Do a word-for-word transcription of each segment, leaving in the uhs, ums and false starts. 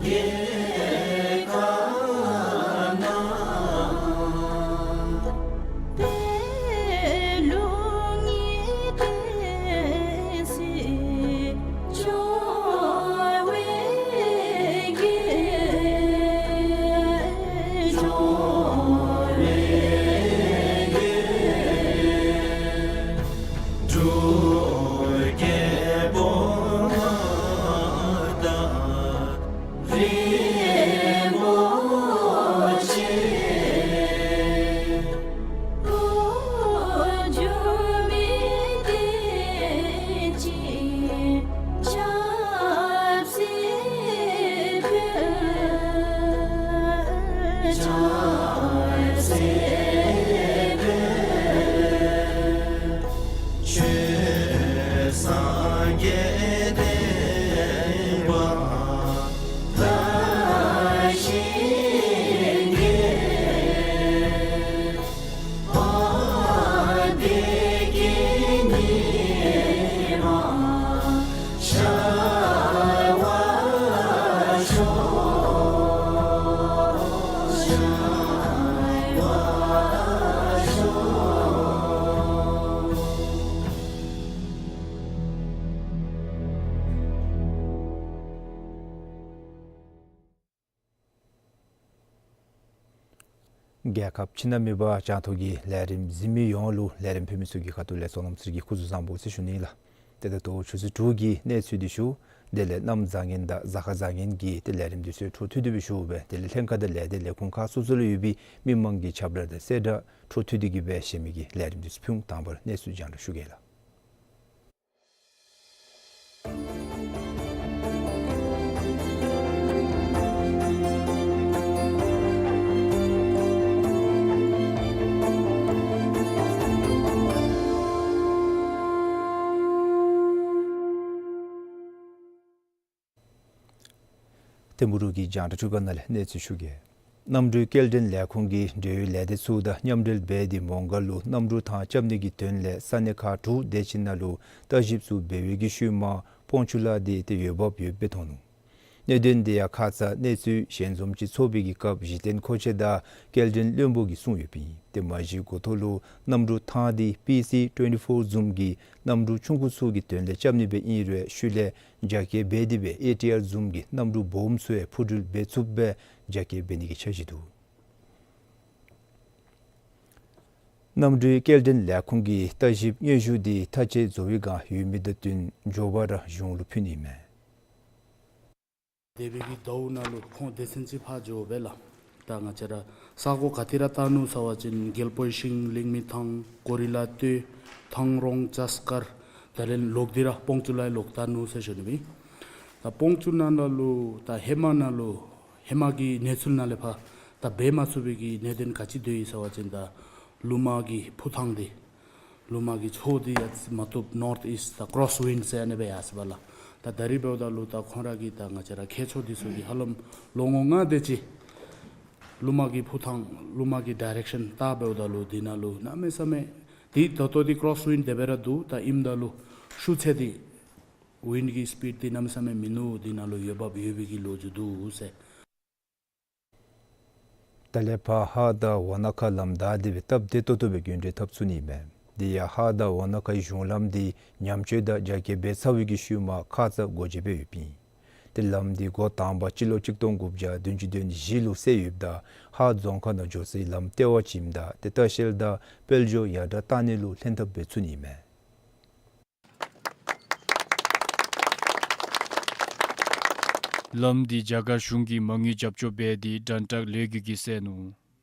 རྒྱལ་ཁབ་ཕྱི་ནང་མེད་པར་གྱང་ཐོག་གི་ལས་རིམ་གཟིགས་མི་ཡོངས་ལུ་ལས་རིམ་ཕུལ་མི་ཚུ་གི་ཁ་ཐུག་ལས་ཚོགས་རྣམ་ཚུ་གི་སྐུ་གཟུགས་བཟང་པོ་ཟེར་ཞུ་ནི་ལགས། ཏེ་ད་ལྟོ་ཆུ་ཚོད་དྲུག་གི་གནས་ཚུལ་འདི་ཞུ། དེ་ལས་གནམ་བཟང་ངན་དང་གཟའ་སྐར་བཟང་ངན་གྱི་ཏེ་ལས་རིམ་འདི་ཚུ་འཕྲོ་མཐུད་དེ་སྦེ་ཞུ་སྦེ་དེ་ལས་ལྷན་ཁག་དང་ལས་སྡེ་ལས་ཁུངས་ཁག་སོ་སོ་ལུ་ཡོད་པའི་མི་མང་གི་ཁྱབ་བསྒྲགས་དང་གསལ་བསྒྲགས་འཕྲོ་མཐུད་དེ་གི་སྦེ་ཞུ་མི་གི་ལས་རིམ་འདི་ཚུ་ཕུལ་འོང་། དང་པ་ར་གནས་ཚུལ་རྒྱང་བསྒྲགས་ཞུ་གེ་ལགས། ཐིམ་ཕུ་རུ་གི་རྒྱང་བསྒྲགས་ཁྲི་ཀ་ནང་ལས་གནས་ཚུལ་ཞུ་གེ། གནམ་གྲུའི་སྐྱེལ་འདྲེན་ལས་ཁུངས་ཀྱིས་འབྲེལ་ཡོད་ལས་སྡེ་ཚུ་དང་མཉམ་འབྲེལ་འབད་དེ་མོང་སྒར་ལུ་གནམ་གྲུ་ཐང་རྐྱབ་ནི་གི་དོན་ལས་ས་གནས་ཁག་དྲུག་དེ་ཅིག་ནང་ལུ་བརྟག་ཞིབ་ཚུ་འབད་བའི་གི་ཤུལ་མ་སྤོང་ཆུ་ལ་དེ་ཏེ་འོས་འབབ་ཡོདཔ་སྦེ་མཐོང་ནུག། གནད་དོན་དེ་ཡང་ཁ་ཙ་གནས་ཚུལ་ཞལ་འཛོམས་ཅིག་ཚོགས་པའི་གི་སྐབས་གཞི་རྟེན་མཁོ་ཆས་དང་སྐྱེལ་འདྲེན་བློན་པོ་གིས་གསུངས་ཡོདཔ་ཨིན། ཏེ་མ་གཞི་འགོ་ཐོག་ལུ་གནམ་གྲུ་ཐང་དེ་པི་སི་ཊུ་ཝེན་ཊི་ཕོར་བཟུམ་གྱི་གནམ་གྲུ་ཆུང་ཀུ་ཚུ་གི་དོན་ལས་རྐྱབ་ནི་སྦེ་ཨིན་རུང་ཤུལ་ལས་རྒྱ་སྐྱེད་འབད་དེ་སྦེ་ཨེ་ཊི་ཨར་བཟུམ་གྱི་གནམ་གྲུ་སྦོམ་ཚུ་ཡང་འཕུར་འགྲུལ་འབད་ཚུགསཔ་སྦེ་རྒྱ་སྐྱེད་འབད་ནི་གི་འཆར་གཞི་འདུག། གནམ་གྲུའི་སྐྱེལ་འདྲེན་ལས་ཁུངས་ཀྱི་བརྟག་ཞིབ་སྙན་ཞུ་དེ་མཐའ་དཔྱད་བཟོ་བའི་བསྒང་ཡོད་མི་དང་བསྟུན་མགྱོགས་པ་ར་གཞུང་ལུ་ཕུལ་ནི་མས། འདས་པའི་གི་ཟླཝ་ནང་ལུ་ཁོང་སྡེ་ཚན་ཅིག་ཕར་འགྱོ་སྦེ་ལགས། ད་ང་བཅས་ར་ས་གོ་ག་ཏེ་ར་བལྟ་ནུག་ཟེར་བ་ཅིན་རྒྱལ་པོའི་ཤིང་ལིང་མི་ཐང་ཀོ་རི་ལ་སྟོད་ཐང་རོང་ལྕགས་མཁར་དེ་ལས་ལོག་སྟེ་ར་སྤོང་ཆུ་ལ་ལོག་བལྟ་ནུག་ཟེར་ཞུ་ནི་ཨིན། ད་སྤོང་ཆུ་ནང་ལུ་ད་ཧེ་མ་ནང་ལུ་ཧེ་མ་གི་གནས་ཚུལ་ནང་ལས་ཕར་ད་འབད་མ་ཚུགས་པའི་གི་གནད་དོན་ག་ཅི་སྡོད་ཡི་ཟེར་བ་ཅིན་ད་ལུ་མ་གི་ཕུ་ཐང་དེ་ལུ་མ་གི་ཕྱོགས་དེ་ཡང་མ་བཏུབ་ནོརཐ་ཨིསཊ་ད་ཀོརོསི་ཝིནཌ་ཟེར་ཨ་ནི་སྦེ་ཡར་སོ་བ་ལགས། ད་ད་རིས་འབདཝ་ད་ལུ་ད་ཁོང་ར་གི་ད་ང་བཅས་ར་མཁས་མཆོག་འདི་ཚུ་གིས་ཧ་ལམ་ལོ་ངོ་ལྔ་དེ་ཅིག་ལུ་མ་གི་ཕུ་ཐང་ལུ་མ་གི་ཌའི་རེཀ་ཤཱན་བལྟ་འབདཝ་ད་ལུ་འདི་ནང་ལུ་གནམ་མེད་ས་མེད་དེ་ད་ལྟོ་འདི་ཀོརོསི་ཝིནཌ་དེ་སྦེ་ར་འདུག། ད་ཨིནམ་ད་ལུ་ཤུགས་ཆེ་སྟེ་ཝིནཌ་གི་སི་པིཌ་འདི་གནམ་མེད་ས་མེད་མིན་ནུག། འདི་ནང་ལུ་འོས་འབབ་ཡོད་པའི་གི་ལོ་རྒྱུས་འདུག་ཟེར། ད་ལས་ཕར་ཧཱ་དང་ཝ་ན་ཁ་ལམ་བདའ་སྟེ་སྦེ་སྟབས་བདེ་ཏོག་ཏོ་སྦེ་རྒྱུན་འགྲུལ་འཐབ་ཚུགས་ནི་མས། དེ་ཡང་ཧཱ་དང་ཝ་ན་ཁའི་གཞུང་ལམ་འདི་ཉམས་བཅོས་དང་རྒྱ་སྐྱེད་འབད་ཚར་བའི་གི་ཤུལ་མ་ཁ་ཙ་སྒོ་འབྱེད་འབད་ཡོདཔ་ཨིན། ཏེ་ལམ་འདི་འགོ་དང་པ་སྤྱི་ལོ་གཅིག་སྟོང་དགུ་བརྒྱ་བདུན་ཅུ་དོན་བཞི་ལུ་བསལ་ཡོདཔ་ད་ཧཱ་རྫོང་ཁག་ནང་འགྱོ་སའི་ལམ་ལྟེ་བ་ཅིག་ཨིནམ་ད་ཏེ་ལྟ་བཤལ་དང་དཔལ་འབྱོར་ཡར་དྲག་བཏང་ནི་ལུ་ལྷན་ཐབས་འབད་ཚུགས་ནི་མས། ལམ་འདི་རྒྱ་གར་གཞུང་གིས་མ་དངུལ་རྒྱབ་སྐྱོར་འབད་དེ་སྦྲག་སྦྲག་ལས་འགུལ་གྱིས་བསལ་ནུག།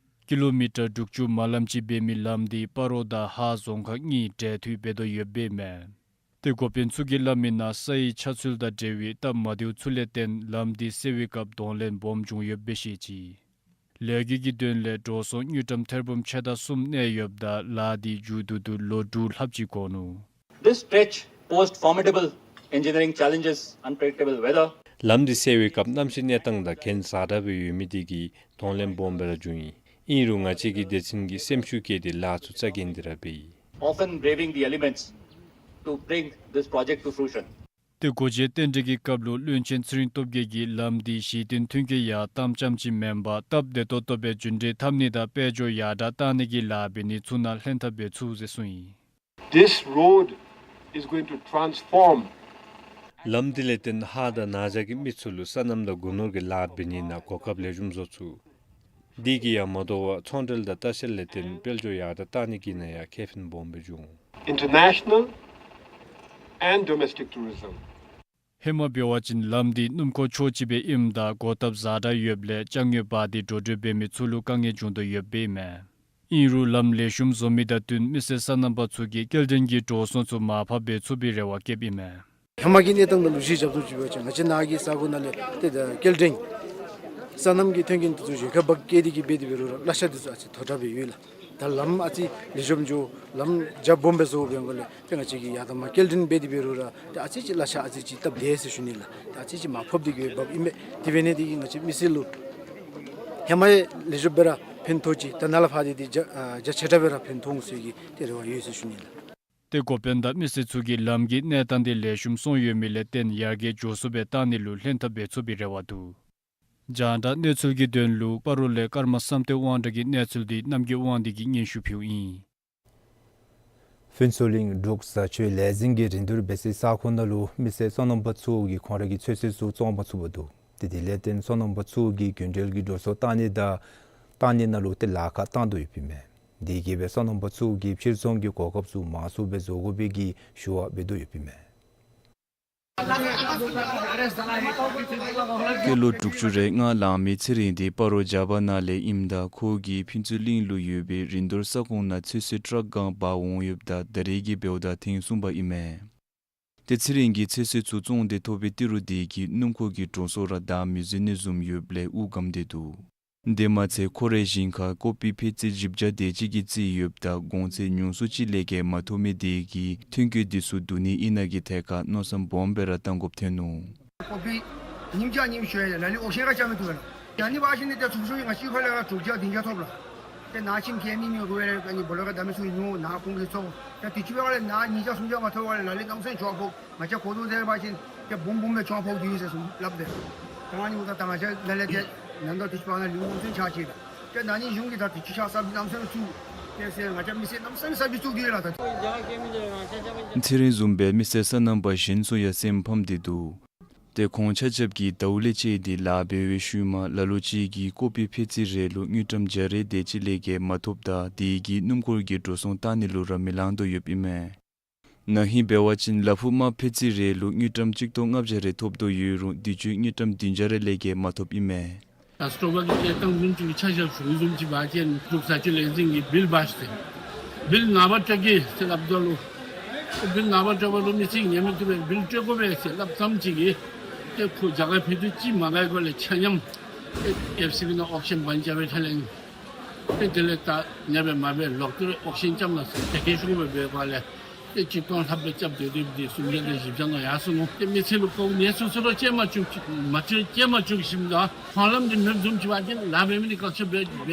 ཀི་ལོ་མི་ཊར་དྲུག་ཅུ་མ་ལམ་ཅིག་འབད་མི་ལམ་འདི་སྤ་རོ་དང་ཧཱ་རྫོང་ཁག་གཉིས་འབྲེལ་མཐུད་འབད་དོ་ཡོདཔ་སྦེ་མས། ཏེ་འགོ་དཔོན་ཚུ་གིས་སླབ་མིའི་ནང་སའི་ཆགས་ཚུལ་དང་འབྲེལ་བའི་སྟབས་མ་བདེཝ་ཚུ་ལས་བརྟེན་ལམ་འདི་བསལ་བའི་སྐབས་གདོང་ལེན་སྦོམ་བྱུང་ཡོདཔ་སྦེ་བཤད་ཅི། ལས་འགུལ་གྱི་དོན་ལས་འགྲོ་སོང་དངུལ་ཀྲམ་ཐེར་འབུམ་ཕྱེད་དང་གསུམ་གནས་ཡོདཔ་ད་ལཱ་འདི་མཇུག་བསྡུ་དོ་ལོ་དྲུག་ལྷགཔ་ཅིག་འགོར་ནུག། This stretch posed formidable engineering challenges, unpredictable weather. ལམ་འདི་བསལ་བའི་སྐབས་གནམ་གཤིས་གནས་སྟངས་དང་གན་ཛ་དྲག་སྦེ་ཡོད་མི་དེ་གིས་གདོང་ལེན་སྦོམ་སྦེ་ར་བྱུང་ཡི། ཨིན་རུང་ང་བཅས་ཀྱི་སྡེ་ཚན་གྱིས་སེམས་ཤུགས་བསྐྱེད་དེ་ལཱ་ཚུ་རྩ་འགེངས་ཏེ་ར་འབད་ཡི། Often braving the elements to bring this project to fruition. ཏེ་སྒོ་འབྱེད་རྟེན་འབྲེལ་གྱི་སྐབས་ལུ་བློན་ཆེན་ཚེ་རིང་སྟོབས་རྒྱས་ཀྱིས་ལམ་འདི་གཞི་རྟེན་མཐུན་རྐྱེན་ཡར་བཏང་རྐྱངམ་ཅིག་མེན་པར་སྟབས་བདེ་ཏོག་ཏོ་སྦེ་རྒྱུན་འགྲུལ་འཐབ་ནི་དང་དཔལ་འབྱོར་ཡར་དྲག་གཏང་ནི་གི་ལཱ་འབད་ནི་ཚུ་ནང་ལྷན་ཐབས་འབད་ཚུགས་ཟེར་གསུངས་ཡི། This road is going to transform. ལམ་འདི་ལས་བརྟེན་ཧཱ་དང་ན་བྱ་གི་མི་ཚུ་ལུ་སོ་ནམ་དང་སྒོ་ནོར་གྱི་ལཱ་འབད་ནི་ནང་གོ་སྐབས་ལེགས་ཤོམ་བཟོ་ཚུགས། དེ་གིས་ཡང་མ་དོ་བར་ཚོང་འབྲེལ་དང་ལྟ་བཤལ་ལས་བརྟེན་དཔལ་འབྱོར་ཡར་དྲག་གཏང་ནི་གི་ནང་ཡང་ཁེ་ཕན་སྦོམ་སྦེ་འབྱུང་། International and domestic tourism. ཧེ་མ་འབད་བ་ཅིན་ལམ་འདི་སྣུམ་འཁོར་ཕྱོགས་གཅིག་སྦེ་ཨིནམ་ད་གོ་ཐབས་ཛ་དྲག་ཡོདཔ་ལས་ཅ་དངོས་འབག་སྟེ་འགྲོ་འགྲུལ་འབད་མི་ཚུ་ལུ་དཀའ་ངལ་འབྱུང་དོ་ཡོདཔ་ཨིན་མས། ཨིན་རུང་ལམ་ལེགས་ཤོམ་བཟོ་མི་དང་བསྟུན་མི་སེར་སོ་ནམ་པ་ཚུ་གིས་སྐྱེལ་འདྲེན་གྱི་འགྲོ་སོང་ཚུ་མར་ཕབ་འབད་ཚུགས་པའི་རེ་བ་བསྐྱེདཔ་ཨིན་མས། ཧེ་མ་གི་གནས་སྟངས་དང་ལུ་གཞི་རྐྱབ་སྟེ་ཅིག་འབད་བ་ཅིན་ང་བཅས་ནཱ་གི་ས་ཁོངས་ནང་ལས་ཏེ་ད་སྐྱེལ་འདྲེན་སོ་ནམ་གྱི་མཐུན་རྐྱེན་འདི་ཚུ་གཞན་ཁར་འབག་སྐྱེལ་ཏེ་གིས་འབད་དེ་འབད་རུང་ར་གླ་ཆ་འདི་ཚུ་ཨ་ཙི་མཐོ་དྲགས་སྦེ་ཡོད་ལགས། ད་ལམ་ཨ་ཙི་ལེགས་ཤོམ་འགྱོ་ལམ་རྒྱ་སྦོམ་སྦེ་བཟོ་བའི་སྒང་ལས་ཏེ་ང་བཅས་ཀྱིས་ཡར་དང་མར་སྐྱེལ་འདྲེན་འབད་དེ་འབད་རུང་ར་ཏེ་ཨ་ཙི་ཅིག་གླ་ཆ་ཨ་ཙི་ཅིག་སྟབས་བདེ་ཟེར་ཞུ་ནི་ལགས། ཏེ་ཨ་ཙི་ཅིག་མར་ཕབ་སྟེ་གིས་འབགཔ་ཨིན་པས། དེ་འབད་ནི་དེ་གིས་ང་བཅས་མི་སེར་ལུ་ཧེ་མ་ཡང་ལེགས་ཤོམ་སྦེ་ར་ཕན་ཐོགས་ཅི། ད་ནཱ་ལས་ཕར་འདི་ཏེ་རྒྱ་ཨ་རྒྱ་ཆེ་དྲགས་སྦེ་ར་ཕན་ཐོགས་འོང་ཟེར་གྱི་ཏེ་རེ་བ་ཡོད་ཟེར་ཞུ་ནི་ལགས། ཏེ་འགོ་དཔོན་དང་མི་སེར་ཚུ་གིས་ལམ་གྱི་གནས་སྟངས་འདི་ལེགས་ཤོམ་སོང་ཡོད་མི་ལས་བརྟེན་ཡར་རྒྱས་མགྱོགས་སུ་སྦེ་གཏང་ནི་ལུ་ལྷན་ཐབས་འབད་ཚུགས་པའི་རེ་བ་འདུག། རྒྱང་བསྒྲགས་གནས་ཚུལ་གྱི་དོན་ལུ་སྤ་རོ་ལས་ཀརྨ་བསམ་གཏན་དབང་གྲགས་ཀྱི་གནས་ཚུལ་འདི་རྣམ་རྒྱལ་དབང་འདུས་ཀྱིས་སྙན་ཞུ་ཕུལཝ་ཨིན། ཕུན་ཚོགས་གླིང་འབྲུག་བཟའ་ཆོས་ལས་འཛིན་གྱི་རིན་བསྡུར་འབད་སའི་ས་ཁོངས་ནང་ལུ་མི་སེར་སོ་ནམ་པ་ཚུ་གིས་ཁོང་ར་གི་ཚོད་བསྲེ་ཚུ་བཙོང་མ་ཚུགས་པར་འདུག། ཏེ་དེ་ལས་བརྟེན་སོ་ནམ་པ་ཚུ་གིས་རྒྱུན་འགྲུལ་གྱི་འགྲོ་སོང་གཏང་ནི་དང་གཏང་ནི་ནང་ལུ་ཏེ་ལཱ་ཁག་བཏང་དོ་ཡོདཔ་ཨིན་མས། དེ་གིས་སྦེ་སོ་ནམ་པ་ཚུ་གིས་ཕྱིར་ཚོང་གི་གོ་སྐབས་ཚུ་མང་སུ་སྦེ་བཟོ་དགོ་པའི་གི་ཞུ་བ་འབད་དོ་ཡོདཔ་ཨིན་མས། སྐྱེས་ལོ་དྲུག་ཅུ་རེ་ལྔ་ལང་མི་ཚེ་རིང་འདི་སྤ་རོ་བྱ་པ་ནང་ལས་ཨིནམ་ད་ཁོ་གིས་ཕུན་ཚོགས་གླིང་ལུ་ཡོད་པའི་རིན་བསྡུར་ས་ཁོངས་ནང་ཚོད་བསྲེ་ཊཱག་གང་འབག་འོང་ཡོདཔ་ད་ད་རེས་ཀྱི་འབདཝ་ད་ཐེངས་གསུམ་པ་ཨིན་མས། ཏེ་ཚེ་རིང་གིས་ཚོད་བསྲེ་ཚུ་བཙོང་སྟེ་ཐོབ་པའི་ཏི་རུ་དེ་གིས་སྣུམ་འཁོར་གྱི་འགྲོ་སོང་ར་བདའ་མི་ཚུགས་ནི་བཟུམ་ཡོདཔ་ལས་དབུགས་སྒམ་སྟེ་འདུག། དེ་མ་ཚད་ཁོ་རའི་ཞིང་ཁར་ཀོ་པི་ཕད་ཙི་བཞི་བརྒྱ་དེ་ཅིག་གི་རྩིས་ཡོདཔ་ད་གོང་ཚད་ཉུང་སུ་ཅིག་ལས་བརྒལ་མ་ཐོབ་མི་དེ་གིས་ཐོན་སྐྱེད་འདི་ཚུ་བསྡུ་ནི་ཨིན་ན་གི་ཐད་ཁར་མནོ་བསམ་སྦོམ་སྦེ་ར་བཏང་དགོཔ་ཐོན་ནུག། ཀོ་པི་ཉིས་བརྒྱ་ཉི་ཤུ་ཡོད་ལགས། ལ་ལུ་ཨོག་ཤན་ར་རྐྱབ་མི་བཏུབ་ལགས། ཡ་ནི་འབད་བ་ཅིན་ནི་ཏེ་ཚུགས་ཚུགས་ང་བཅས་ཁ་ལས་དྲུག་བརྒྱ་བདུན་བརྒྱ་ཐོབ་ལགས། ཏེ་ནཱ་ཁྱིམ་གྱི་མི་ཉོ་དགོ་པས་ལགས། ཨ་ནི་སྦོ་ལོགས་ཁར་བདའ་མི་ཚུ་ཉོ་ནཱ་ཁོང་གིས་བཙོང་། ཏེ་དུས་ཅི་འབད་བ་ལས་ནཱ་ཉིས་བརྒྱ་སུམ་བརྒྱ་མ་ཐོབ་པ་ལས་ལ་ལུ་གནམ་མེད་ས་མེད་ཅོག་ཕོག། ང་བཅས་གོ་དོ་ཟེར་བ་ཅིན་ཏེ་སྦོམ་སྦོམ་སྦེ་ཅོག་ཕོག་སྟེ་ཡོད་ཟེར་གསུངས་སླབ་དེས། ད་ང་ནི་ད་ད་ང་བཅས་ནཱ་ལས་ཏེ་ནང་དོག་དུས་ཅི་འབད་བ་ལས་ལུང་གནམ་མེད་ས་མེད་ཆག་ཅི་ལགས། ཏེ་ནཱ་ནི་གཞུང་གིས་ད་དུས་ཅི་ཆག་ས་གནམ་མེད་ས་མེད་བཙུགས། ཏེ་ཟེར་ང་བཅས་མི་སེར་གནམ་མེད་ས་མེད་བཙུགས་ཏེ་ཡོད་ལགས་ད། ཚེ་རིང་བཟུམ་སྦེ་མི་སེར་སོ་ནམ་པ་གཞན་ཚུ་ཡང་སེམས་ཕམ་སྟེ་འདུག། ཏེ་ཁོང་ཆ་ཁྱབ་ཀྱིས་ཟླཝ་ལས་བཅད་དེ་ལཱ་འབད་བའི་ཤུལ་མ་ལ་ལུ་ཅིག་གིས་ཀོ་པི་ཕད་ཙི་རེ་ལུ་དངུལ་ཀྲམ་བརྒྱ་རེ་དེ་ཅིག་ལས་བརྒལ་མ་ཐོབ་ད་དེ་གིས་སྣུམ་འཁོར་གྱི་འགྲོ་སོང་གཏང་ནི་ལུ་ར་མི་ལང་དོ་ཡོདཔ་ཨིན་མས། ན་ཧིང་འབད་བ་ཅིན་ལ་ཕུག་མར་ཕད་ཙི་རེ་ལུ་དངུལ་ཀྲམ་གཅིག་སྟོང་ལྔ་བརྒྱ་རེ་ཐོབ་དོ་ཡོད་རུང་དུས་ཅི་དངུལ་ཀྲམ་བདུན་བརྒྱ་རེ་ལས་བརྒལ་མ་ཐོབ་ཨིན་མས། ད་སྤྲོ་བ་གི་ཏེ་ཏང་འཛུམ་ཅིག་ཆ་བཞག་ཞུ་འཛུམ་ཅིག་འབད་བ་ཅིན་འབྲུག་བཟའ་ཆོས་ལས་འཛིན་གྱིས་བིལ་འབག་ཞིནམ་ཏེ་བིལ་ནངས་པ་སྤྲོད་གེ་ཟེར་སླབ་ད་ལུ་བིལ་ནངས་པ་སྤྲོད་པ་ལུ་མི་ཚེ་ཉམས་མི་བཏུབ་པས། བིལ་སྤྲོད་དགོ་པས་ཟེར་སླབ་ཙམ་ཅིག་གིས་ཏེ་ཁོ་རྒྱ་གར་ཕེབས་དུས་ཅིག་མ་ག་གོ་ལས་ཆ་མཉམ་ཏེ་ཨེཕ་སི་བི་ནང་ཨོག་ཤན་བང་རྐྱབ་པའི་ཁ་ལས་ཏེ་དེ་ལས་ད་ཉ་སྦེ་མ་སྦེ་ལོག་སྟེ་ཨོག་ཤན་རྐྱབ་གནང་ཟེར་དེ་སྦེ་ཞུ་བ་འབད་བ་ལས་ཏེ་གཅིག་སྟོང་ལྷགཔ་སྦེ་རྐྱབ་སྡོད་སྡོདཔ་འདི་སུམ་བརྒྱ་དང་བཞི་བརྒྱ་ནང་ཡར་སོང་ནུག། ཏེ་མི་ཚེ་ལུ་ཁོ་ནད་སོ་སོ་ར་སྐྱེལ་མ་བཅུག་མ་བཅུག་སྐྱེལ་མ་བཅུག་ཞིནམ་ད་ཧ་ལམ་འདི་མེདཔ་བཟུམ་ཅིག་འབད་བ་ཅིན་ལཱ་འབད་མི་འདི་བཀག་ཆ་འབད་འབད་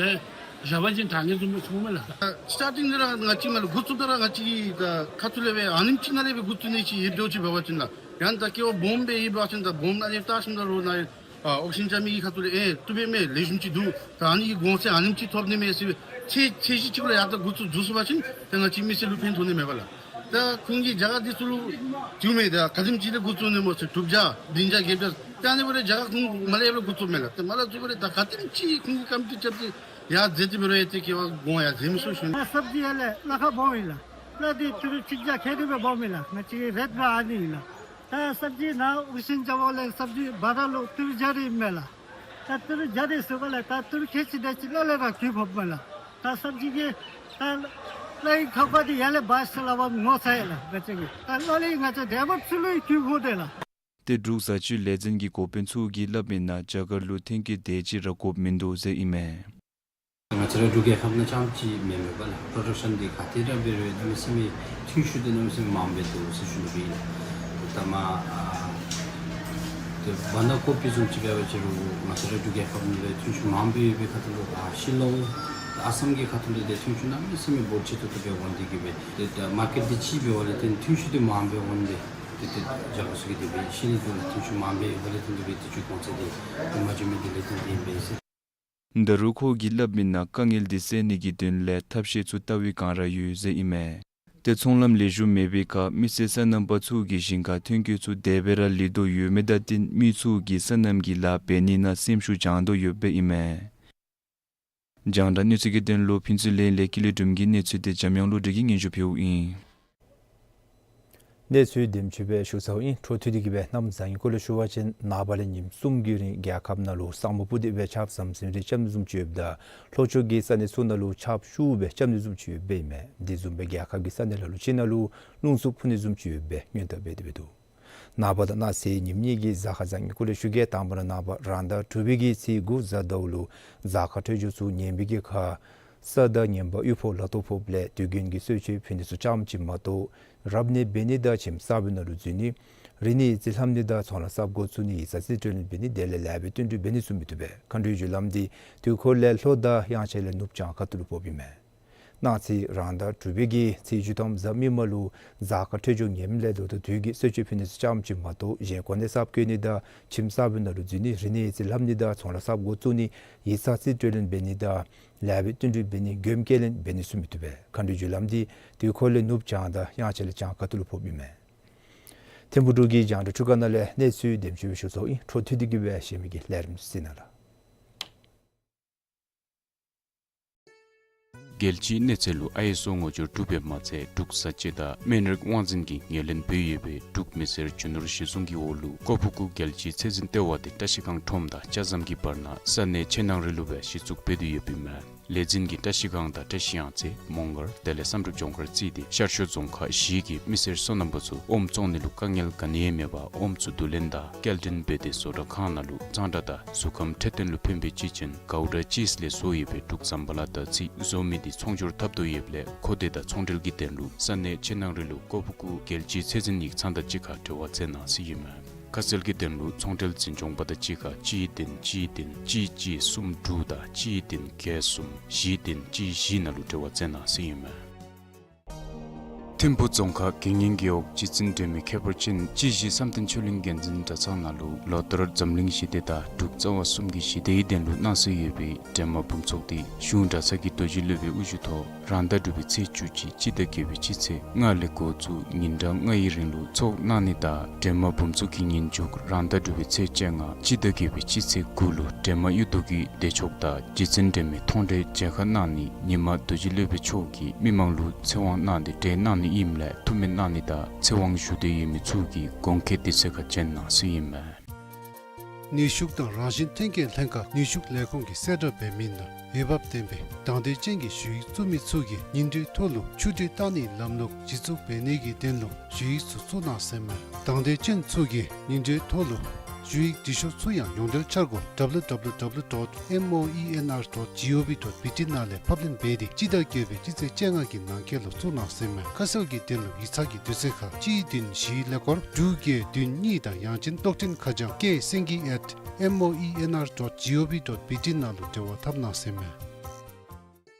བཞག་པ་ཅིན་དྲག་ནི་བཟུམ་སྦེ་མཐོང་མས་ལགས། སི་ཊར་ཊིང་འདི་ར་ང་བཅས་མར་ལས་འགོ་བཙུགས་ད་ར་ང་བཅས་ཀྱི་ད་ཁ་ཐུག་ལས་སྦེ་ཨ་ནེམ་ཅིག་ནང་ལས་སྦེ་འགོ་བཙུགས་ནི་ཅིག་ཡོདཔ་འདྲཝ་ཅིག་འབད་བ་ཅིན་ལགས། ཡང་ད་སྐྱེ་བ་སྦོམ་སྦེ་ཡོད་པ་ཅིན་ད་སྦོམ་ནང་ལས་བལྟ་ཞིནམ་ད་རོགས་ནཱ་ཨ་ཨོག་སིཇན་རྐྱབ་མི་གི་ཁ་ཐུག་ལས་ཨེ་བཏུབ་པས་མས། ལེགས་ཤོམ་ཅིག་འདུག། ད་ཨ་ནི་གི་གོང་ཚད་ཨ་ནེམ་ཅིག་ཐོབ་ནི་མས་ཟེར་ཚད་ཚད་གཞི་ཅིག་ལུ་ཡར་ད་འགོ་བཙུགས་བཙུགས་སོང་པ་ཅིན་ད་ང་བཅས་མི་སེར་ལུ་ཕན་ཐོགས་ནི་མས་པ་ལགས། ད་ཁོང་གིས་རྒྱ་གར་འདི་ཚུ་ལུ་བཏུབ་མས། ད་ག་དེམ་ཅིག་ལས་འགོ་བཙུགས་ནི་སྨོ་ཟེར་དྲུག་བརྒྱ་བདུན་བརྒྱ་བརྒྱད་བརྒྱ་ད་ཨ་ནི་འབད་རུང་རྒྱ་གར་ཁོང་མར་ལས་ཡར་འགོ་བཙུགསཔ་མས་ལགས། ཏེ་མར་ལས་བཙུགས་པ་ར་ད་ག་དེམ་ཅིག་ཁོང་གིས་དཀའ་སྤྱད་རྐྱབ་སྟེ་ཡར་མཛད་དེ་འབད་རུང་ཡང་ཏེ་སྐྱེ་བ་གོང་ཡར་མཛད་མི་ཚུགས་ཞུ་ནི། ཨ་སབ་ཇི་ཡར་ལས་གླ་ཁར་འབག་འོང་ཡི་ལགས། གླ་འདི་ཏི་རུ་གཅིག་བརྒྱ་ཁལ་གཅིག་སྦེ་འབག་འོང་མས་ལགས། ང་བཅས་ཀྱི་རེཊ་ར་ཨ་ནི་ཨིན་ལགས། ད་སབ་ཇི་ནཱ་ཨོག་སིཇན་རྐྱབ་པ་ལས་སབ་ཇི་བཱ་ར་ལུ་ཏི་རུ་བརྒྱ་རེ་ཨིན་མས་ལགས། ད་ཏི་རུ་བརྒྱ་རེ་ཟེརཝ་ལས་ད་ཏི་རུ་ཁལ་གཅིག་དེ་ཅིག་གླ་ལས་ར་བཀོལ་ཕོགཔ་མས་ལགས། ད་སབ་ཇི་གི་ད་གླའི་ཁ་དཔག་འདི་ཡར་ལས་འབག་ཟེར་སླབ་པ་ངོ་ཚ་ཡི་ལགས། ང་བཅས་ཀྱིས་ད་གླ་ལས་ང་བཅས་ཌའི་བརཊ་ཚུ་ལུ་བཀོལ་ཕོག་དེས་ལགས། ཏེ་འབྲུག་བཟའ་ཆོས་ལས་འཛིན་གྱི་འགོ་དཔོན་ཚུ་གིས་སླབ་མིའི་ནང་རྒྱ་གར་ལུ་ཐོན་སྐྱེད་དེ་ཅིག་ར་དགོཔ་མིན་འདུག་ཟེར་ཨིན་མས། ང་བཅས་ར་འབྲུག་རྒྱལ་ཁབ་ནང་རྐྱངམ་ཅིག་མེན་མས་པ་ལགས། པྲོ་ཌག་ཤན་འདི་ག་ཏེ་ར་འབད་རུང་གནམ་མེད་ས་མེད་ཐོན་ཤུགས་འདི་གནམ་མེད་ས་མེད་མངམ་སྦེ་འདུག་ཟེར་ཞུ་ནི་ཨིན། ད་མ་ཨ་ཏེ་བཱན་དཱ་ཀོ་པི་བཟུམ་ཅིག་འབད་བ་ཅིན་རུང་ང་བཅས་ར་འབྲུག་རྒྱལ་ཁབ་ནང་ལས་ཐོན་ཤུགས་མངམ་སྦེ་ཡོད་པའི་ཁ་ཐུག་ལུ་ཨ་ཤི་ལོང་ཨ་སམ་གྱི་ཁ་ཐུག་ལས་ཏེ་ཐོན་ཤུགས་གནམ་མེད་ས་མེད་འབོར་ཆེ་ཏོག་ཏོ་སྦེ་འོང་སྟེ་གིས་སྦེ་ཏེ་ད་མར་ཀེཊ་འདི་ཅིག་འབད་བ་ལས་ཏེ་ཐོན་ཤུགས་འདི་མངམ་སྦེ་འོང་སྟེ་ ཏེ་ཏེ་རྒྱལ་པོ་ཚུ་གིས་དེ་སྦེ་ཤི་ནི་འདི་ལུ་ཐེ་ཚོམ་མ་འབད་བར་ལས་ཏེ་དེ་སྦེ་ཏེ་ཚུ་གོང་ཚད་འདི་ཏེ་མ་བྱོན་མི་འདི་ལས་ཏེ་དེ་སྦེ་ཟེར། ད་རུང་ཁོ་གིས་སླབ་མི་ནང་དཀའ་ངལ་འདི་སེལ་ནི་གི་དོན་ལས་ཐབས་ཤེས་ཚུ་བལྟ་བའི་བསྒང་ར་ཡོད་ཟེར་ཨིན་མས། ཏེ་ཚོང་ལམ་ལེགས་ཤོམ་མེད་པའི་ཁར་མི་སེར་སོ་ནམ་པ་ཚུ་གི་ཞིང་ཁ་ཐོན་སྐྱེད་ཚུ་དེ་སྦེ་ར་ལུས་དོ་ཡོད་མི་དང་བསྟུན་མི་ཚུ་གིས་སོ་ནམ་གྱི་ལཱ་འབད་ནི་ནང་སེམས་ཤུགས་བྱང་དོ་ཡོདཔ་ཨིན་མས། རྒྱང་བསྒྲགས་གནས་ཚུལ་གྱི་དོན་ལུ་ཕུན་ཚོགས་གླིང་ལས་ཀུན་ལེགས་སྒྲོལམ་གྱི་གནས་ཚུལ་འདི་འཇམ་དབྱངས་བློ་གྲོས་ཀྱིས་སྙན་ཞུ་ཕུལཝ་ཨིན། གནས་ཚུལ་དེམ་ཅིག་སྦེ་ཞུ་ཚརཝ་ཨིན། འཕྲོ་མཐུད་དེ་གིས་སྦེ་གནམ་བཟང་ངན་སྐོར་ལས་ཞུ་བ་ཅིན་ནངས་པ་ལས་ཉིནམ་གསུམ་གྱི་རིང་རྒྱལ་ཁབ་ནང་ལུ་ས་སྨུག་སྤུབས་ཏེ་སྦེ་ཆརཔ་ཟམ་ཟིམ་རེ་རྐྱབ་ནི་བཟུམ་ཅིག་ཡོདཔ་ད་ལྷོ་ཕྱོགས་ཀྱི་ས་གནས་ཚུ་ནང་ལུ་ཆརཔ་ཤུགས་སྦེ་རྐྱབ་ནི་བཟུམ་ཅིག་ཡོདཔ་ཨིན་མས། དེ་བཟུམ་སྦེ་རྒྱལ་ཁབ་ཀྱི་ས་གནས་ལ་ལུ་ཅིག་ནང་ལུ་རླུང་འཚུབ་འཕུ་ནི་བཟུམ་ཅིག་ཡོདཔ་སྦེ་སྔོན་བརྡ་འབད་དེ་སྦེ་འདུག། ནངས་པ་དང་གནངས་ཚེ་ཉིནམ་གཉིས་ཀྱི་གཟའ་སྐར་བཟང་ངན་སྐོར་ལས་ཞུ་གེ། དང་པ་ར་ནངས་པ་རང་ཟླ་དྲུག་པའི་གི་ཚེས་དགུ་གཟའ་ཟླཝ་ལུ་གཟའ་སྐར་འཕྲོད་སྦྱོར་ཚུ་ངན་པའི་གི་ཁར་ས་དང་ངན་པ་གཡུ་ཕོ་ལ་དོ་ཕོགཔ་ལས་དུས་རྒྱུན་གྱི་གསོལ་མཆོད་ཕུལ་ནི་ཚུ་རྐྱངམ་ཅིག་མ་གཏོགས་རབ་གནས་འབད་ནི་དང་ཁྱིམ་གསརཔ་ནང་ལུ་འཛུལ་ནི་རིག་གནས་ཡིག་རྩིས་ལྷབ་ནི་དང་ཚོང་ལཱ་གསརཔ་འགོ་བཙུགས་ནི་ཡིག་ཚང་རྩིས་སྤྲོད་ལེན་འབད་ནི་དེ་ལས་ལེགས་པའི་བསྟུན་གྲོས་འབད་ནི་ཚུ་མི་བཏུབ་པས། མཁའ་འགྲོའི་རྒྱུ་ལམ་འདི་དུས་འཁོར་ལས་ལྷོ་དང་དབྱངས་འཆར་ལས་ནུབ་བྱང་ཁ་ཐུག་ལུ་ཕོགཔ་ཨིན་མས། གནངས་ཚེ་རང་ཟླ་དྲུག་པའི་གི་ཚེས་བཅུ་ཐམ་གཟའ་མིག་དམར་ལུ་གཟའ་སྐར་འཕྲོད་སྦྱོར་ངནམ་ལས་ལོ་ཟླ་དུས་ཀྱི་གསོལ་མཆོད་ཕུལ་ནི་ཚུ་རྐྱངམ་ཅིག་མ་གཏོགས་གཞན་གོ་གནས་གསརཔ་བསྐོ་ནི་དང་ཁྱིམ་གསརཔ་ནང་ལུ་འཛུལ་ནི་རིག་གནས་ཡིག་རྩིས་ལྷབ་ནི་དང་ཚོང་ལཱ་གསརཔ་འགོ་བཙུགས་ནི་ཡིག་ཚང་རྩིས་སྤྲོད་ལེན་འབད་ནི་དང་ལེགས་པའི་བསྟུན་གྲོས་འབད་ནི་མགྱོནམ་སྐྱེལ་ལེན་འབད་ནི་ཚུ་མི་བཏུབ་པས། མཁའ་འགྲོའི་རྒྱུ་ལམ་འདི་དུས་འཁོར་ལས་ནུབ་བྱང་དང་དབྱངས་འཆར་ལས་བྱང་ཁ་ཐུག་ལུ་ཕོགཔ་ཨིན་མས། ཐིམ་ཕུག་འབྲུག་གི་རྒྱང་བསྒྲགས་ཁྲུས་ཁང་ནང་ལས་གནས་ཚུལ་དེམ་ཅིག་སྦེ་ཞུ་ཚརཝ་ཨིན། འཕྲོ་མཐུད་དེ་གིས་སྦེ་གཞན་མི་གི་ལས་རིམ་གཟིགས་གནང་ལགས། རྒྱལ་སྤྱིའི་གནས་ཚད་ལུ་ཨའི་ཨེསི་ཨོ་ངོ་སྦྱོར་གྲུབ་པའི་མ་ཚད་འབྲུག་བཟའ་སྤྱོད་དང་སྨན་རིགས་དབང་འཛིན་གྱིས་ངོས་ལེན་འབད་ཡོད་པའི་འབྲུག་མི་སེར་རྒྱུ་ནོར་གཞི་བཟུང་གི་འོག་ལུ་ཀོ་ཕུ་ཀུ་རྒྱལ་སྤྱིའི་ཚད་འཛིན་ལྟེ་བ་དེ་བཀྲ་ཤིས་སྒང་ཁྲོམ་དང་ལྕགས་ཟམ་གྱི་བར་ན་ས་གནས་ཆེ་ནང་རི་ལུ་སྦེ་གཞི་བཙུགས་འབད་དེ་ཡོདཔ་ཨིན་མས། ལས་འཛིན་གྱིས་བཀྲ་ཤིས་སྒང་དང་བཀྲ་ཤིས་གཡང་རྩེ་མོང་སྒར་དེ་ལས་བསམ་གྲུབ་ལྗོངས་མཁར་བརྩིས་ཏེ་ཤར་ཕྱོགས་རྫོང་ཁག་བཞི་གི་མི་སེར་སོ་ནམ་པ་ཚུ་ཨོམ་བཙོང་ནི་ལུ་དཀའ་ངལ་ག་ནི་ཡང་མེད་པར་ཨོམ་ཚུ་བསྡུ་ལེན་དང་སྐྱེལ་འདྲེན་འབད་དེ་བཟོ་གྲྭ་ཁང་ནང་ལུ་གཙང་སྦྲ་དང་གཟུགས་ཁམས་འཕྲོད་བསྟེན་ལུ་ཕན་པའི་དཔྱིད་ཅན་གའུ་ཌ་ཅིསི་ལས་བཟོ་ཡོད་པའི་འབྲུག་ཟམ་པ་ལ་དར་ཚི་བཟོ་མི་འདི་ཚོང་སྒྱུར་འཐབ་དོ་ཡོདཔ་ལས་ཁོ་དེ་དང་ཚོང་འབྲེལ་གྱི་དོན་ལུ་ས་གནས་ཆེ་ནང་རི་ལུ་ཀོ་ཕུ་ཀུ་རྒྱལ་སྤྱིའི་ཚད་འཛིན་ཡིག་ཚང་དང་གཅིག་ཁར་འབྲེལ་བ་མཛད་གནང་ཟེར་ཨིན་མས། ཁ་གསལ་གྱི་དོན་ལུ་ཚོང་འབྲེལ་འཛིན་སྐྱོང་པ་དང་གཅིག་ཁར་གཅིག་བདུན་གཅིག་བདུན་གཅིག་གཅིག་གསུམ་དྲུག་དང་གཅིག་བདུན་བརྒྱད་གསུམ་བཞི་བདུན་གཅིག་བཞི་ནང་ལུ་འབྲེལ་བ་མཛད་གནང་ཟེར་ཨིན་མས། ཐིམ་ཕུག་རྫོང་ཁག་དགེ་བསྙེན་རྒེད་འོག་རྗེ་བཙུན་སྒྲོལ་མའི་ཁྱད་པར་ཅན་སྤྱི་གཞི་བསམ་གཏན་ཆོས་གླིང་དགེ་འདུན་གྲྭ་ཚང་ནང་ལུ་ལོ་ལྟར་འཛམ་གླིང་ཞི་བདེ་དང་འབྲུག་རྩ་བ་གསུམ་གྱི་ཞི་བདེའི་དོན་ལུ་གནང་སྲོལ་ཡོད་པའི་སྒྲོལ་མ་འབུམ་ཚོགས་འདི་གཞུང་གྲྭ་ཚང་གི་རྡོ་རྗེ་སློབ་དཔོན་དབུ་བཞུགས་ཐོག་རང་ཟླ་དྲུག་པའི་ཚེས་བཅུ་གཅིག་སྤྱི་ཟླ་བརྒྱད་པའི་སྤྱི་ཚེས་ལྔ་ལས་འགོ་བཙུགས་ཉིན་གྲངས་ལྔ་ཡི་རིང་ལུ་ཚོགས་གནང་ནི་དང་སྒྲོལ་མ་འབུམ་ཚོགས་ཀྱི་ཉིན་མཇུག་རང་ཟླ་དྲུག་པའི་ཚེས་བཅོ་ལྔ་སྤྱི་ཟླ་བརྒྱད་པའི་སྤྱི་ཚེས་དགུ་ལུ་སྒྲོལ་མ་གཡུ་མདོག་གི་བདེ་མཆོག་དང་རྗེ་བཙུན་སྒྲོལ་མའི་མཐོང་གྲོལ་མཇལ་ཁ་གནང་ནི་ཉིནམ་རྡོ་རྗེ་སློབ་དཔོན་མཆོག་གིས་མི་མང་ལུ་ཚེ་དབང་གནང་སྟེ་གྲོལ་གནང་ནི་ཨིནམ་ལས་ཐུགས་སྨོན་གནང་ནི་དང་ཚེ་དབང་ཞུ་འདོད་ཡོད་མི་ཚུ་གིས་གོང་འཁོད་དུས་ཚོད་ཁར་བྱོན་གནང་ཟེར་ཨིན་མས། ནུས་ཤུགས་དང་རང་བཞིན་ཐོན་སྐྱེད་ལྷན་ཁག་ནུས་ཤུགས་ལས་ཁུངས་ཀྱིས་གསལ་བསྒྲགས་འབད་མི་ནང་འོས་འབབ་ལྡན་པའི་དང་འདོད་ཅན་གྱི་ཞུ་ཡིག་བཙུགས་མི་ཚུ་གིས་ཉིན་རེའི་ཐོག་ལུ་ཆུ་འདྲེན་བཏང་ནིའི་ལམ་ལུགས་གཞི་བཙུགས་འབད་ནི་གི་དོན་ལུ་ཞུ་ཡིག་ཚུ་བཙུགས་གནང་ཟེར་མས། དང་འདོད་ཅན་ཚུ་གིས་ཉིན་རེའི་ཐོག་ལུ་ཞུ་ཡིག་འབྲི་ཤོག་ཚུ་ཡང་ཡོངས་འབྲེལ་འཆར་སྒོ་W W W dot moenr dot gov dot B T ནང་ལས་ཕབ་ལེན་འབད་དེ་སྤྱི་ཟླ་བརྒྱད་པའི་སྤྱི་ཚེས་བཅོ་ལྔ་གི་ནང་འཁོད་ལུ་བཙུགས་གནང་ཟེར་མས། ཁ་གསལ་གྱི་དོན་ལུ་ཡིག་ཚང་གི་དུས་ཚོད་ཁར་གཅིག་བདུན་བཞི་ཀླད་ཀོར་དྲུག་བརྒྱད་བདུན་གཉིས་དང་ཡང་ཅིན་གཏོགས་འཕྲིན་ཁ་བྱང་ཀེ་སེང་གེ་at moenr dot gov dot B T ནང་ལུ་འབྲེལ་བ་འཐབ་གནང་ཟེར་མས།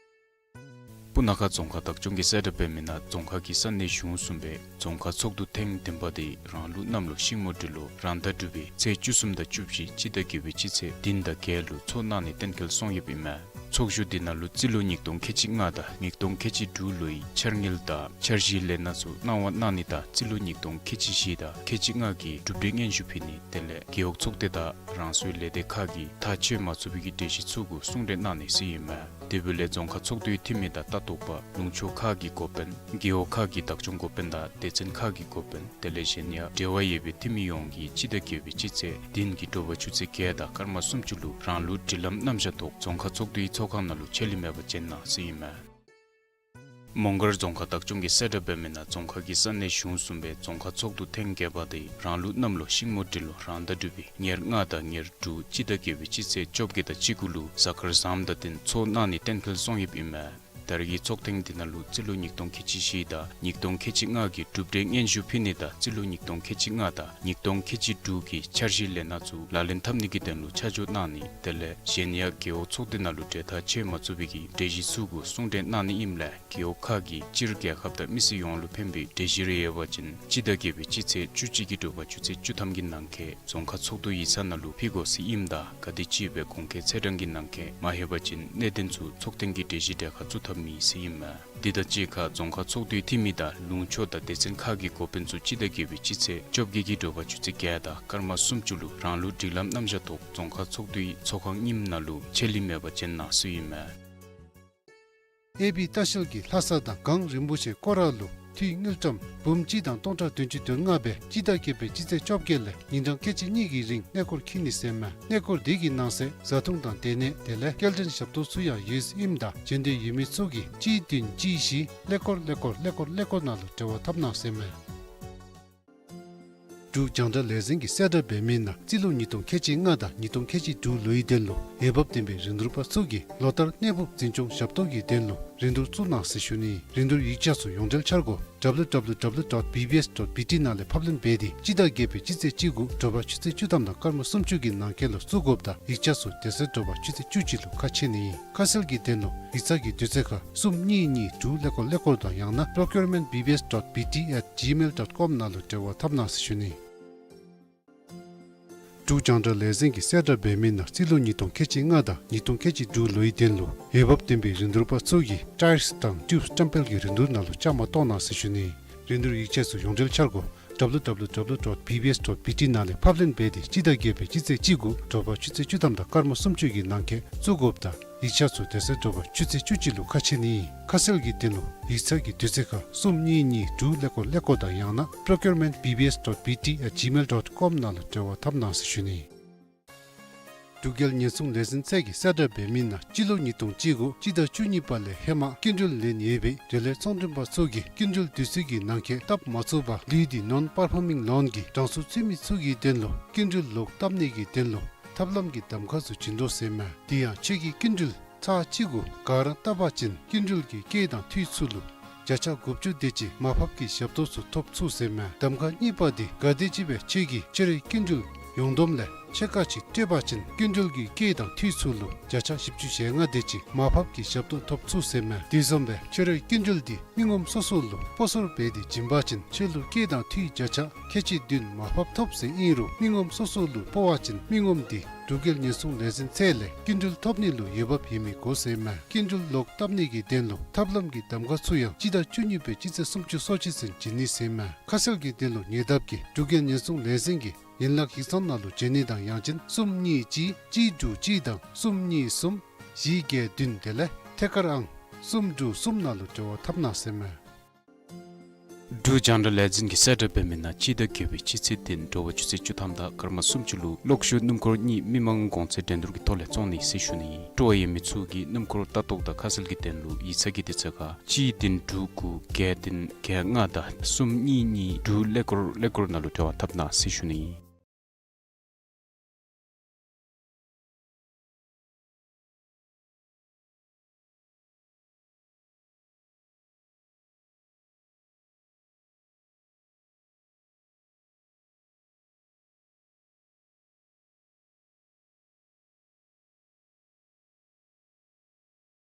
སྤུ་ན་ཁ་རྫོང་ཁག་བདག་སྐྱོང་གིས་གསལ་བསྒྲགས་འབད་མི་ནང་རྫོང་ཁག་གི་ས་གནས་གཞུང་གསུམ་པའི་རྫོང་ཁག་ཚོགས་འདུ་ཐེངས་བདུན་པ་དེ་རང་ལུགས་གནམ་ལོ་ཤིང་མོ་སྦྲུལ་ལོ་རང་ཟླ་དྲུག་པའི་ཚེས་བཅུ་གསུམ་དང་བཅུ་བཞི་སྤྱི་ཟླ་བརྒྱད་པའི་སྤྱི་ཚེས་བདུན་དང་བརྒྱད་ལུ་ཚོགས་གནང་ནི་གཏན་འཁེལ་སོང་ཡོདཔ་ཨིན་མས། ཚོགས་བཞུགས་འདི་ནང་ལུ་རྩིས་ལོ་ཉིས་སྟོང་ཁལ་གཅིག་ལྔ་དང་ཉིས་སྟོང་ཁལ་གཅིག་དྲུག་ལོའི་འཆར་དངུལ་དང་འཆར་གཞིའི་ལས་སྣ་ཚུ་གནང་བ་གནང་ནི་དང་རྩིས་ལོ་ཉིས་སྟོང་ཁལ་གཅིག་བཞི་དང་ཁལ་གཅིག་ལྔ་གི་གྲུབ་འབྲས་སྙན་ཞུ་ཕུལ་ནི་དེ་ལས་རྒེད་འོག་ཚོགས་སྡེ་དང་རང་སོའི་ལས་སྡེ་ཁག་གིས་ཐག་བཅད་མ་ཚུགས་པའི་གྲོས་གཞི་ཚུ་གུ་གསུང་གྲོས་གནང་ནི་ཟེར་ཨིན་མས། དེ་འབདཝ་ལས་རྫོང་ཁག་ཚོགས་འདུའི་འཐུས་མི་དང་ལྟ་རྟོག་པ་ལུང་ཕྱོགས་ཁག་གི་འགོ་དཔོན་རྒེད་འོག་ཁག་གི་བདག་སྐྱོང་འགོ་དཔོན་དང་སྡེ་ཚན་ཁག་གི་འགོ་དཔོན་དེ་ལས་གཞན་ཡང་འབྲེལ་བ་ཡོད་པའི་འཐུས་མི་ཡོངས་ཀྱིས་སྤྱི་ཟླ་བརྒྱད་པའི་སྤྱི་ཚེས་བདུན་གྱི་དྲོ་པ་ཆུ་ཚོད་བརྒྱད་དང་སྐར་མ་སུམ་ཅུ་ལུ་རང་ལུགས་སྒྲིག་ལམ་རྣམ་གཞག་ཐོག་རྫོང་ཁག་ཚོགས་འདུའི་ཚོགས་ཁང་ནང་ལུ་ཆད་ལུས་མེད་པར་བྱོན་གནང་ཟེར་ཨིན་མས། མོང་སྒར་རྫོང་ཁག་བདག་སྐྱོང་གིས་གསལ་བསྒྲགས་འབད་མི་ནང་རྫོང་ཁག་གི་ས་གནས་གཞུང་གསུམ་པའི་རྫོང་ཁག་ཚོགས་འདུ་ཐེངས་བརྒྱད་པ་དེ་རང་ལུགས་གནམ་ལོ་ཤིང་མོ་སྦྲུལ་ལོ་རང་ཟླ་དྲུག་པའི་ཉེར་ལྔ་དང་ཉེར་དྲུག་སྤྱི་ཟླ་བརྒྱད་པའི་སྤྱི་ཚེས་བཅོ་བརྒྱད་དང་གཅིག་དགུ་ལུ་གཟའ་སྐར་བཟངམ་དང་བསྟུན་ཚོགས་གནང་ནི་གཏན་འཁེལ་སོང་ཡོདཔ་ཨིན་མས། ད་རེས་ཀྱི་ཚོགས་ཐེངས་འདི་ནང་ལུ་རྩིས་ལོ་ཉིས་སྟོང་ཁལ་གཅིག་བཞི་དང་ཉིས་སྟོང་ཁལ་གཅིག་ལྔ་གི་གྲུབ་འབྲས་སྙན་ཞུ་ཕུལ་ནི་དང་རྩིས་ལོ་ཉིས་སྟོང་ཁལ་གཅིག་ལྔ་དང་ཉིས་སྟོང་ཁལ་གཅིག་དྲུག་གི་འཆར་གཞི་ལས་སྣ་ཚུ་ལག་ལེན་འཐབ་ནི་གི་དོན་ལུ་ཆ་འཇོག་གནང་ནི་དེ་ལས་གཞན་ཡང་རྒེད་འོག་ཚོགས་སྡེ་ནང་ལུ་གྲོས་ཐག་བཅད་མ་ཚུགས་པའི་གི་གྲོས་གཞི་ཚུ་གུ་གསུང་གྲོས་གནང་ནི་ཨིནམ་ལས་རྒེད་འོག་ཁག་གི་སྤྱིར་རྒྱལ་ཁབ་དང་མི་སེར་ཡོངས་ལུ་ཕན་པའི་གྲོས་གཞི་རེ་ཡོད་པ་ཅིན་སྤྱི་ཟླ་བརྒྱད་པའི་སྤྱི་ཚེས་བཅུ་གཅིག་གི་དྲོ་པ་ཆུ་ཚོད་བཅུ་ཐམ་གྱི་ནང་འཁོད་རྫོང་ཁག་ཚོགས་འདུ་ཡིག་ཚང་ནང་ལུ་ཕུལ་དགོ་ཟེར་ཨིནམ་ད་ག་དེ་ཅིག་སྦེ་གོང་འཁོད་ཚེས་གྲངས་ཀྱི་ནང་འཁོད་མ་ལྷོད་པ་ཅིན་གནད་དོན་ཚུ་ཚོགས་ཐེངས་ཀྱི་གྲོས་གཞི་གྲལ་ཁར་བཙུགས་ཐབས་མེད་ཟེར་ཨིན་མས། འདི་དང་གཅིག་ཁར་རྫོང་ཁག་ཚོགས་འདུའི་འཐུས་མི་དང་ལུང་ཕྱོགས་དང་སྡེ་ཚན་ཁག་གི་འགོ་དཔོན་ཚུ་སྤྱི་ཟླ་བརྒྱད་པའི་སྤྱི་ཚེས་བཅོ་བརྒྱད་ཀྱི་དྲོ་པ་ཆུ་ཚོད་བརྒྱད་དང་སྐར་མ་སུམ་ཅུ་ལུ་རང་ལུགས་སྒྲིག་ལམ་རྣམ་གཞག་ཐོག་རྫོང་ཁག་ཚོགས་འདུའི་ཚོགས་ཁང་རྙིངམ་ནང་ལུ་ཆད་ལུས་མེད་པར་བྱོན་གནང་ཟེར་ཨིན་མས། ཨེ་བི་ལྟ་བཤལ་གྱིས་ལྷ་ས་དང་གངས་རིན་པོ་ཆེ་སྐོར་ར་ལུ་འཐུས་དངུལ་ཀྲམ་འབུམ་གཅིག་དང་སྟོང་ཕྲག་བདུན་ཅུ་དོན་ལྔ་སྦེ་སྤྱི་ཟླ་བརྒྱད་པའི་སྤྱི་ཚེས་བཅོ་བརྒྱད་ལས་ཉིན་གྲངས་ཁལ་གཅིག་གཉིས་ཀྱི་རིང་གནས་སྐོར་འཁྱིད་ནི་ཟེར་མས། གནས་སྐོར་དེ་གི་ནང་གསེས་བཟའ་འཐུང་དང་སྡོད་གནས་དེ་ལས་སྐྱེལ་འདྲེན་ཞབས་ཏོག་ཚུ་ཡང་ཡོད་ཟེར་ཨིནམ་ད་བྱོན་འདོད་ཡོད་མི་ཚུ་གིས་གཅིག་བདུན་གཅིག་བཞི་ཀླད་ཀོར་ཀླད་ཀོར་ཀླད་ཀོར་ཀླད་ཀོར་ནང་ལུ་འབྲེལ་བ་འཐབ་གནང་ཟེར་མས། འབྲུག་རྒྱང་བསྒྲགས་ལས་འཛིན་གྱིས་གསལ་བསྒྲགས་འབད་མི་ནང་རྩིས་ལོ་ཉིས་སྟོང་ཁལ་གཅིག་ལྔ་དང་ཉིས་སྟོང་ཁལ་གཅིག་དྲུག་ལོའི་དོན་ལུ་འོས་འབབ་ལྡན་པའི་རིན་བསྡུར་པ་ཚུ་གིས་ལོ་ལྟར་གནས་སྤོ་འཛིན་སྐྱོང་ཞབས་ཏོག་གི་དོན་ལུ་རིན་བསྡུར་བཙུགས་གནང་ཟེར་ཞུ་ནི། རིན་བསྡུར་ཡིག་ཆ་ཚུ་ཡོངས་འབྲེལ་འཆར་སྒོ་W W W dot B B S dot B T ནང་ལས་ཕབ་ལེན་འབད་དེ་སྤྱི་ཟླ་བརྒྱད་པའི་སྤྱི་ཚེས་གཅིག་གུ་དྲོ་པ་ཆུ་ཚོད་བཅུ་ཐམ་དང་སྐར་མ་སུམ་ཅུ་གི་ནང་འཁོད་ལུ་བཙུགས་དགོཔ་དང་ཡིག་ཆ་ཚུ་དེ་ཚེ་དྲོ་པ་ཆུ་ཚོད་བཅུ་གཅིག་ལུ་ཁ་ཕྱེ་ནི་ཨིན། ཁ་གསལ་གྱི་དོན་ལུ་ཡིག་ཚང་གི་དུས་ཚོད་ཁར་གསུམ་གཉིས་གཉིས་དྲུག་ཀླད་ཀོར་ཀླད་ཀོར་དང་ཡང་ན་procurement B B S dot B T at gmail dot com ནང་ལུ་འབྲེལ་བ་འཐབ་གནང་ཟེར་ཞུ་ནི། འབྲུག་རྒྱང་བསྒྲགས་ལས་འཛིན་གྱིས་གསལ་བསྒྲགས་འབད་མི་ནང་རྩིས་ལོ་ཉིས་སྟོང་ཁལ་གཅིག་ལྔ་དང་ཉིས་སྟོང་ཁལ་གཅིག་དྲུག་ལོའི་དོན་ལུ་འོས་འབབ་ལྡན་པའི་རིན་བསྡུར་པ་ཚུ་གིས་ཊའིརསི་དང་ཊིའུབ་སི་ཊམ་པེལ་གྱི་རིན་བསྡུར་ནང་ལུ་བཅའ་མར་གཏོགས་གནང་ཟེར་ཞུ་ནི། རིན་བསྡུར་ཡིག་ཆ་ཚུ་ཡོངས་འབྲེལ་འཆར་སྒོ་W W W dot B B S dot B T ནང་ལས་ཕབ་ལེན་འབད་དེ་སྤྱི་ཟླ་བརྒྱད་པའི་སྤྱི་ཚེས་གཅིག་གུ་དྲོ་པ་ཆུ་ཚོད་བཅུ་ཐམ་དང་སྐར་མ་སུམ་ཅུ་གི་ནང་འཁོད་བཙུགས་དགོཔ་དང་ཡིག་ཆ་ཚུ་དེ་ཚེ་དྲོ་པ་ཆུ་ཚོད་བཅུ་གཅིག་ལུ་ཁ་ཕྱེ་ནི། ཁ་གསལ་གྱི་དོན་ལུ་ཡིག་ཚང་གི་དུས་ཚོད་ཁར་གསུམ་གཉིས་གཉིས་དྲུག་ཀླད་ཀོར་ཀླད་ཀོར་དང་ཡང་ན་procurement B B S dot B T at gmail dot com ནང་ལུ་འབྲེལ་བ་འཐབ་གནང་ཟེར་ཞུ་ནི། འབྲུག་རྒྱལ་ཉེན་སྲུང་ལས་འཛིན་ཚད་ཀྱིས་གསལ་བསྒྲགས་འབད་མི་ནང་སྤྱི་ལོ་ཉིས་སྟོང་གཅིག་དགུ་སྤྱི་ཟླ་བཅུ་གཉིས་པ་ལས་ཧེ་མ་སྐྱིན་འགྲུལ་ལེན་ཡོད་པའི་འབྲེལ་ཡོད་ཚོང་མགྲོན་པ་ཚུ་གིས་སྐྱིན་འགྲུལ་དུས་ཚོད་ཀྱི་ནང་འཁོད་བཏབ་མ་ཚུགས་པར་ལུས་ཏེ་non performing loan གི་གྲངས་སུ་ཚུད་མི་ཚུ་གི་དོན་ལུ་སྐྱིན་འགྲུལ་ལོག་བཏབ་ནི་གི་དོན་ལུ་ཐབས་ལམ་གྱི་གདམ་ཁ་ཚུ་བྱིན་དོ་ཟེར་མས། དེ་ཡང་ཁྱོད་ཀྱིས་སྐྱིན་འགྲུལ་ཚར་གཅིག་གུ་ག་ར་བཏབ་པ་ཅིན་སྐྱིན་འགྲུལ་གྱི་སྐྱེད་དང་འཐུས་ཚུ་ལུ་བརྒྱ་ཆ་དགུ་བཅུ་དེ་ཅིག་མར་ཕབ་ཀྱི་ཞབས་ཏོག་ཚུ་ཐོབ་ཚུགས་ཟེར་མས། གདམ་ཁ་གཉིས་པ་དེ་ག་དེམ་ཅིག་སྦེ་ཁྱོད་ཀྱིས་ཁྱོད་རའི་སྐྱིན་འགྲུལ་ཡོངས་བསྡོམས་ལས་ཕྱེད་ཀ་ཅིག་སྤྲོད་པ་ཅིན་སྐྱིན་འགྲུལ་གྱི་སྐྱེད་དང་འཐུས་ཚུ་ལུ་བརྒྱ་ཆ་བཞི་བཅུ་ཞེ་ལྔ་དེ་ཅིག་མར་ཕབ་ཀྱི་ཞབས་ཏོག་ཐོབ་ཚུགས་ཟེར་མས། དེ་བཟུམ་སྦེ་ཁྱོད་རའི་སྐྱིན་འགྲུལ་དེ་མི་ངོམ་སོ་སོ་ལུ་སྤོ་སོར་འབད་དེ་བྱིན་པ་ཅིན་ཁྱོད་ལུ་སྐྱེད་དང་འཐུས་བརྒྱ་ཆ་ཁལ་གཅིག་བདུན་མར་ཕབ་ཐོབ་ཟེར་ཨིན་རུང་མི་ངོམ་སོ་སོ་ལུ་སྤོ་བ་ཅིན་མི་ངོམ་དེ་འབྲུག་རྒྱལ་ཉེན་སྲུང་ལས་འཛིན་ཚད་ལས་སྐྱིན་འགྲུལ་ཐོབ་ནི་ལུ་འོས་འབབ་ཡོད་མི་དགོ་ཟེར་མས། སྐྱིན་འགྲུལ་ལོག་བཏབ་ནི་གི་དོན་ལུ་ཐབས་ལམ་གྱི་གདམ་ཁ་ཚུ་ཡང་སྤྱི་ཟླ་བཅུ་གཉིས་པའི་སྤྱི་ཚེས་སུམ་ཅུ་སོ་གཅིག་ཚུན་བྱིན་ནི་ཟེར་མས། ཁ་གསལ་གྱི་དོན་ལུ་ཉེ་འདབས་ཀྱི་འབྲུག་རྒྱལ་ཉེན་སྲུང་ལས་འཛིན་གྱི་ཡན་ལག་ཡིག་ཚང་ནང་ལུ་བྱོན་ནི་དང་ཡང་ཅིན་གསུམ་གཉིས་གཅིག་གཅིག་དྲུག་གཅིག་དང་གསུམ་གཉིས་གསུམ་བཞི་བརྒྱད་བདུན་དེ་ལས་ཐད་ཀར་ཨང་གསུམ་དྲུག་གསུམ་ནང་ལུ་འབྲེལ་བ་འཐབ་གནང་ཟེར་མས། འབྲུག་རྒྱང་བསྒྲགས་ལས་འཛིན་གྱིས་གསལ་བསྒྲགས་འབད་མི་ནང་སྤྱི་ཟླ་བརྒྱད་པའི་སྤྱི་ཚེས་བདུན་དྲོ་པ་ཆུ་ཚོད་བཅུ་ཐམ་དང་སྐར་མ་སུམ་ཅུ་ལུ་གློག་ཤུགས་སྣུམ་འཁོར་གཉིས་མི་མང་གོང་ཚད་འགྲན་བསྡུར་གྱི་ཐོག་ལས་བཙོང་ནི་ཟེར་ཞུ་ནི། སྤྲོ་བ་ཡོད་མི་ཚུ་གིས་སྣུམ་འཁོར་ལྟ་རྟོག་དང་ཁ་གསལ་གྱི་དོན་ལུ་ཡིག་ཚང་གི་དུས་ཚོད་ཁར་གཅིག་བདུན་དྲུག་དགུ་བརྒྱད་བདུན་བརྒྱད་ལྔ་དང་གསུམ་གཉིས་གཉིས་དྲུག་ཀླད་ཀོར་ཀླད་ཀོར་ནང་ལུ་འབྲེལ་བ་འཐབ་གནང་ཟེར་ཞུ་ནི།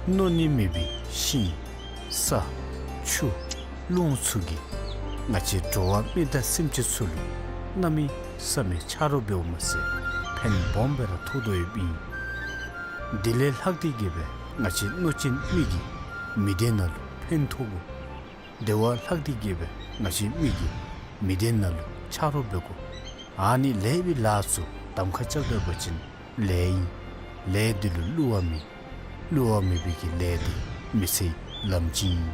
མནོ་ནི་མེད་པའི་ཤིང་ས་ཆུ་རླུང་ཚུ་གིས་ང་བཅས་འགྲོ་བ་མི་དང་སེམས་ཅན་ཚུ་ལུ་གནམ་མེད་ས་མེད་ཆ་རོགས་འབདཝ་མ་ཚད་ཕན་སྦོམ་སྦེ་ར་ཐོགས་དོ་ཡོདཔ་ཨིན། དེ་ལས་ལྷག་སྟེ་གི་སྦེ་ང་བཅས་གནོད་སྦྱིན་མི་གིས་མི་སྡེ་ནང་ལུ་ཕན་ཐོགས་དགོ། དེ་བ་ལྷག་སྟེ་གི་སྦེ་ང་བཅས་མི་གིས་མི་སྡེ་ནང་ལུ་ཆ་རོགས་འབད་དགོ། ཨ་ནི་ལེགས་པའི་ལཱ་ཚུ་གདམ་ཁ་རྐྱབ་སྡོད་པ་ཅིན་ལེགས་ཨིན། ལས་འདི་ལུ་བསླུ་བ་མེད། བསླུ་བ་མེད་པའི་གི་ལས་འདི་མི་ཚེའི་ལམ་ཅིག་ཨིན།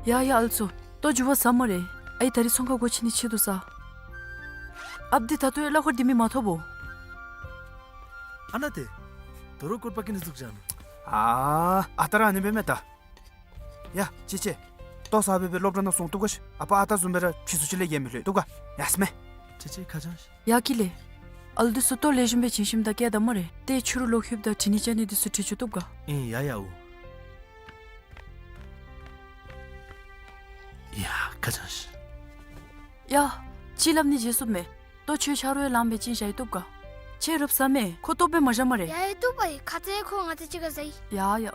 ཡ་ཡ་ཨ་ལུ་ཚུ། ལྟོ་འགྱུར་བ་ཟ་སྨ་རེ། ཨའི་ད་རིས་ཚོང་ཁང་སྒོ་ཕྱེ་ནི་ཆེད་དུ་ཟ། ཨཔ་འདི་ད་ལྟོ་ཡང་གླ་འཁོར་འདི་མི་མ་ཐོབ་བོ། ཨ་ན་ཏེ། དོ་རུང་སྐོར་པ་ཀི་ནི་ཟུག་ཅན། ཨ་ཨ་ད་ར་ཨ་ནི་སྦེ་མེན་ད། ཡ་ཅི་ཅི། ལྟོ་ཟ་སྦེ་སྦེ་སློབ་གྲྭ་ནང་སོང་བཏུབ་ག་ཤི། ཨ་པ་ཨ་ད་བཟུམ་སྦེ་ར་ཕྱི་སུ་ཅིག་ལས་ཡེ་མི་ལྷོད་བཏུབ་ག། ཡ་སྨེ། ཅི་ཅི་ཁ་ཅང་ཤི། ཡ་ཀི་ལེ། ཨ་ལུ་འདི་ཚུ་ལྟོ་ལེགས་ཤོམ་སྦེ་བྱིན་ཞིནམ་ད་སྐྱེལ་ད་སྨ་རེ། ཏེ་ཕྱི་རུ་ལོག་ལྷོདཔ་ད་དྲི་ནི་བཅའ་ནི་འདི་ཚུ་དྲི་བཅུག་བཏུབ་ག། ཨིན་ཡ་ཡ་འོ། ཡ་ཁ་ཅང་ཤི། ཡ། ཅིག་སླབ་ནི་བརྗེད་སོངམ་མས། ལྟོ་ཁྱོད་ཆ་རོགས་ལངམ་སྦེ་བྱིན་བཞག་ཡི་བཏུབ་ག། ཁྱོད་རོགས་ཟ་མས། ཁོ་ལྟོ་སྦེ་མ་བཞག་སྨ་རེ། ཡ་ཡ་བཏུབ་པ་ཡི། ཁ་ཙ་ཁོ་ང་བཅས་གཅིག་ཁར་ཟ་ཡི། ཡ་ཡ།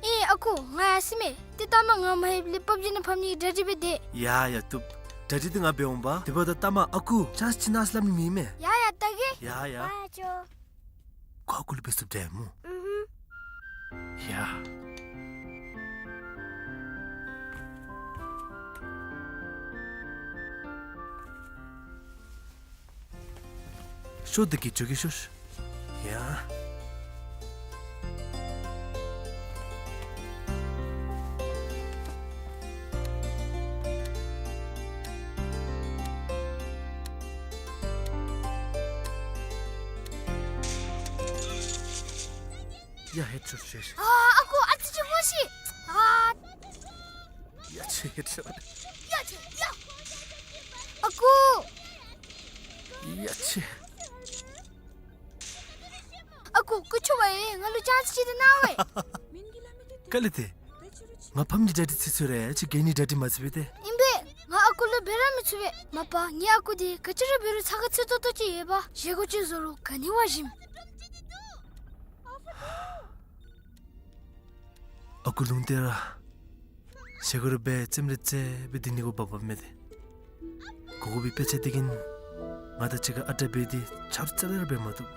ཨེ་ཨ་ཁུ་ང་ཡར་སོ་མས། ཏེ་ལྟ་མ་ང་མ་ལྷོདཔ་ལས་པབ་ཇི་ནང་ཕམ་ནི་གི་གྲ་སྒྲིག་འབད་དེས། ཡ་ཡ་བཏུབ། གྲ་སྒྲིག་འདི་ང་འབད་འོང་པ། དེ་འབདཝ་ད་ལྟ་མ་ཨ་ཁུ་ཅང་ཅིག་ནཱ་སླབ་ནི་མེད་མས། ཡ་ཡ་ལྟ་གེ། ཡ་ཡ། ཨ་ཅོ། ཁོ་ཨ་ཁུ་ལུ་འབད་ཚུགསཔ་འདྲས་སྨོ། ཨུ་ཧུམ། ཡ། ཤོག་འདི་གིས་འགྱོ་གེ་ཤོག་ཤོག། ཡ། ཡ་ཧེད་ཤོག་ཤོག་ཤོག། ཨ་ཨ་ཁུ་ཨ་ཙི་ཅིག་སྨོ་ཤིག། ཨ། ཡ་ཆེ་ཧེད་ཤོག། ཡ་ཆེ་ཡ། ཨ་ཁུ། ཡ་ཆེ། ཨ་ཁུ་སྐུ་མཁྱེན་པ་ཡིས་ང་ལུ་ཅང་ཅིག་ཅིག་ཏེ་གནང་བས། ག་ལས་ཏེ། ང་ཕམ་གྱི་གྲ་སྒྲིག་ཚར་ཚརཝ་རེ་ཅིག་གྱལ་ནི་གྲ་སྒྲིག་མ་ཚར་བས་ཏེ། ཨིན་པས། ང་ཨ་ཁུ་ལུ་འབད་ར་མི་ཚུགས་པས། མ་པ་ངེའི་ཨ་ཁུ་འདི་ག་ཅི་ར་འབད་རུང་ཚ་ཁ་ཚུད་ཏོག་ཏོ་ཅིག་ཡོད་པ། བཞེས་སྒོ་ཅིག་བཟོ་རུང་ག་ནི་བ་ཞིམ། ཨ་ཁུ་ལུང་བསྟན་ར། བཞེས་སྒོ་ར་འབད་རྩེདམོ་ར་རྩེ་སྦེ་སྡོད་ནི་གུ་བབ་བབ་མས་ཏེ། གོ་གོ་བའི་དཔེ་ཆ་འདི་གིས་ང་དང་གཅིག་ཁར་ཨ་བྲལ་འབད་དེ་ཆ་རོགས་རྩ་ལས་ར་འབད་མ་བཏུབ།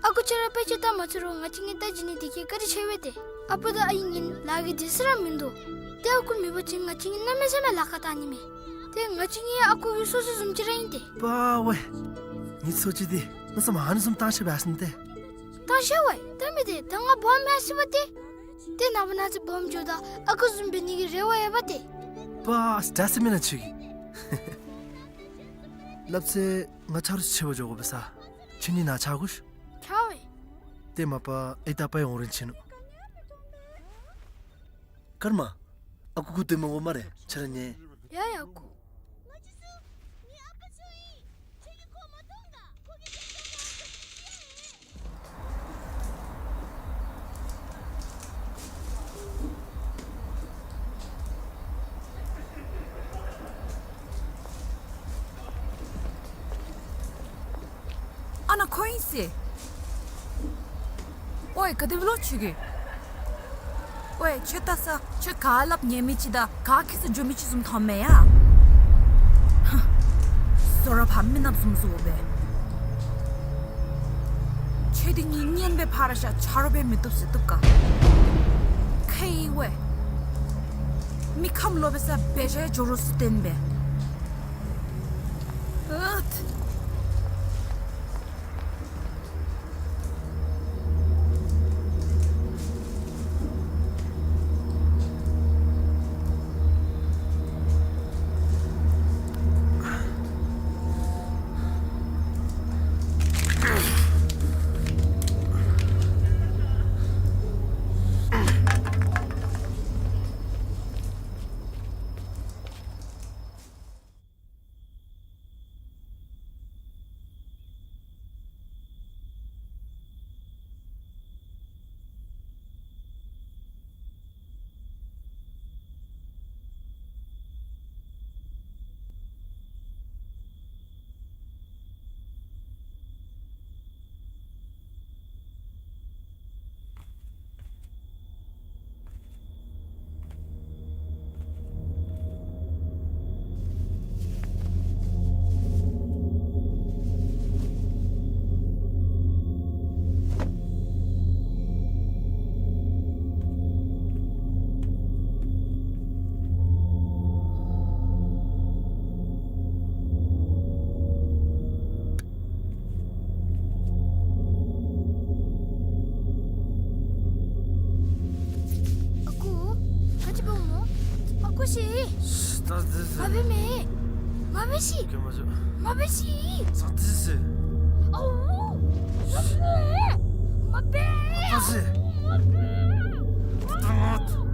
ཨ་ཁུ་ཁྱོད་ར་དཔེ་ཆ་ལྟ་མ་ཚུགས་རུང་ང་བཅས་གཉིས་ལྟ་བྱིན་ནི་འདི་གིས་བཀའ་དྲིན་ཆེ་བས་ཏེ། ཨ་པ་དང་ཨའི་གཉིས་ལཱ་གི་སྡོད་ས་ར་མིན་འདུག། ཏེ་ཨ་ཁུ་མེད་པ་ཅིན་ང་བཅས་གཉིས་གནམ་མེད་ས་མེད་ལཱ་ཁག་བཏང་ནི་མས། ཏེ་ང་བཅས་གཉིས་ཨ་ཁུ་གི་སོ་སོ་བཟུམ་ཅིག་ར་ཨིན་ཏེ། པ་ཝའི། ངེའི་སོ་ཅིག་འདི་གནམ་མེད་ས་མེད་ཨ་ནི་བཟུམ་བཏང་ཤེས་པས་ཟེར་ཏེ། བཏང་ཤེས་པས། ད་མི་འདི་ད་ང་སྦོམ་མས་ཟེར་བ་ཏེ། ཏེ་ནངས་པ་གནངས་ཚེ་སྦོམ་འགྱོཝ་ད་ཨ་ཁུ་བཟུམ་འབད་ནི་གི་རེ་བ་ཡོད་པ་ཏེ། པ་ཨ་ཙི་ད་ཟེར་མེན་ན་ཁྱོད་ཀྱིས། སླབ་ཚེ་ང་ཆ་རོགས་ཆེ་བར་འགྱོ་དགོ་པས་ས། ཁྱོད་གཉིས་ནཱ་ཆ་དགོ་ཤིག། ཆ་བས། ཏེ་མ་པ་ཨའི་ད་པའི་འོང་རན་ཆི་ནུག། ཀརྨ། ཨ་ཁུ་ཁུ་སྡོད་མ་དགོ་སྨ་རེ། ཁྱོད་ར་ཉལ། ཡ་ཡ་ཨ་ཁུ། ཨ་ནཱ་ཁོ་ཨིན་ཟེར། ཝའི་ག་དེ་སྦེ་ལོ་ཁྱོད་ཀྱིས། ཝའི་ཁྱོད་ལྟ་ས་ཁྱོད་ག་སླབ་ཉན་མི་ཅིག་དང་ག་ཁྱད་སུ་འགྱོ་མི་ཅིག་བཟུམ་མཐོངམ་མས་ཡ། ཧ། བཟོ་ར་ཕར་མི་ནགཔ་བཟུམ་བཟོ་སྦེ། ཁྱོད་འདི་གཉིས་གཉེན་སྦེ་ཕར་ར་བཞག་ཆ་རོགས་འབད་མི་བཏུབ་ཟེར་བཏུབ་ག། ཁེ་ཝའི། མི་ཁམས་ལོག་པའི་ས་འབད་བཞག་འགྱོ་རོགས་ཟེར་བསྟན་པས། ཨུད། ཙ་ཙི་ཙི། མ་འབད་མེ། མ་འབད་ཤིག། ཀྱེ་མ་ཅོ། མ་འབད་ཤིག། ཙ་ཙི་ཙི། ཨའུ། མ་འབད། མ་འབད། ཙ་ཙི་ཙི། མ་འབད། ཏ་ཏ་ང་། མ་འབད།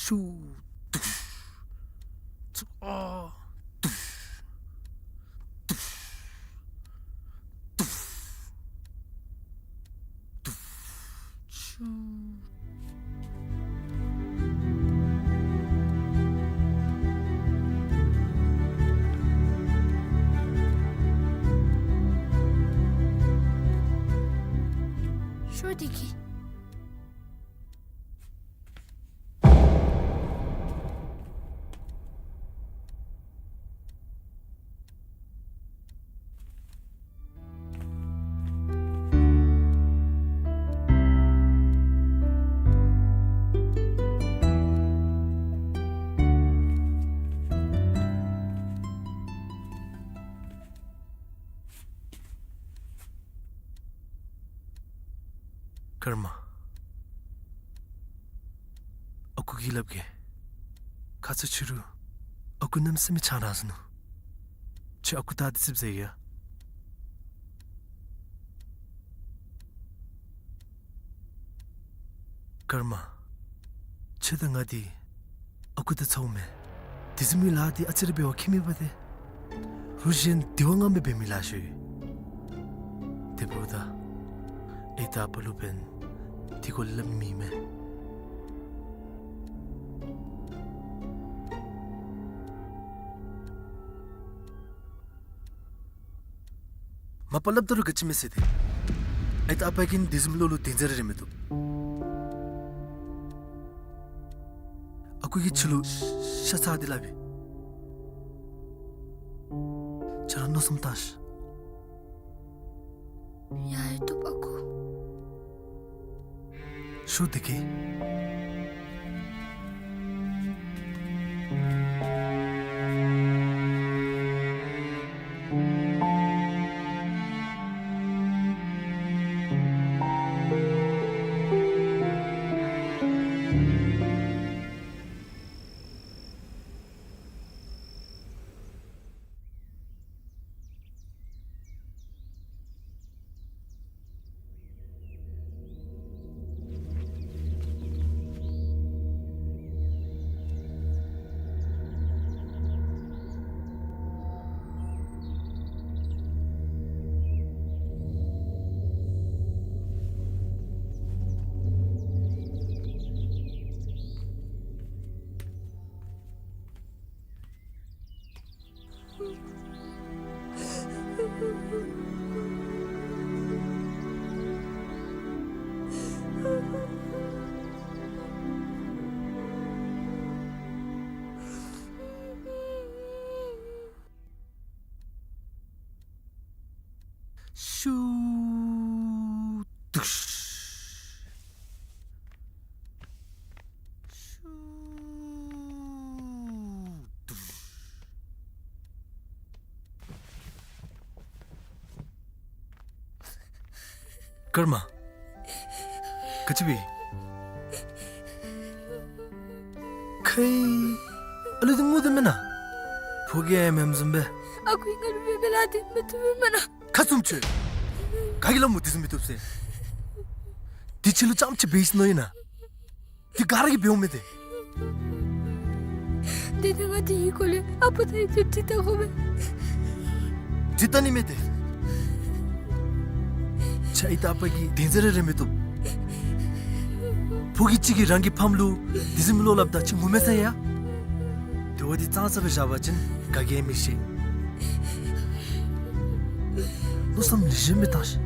ཤུ། དུཤ། ཚུ། ཨ། དུཤ། དུཤ། དུཤ། དུཤ། ཤུ། ཤོ་དེ་གི། ཀརྨ། ཨ་ཁུ་གིས་སླབ་གེ། ཁ་ཙ་ཕྱི་རུ་ཨ་ཁུ་གནམ་མེད་ས་མེད་ཆང་རག་ཟ་ནུག། ཁྱོད་ཨ་ཁུ་ད་དེ་ཙིགཔ་ཟ་ཡི་ཡ། ཀརྨ། ཁྱོད་དང་ང་འདི་ཨ་ཁུ་དང་ཚ་བོ་མེན། དེ་བཟུམ་མའི་ལཱ་འདི་ཨ་ཙི་རེ་འབད་བ་ཁྱད་མེད་པ་ཏེ། རུང་གཞན་འདི་བ་ང་མི་འབད་མི་ལཱ་ཤོས་ཡོད། དེ་འབདཝ་ད་ཨའི་དང་ཨ་པ་ལུ་འབདན་འདི་སྐོར་སླབ་མི་མེད། མ་པ་སླབ་ད་རུང་ག་ཅི་མེད་ཟེར་ཏེ། ཨའི་དང་ཨ་པ་གིས་དེ་བཟུམ་བློ་ལུ་གདེང་ཚད་རེ་རེ་མི་བཏུབ། ཨ་ཁུ་གིས་ཁྱོད་ལུ་ཤ་ཚ་སྟེ་སླབ་ཨིན། ཁྱོད་ར་མནོ་བསམ་བཏང་ཤིག། ཡ་ཡ་བཏུབ་ཨ་ཁུ། ཤོ་དེ་གི། ཀརྨ། ག་ཅི་སྦེ། ཁའི། ཨ་ལུ་འདི་ངུ་དོ་མེན་ན། ཕོ་རྒྱས་ཡང་མེནམ་བཟུམ་སྦེ། ཨ་ཁུ་ང་ལུ་མེན་མེན་ལ་དེ་མི་བཏུབ་མེན་ན། ཁ་བཙུམ་ཁྱོད། ག་གིས་སླབ་སྨོ་དེ་བཟུམ་མི་བཏུབ་ཟེར། དེ་ཁྱོད་ལུ་རྐྱངམ་ཅིག་འབད་ཡི་ཟེར་མནོ་ཡི་ན། དེ་ག་ར་གིས་འབདཝ་མས་ཏེ། དེ་ནི་ང་དེའི་སྐོར་ལས་ཨ་པ་དང་ཡུ་ཏེ་དྲི་བལྟ་དགོ་པས། དྲི་བལྟ་ནི་མེད་དེ། ཁྱོད་ཨའི་དང་ཨ་པ་གི་དོན་ཟེར་ར་རེ་མི་བཏུབ། ཕོ་རྒྱས་ཅིག་གིས་རང་གི་ཕམ་ལུ་དེ་བཟུམ་མའི་བློ་སླབ་ད་ཁྱོད་ངུ་མས་ཟེར་ཡ། དེ་བ་འདི་གཙང་སོ་སྦེ་བཞག་པ་ཅིན་ག་གིས་ཡང་མི་ཤེས། མནོ་བསམ་ལེགས་ཤོམ་སྦེ་བཏང་ཤིག།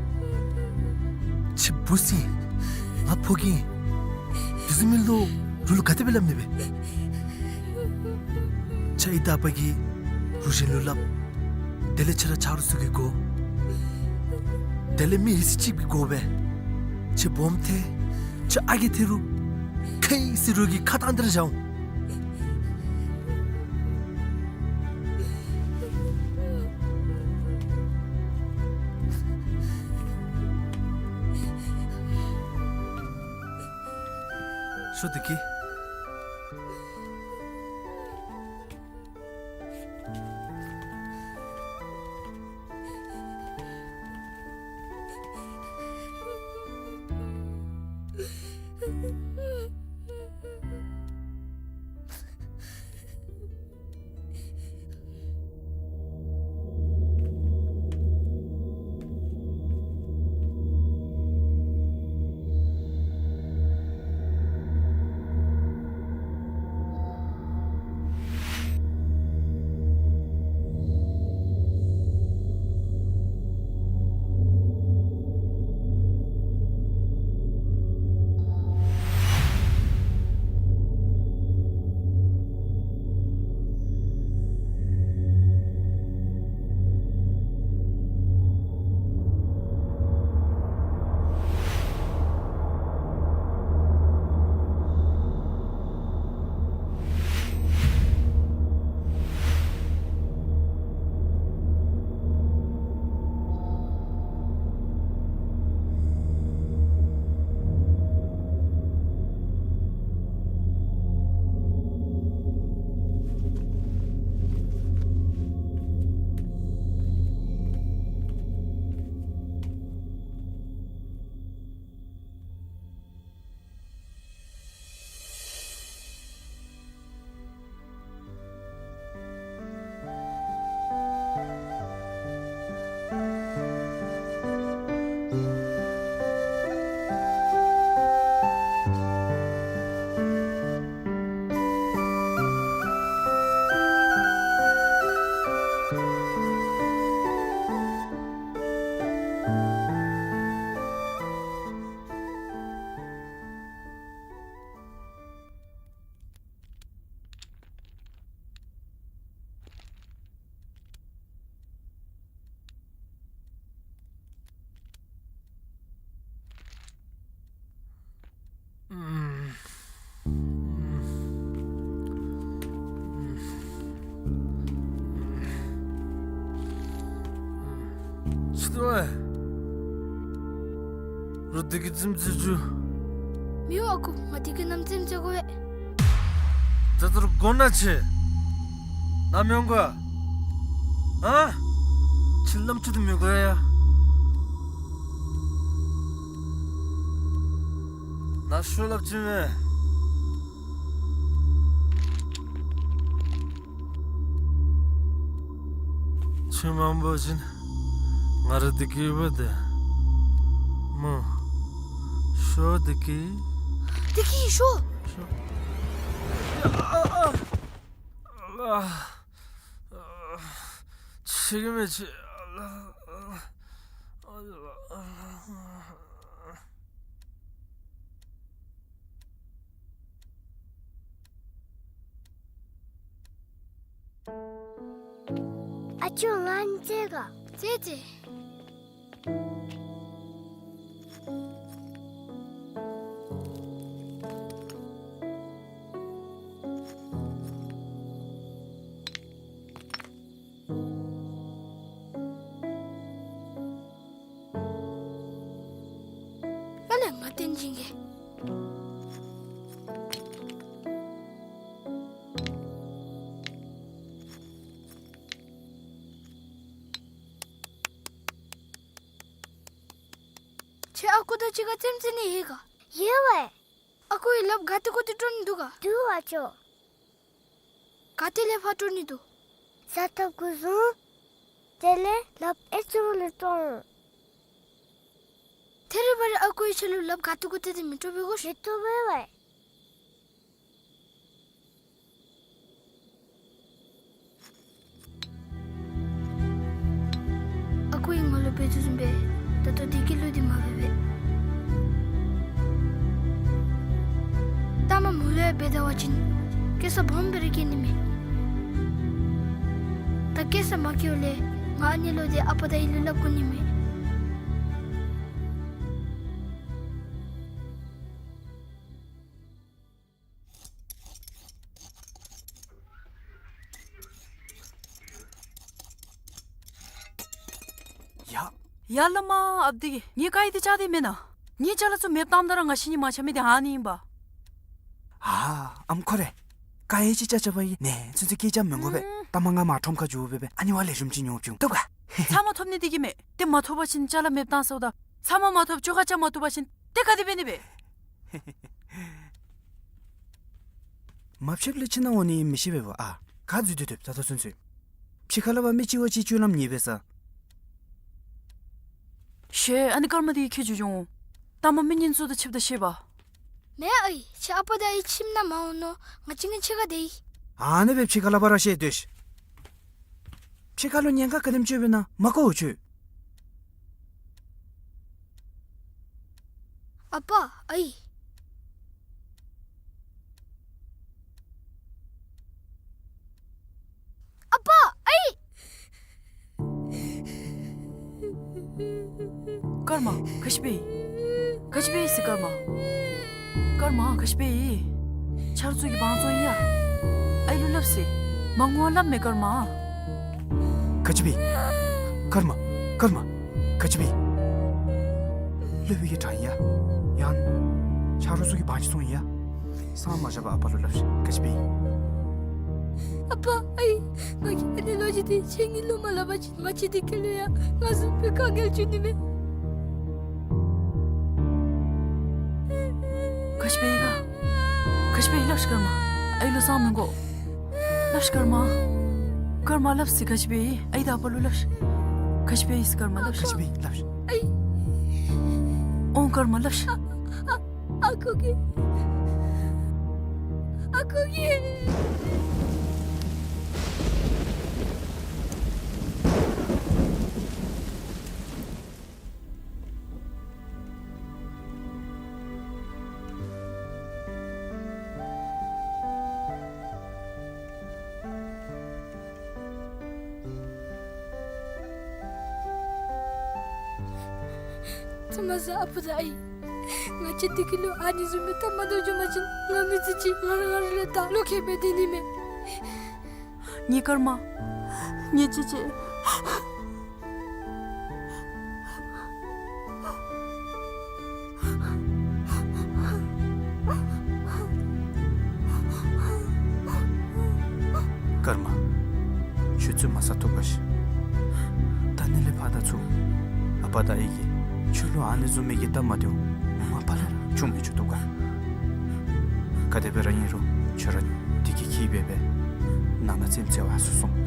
ཁྱོད་བུ་ཅིག་ཨིན། ང་ཕོ་རྒྱས་ཨིན། དེ་བཟུམ་མའི་བློ་རོགས་ལུ་ག་དེ་སྦེ་སླབ་ནི་སྦེ། ཁྱོད་ཨའི་དང་ཨ་པ་གིས་རོགས་གཞན་ལུ་སླབ། དེ་ལས་ཁྱོད་ར་ཆ་རོགས་ཚུ་གིས་གོ། དེ་ལས་མི་ཡི་སྲིད་ཅིག་སྦེ་གོ་སྦེ། ཁྱོད་སྦོམ་ཐལ། ཁྱོད་ཨ་རྒས་ཐལ་རུང་། ཁའི་ཟེར་རོགས་ཀྱི་ཁ་བཏང་སྟེ་ར་བཞག་འོང་། ཤོག་བདེ་སྐྱིད། ཅི་ཏེ་བ། རོགས་བདེ་སྐྱིད་བཙེམ་བཙེམ་བཅུག། མི་འོང་ཨ་ཁུ། ང་བདེ་སྐྱིད་གནམ་བཙེམ་བཙེམ་དགོ་པས། ད་ལྟོ་ར་དགོ་ན་ཁྱོད་ནཱ་མི་འོང་ག། ཨ། ཁྱོད་རྣམ་ཅོ་འདི་མི་དགོ་ཡ། ནཱ་ཤོག་སླབ་ཅི་མས། ཁྱོད་མ་འབོ་བ་ཅིན་ང་ར་བདེ་སྐྱིད་འབོ་སྟེ་སྨོ། ཤོག་བདེ་སྐྱིད། བདེ་སྐྱིད་ཤོག། ཤོག། ཨ་ཨ་ཨ། ཨ་ཨ། ཤེས་ཀྱི་མེད་ཅི། ཨ་ཨ་ཨ། ཨ་ཅོ་ང་འཛེམ་ག། འཛེམ་འཛེམ། བྱིན་གེ། ཁྱོད་ཨ་ཁུ་དང་གཅིག་ཁར་རྩེདམོ་རྩེ་ནི་ཡོད་ག། ཡོད་པས། ཨ་ཁུ་གིས་ལགཔ་ག་ཏེ་གུ་ཏེ་དཀྲོག་ནི་འདུག་ག། འདུག་པ་ཅོ། ག་ཏེ་ལས་ཕར་དཀྲོག་ནི་འདུག། ས་ཐོབ་གུ་བཟུང་། དེ་ལས་ལགཔ་ཨེ་ཙི་བ་ལས་དཀྲོག། ཐད་རི་བ་རི་ཨ་ཁུ་གིས་ཁྱོད་ལུ་ལགཔ་ག་ཏེ་གུ་ཏེ་ཏེ་མི་དཀྲོག་པས་གོ། མི་དཀྲོག་པས་པ། ཨ་ཁུ་གིས་ང་ལུ་འབད་དོ་བཟུམ་སྦེ་ད་ལྟོ་བདེ་སྐྱིད་ལུ་འདི་མ་འབད་པས། ལྟ་མ་མོ་ལུ་ཡང་འབད་ད་བ་ཅིན་སྐྱེ་ས་སྦོམ་སྦེ་ར་སྐྱེ་ནི་མས། ད་སྐྱེ་ས་མ་སྐྱེཝ་ལས་ང་ཨ་ནི་ལུ་འདི་ཨ་པ་དང་ཨའི་ལུ་སླབ་དགོ་ནི་མས། ཡ། ཡ་བླ་མ་ཨཔ་དེ་གིས་ངེའི་ཀ་ཡི་དེ་བཅག་སྟེ་མེན་ན། ངེའི་ཅ་ལ་ཚུ་མེདཔ་བཏངམ་ད་ར་ང་ཤི་ནི་མ་ཆ་མི་དེ་ཨ་ནི་ཨིན་པ། ཨ་ཨམ་ཁོ་རེ། ཀ་ཡི་ཅིག་ཅ་ཅ་བ་ཡི་ནེ་ཚུན་ཚོད་སྐད་རྐྱབ་མི་དགོ་པས། ཨུམ། ལྟ་མ་ང་མར་ཁྲོམ་ཁར་འགྱོ་སྦེ་སྦེ་ཨ་ནི་བ་ལེགས་ཤོམ་ཅིག་ཉོ་བྱིན་བཏུབ་ག། ཚབ་མ་ཐོབ་ནི་དེ་གིས་མེན། དེ་མ་ཐོབ་པ་ཅིན་ཅ་ལ་མེདཔ་བཏང་ཟེརཝ་ད། ཚབ་མ་མ་ཐོབ་ཅོག་ཁ་རྐྱབ་མ་བཏུབ་པ་ཅིན་དེ་ག་དེ་འབད་ནི་སྦེ། མ་ཕྱདཔ་ལས་ཕྱི་ནང་འོང་ནི་མི་ཤེས་པས་པ། ཨ་ག་འཛུལ་ཏེ་སྡོདཔ་ད་ལྟོ་ཚུན་ཚོད། ཕྱི་ཁ་ལས་ཕར་མི་གཅིག་བ་གཅིག་སྤྱོད་ལམ་ཉེས་པས་ས། ཤེས། ཨ་ནི་སྐར་མ་དེ་ཁྱེད་ཅིག་འགྱོ་འོང་། ལྟ་མ་མི་ངན་ཚུ་དང་ཕྱདཔ་ད་ཤེས་པ། མེན་ཨའི། ཁྱོད་ཨ་པ་དང་ཨའི་ཁྱིམ་ནང་མ་འོང་མནོ། ང་གཅིག་ངེའི་ཕྱི་ཁར་སྡོད་ཡི། ཨ་ནི་སྦེ་ཕྱི་ཁ་ལས་ཕར་ར་བཤད་སྡོད་ཤིག། ཕྱི་ཁ་ལུ་ཉེན་ཁ་ག་དེམ་ཅིག་ཡོདཔ་ཨིན་ན་མ་གོ་འོང་ཁྱོད། ཨ་པ་ཨའི། ཨ་པ་ཨའི། སྐར་མ་ག་ཅི་འབད་ཡི། ག་ཅི་འབད་ཡི་ཟེར་སྐར་མ། སྐར་མ་ག་ཅི་འབད་ཡི། ཆ་རོགས་ཚུ་གིས་བང་བཙོང་ཡི་ཡ། ཨའི་ལུ་སླབ་ཟེར། མ་ངུ་བར་སླབ་མས་སྐར་མ། ག་ཅི་འབད་ཡི། སྐར་མ། སྐར་མ། ག་ཅི་འབད་ཡི། སློབ་དཔོན་གྱིས་དྲང་ཡི་ཡ། ཡང་ཆ་རོགས་ཚུ་གིས་བང་ཅིག་བཙོང་ཡི་ཡ། སང་མ་བཞག་པར་ཨ་པ་ལུ་སླབ་ཤིག། ག་ཅི་འབད་ཡི། ཨ་པ་ཨའི། ང་གིས་ཨ་ནི་ལོ་རྒྱུས་དེ་ཁྱེད་གཉིས་ལུ་མ་སླབ་པ་ཅིན་མ་གཅིག་དེ་ཁྱེད་ལུ་ཡང་ང་བཟུམ་སྦེ་དཀའ་ངལ་བྱུང་ནི་མས། ག་ཅི་འབད་ཡི་ག། ག་ཅི་འབད་ཡི་སླབ་ཤིག་སྐར་མ། ཨའི་ལུ་གསང་མི་དགོ། སླབ་ཤིག་སྐར་མ། སྐར་མ་སླབ་ཟེར་ག་ཅི་འབད་ཡི། ཨའི་དང་ཨ་པ་ལུ་སླབ་ཤིག། ག་ཅི་འབད་ཡི་སྐར་མ་སླབ་ཤིག། ག་ཅི་འབད་ཡི་སླབ་ཤིག། ཨའི། ཨོང་སྐར་མ་སླབ་ཤིག། ཨ་ཨ་ཁུ་གིས། ཨ་ཁུ་གིས། ཐུ་མ་ཟ་ཨ་པ་དང་ཨའི། ང་བཅས་འདི་གི་ལུ་ཨ་ནི་བཟུམ་སྦེ་སྟབས་མ་བདེཝ་བྱུང་པ་ཅིན་ང་མི་ཚེ་གཅིག་ང་ར་ང་ར་ལུ་ད་བློ་ཁེལ་སྦེ་སྡོད་ནི་མས། ངེའི་སྐར་མ། ངེའི་ཅེ་ཅེ། སྐར་མ། ཁྱོད་ཚུ་མ་ཟ་བཏུབ་ག་ཤིག། ད་ནི་ལས་ཕར་ད་ཚུར་ཨ་པ་དང་ཨའི་གིས་ཁྱོད་ལུ་ཨ་ནི་བཟུམ་མའི་གི་སྟབས་མ་བདེཝ་མ་པ་ལས་ར་བྱུང་མི་བཅུག་བཏུབ་ག། ག་དེ་སྦེ་ར་ཨིན་རུང་ཁྱོད་ར་འདི་གི་ཁྱིམ་སྦེ་སྦེ་ནང་ན་རྩེདམོ་རྩེ་བར་ཚུར་སོང་།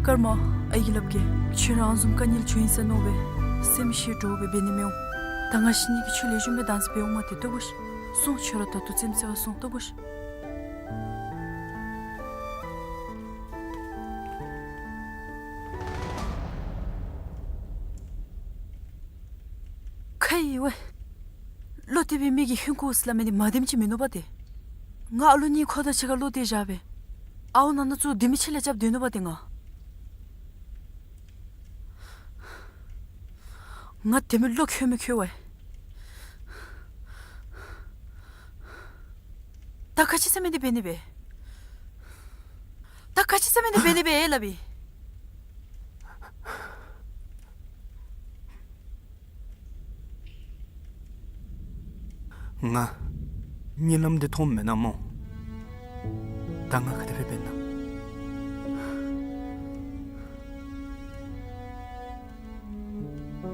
སྐར་མ། ཨའི་གིས་སླབ་གེ། ཁྱོད་ར་ཨ་བཟུམ་དཀའ་ངལ་བྱུང་ཡི་ཟེར་མནོ་སྦེ་སེམས་ཤི་འདྲོག་སྦེ་འབད་ནི་མི་འོང་། ད་ང་ཤི་ནི་གི་ཆོས་ལེགས་ཤོམ་སྦེ་བདའ་ཟེར་འབད་འོང་མ་སྟེར་བཏུབ་ག་ཤིག། སོང་། ཁྱོད་ར་ད་ལྟོ་རྩེདམོ་རྩེ་བར་སོང་བཏུབ་ག་ཤིག། ཁ་ཡི་ཝའི། བློ་གཏད་པའི་མི་གིས་ཧིང་ཁུ་ཟེར་སླབ་མི་འདི་མ་བདེནམ་ཅིག་མིན་ནུག་པ་ཏེ། ང་ཨ་ལོ་གཉིས་ཁོ་དང་གཅིག་ཁར་བློ་གཏད་བཞག་སྦེ་ཨའུ་ནང་ན་ཚུར་དེ་མི་ཕྱི་ལས་རྐྱབ་སྡོད་ནུག་པ་ཏེ་ང་། ང་དེ་མི་བློ་ཁོལ་མི་ཁོལ་ཝའི། ད་ག་ཅི་ཟེར་མི་འདི་འབད་ནི་སྦེ། ད་ག་ཅི་ཟེར་མི་འདི་འབད་ནི་སྦེ་ཨེ་སླབ་ཨིན། ང་གཉིད་ལམ་འདི་མཐོངམ་མེན་ན་སྨོ། ད་ང་ག་དེ་སྦེ་འབད་ན།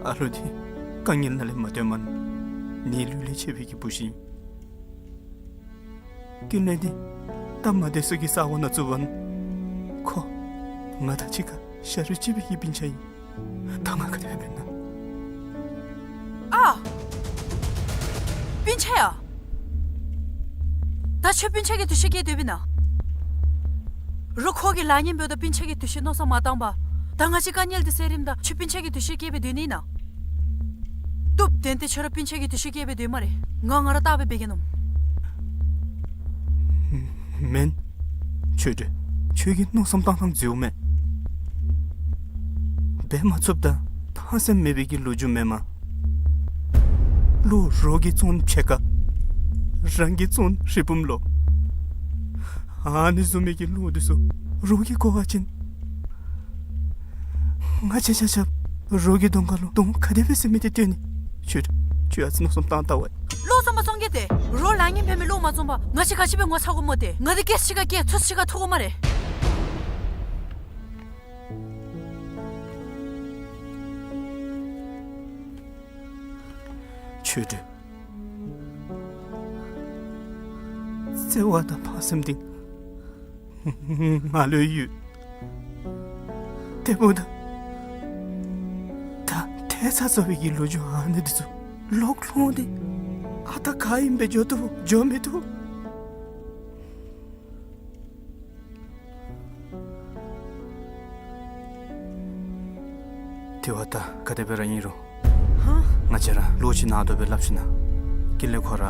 ཨ་ལུ་འདི་དཀའ་ངལ་ནང་ལས་མ་བཏོན་མ་ནི་ལུས་ལས་ཆད་པའི་གི་བུ་ཅིག་ཨིན། ཀུན་ལེགས་འདི་སྟབས་མ་བདེ་སོ་གི་ས་གོ་ནང་བཙུགས་པ་ནི་ཁོ་ང་དང་གཅིག་ཁར་ཤ་རུས་གཅིག་པའི་གི་སྤུན་ཆ་ཨིན། ད་ང་ག་དེ་སྦེ་འབད་ན། ཨ། སྤུན་ཆ་ཡ། ད་ཁྱོད་སྤུན་ཆ་གི་འདུ་ཤེས་བསྐྱེད་སྡོདཔ་ཨིན་ན། རོགས་ཁོ་གི་ལཱ་གཉེན་འབདཝ་ད་སྤུན་ཆ་གི་འདུ་ཤེས་མནོ་བསམ་མ་བཏང་པར། ད་ང་བཅས་དཀའ་ངལ་འདི་སེལ་རནམ་ད་ཁྱོད་སྤུན་ཆ་གི་འདུ་ཤེས་བསྐྱེད་སྦེ་སྡོད་ནི་ཨིན་ན། བཏུབ། ཏན་ཏན་ཁྱོད་ར་སྤུན་ཆ་གི་འདུ་ཤེས་བསྐྱེད་སྦེ་སྡོདཔ་སྨ་རེ། ང་ང་ར་བལྟ་སྦེ་འབད་གེ་ནོ། མེན། ཆོས་སྒྲོན། ཁྱོད་ཀྱི་མནོ་བསམ་བཏང་ཐངས་འཛོལཝ་མས། འབད་མ་ཚུགསཔ་ད་ཕངས་སེམས་མེད་པའི་གི་ལོ་རྒྱུས་མེན་མས། བློ་རོགས་ཀྱིས་བཙོང་ཕྱེད་ཀ། རང་གིས་བཙོང་ཧྲིལ་བུམ་ལོ། ཨ་ནི་བཟུམ་མའི་གི་བློ་འདི་ཚུ་རོགས་ཀྱིས་གོ་བ་ཅིན། ང་བཅས་ཆ་ཁྱབ་རོགས་ཀྱི་གདོང་ཁ་ལུ་གདོང་ག་དེ་སྦེ་ཟེར་མི་འདི་སྟོན་ནི། ཁྱོད་ཁྱོད་ཨ་ཙི་མནོ་བསམ་བཏང་བལྟ་བ། བློ་བཟང་པོ་བཙོང་གེ་ཏེ། རོགས་ལཱ་གཉེན་འབད་མི་བློ་མ་བཟང་པར་ང་བཅས་ག་ཅི་སྦེ་ངོ་ཚ་དགོཔ་སྨོ་ཏེ། ང་འདི་སྐད་ཆ་ག་སྐད་ཚོད་ཅིག་ག་ཐུག་དགོ་སྨ་རེ། ཆོས་སྒྲོན། བརྩེ་བ་དང་ཕངས་སེམས་འདི་ང་ལུ་ཡོད། དེ་འབདཝ་ད་ད་ཐལ་ཚ་ཚ་བའི་གི་ལོ་རྒྱུས་ཨ་ནི་འདི་ཚུ་ལོག་ལྷོང་སྟེ་ཨ་རྟག་ག་ཨིནམ་སྦེ་འགྱོ་བཏུབ་འགྱོ་མི་བཏུབ། དེ་བ་ད་ག་དེ་སྦེ་ར་ཨིན་རུང་། ཧ། ང་བཅས་ར་བློ་ཅིག་ནང་དོག་སྦེ་སླབ་ཞིན་ན་ཀུན་ལེགས་ཁོ་ར་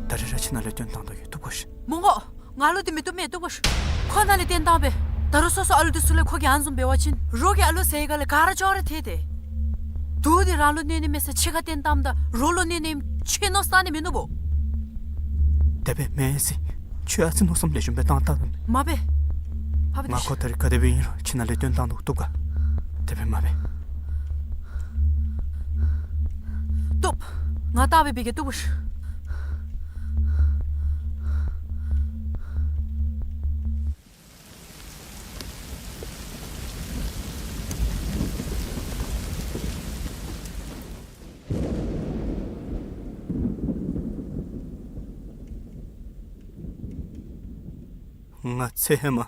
ད་རིས་ར་ཁྱིམ་ནང་ལས་བཏོན་བཏང་དོ་གི། བཏུབ་གོ་ཤིག། མི་དགོ། ང་ལུ་འདི་མི་བཏུབ་མས། བཏུབ་གོ་ཤིག། ཁོ་ནཱ་ལས་བཏོན་བཏངམ་སྦེ། ད་རུང་སོ་སོ་ཨ་ལུ་འདི་ཚུ་ལས་ཁོ་གིས་ཨ་ནི་བཟུམ་འབད་བ་ཅིན་རོགས་ཀྱིས་ཨ་ལུ་ཟེར་ག་ལས་ག་ར་ཅོག་ར་ཐལ་ཏེ། དུག་འདི་རང་ལུ་གནོད་ནི་མས་ཟེར་ཕྱི་ཁར་བཏོན་བཏངམ་ད་རོགས་ལུ་གནོད་ནི་ཨིནམ་ཁྱོད་མནོ་བསམ་བཏང་ནི་མིན་ནུག་པོ། དེ་སྦེ་མེན་ཟེར། ཁྱོད་ཨ་ཙི་མནོ་བསམ་ལེགས་ཤོམ་སྦེ་བཏང་བལྟ་ད། མ་འབད། ཕ་བུ། ང་ཁོ་ད་རིས་ག་དེ་སྦེ་ཨིན་རུང་ཁྱིམ་ནང་ལས་བཏོན་བཏང་དོ། བཏུབ་ག། དེ་སྦེ་མ་འབད། བཏུབ། ང་བལྟ་སྦེ་འབད་གེ། བཏུབ་གོ་ཤིག། ང་ཚེ་ཧེ་མ་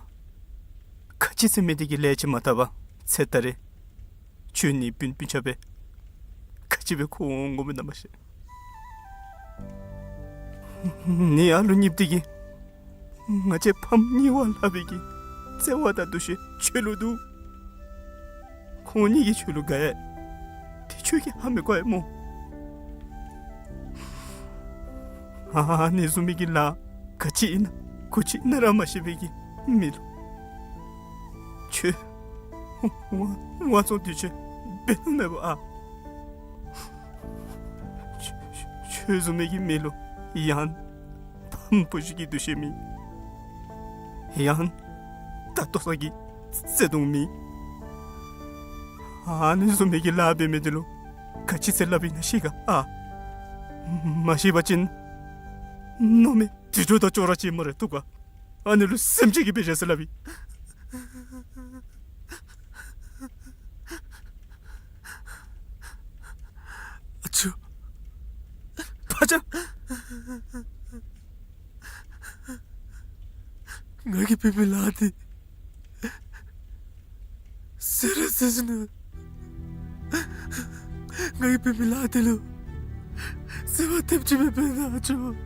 ག་ཅི་ཟེར་མི་འདི་གི་ལས་ཅིག་མ་བཏབ་པར་ཚེ་ད་རེས་ཁྱོད་ནི་སྤུན་སྤུན་ཆ་སྦེ་ག་ཅི་སྦེ་འཁོར་འོང་འོང་མི་ན་མ་ཤེས། ནི་ཨ་ལུ་གཉིསཔོ་འདི་གིས་ང་བཅས་ཕམ་གཉིས་བ་ལྷག་པའི་གི་བརྩེ་བ་དང་འདུ་ཤེས་ཁྱོད་ལུ་འདུག། ཁོང་གཉིས་ཀྱིས་ཁྱོད་ལུ་དགའ་ཡི། དེ་ཁྱོད་ཀྱིས་ཧ་མི་གོ་ཡི་སྨོ། ཨ་ནི་བཟུམ་མའི་གི་ལཱ་ག་ཅི་ཨིན་ན་གུ་ཅི་ཨིན་ན་ར་མ་ཤེས་པའི་གི་མི་ལུ་ཁྱོད་དབང་དབང་བཙོང་འདི་ཚུ་འབད་ནི་མེད་པ་ཨ། ཁྱོད་ཁྱོད་བཟུམ་མའི་གི་མི་ལུ་ཡང་ཕམ་བུ་གཞི་གི་འདུ་ཤེས་མེད། ཡང་ད་ལྟོ་ས་གི་བརྩེ་དུང་མེད། ཨ་ནི་བཟུམ་མའི་གི་ལཱ་འབད་མི་འདི་ལུ་ག་ཅི་ཟེར་སླབ་ཨིན་ན་ཤེས་ག་ཨ། མ་ཤེས་པ་ཅིན་མནོ་མེད་དུད་འགྲོ་དང་ཅོག་ར་ཅིག་སྨ་རེ། བཏུབ་ག། ཨ་ནི་ལུ་སེམས་ཅན་གྱི་དཔེ་བཞག་ཟེར་སླབ་ཨིན། ཨ་ཅོ། ཕ་ཅག། ང་གིས་འབད་མི་ལཱ་འདི་ཟེར་ར་ཟེར་ཞིན་ན་ང་གིས་འབད་མི་ལཱ་འདི་ལུ་བརྩེ་བ་ཐེབས་ཅིག་མེད་པས་ན་ཨ་ཅོ། ང་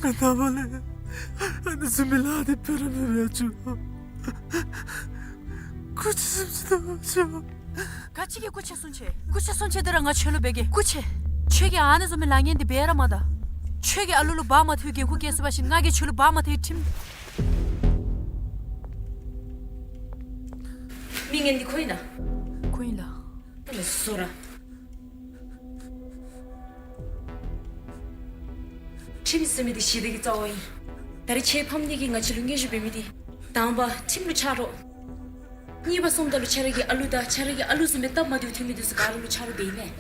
ནངས་པ་ལས་ཨ་ནི་བཟུམ་མའི་ལཱ་འདི་འབད་ར་མི་འབད་ཨ་ཅོ། སྐུ་མཁྱེན་གསུང་ཅི་དང་ཨ་ཅོ། ག་ཅི་གི་སྐུ་མཁྱེན་གསུང་ཅི། སྐུ་མཁྱེན་གསུང་ཅི་འདི་ར་ང་ཁྱོད་ལུ་འབད་གེ། སྐུ་མཁྱེན། ཁྱོད་ཀྱིས་ཨ་ནི་བཟུམ་མའི་ལཱ་ངན་འདི་འབད་ར་མ་ད། ཁྱོད་ཀྱིས་ཨ་ལུ་ལུ་བ་མ་ཐེའུ་འགན་ཁུར་བཀལ་ཚུགས་པ་ཅིན་ང་གིས་ཁྱོད་ལུ་བ་མ་ཐེའུ་ཁྲིམས། མི་ངན་འདི་ཁོ་ཨིན་ན། ཁོ་ཨིན་ལགས། ཨ་ལས་སོ་ར། ཁྲིམས་ཟེར་མི་འདི་ཞི་བདེ་གི་རྩ་བ་ཨིན། ད་རེས་ཁྱེད་ཕམ་གཉིས་ཀྱིས་ང་བཅས་ལུ་མངོན་ཤེས་འབད་མི་འདི་དང་པ་ཁྲིམས་ལུ་ཆ་རོགས། གཉིས་པ་སོངམ་ད་ལུ་ཁྱེད་ར་གི་ཨ་ལུ་དང་ཁྱེད་ར་གི་ཨ་ལུ་བཟུམ་སྦེ་སྟབས་མ་བདེཝ་ཐོན་མི་འདི་ཚུ་ག་ར་ལུ་ཆ་རོགས་འབད་ཨིན་མས།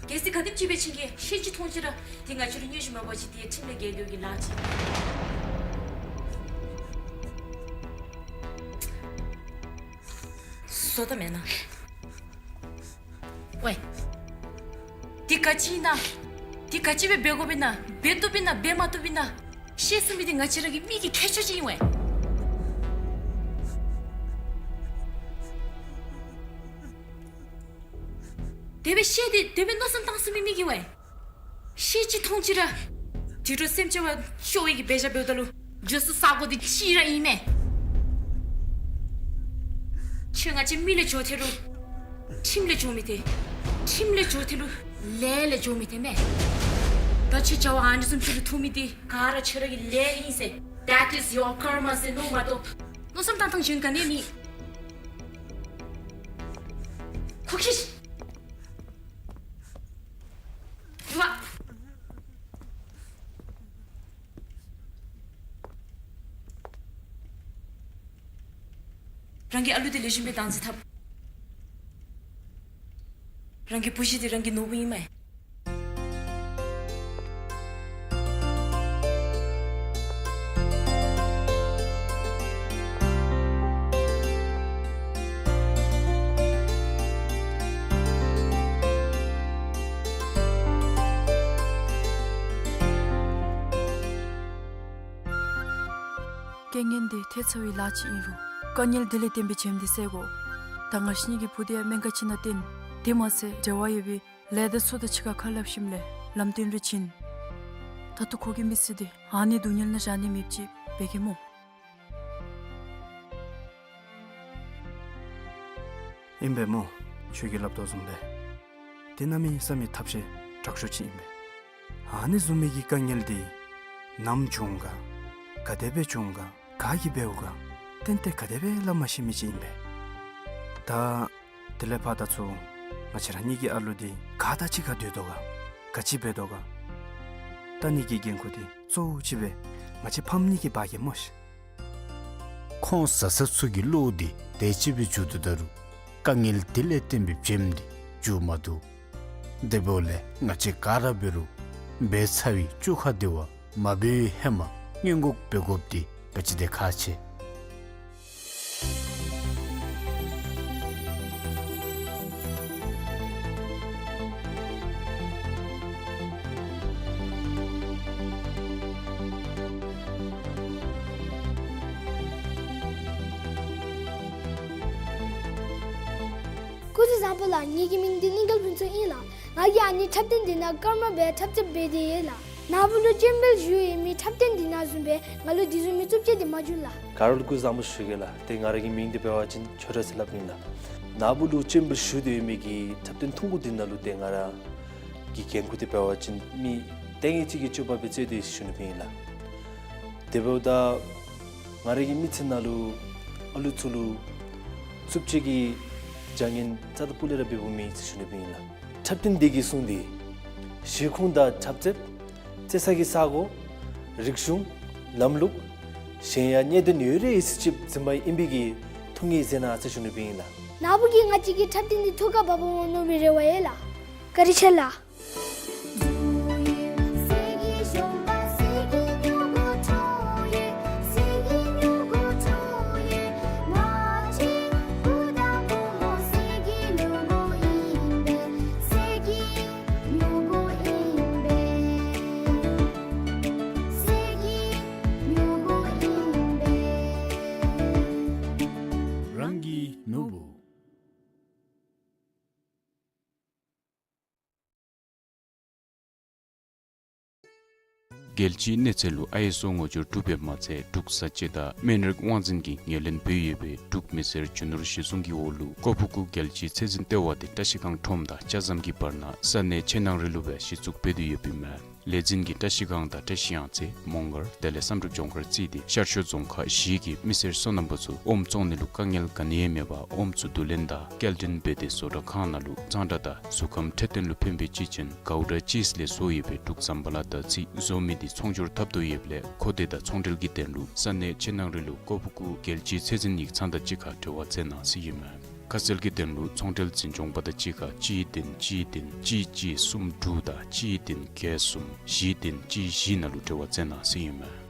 གལ་སྲིད་ག་དེམ་ཅིག་སྦེ་ཁྱེད་ཀྱིས་ཤེས་ཅི་མཐོང་ཅི་ར་དེ་ང་བཅས་ར་མངོན་ཤེས་མེད་པ་ཅིག་དེ་ཁྲིམས་ལས་འགལ་དོ་གི་ལཱ་ཅིག། བཟོ་ད་མེན་ན། ཝའེ། དེ་ག་ཅི་ཨིན་ན། དེ་ག་ཅི་སྦེ་འབད་དགོཔ་ཨིན་ན། འབད་བཏུབ་ཨིན་ན་འབད་མ་བཏུབ་ཨིན་ན། ཤེས་ཚུགས་མི་དེ་ང་བཅས་ར་གི་མི་གི་ཁྱད་ཆོས་ཅིག་ཨིན་ཝའེ། དེ་སྦེ་ཤེས་ཏེ་དེ་སྦེ་མནོ་བསམ་བཏང་ཚུགས་མི་མི་གིས་ཝའེ། ཤེས་ཅི་མཐོང་ཅི་ར་དུད་འགྲོ་སེམས་ཅན་བ་ཤོར་བའི་གི་འབད་བཞག་འབདཝ་ད་ལུ་འགྱོ་ས་ས་གོ་འདི་གཅིག་ར་ཨིན་མས། ཁྱོད་ང་བཅས་མི་ལས་འགྱོ་ཐལ་རུང་ཁྲིམས་ལས་འགྱོ་མི་ཐལ། ཁྲིམས་ལས་འགྱོ་ཐལ་རུང་ལས་ལས་འགྱོ་མི་ཐལ་མས། ད་ཁྱོད་བྱ་བ་ཨ་ནི་བཟུམ་ཅིག་ལུ་ཐུག་མི་འདི་ག་ར་ཁྱོད་ར་གི་ལས་ཨིན་ཟེར། That is your karma ཟེར་མནོ་མ་གཏོགས་མནོ་བསམ་བཏང་ཐངས་གཞན་ག་ནི་མེད། ཁོ་ཁྱི་རང་གི་ཨ་ལུ་དེ་ལེགས་ཤོམ་སྦེ་བདག་འཛིན་འཐབ། རང་གི་བུ་གཞི་དེ་རང་གི་ནོར་བུ་ཨིན་མས། རྐྱེན་ངན་འདི་ཐེབས་ཚར་བའི་ལཱ་ཅིག་ཨིན་རུང་དཀའ་ངལ་འདི་ལས་བརྟེན་པའི་བྱེམ་འདི་བསལ་དགོ། ད་ང་བཅས་གཉིས་ཀྱི་བུ་དེ་ཡང་སྨན་ཁང་ཅིག་ནང་བཏོན། དེ་མ་ཚད་འབྲེལ་བ་ཡོད་པའི་ལས་སྡེ་ཚུ་དང་གཅིག་ཁར་ཁ་སླབ་ཞིནམ་ལས་ལམ་སྟོན་རེ་བྱིན། ད་ལྟོ་ཁོ་གི་མི་ཚེ་འདི་ཨ་ནི་སྡུག་བསྔལ་ནང་བཞག་ནི་མེདཔ་ཅིག་འབད་གེ་སྨོ། ཨིན་པས་སྨོ། ཁྱོད་ཀྱིས་སླབ་དོ་བཟུམ་སྦེ་དེ་གནམ་མེད་ས་མེད་ཐབས་ཤེས་དྲག་ཤོས་ཅིག་ཨིན་པས། ཨ་ནི་བཟུམ་མའི་གི་དཀའ་ངལ་འདི་ནམ་བྱུང་ག་ག་དེ་སྦེ་བྱུང་ག་ག་གིས་འབདཝ་ག་ཏན་ཏན་ག་དེ་སྦེ་སླབ་མ་ཤེས་མི་ཅིག་ཨིན་པས། ད་དེ་ལས་ཕར་ད་ཚུར་ང་བཅས་ར་གཉིས་ཀྱི་ཨ་ལུ་འདི་ག་དང་གཅིག་ཁར་སྡོད་དོ་ག་ག་ཅི་འབད་དོ་ག་ལྟ་ནི་གི་འགན་ཁུར་འདི་གཙོ་བོ་ཅིག་སྦེ་ང་བཅས་ཕམ་གཉིས་ཀྱིས་འབག་གེ་སྨོ་ཤིག། ཁོང་བཟའ་ཚང་ཚུ་གི་བློ་འདི་དེ་ཅིག་སྦེ་འགྱུར་དོ་ད་རུང་དཀའ་ངལ་འདི་ལས་བརྟེན་པའི་བྱེམ་འདི་འགྱུར་མ་བཏུབ། དེ་འབདཝ་ལས་ང་བཅས་ག་ར་འབད་རུང་འབད་ཚར་བའི་བཅོ་ཁ་འདི་བ་མ་འབད་བའི་ཧེ་མ་སྔོན་འགོག་འབད་དགོཔ་འདི་ག་ཅི་དེ་ཁག་ཆེ། སྐུ་གཟུགས་བཟང་པོ་ལགས། ངེ་གི་མིང་འདི་གླིང་དཀར་ཕུན་ཚོགས་ཨིན་ལགས། ང་གིས་ཨ་ནི་འཁྲབ་སྟོན་འདི་ནང་ཀརྨ་སྦེ་འཁྲབ་རྩེདཔ་འབད་དེ་ཡོད་ལགས། ནཱ་བུ་ལུ་ཅོན་འབུད་ཞུ་ཡོད་མི་འཁྲབ་སྟོན་འདི་ནང་བཟུམ་སྦེ་ང་ལུ་དེ་བཟུམ་མའི་རྩུབ་སྤྱོད་འདི་མ་འབྱུང་ལགས། ག་ར་ལུ་སྐུ་གཟུགས་བཟང་པོ་ཞུ་གེ་ལགས། ཏེ་ང་ར་གི་མིང་འདི་འབད་བ་ཅིན་ཆོས་གྲགས་ཟེར་སླབ་ཨིན་ལགས། ནཱ་བུ་ལུ་ཅོན་འབུད་ཞུ་སྟེ་ཡོད་མི་གི་འཁྲབ་སྟོན་ཐུང་ཀུ་འདི་ནང་ལུ་ཏེ་ང་ར་གི་འགན་ཁུར་འདི་འབད་བ་ཅིན་མི་ལྟས་ངན་ཅིག་གི་སྤྱོད་པ་སྦེ་རྩེད་དེ་ཡོད་ཟེར་ཞུ་ནི་སྦེ་ཨིན་ལགས། དེ་འབདཝ་ད་ང་ར་གི་མི་ཚེ་ནང་ལུ་ཨ་ལུ་ཚུ་ལུ་རྩུབ་སྤྱོད་ཀྱི་བྱ་ངན་རྩ་དང་སྤུ་ལས་ར་འབདཝ་མེད་ཟེར་ཞུ་ནི་སྦེ་ཨིན་ལགས། འཁྲབ་སྟོན་འདི་གིས་གསུངས་ཏེ་གཞིས་ཁོངས་དང་འཁྲབ་རྩེདཔ་རྩེ་ས་གི་ས་གོ་རིག་གཞུང་ལམ་ལུགས་གཞན་ཡང་གནད་དོན་ཡོད་རིགས་ཡོད་ཚད་ཅིག་འཛིན་པ་ཨིན་པའི་གི་ཐུགས་ངེས་མཛད་གནང་ཟེར་ཞུ་ནི་སྦེ་ཨིན་ལགས། ནཱ་བུ་གིས་ང་བཅས་ཀྱི་འཁྲབ་སྟོན་འདི་ཐུགས་ཁར་བབ་འོང་མནོ་བའི་རེ་བ་ཡོད་ལགས། བཀའ་དྲིན་ཆེ་ལགས། རང་གི་ནོར་བུ། རྒྱལ་སྤྱིའི་གནས་ཚད་ལུ་ཨའི་ཨེསི་ཨོ་ངོ་སྦྱོར་གྲུབ་པའི་མ་ཚད་འབྲུག་བཟའ་སྤྱོད་དང་སྨན་རིགས་དབང་འཛིན་གྱིས་ངོས་ལེན་འབད་ཡོད་པའི་འབྲུག་མི་སེར་རྒྱུ་ནོར་གཞི་བཟུང་གི་འོག་ལུ་ཀོ་ཕུ་ཀུ་རྒྱལ་སྤྱིའི་ཚད་འཛིན་ལྟེ་བ་འདི་བཀྲིས་སྒང་ཁྲོམ་དང་ལྕགས་ཟམ་གྱི་བར་ན་ས་གནས་ཆུ་ནང་རི་ལུ་སྦེ་གཞི་བཙུགས་འབད་དེ་ཡོདཔ་ཨིན་མས། ལས་འཛིན་གྱིས་བཀྲིས་སྒང་དང་བཀྲིས་གཡང་རྩེ་མོང་སྒར་དེ་ལས་བསམ་གྲུབ་ལྗོངས་མཁར་བརྩིས་ཏེ་ཤར་ཕྱོགས་རྫོང་ཁག་བཞི་གི་མི་སེར་སོ་ནམ་པ་ཚུ་ཨོམ་བཙོང་ནི་ལུ་དཀའ་ངལ་ག་ནི་ཡང་མེད་པར་ཨོམ་ཚུ་བསྡུ་ལེན་དང་སྐྱེལ་འདྲེན་འབད་དེ་བཟོ་གྲྭ་ཁང་ནང་ལུ་གཙང་སྦྲ་དང་གཟུགས་ཁམས་འཕྲོད་བསྟེན་ལུ་ཕན་པའི་གཅེས་ཅན་གའུ་ཌ་ཅིསི་ལས་བཟོ་ཡོད་པའི་འབྲུག་ཟམ་པ་ལ་དར་ཚིལ་བཟོ་མི་འདི་ཚོང་སྒྱུར་འཐབ་དོ་ཡོདཔ་ལས་མཁོ་འདོད་དང་ཚོང་འབྲེལ་གྱི་དོན་ལུ་ས་གནས་ཆུ་ནང་རི་ལུ་ཀོ་ཕུ་ཀུ་རྒྱལ་སྤྱིའི་ཚད་འཛིན་ཡིག་ཚང་དང་གཅིག་ཁར་འབྲེལ་བ་མཛད་གནང་ཟེར་ཨིན་མས། ཁ་གསལ་གྱི་དོན་ལུ་ཚོང་འབྲེལ་འཛིན་སྐྱོང་པ་དང་གཅིག་ཁར་གཅིག་བདུན་གཅིག་བདུན་གཅིག་གཅིག་གསུམ་དྲུག་དང་གཅིག་བདུན་བརྒྱད་གསུམ་བཞི་བདུན་གཅིག་བཞི་ནང་ལུ་འབྲེལ་བ་བཙལ་གནང་ཟེར་ཨིན་མས།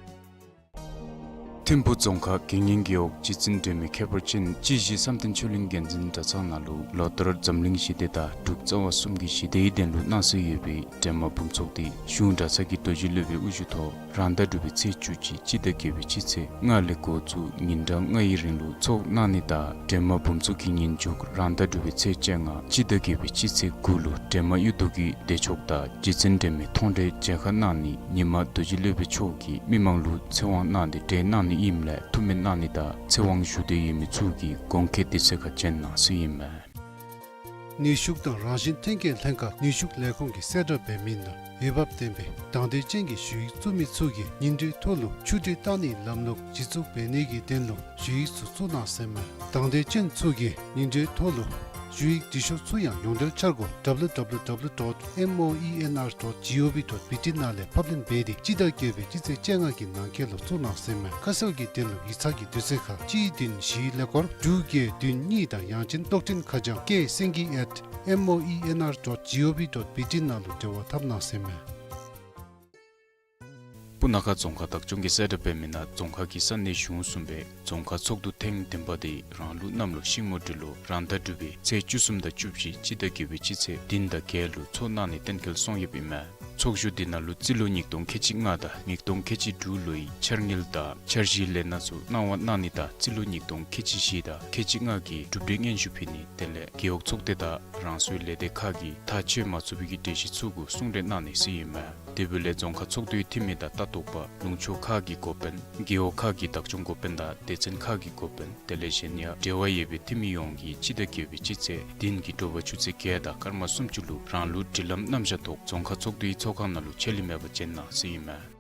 ཐིམ་ཕུ་རྫོང་ཁག་དགེ་བསྙེན་རྒེད་འོག་རྗེ་བཙུན་སྒྲོལ་མའི་ཁྱད་པར་ཅན་སྤྱི་གཞི་བསམ་གཏན་ཆོས་གླིང་དགེ་འདུན་གྲྭ་ཚང་ནང་ལུ་ལོ་ལྟར་འཛམ་གླིང་ཞི་བདེ་དང་འབྲུག་རྩ་བ་གསུམ་གྱི་ཞི་བདེའི་དོན་ལུ་གནང་སྲོལ་ཡོད་པའི་སྒྲོལ་མ་འབུམ་ཚོགས་འདི་གཞུང་གྲྭ་ཚང་གི་རྡོ་རྗེ་སློབ་དཔོན་དབུ་བཞུགས་ཐོག་རང་ཟླ་དྲུག་པའི་ཚེས་བཅུ་གཅིག་སྤྱི་ཟླ་བརྒྱད་པའི་སྤྱི་ཚེས་ལྔ་ལས་འགོ་བཙུགས་ཉིན་གྲངས་ལྔ་ཡི་རིང་ལུ་ཚོགས་གནང་ནི་དང་སྒྲོལ་མ་འབུམ་ཚོགས་ཀྱི་ཉིན་མཇུག་རང་ཟླ་དྲུག་པའི་ཚེས་བཅོ་ལྔ་སྤྱི་ཟླ་བརྒྱད་པའི་སྤྱི་ཚེས་དགུ་ལུ་སྒྲོལ་མ་གཡུ་ཐོག་གི་བདེ་མཆོག་དང་རྗེ་བཙུན་སྒྲོལ་མའི་མཐོང་གྲོལ་མཇལ་ཁ་གནང་ནི་ཉིན་མ་རྡོ་རྗེ་སློབ་དཔོན་མཆོག་གིས་མི་མང་ལུ་ཚེ་དབང་གནང་སྟེ་གྲོལ་གནང་ནི་ཨིནམ་ལས་ཐུགས་སྨོན་གནང་ནི་དང་ཚེ་དབང་ཞུ་འདོད་ཡོད་མི་ཚུ་གིས་གོང་ཁེ་དུས་ཚོད་ཁར་བྱོན་གནང་ཟེར་ཨིན་མས། ནུས་ཤུགས་དང་རང་བཞིན་ཐོན་སྐྱེད་ལྷན་ཁག་ནུས་ཤུགས་ལས་ཁུངས་ཀྱིས་གསལ་བསྒྲགས་འབད་མི་ནང་འོས་འབབ་ལྡན་པའི་དང་འདོད་ཅན་གྱི་ཞུ་ཡིག་བཙུགས་མི་ཚུ་གིས་ཉིན་དྲོད་ཐོག་ལུ་ཆུ་དྲོད་བཏང་ནིའི་ལམ་ལུགས་གཞི་བཙུགས་འབད་ནི་གི་དོན་ལུ་ཞུ་ཡིག་ཚུ་བཙུགས་གནང་ཟེར་མས། དང་འདོད་ཅན་ཚུ་གིས་ཉིན་དྲོད་ཐོག་ལུ་ཞུ་ཡིག་འབྲི་ཤོག་ཚུ་ཡང་ཡོངས་འབྲེལ་འཆར་སྒོ་W W W dot moenr dot gov dot B T ནང་ལས་ཕབ་ལེན་འབད་དེ་སྤྱི་ཟླ་བརྒྱད་པའི་སྤྱི་ཚེས་བཅོ་ལྔ་གི་ནང་འཁོད་ལུ་བཙུགས་གནང་ཟེར་མས། ཁ་གསལ་གྱི་དོན་ལུ་ཡིག་ཚང་གི་དུས་ཚོད་ཁར་གཅིག་བདུན་བཞི་ཀླད་ཀོར་དྲུག་བརྒྱད་བདུན་གཉིས་དང་ཡང་ཅིན་གློག་འཕྲིན་ཁ་བྱང་K Sengi at moenr dot gov dot B T ནང་ལུ་འབྲེལ་བ་འཐབ་གནང་ཟེར་མས། སྤུ་ན་ཁ་རྫོང་ཁག་བདག་སྐྱོང་གིས་གསལ་བསྒྲགས་འབད་མི་ནང་རྫོང་ཁག་གི་ས་གནས་གཞུང་གསུམ་པའི་རྫོང་ཁག་ཚོགས་འདུ་ཐེངས་བདུན་པ་དེ་རང་ལུགས་གནམ་ལོ་ཤིང་མོ་སྦྲུལ་ལོ་རང་ཟླ་དྲུག་པའི་ཚེས་བཅུ་གསུམ་དང་བཅུ་བཞི་སྤྱི་ཟླ་བརྒྱད་པའི་སྤྱི་ཚེས་བདུན་དང་བརྒྱད་ལུ་ཚོགས་གནང་ནི་གཏན་འཁེལ་སོང་ཡོདཔ་ཨིན་མས། ཚོགས་བཞུགས་འདི་ནང་ལུ་རྩིས་ལོ་ཉིས་སྟོང་ཁལ་གཅིག་ལྔ་དང་ཉིས་སྟོང་ཁལ་གཅིག་དྲུག་ལོའི་འཆར་དངུལ་དང་འཆར་གཞིའི་ལས་སྣ་ཚུ་གནང་བ་གནང་ནི་དང་རྩིས་ལོ་ཉིས་སྟོང་ཁལ་གཅིག་བཞི་དང་ཁལ་གཅིག་ལྔ་གི་གྲུབ་འབྲས་སྙན་ཞུ་ཕུལ་ནི་དེ་ལས་རྒེད་འོག་ཚོགས་སྡེ་དང་རང་སོའི་ལས་སྡེ་ཁག་གིས་ཐག་ཆོད་མ་ཚུགས་པའི་གི་གྲོས་གཞི་ཚུ་གུ་གསུང་གྲོས་གནང་ནི་ཟེར་ཨིན་མས། དེ་འབདཝ་ལས་རྫོང་ཁག་ཚོགས་འདུའི་འཐུས་མི་དང་ལྟ་རྟོག་པ་ལུང་ཕྱོགས་ཁག་གི་འགོ་དཔོན་རྒེད་འོག་ཁག་གི་བདག་སྐྱོང་འགོ་དཔོན་དང་སྡེ་ཚན་ཁག་གི་འགོ་དཔོན་དེ་ལས་གཞན་ཡང་འབྲེལ་བ་ཡོད་པའི་འཐུས་མི་ཡོངས་ཀྱིས་སྤྱི་ཟླ་བརྒྱད་པའི་སྤྱི་ཚེས་བདུན་གྱི་དྲོ་པ་ཆུ་ཚོད་བརྒྱད་དང་སྐར་མ་སུམ་ཅུ་ལུ་རང་ལུགས་སྒྲིག་ལམ་རྣམ་གཞག་ཐོག་རྫོང་ཁག་ཚོགས་འདུའི་ཚོགས་ཁང་ནང་ལུ་ཆད་ལུས་མེད་པར་བྱོན་གནང་ཟེར་ཨིན་མས།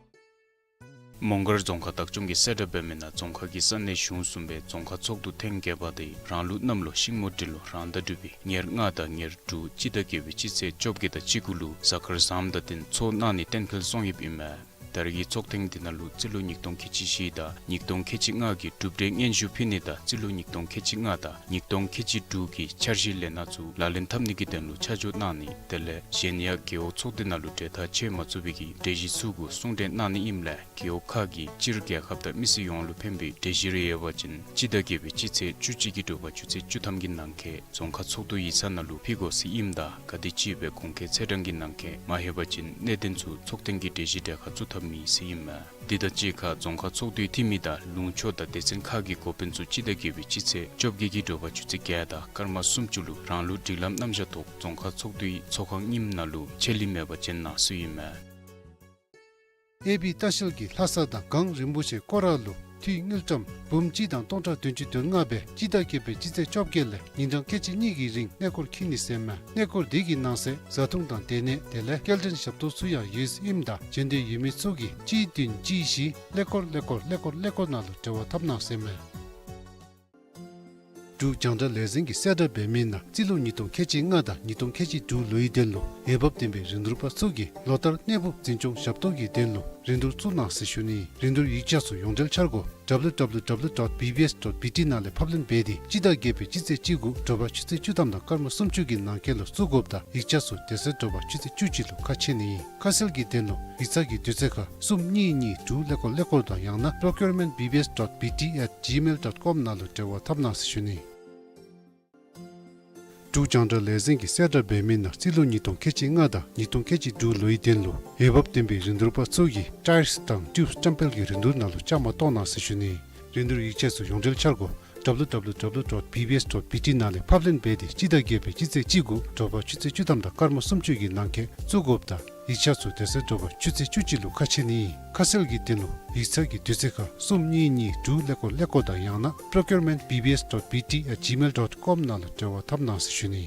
མོང་སྒར་རྫོང་ཁག་བདག་སྐྱོང་གིས་གསལ་བསྒྲགས་འབད་མི་ནང་རྫོང་ཁག་གི་ས་གནས་གཞུང་གསུམ་པའི་རྫོང་ཁག་ཚོགས་འདུ་ཐེངས་བརྒྱད་པ་དེ་རང་ལུགས་གནམ་ལོ་ཤིང་མོ་སྦྲུལ་ལོ་རང་ཟླ་དྲུག་པའི་ཉེར་ལྔ་དང་ཉེར་དྲུག་སྤྱི་ཟླ་བརྒྱད་པའི་སྤྱི་ཚེས་བཅོ་བརྒྱད་དང་བཅུ་དགུ་ལུ་གཟའ་སྐར་བཟངམ་དང་བསྟུན་ཚོགས་གནང་ནི་གཏན་འཁེལ་སོང་ཡོདཔ་ཨིན་མས། ད་རེས་ཀྱི་ཚོགས་ཐེངས་འདི་ནང་ལུ་རྩིས་ལོ་ཉིས་སྟོང་ཁལ་གཅིག་བཞི་དང་ཉིས་སྟོང་ཁལ་གཅིག་ལྔ་གི་གྲུབ་འབྲས་སྙན་ཞུ་ཕུལ་ནི་དང་རྩིས་ལོ་ཉིས་སྟོང་ཁལ་གཅིག་ལྔ་དང་ཉིས་སྟོང་ཁལ་གཅིག་དྲུག་གི་འཆར་གཞིའི་ལས་སྣ་ཚུ་ལག་ལེན་འཐབ་ནི་གི་དོན་ལུ་ཆ་འཇོག་གནང་ནི་དེ་ལས་གཞན་ཡང་རྒེད་འོག་ཚོགས་སྡེ་ནང་ལུ་གྲོས་ཐག་ཆོད་མ་ཚུགས་པའི་གི་གྲོས་གཞི་ཚུ་གུ་གསུང་གྲོས་གནང་ནི་ཨིནམ་ལས་རྒེད་འོག་ཁག་གི་སྤྱིར་རྒྱལ་ཁབ་དང་མི་སེར་ཡོངས་ལུ་ཕན་པའི་གྲོས་གཞི་རེ་ཡོད་པ་ཅིན་སྤྱི་ཟླ་བརྒྱད་པའི་སྤྱི་ཚེས་བཅུ་གཅིག་གི་དྲོ་པ་ཆུ་ཚོད་བཅུ་ཐམ་གྱི་ནང་འཁོད་རྫོང་ཁག་ཚོགས་འདུ་ཡིག་ཚང་ནང་ལུ་ཕུལ་དགོ་ཟེར་ཨིནམ་ད་ག་དེམ་ཅིག་སྦེ་གོང་འཁོད་ཚེས་གྲངས་ཀྱི་ནང་འཁོད་མ་ལྷོད་པ་ཅིན་གནད་དོན་ཚུ་ཚོགས་ཐེངས་ཀྱི་གྲོས་གཞི་གྲལ་ཁར་བཙུགས་ཐབས་མེད་ཟེར་ཨིན་མས། འདི་དང་གཅིག་ཁར་རྫོང་ཁག་ཚོགས་འདུའི་འཐུས་མི་དང་ལུང་ཕྱོགས་དང་སྡེ་ཚན་ཁག་གི་འགོ་དཔོན་ཚུ་སྤྱི་ཟླ་བརྒྱད་པའི་སྤྱི་ཚེས་བཅོ་བརྒྱད་ཀྱི་དྲོ་པ་ཆུ་ཚོད་བརྒྱད་དང་སྐར་མ་སུམ་ཅུ་ལུ་རང་ལུགས་སྒྲིག་ལམ་རྣམ་གཞག་ཐོག་རྫོང་ཁག་ཚོགས་འདུའི་ཚོགས་ཁང་རྙིངམ་ནང་ལུ་ཆད་ལུས་མེད་པར་བྱོན་གནང་ཟེར་ཨིན་མས། ཨེ་བི་ལྟ་བཤལ་གྱིས་ལྷ་ས་དང་གངས་རིན་པོ་ཆེ་སྐོར་ར་ལུ་འཐུས་དངུལ་ཀྲམ་འབུམ་གཅིག་དང་སྟོང་ཕྲག་བདུན་ཅུ་དོན་ལྔ་སྦེ་སྤྱི་ཟླ་བརྒྱད་པའི་སྤྱི་ཚེས་བཅོ་བརྒྱད་ལས་ཉིན་གྲངས་ཁལ་གཅིག་གཉིས་ཀྱི་རིང་གནས་སྐོར་འཁྱིད་ནི་ཟེར་མས། གནས་སྐོར་འདི་གི་ནང་གསེས་བཟའ་འཐུང་དང་སྡོད་གནས་དེ་ལས་སྐྱེལ་འདྲེན་ཞབས་ཏོག་ཚུ་ཡང་ཡོད་ཟེར་ཨིནམ་ད་བྱོན་འདོད་ཡོད་མི་ཚུ་གིས་གཅིག་བདུན་གཅིག་བཞི་ཀླད་ཀོར་ཀླད་ཀོར་ཀླད་ཀོར་ཀླད་ཀོར་ནང་ལུ་འབྲེལ་བ་འཐབ་གནང་ཟེར་མས། འབྲུག་རྒྱང་བསྒྲགས་ལས་འཛིན་གྱིས་གསལ་བསྒྲགས་འབད་མི་ནང་རྩིས་ལོ་ཉིས་སྟོང་ཁལ་གཅིག་ལྔ་དང་ཉིས་སྟོང་ཁལ་གཅིག་དྲུག་ལོའི་དོན་ལུ་འོས་འབབ་ལྡན་པའི་རིན་བསྡུར་པ་ཚུ་གིས་ལོ་ལྟར་གནས་སྤོ་འཛིན་སྐྱོང་ཞབས་ཏོག་གི་དོན་ལུ་རིན་བསྡུར་བཙུགས་གནང་ཟེར་ཞུ་ནི། རིན་བསྡུར་ཡིག་ཆ་ཚུ་ཡོངས་འབྲེལ་འཆར་སྒོ་W W W dot B B S dot B T ནང་ལས་ཕབ་ལེན་འབད་དེ་སྤྱི་ཟླ་བརྒྱད་པའི་སྤྱི་ཚེས་བཅུ་དགུ་དྲོ་པ་ཆུ་ཚོད་བཅུ་ཐམ་དང་སྐར་མ་སུམ་ཅུ་གི་ནང་འཁོད་ལུ་བཙུགས་དགོཔ་ད་ཡིག་ཆ་ཚུ་དེ་ཚེ་དྲོ་པ་ཆུ་ཚོད་བཅུ་གཅིག་ལུ་ཁ་ཕྱེ་ནི། ཁ་གསལ་གྱི་དོན་ལུ་ཡིག་ཚང་གི་དུས་ཚོད་ཁར་གསུམ་གཉིས་གཉིས་དྲུག་ཀླད་ཀོར་ཀླད་ཀོར་དང་ཡང་ན་procurement B B S dot B T at gmail dot com ནང་ལུ་འབྲེལ་བ་འཐབ་གནང་ཟེར་ཞུ་ནི། འབྲུག་རྒྱང་བསྒྲགས་ལས་འཛིན་གྱིས་གསལ་བསྒྲགས་འབད་མི་ནང་རྩིས་ལོ་ཉིས་སྟོང་ཁལ་གཅིག་ལྔ་དང་ཉིས་སྟོང་ཁལ་གཅིག་དྲུག་ལོའི་དོན་ལུ་འོས་འབབ་ལྡན་པའི་རིན་བསྡུར་པ་ཚུ་གིས་ཊའིརསི་དང་ཊིའུབ་སྐྲན་སྤེལ་གྱི་རིན་བསྡུར་ནང་ལུ་བཅའ་མར་གཏོགས་གནང་ཟེར་ཞུ་ནི། རིན་བསྡུར་ཡིག་ཆ་ཚུ་ཡོངས་འབྲེལ་འཆར་སྒོ་W W W dot B B S dot B T ནང་ལས་ཕབ་ལེན་འབད་དེ་སྤྱི་ཟླ་བརྒྱད་པའི་སྤྱི་ཚེས་བཅུ་དགུ་དྲོ་པ་ཆུ་ཚོད་བཅུ་ཐམ་དང་སྐར་མ་སུམ་ཅུ་གི་ནང་འཁོད་བཙུགས་དགོཔ་ད་ཡིག་ཆ་ཚུ་དེ་ཚེ་དྲོ་པ་ཆུ་ཚོད་བཅུ་གཅིག་ལུ་ཁ་ཕྱེ་ནི། ཁ་གསལ་གྱི་དོན་ལུ་ཡིག་ཚང་གི་དུས་ཚོད་ཁར་གསུམ་གཉིས་གཉིས་དྲུག་ཀླད་ཀོར་ཀླད་ཀོར་དང་ཡང་ན་procurement B B S dot B T at gmail dot com ནང་ལུ་འབྲེལ་བ་འཐབ་གནང་ཟེར་ཞུ་ནི།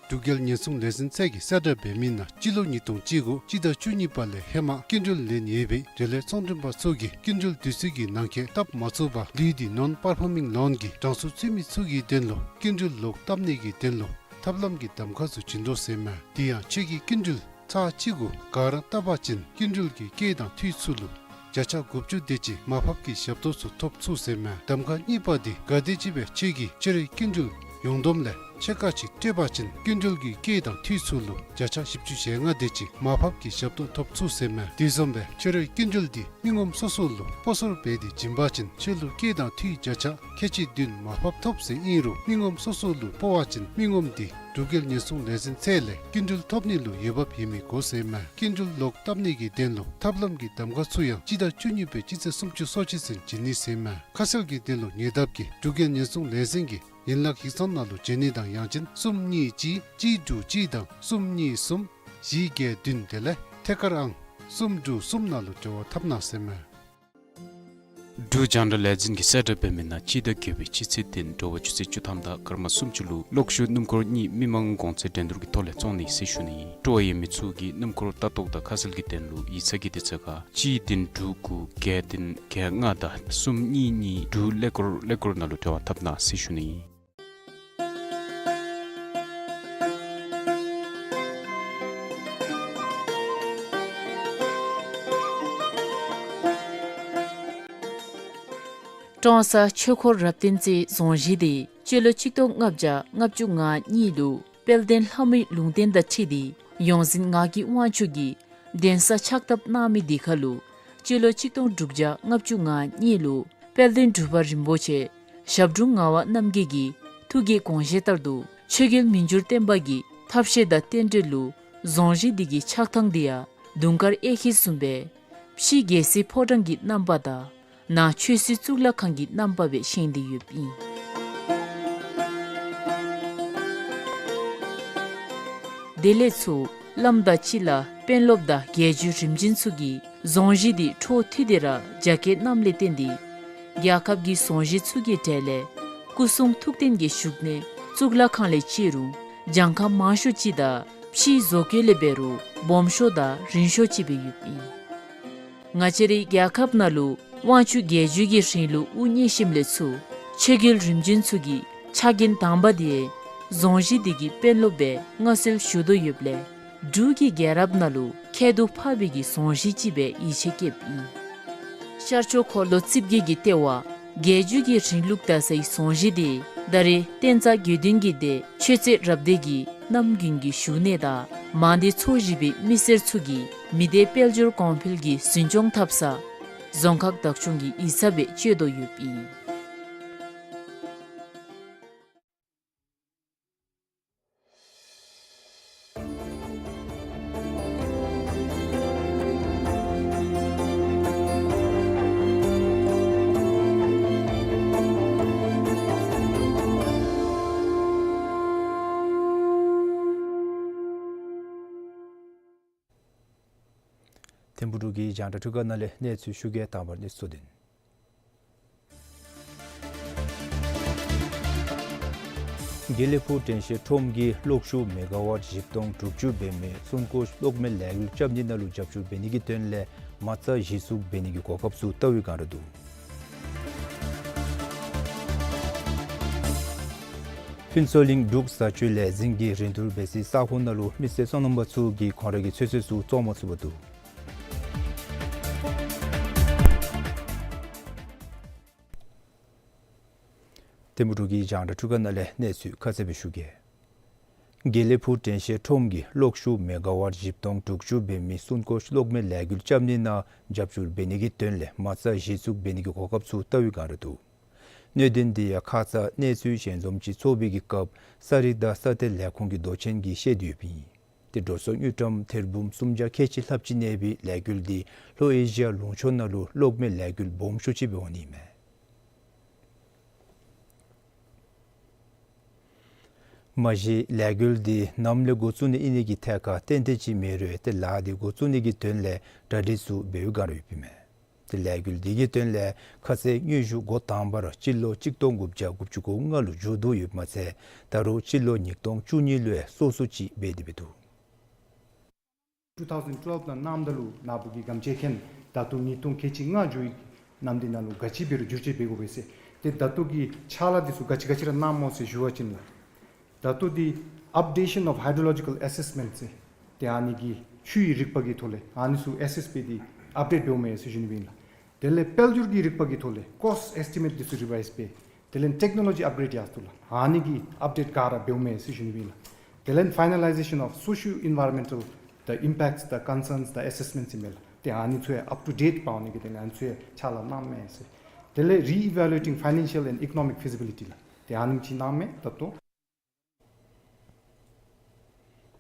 འབྲུག་རྒྱལ་ཉེན་སྲུང་ལས་འཛིན་ཚད་ཀྱིས་གསལ་བསྒྲགས་འབད་མི་ནང་སྤྱི་ལོ་ཉིས་སྟོང་བཅུ་དགུ་སྤྱི་ཟླ་བཅུ་གཉིས་པ་ལས་ཧེ་མ་སྐྱིན་འགྲུལ་ལེན་ཡོད་པའི་འབྲེལ་ཡོད་ཚོང་མགྲོན་པ་ཚུ་གིས་སྐྱིན་འགྲུལ་དུས་ཚོད་ཀྱི་ནང་འཁོད་བཏབ་མ་ཚུགས་པར་ལུས་ཏེ་ནོན་པར་ཕོ་མིང་ལོན་གྱི་གྲངས་སུ་ཚུད་མི་ཚུ་གི་དོན་ལུ་སྐྱིན་འགྲུལ་ལོག་བཏབ་ནི་གི་དོན་ལུ་ཐབས་ལམ་གྱི་གདམ་ཁ་ཚུ་བྱིན་དོ་ཟེར་མས། དེ་ཡང་ཁྱོད་ཀྱིས་སྐྱིན་འགྲུལ་ཚར་གཅིག་གུ་ག་ར་བཏབ་པ་ཅིན་སྐྱིན་འགྲུལ་གྱི་སྐྱེད་དང་འཐུས་ཚུ་ལུ་ བརྒྱ་ཆ་དགུ་བཅུ་དེ་ཅིག་མར་ཕབ་ཀྱི་ཞབས་ཏོག་ཚུ་ཐོབ་ཚུགས་ཟེར་མས། གདམ་ཁ་གཉིས་པ་འདི་ག་དེ་ཅིག་སྦེ་ཁྱོད་ཀྱིས་ཁྱོད་རའི་སྐྱིན་འགྲུལ་ཡོངས་བསྡོམས་ལས་ཕྱེད་ཀ་ཅིག་སྤྲོད་པ་ཅིན་སྐྱིན་འགྲུལ་གྱི་སྐྱེད་དང་འཐུས་ཚུ་ལུ་བརྒྱ་ཆ་བཞི་བཅུ་ཞེ་ལྔ་དེ་ཅིག་མར་ཕབ་ཀྱི་ཞབས་ཏོག་ཐོབ་ཚུགས་ཟེར་མས། དེ་བཟུམ་སྦེ་ཁྱོད་རའི་སྐྱིན་འགྲུལ་འདི་མི་ངོམ་སོ་སོ་ལུ་སྤོ་སོར་འབད་དེ་བྱིན་པ་ཅིན་ཁྱོད་ལུ་སྐྱེད་དང་འཐུས་བརྒྱ་ཆ་ཁལ་གཅིག་བདུན་མར་ཕབ་ཐོབ་ཟེར་ཨིན་རུང་མི་ངོམ་སོ་སོ་ལུ་སྤོ་བ་ཅིན་མི་ངོམ་འདི་འབྲུག་རྒྱལ་ཉེན་སྲུང་ལས་འཛིན་ཚད་ལས་སྐྱིན་འགྲུལ་ཐོབ་ནི་ལུ་འོས་འབབ་ཡོད་མི་དགོ་ཟེར་མས། སྐྱིན་འགྲུལ་ལོག་བཏབ་ནི་གི་དོན་ལུ་ཐབས་ལམ་གྱི་གདམ་ཁ་ཚུ་ཡང་སྤྱི་ཟླ་བཅུ་གཉིས་པའི་སྤྱི་ཚེས་སུམ་ཅུ་སོ་གཅིག་ཚུན་བྱིན་ནི་ཟེར་མས། ཁ་གསལ་གྱི་དོན་ལུ་ཉེ་འདབས་ཀྱི་འབྲུག་རྒྱལ་ཉེན་སྲུང་ལས་འཛིན་གྱི་ཡན་ལག་ཡིག་ཚང་ནང་ལུ་བྱོན་ནི་དང་ཡང་ཅིན་གསུམ་གཉིས་གཅིག་གཅིག་དྲུག་གཅིག་དང་གསུམ་གཉིས་གསུམ་བཞི་བརྒྱད་བདུན་དེ་ལས་ཐད་ཀར་ཨང་གསུམ་དྲུག་གསུམ་ནང་ལུ་འབྲེལ་བ་འཐབ་གནང་ཟེར་མས། འབྲུག་རྒྱང་བསྒྲགས་ལས་འཛིན་གྱིས་གསལ་བསྒྲགས་འབད་མི་ནང་སྤྱི་ཟླ་བརྒྱད་པའི་སྤྱི་ཚེས་བདུན་དྲོ་པ་ཆུ་ཚོད་བཅུ་ཐམ་དང་སྐར་མ་སུམ་ཅུ་ལུ་གློག་ཤུགས་སྣུམ་འཁོར་གཉིས་མི་མང་གོང་ཚད་འགྲན་བསྡུར་གྱི་ཐོག་ལས་བཙོང་ནི་ཟེར་ཞུ་ནི་ཨིན། སྤྲོ་བ་ཡོད་མི་ཚུ་གིས་སྣུམ་འཁོར་ལྟ་རྟོག་དང་ཁ་གསལ་གྱི་དོན་ལུ་ཡིག་ཚང་གི་དེ་ཚུ་ཁར་སྤྱི་བདུན་དྲུག་དགུ་བརྒྱད་བདུན་བརྒྱད་ལྔ་དང་གསུམ་གཉིས་གཉིས་དྲུག་ཀླད་ཀོར་ཀླད་ཀོར་ནང་ལུ་འབྲེལ་བ་འཐབ་གནང་ཟེར་ཞུ་ནི་ཨིན། ཀྲོང་གསར་ཆོས་འཁོར་རབ་བརྟན་རྩེའི་རྫོང་གཞིས་འདི་སྤྱི་ལོ་ཆིག་སྟོང་ལྔ་བརྒྱ་ལྔ་བཅུ་ང་གཉིས་ལུ་དཔལ་ལྡན་ལྷ་མོའི་ལུང་བསྟན་དང་འཁྲིལ་ཏེ་ཡོངས་འཛིན་ངག་གི་དབང་ཕྱུག་གིས་གདན་ས་ཕྱག་བཏབ་གནང་མི་འདི་ཁར་ལུ་སྤྱི་ལོ་ཆིག་སྟོང་དྲུག་བརྒྱ་ལྔ་བཅུ་ང་གཉིས་ལུ་དཔལ་ལྡན་འབྲུག་པ་རིན་པོ་ཆེ་ཞབས་དྲུང་ངག་དབང་རྣམ་རྒྱལ་གྱི་ཐུགས་ཀྱི་དགོངས་བཞེད་ལྟར་དུ་ཆོས་རྒྱལ་མི་འགྱུར་བརྟན་པ་གི་ཐབས་ཤེས་དང་རྟེན་འབྲེལ་ལུ་རྫོང་གཞིས་འདི་གི་ཆགས་ཐངས་འདི་ཡང་དུང་དཀར་གཡས་འཁྱིལ་བཟུམ་སྦེ་ཕྱི་རྒྱལ་སྲིད་ཕོ་བྲང་གི་རྣམ་པ་དང་ནང་ཆོས་སྲིད་གཙུག་ལག་ཁང་གི་རྣམ་པ་སྦེ་བཞེངས་ཏེ་ཡོདཔ་ཨིན། དེ་ལས་ཚུར་བླམ་དང་སྤྱི་བླ་དཔོན་སློབ་དང་རྒྱལ་བརྒྱུད་རིམ་བྱོན་ཚུ་གིས་རྫོང་གཞིས་འདི་འཕྲོ་མཐུད་དེ་ར་རྒྱ་བསྐྱེད་གནངམ་ལས་བརྟེན་ཏེ་རྒྱལ་ཁབ་ཀྱི་རྫོང་གཞིས་ཚུ་གི་གྲས་ལས་སྐུ་གསུང་ཐུགས་རྟེན་གྱི་བཞུགས་གནས་གཙུག་ལག་ཁང་ལས་བཅད་རུང་གྱངས་ཁ་མང་ཤོས་ཅིག་དང་ཕྱིའི་བཟོ་བཀོད་ལས་འབད་རུང་སྦོམ་ཤོས་དང་རིང་ཤོས་ཅིག་སྦེ་ཡོདཔ་ཨིན། ང་བཅས་རའི་རྒྱལ་ཁབ་ནང་ལུ་དབང་ཕྱུག་རྒྱལ་བརྒྱུད་ཀྱི་རིང་ལུགས་དབུ་བརྙེས་ཞིནམ་ལས་ཚུར་ཆོས་རྒྱལ་རིམ་བྱོན་ཚུ་གི་ཕྱག་འགན་དང་པ་འདི་རྫོང་གཞིས་འདི་གི་དཔོན་སློབ་སྦེ་མངའ་གསོལ་ཞུ་དོ་ཡོདཔ་ལས་འབྲུག་གི་རྒྱལ་རབས་ནང་ལུ་ཁྱད་དུ་འཕགས་པའི་གི་རྫོང་གཞིས་ཅིག་སྦེ་ཡིད་ཆེས་བསྐྱེདཔ་ཨིན། ཤར་ཕྱོགས་འཁོར་ལོ་རྩིབས་བརྒྱད་ཀྱི་ལྟེ་བ་རྒྱལ་བརྒྱུད་ཀྱི་རིང་ལུགས་དར་སའི་རྫོང་གཞིས་འདི་ད་རེས་བསྟན་རྩ་དགེ་འདུན་གྱི་སྡེ་ཆོས་རྩེ་རབ་སྡེ་གི་གནམ་དགུན་གྱི་བཞུགས་གནས་དང་མང་སྡེ་ཚོ་བཞི་པའི་མི་སེར་ཚུ་གིས་མི་སྡེ་དཔལ་འབྱོར་གོང་འཕེལ་གྱི་འཛིན་སྐྱོང་འཐབ་ས་རྫོང་ཁག་བདག་སྐྱོང་གི་ཡིག་ཚང་སྦེ་སྤྱོད་དོ་ཡོདཔ་ཨིན། ཐིམ་ཕུག་འབྲུག་གི་རྒྱང་བསྒྲགས་འཕྲུལ་ཁང་ནང་ལས་གནས་ཚུལ་ཞུ་གེ། དང་པ་ར་གནས་ཚུལ་དོན། དགེ་ལེགས་ཕུག་དྲན་ཤེས་ཁྲོམ་གྱིས་གློག་ཤུགས་མེ་ག་ཝཊ་བཞི་སྟོང་དྲུག་ཅུ་འབད་མི་སོན་ཀོ་གློག་མེ་ལས་འགུལ་རྐྱབ་ནི་ནང་ལུ་རྒྱབ་སྐྱོར་འབད་ནི་གི་དོན་ལས་མ་རྩ་གཞི་བཙུགས་འབད་ནི་གི་གོ་སྐབས་ཚུ་བལྟ་བའི་བསྒང་ར་འདུག། ཕུན་ཚོགས་གླིང་འབྲུག་བཟའ་སྤྱོད་ལས་འཛིན་གྱིས་རིན་བསྡུར་འབད་སའི་ས་ཁོངས་ནང་ལུ་མི་སེར་སོ་ནམ་པ་ཚུ་གིས་ཁོང་ར་གི་ཚོད་བསྲེ་ཚུ་བཙོང་མ་ཚུགས་པར་འདུག། ཐིམ་ཕུག་འབྲུག་གི་རྒྱང་བསྒྲགས་འཕྲུལ་ཁང་ནང་ལས་གནས་ཚུལ་ཁ་གསལ་སྦེ་ཞུ་གེ། དགེ་ལེགས་ཕུག་དྲན་ཤེས་ཁྲོམ་གྱིས་གློག་ཤུགས་མེ་ག་ཝཊ་བཞི་སྟོང་དྲུག་ཅུ་འབད་མི་སོན་ཀོ་གློག་མེ་ལས་འགུལ་རྐྱབ་ནི་ནང་རྒྱབ་སྐྱོར་འབད་ནི་གི་དོན་ལས་མ་རྩ་གཞི་བཙུགས་འབད་ནི་གི་གོ་སྐབས་ཚུ་བལྟ་བའི་བསྒང་ར་འདུག། གནད་དོན་འདི་ཡང་ཁ་ཙ་གནས་ཚུལ་ཞལ་འཛོམས་ཅིག་ཚོགས་པའི་གི་སྐབས་ས་རིག་དང་ས་གཏེར་ལས་ཁུངས་ཀྱི་མདོ་ཆེན་གྱིས་བཤད་དེ་ཡོདཔ་ཨིན། ཏེ་འགྲོ་སོང་དངུལ་ཀྲམ་ཐེར་འབུམ་སུམ་བརྒྱ་ཁལ་གཅིག་ལྷགཔ་ཅིག་གནས་པའི་ལས་འགུལ་འདི་ལྷོ་ཨེ་ཤི་ཡ་ལུང་ཕྱོགས་ནང་ལུ་གློག་མེ་ལས་འགུལ་སྦོམ་ཤོས་ཅིག་སྦེ་འོང་ནི་མས། མ་གཞི་ལས་འགུལ་འདི་ནམ་ལས་འགོ་བཙུགས་ནི་ཨིན་ནི་གི་ཐད་ཁར་ཏན་ཏན་ཅིག་མེད་རུང་ཏེ་ལཱ་འདི་འགོ་བཙུགས་ནི་གི་དོན་ལས་གྲ་སྒྲིག་ཚུ་འབད་བའི་བསྒང་ར་ཡོདཔ་ཨིན་མས། ཏེ་ལས་འགུལ་འདི་གི་དོན་ལས་ཁ་ཙའི་སྙན་ཞུ་འགོ་དང་པ་ར་སྤྱི་ལོ་གཅིག་སྟོང་དགུ་བརྒྱ་དགུ་བཅུ་གོ་ལྔ་ལུ་མཇུག་བསྡུ་ཡོདཔ་མ་ཚད་ད་རུང་སྤྱི་ལོ་ཉིས་སྟོང་བཅུ་གཉིས་ལུ་ཡང་སོ་སོ་ཅིག་འབད་དེ་འབད་འདུག། two thousand twelve ནང་གནངམ་ད་ལུ་ནཱ་བུ་གིས་སྒམ་ཆས་མཁྱེན། ད་ལྟོ་ཉིས་སྟོང་ཁལ་གཅིག་ལྔ་འགྱོ་བའི་ནམ་དུས་ནང་ལུ་ག་ཅི་འབད་རུང་བསྒྱུར་བཅོས་འབད་དགོ་པས་ཟེར། ཏེ་ད་ལྟོ་གི་ཕྱག་ལཱ་འདི་ཚུ་ག་ཅི་ག་ཅི་ར་གནངམ་སྨོ་ཟེར་ཞུ་བ་ཅིན་ལགས། ད་ལྟོ་འདི་updation of hydrological assessment ཟེར་ཏེ་ཨ་ནི་གི་ཆུའི་རིག་པ་གི་ཐོག་ལས་ཨ་ནི་ཚུ་ཨེ་སེསི་འབད་དེ་ཨཔ་ཌེཊ་འབདཝ་མས་ཟེར་ཞུ་ནི་སྦེ་ཨིན་ལགས། དེ་ལས་དཔལ་འབྱོར་གྱི་རིག་པ་གི་ཐོག་ལས་ཀོསཊ་ཨེས་ཊི་མེཊ་འདི་ཚུ་རི་ཝའིཛ་འབད། དེ་ལས་ཊེཀ་ནོ་ལོ་ཇི་ཨཔ་གྲེཌ་ཡར་སོང་ལགས། ཨ་ནི་གི་ཨཔ་ཌེཊ་ག་ར་འབདཝ་མས་ཟེར་ཞུ་ནི་ཨིན་ལགས། དེ་ལས་ཕའི་ནེ་ལའི་ཟེ་ཤཱན་ཨོཕ་སོ་ཤིའོ་ཨིན་ཝའི་རོན་མེན་ཊལ་ད་ཨིམ་པེཀཊ་ད་ཀོན་སརནས་ད་ཨེ་སེསི་མེནཊ་ཨིན་མས་ལགས། ཏེ་ཨ་ནི་ཚུ་ཡང་ཨཔ་ཊུ་ཌེཊ་འབད་ནི་གི་དེ་ལས་ཨ་ནི་ཚུ་ཡང་ཕྱག་ལཱ་གནངམ་མས་ཟེར། དེ་ལས་རི་ཨི་ཝེ་ལུ་ཨེ་ཊིང་ཕའི་ནན་ཤལ་ཨེནཌ་ཨི་ཀོ་ནོ་མིཀ་ཕི་ཛི་བི་ལི་ཊི་ལགས། ཏེ་ཨ་ནི་ཅིག་གནངམ་མས་ད་ལྟོ།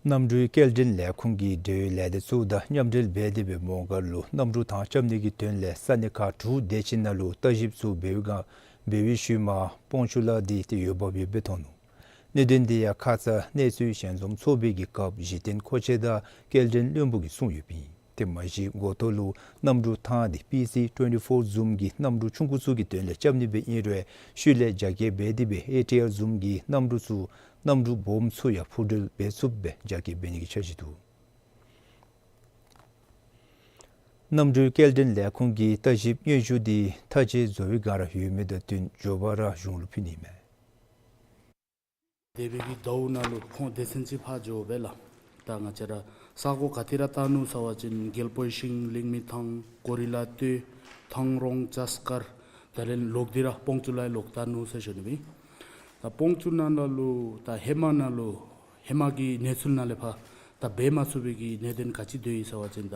གནམ་གྲུའི་སྐྱེལ་འདྲེན་ལས་ཁུངས་ཀྱིས་འབྲེལ་ཡོད་ལས་སྡེ་ཚུ་དང་མཉམ་འབྲེལ་འབད་དེ་སྦེ་མོང་སྒར་ལུ་གནམ་གྲུ་ཐང་རྐྱབ་ནི་གི་དོན་ལས་ས་གནས་ཁག་དྲུག་དེ་ཅིག་ནང་ལུ་ལྟ་ཞིབ་ཚུ་འབད་བའི་སྒང་འབད་བའི་ཤུལ་མ་སྤོང་ཆུ་ལ་འདི་ཏེ་འོས་འབབ་ཡོདཔ་སྦེ་མཐོང་ནུག། གནད་དོན་འདི་ཡང་ཁ་ཙ་གནས་ཚུལ་ཞལ་འཛོམས་ཚོགས་པའི་གི་སྐབས་གཞི་རྟེན་མཁོ་ཆས་དང་སྐྱེལ་འདྲེན་བློན་པོ་གིས་གསུངས་ཡོདཔ་ཨིན། ཏེ་མ་གཞི་འགོ་ཐོག་ལུ་གནམ་གྲུ་ཐང་འདི་པི་སི་ཊུ་ཝེན་ཊི་ཕོར་བཟུམ་གྱི་གནམ་གྲུ་ཆུང་ཀུ་ཚུ་གི་དོན་ལས་རྐྱབ་ནི་སྦེ་ཨིན་རུང་ཤུལ་ལས་རྒྱ་སྐྱེད་འབད་དེ་སྦེ་ཨེ་ཊི་ཨེལ་བཟུམ་གྱི་གནམ་གྲུ་ཚུ་གནམ་གྲུ་སྦོམ་ཚུ་ཡང་འཕུར་འགྲུལ་འབད་ཚུགསཔ་སྦེ་རྒྱ་སྐྱེད་འབད་ནི་གི་འཆར་གཞི་འདུག། གནམ་གྲུའི་སྐྱེལ་འདྲེན་ལས་ཁུངས་ཀྱི་ལྟ་ཞིབ་སྙན་ཞུ་འདི་མཐའ་དཔྱད་རྫོགས་པའི་སྒང་ར་ཡོད་མི་དང་བསྟུན་མགྱོགས་པ་ར་གཞུང་ལུ་ཕུལ་ནི་མས། འདས་པའི་གི་ཟླཝ་ནང་ལུ་ཁོང་སྡེ་ཚན་ཅིག་ཕར་འགྱོ་སྦེ་ལགས། ད་ང་བཅས་ར་ས་གོ་ག་ཏེ་ར་བལྟ་ནུག་ཟེར་བ་ཅིན་རྒྱལ་པོའི་ཤིང་ལིང་མི་ཐང་ཀོ་རི་ལ་སྟོད་ཐང་རོང་ལྕགས་མཁར་དེ་ལས་ལོག་སྟེ་ར་སྤོང་ཆུ་ལས་ལོག་བལྟ་ནུག་ཟེར་ཞུ་ནི་ཨིན། ད་སྤོང་ཆུ་ནང་ལུ་ད་ཧེ་མ་ནང་ལུ་ཧེ་མ་གི་གནས་ཚུལ་ནང་ལས་ཕར་ད་འབད་མ་ཚུགས་པའི་གི་གནད་དོན་ག་ཅི་སྡོད་ཡི་ཟེར་བ་ཅིན་ད་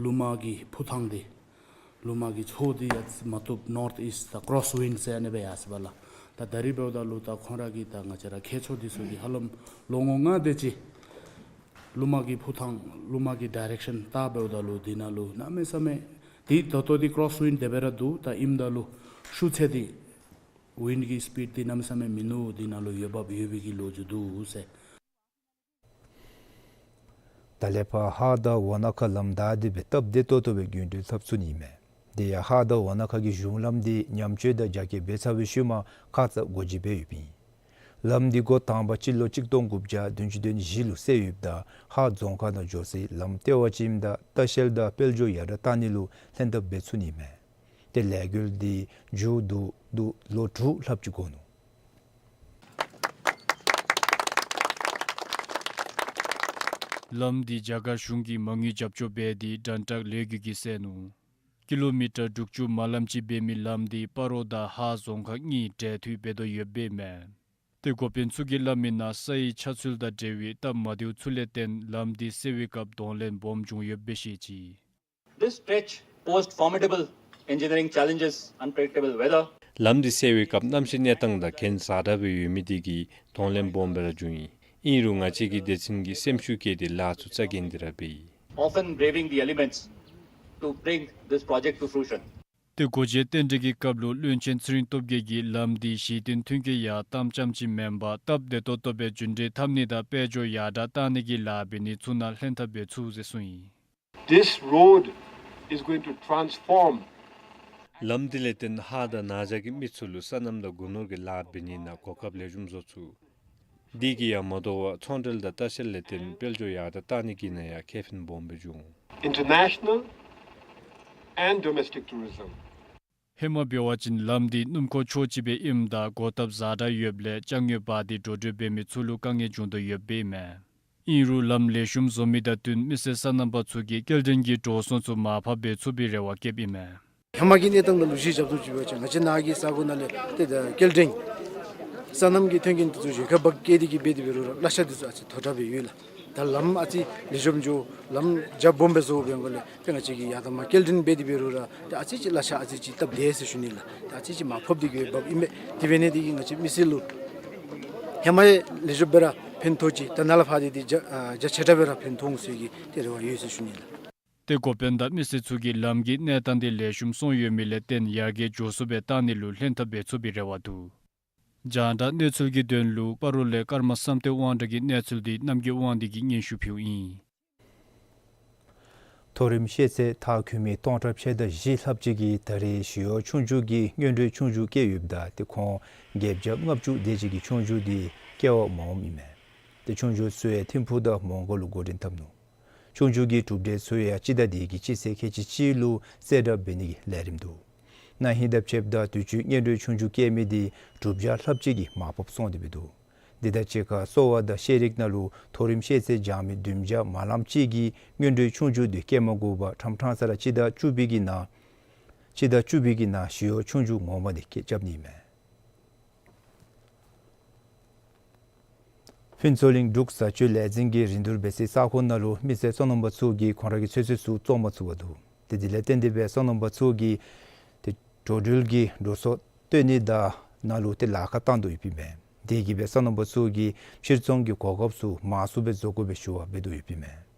ལུ་མ་གི་འཕུར་ཐང་འདི་ལུ་མ་གི་ཕྱོགས་འདི་ཡར་མ་བཏུབ་ནོརཐ་ཨིསཊ་ད་ཀོརོས་ཝིནཌ་ཟེར་ཨ་ནི་སྦེ་ཡར་སོ་བས་ལགས། ད་ད་རིས་འབདཝ་ད་ལུ་ད་ཁོང་ར་གི་ད་ང་བཅས་ར་མཁས་མཆོག་འདི་ཚུ་གིས་ཧ་ལམ་ལོ་ངོ་ལྔ་དེ་ཅིག་ལུ་མ་གི་འཕུར་ཐང་ལུ་མ་གི་ཌའི་རེཀ་ཤཱན་བལྟ་འབདཝ་ད་ལུ་འདི་ནང་ལུ་གནམ་མེད་ས་མེད་འདི་ད་ལྟོ་འདི་ཀོརོས་ཝིནཌ་དེ་སྦེ་ར་འདུག། ད་ཨིནམ་ད་ལུ་ཤུགས་ཚད་འདི་ཝིནཌ་གི་སི་པིཌ་འདི་གནམ་མེད་ས་མེད་མིན་ནུག། འདི་ནང་ལུ་འོས་འབབ་ཡོད་པའི་གི་ལོ་རྒྱུས་འདུག་ཟེར། ད་ལས་ཕར་ཧཱ་དང་ཝ་ན་ཁ་ལམ་བདའ་སྟེ་སྦེ་སྟབས་བདེ་ཏོག་ཏོ་སྦེ་རྒྱུན་འགྲུལ་འཐབ་ཚུགས་ནི་མས། དེ་ཡང་ཧཱ་དང་ཝ་ན་ཁ་གི་གཞུང་ལམ་འདི་ཉམས་བཅོས་དང་རྒྱ་སྐྱེད་འབད་ཚར་བའི་ཤུལ་མ་ཁ་ཙ་སྒོ་འབྱེད་འབད་ཡོདཔ་ཨིན། ལམ་འདི་འགོ་དང་པ་སྤྱི་ལོ་གཅིག་སྟོང་དགུ་བརྒྱ་བདུན་ཅུ་དོན་བཞི་ལུ་བསལ་ཡོདཔ་ད་ཧཱ་རྫོང་ཁག་ནང་འགྱོ་སའི་ལམ་ལྟེ་བ་ཅིག་ཨིནམ་ད་ལྟ་བཤལ་དང་དཔལ་འབྱོར་ཡར་དྲག་གཏང་ནི་ལུ་ལྷན་ཐབས་འབད་ཚུགས་ནི་མས། ཏེ་ལས་འགུལ་འདི་མཇུག་བསྡུ་དོ་ལོ་དྲུག་ལྷགཔ་ཅིག་འགོར་ནུག། ལམ་འདི་རྒྱ་གར་གཞུང་གིས་མ་དངུལ་རྒྱབ་སྐྱོར་འབད་དེ་སྒྲ་བསྒྲགས་ལས་འགུལ་གྱིས་བསལ་ནུག། ཀི་ལོ་མི་ཊར་དྲུག་ཅུ་མ་ལམ་ཅིག་འབད་མི་ལམ་འདི་སྤ་རོ་དང་ཧཱ་རྫོང་ཁག་གཉིས་འབྲེལ་མཐུད་འབད་དོ་ཡོདཔ་ཨིན་མས། ཏེ་འགོ་དཔོན་ཚུ་གིས་སླབ་མི་ནང་ས་ཡི་ཆགས་ཚུལ་དང་འབྲེལ་བའི་སྟབས་མ་བདེཝ་ཚུ་ལས་བརྟེན་ལམ་འདི་བསལ་བའི་སྐབས་གདོང་ལེན་སྦོམ་བྱུང་ཡོདཔ་སྦེ་བཤད་ཅི། This stretch posed formidable engineering challenges, unpredictable weather. ལམ་འདི་བསལ་བའི་སྐབས་གནམ་གཤིས་གནས་སྟངས་དང་གྱེན་ཛ་དྲག་སྦེ་ཡོད་མི་དེ་གིས་གདོང་ལེན་སྦོམ་སྦེ་ར་བྱུང་ཡི། ཨིན་རུང་ང་བཅས་ཀྱི་སྡེ་ཚན་གྱིས་སེམས་ཤུགས་བསྐྱེད་དེ་ལཱ་ཚུ་རྩ་འགེངས་ཏེ་ར་འབད་ཡི། Often braving the elements to bring this project to fruition. ཏེ་སྒོ་འབྱེད་རྟེན་འབྲེལ་གྱི་སྐབས་ལུ་བློན་ཆེན་ཚེ་རིང་སྟོབས་རྒྱས་ཀྱིས་ལམ་འདི་གཞི་རྟེན་མཐུན་རྐྱེན་ཡར་བཏང་རྐྱངམ་ཅིག་མེན་པར་སྟབས་བདེ་ཏོག་ཏོ་སྦེ་རྒྱུན་འགྲུལ་འཐབ་ནི་དང་དཔལ་འབྱོར་ཡར་དྲག་གཏང་ནི་གི་ལཱ་འབད་ནི་ཚུ་ནང་ལྷན་ཐབས་འབད་ཚུགས་ཟེར་གསུངས་ཡི། This road is going to transform. ལམ་འདི་ལས་བརྟེན་ཧཱ་དང་ན་བྱ་གི་མི་ཚུ་ལུ་སོ་ནམ་དང་སྒོ་ནོར་གྱི་ལཱ་འབད་ནི་ནང་གོ་སྐབས་ལེགས་ཤོམ་བཟོ་ཚུགས། འདི་གིས་ཡང་མ་དོ་བར་ཚོང་འབྲེལ་དང་ལྟ་བཤལ་ལས་བརྟེན་དཔལ་འབྱོར་ཡར་དྲག་གཏང་ནི་གི་ནང་ཡང་ཁེ་ཕན་སྦོམ་སྦེ་འབྱུང་། International and domestic tourism. ཧེ་མ་འབད་བ་ཅིན་ལམ་འདི་སྣུམ་འཁོར་ཕྱོགས་གཅིག་སྦེ་ཨིནམ་ད་གོ་སྟབས་ཛ་དྲག་ཡོདཔ་ལས་ཅ་དངོས་འབག་སྟེ་འགྲོ་འགྲུལ་འབད་མི་ཚུ་ལུ་དཀའ་ངལ་འབྱུང་དོ་ཡོདཔ་ཨིན་མས། ཨིན་རུང་ལམ་ལེགས་ཤོམ་བཟོ་མི་དང་བསྟུན་མི་སེར་སོ་ནམ་པ་ཚུ་གིས་སྐྱེལ་འདྲེན་གྱི་འགྲོ་སོང་ཚུ་མར་ཕབ་འབད་ཚུགས་པའི་རེ་བ་བསྐྱེདཔ་ཨིན་མས། ཧེ་མ་གི་གནས་སྟངས་དང་ལུ་གཞི་རྐྱབ་ཏེ་འགྱོ་བ་ཅིན་ང་བཅས་ནཱ་གི་ས་གོ་ནང་ལས་ཏེ་ད་སྐྱེལ་འདྲེན་སོ་ནམ་གྱི་མཐུན་རྐྱེན་འདི་ཚུ་གཞན་ཁར་འབག་སྐྱེལ་ཏེ་གི་འབད་དེ་འབད་རུང་ར་གླ་ཆ་འདི་ཚུ་ཨ་ཙི་མཐོ་དྲགས་སྦེ་ཡོད་ལགས། ད་ལམ་ཨ་ཙི་ལེགས་ཤོམ་འགྱོ་ལམ་རྒྱ་སྦོམ་སྦེ་བཟོ་འབད་འགོ་ལས་ཏེ་ང་བཅས་ཀྱིས་ཡར་དང་མར་སྐྱེལ་འདྲེན་འབད་དེ་འབད་རུང་ར་ཏེ་ཨ་ཙི་ཅིག་གླ་ཆ་ཨ་ཙི་ཅིག་སྟབས་བདེ་ཟེར་ཞུ་ནི་ལགས། ཏེ་ཨ་ཙི་ཅིག་མར་ཕབ་སྟེ་གི་འབདཝ་ཨིན་མས། དེ་འབད་ནི་དེ་གིས་ང་བཅས་མི་སེར་ལུ་ཧེ་མ་ཡང་ལེགས་ཤོམ་སྦེ་ར་ཕན་ཐོགས་ཅི། ད་ནཱ་ལས་ཕར་འདི་འདི་རྒྱ་ཨ་རྒྱ་ཆེ་དྲགས་སྦེ་ར་ཕན་ཐོགས་འོང་ཟེར་གྱི་ཏེ་རེ་བ་ཡོད་ཟེར་ཞུ་ནི་ལགས། ཏེ་འགོ་དཔོན་དང་མི་སེར་ཚུ་གིས་ལམ་གྱི་གནས་སྟངས་འདི་ལེགས་ཤོམ་སོང་ཡོད་མི་ལས་བརྟེན་ཡར་རྒྱས་མགྱོགས་སུ་སྦེ་གཏང་ནི་ལུ་ལྷན་ཐབས་འབད་ཚུགས་པའི་རེ་བ་འདུག། རྒྱང་བསྒྲགས་གནས་ཚུལ་གྱི་དོན་ལུ་སྤ་རོ་ལས་ཀརྨ་བསམ་གཏན་དབང་གྲགས་ཀྱི་གནས་ཚུལ་འདི་རྣམ་རྒྱལ་དབང་འདུས་ཀྱིས་སྙན་ཞུ་ཕུལཝ་ཨིན། མཐོ་རིམ་ཤེས་ཚད་མཐར་འཁྱོལ་མི་སྟོང་ཕྲག་ཕྱེད་དང་བཞི་ལྷགཔ་ཅིག་གིས་ད་རེས་ཞི་གཡོག་ཆོས་རྒྱུགས་ཀྱི་སྔོན་འགྲོའི་ཆོས་རྒྱུགས་བཀལ་ཡོདཔ་ད་ཏེ་ཁོང་བརྒྱད་བརྒྱ་ལྔ་བཅུ་དེ་ཅིག་གིས་ཆོས་རྒྱུགས་འདི་བཀལ་བར་མ་འོངམ་ཨིན་མས། ཏེ་ཆོས་རྒྱུགས་ཚུ་ཡང་ཐིམ་ཕུག་དང་མོང་སྒར་ལུ་འགོ་འདྲེན་འཐབ་ནུག། ཆོས་རྒྱུགས་ཀྱི་གྲུབ་འབྲས་ཚུ་ཡང་སྤྱི་ཟླ་འདི་གི་སྤྱི་ཚེས་ཁལ་གཅིག་གཅིག་ལུ་གསལ་བསྒྲགས་འབད་ནི་གི་ལས་རིམ་འདུག། ན་ཧིང་དང་ཕྱདཔ་ད་དུས་ཅི་སྔོན་འགྲོའི་ཆོས་རྒྱུགས་བཀལ་མི་འདི་དྲུག་བརྒྱ་ལྷགཔ་ཅིག་གིས་མར་ཕབ་སོང་སྟེ་འབད་འདུག། འདི་དང་གཅིག་ཁར་གསོ་བ་དང་ཤེས་རིག་ནང་ལུ་མཐོ་རིམ་ཤེས་ཚད་སྦྱང་མི་བདུན་བརྒྱ་མ་ལངམ་ཅིག་གིས་སྔོན་འགྲོའི་ཆོས་རྒྱུགས་འདི་བཀལ་མ་དགོ་པར་ཁྲམ་ཁྲང་ས་ར་སྤྱི་ཟླ་བཅུ་པའི་གི་ནང་ སྤྱི་ཟླ་བཅུ་པའི་གི་ནང་ཞི་གཡོག་ཆོས་རྒྱུགས་ངོ་མ་འདི་རྐྱབ་ནི་ཨིན་མས། ཕུན་ཚོགས་གླིང་འབྲུག་བཟའ་སྤྱོད་ལས་འཛིན་གྱིས་རིན་བསྡུར་འབད་སའི་ས་ཁོངས་ནང་ལུ་མི་སེར་སོ་ནམ་པ་ཚུ་གིས་ཁོང་ར་གི་ཚོད་བསྲེ་ཚུ་བཙོང་མ་ཚུགས་པར་འདུག། ཏེ་དེ་ལས་བརྟེན་ཏེ་སྦེ་སོ་ནམ་པ་ཚུ་གིས་ཏེ་འགྲོ་འགྲུལ་གྱི་འགྲོ་སོང་བཏོན་ནི་དང་ནང་ལུ་ཏེ་ལཱ་ཁག་བཏང་དོ་ཡོདཔ་ཨིན་མས། དེ་གིས་སྦེ་སོ་ནམ་པ་ཚུ་གིས་ཕྱིར་ཚོང་གི་གོ་སྐབས་ཚུ་མང་སུ་སྦེ་བཟོ་དགོ་པའི་ཞུ་བ་འབད་དོ་ཡོདཔ་ཨིན་མས།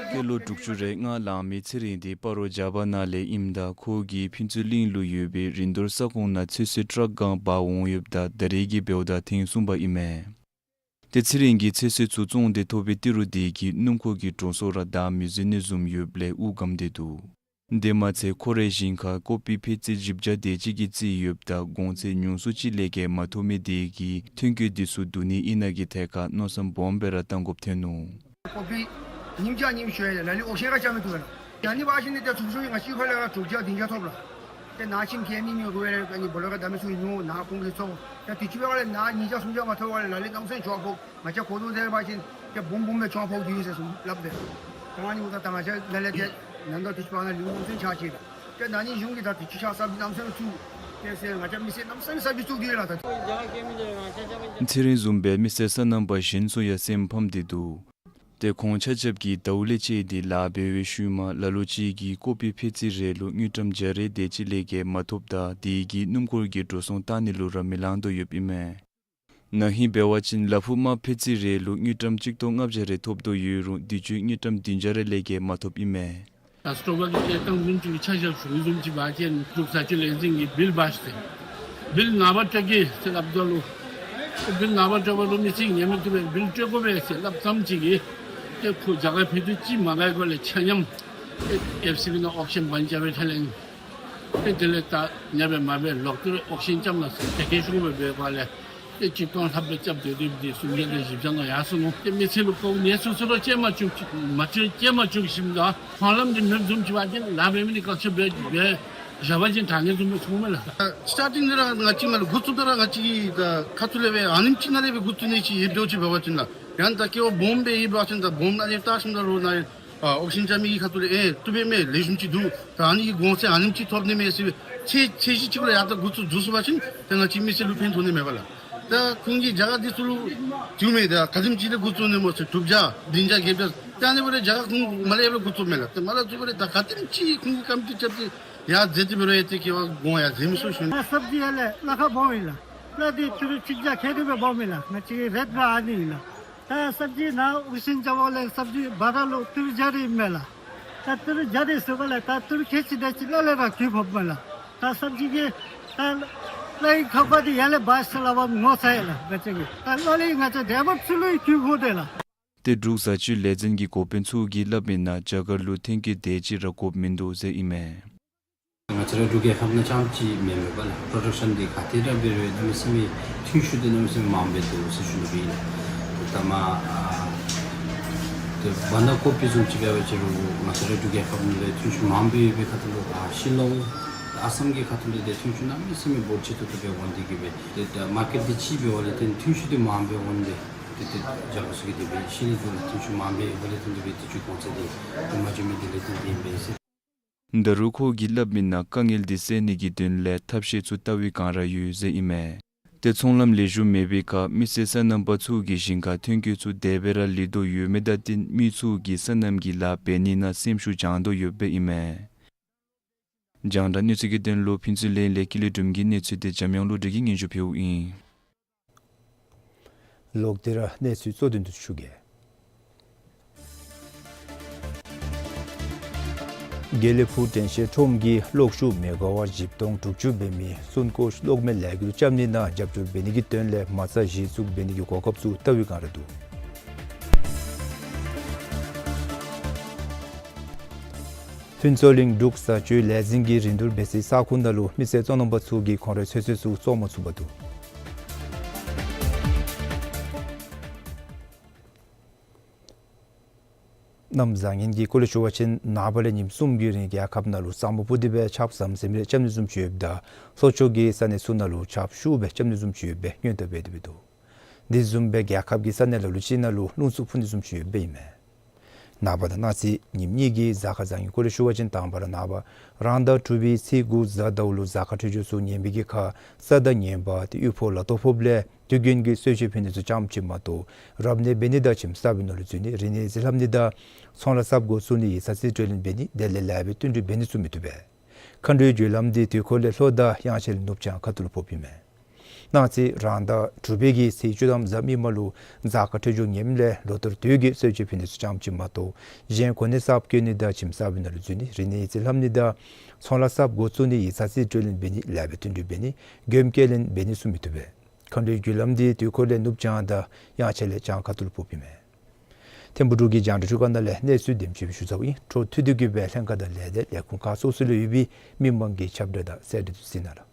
སྐྱེས་ལོ་དྲུག་ཅུ་རེ་ལྔ་ལང་མི་ཚེ་རིང་འདི་སྤ་རོ་བྱ་པ་ནང་ལས་ཨིནམ་ད་ཁོ་གིས་ཕུན་ཚོགས་གླིང་ལུ་ཡོད་པའི་རིན་བསྡུར་ས་ཁོངས་ནང་ཚོད་བསྲེ་ཊཱག་གང་འབག་འོང་ཡོདཔ་ད་ད་རེས་ཀྱི་འབདཝ་ད་ཐེངས་གསུམ་པ་ཨིན་མས། ཏེ་ཚེ་རིང་གིས་ཚོད་བསྲེ་ཚུ་བཙོང་སྟེ་ཐོབ་པའི་ཏི་རུ་དེ་གིས་སྣུམ་འཁོར་གྱི་འགྲོ་སོང་ར་བདའ་མི་ཟུན་ནི་བཟུམ་ཡོདཔ་ལས་དབུགས་སྒམ་སྟེ་འདུག། དེ་མ་ཚད་ཁོ་རའི་ཞིང་ཁར་ཀོ་པི་ཕད་ཙི་བཞི་བརྒྱ་དེ་ཅིག་གི་རྩིས་ཡོདཔ་ད་གོང་ཚད་ཉུང་སུ་ཅིག་ལས་བརྒལ་མ་ཐོབ་མི་དེ་གིས་ཐོན་སྐྱེད་དེ་ཚུ་བསྡུ་ནི་ཨིན་ན་གི་ཐད་ཁར་མནོ་བསམ་སྦོམ་སྦེ་ར་བཏང་དགོཔ་ཐོན་ནུག། ཀོ་པི་ཉིས་བརྒྱ་ཉིས་བཅུ་ལ་ལུ་ཨོག་ཤན་ར་རྐྱབ་མི་བཏུབ་ལགས། ཨ་ནི་འབད་བ་ཅིན་ཏེ་ཚུགས་ཚུགས་ང་བཅས་ཁ་ལས་ར་དྲུག་བརྒྱ་བདུན་བརྒྱ་ཐོབ་ལགས། ཏེ་ནཱ་ཁྱིམ་གྱི་མི་ཉོ་དགོ་པས་ལགས། ཨ་ནི་སྦོ་ལོགས་ཁར་བདའ་མི་ཚུ་ཉོ་ནཱ་ཁོང་གིས་བཙོང་། ཏེ་དུས་ཅི་འབད་བ་ལས་ནཱ་ཉིས་བརྒྱ་སུམ་བརྒྱ་མ་ཐོབ་པ་ལས་ལ་ལུ་གནམ་མེད་ས་མེད་ཆོག་ཕོག། ང་བཅས་གོ་དོ་དེ་འབད་བ་ཅིན་ཏེ་སྦོམ་སྦོམ་སྦེ་ཆོག་ཕོག་སྟེ་ཡོད་ཟེར་གསུངས་སླབ་དེས། ད་ཨ་ནི་འབདཝ་ད་ད་ང་བཅས་ནཱ་ལས་ཏེ་ནང་ད་དུས་ཅི་འབད་བ་ལས་ལུང་ཚན་ཆ་ཅིག་ལགས། ཏེ་ནཱ་ནི་གཞུང་གིས་ད་དུས་ཅི་ཆ་ས་གནམ་མེད་ས་མེད་ཚུགས་ཏེ་ཟེར་ང་བཅས་མི་སེར་གནམ་མེད་ས་མེད་ཚུགས་ཏེ་ཡོད་ལགས། ད་ཚེ་རིང་བཟུམ་སྦེ་མི་སེར་སོ་ནམ་པ་གཞན་ཚུ་ཡང་སེམས་ཕམ་སྟེ་འདུག། ཏེ་ཁོང་ཆ་ཁྱབ་ཀྱིས་ཟླཝ་ལས་བཅད་དེ་ལཱ་འབད་བའི་ཤུལ་མ་ལ་ལུ་ཅིག་གིས་ཀོ་པི་ཕད་ཙི་རེ་ལུ་དངུལ་ཀྲམ་བརྒྱ་རེ་དེ་ཅིག་ལས་བརྒལ་མ་ཐོབ་ད་དེ་གིས་སྣུམ་འཁོར་གྱི་འགྲོ་སོང་བཏང་ནི་ལུ་ར་མི་ལང་དོ་ཡོདཔ་ཨིན་མས། ན་ཧིང་འབད་བ་ཅིན་ལ་ཕུག་དམར་ཕད་ཙི་རེ་ལུ་དངུལ་ཀྲམ་གཅིག་སྟོང་ལྔ་བརྒྱ་རེ་ཐོབ་དོ་ཡོད་རུང་དུས་ཅི་དངུལ་ཀྲམ་བདུན་བརྒྱ་རེ་ལས་བརྒལ་མ་ཐོབ་ཨིན་མས། ད་སྤྲོ་བ་གི་བཅད་བཏང་མི་ཚུ་གི་ཆ་བཞག་ཞུ་བཟུམ་ཅིག་འབད་བ་ཅིན་འབྲུག་བཟའ་སྤྱོད་ལས་འཛིན་གྱིས་བིལ་འབག་ཞིནམ་ལས་བིལ་ནངས་པ་སྤྲོད་གེ་ཟེར་སླབ་ད་ལུ་བིལ་ནངས་པ་སྤྲོད་པ་ལུ་མི་ཚུ་ཉན་མི་བཏུབ་པས། བིལ་སྤྲོད་དགོ་པས་ཟེར་སླབ་ཙམ་ཅིག་གིས་ཏེ་ཁོ་རྒྱ་གར་ཕེབས་དུས་ཅིག་མ་ག་ཡི་སྒོ་ལས་ཆ་མཉམ་ཏེ་ཨེཕ་སི་བི་ནང་ཨོག་ཤན་བང་རྐྱབ་པའི་ཐད་ལས་ཏེ་དེ་ལས་ད་ཉ་སྦེ་མ་སྦེ་ལོག་སྟེ་ཨོག་ཤན་རྐྱབ་གནང་ཟེར་དེ་སྐད་ཞུ་སྦེ་འབད་བ་ལས་ཏེ་གཅིག་སྟོང་ལྷགཔ་སྦེ་རྐྱབ་སྡོད་དེ་སྦེ་སུམ་བརྒྱ་དང་བཞི་བརྒྱ་ནང་ཡར་སོ་ནུག། ཏེ་མི་ཚུ་ལུ་ཁོ་ནད་སོ་སོ་ར་སྐྱེལ་མ་བཅུག་མ་བཅུག་སྐྱེལ་མ་བཅུག་ཞིནམ་ད་ཧོང་ལམ་འདི་མེདཔ་བཟུམ་ཅིག་འབད་བ་ཅིན་ལཱ་འབད་མི་འདི་བཀག་ཆ་འབད་འབད་བཞག་པ་ཅིན་དྲག་ནི་བཟུམ་སྦེ་སོང་མས་ལགས། སི་ཊར་ཊིང་ནང་ར་ང་བཅས་མར་འགོ་བཙུགས་ད་ར་ང་བཅས་ཀྱི་ད་ཁ་ཐུག་ལས་སྦེ་ཨ་ནེམ་ཅིག་ནང་ལས་སྦེ་འགོ་བཙུགས་ནི་ཅིག་ཡོདཔ་འདྲཝ་ཅིག་འབད་བ་ཅིན་ལགས། ཡང་ད་སྐྱེ་བ་སྦོམ་སྦེ་ཡོད་པ་ཅིན་ད་སྦོམ་ནང་ལས་བལྟ་ཞིནམ་ད་རོགས་ནཱ་ཨ་ཨོག་སིཇན་རྐྱབ་མི་གི་ཁ་ཐུག་ལས་ཨེ་བཏུབ་པས་མས། ལེགས་ཤོམ་ཅིག་འདུག། ད་ཨ་ནི་གི་གོང་ཚད་ཨ་ནེམ་ཅིག་ཐོབ་ནི་མས་ཟེར་ཚད་ཚད་གཞི་ཅིག་ལུ་ཡར་ད་འགོ་བཙུགས་འཛུལ་སོང་པ་ཅིན་ད་ང་བཅས་མི་སེར་ལུ་ཕན་ཐོགས་ནི་མེད་པས་ལགས། ད་ཁོང་གིས་རྒྱ་གར་འདི་ཚུ་ལུ་བྱུང་མས། ད་ག་དེམ་ཅིག་ལས་འགོ་བཙུགས་ནི་སྨོ་ཟེར་དྲུག་བརྒྱ་བདུན་བརྒྱ་བརྒྱད་བརྒྱ་ད་ཨ་ནི་འབད་རུང་རྒྱ་གར་ཁོང་མར་ལས་ཡར་འགོ་བཙུགསཔ་མས་ལགས། ད་མར་ལས་བཙུགས་པ་ར་ད་ག་དེམ་ཅིག་ཁོང་གིས་དཀའ་སྤྱད་རྐྱབ་སྟེ་ཡར་མཛད་དེ་འབད་རུང་ཨེ་ཏེ་སྐྱེ་བ་གོང་ཡར་འཛེགས་མི་ཚུགས་ཤིང་། ད་སབ་ཇི་ཡར་ལས་གླ་ཁར་སྦོམ་ཨིན་ལགས། གླ་འདི་ཏི་རུ་གཅིག་བརྒྱ་ཁལ་གཅིག་སྦེ་སྦོམ་ཨིན་ལགས། ང་བཅས་ཀྱི་རེཊ་ར་ཨ་ནི་ཨིན་ལགས། ད་སབ་ཇི་ནཱ་ཨོག་སིཇན་རྐྱབ་པ་ལས་སབ་ཇི་བ་ར་ལུ་ཏི་རུ་བརྒྱ་རེ་ཨིན་མས་ལགས། ད་ཏི་རུ་བརྒྱ་རེ་ཟེརཝ་ལས་ད་ཏི་རུ་ཁལ་གཅིག་དེ་ཅིག་གླ་ལས་ར་བཀོལ་ཕོགཔ་མས་ལགས། ད་སབ་ཇི་གི་ད་གླའི་ཁ་དཔག་འདི་ཡར་ལས་འབག་ཟེར་སླབ་པ་ངོ་ཚ་ཡི་ལགས། ང་བཅས་ཀྱིས་ད་གླ་ལས་ང་བཅས་འབྲས་བུ་ཚུ་ལུ་བཀོལ་ཕོག་དེས་ལགས། ཏེ་འབྲུག་བཟའ་སྤྱོད་ལས་འཛིན་གྱི་འགོ་དཔོན་ཚུ་གིས་སླབ་མིའི་ནང་རྒྱ་གར་ལུ་ཐོན་སྐྱེད་དེ་ཅིག་ར་དགོཔ་མིན་འདུག་ཟེར་ཨིན་མས། ང་བཅས་ར་འབྲུག་རྒྱལ་ཁབ་ནང་རྐྱངམ་ཅིག་མེན་མས་པ་ལགས། པྲོ་ཌག་ཤཱན་འདི་ག་ཏེ་ར་འབད་རུང་གནམ་མེད་ས་མེད་ཐོན་ཤུགས་འདི་གནམ་མེད་ས་མེད་མངམ་སྦེ་འདུག་ཟེར་ཞུ་ནི་སྦེ་ཨིན་ལགས། ད་མ་ཨ་ཏེ་བ་ན་ཀོ་པི་བཟུམ་ཅིག་འབད་བ་ཅིན་རུང་ང་བཅས་ར་འབྲུག་རྒྱལ་ཁབ་ནང་ལས་ཐོན་ཤུགས་མངམ་སྦེ་ཡོད་པའི་ཁ་ཐུག་ལུ་ཨ་ཤི་ལོང་ཨ་སམ་གྱི་ཁ་ཐུག་ལས་ཏེ་ཐོན་ཤུགས་གནམ་མེད་ས་མེད་འབོར་ཆེ་ཏོག་ཏོ་སྦེ་འོང་སྟེ་གིས་སྦེ་ཏེ་ད་མར་ཀེཊ་འདི་ཅིག་འབད་བ་ལས་ཏེ་ཐོན་ཤུགས་འདི་མངམ་སྦེ་འོང་སྟེ་ཏེ་ཏེ་རྒྱ་གར་ཚུ་གིས་དེ་སྦེ་ཤེས་ནི་འདུག་ལགས། ཐོན་ཤུགས་མངམ་སྦེ་ཡོདཔ་ལས་ཏེ་དེ་སྦེ་དུས་ཅི་གོང་ཚད་འདི་ཏེ་མ་འཇམ་མི་འདི་ལས་ཏེ་དེ་སྦེ་ཟེར། ད་རུང་ཁོ་གིས་སླབ་མིའི་ནང་དཀའ་ངལ་འདི་སེལ་ནི་གི་དོན་ལས་ཐབས་ཤེས་ཚུ་བལྟ་བའི་བསྒང་ར་ཡོད་ཟེར་ཨིན་མས། ཏེ་ཚོང་ལམ་ལེགས་ཤོམ་མེད་པའི་ཁར་མི་སེར་སོ་ནམ་པ་ཚུ་གི་ཞིང་ཁར་ཐོན་སྐྱེད་ཚུ་དེ་སྦེ་ར་ལུས་དོ་ཡོད་མི་དང་བསྟུན་མི་ཚུ་གིས་སོ་ནམ་གྱི་ལཱ་འབད་ནི་ནང་སེམས་ཤུགས་བྱང་དོ་ཡོདཔ་ཨིན་མས། རྒྱང་བསྒྲགས་གནས་ཚུལ་གྱི་དོན་ལུ་ཕུན་ཚོགས་གླིང་ལས་ཀུན་ལེགས་སྒྲོལམ་གྱི་གནས་ཚུལ་འདི་འཇམ་དབྱངས་བློ་གྲོས་ཀྱིས་སྙན་ཞུ་ཕུལཝ་ཨིན། ལོག་སྟེ་ར་གནས་ཚུལ་གཙོ་དོན་དུ་ཞུ་གེ། དགེ་ལེགས་ཕུག་དྲན་ཤེས་ཁྲོམ་གྱིས་གློག་ཤུགས་མེ་ག་ཝཊ་བཞི་སྟོང་དྲུག་ཅུ་འབད་མི་སུན་ཀོ་གློག་མེ་ལས་འགུལ་རྐྱབ་ནི་ནང་རྒྱབ་སྐྱོར་འབད་ནི་གི་དོན་ལས་མ་རྩ་གཞི་བཙུགས་འབད་ནི་གི་གོ་སྐབས་ཚུ་བལྟ་བའི་བསྒང་ར་འདུག། ཕུན་ཚོགས་གླིང་འབྲུག་བཟའ་སྤྱོད་ལས་འཛིན་གྱིས་རིན་བསྡུར་འབད་སའི་ས་ཁོངས་ནང་ལུ་མི་སེར་ཚོང་ལམ་པ་ཚུ་གིས་ཁོང་རའི་ཚོད་བསྲེ་ཚུ་བཙོང་མ་ཚུགས་པར་འདུག། གནམ་བཟང་ངན་གྱི་སྐོར་ལས་ཞུ་བ་ཅིན་ནངས་པ་ལས་ཉིནམ་གསུམ་གྱི་རིང་རྒྱལ་ཁབ་ནང་ལུ་ས་སྨུག་སྤུབས་ཏེ་སྦེ་ཆརཔ་ཟམ་ཟིམ་རེ་རྐྱབ་ནི་བཟུམ་ཅིག་ཡོདཔ་ད་ལྷོ་ཕྱོགས་ཀྱི་ས་གནས་ཚུ་ནང་ལུ་ཆརཔ་ཤུགས་སྦེ་རྐྱབ་ནི་བཟུམ་ཅིག་ཡོད་པའི་སྔོན་བརྡ་འབད་དེ་འདུག། དེ་བཟུམ་སྦེ་རྒྱལ་ཁབ་ཀྱི་ས་གནས་ལ་ལུ་ཅིག་ནང་ལུ་རླུང་འཚུབ་འཕུ་ནི་བཟུམ་ཅིག་ཡོདཔ་ཨིན་མས། ནངས་པ་དང་གནངས་ཚེ་ཉིནམ་གཉིས་ཀྱི་གཟའ་སྐར་བཟང་ངན་སྐོར་ལས་ཞུ་བ་ཅིན་དང་པ་ར་ནངས་པ་རང་ཟླ་དྲུག་པའི་ཚེས་དགུ་གཟའ་ཟླཝ་ལུ་གཟའ་སྐར་འཕྲོད་སྦྱོར་ཚུ་ངན་པའི་གི་ཁར་ས་དང་ངན་པ་ཏེ་དབུལ་ཕོངས་ལ་དོ་ཕོགཔ་ལས་དུས་རྒྱུན་གྱི་གསོལ་མཆོད་ཕུལ་ནི་ཚུ་ཙམ་ཅིག་མ་གཏོགས་རབ་གནས་འབད་ནི་དང་ཁྱིམ་གསརཔ་ནང་ལུ་འཛུལ་ནི་རིག་གནས་གཟིགས་ལྷབ་ནི་དང་ཚོང་ལཱ་གསརཔ་འགོ་བཙུགས་ནི་ཡིག་ཚང་རྩིས་སྤྲོད་ལེན་འབད་ནི་དེ་ལས་ལེགས་སྦེ་བསྟུན་གྲོས་འབད་ནི་ཚུ་མི་བཏུབ་པས། མཁའ་འགྲོའི་རྒྱུ་ལམ་འདི་དུས་འཁོར་ལས་ལྷོ་དང་དབྱངས་འཆར་ལས་ནུབ་བྱང་ཁ་ཐུག་ལུ་ཕོགཔ་ཨིན་མས། གནངས་ཚེ་རང་ཟླ་དྲུག་པའི་གི་ཚེས་བཅུ་ཐམ་གཟའ་མིག་དམར་ལུ་གཟའ་སྐར་འཕྲོད་སྦྱོར་ངནམ་ལས་ལོ་ལྟར་དུས་ཀྱི་གསོལ་མཆོད་ཕུལ་ནི་ཚུ་ཙམ་ཅིག་མ་གཏོགས་གཞན་གོ་གནས་གསརཔ་བསྐོ་ནི་དང་ཁྱིམ་གསརཔ་ནང་ལུ་འཛུལ་ནི་རིག་གནས་གཟིགས་ལྷབ་ནི་དང་ཚོང་ལཱ་གསརཔ་འགོ་བཙུགས་ནི་ཡིག་ཚང་རྩིས་སྤྲོད་ལེན་འབད་ནི་ལེགས་སྦེ་བསྟུན་གྲོས་འབད་ནི་མགྱོནམ་སྐྱེལ་ལེན་འབད་ནི་ཚུ་མི་བཏུབ་པས། མཁའ་འགྲོའི་རྒྱུ་ལམ་འདི་དུས་འཁོར་ལས་ནུབ་བྱང་དང་དབྱངས་འཆར་ལས་བྱང་ཁ་ཐུག་ལུ་ཕོགཔ་ཨིན་མས། ཐིམ་ཕུག་འབྲུག་གི་རྒྱང་བསྒྲགས་ཁང་ནང་ལས་གནས་ཚུལ་དེམ་ཅིག་ཞུ་ཚརཝ་ཨིན། འཕྲོ་མཐུད་དེ་གི་སྦེ་ལྷན་ཁག་དང་ལས་སྡེ་ལས་ཁུངས་ཁག་སོ་སོ་ལུ་ཡོད་པའི་མི་མང་གི་ཁྱབ་བསྒྲགས་དང་གསལ་བསྒྲགས་ཚུ་གཟིགས་གནང་ལགས།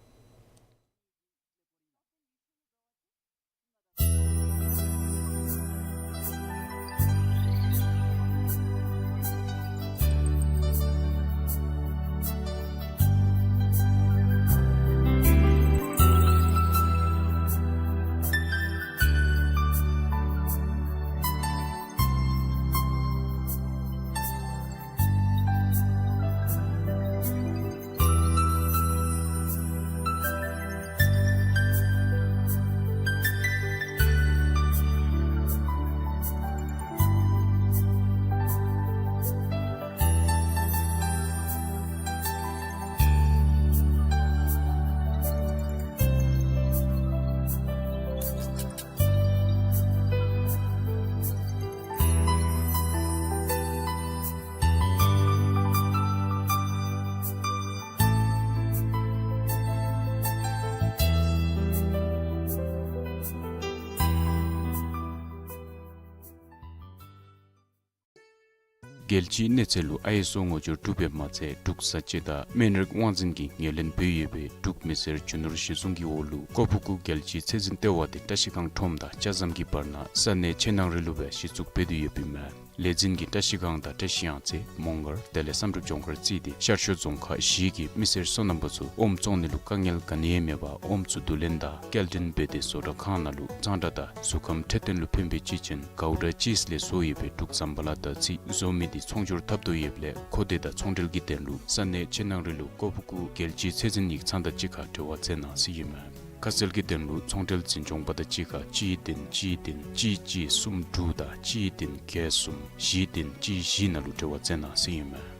རྒྱལ་སྤྱིའི་གནས་ཚད་ལུ་ཨའི་ཨེསི་ཨོ་ངོ་སྦྱོར་གྲུབ་པའི་མ་ཚད་འབྲུག་བཟའ་སྤྱོད་དང་སྨན་རིགས་དབང་འཛིན་གྱིས་ངོས་ལེན་འབད་ཡོད་པའི་འབྲུག་མི་སེར་རྒྱུ་ནོར་གཞི་བཟུང་གི་འོག་ལུ་ཀོ་ཕུ་ཀུ་རྒྱལ་སྤྱིའི་ཚད་འཛིན་ལྟེ་བ་དེ་བཀྲ་ཤིས་སྒང་ཁྲོམ་དང་ལྕགས་ཟམ་གྱི་བར་ན་ས་གནས་ཆེ་ནང་རི་ལུ་སྦེ་གཞི་བཙུགས་འབད་དེ་ཡོདཔ་ཨིན་མས། ལས་འཛིན་གྱིས་བཀྲ་ཤིས་སྒང་དང་བཀྲ་ཤིས་གཡང་རྩེ་མོང་སྒར་དེ་ལས་བསམ་གྲུབ་ལྗོངས་མཁར་བརྩིས་ཏེ་ཤར་ཕྱོགས་རྫོང་ཁག་བཞི་གི་མི་སེར་སོ་ནམ་པ་ཚུ་ཨོམ་བཙོང་ནི་ལུ་དཀའ་ངལ་ག་ནི་ཡང་མེད་པར་ཨོམ་ཚུ་བསྡུ་ལེན་དང་སྐྱེལ་འདྲེན་འབད་དེ་བཟོ་གྲྭ་ཁང་ནང་ལུ་གཙང་སྦྲ་དང་གཟུགས་ཁམས་འཕྲོད་བསྟེན་ལུ་ཕན་པའི་གཅེས་ཅན་གའུ་ཌ་ཅིསི་ལས་བཟོ་ཡོད་པའི་འབྲུག་ཟམ་པ་ལ་དང་རྩིས་བཟོ་མི་དེ་ཚོང་སྒྱུར་འཐབ་དོ་ཡོདཔ་ལས་མཁོ་འདོད་དང་ཚོང་འབྲེལ་གྱི་དོན་ལུ་ས་གནས་ཆེ་ནང་རི་ལུ་ཀོ་ཕུ་ཀུ་རྒྱལ་སྤྱིའི་ཚད་འཛིན་ཡིག་ཚང་དང་གཅིག་ཁར་འབྲེལ་བ་མཛད་གནང་ཟེར་ཨིན་མས། ཁ་གསལ་གྱི་དོན་ལུ་ཚོང་འབྲེལ་འཛིན་སྐྱོང་པ་དང་གཅིག་ཁར་གཅིག་བདུན་གཅིག་བདུན་གཅིག་གཅིག་གསུམ་དྲུག་དང་གཅིག་བདུན་བརྒྱད་གསུམ་བཞི་བདུན་གཅིག་བཞི་ནང་ལུ་འབྲེལ་བ་མཛད་གནང་ཟེར་ཨིན་མས།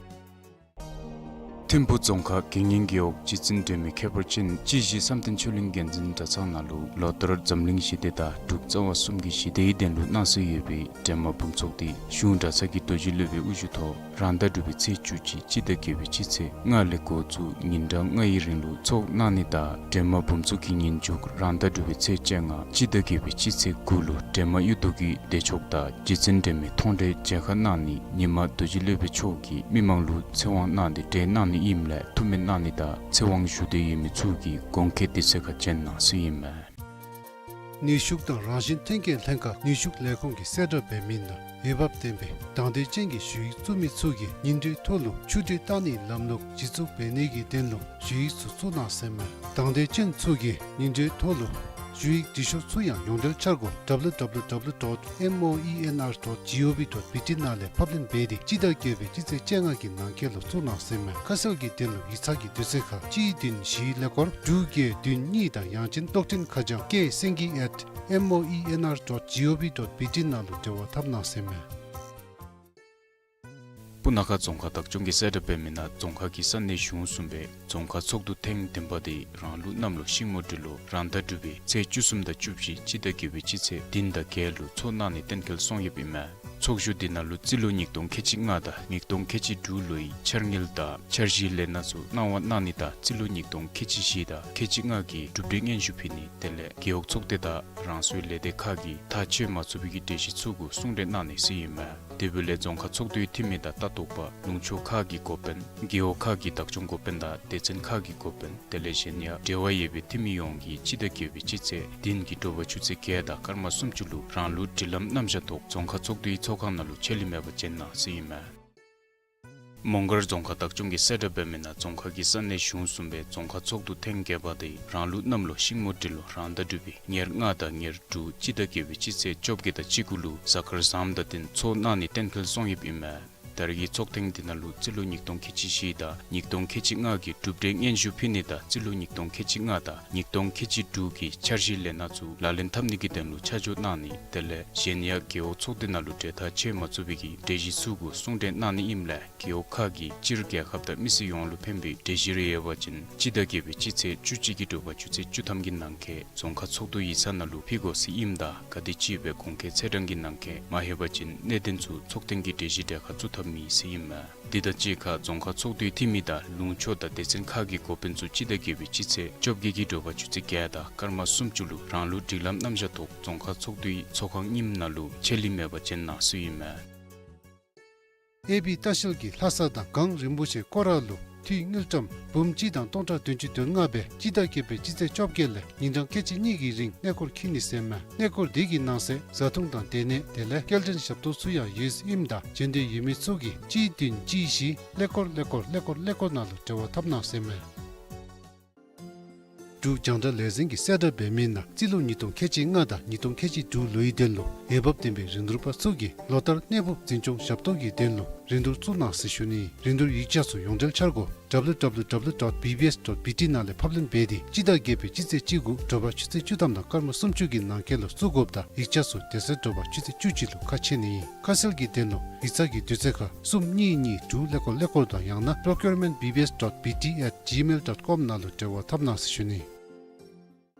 ཐིམ་ཕུག་རྫོང་ཁག་དགེ་བསྙེན་རྒེད་འོག་རྗེ་བཙུན་སྒྲོལ་མའི་ཁྱད་པར་ཅན་སྤྱི་གཞི་བསམ་གཏན་ཆོས་གླིང་དགེ་འདུན་གྲྭ་ཚང་ནང་ལུ་ལོ་ལྟར་འཛམ་གླིང་ཞི་བདེ་དང་འབྲུག་རྩ་བ་གསུམ་གྱི་ཞི་བདེའི་དོན་ལུ་གནང་སྲོལ་ཡོད་པའི་སྒྲོལ་མ་འབུམ་ཚོགས་དེ་གཞུང་གྲྭ་ཚང་གི་རྡོ་རྗེ་སློབ་དཔོན་དབུ་བཞུགས་ཐོག་རང་ཟླ་དྲུག་པའི་ཚེས་བཅུ་གཅིག་སྤྱི་ཟླ་བརྒྱད་པའི་སྤྱི་ཚེས་ལྔ་ལས་འགོ་བཙུགས་ཉིན་གྲངས་ལྔའི་རིང་ལུ་ཚོགས་གནང་ནི་དང་སྒྲོལ་མ་འབུམ་ཚོགས་ཀྱི་ཉིན་མཇུག་རང་ཟླ་དྲུག་པའི་ཚེས་བཅོ་ལྔ་སྤྱི་ཟླ་བརྒྱད་པའི་སྤྱི་ཚེས་དགུ་ལུ་སྒྲོལ་མ་གཡུ་མདོག་གི་བདེ་མཆོག་དང་རྗེ་བཙུན་སྒྲོལ་མའི་མཐོང་གྲོལ་མཇལ་ཁ་གནང་ནི་ཉིན་མ་རྡོ་རྗེ་སློབ་དཔོན་མཆོག་གིས་མི་མང་ལུ་ཚེ་དབང་གནང་སྟེ་གྲོལ་གནང་ནི་ཨིནམ་ལས་ཐུགས་སྨོན་གནང་ནི་དང་ཚེ་དབང་ཞུ་འདོད་ཡོད་མི་ཚུ་གིས་གོང་འཁོད་དུས་ཚོད་ཁར་བྱོན་གནང་ཟེར་ཨིན་མས། ནུས་ཤུགས་དང་རང་བཞིན་ཐོན་སྐྱེད་ལྷན་ཁག་ནུས་ཤུགས་ལས་ཁུངས་ཀྱིས་གསལ་བསྒྲགས་འབད་མི་ནང་འོས་འབབ་ལྡན་པའི་དང་འདོད་ཅན་གྱི་ཞུ་ཡིག་བཙུགས་མི་ཚུ་གིས་ཉིན་དྲོའི་ཐོག་ལུ་ཆུ་འདྲེན་བཏང་ནིའི་ལམ་ལུགས་གཞི་བཙུགས་འབད་ནི་གི་དོན་ལུ་ཞུ་ཡིག་ཚུ་བཙུགས་གནང་ཟེར་མས། དང་འདོད་ཅན་ཚུ་གིས་ཉིན་དྲོའི་ཐོག་ལུ་ཞུ་ཡིག་འབྲི་ཤོག་ཚུ་ཡང་ཡོངས་འབྲེལ་འཆར་སྒོ་W W W dot moenr dot gov dot B T ནང་ལས་ཕབ་ལེན་འབད་དེ་སྤྱི་ཟླ་བརྒྱད་པའི་སྤྱི་ཚེས་བཅོ་ལྔ་གི་ནང་འཁོད་ལུ་བཙུགས་གནང་ཟེར་མས། ཁ་གསལ་གྱི་དོན་ལུ་ཡིག་ཚང་གི་དུས་ཚོད་ཁར་གཅིག་བདུན་བཞི་ཀླད་ཀོར་དྲུག་བརྒྱད་བདུན་གཉིས་དང་ཡང་ཅིན་གློག་འཕྲིན་ཁ་བྱང་ཀེ་སེང་གེ་at moenr dot gov dot B T ནང་ལུ་འབྲེལ་བ་འཐབ་གནང་ཟེར་མས། སྤུ་ན་ཁ་རྫོང་ཁག་བདག་སྐྱོང་གིས་གསལ་བསྒྲགས་འབད་མི་ནང་རྫོང་ཁག་གི་ས་གནས་གཞུང་གསུམ་པའི་རྫོང་ཁག་ཚོགས་འདུ་ཐེངས་བདུན་པ་དེ་རང་ལུགས་གནམ་ལོ་ཤིང་མོ་འབྲུག་ལོ་རང་ཟླ་དྲུག་པའི་ཚེས་བཅུ་གསུམ་དང་བཅུ་བཞི་སྤྱི་ཟླ་བརྒྱད་པའི་སྤྱི་ཚེས་བདུན་དང་བརྒྱད་ལུ་ཚོགས་གནང་ནི་གཏན་འཁེལ་སོང་ཡོདཔ་ཨིན་མས། ཚོགས་བཞུགས་དེ་ནང་ལུ་རྩིས་ལོ་ཉིས་སྟོང་ཁལ་གཅིག་ལྔ་དང་ཉིས་སྟོང་ཁལ་གཅིག་དྲུག་ལོའི་འཆར་དངུལ་དང་འཆར་གཞིའི་ལས་སྣ་ཚུ་གནང་བ་གནང་ནི་དང་རྩིས་ལོ་ཉིས་སྟོང་ཁལ་གཅིག་བཞི་དང་ཁལ་གཅིག་ལྔ་གི་གྲུབ་འབྲས་སྙན་ཞུ་ཕུལ་ནི་དེ་ལས་རྒེད་འོག་ཚོགས་སྡེ་དང་རང་སོའི་ལས་སྡེ་ཁག་གིས་ཐག་བཅད་མ་ཚུགས་པའི་གྲོས་གཞི་ཚུ་གུ་གསུང་གྲོས་གནང་ནི་ཟེར་ཨིན་མས། དེ་འབདཝ་ལས་རྫོང་ཁག་ཚོགས་འདུའི་འཐུས་མི་དང་ལྟ་རྟོག་པ་ལུང་ཕྱོགས་ཁག་གི་འགོ་དཔོན་རྒེད་འོག་ཁག་གི་བདག་སྐྱོང་འགོ་དཔོན་དང་སྡེ་ཚན་ཁག་གི་འགོ་དཔོན་དེ་ལས་གཞན་ཡང་འབྲེལ་བ་ཡོད་པའི་འཐུས་མི་ཡོངས་ཀྱིས་སྤྱི་ཟླ་བརྒྱད་པའི་སྤྱི་ཚེས་བདུན་གྱི་དྲོ་པ་ཆུ་ཚོད་བརྒྱད་དང་སྐར་མ་སུམ་ཅུ་ལུ་རང་ལུགས་སྒྲིག་ལམ་རྣམ་གཞག་ཐོག་རྫོང་ཁག་ཚོགས་འདུའི་ཚོགས་ཁང་ནང་ལུ་ཆད་ལུས་མེད་པར་བྱོན་གནང་ཟེར་ཨིན་མས། མོང་སྒར་རྫོང་ཁག་བདག་སྐྱོང་གིས་གསལ་བསྒྲགས་འབད་མི་ནང་རྫོང་ཁག་གི་ས་གནས་གཞུང་གསུམ་པའི་རྫོང་ཁག་ཚོགས་འདུ་ཐེངས་བརྒྱད་པ་དེ་རང་ལུགས་གནམ་ལོ་ཤིང་མོ་འབྲི་ལོ་རང་ཟླ་འབྲུག་པའི་ཉེར་ལྔ་དང་ཉེར་དྲུག་སྤྱི་ཟླ་བརྒྱད་པའི་སྤྱི་ཚེས་བཅོ་བརྒྱད་དང་གཅིག་གུ་ལུ་གཟའ་སྐར་བཟངམ་དང་བསྟུན་ཚོགས་གནང་ནི་གཏན་འཁེལ་སོང་ཡོདཔ་ཨིན་མས། ད་རེས་ཀྱི་ཚོགས་ཐེངས་འདི་ནང་ལུ་རྩིས་ལོ་ཉིས་སྟོང་ཁལ་གཅིག་བཞི་དང་ཉིས་སྟོང་ཁལ་གཅིག་ལྔ་གི་གྲུབ་འབྲས་སྙན་ཞུ་ཕུལ་ནི་དང་རྩིས་ལོ་ཉིས་སྟོང་ཁལ་གཅིག་ལྔ་དང་ཉིས་སྟོང་ཁལ་གཅིག་དྲུག་གི་འཆར་གཞི་ལས་སྣ་ཚུ་ལག་ལེན་འཐབ་ནི་གི་དོན་ལུ་ཆ་འཇོག་གནང་ནི་དེ་ལས་གཞན་ཡང་རྒེད་འོག་ཚོགས་སྡེ་ནང་ལུ་གྲོས་ཐག་བཅད་མ་ཚུགས་པའི་གི་གྲོས་གཞི་ཚུ་གུ་གསུང་གྲོས་གནང་ནི་ཨིནམ་ལས་རྒེད་འོག་ཁག་གི་སྤྱིར་རྒྱལ་ཁབ་དང་མི་སེར་ཡོངས་ལུ་ཕན་པའི་གྲོས་གཞི་རེ་ཡོད་པ་ཅིན་སྤྱི་ཟླ་བརྒྱད་པའི་སྤྱི་ཚེས་བཅུ་གཅིག་གི་དྲོ་པ་ཆུ་ཚོད་བཅུ་ཐམ་གྱི་ནང་འཁོད་རྫོང་ཁག་ཚོགས་འདུ་ཡིག་ཚང་ནང་ལུ་ཕུལ་དགོ་ཟེར་ཨིནམ་ད་ག་དེ་ཅིག་སྦེ་གོང་འཁོད་ཚེས་གྲངས་ཀྱི་ནང་འཁོད་མ་ལྷོད་པ་ཅིན་གནད་དོན་ཚུ་ཚོགས་ཐེངས་ཀྱི་གྲོས་གཞི་གྲལ་ཁར་བཙུགས་ཐབས་མེད་ཟེར་ཨིན་མས། འདི་དང་གཅིག་ཁར་རྫོང་ཁག་ཚོགས་འདུའི་འཐུས་མི་དང་ལུང་ཕྱོགས་དང་སྡེ་ཚན་ཁག་གི་འགོ་དཔོན་ཚུ་སྤྱི་ཟླ་བརྒྱད་པའི་སྤྱི་ཚེས་བཅོ་བརྒྱད་ཀྱི་དྲོ་པ་ཆུ་ཚོད་བརྒྱད་དང་སྐར་མ་སུམ་ཅུ་ལུ་རང་ལུགས་སྒྲིག་ལམ་རྣམ་གཞག་ཐོག་རྫོང་ཁག་ཚོགས་འདུའི་ཚོགས་ཁང་རྙིངམ་ནང་ལུ་ཆད་ལུས་མེད་པར་བྱོན་གནང་ཟེར་ཨིན་མས། ཨེ་བི་ལྟ་བཤལ་གྱིས་ལྷ་ས་དང་གངས་རིན་པོ་ཆེ་སྐོར་ར་ལུ་དངུལ་ཀྲམ་འབུམ་གཅིག་དང་སྟོང་ཕྲག་བདུན་ཅུ་དོན་ལྔ་སྦེ་སྤྱི་ཟླ་བརྒྱད་པའི་སྤྱི་ཚེས་བཅོ་བརྒྱད་ལས་ཉིན་གྲངས་ཁལ་གཅིག་གཉིས་ཀྱི་རིང་གནས་སྐོར་འཁྱིད་ནི་ཟེར་མས། གནས་སྐོར་འདི་གི་ནང་གསེས་བཟའ་འཐུང་དང་སྡོད་གནས་དེ་ལས་སྐྱེལ་འདྲེན་ཞབས་ཏོག་ཚུ་ཡང་ཡོད་ཟེར་ཨིནམ་ད་འབྱོན་འདོད་ཡོད་མི་ཚུ་གིས་གཅིག་བདུན་གཅིག་བཞི་ཀླད་ཀོར་ཀླད་ཀོར་ཀླད་ཀོར་ཀླད་ཀོར་ནང་ལུ་འབྲེལ་བ་འཐབ་གནང་ཟེར་མས། འབྲུག་རྒྱང་བསྒྲགས་ལས་འཛིན་གྱིས་གསལ་བསྒྲགས་འབད་མི་ནང་རྩིས་ལོ་ཉིས་སྟོང་ཁལ་གཅིག་ལྔ་དང་ཉིས་སྟོང་ཁལ་གཅིག་དྲུག་ལོའི་དོན་ལུ་འོས་འབབ་ལྡན་པའི་རིན་བསྡུར་པ་ཚུ་གིས་ལོ་ལྟར་གནས་སྤོ་འཛིན་སྐྱོང་ཞབས་ཏོག་གི་དོན་ལུ་རིན་བསྡུར་བཙུགས་གནང་ཟེར་ཞུ་ནི། རིན་བསྡུར་ཡིག་ཆ་ཚུ་ཡོངས་འབྲེལ་འཆར་སྒོ་W W W dot B B S dot B T ནང་ལས་ཕབ་ལེན་འབད་དེ་སྤྱི་ཟླ་བརྒྱད་པའི་སྤྱི་ཚེས་གཅིག་གུ་དྲོ་པ་ཆུ་ཚོད་བཅུ་ཐམ་དང་སྐར་མ་སུམ་ཅུ་གི་ནང་འཁོད་ལུ་བཙུགས་དགོཔ་དང་ཡིག་ཆ་ཚུ་དེ་ཚེ་དྲོ་པ་ཆུ་ཚོད་བཅུ་གཅིག་ལུ་ཁ་ཕྱེ་ནི་ཨིན། ཁ་གསལ་གྱི་དོན་ལུ་ཡིག་ཚང་གི་དུས་ཚོད་ཁར་གསུམ་གཉིས་གཉིས་དྲུག་ཀླད་ཀོར་ཀླད་ཀོར་དང་ཡང་ན་procurement B B S dot B T at gmail dot com ནང་ལུ་འབྲེལ་བ་འཐབ་གནང་ཟེར་ཞུ་ནི།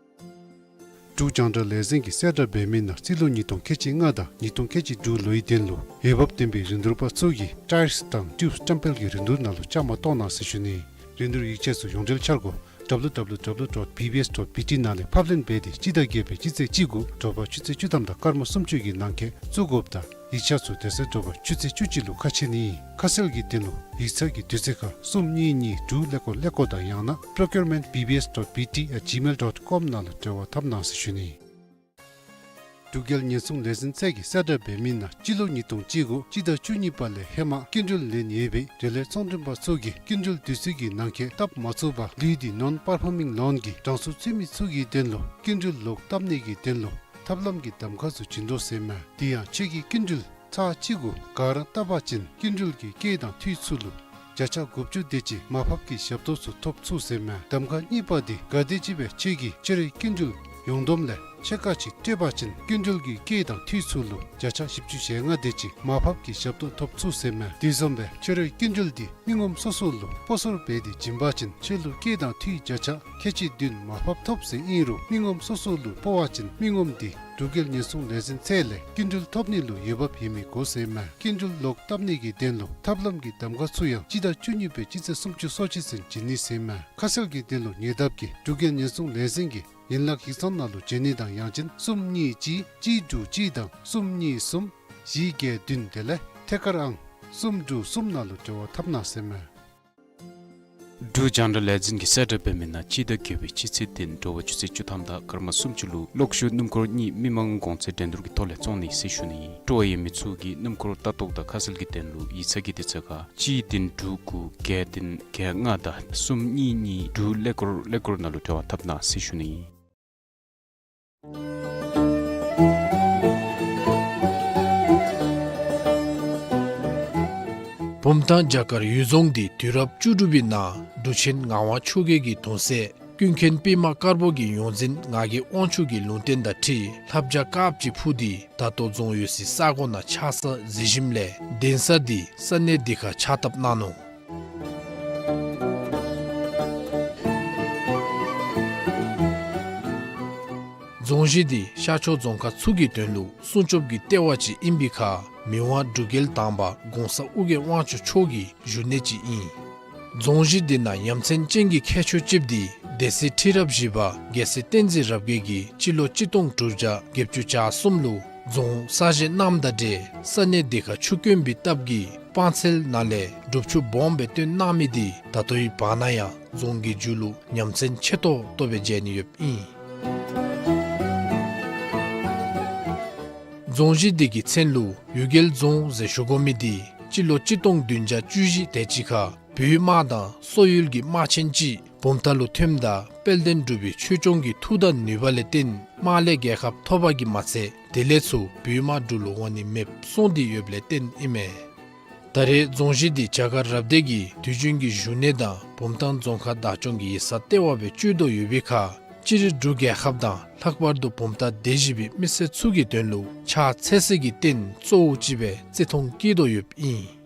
འབྲུག་རྒྱང་བསྒྲགས་ལས་འཛིན་གྱིས་གསལ་བསྒྲགས་འབད་མི་ནང་རྩིས་ལོ་ཉིས་སྟོང་ཁལ་གཅིག་ལྔ་དང་ཉིས་སྟོང་ཁལ་གཅིག་དྲུག་ལོའི་དོན་ལུ་འོས་འབབ་ལྡན་པའི་རིན་བསྡུར་པ་ཚུ་གིས་ཊའིརསི་དང་ཊིའུབསི་སྐྲན་སྤེལ་གྱི་རིན་བསྡུར་ནང་ལུ་བཅའ་མར་གཏོགས་གནང་ཟེར་ཞུ་ནི། རིན་བསྡུར་ཡིག་ཆ་ཚུ་ཡོངས་འབྲེལ་འཆར་སྒོ་W W W dot B B S dot B T ནང་ལས་ཕབ་ལེན་འབད་དེ་སྤྱི་ཟླ་བརྒྱད་པའི་སྤྱི་ཚེས་གཅིག་གུ་དྲོ་པ་ཆུ་ཚོད་བཅུ་ཐམ་དང་སྐར་མ་སུམ་ཅུ་གི་ནང་འཁོད་བཙུགས་དགོཔ་དང་ཡིག་ཆ་ཚུ་དེ་ཚེ་དྲོ་པ་ཆུ་ཚོད་བཅུ་གཅིག་ལུ་ཁ་ཕྱེ་ནི་ཨིན། ཁ་གསལ་གྱི་དོན་ལུ་ཡིག་ཚང་གི་དུས་ཚོད་ཁར་གསུམ་གཉིས་གཉིས་དྲུག་ཀླད་ཀོར་ཀླད་ཀོར་དང་ཡང་ན་procurement B B S dot B T at gmail dot com ནང་ལུ་འབྲེལ་བ་འཐབ་གནང་ཟེར་ཞུ་ནི། འབྲུག་རྒྱལ་ཉེན་སྲུང་ལས་འཛིན་ཚད་ཀྱིས་གསལ་བསྒྲགས་འབད་མི་ནང་སྤྱི་ལོ་ཉིས་སྟོང་གཅིག་གུ་སྤྱི་ཟླ་བཅུ་གཉིས་པ་ལས་ཧེ་མ་སྐྱིན་འགྲུལ་ལེན་ཡོད་པའི་འབྲེལ་ཡོད་ཚོང་མགྲོན་པ་ཚུ་གིས་སྐྱིན་འགྲུལ་དུས་ཚོད་ཀྱི་ནང་འཁོད་བཏབ་མ་ཚུགས་པར་ལུས་ཏེ་non performing loan གི་གྲངས་སུ་ཚུད་མི་ཚུ་གི་དོན་ལུ་སྐྱིན་འགྲུལ་ལོག་བཏབ་ནི་གི་དོན་ལུ་ཐབས་ལམ་གྱི་གདམ་ཁ་ཚུ་བྱིན་དོ་ཟེར་མས། དེ་ཡང་ཁྱོད་ཀྱིས་སྐྱིན་འགྲུལ་ཚར་གཅིག་གུ་ག་ར་བཏབ་པ་ཅིན་སྐྱིན་འགྲུལ་གྱི་སྐྱེད་དང་འཐུས་ཚུ་ལུ་བརྒྱ་ཆ་དགུ་བཅུ་དེ་ཅིག་མར་ཕབ་ཀྱི་ཞབས་ཏོག་ཚུ་ཐོབ་ཚུགས་ཟེར་མས། གདམ་ཁ་གཉིས་པ་དེ་ག་དེམ་ཅིག་སྦེ་ཁྱོད་ཀྱིས་ཁྱོད་རའི་སྐྱིན་འགྲུལ་ཡོངས་བསྡོམས་ལས་ཕྱེད་ཀ་ཅིག་སྤྲོད་པ་ཅིན་སྐྱིན་འགྲུལ་གྱི་སྐྱེད་དང་འཐུས་ཚུ་ལུ་བརྒྱ་ཆ་བཞི་བཅུ་ཞེ་ལྔ་དེ་ཅིག་མར་ཕབ་ཀྱི་ཞབས་ཏོག་ཐོབ་ཚུགས་ཟེར་མས། དེ་བཟུམ་སྦེ་ཁྱོད་རའི་སྐྱིན་འགྲུལ་དེ་མི་ངོམ་སོ་སོ་ལུ་སྤོ་སོར་འབད་དེ་བྱིན་པ་ཅིན་ཁྱོད་ལུ་སྐྱེད་དང་འཐུས་བརྒྱ་ཆ་ཁལ་གཅིག་བདུན་མར་ཕབ་ཐོབ་ཟེར་ཨིན་རུང་མི་ངོམ་སོ་སོ་ལུ་སྤོ་བ་ཅིན་མི་ངོམ་དེ་འབྲུག་རྒྱལ་ཉེན་སྲུང་ལས་འཛིན་ཚད་ལས་སྐྱིན་འགྲུལ་ཐོབ་ནི་ལུ་འོས་འབབ་ཡོད་མི་དགོ་ཟེར་མས། སྐྱིན་འགྲུལ་ལོག་བཏབ་ནི་གི་དོན་ལུ་ཐབས་ལམ་གྱི་གདམ་ཁ་ཚུ་ཡང་སྤྱི་ཟླ་བཅུ་གཉིས་པའི་སྤྱི་ཚེས་སུམ་ཅུ་སོ་གཅིག་ཚུན་བྱིན་ནི་ཟེར་མས། ཁ་གསལ་གྱི་དོན་ལུ་ཉེ་འདབས་ཀྱི་འབྲུག་རྒྱལ་ཉེན་སྲུང་ལས་འཛིན་གྱི་ཡན་ལག་ཡིག་ཚང་ནང་ལུ་བྱོན་ནི་དང་ཡང་ཅིན་གསུམ་གཉིས་གཅིག་གཅིག་དྲུག་གཅིག་དང་གསུམ་གཉིས་གསུམ་བཞི་བརྒྱད་བདུན་དེ་ལས་ཐད་ཀར་ཨང་གསུམ་དྲུག་གསུམ་ནང་ལུ་འབྲེལ་བ་འཐབ་གནང་ཟེར་མས། འབྲུག་རྒྱང་བསྒྲགས་ལས་འཛིན་གྱིས་གསལ་བསྒྲགས་འབད་མི་ནང་སྤྱི་ཟླ་བརྒྱད་པའི་སྤྱི་ཚེས་བདུན་དྲོ་པ་ཆུ་ཚོད་བཅུ་ཐམ་དང་སྐར་མ་སུམ་ཅུ་ལུ་གློག་ཤུགས་སྣུམ་འཁོར་གཉིས་མི་མང་གོང་ཚད་འགྲན་བསྡུར་གྱི་ཐོག་ལས་བཙོང་ནི་ཟེར་ཞུ་ནི་ཨིན། སྤྲོ་བ་ཡོད་མི་ཚུ་གིས་སྣུམ་འཁོར་ལྟ་རྟོག་དང་ཁ་གསལ་གྱི་དོན་ལུ་ཡིག་ཚང་གི་དུས་ཚོད་ཁར་གཅིག་བདུན་དྲུག་དགུ་བརྒྱད་བདུན་བརྒྱད་ལྔ་དང་གསུམ་གཉིས་གཉིས་དྲུག་ཀླད་ཀོར་ཀླད་ཀོར་ནང་ལུ་འབྲེལ་བ་འཐབ་གནང་ཟེར་ཞུ་ནི་ཨིན། བུམ་ཐང་རྒྱ་གར་གཡུལ་རྫོང་འདི་དུས་རབས་བཅུ་དྲུག་པའི་ནང་འབྲུག་ཆེན་ངག་དབང་ཆོས་རྒྱལ་གྱི་གདུང་སྲས་ཀུན་མཁྱེན་པདྨ་དཀར་པོ་གི་ཡོངས་འཛིན་ངག་གི་དབང་ཕྱུག་གི་ལུང་བསྟན་དང་འཁྲིལ་ལྷ་བྱ་དཀརཔོ་ཅིག་འཕུར་ཏེ་ད་ལྟོ་རྫོང་ཡོད་སའི་ས་གོ་ནང་ཆགས་ས་གཟིགས་ཞིནམ་ལས་གདན་ས་འདི་ས་གནས་འདི་ཁར་ཕྱག་བཏབ་གནང་ནུག། རྫོང་གཞི་འདི་ཤར་ཕྱོགས་རྫོང་ཁག་ཚུ་གི་དོན་ལུ་སྲུང་སྐྱོབ་ཀྱི་ལྟེ་བ་ཅིག་ཨིན་པའི་ཁར་མི་དབང་འབྲུག་རྒྱལ་དང་པ་གོང་ས་ཨོ་རྒྱན་དབང་ཕྱུག་མཆོག་གི་བཞུགས་གནས་ཅིག་ཨིན། རྫོང་གཞི་འདི་ནང་ཡ་མཚན་ཅན་གྱི་ཁྱད་ཆོས་ཅིག་འདི་སྡེ་སྲིད་ཁྲི་རབས་བཞི་པ་རྒྱལ་སྲས་བསྟན་འཛིན་རབ་རྒྱས་ཀྱིས་སྤྱི་ལོ་གཅིག་སྟོང་དྲུག་བརྒྱ་བརྒྱད་ཅུ་གྱ་གསུམ་ལུ་རྫོང་གསར་བཞེངས་གནངམ་དང་འབྲེལ་ས་གནས་འདི་ཁར་ཆུ་དཀོན་པའི་སྟབས་ཀྱིས་སྤང་ཚལ་ནང་ལས་སྒྲུབ་ཆུ་སྦོམ་སྦེ་བཏོན་གནང་མི་འདི་ད་ལྟོའི་བར་ན་ཡང་རྫོང་གི་མཇུག་ལུ་ཡ་མཚན་ཆེ་ཏོག་ཏོ་སྦེ་མཇལ་ནི་ཡོདཔ་ཨིན། རྫོང་གཞི་འདི་གི་མཚན་ལུ་གཡུལ་རྒྱལ་རྫོང་ཟེར་ཞུ་དགོ་མི་འདི་ སྤྱི་ལོ་གཅིག་སྟོང་བདུན་བརྒྱ་བཅུ་བཞི་དེ་ཅིག་ཁར་བོད་དམག་དང་སོག་ཡུལ་གྱི་དམག་ཆེན་ཅིག་བུམ་ཐང་ལུ་ཐོནམ་ད་དཔལ་ལྡན་འབྲུག་པའི་ཆོས་སྐྱོང་གི་མཐུ་དང་ནུས་པ་ལས་བརྟེན་དམག་ལས་རྒྱལ་ཁ་ཐོབ་པ་གིས་མ་ཚད་དེ་ལས་ཚུར་བོད་དམག་འབྲུག་ལུ་འོང་ནི་མེདཔ་སོང་སྟེ་ཡོདཔ་ལས་བརྟེན་ཨིན་མས། ད་རེས་རྫོང་གཞི་འདི་བྱ་དཀར་རབ་སྡེ་གི་དུས་རྒྱུན་གྱི་བཞུགས་གནས་དང་བུམ་ཐང་རྫོང་ཁག་བདག་སྐྱོང་གི་ཡིག་ཚང་ལྟེ་བ་སྦེ་སྤྱོད་དོ་ཡོད་པའི་ཁར་སྤྱིར་འབྲུག་རྒྱལ་ཁབ་དང་ལྷག་པར་དུ་བུམ་ཐང་སྡེ་བཞི་པའི་མི་སེར་ཚུ་གི་དོན་ལུ་ཕྱག་འཚལ་སའི་གི་རྟེན་གཙོ་བོ་ཅིག་སྦེ་བརྩི་མཐོང་བསྐྱེད་དོ་ཡོདཔ་ཨིན།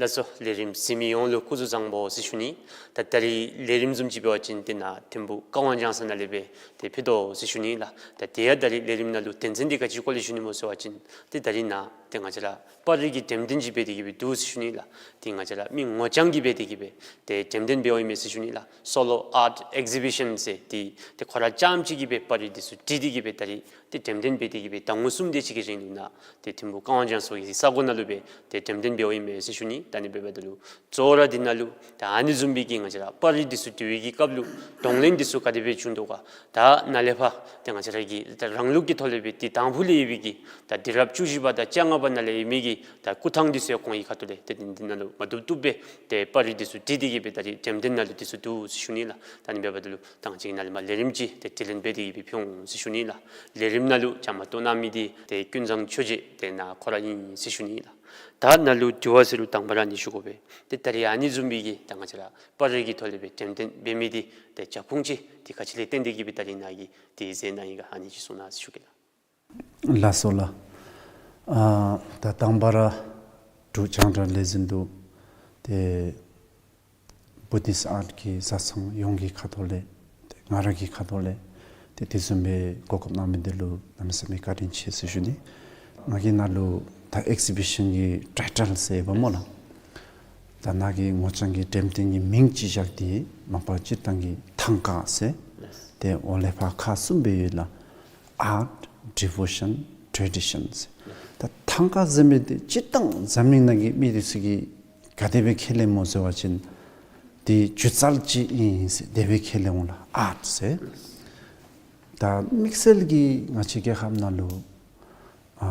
ལགས་སོ། ལས་རིམ་གཟིགས་མི་ཡོངས་ལུ་སྐུ་གཟུགས་བཟང་པོ་ཟེར་ཞུ་ནི། ད་ད་རིས་ལས་རིམ་བཟུམ་ཅིག་འབད་བ་ཅིན་ཏེ་ནཱ་ཐིམ་ཕུག་ཀ་ཝང་ལྗང་ས་ནང་ལས་སྦེ་ཏེ་ཕུལ་དོ་ཟེར་ཞུ་ནི་ལགས། ད་དེ་ཡང་ད་རིས་ལས་རིམ་ནང་ལུ་དོན་ཚན་འདི་ག་ཅིའི་སྐོར་ལས་ཞུ་ནི་སྨོ་ཟེར་བ་ཅིན་ཏེ་ད་རིས་ནཱ་ཏེ་ང་བཅས་ར་པར་རིས་ཀྱི་འགྲེམས་སྟོན་ཅིག་འབད་དེ་གི་སྦེ་འདུག་ཟེར་ཞུ་ནི་ལགས། ཏེ་ང་བཅས་ར་མི་ངོ་རྐྱང་གིས་འབད་དེ་གི་སྦེ་ཏེ་འགྲེམས་སྟོན་འབདཝ་ཨིན་མས་ཟེར་ཞུ་ནི་ལགས། Solo Art Exhibition ཟེར་ཏེ་ཏེ་ཁོ་ར་རྐྱངམ་གཅིག་གིས་སྦེ་པར་རིས་འདི་ཚུ་བྲིས་ཏེ་གི་སྦེ་ད་རིས་ཏེ་འགྲེམས་སྟོན་འབད་དེ་གི་སྦེ་ཟླ་ངོ་གསུམ་དེ་ཅིག་གི་རིང་ལུ་ནཱ་ཏེ་ཐིམ་ཕུག་ཀ་ཝང་ལྗང་ས་གི་ས་གོ་ནང་ལུ་སྦེ་ཏེ་འགྲེམས་སྟོན་འབདཝ་ཨིན་མས་ཟེར་ཞུ་ནི། ད་ཨ་ནི་འབདཝ་ད་ལུ་གཙོ་བོ་ར་འདི་ནང་ལུ་ད་ཨ་ནི་བཟུམ་སྦེ་གི་ང་བཅས་ར་པར་རིས་འདི་ཚུ་བྲི་བའི་གི་སྐབས་ལུ་གདོང་ལེན་འདི་ཚུ་ག་དེ་སྦེ་བྱུང་དོ་ག། ད་ནཱ་ལས་ཕར་ཏེ་ང་བཅས་ར་གིས་ད་རང་ལུགས་ཀྱི་ཐོག་ལས་སྦེ་ཏེ་དང་ཕུ་ལས་ཡོད་པའི་གི་ད་དུས་རབས་བཅུ་བཞི་པ་དང་བཅོ་ལྔ་པ་ནང་ལས་ཡོད་མི་གི་ད་སྐུ་ཐང་འདི་ཚུ་ཡང་གོང་གི་ཁ་ཐུག་ལས་ཏེ་འདི་ནང་ལུ་མ་བཏུབ་བཏུབ་སྦེ་ཏེ་པར་རིས་འདི་ཚུ་བྲིས་ཏེ་གི་སྦེ་ད་རིས་འགྲེམས་སྟོན་ནང་ལུ་འདི་ཚུ་འདུག་ཟེར་ཞུ་ནི་ལགས། ད་ཨ་ནི་འབདཝ་ད་ལུ་ད་ང་བཅས་ཀྱིས་ནཱ་ལས་མར་ལས་རིམ་ཅིག་ཏེ་དྲི་ལན་འབད་དེ་གི་སྦེ་ཕུལ་འོང་ཟེར་ཞུ་ནི་ལགས། ལས་རིམ་ནང་ལུ་བཅའ་མར་གཏོགས་གནང་མི་འདི་ཏེ་ཀུན་བཟང་ཆོས་རྗེ་ཏེ་ནཱ་ཁོ་ར་ཨིན་ཟེར་ཞུ་ནི་ལགས། ད་ནཱ་ལུ་དྲི་བ་ཟེར་རུང་དང་པ་ར་ཨ་ནི་ཞུ་དགོ་པས། ཏེ་ད་རིས་ཨ་ནི་བཟུམ་སྦེ་གི་ད་ང་བཅས་ར་པར་རིས་ཀྱི་ཐོག་ལས་སྦེ་འགྲེམས་སྟོན་འབད་མི་འདི་ཏེ་རྒྱབ་ཁུངས་ཅིག་ཏེ་ག་ཅི་ལས་བརྟེན་ཏེ་གི་སྦེ་ད་རིས་ནཱ་གིས་ཏེ་མཛད་གནང་ཡི་ག་ཨ་ནི་ཅིག་གསུང་གནང་ཟེར་ཞུ་གེ་ལགས། ལགས་སོ་ལགས། ཨ་ད་དང་པ་ར་འབྲུག་རྒྱང་བསྒྲགས་ལས་འཛིན་དུ་ཏེ་བུ་དིསཊ་ཨརཊ་གི་བཟའ་ཚང་ཡོངས་ཀྱི་ཁ་ཐུག་ལས་ཏེ་ང་ར་གི་ཁ་ཐུག་ལས་ཏེ་དེ་བཟུམ་སྦེ་གོ་སྐབས་གནང་མི་འདི་ལུ་གནམ་མེད་ས་མེད་བཀའ་དྲིན་ཆེ་ཟེར་ཞུ་ནི། ང་གིས་ནཱ་ལུ་ད་ཨེག་ཛི་བི་ཤཱན་གྱི་ཊའི་ཊལ་ཟེར་ཡོདཔ་སྨོ་ལགས། ད་ནཱ་གི་ངོ་རྐྱང་གི་འགྲེམས་སྟོན་གྱི་མིང་ཅིག་བཞག་སྟེ་མ་པ་སྤྱིར་བཏང་གི་ཐང་ཀ་ཟེར། ཏེ་འོག་ལས་ཕར་ཁག་གསུམ་སྦེ་ཡོད་ལགས། Art, Devotion, Tradition ཟེར། ད་ཐང་ཀ་ཟེར་མི་འདི་སྤྱིར་བཏང་འཛམ་གླིང་ནང་གི་མི་འདི་ཚུ་གིས་ག་དེ་སྦེ་ཁས་ལེན་སྨོ་ཟེར་བ་ཅིན་འདི་སྒྱུ་རྩལ་ཅིག་ཨིན་ཟེར་དེ་སྦེ་ཁས་ལེན་འོང་ལགས། ཨརཊ་ཟེར། ད་དམིགས་བསལ་གྱིས་ང་བཅས་རྒྱལ་ཁབ་ནང་ལུ་ཨ་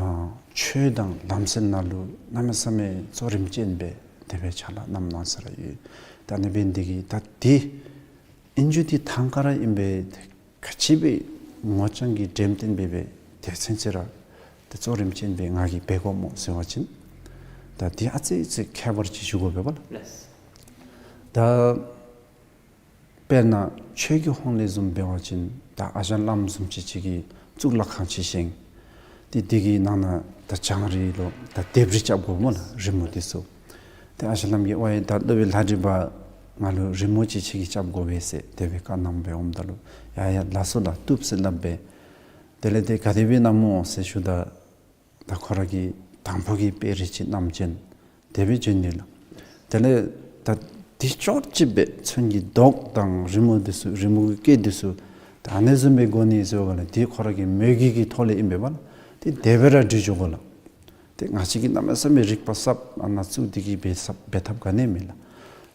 ཆོས་དང་ལམ་སྲོལ་ནང་ལུ་གནམ་མེད་ས་མེད་གཙོ་རིམ་ཅན་སྦེ་དེ་སྦེ་ཕྱག་ལཱ་གནང་གནང་ས་ར་ཡོད། ད་ཨ་ནི་འབད་ནི་འདི་གིས་ད་འདི་ཨིན་རྒྱུ་འདི་ཐང་ཀ་ར་ཨིན་པས། ག་ཅི་སྦེ་ངོ་རྐྱང་གི་འགྲེམས་སྟོན་འབད་སྦེ་དེ་ཚུན་ཚོད་ར་ཏེ་གཙོ་རིམ་ཅན་སྦེ་ང་གིས་འབད་དགོཔ་སྨོ་ཟེར་བ་ཅིན་ད་འདི་ཨ་ཙི་ཙི་ཁྱད་པར་ཅིག་ཞུ་དགོ་པས་པ་ལགས། ལགས། ད་དཔེར་ན་ཆོས་ཀྱི་ཧོངས་ལས་བཟུམ་འབད་བ་ཅིན་ད་ཨ་ཞང་བླམ་བཟུམ་ཅིག་ཅིག་གིས་གཙུག་ལག་ཁང་ཅིག་བཞེངས། ཏེ་འདི་གི་ནང་ན་ད་བྱང་རི་ལུ་ད་ལྡེབས་རིས་རྐྱབ་དགོ་སྨོ་ལགས། རི་མོ་འདི་ཚུ། ཏེ་ཨ་ཞང་བླམ་གྱིས་ཝའེ་ད་སློབ་དཔོན་ལྷ་བྲིས་པ་ང་ལུ་རི་མོ་ཅིག་ཁྱོད་ཀྱིས་རྐྱབ་དགོ་པས་ཟེར་དེ་སྦེ་བཀའ་གནངམ་སྦེ་འོངམ་ད་ལུ་ཡ་ཡ་ལགས་སོ་ལགས་བཏུབ་ཟེར་སླབ་སྦེ། དེ་ལས་ཏེ་ག་དེ་སྦེ་གནངམ་སྨོ་ཟེར་ཞུཝ་ད་ད་ཁོ་ར་གིས་དང་ཕུ་གི་དཔེ་རིས་ཅིག་བསྣམས་བྱོན། དེ་སྦེ་བྱོན་ནི་ལགས། དེ་ལས་ད་འདི་ཅོག་ཅིག་སྦེ་ཚོན་གྱི་མདོག་དང་རི་མོ་འདི་ཚུ་རི་མོ་གི་སྐད་འདི་ཚུ་ད་ཨ་ནི་བཟུམ་སྦེ་དགོ་ནི་ཟེར་བ་ལས་འདི་ཁོ་ར་གི་མོས་གུས་ཀྱི་ཐོག་ལས་ཨིན་པས་པ་ལགས། ཏེ་དེ་སྦེ་ར་འབྲི་འགྱོ་དགོ་ལགས། ཏེ་ང་བཅས་ཀྱིས་གནམ་མེད་ས་མེད་རིག་པ་ཟབ་ཨ་ནཱ་བཙུགས་ཏེ་གི་འབད་ཟབ་འབད་ཐབས་ག་ནི་མེད་ལགས།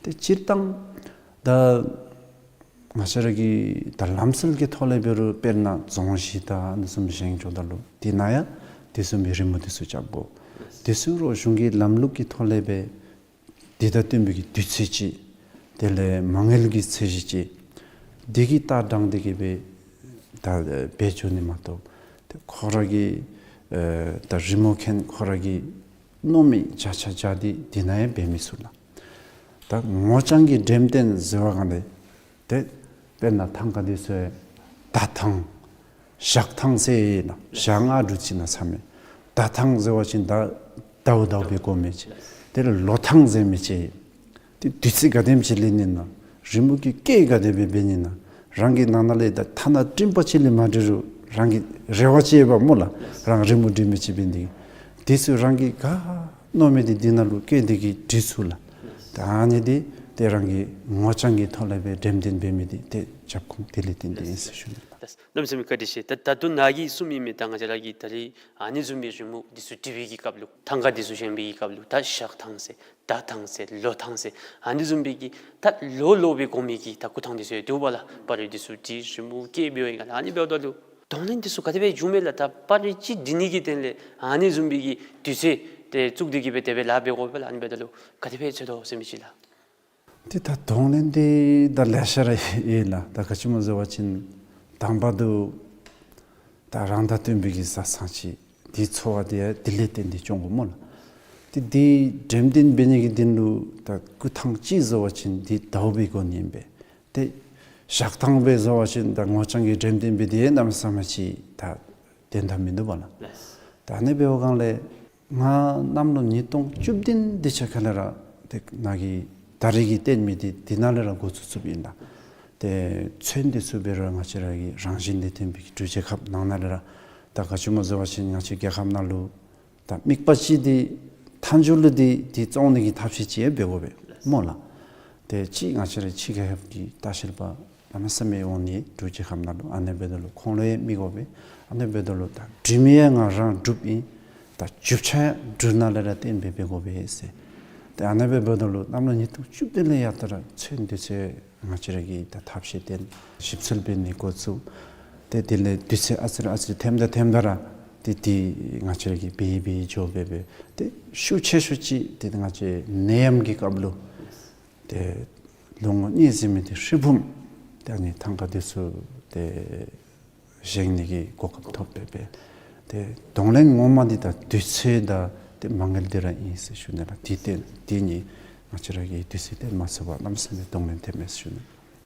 ཏེ་སྤྱིར་བཏང་ད་ང་བཅས་ར་གི་ད་ལམ་སྲོལ་གྱི་ཐོག་ལས་འབད་རུང་དཔེར་ན་རྫོང་གཞི་དང་ཨ་ནི་བཟུམ་བཞེངས་འགྱོཝ་ད་ལུ་དེ་ནང་ཡང་དེ་བཟུམ་སྦེ་རི་མོ་འདི་ཚུ་རྐྱབ་དགོ། དེ་ཚུ་རོགས་གཞུང་གི་ལམ་ལུགས་ཀྱི་ཐོག་ལས་སྦེ་འདི་དང་བསྟུན་པའི་གི་དུས་ཚོད་ཅིག་དེ་ལས་མ་དངུལ་གྱི་ཚད་གཞི་ཅིག་འདི་གི་ལྟ་སྟངས་འདི་གིས་སྦེ་ད་འབད་འགྱོ་ནི་མ་གཏོགས་ཏེ་ཁོ་ར་གི་ཨེ་ད་རི་མོ་མཁན་ཁོ་ར་གིས་མནོ་མི་བྱ་བྱ་བྱ་སྟེ་དེ་ནང་ཡང་འབད་མི་ཚུགས་ལགས། ད་ངོ་རྐྱང་གི་འགྲེམས་སྟོན་ཟེར་བ་གང་ལས་ཏེ་དཔེར་ན་ཐང་ཀ་འདི་ཚུ་ཡང་ད་ཐང་ཞག་ཐང་ཟེར་ཨིན་ན་ཞག་ལྔ་དྲུག་ཅིག་ནང་ཚར་མི། ཟླ་ཐང་ཟེར་བ་ཅིན་ད་ཟླཝ་ཟླཝ་སྦེ་འགོར་མི་ཅིག། དེ་ལས་ལོ་ཐང་ཟེར་མི་ཅིག། ཏེ་དུས་ཚོད་ག་དེམ་ཅིག་ལེན་ནི་ན་རི་མོ་གི་སྐད་ག་དེ་སྦེ་འབད་ནི་ན་རང་གི་ནང་ན་ལས་ད་ཐ་ན་སྤྲིན་པ་ཅིག་ལས་མ་འབྲི་རུང་རང་གི་རེ་བ་ཅིག་ཡོདཔ་སྨོ་ལགས། རང་རི་མོ་འབྲི་མི་ཅིག་འབད་ནི་འདི་དེ་ཚུ་རང་གིས་ག་མནོ་མི་འདི་འདི་ནང་ལུ་སྐད་འདི་གིས་འབྲི་ཚུགས་ལགས། ད་ཨ་ནི་འདི་ཏེ་རང་གི་ངོ་རྐྱང་གི་ཐོག་ལས་སྦེ་འགྲེམས་སྟོན་འབད་མི་འདི་ཏེ་རྒྱབ་ཁུངས་དེ་ལས་བརྟེན་ཏེ་ཨིན་ཟེར་ཞུ་ནི་ལགས། ལགས། གནམ་མེད་ས་མེད་བཀའ་དྲིན་ཆེ། ད་ད་དུང་ནཱ་གིས་གསུངམ་ཨིན་མས། ད་ང་བཅས་ར་གིས་ད་རིས་ཨ་ནི་བཟུམ་མའི་རི་མོ་འདི་ཚུ་འབྲི་བའི་གི་སྐབས་ལུ་ཐང་ག་འདི་ཚུ་བཞེངས་པའི་གི་སྐབས་ལུ་ད་ཞག་ཐང་ཟེར་ཟླ་ཐང་ཟེར་ལོ་ཐང་ཟེར་ཨ་ནི་བཟུམ་མའི་གི་ད་ལོ་ལོ་སྦེ་གོ་མི་གི་ད་སྐུ་ཐང་འདི་ཚུ་ཡང་འདུག་པ་ལགས། པར་རིས་འདི་ཚུ་འབྲི་རི་མོ་བཀལ་འབདཝ་ཨིན་ག་ལགས། ཨ་ནི་འབདཝ་ད་ལུ་གདོང་ལེན་འདི་ཚུ་ག་དེ་སྦེ་བྱུངམ་མས་ལགས། ད་པར་རིས་ཅིག་འབྲི་ནི་གི་དོན་ལས་ཨ་ནི་བཟུམ་མའི་གི་དུས་ཚོད་དེ་བཙུགས་ཏེ་གི་སྦེ་དེ་སྦེ་ལཱ་འབད་དགོ་པས་ལགས། ཨ་ནི་འབདཝ་ད་ལུ་ག་དེ་སྦེ་འཚོལ་དོ་ཟེར་མི་ཅིག་ལགས། ཏེ་ད་གདོང་ལེན་འདི་ད་ལེ་ཤ་ར་ཡོད་ལགས། ད་ག་ཅི་སྨོ་ཟེར་བ་ཅིན་དང་པ་དུ་ད་རང་དང་བསྟུན་པའི་གི་བཟའ་ཚང་ཅིག་འདི་འཚོ་བ་འདི་ཡང་འདི་ལས་བརྟེན་ཏེ་སྐྱོང་དགོ་སྨོ་ལགས། ཏེ་འདི་འགྲེམས་སྟོན་འབད་ནི་གི་དོན་ལུ་ད་སྐུ་ཐང་ཅིག་བཟོ་བ་ཅིན་འདི་ཟླཝ་སྦེ་འགོར་ནི་ཨིན་པས། ཏེ་ཞག་ཐང་སྦེ་བཟོ་བ་ཅིན་ད་ངོ་རྐྱང་གི་འགྲེམས་སྟོན་འབད་དེ་གནམ་མེད་ས་མེད་ཅིག་ད་དོན་དག་མིན་འདུག་པ་ལགས། ད་ཨ་ནི་འབདཝ་སྒང་ལས་ང་གནམ་ལོ་ཉིས་སྟོང་བཅུ་བདུན་དེ་ཅིག་ཁ་ལས་ར་ཏེ་ནཱ་གི་ད་རིས་ཀྱི་སྟོན་མི་འདི་འདི་ནང་ལས་ར་འགོ་བཙུགས་བཙུགསཔ་ཨིན་ལགས། ཏེ་ཚོན་འདི་ཚུ་འབད་རུང་ང་བཅས་ར་གི་རང་བཞིན་ལས་བརྟེན་པའི་གི་འབྲུག་རྒྱལ་ཁབ་ནང་ན་ལས་ར་ད་ག་ཅི་སྨོ་ཟེར་བ་ཅིན་ང་བཅས་རྒྱལ་ཁབ་ནང་ལུ་ད་དམིགས་པ་ཅིག་འདི་མཐའ་མཇུག་ལུ་འདི་འདི་བཙོང་ནི་གི་ཐབས་ཤེས་ཅིག་ཡང་འབད་དགོ་པས་སྨོ་ལགས། ཏེ་ཅིག་ང་བཅས་ར་ཕྱི་རྒྱལ་ཁབ་ཀྱི་ལྟ་བཤལ་པ་གནམ་མེད་ས་མེད་འོང་ནི་འབྲུག་རྒྱལ་ཁབ་ནང་ལུ། ཨ་ནི་འབདཝ་ད་ལུ་ཁོང་ལུ་ཡང་མི་དགོ་པས། ཨ་ནི་འབདཝ་ད་ལུ་ད་འབྲི་མི་ཡང་ང་རང་འབྲུགཔ་ཨིན། ད་རྒྱུ་ཆ་ཡང་འབྲུག་ནང་ལས་ར་བཏོན་སྦེ་འབད་དགོ་པས་ཟེར། ཏེ་ཨ་ནི་འབདཝ་ད་ལུ་གནམ་ལོ་ཉིས་སྟོང་བཅུ་བདུན་ལས་ཡར་ད་ར་ཚོན་འདི་ཚུ་ང་བཅས་ར་གིས་ད་ཐབས་ཤེས་བཏོན་ཞིབ་འཚོལ་འབད་ནི་འགོ་བཙུགས། ཏེ་དེ་ལས་དུས་ཚོད་ཨ་ཙི་རེ་ཨ་ཙི་རེ་ཐེམ་ད་ཐེམ་ད་ར་ཏེ་འདི་ང་བཅས་ར་གིས་འབད་འབད་འགྱོ་སྦེ་འབད། ཏེ་ཤུགས་ཆེ་ཤོས་ཅིག་ཏེ་ང་བཅས་ནད་ཡམས་ཀྱི་སྐབས་ལུ་ཏེ་ལོ་ངོ་གཉིས་ཟེར་མི་འདི་ཧྲིལ་བུམ་ཏེ་ཨ་ནི་ཐང་ག་འདི་ཚུ་ཏེ་བཞེངས་ནི་གི་གོ་སྐབས་ཐོབ་སྦེ་འབད། ཏེ་གདོང་ལེན་ངོ་མ་འདི་ད་དུས་ཚོད་དང་ཏེ་མ་དངུལ་འདི་ར་ཨིན་ཟེར་ཞུ་ནི་ལགས། འདི་ཏེ་འདི་གཉིས་ང་བཅས་ར་གིས་དུས་ཚོད་བཏོན་མ་ཚུགས་པར་གནམ་མེད་ས་མེད་གདོང་ལེན་ཐེབས་མས་ཟེར་ཞུ་ནི།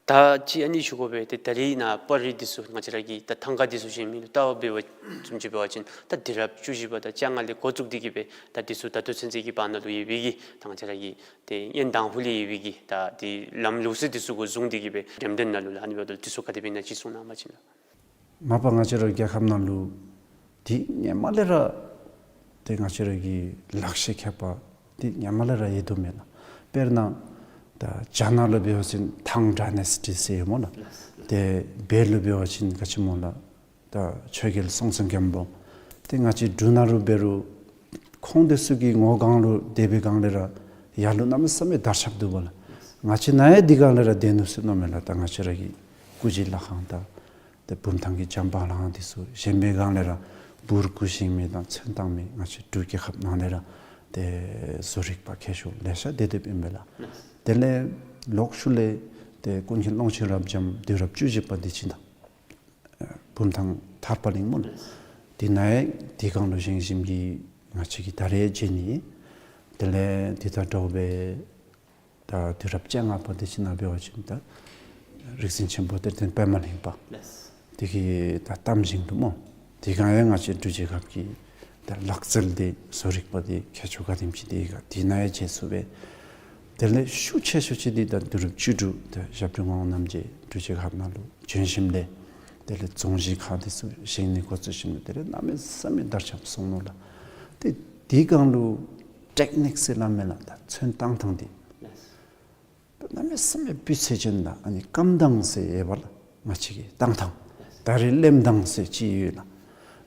ད་ཅི་ཨ་ནི་ཞུ་དགོ་པས། ཏེ་ད་རིས་ནཱ་པར་རིས་འདི་ཚུ་ང་བཅས་ར་གིས་ད་ཐང་ག་འདི་ཚུ་བཞེངས་མི་ལུ་ལྟ་བ་འབད་བ་བཟུམ་ཅིག་འབད་བ་ཅིན་ད་དུས་རབས་བཅུ་བཞི་པ་དང་བཅོ་ལྔ་ལས་འགོ་བཙུགས་ཏེ་གི་སྦེ་ད་འདི་ཚུ་ད་ལྟོ་ཚུན་ཚོད་ཀྱི་བར་ན་ལུ་ཡོད་པའི་གི་ད་ང་བཅས་ར་གི་ཏེ་ཡོན་དང་ཕུ་ལས་ཡོད་པའི་གི་ད་ཏེ་ལམ་ལུགས་སྲོལ་འདི་ཚུ་གུ་བཟུང་སྟེ་གི་སྦེ་འགྲེམས་སྟོན་ནང་ལུ་ལགས་ཨ་ནི་འབདཝ་ད་ལུ་འདི་ཚུ་ག་དེ་སྦེ་ཨིན་ན་ཅིག་གསུང་གནང་བ་ཅིན་ལགས། མ་པ་ང་བཅས་ར་རྒྱལ་ཁབ་ནང་ལུ་འདི་སྔོན་མ་ལས་ར་ཏེ་ང་བཅས་ར་གི་ལག་ཤེས་མཁས་པ་འདི་སྔོན་མ་ལས་ར་ཡོད་དོ་མེན་ན། དཔེར་ན་ད་རྒྱ་ནག་ལུ་འབད་བ་ཅིན་ཐང་ཌའི་ནེ་སི་ཊི་ཟེར་ཡོད་སྨོ་ལགས། ཏེ་བོད་ལུ་འབད་བ་ཅིན་ག་ཅི་སྨོ་ལགས། ད་ཆོས་རྒྱལ་སྲོང་བཙན་སྒམ་པོ། ཏེ་ང་བཅས་འབྲུག་ནང་ལུ་འབད་རུང་ཁོང་འདི་ཚུ་གི་ངོ་སྒང་ལུ་དེ་སྦེ་སྒང་ལས་ར་ཡར་ལུ་གནམ་མེད་ས་མེད་དར་ཁྱབ་འདུག་པ་ལགས། ང་བཅས་ནཱ་ཡང་འདི་སྒང་ལས་ར་སྡོད་ནུག་ཟེར་མནོཝ་མས་ལགས། ད་ང་བཅས་ར་གི་སྐུ་རྗེས་ལྷ་ཁང་དང་ཏེ་བུམ་ཐང་གི་བྱམས་པ་ལྷ་ཁང་འདི་ཚུ་བཞེངས་པའི་སྒང་ལས་ར་འབུར་སྐུ་བཞེངས་མི་དང་ཚོན་བཏང་མི་ང་བཅས་འབྲུག་རྒྱལ་ཁབ་ནང་ལས་ར་ཏེ་བཟོ་རིག་པ་མཁས་མཆོག་ལེ་ཤ་སྡོད་སྡོདཔ་ཨིན་པས་ལགས། དེ་ལས་ལོག་ཤུལ་ལས་ཏེ་ཀུན་མཁྱེན་ཀློང་ཆེན་རབ་འབྱམས་དུས་རབས་བཅུ་བཞི་པ་འདི་ཅིག་དང་བུམ་ཐང་ཐར་པ་གླིང་སྨོ་ལགས། འདི་ནཱ་ཡང་འདི་སྒང་ལུ་བཞེངས་བཞེངསམ་གིས་ང་བཅས་ཀྱིས་ད་རེས་མཇལ་ནི། དེ་ལས་འདི་དང་འདྲཝ་སྦེ་ད་དུས་རབས་བཅོ་ལྔ་པ་འདི་ཅིག་ནང་འབད་བ་ཅིན་ད་རིག་འཛིན་ཆེན་པོ་གཏེར་སྟོན་པདྨ་གླིང་པ་འདི་གི་ད་གཏམ་བཞེངས་འདུག་སྨོ། འདི་སྒང་ཡང་ང་བཅས་འབྲུག་རྒྱལ་ཁབ་ཀྱི་ད་ལག་རྩལ་འདི་བཟོ་རིག་པ་འདི་མཁས་མཆོག་ག་དེམ་ཅིག་འདི་ག་འདི་ནཱ་ཡང་མཇལ་ཚུགས་པས། དེ་ལས་ཤུགས་ཆེ་ཤོས་ཅིག་འདི་ད་དུས་རབས་བཅུ་དྲུག་ད་ཞབས་དྲུང་ངག་དབང་རྣམ་རྒྱལ་འབྲུག་རྒྱལ་ཁབ་ནང་ལུ་བྱོན་ཞིནམ་ལས་དེ་ལས་རྫོང་གཞིས་ཁག་འདི་ཚུ་བཞེངས་ནི་འགོ་བཙུགས་ཞིནམ་ལས་དེ་ལས་གནམ་མེད་ས་མེད་དར་ཁྱབ་སོང་ནུག་ལགས། ཏེ་འདི་སྒང་ལུ་ཊེཀ་ནིཀ་ཟེར་སླབ་མས་ལགས། ད་ཚོན་བཏང་ཐངས་འདི་གནམ་མེད་ས་མེད་སྤུས་ཚད་ཅན་ལགས། ཨ་ནི་སྐམ་ཐངས་ཟེར་ཡོད་པ་ལགས། ང་བཅས་ཀྱི་བཏང་ཐངས། ད་རེས་ལེམ་ཐངས་ཟེར་ཅིག་ཡོད་ལགས།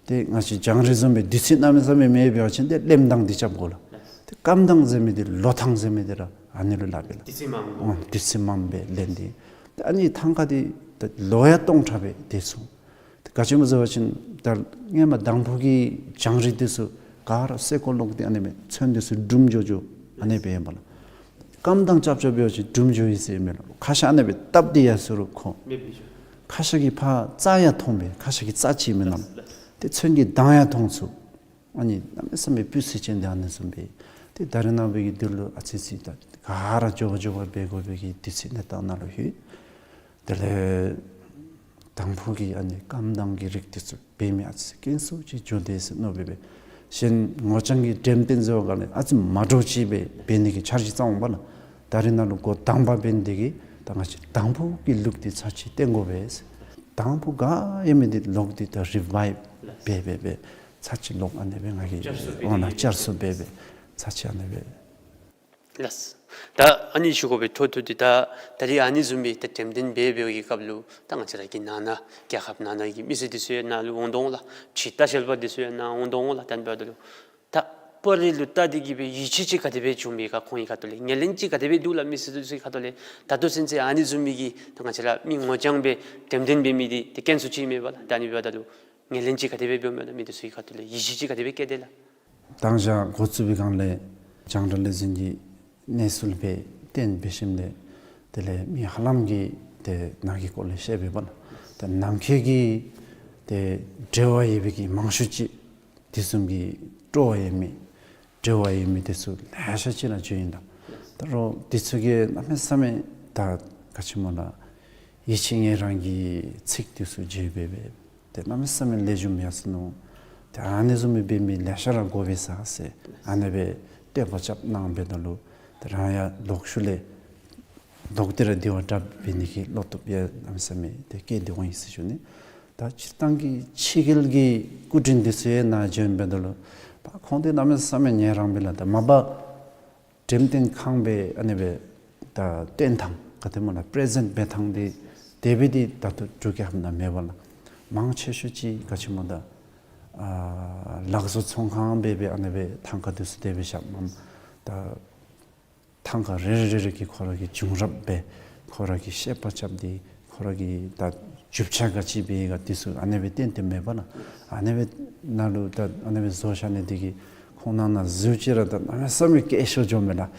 ཏེ་ང་བཅས་བྱང་རི་བཟུམ་སྦེ་དུས་ཚོད་གནམ་མེད་ས་མེད་མེད་པ་ཅིན་ཏེ་ལེམ་ཐངས་འདི་རྐྱབ་དགོ་ལགས། ཏེ་སྐམ་ཐངས་ཟེར་མི་འདི་ལོ་ཐངས་ཟེར་མི་འདི་ར་ཨ་ནི་ལུ་སླབ་པས་ལགས། དུས་ཚོད་མངམ་སྦེ། ཨོ་དུས་ཚོད་མངམ་སྦེ་ལེན་ཏེ། ཏེ་ཨ་ནི་ཐང་ག་འདི་ད་ལོ་ཡང་སྟོང་ཕྲག་སྦེ་སྡོད་ཚུགས། ཏེ་ག་ཅི་སྨོ་ཟེར་བ་ཅིན་ད་སྔོན་མ་དང་ཕུ་གི་བྱང་རི་འདི་ཚུ་ག་ར་སེར་ཀོ་ལོག་སྟེ་ཨ་ནི་སྦེ་ཚོན་འདི་ཚུ་འབྲུམ་འགྱོ་འགྱོ་ཨ་ནི་སྦེ་ཨིན་པས་ལགས། སྐམ་ཐངས་རྐྱབ་རྐྱབ་འབད་བ་ཅིན་འབྲུམ་འགྱོ་ཡི་ཟེར་མས་ལགས། ཁ་ཤ་ཨ་ནི་སྦེ་བཏབ་སྟེ་ཡར་སོང་རུང་ཁོ། མེདཔ་འགྱོ། ཁ་ཤ་གི་ཕར་རྩ་ཡང་མཐོང་པས། ཁ་ཤ་གི་རྩ་ཅིག་མེན་ན། ཏེ་ཚོན་གྱི་མདངས་ཡང་མཐོང་ཚུགས། ཨ་ནི་གནམ་མེད་ས་མེད་སྤུས་ཚད་ཅན་འདི་ཨ་ནི་བཟུམ་སྦེ། ཏེ་ད་རེས་ནངས་པ་གི་དུས་ལུ་ཨ་ཙི་ཅིག་ད་ག་ར་མགྱོགས་པ་མགྱོགས་པ་འབད་དགོ་པའི་གི་དུས་ཚོད་གནས་སྟངས་ནང་ལུ་ལྷོད། དེ་ལས་དང་ཕུ་གི་ཨ་ནི་སྐམ་ཐངས་ཀྱི་རིགས་འདི་ཚུ་འབད་མི་ཨ་ཙི་ཅིག་དཀོན་སུ་ཅིག་འགྱོ་དེས་ཟེར་མནོ་སྦེ་འབད། གཞན་ངོ་རྐྱང་གི་འགྲེམས་སྟོན་ཟེར་བ་ག་ལས་ཨ་ཙི་མ་འདྲཝ་ཅིག་སྦེ་འབད་ནི་གི་འཆར་གཞི་བརྩམ་འོང་པ་ལགས། ད་རེས་ནང་ལུ་འགོ་དང་པ་འབད་ནི་འདི་གིས་ད་ང་བཅས་དང་ཕུ་གི་ལུགས་འདི་ཚར་གཅིག་སྟོན་དགོ་པས་ཟེར། དང་ཕུ་ག་ཡོད་མི་འདི་ལོག་སྟེ་ད་རི་བའིབ་འབད་འབད་འབད་ཚར་གཅིག་ལོག་ཨ་ནི་སྦེ་ང་གིས་བསྐྱར་གསོ་འབད་འོང་ན་ནི་བསྐྱར་གསོ་འབད་འབད་ཚར་གཅིག་ཨ་ནི་སྦེ། ལགས། ད་ཨ་ནི་ཞུ་དགོ་པའི་འཕྲོ་མཐུད་དེ་ད་ད་རེས་ཨ་ནི་བཟུམ་སྦེ་ད་འགྲེམས་སྟོན་འབད་འབད་བའི་སྐབས་ལུ་ད་ང་བཅས་ར་གི་ནང་ན་རྒྱལ་ཁབ་ནང་ན་གི་མི་སེར་འདི་ཚུ་ཡང་ནཱ་ལུ་འོང་དོ་འོང་ལགས། ཕྱི་ལྟ་བཤལ་པ་འདི་ཚུ་ཡང་ནཱ་འོང་དོ་འོང་ལགས། ད་ཨ་ནི་འབདཝ་ད་ལུ་ད་པར་རིས་ལུ་བལྟ་སྟེ་གི་སྦེ་ཡིད་ཆེས་ཅིག་ག་དེ་སྦེ་བྱུང་མས་ག། ཁོང་གི་ཁ་ཐུག་ལས་ངོས་ལེན་ཅིག་ག་དེ་སྦེ་འདུག་ལགས། མི་སེར་འདི་ཚུ་གི་ཁ་ཐུག་ལས། ད་ལྟོ་ཚུན་ཚོད་ཨ་ནི་བཟུམ་མའི་གི་ད་ང་བཅས་ར་མི་ངོ་རྐྱང་སྦེ་འགྲེམས་སྟོན་འབད་མི་འདི་ཏེ་དཀོན་སུ་ཅིག་མས་པ་ལགས། ད་ཨ་ནི་འབདཝ་ད་ལུ་ངོས་ལེན་ཅིག་ག་དེ་སྦེ་འབདཝ་མས་ལགས། མི་འདི་ཚུ་གི་ཁ་ཐུག་ལས་ཡིད་ཆེས་ཅིག་ག་དེ་སྦེ་བསྐྱེད་དེས་ལགས། ད་ང་བཅས་འགོ་བཙུགས་པའི་སྒང་ལས་རྒྱང་བསྒྲགས་ལས་འཛིན་གྱི་གནས་ཚུལ་སྦེ་བཏོན་འབད་ཞིནམ་ལས་དེ་ལས་མི་ཧ་ལམ་གྱིས་ཏེ་ནཱ་གི་སྐོར་ལས་ཤེས་པས་པ་ལགས། ད་ནམ་མཁའི་གི་ཏེ་འབྲེལ་བ་ཡོད་པའི་གི་མང་ཤོས་ཅིག་དེ་བཟུམ་གྱི་སྤྲོ་བ་ཡོད་མི་འབྲེལ་བ་ཡོད་མི་དེ་ཚུ་ལེ་ཤ་ཅིག་ནཱ་བྱོན་ཡི་ལགས། ད་རུང་དེ་ཚུ་གིས་གནམ་མེད་ས་མེད་ད་ག་ཅི་སྨོ་ལགས། ཡིད་ཆེས་ངལ་རངས་ཀྱི་ཚིག་དེ་ཚུ་བརྗོད་འབད་འབད། ཏེ་གནམ་མེད་ས་མེད་ལེགས་ཤོམ་ཡར་སོ་ནུག། ཏེ་ཨ་ནི་བཟུམ་སྦེ་འབད་མི་ལེ་ཤ་ར་དགོ་པས་ཟེར་ཨ་ནི་སྦེ་བསྟོད་པ་རྐྱབ་གནང་འབདཝ་ད་ལུ་ཏེ་རང་ཡང་ལོག་ཤུལ་ལས་ལྡོག་སྟེ་ར་སྡོད་པ་དྲག་འབད་ནི་གི་བློ་སྟོབས་ཡང་གནམ་མེད་ས་མེད་ཏེ་བསྐྱེད་དེ་འོང་ཡི་ཟེར་ཞུ་ནི། ད་སྤྱིར་བཏང་གི་ཕྱི་རྒྱལ་གྱི་སྐུ་མགྲོན་འདི་ཚུ་ཡང་ནཱ་བྱོན་འབདཝ་ད་ལུ་ཁོང་འདི་གནམ་མེད་ས་མེད་ངལ་རངས་པས་ལགས། ད་མ་པ་འགྲེམས་སྟོན་ཁང་སྦེ་ཨ་ནི་སྦེ་ད་སྟོན་ཐངས་ག་དེ་སྨོ་ལགས། པེ་རེ་ཛེནཊ་འབད་ཐངས་འདི་དེ་སྦེ་འདི་ད་ལྟོ་འབྲུག་རྒྱལ་ཁབ་ནང་མེད་པ་ལགས། མང་ཆེ་ཤོས་ཅིག་ག་ཅི་སྨོ་ད་ཨ་ལག་བཟོ་ཚོང་ཁང་སྦེ་སྦེ་ཨ་ནི་སྦེ་ཐང་ཀ་འདི་ཚུ་དེ་སྦེ་བཞག་མས། ད་ཐང་ཀ་རེ་རེ་རེ་རེ་གིས་ཁོ་ར་གི་བྱུང་རབས་སྦེ་ཁོ་ར་གིས་བཤད་པ་རྐྱབ་སྟེ་ཁོ་ར་གི་ད་རྒྱུ་ཆ་ག་ཅི་སྦེ་ག་དེ་ཚུ་ཨ་ནི་སྦེ་བསྟན་ཏེ་མེད་པ་ལགས། ཨ་ནི་སྦེ་ནཱ་ལུ་ད་ཨ་ནི་སྦེ་བཟོ་བཞག་ནི་དེ་གིས་ཁོང་ནང་ན་གཟིགས་ཅི་ར་ད་གནམ་མེད་ས་མེད་སྐད་ཤོར་འགྱོཝ་མས་ལགས།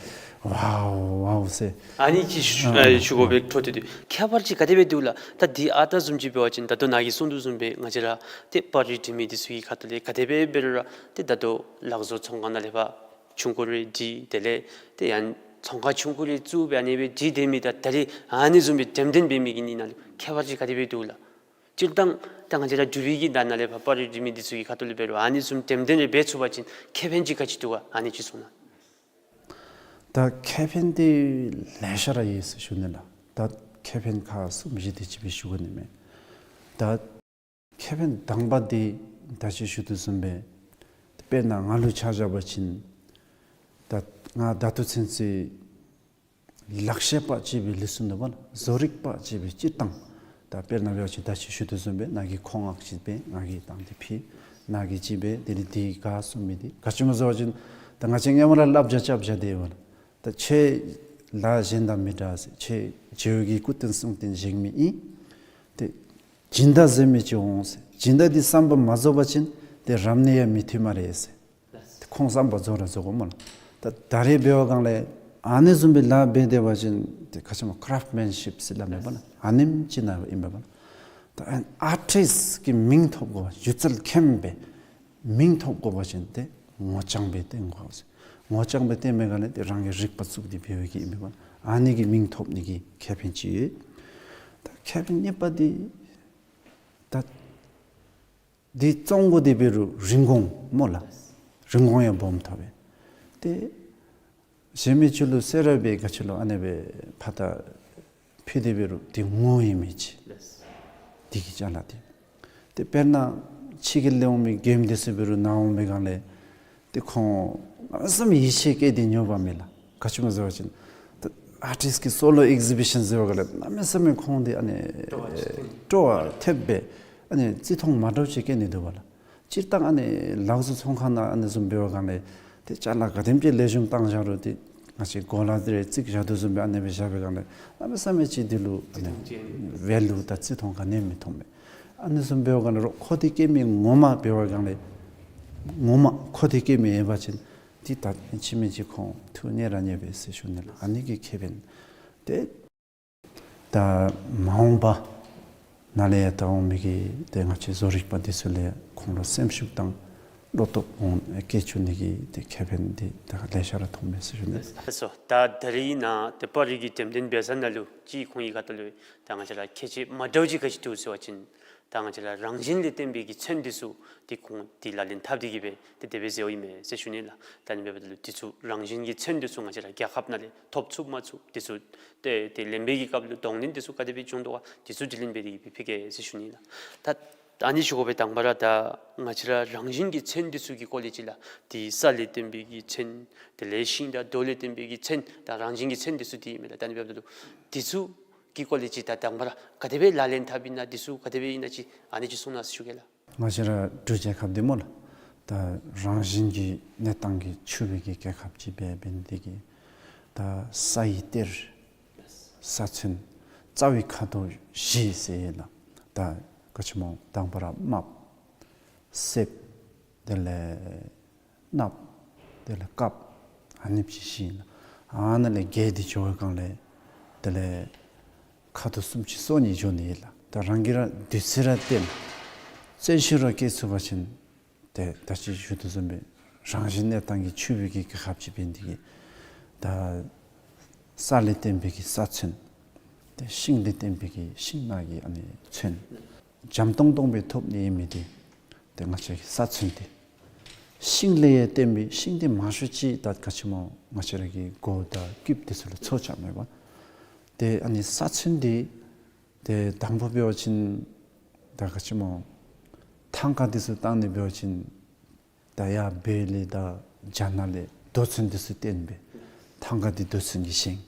ཝའོ་ཝའོ་ཟེར། ཨ་ནི་ཅིག་ཞུ་ཨ་ཨ་ཞུ་དགོ་པའི་འཕྲོ་མཐུད་དེ་ཁྱད་པར་ཅིག་ག་དེ་སྦེ་འདུག་ལགས། ད་འདི་ཨ་རྟག་བཟུམ་ཅིག་འབད་བ་ཅིན་ད་ལྟོ་ནཱ་གིས་གསུངས་དོ་བཟུམ་སྦེ་ང་བཅས་ར་ཏེ་པར་རིས་འབྲི་མི་འདི་ཚུ་གི་ཁ་ཐུག་ལས་ག་དེ་སྦེ་འབད་རུང་ར་ཏེ་ད་ལྟོ་ལག་བཟོ་ཚོང་ཁང་ནང་ལས་ཕར་ཆུང་ཀུ་རེ་འབྲི། དེ་ལས་ཏེ་ཡང་ཚོང་ཁང་ཆུང་ཀུ་རེ་བཙུགས་སྦེ་ཨ་ནི་སྦེ་འབྲི་སྡོད་མི་དང་ད་རེས་ཨ་ནི་བཟུམ་སྦེ་འགྲེམས་སྟོན་འབད་མི་གི་གཉིས་ནང་ལུ་ཁྱད་པར་ཅིག་ག་དེ་སྦེ་འདུག་ལགས། སྤྱིར་བཏང་ད་ང་བཅས་ར་འབྲུག་པའི་གི་ནང་ན་ལས་ཕར་པར་རིས་འབྲི་མི་འདི་ཚུ་གི་ཁ་ཐུག་ལས་འབད་རུང་ཨ་ནི་བཟུམ་འགྲེམས་སྟོན་རེ་འབད་ཚུགས་པ་ཅིན་ཁེ་ཕན་ཅིག་ག་ཅི་འདུག་ག། ཨ་ནི་ཅིག་གསུང་གནང་། ད་ཁེ་ཕན་འདི་ལེ་ཤ་ར་ཡོད་ཟེར་ཞུ་ནི་ལགས། ད་ཁེ་ཕན་ཁག་གསུམ་བཞི་དེ་ཅིག་སྦེ་ཞུ་དགོ་ནི་མས། ད་ཁེ་ཕན་དང་པ་འདི་ད་ཅི་ཞུ་དོ་བཟུམ་སྦེ་དཔེར་ན་ང་ལུ་ཆ་བཞག་པ་ཅིན་ད་ང་ད་ལྟོ་ཚུན་ཚོད་ལག་ཤེས་པ་ཅིག་སྦེ་ལུས་སོ་ནུག་པ་ལགས། བཟོ་རིག་པ་ཅིག་སྦེ་སྤྱིར་བཏང་ད་དཔེར་ན་འབད་བ་ཅིན་ད་ཅི་ཞུ་དོ་བཟུམ་སྦེ་ནཱ་གིས་ཁོང་ངག་ཅིག་སྦེ་ང་གིས་བཏང་སྟེ་ཕུལ། ནཱ་གིས་ཅིག་སྦེ་དེ་ལས་དེ་ག་གསུང་མི་འདི་ག་ཅི་སྨོ་ཟེར་བ་ཅིན་ད་ང་བཅས་སྔོན་མ་ར་བསླབ་བྱ་རྐྱབ་བཞག་སྟེ་ཡོད་པ་ལགས། ད་ཁྱེད་ལཱ་གཞན་དང་མི་འདྲ་ཟེར། ཁྱེད་རྒྱལ་བའི་གི་སྐུ་རྟེན་གསུང་རྟེན་བཞེངས་མི་ཨིན། ཏེ་སྦྱིན་བདག་ཟེར་མི་ཅིག་འོང་ཟེར། སྦྱིན་བདག་འདི་བསམ་པ་མ་རྫོགས་པ་ཅིན་ཏེ་རབ་གནས་ཡང་མི་ཐོབ་སྨ་རེ་ཟེར། ཏེ་ཁོང་བསམ་པ་རྫོགས་ར་རྫོགས་དགོ་སྨོ་ལགས། ད་ད་རེས་འབད་བའི་སྒང་ལས་ཨ་ནི་བཟུམ་སྦེ་ལཱ་འབད་སྡོད་པ་ཅིན་ཏེ་ག་ཅི་སྨོ་ཀ་རེཕཊ་མེན་ཤིཔ་ཟེར་སླབ་མས་པ་ལགས། ཨ་ནེམ་ཅིག་ནང་ཨིན་པས་པ་ལགས། ད་ཨན་ཨར་ཊིསཊ་ཀྱི་མིང་ཐོབ་དགོ་པ་སྒྱུ་རྩལ་མཁན་སྦེ་མིང་ཐོབ་དགོ་པ་ཅིན་ཏེ་ངོ་རྐྱང་སྦེ་སྟོན་དགོ་ཟེར། ངོ་རྐྱང་སྦེ་སྟོན་པའི་སྒང་ལས་ཏེ་རང་གིས་རིག་པ་བཙུགས་ཏེ་འབད་བའི་གི་ཨིན་པས་པ་ལགས། ཨ་ནི་གི་མིང་ཐོབ་ནི་གི་ཁེ་ཕན་ཅིག་ཡོད། ད་ཁེ་ཕན་གཉིས་པ་འདི་ད་འདི་བཙོང་དགོ་སྟེ་འབད་རུང་རིན་གོང་སྨོ་ལགས། རིན་གོང་ཡང་སྦོམ་ཐོབ་པས། ཏེ་གཞན་མི་ཚུ་ལུ་ཟེར་ར་སྦེ་ག་ཅི་ལོ་ཨ་ནི་སྦེ་ཕར་ད་ཕུལ་ཏེ་འབད་རུང་འདི་ངོ་ཡོད་མི་ཅིག། འདི་གི་ཅ་ལ་འདི། ཏེ་དཔེར་ན་ཕྱི་རྒྱལ་ལས་འོང་མི་མགྱོནམ་འདི་ཚུ་འབད་རུང་ནཱ་འོང་པའི་སྒང་ལས་ཏེ་ཁོང་གནམ་མེད་ས་མེད་ཡིད་ཆེས་བསྐྱེད་དེ་ཉོ་བ་མས་ལགས། ག་ཅི་སྨོ་ཟེར་བ་ཅིན་ད་ཨར་ཊིསཊ་ཀྱི་སོ་ལོ་ཨེག་ཟི་བི་ཤཱན་ཟེར་བའི་སྒང་ལས་གནམ་མེད་ས་མེད་ཁོང་འདི་ཨ་ནི་སྤྲོ་བ་ཐེབས་སྦེ་ཨ་ནི་བརྩི་མཐོང་མ་འདྲཝ་ཅིག་བསྐྱེད་ནི་འདུག་པ་ལགས། སྤྱིར་བཏང་ཨ་ནི་ལག་བཟོ་ཚོང་ཁང་ནང་ཨ་ནི་བཟུམ་འབད་བའི་སྒང་ལས་ཏེ་ཅ་ལ་ག་དེམ་ཅིག་ལེགས་ཤོམ་བཏང་བཞག་རུང་ཏེ་ང་བཅས་གོ་ལ་འདི་རེ་བརྩིགས་བཞག་དོ་བཟུམ་སྦེ་ཨ་ནི་སྦེ་བཞག་པའི་སྒང་ལས་གནམ་མེད་ས་མེད་ཅིག་འདི་ལུ་ཨ་ནི་ཝེ་ལུ་དང་བརྩི་མཐོང་ག་ནི་མི་མཐོང་པས། ཨ་ནི་བཟུམ་འབད་བའི་སྒང་ལས་རོགས་ཁོ་འདི་སྐྱེ་མི་ངོ་མ་འབད་བའི་སྒང་ལས་ངོ་མ་ཁོ་འདི་སྐྱེ་མི་ཡོད་པ་ཅིན་འདི་ད་ཕྱི་མི་ཅིག་ཁོང་ཐུགས་མཉེས་ར་མཉེས་པས་ཟེར་ཞུ་ནི་ལགས། ཨ་ནི་གི་ཁེ་ཕན་ཏེ་ད་མ་འོངས་པ་ནཱ་ལས་ཡར་ད་འོང་མི་གི་ཏེ་ང་བཅས་བཟོ་རིག་པ་འདི་ཚུ་ལས་ཁོང་ལུ་སེམས་ཤུགས་དང་བློ་སྟོབས་འོང་སྐྱེ་བཅུག་ནི་གི་ཏེ་ཁེ་ཕན་འདི་ད་ལེ་ཤ་ར་ཐོབ་མས་ཟེར་ཞུ་ནི། ལགས་སོ། ད་ད་རེས་ནཱ་ཏེ་པར་རིས་ཀྱི་འགྲེམས་སྟོན་འབད་ས་ནང་ལུ་ཅིག་ཁོང་གི་ཁ་ཐུག་ལུ་ད་ང་བཅས་ར་ཁྱད་ཆོས་མ་འདྲཝ་ཅིག་ག་ཅི་འདུག་ཟེར་བ་ཅིན་ད་ང་བཅས་ར་རང་བཞིན་ལས་བརྟེན་པའི་གི་ཚོན་འདི་ཚུ་ཏེ་ཁོང་ཏེ་ལག་ལེན་འཐབ་སྟེ་གི་སྦེ་ཏེ་དེ་སྦེ་མཛད་ཡོདཔ་ཨིན་མས་ཟེར་ཞུ་ནི་ལགས། ད་ཨ་ནི་འབདཝ་ད་ལུ་འདི་ཚུ་རང་བཞིན་གྱི་ཚོན་འདི་ཚུ་ང་བཅས་ར་རྒྱལ་ཁབ་ནང་ལས་ཐོབ་ཚུགས་མ་ཚུགས་འདི་ཚུ་ཏེ་ཏེ་ལེན་པའི་གི་སྐབས་ལུ་གདོང་ལེན་འདི་ཚུ་ག་དེ་སྦེ་བྱུང་དོ་ག་འདི་ཚུ་དྲི་ལན་འབད་དེ་གི་སྦེ་ཕུལ་གེ་ཟེར་ཞུ་ནི་ལགས། ད་ ད་ཨ་ནི་ཞུ་དགོ་པའི་དང་པ་ར་ད་ང་བཅས་ར་རང་བཞིན་གྱི་མཚོན་འདི་ཚུ་གི་སྐོར་ལས་ཅིག་ལགས། དེ་ས་ལས་བརྟེན་པའི་གི་མཚོན། དེ་ལས་ཤིང་དང་རྡོ་ལས་བརྟེན་པའི་གི་མཚོན། ད་རང་བཞིན་གྱི་མཚོན་འདི་ཚུ་དེ་ཨིན་མས་ལགས། ད་ཨ་ནི་འབདཝ་ད་ལུ་དེ་ཚུ་གི་སྐོར་ལས་ཅིག་ད་དང་པ་ར་ག་དེ་སྦེ་ལག་ལེན་འཐབ་ཨིན་ན་དེ་ཚུ་ག་དེ་སྦེ་ཨིན་ན་ཅིག་ཨ་ནི་ཅིག་གསུང་གནང་ཟེར་ཞུ་གེ་ལགས། ང་བཅས་ར་འབྲུག་རྒྱལ་ཁབ་འདི་སྨོ་ལགས། ད་རང་བཞིན་གྱི་གནས་སྟངས་ཀྱིས་ཕྱུག་པའི་གི་རྒྱལ་ཁབ་ཅིག་འབད་འབད་ནི་དེ་གིས་ད་ས་ཡི་གཏེར་ས་མཚོན་རྩ་བའི་ཁ་དོག་བཞི་ཟེར་ཡི་ལགས། ད་ག་ཅི་སྨོ་དང་པ་ར་རྨགཔ་གསེབ་དེ་ལས་སྣབས་དེ་ལས་དཀརཔོ་ཨ་ནི་བཞི་ཨིན་ལགས། ཨ་ནཱ་ལས་རྒྱས་ཏེ་འགྱོ་བའི་སྒང་ལས་དེ་ལས་ཁ་དོག་སུམ་ཅུ་སོ་གཉིས་འགྱོ་ནི་ཨིན་ལགས། ད་རང་གིས་ར་བདུད་རྩི་ར་བསྟེན་བཙན་ཤུགས་ར་བསྐྱེད་ཚུགས་པ་ཅིན་ཏེ་ད་ཅི་ཞུ་དོ་བཟུམ་སྦེ་རང་བཞིན་གནས་སྟངས་ཀྱིས་ཕྱུག་པའི་གི་རྒྱལ་ཁབ་ཅིག་འབད་ནི་དེ་གིས་ད་ས་ལས་བརྟེན་པའི་གི་ས་མཚོན། ཏེ་ཤིང་ལས་བརྟེན་པའི་གི་ཤིང་ནགས་ཀྱི་ཨ་ནི་མཚོན། འཇམ་ཏོང་ཏོ་སྦེ་ཐོབ་ནི་ཨིན་མི་དེ་ཏེ་ང་བཅས་ཀྱི་ས་མཚོན་དེ། ཤིང་ལས་ཡང་བརྟེན་པའི་ཤིང་དེ་མང་ཤོས་ཅིག་ད་ག་ཅི་སྨོ་ང་བཅས་ར་གི་མགུ་དང་རྐུདཔ་དེ་ཚུ་ལུ་ཚོ་རྐྱབ་མས་པ། ཏེ་ཨ་ནི་ས་མཚོན་དེ་ཏེ་དང་པ་འབད་བ་ཅིན་ད་ག་ཅི་སྨོ་ཐང་ཀ་དེ་ཚུ་བཏང་ནི་འབད་བ་ཅིན་ད་ཡར་བོད་ལས་ད་རྒྱ་ནག་ལས་རྡོ་མཚོན་དེ་ཚུ་བཏོན་སྦེ་ཐང་ཀ་དེ་རྡོ་མཚོན་གྱིས་བཞེངས།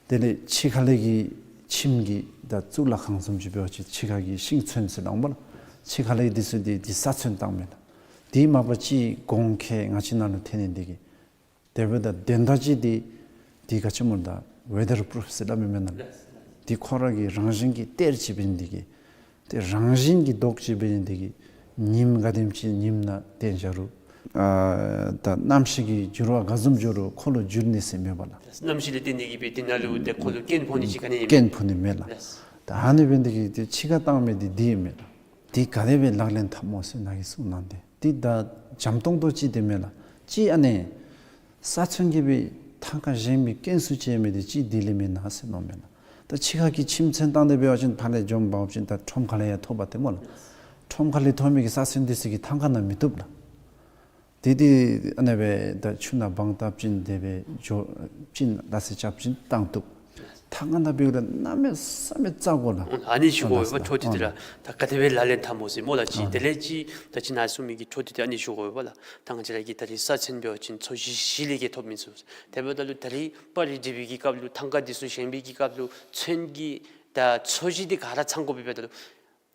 དེ་ལས་ཕྱི་ཁ་ལས་ཀྱི་ཁྱིམ་གྱི་ད་གཙུག་ལག་ཁང་བཟུམ་ཅིག་འབད་བ་ཅིན་ཕྱི་ཁ་གི་ཤིང་མཚོན་ཟེར་སླབ་མས་ལགས། ཕྱི་ཁ་ལས་ཀྱི་དེ་ཚུ་དེ་དེ་ས་མཚོན་བཏང་མས་ལགས། དེ་མ་པ་ཅིག་གོང་ཁེ་ང་བཅས་ནང་ལུ་ཐོན་ནི་དེ་གིས་དེ་འབདཝ་ད་དོན་དག་ཅིག་དེ་དེ་ག་ཅི་སྨོ་ད་ཝེ་ཐར་པུ་རུཕ་ཟེར་སླབ་མི་མེན་ན་ལགས། དེ་ཁོ་ར་གི་རང་བཞིན་གྱི་གཏེར་ཅིག་འབད་ནི་དེ་གིས་ཏེ་རང་བཞིན་གྱི་མདོག་ཅིག་འབད་ནི་དེ་གིས་ཉིམ་ག་དེམ་ཅིག་ཉིམ་ནང་བཏོན་བཞག་རུང་ཨ་ད་གནམ་གཤིས་ཀྱི་འགྱུར་བ་ག་བཟུམ་འགྱོ་རུང་ཁོ་ལུ་འགྱུར་ནི་ཟེར་མེད་པ་ལགས། གནམ་གཤིས་ལས་བརྟེན་ནི་གིས་སྦེ་དེ་ནང་ལུ་ཏེ་ཁོ་ལུ་སྐྱོན་ཕོག་ནི་ཅིག་ག་ནི་ཡང་མེད། སྐྱོན་ཕོག་ནི་མེད་ལགས། ད་ཨ་ནི་འབད་ནི་དེ་གིས་ཏེ་ཕྱི་ཁར་བཏང་མི་དེ་དེ་ཨིན་མས་ལགས། དེ་ག་དེ་སྦེ་ལག་ལེན་འཐབ་སྨོ་ཟེར་ནཱ་གིས་གསུངས་གནང་སྟེ་དེ་ད་འཇམ་ཏོང་ཏོ་ཅིག་དེ་མས་ལགས། ཅིག་ཨ་ནི་ས་མཚོན་གྱིས་སྦེ་ཐང་ཀ་བཞེངས་པའི་སྐྱོན་ཚུ་ཅིག་མི་དེ་ཅིག་དེ་ལས་མེན་ན་ཟེར་མནོཝ་མས་ལགས། ད་ཕྱི་ཁ་གི་ཁྱིམ་མཚོན་བཏང་སྟེ་འབད་བ་ཅིན་ཕར་ལས་འཛོམས་འབག་ཅིན་ད་ཁྲོམ་ཁ་ལས་ཡང་ཐོབ་པ་ཏེ་སྨོ་ལགས། ཁྲོམ་ཁ་ལས་ཐོབ་མི་གི་ས་མཚོན་དེ་ཚུ་གིས་ཐང་ཀ་ནང་མི་བཏུབ་ལགས། དེ་དེ་ཨ་ནི་སྦེ་ད་ཆུ་ནང་སྦང་བཏབ་ཅིན་དེ་སྦེ་འགྱོ་ཅིན་ལག་ལེན་རྐྱབ་ཅིན་བཏང་བཏུབ། ཐང་ཀ་ནང་འབདཝ་ད་གནམ་མེད་ས་མེད་བཙག་དགོ་ལགས། ཨ་ནི་ཞུ་དགོ་པས་འཕྲོ་མཐུད་དེ་ར་ད་ག་དེ་སྦེ་ལག་ལེན་འཐབ་སྨོ་ཟེར་སྨོ་ལགས། ཅིག་དེ་ལས་ཅིག་ད་ཅི་ནཱ་གསུངས་མི་གི་འཕྲོ་མཐུད་དེ་ཨ་ནི་ཞུ་དགོ་པས་ལགས། ད་ང་བཅས་ར་གི་ད་རིས་ས་མཚོན་འབད་བ་ཅིན་ཚོས་གཞི་གཞི་ལས་ཀྱི་ཐོབ་མི་ཚུ། དེ་འབདཝ་ད་ལུ་ད་རིས་པར་རིས་སྒྲིག་པའི་གི་སྐབས་ལུ་ཐང་ཀ་དེ་ཚུ་བཞེངས་པའི་གི་སྐབས་ལུ་མཚོན་གྱི་ད་ཚོས་གཞི་དེ་ག་ར་ཚང་དགོ་པས། འབདཝ་ད་ལུ་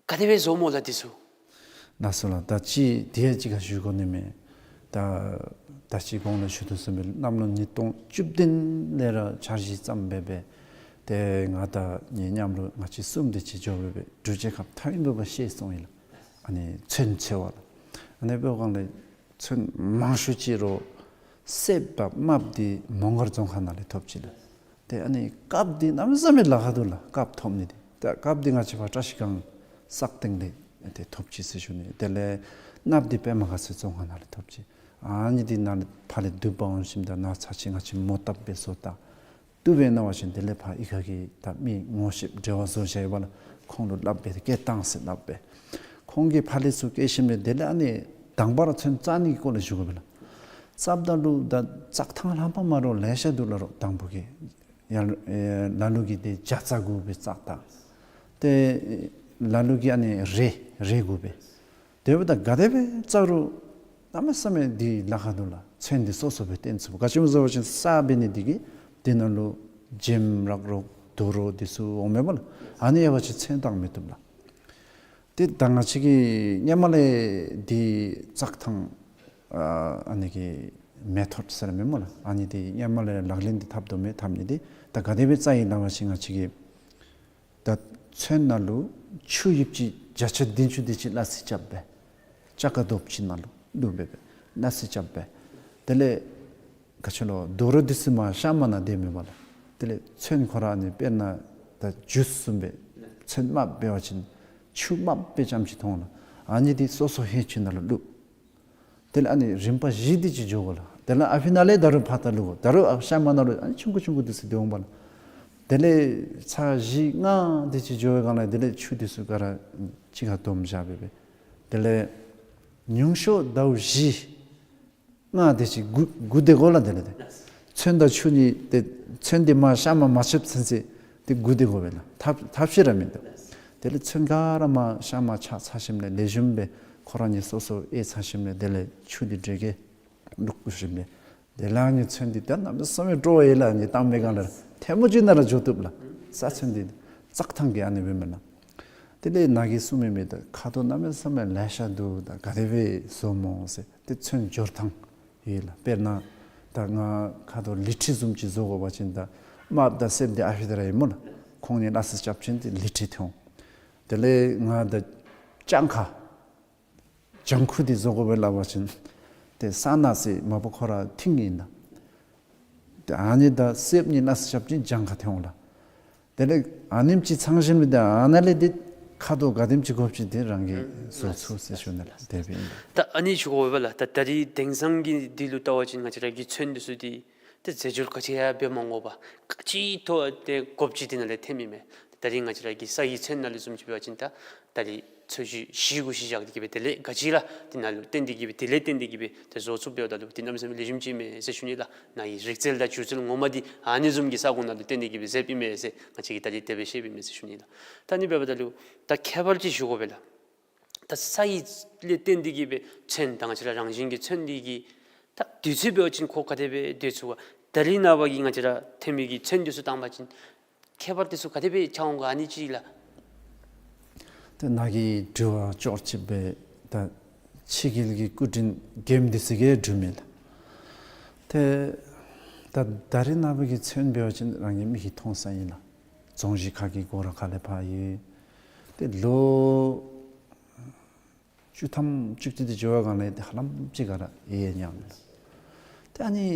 ག་དེ་སྦེ་བཟོཝ་སྨོ་ལགས་དེ་ཚུ། ལགས་སོ་ལགས། ད་ཅི་དེ་ཡང་ཅིག་ཁར་ཞུ་དགོ་ནི་མས། ད་ད་ཅི་གོང་ལུ་ཞུ་དོ་བཟུམ་སྦེ་གནམ་ལོ་ཉིས་སྟོང་བཅུ་བདུན་ལས་ར་འཆར་གཞི་བརྩམས་སྦེ་སྦེ་ཏེ་ང་དང་ངེའི་མཉམ་རོགས་ང་བཅས་གསུམ་དེ་ཅིག་འགྱོ་སྦེ་སྦེ་འབྲུག་རྒྱལ་ཁབ་མཐའ་དབུས་མ་པ་ཤེས་སོང་ཡི་ལགས། ཨ་ནི་མཚོན་འཚོལ་བ་ལགས། ཨ་ནི་འབདཝ་སྒང་ལས་མཚོན་མང་ཤོས་ཅིག་རོགས་གསེབ་དང་རྨགཔ་དེ་མོང་སྒར་རྫོང་ཁག་ནང་ལས་ཐོབ་ཅི་ལགས། ཏེ་ཨ་ནི་དཀརཔོ་འདི་གནམ་མེད་ས་མེད་ལཱ་ཁག་འདུག་ལགས། དཀརཔོ་ཐོབ་ནི་འདི། ཏེ་དཀརཔོ་འདི་ང་བཅས་ཕར་བཀྲ་ཤིས་སྒང་སག་སྟེང་ལས་ཏེ་ཐོབ་ཅི་ཟེར་ཞུ་ནི། དེ་ལས་རྨགཔ་འདི་པདྨ་དགའ་ཚལ་རྫོང་ཁག་ནང་ལས་ཐོབ་ཅི། ཨ་ནི་འདི་ནཱ་ལས་ཕར་ལས་བསྡུ་འབག་འོང་ཞིནམ་ད་ནཱ་ཚར་ཅིག་ང་བཅས་མོ་བཏབ་སྦེ་བཟོ་ད། བཏུབ་པས་མནོ་བ་ཅིན་དེ་ལས་ཕར་གཡུས་ཁ་གི་ད་མི་ངོ་ཤེསཔ་འབྲེལ་བ་བཟོ་བཞག་ཡོད་པ་ལགས། ཁོང་ལུ་སླབ་སྦེ་སྐད་བཏང་ཟེར་སླབ་སྦེ། ཁོང་གིས་ཕར་ལས་ཚུར་བསྐྱལ་ཞིནམ་ལས་དེ་ལས་ཨ་ནི་དང་པ་ར་ཚོན་བཙག་ནི་གི་སྐོར་ལས་ཞུ་དགོ་པས་ལགས། བཙགཔ་ད་ལུ་ད་བཙག་ཐངས་ལྷག་པ་མ་རོགས་ལེ་ཤ་འདུག་ལགས། རོགས་དང་པོ་གི་ཡར་ཨེ་ལ་ལུ་གིས་ཏེ་ཇ་བཙག་དགོ་པས་བཙགཔ་ད། ཏེ་ལ་ལུ་གིས་ཨ་ནི་རས་རས་དགོ་པས། དེ་འབདཝ་ད་ག་དེ་སྦེ་བཙག་རུང་གནམ་མེད་ས་མེད་འདི་ལཱ་ཁག་འདུག་ལགས། ཚོན་འདི་སོ་སོ་སྦེ་བཏོན་ཚུགས་པས། ག་ཅི་སྨོ་ཟེར་བ་ཅིན་ས་འབད་ནི་འདི་གིས་དེ་ནང་ལུ་འཇིམ་རག་རོགས་དུག་རོགས་འདི་ཚུ་འོང་མས་པ་ལགས། ཨ་ནི་ཡོད་པ་ཅིན་ཚོན་བཏང་མི་བཏུབ་ལགས། ཏེ་ད་ང་བཅས་ཀྱིས་སྔོན་མ་ལས་འདི་བཙག་ཐངས་ཨ་ཨ་ནི་གི་མེ་ཐོཌ་ཟེར་མས་སྨོ་ལགས། ཨ་ནི་འདི་སྔོན་མ་ལས་ལག་ལེན་འདི་འཐབ་དོ་མས། འཐབ་ནི་འདི་ད་ག་དེ་སྦེ་བཙག་ཡི་ལབ་པ་ཅིན་ང་བཅས་ཀྱིས་ད་ཚོན་ནང་ལུ་ཆུ་ཡིབ་ཅིག་བརྒྱ་ཆ་བདུན་ཅུ་དེ་ཅིག་སླ་བསྲེ་རྐྱབ་སྦེ་ཅ་ཀ་རྡོགཔ་ཅིག་ནང་ལུ་བླུགས་སྦེ་སྦེ་སླ་བསྲེ་རྐྱབ་སྦེ། དེ་ལས་ག་ཅི་ལོ་དུག་རོགས་འདི་ཚུ་མར་གཤམ་མ་ནང་སྡོད་མི་འབག་ལགས། དེ་ལས་ཚོན་ཁོ་ར་ཨ་ནི་དཔེར་ན་ད་ཇུས་བཟུམ་སྦེ་ཚོན་དམརཔོ་འབད་བ་ཅིན་ཆུ་དམརཔོ་སྦེ་རྐྱངམ་ཅིག་མཐོང་ལགས། ཨ་ནི་འདི་སོ་སོ་ཧེ་ཆུ་ནང་ལུ་བླུགས། དེ་ལས་ཨ་ནི་རིམ་པ་བཞི་དེ་ཅིག་འགྱོ་དགོ་ལགས། དེ་ལས་ཨ་ཕི་ནང་ལས་ད་རུང་ཕར་ད་བླུགས་དགོ། ད་རུང་ཨ་གཤམ་མ་ནང་ལུ་ཨ་ནི་ཆུང་ཀུ་ཆུང་ཀུ་འདི་ཚུ་སྡོད་འོང་པ་ལགས། དེ་ལས་ཚར་བཞི་ལྔ་དེ་ཅིག་འགྱོ་བའི་སྒང་ལས་དེ་ལས་ཆུ་དེ་ཚུ་ག་ར་གཅིག་ཁར་བསྡོམས་བཞག་སྦེ་སྦེ། དེ་ལས་ཉུང་ཤོས་ཟླཝ་བཞི་ལྔ་དེ་ཅིག་སྒུག་སྒུག་སྡོད་དགོ་ལགས། དེ་ལས་ཏེ་ཚོན་དང་ཆུ་གཉིས་ཏེ་ཚོན་འདི་མར་གཤམ་མ་མ་ཆགསཔ་ཚུན་ཚོད་ཏེ་སྒུག་སྡོད་དགོ་པས་ལགས། ཐབས་ཐབས་ཤེས་ར་མིན་འདུག། དེ་ལས་ཚོན་ག་ར་མར་ཤ་མར་ཆག་ཚར་ཞིནམ་ལས་ལེགས་ཤོམ་སྦེ་ཁོ་ར་གཉིས་སོ་སོ་དབྱེ་ཚར་ཞིནམ་ལས་དེ་ལས་ཆུ་འདི་འདྲེ་གིས་བླུག་ཞིནམ་ལས་དེ་ལས་ཨ་ནི་ཚོན་འདི་ད་གནམ་མེད་ས་མེད་སྤྲོ་བ་ཡོད་ལགས། ཨ་ནི་བཏང་མི་སྒང་ལས་ཐལ་མོ་ཅིག་ནང་ར་འགྱོ་བཏུབ་ལགས། ས་ཚོན་འདི་བཙག་ཐང་གི་ཨ་ནི་སྦེ་མས་ལགས། དེ་ལས་ནཱ་གིས་གསུངས་མི་མི་ད་ཁ་དོག་གནམ་མེད་ས་མེད་ལེ་ཤ་འདུག། ད་ག་དེ་སྦེ་བཟོཝ་སྨོ་ཟེར། ཏེ་ཚོན་སྦྱོར་ཐངས་ཡོད་ལགས། དཔེར་ན་ད་ང་ཁ་དོག་ལི་ཁྲི་བཟུམ་ཅིག་བཟོ་དགོ་པ་ཅིན་ད་དམརཔོ་དང་སེརཔོ་འདི་ཨ་ཕི་ད་ར་ཨིན་སྨོ་ལགས། ཁོང་གཉིས་སླ་བསྲེ་རྐྱབ་ཞིནམ་ཏེ་ལི་ཁྲི་ཐོན་འོང་། དེ་ལས་ང་ད་ལྕང་ཁ་ལྗང་ཁུ་འདི་བཟོ་དགོ་པས་སླབ་པ་ཅིན་ཏེ་ས་ནག་ཟེར་མ་པ་ཁོ་ར་མཐིང་ཨིན་ལགས། ཏེ་ཨ་ནི་དང་སེརཔོ་གཉིས་སླ་བསྲེ་རྐྱབ་ཞིནམ་ལྗང་ཁ་ཐོན་འོང་ལགས། དེ་ལས་ཨ་ནེམ་ཅིག་ཚང་ཞིནམ་ད་ཨ་ནཱ་ལས་ཏེ་ཁ་དོག་ག་དེམ་ཅིག་དགོཔ་ཅིག་དེ་རང་གིས་བཟོ་ཚུགས་ཟེར་ཞུ་ནི་ལགས། དེ་སྦེ་ཨིན། ད་ཨ་ནི་ཞུ་དགོ་པས་ལགས། ད་ད་རིས་དེང་སང་གི་འདི་ལུ་བལྟ་བ་ཅིན་ང་བཅས་ར་གི་ཚོན་འདི་ཚུ་འདི་ཏེ་རྫས་སྦྱོར་ག་ཅི་ཡང་འབད་མ་དགོ་པར་ག་ཅི་ཐོབ་ཏེ་དགོཔ་ཅིག་འདི་ནང་ལས་ཐོནམ་ཨིན་མས། ད་རིས་ང་བཅས་ར་གི་ས་ཡི་ཚོན་ནང་ལུ་བཟུམ་ཅིག་འབད་བ་ཅིན་ད་ད་རིས་ཚོས་གཞི་བཞི་གུ་གཞི་བཞག་སྟེ་གི་སྦེ་དེ་ལས་ག་ཅི་ར་འདི་ནང་ལུ་བརྟེན་ཏེ་གི་སྦེ་དེ་ལས་བརྟེན་ཏེ་གི་སྦེ་ཏེ་བཟོ་ཚུགསཔ་འབདཝ་ད་ལུ་འདི་གནམ་མེད་ས་མེད་ལེགས་ཤོམ་ཅིག་མས་ཟེར་ཞུ་ནི་ལགས། ནཱ་གི་རིག་རྩལ་དང་སྒྱུ་རྩལ་ངོ་མ་འདི་ཨ་ནི་བཟུམ་གྱི་ས་ཁོངས་ནང་ལུ་བརྟེན་ཏེ་གི་སྦེ་མཛདཔ་ཨིན་མས་ཟེར་ང་བཅས་ཀྱིས་ད་རིས་དེ་སྦེ་ཤེསཔ་ཨིན་མས་ཟེར་ཞུ་ནི་ལགས། ད་ཨ་ནི་འབདཝ་ད་ལུ་ད་ཁྱད་པར་ཅིག་ཞུ་དགོ་པས་ལགས། ད་ས་ཡི་ལས་བརྟེན་ཏེ་གི་སྦེ་ཚོན་ད་ང་བཅས་ར་རང་བཞིན་གྱི་ཚོན་འདི་གི་ད་དུས་ཚོད་འབད་བ་ཅིན་ཁོ་ག་དེ་སྦེ་སྡོད་ཚུགས་ག། ད་རིས་ནངས་པ་གི་ང་བཅས་ར་ཐོན་མི་གི་ཚོན་འདི་ཚུ་བཏང་པ་ཅིན་ཁྱད་པར་འདི་ཚུ་ག་དེ་སྦེ་འཆར་འོང་ག། ཨ་ནི་ཅིག་ལགས། ཏེ་ནཱ་གི་དྲི་བ་ཅོག་གཅིག་སྦེ་ད་ཕྱི་རྒྱལ་གྱི་སྐུ་དྲིན་རྒྱལམོ་འདི་ཚུ་གིས་སྒྲུབ་མས་ལགས། ཏེ་ད་ད་རིས་ནངས་པ་གི་ཚོན་འབད་བ་ཅིན་རང་གི་མིག་གིས་མཐོང་ས་ཨིན་ལགས། རྫོང་གཞི་ཁ་གི་སྒོ་ར་ཁ་ལས་ཕར་ཡོད། ཏེ་ལོ་བཅུ་ཐམ་བཅུ་གཅིག་འདི་འགྱོ་བའི་སྒང་ལས་ཏེ་ཧ་ལམ་ཅིག་ག་ར་ཡལ་ཡལ་ཉམས་ལགས། ཏེ་ཨ་ནི་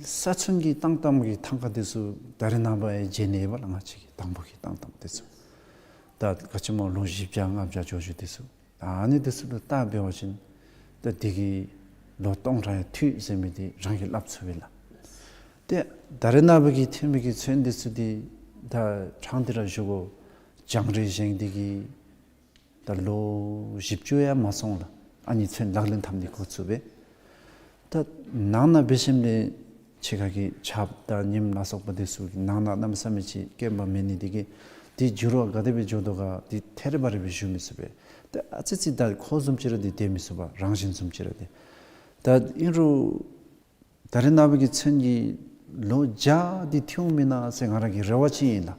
ས་ཚོན་གྱི་བཏང་གཏམ་གྱི་ཐང་ཀ་འདི་ཚུ་ད་རིས་ནངས་པ་ཡང་མཇལ་ནི་ཡོད་པས་ལགས། ང་བཅས་ཀྱི་དང་པོ་གི་བཏང་གཏམ་འདི་ཚུ་ད་ག་ཅི་སྨོ་ལོ་བཞི་བརྒྱ་ལྔ་བརྒྱ་འགྱོ་འགྱོ་འདི་ཚུ་ད་ཨ་ནི་འདི་ཚུ་ལུ་བལྟ་འབད་བ་ཅིན་ད་འདི་གིས་ལོ་སྟོང་ཕྲག་ཡང་ཐུབ་ཟེར་མི་འདི་རང་གིས་སླབ་ཚུགས་པས་ལགས། ཏེ་ད་རིས་ནངས་པ་གི་ཐོན་མི་གི་ཚོན་འདི་ཚུ་འདི་ད་ཕྲང་སྟེ་ར་ཞུ་དགོ། སྦྱང་རིག་བཞེངས་ཏེ་གི་ད་ལོ་བཞི་བཅུ་ཡང་མ་སོང་ལགས། ཨ་ནི་ཚོན་ལག་ལེན་འཐབ་ནི་འགོ་བཙུགས་པས། ད་ནང་ན་འབད་ཞིནམ་ལས་ཕྱི་ཁ་གི་ཆརཔ་དང་ཉིམ་ལ་སོགས་པ་འདི་ཚུ་གིས་ནང་ན་གནམ་མེད་ས་མེད་ཅིག་སྐྱོན་པ་མེད་ནི་འདི་གིས་འདི་འགྱུར་བ་ག་དེ་སྦེ་འགྱོ་དོ་ག་འདི་ཐད་རི་བ་རི་སྦེ་ཞུ་མི་ཚུགས་པས། ད་ཨ་ཙི་ཅིག་ད་ཁོ་བཟུམ་ཅིག་ར་འདི་སྡོད་མི་ཚུགས་པས། རང་བཞིན་བཟུམ་ཅིག་ར་འདི། ད་ཨིན་རུང་ད་རིས་ནངས་པ་གི་ཚོན་གྱི་ལོ་བརྒྱ་འདི་ཐོན་འོང་མེན་ན་ཟེར་ང་ར་གི་རེ་བ་ཅིག་ཨིན་ལགས།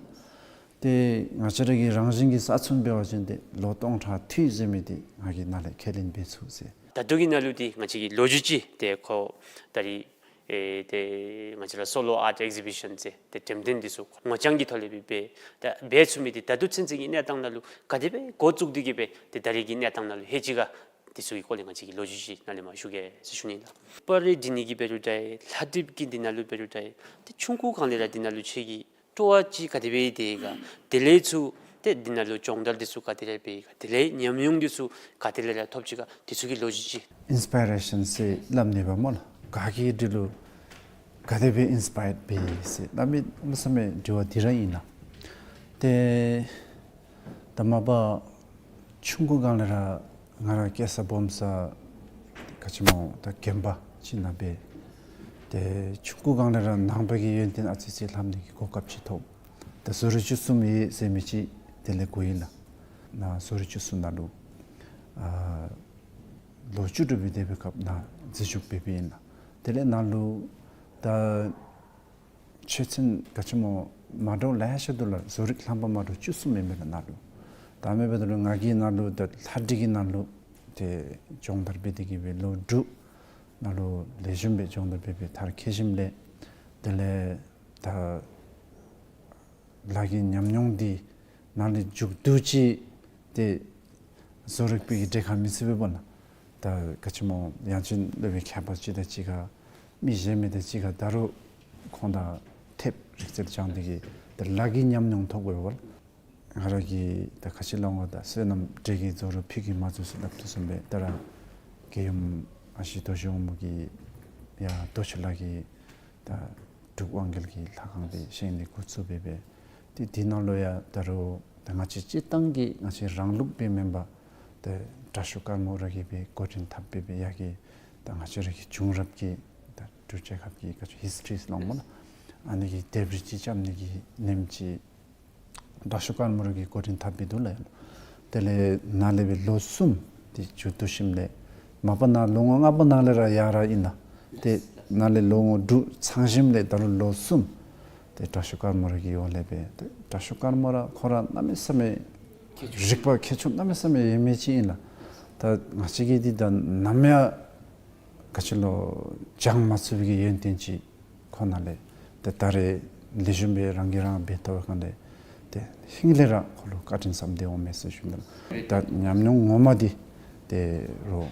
ཏེ་ང་བཅས་ར་གི་རང་བཞིན་གྱི་ས་ཚོན་འབད་བ་ཅིན་ཏེ་ལོ་སྟོང་ཕྲག་ཐུབ་ཟེར་མི་འདི་ང་གིས་ནཱ་ལས་ཁས་ལེན་འབད་ཚུགས་ཟེར། ད་ལྟོ་གི་ནང་ལུ་འདི་ང་བཅས་ཀྱི་ལོ་རྒྱུས་ཅིག་ཏེ་ཁོ་ད་རིས་ཨེ་ཏེ་ང་བཅས་ར་སོ་ལོ་ཨརཊ་ཨེག་ཟི་བི་ཤཱན་ཟེར་ཏེ་འགྲེམས་སྟོན་འདི་ཚུ་ངོ་རྐྱང་གི་ཐོག་ལས་སྦེ་འབད་ད་འབད་ཚུགས་མི་འདི་ད་ལྟོ་ཚུན་ཚོད་ཀྱི་གནས་སྟངས་ནང་ལུ་ག་དེ་སྦེ་འགོ་བཙུགས་ཏེ་གི་སྦེ་ཏེ་ད་རིས་ཀྱི་གནས་སྟངས་ནང་ལུ་ལྷོད་ཅི་ག། འདི་ཚུ་གི་སྐོར་ལས་ང་བཅས་ཀྱིས་ལོ་རྒྱུས་ཅིག་ནཱ་ལས་མར་ཞུ་གེ་ཟེར་ཞུ་ནི་ལགས། པར་རིས་འབྲི་ནི་གི་འབད་རུང་འདྲ་ལྷ་བྲིས་ཀྱི་འདི་ནང་ལུ་འབད་རུང་འདྲ་ཏེ་ཆུང་ཀུ་སྒང་ལས་ར་འདི་ནང་ལུ་ཁྱོད་ཀྱི་སྤྲོ་བ་ཅིག་ག་དེ་སྦེ་ཡོད་དེ་ག། དེ་ལས་ཚུར་ཏེ་འདི་ནང་ལུ་སྦྱོང་བརྡར་འདི་ཚུ་ག་དེ་ར་འབད་ག། དེ་ལས་ཉམས་མྱོང་འདི་ཚུ་ག་དེ་ལས་ར་ཐོབ་ཅི་ག། འདི་ཚུ་གི་ལོ་རྒྱུས་ཅིག། ཨིནསི་པའི་རེ་ཤཱན་ཟེར་སླབ་ནི་པ་སྨོ་ལགས། ག་གི་དྲིན་ལུ་ག་དེ་སྦེ་ཨིནསི་པའརཌ་འབད་ཟེར་སླབ་མི་གནམ་མེད་ས་མེད་དྲི་བ་འདི་ར་ཨིན་ལགས། ཏེ་ད་མ་པ་ཆུང་ཀུ་སྒང་ལས་ར་ང་ར་སྐྱེས་ས་སྦོམ་ས་ག་ཅི་སྨོ་ད་དགོན་པ་ཅིག་ནང་སྦེ། ཏེ་ཆུང་ཀུ་སྒང་ལས་ར་ནང་པ་གི་ཡོན་ཏན་ཨ་ཙི་ཅིག་ལྷབ་ནི་གི་གོ་སྐབས་ཅིག་ཐོབ། ད་བཟོ་རིག་བཅུ་གསུམ་ཡོད་ཟེར་མི་ཅིག་དེ་ལས་གོ་ཡི་ལགས། ནཱ་བཟོ་རིག་བཅུ་གསུམ་ནང་ལུ་ཨ་ལོ་བཅུ་དྲུག་སྦེ་སྡོད་པའི་སྐབས་ནཱ་འཛུལ་ཞུགས་འབད་འབདཝ་ཨིན་ལགས། དེ་ལས་ནཱ་ལུ་ད་ཆོས་ཚན་ག་ཅི་སྨོ་མ་འདྲཝ་ལེ་ཤ་འདུག་ལགས། བཟོ་རིག་ལྷམ་པ་མ་འདྲཝ་བཅུ་གསུམ་ཨིན་མས་ལགས་ནཱ་ལུ། ད་མེན་པ་ད་ལུ་ང་གིས་ནཱ་ལུ་ད་ལྷ་བྲིས་ཀྱི་ནང་ལུ་ཏེ་སྦྱོང་བརྡར་འབད་དེ་གི་སྦེ་ལོ་དྲུག་ནཱ་ལུ་ལེགས་ཤོམ་སྦེ་སྦྱོང་བརྡར་འབད་འབད་མཐར་འཁྱོལ་ཞིནམ་ལས་དེ་ལས་ད་ལཱ་གི་ཉམས་མྱོང་འདི་ནཱ་ལས་མཇུག་བསྡུ་ཅི། ཏེ་བཟོ་རིག་པའི་གི་གྲལ་ཁར་མི་ཚུད་པས་པ་ལགས། ད་ག་ཅི་སྨོ་ཡང་ཅིན་སློབ་དཔོན་མཁས་པ་ཅིག་དང་གཅིག་ཁར་མི་གཞན་མི་དང་གཅིག་ཁར་ད་རུང་ཁོང་དང་ཐེབས་རིག་རྩལ་སྦྱང་སྟེ་གི་ད་ལཱ་གི་ཉམས་མྱོང་ཐོབ་དགོ་པས་པ་ལགས། ང་ར་གིས་ད་ག་ཅི་སླབ་འོང་ད་བསོད་ནམས་འབྲས་ཀྱིས་རྫོགས་རུང་ཕུད་ཀྱིས་མ་རྫོགས་ཟེར་སླབ་དོ་བཟུམ་སྦེ་ད་ར་རྒྱལ་ཡུམ་ཨ་ཞེ་རྡོ་རྗེ་དབང་མོ་གིས་ཡར་རྡོ་རྗེ་ལ་གི་ད་འབྲུག་དབང་རྒྱལ་གྱི་ལྷ་ཁང་འདི་བཞེངས་ནི་འགོ་བཙུགས་འབད་འབད། ཏེ་འདི་ནང་ལུ་ཡང་ད་རུང་ད་ང་བཅས་སྤྱིར་བཏང་གི་ང་བཅས་རང་ལུགས་སྦེ་མེན་པར་ཏེ་དྲག་ཤོས་དཀར་མོ་ར་གིས་སྦེ་འགོ་འདྲེན་འཐབ་འབད་འབད་ཡར་གྱི་ད་ང་བཅས་ར་གི་བྱུང་རབས་ཀྱི་ད་འབྲུག་རྒྱལ་ཁབ་ཀྱི་ག་ཅི་ཧིསི་ཊི་རི་ཟེར་སླབ་འོང་སྨོ་ལགས། ཨ་ནི་གི་ལྡེབས་རིས་ཅིག་རྐྱབ་ནི་གི་ལེནམ་ཅིག་ དྲག་ཤོས་དཀར་མོ་ར་གིས་འགོ་འདྲེན་འཐབ་སྦེ་འདུག་ལགས། དེ་ལས་ནཱ་ལས་སྦེ་ལོ་གསུམ་ཏེ་མཇུག་བསྡུ་ཞིནམ་ལས་མ་པ་ནཱ་ལོ་ངོ་ལྔ་པ་ནང་ལས་ར་ཡར་ར་ཨིན་ལགས། ཏེ་ནཱ་ལས་ལོ་ངོ་དྲུག་ཚང་ཞིནམ་ལས་ད་རུང་ལོ་གསུམ་ཏེ་དྲག་ཤོས་དཀར་མོ་ར་གི་འོག་ལས་སྦེ། ཏེ་དྲག་ཤོས་དཀར་མོ་ར་ཁོ་ར་གནམ་མེད་ས་མེད་རིག་པ་མཁས་མཆོག་གནམ་མེད་ས་མེད་ཡོད་མི་ཅིག་ཨིན་ལགས། ད་ང་བཅས་ཀྱིས་འདི་ད་ནམ་ཡང་ག་ཅི་ལོ་སྦྱང་མ་ཚུགས་པའི་གི་ཡོན་ཏན་ཅིག་ཁོ་ནང་ལས། ཏེ་ད་རེས་ལེགས་ཤོམ་སྦེ་རང་གིས་རང་འབད་བལྟ་བའི་སྒང་ལས་ཏེ་ཧིང་ལས་ར་ཁོ་ལུ་བཀའ་དྲིན་བསམ་སྟེ་འོང་མས་ཟེར་ཞུ་ནི་ལགས། ད་ཉམས་མྱོང་ངོ་མ་འདི་ཏེ་རོགས་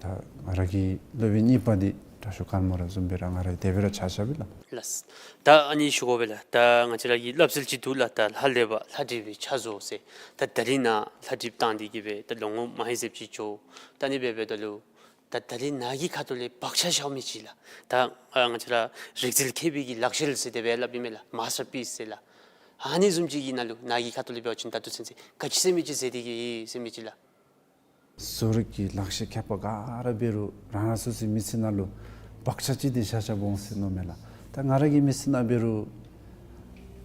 ད་ང་ར་གི་སློབ་དཔོན་གཉིས་པ་འདི་དྲག་ཤོས་དཀར་མོ་ར་བཟུམ་སྦེ་ར་ང་ར་དེ་སྦེ་ར་ཆ་བཞག་པས་ལགས། ལགས། ད་ཨ་ནི་ཞུ་དགོ་པས་ལགས། ད་ང་བཅས་ར་གི་སླབ་སྲོལ་ཅིག་འདུག་ལགས། ད་ལྷ་ལས་པ་ལྷ་འདྲེ་བའི་ཆ་བཟོ་ཟེར། ད་ད་རིས་ནཱ་ལྷ་འདྲེ་བཏང་སྟེ་གི་སྦེ་ད་ལོ་ངོ་མ་ཧེ་ཟེབ་ཅིག་འགྱོ། ད་ཨ་ནི་སྦེ་འབདཝ་ད་ལུ་ད་ད་རིས་ནཱ་གི་ཁ་ཐུག་ལས་བག་ཆགས་བཞག་མི་ཅིག་ལགས། ད་ཨ་ང་བཅས་ར་རིག་རྩལ་མཁས་པའི་གི་ལག་ཤེས་ཟེར་དེ་སྦེ་སླབ་ཨིན་མས་ལགས། མཱས་ཊར་པིསི་ཟེར་ལགས། ཨ་ནི་བཟུམ་ཅིག་གི་ནང་ལུ་ནཱ་གི་ཁ་ཐུག་ལས་འབད་བ་ཅིན་ད་ལྟོ་ཚུན་ཚོད་ག་ཅི་ཟེར་མི་ཅིག་ཟེར་ཏེ་གི་ཟེར་མི་ཅིག་ལགས། བཟོ་རིག་གི་ལག་ཤེས་མཁས་པ་ག་ར་འབད་རུང་རང་རང་སོ་སོའི་མི་ཚེ་ནང་ལུ་བག་ཆགས་ཅིག་འདི་བཞག་བཞགཔ་འོང་ཟེར་མནོཝ་མས་ལགས། ད་ང་ར་གི་མི་ཚེ་ནང་འབད་རུང་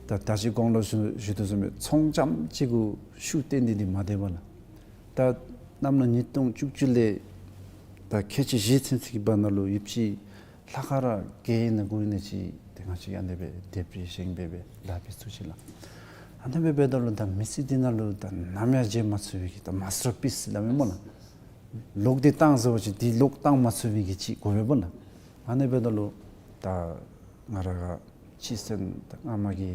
ད་ད་ཅི་གོང་ལུ་ཞུ་ཞུ་དོ་བཟུམ་སྦེ་ཚོང་རྐྱངམ་ཅིག་གུ་ཤུགས་བཏོན་ཏེ་འདི་མ་སྡོད་པས་ལགས། ད་གནམ་ལོ་ཉིས་སྟོང་བཅུ་བཅུ་ལས་ད་ཁལ་གཅིག་བཞི་ཚུན་ཚོད་ཀྱི་བར་ན་ལུ་ཡོདཔ་ཅིག་ལྷག་དཀར་ར་གི་ཨིན་ན་གུ་ཨིན་ན་ཅིག་ཏེ་ང་བཅས་ཨ་ནི་སྦེ་སྡེབ་སྦེ་བཞེངས་སྦེ་སྦེ་ལཱ་འབད་ཚུགས་ཅི་ལགས། ཨ་ནི་སྦེ་འབདཝ་ད་ལུ་ད་མི་ཚེ་འདི་ནང་ལུ་ད་ནམ་ཡང་བརྗེད་མ་ཚུགས་པའི་གི་ད་མཱས་ཊར་པིསི་ཟེར་སླབ་མས་སྨོ་ལགས། ལོག་སྟེ་བཏང་ཟེར་བ་ཅིན་འདི་ལོག་བཏང་མ་ཚུགས་པའི་གི་ཅིག་དགོ་པས་སྨོ་ལགས། ཨ་ནི་འབདཝ་ད་ལུ་ད་ང་ར་ག་ཅི་ཟེར་ན་ད་སྔ་མ་གི་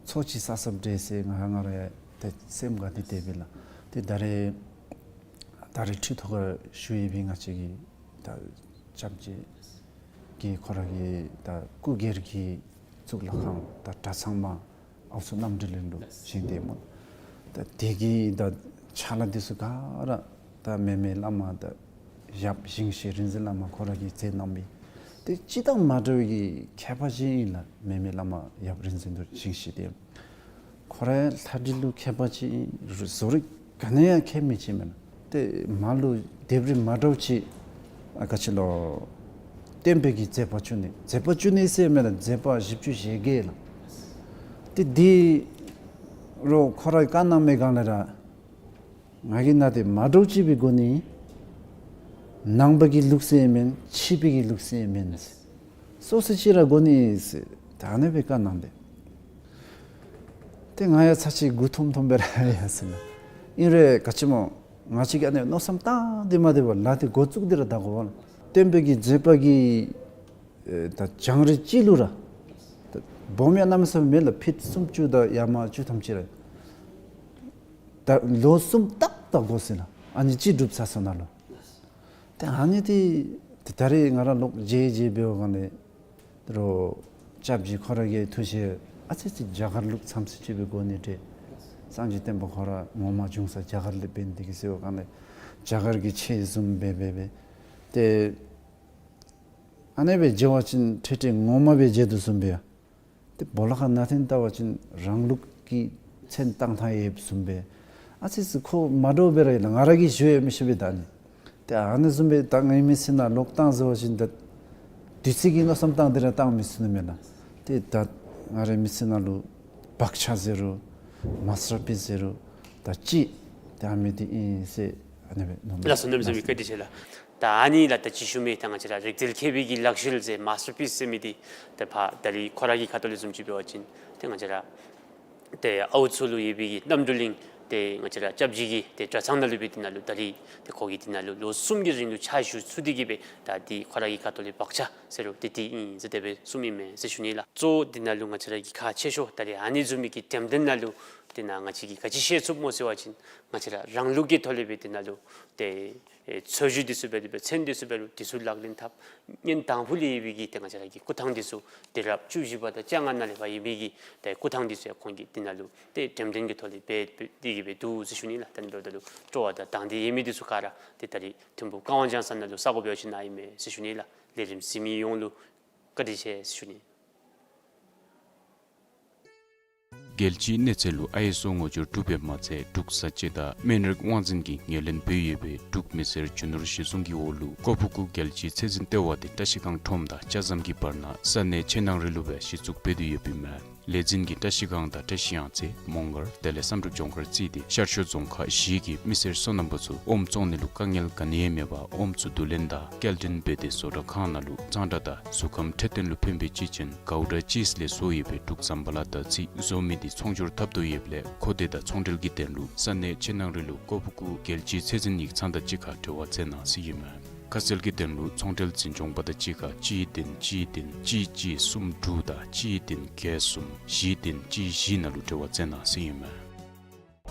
ཚོགས་ཅིག་བསགས་བསགསཔ་འདྲས་ཟེར་ང་ང་ར་ཡང་ཏེ་སེམས་ཁར་འདི་སྡོད་པས་ལགས། ཏེ་ད་རེས་ད་རེས་ཁྲི་ཐོག་ཁར་བཞུགས་ཡོད་པའི་ང་བཅས་ཀྱི་ད་སྐྱབས་རྗེ་གིས་ཁོ་ར་གི་ད་སྐུ་སྒེར་གྱི་གཙུག་ལག་ཁང་ད་གྲྭ་ཚང་མ་ཨའུ་ཚོ་རྣམ་གྲོལ་གླིང་ལུ་བཞེངས་ཏེ་སྨོ། ད་དེ་གི་ད་ཕྱག་ལཱ་འདི་ཚུ་ག་ར་ད་མེ་མེ་བླ་མ་ད་ཡབ་ཞིང་གཤེགས་རིག་འཛིན་བླ་མ་ཁོ་ར་གིས་མཛད་གནང་མི་དེ་ཅིག་དང་མ་འདྲ་བའི་གི་མཁས་པ་ཅིག་ཨིན་ལགས། མེ་མེ་བླ་མ་ཡབ་རིག་འཛིན་རྡོ་རྗེ་ཞིང་གཤེགས་དེ་ཁོ་ར་ལྷ་འདྲེ་ལུ་མཁས་པ་ཅིག་ཨིན། བཟོ་རིག་ག་ནི་ཡང་མཁས་མི་ཅིག་མེན་ན། ཏེ་མར་ལུ་ལྡེབས་རིས་མ་འདྲཝ་ཅིག་ཨ་ག་ཅི་ལོ་སྟོན་པའི་གི་མཛད་པ་བཅུ་གཉིས། མཛད་པ་བཅུ་གཉིས་ཟེར་མེན་ན་མཛད་པ་བཞི་བཅུ་ཞེ་བརྒྱད་ལགས། ཏེ་འདི་རོགས་ཁོ་ར་གིས་བཀའ་གནང་མི་སྒང་ལས་ར་ང་གིས་ནཱ་ཏེ་མ་འདྲཝ་ཅིག་སྦེ་དགོ་ནི། ནང་པ་གི་ལུགས་སྲོལ་མེན་ཕྱི་པའི་གི་ལུགས་སྲོལ་མེན། སོ་སོ་ཅིག་ར་དགོ་ནི་ཟེར་ད་ཨ་ནི་སྦེ་བཀའ་གནང་སྟེ། ཏེ་ང་ཡང་ཚར་ཅིག་མགུ་འཐོམ་འཐོམ་སྦེ་ར་ཡར་སོང་ནུག། ཨིན་རུང་ག་ཅི་སྨོ་ང་བཅས་ཀྱིས་ཨ་ནི་མནོ་བསམ་བཏང་སྟེ་མ་སྡོད་པར་ལཱ་འདི་འགོ་བཙུགས་ཏེ་ར་ད་དགོ་པས་ལགས། སྟོན་པའི་གི་མཛད་པ་གི་ཨེ་ད་བྱུང་རིམ་ཅིག་ལུ་ར་ད་སྦོམ་ཡང་གནམ་མེད་ས་མེད་མེད་ལགས། ཕིཊ་སུམ་ཅུ་དང་ཡར་མར་བཅུ་ཐམ་ཅིག་ར་ད་ལོ་གསུམ་ཏག་ཏག་དགོ་ཟེར་ལགས། ཨ་ནི་ཅིག་སྒྲུབ་ཚར་སོང་ན་ལུ། ཏེ་ཨ་ནི་འདི་ཏེ་ད་རེས་ང་ར་ལོག་མཇལ་མཇལ་འབད་བའི་སྒང་ལས་རོགས་སྐྱབས་རྗེ་ཁོ་ར་གི་ཐུགས་བཞེད་ཨ་ཙི་ཙི་རྒྱ་གར་ལུགས་ཙམ་ཅིག་སྦེ་དགོ་ནི་འདྲས། སངས་རྒྱས་བསྟན་པ་ཁོ་ར་ངོ་མ་བྱུང་ས་རྒྱ་གར་ལས་འབད་ནི་དེ་གིས་ཟེར་བའི་སྒང་ལས་རྒྱ་གར་གྱི་ཆས་བཟུམ་སྦེ་སྦེ་སྦེ་ཏེ་ཨ་ནི་སྦེ་མཇལ་བ་ཅིན་ཁྲེ་ཁྲེ་ངོ་མ་སྦེ་མཇལ་དོ་བཟུམ་སྦེ་ཡ། ཏེ་སྦོ་ལོགས་ཁར་ནང་འཐེན་བལྟ་བ་ཅིན་རང་ལུགས་ཀྱི་མཚན་བཏགས་ཐངས་ཡོདཔ་བཟུམ་སྦེ་ཨ་ཙི་ཙི་ཁོ་མ་འདྲཝ་སྦེ་ར་ཡོད་ལགས། ང་ར་གིས་ཞུ་ཡང་མི་ཤེས་པས་ད་ཨ་ནི། ཏེ་ཨ་ནི་བཟུམ་སྦེ་ད་ངེའི་མི་ཚེ་ནང་ལོག་བཏང་ཟེར་བ་ཅིན་ད་དུས་ཚོད་ཀྱི་མནོ་བསམ་བཏང་སྟེ་ར་བཏང་མི་ཚུགས་ནི་མས་ལགས། ཏེ་ད་ང་རའི་མི་ཚེ་ནང་ལུ་བག་ཆགས་ཟེར་རུང་མཱས་ཊར་པིསི་ཟེར་རུང་ད་ཅིག་ད་ཨ་མི་འདི་ཨིན་ཟེར་ཨ་ནི་སྦེ་མནོཝ་མས་ལགས། ལགས་སོ། གནམ་མེད་ས་མེད་བཀའ་དྲིན་ཆེ་ལགས། ད་ཨ་ནི་ལགས་ད་ཅི་ཞུ་མི་ད་ང་བཅས་ར་རིག་རྩལ་མཁས་པའི་གི་ལག་ཤེས་ཟེར་མཱས་ཊར་པིསི་ཟེར་མི་འདི་ད་ཕར་ད་རིས་ཁོ་ར་གི་ཁ་ཐུག་ལས་བཟུམ་ཅིག་འབད་བ་ཅིན་ཏེ་ང་བཅས་ར་ཏེ་ཨའུ་ཚོ་ལུ་ཡོད་པའི་གི་རྣམ་གྲོལ་གླིང་ཏེ་ང་བཅས་ར་སྐྱབས་རྗེ་གི་ཏེ་གྲྭ་ཚང་ནང་ལུ་སྦེ་འདི་ནང་ལུ་ད་རིས་ཏེ་ཁོ་གིས་འདི་ནང་ལུ་ལོ་གསུམ་གྱི་རིང་ལུ་ཕྱག་ཞུ་ཚུགས་ཏེ་གི་སྦེ་ད་འདི་ཁོ་ར་གི་ཁ་ཐུག་ལས་བག་ཆགས་ཟེར་རུང་ཏེ་འདི་ཨིན་ཟེར་དེ་སྦེ་གསུངམ་ཨིན་མས་ཟེར་ཞུ་ནི་ལགས། གཙོ་བོ་འདི་ནང་ལུ་ང་བཅས་ར་གི་ཁག་ཆེ་ཤོས་ད་རིས་ཨ་ནི་བཟུམ་མའི་གི་འགྲེམས་སྟོན་ནང་ལུ་འདི་ནང་ང་བཅས་ཀྱིས་ག་ཅི་ཤེས་ཚུགསཔ་སྨོ་ཟེར་བ་ཅིན་ང་བཅས་ར་རང་ལུགས་ཀྱི་ཐོག་ལས་སྦེ་འདི་ནང་ལུ་ཏེ་ཨེ་འཚོ་བཞུགས་འདི་ཚུ་འབད་རུང་མཚན་འདི་ཚུ་འབད་རུང་འདི་ཚུ་ལག་ལེན་འཐབ། གཉེན་དང་ཕུ་ལས་ཡོད་པའི་གི་ཏེ་ང་བཅས་ར་གི་སྐུ་ཐང་འདི་ཚུ་ཏེ་རབས་བཅུ་བཞི་པ་དང་བཅོ་ལྔ་ནང་ལས་ཕར་ཡོད་པའི་གི་ཏེ་སྐུ་ཐང་འདི་ཚུ་ཡང་ཁོང་གིས་འདི་ནང་ལུ་ཏེ་འགྲེམས་སྟོན་གྱི་ཐོག་ལས་འབད་འབད་དེ་གི་སྦེ་འདུག་ཟེར་ཞུ་ནི་ལགས། ད་ཨ་ནི་འབདཝ་ད་ལུ་སྤྲོ་བ་དང་དང་འདོད་ཡོད་མི་འདི་ཚུ་ག་ར་ཏེ་ད་རིས་ཐིམ་ཕུག་ཀ་ཝང་ལྗང་ས་ནང་ལུ་ས་གོ་འབད་བ་ཅིན་ནཱ་ཨིན་མས་ཟེར་ཞུ་ནི་ལགས། ལས་རིམ་གཟིགས་མི་ཡོངས་ལུ་བཀའ་དྲིན་ཆེ་ཟེར་ཞུ་ནི། རྒྱལ་སྤྱིའི་གནས་ཚད་ལུ་ཨའི་ཨེསི་ཨོ་ངོ་སྦྱོར་གྲུབ་པས་མ་ཚད་འབྲུག་བཟའ་སྤྱོད་དང་སྨན་རིགས་དབང་འཛིན་གྱི་ངོས་ལེན་འབད་ཡོད་པའི་འབྲུག་མི་སེར་རྒྱུ་ནོར་གཞི་བཟུང་གི་འོག་ལུ་ཀོ་ཕུ་ཀུ་རྒྱལ་སྤྱིའི་ཚད་འཛིན་ལྟེ་བ་དེ་བཀྲ་ཤིས་སྒང་ཁྲོམ་དང་ལྕགས་ཟམ་གྱི་བར་ན་ས་གནས་ཆེ་ནང་རི་ལུ་སྦེ་གཞི་བཙུགས་འབད་དེ་ཡོདཔ་ཨིན་མས། ལས་འཛིན་གྱིས་བཀྲ་ཤིས་སྒང་དང་བཀྲ་ཤིས་གཡང་རྩེ་མོང་སྒར་དེ་ལས་བསམ་གྲུབ་ལྗོངས་མཁར་བརྩིས་ཏེ་ཤར་ཕྱོགས་རྫོང་ཁག་བཞི་གི་མི་སེར་སོ་ནམ་པ་ཚུ་ཨོམ་བཙོང་ནི་ལུ་དཀའ་ངལ་ག་ནི་ཡང་མེད་པར་ཨོམ་ཚུ་བསྡུ་ལེན་དང་སྐྱེལ་འདྲེན་འབད་དེ་བཟོ་གྲྭ་ཁང་ནང་ལུ་གཙང་སྦྲ་དང་གཟུགས་ཁམས་འཕྲོད་བསྟེན་ལུ་ཕན་པའི་ཅི་ཅན་གའུ་ཌ་ཅིས་ལས་བཟོ་ཡོད་པའི་འབྲུག་ཟམ་པ་ལ་དར་ཚི་བཟོ་མི་འདི་ཚོང་སྒྱུར་འཐབ་དོ་ཡོདཔ་ལས་མཁོ་འདོད་དང་ཚོང་འབྲེལ་གྱི་དོན་ལུ་ས་གནས་ཕྱི་ནང་རི་ལུ་ཀོ་ཕུ་ཀུ་རྒྱལ་སྤྱིའི་ཚད་འཛིན་ཡིག་ཚང་དང་གཅིག་ཁར་འབྲེལ་བ་མཛད་གནང་ཟེར་ཨིན་མས། ཁ་གསལ་གྱི་དོན་ལུ་ཚོང་འབྲེལ་འཛིན་སྐྱོང་པ་དང་གཅིག་ཁར་གཅིག་བདུན་གཅིག་བདུན་གཅིག་གཅིག་གསུམ་དྲུག་དང་གཅིག་བདུན་བརྒྱད་གསུམ་བཞི་བདུན་གཅིག་བཞི་ནང་ལུ་འབྲེལ་བ་མཛད་གནང་ཟེར་ཨིན་མས།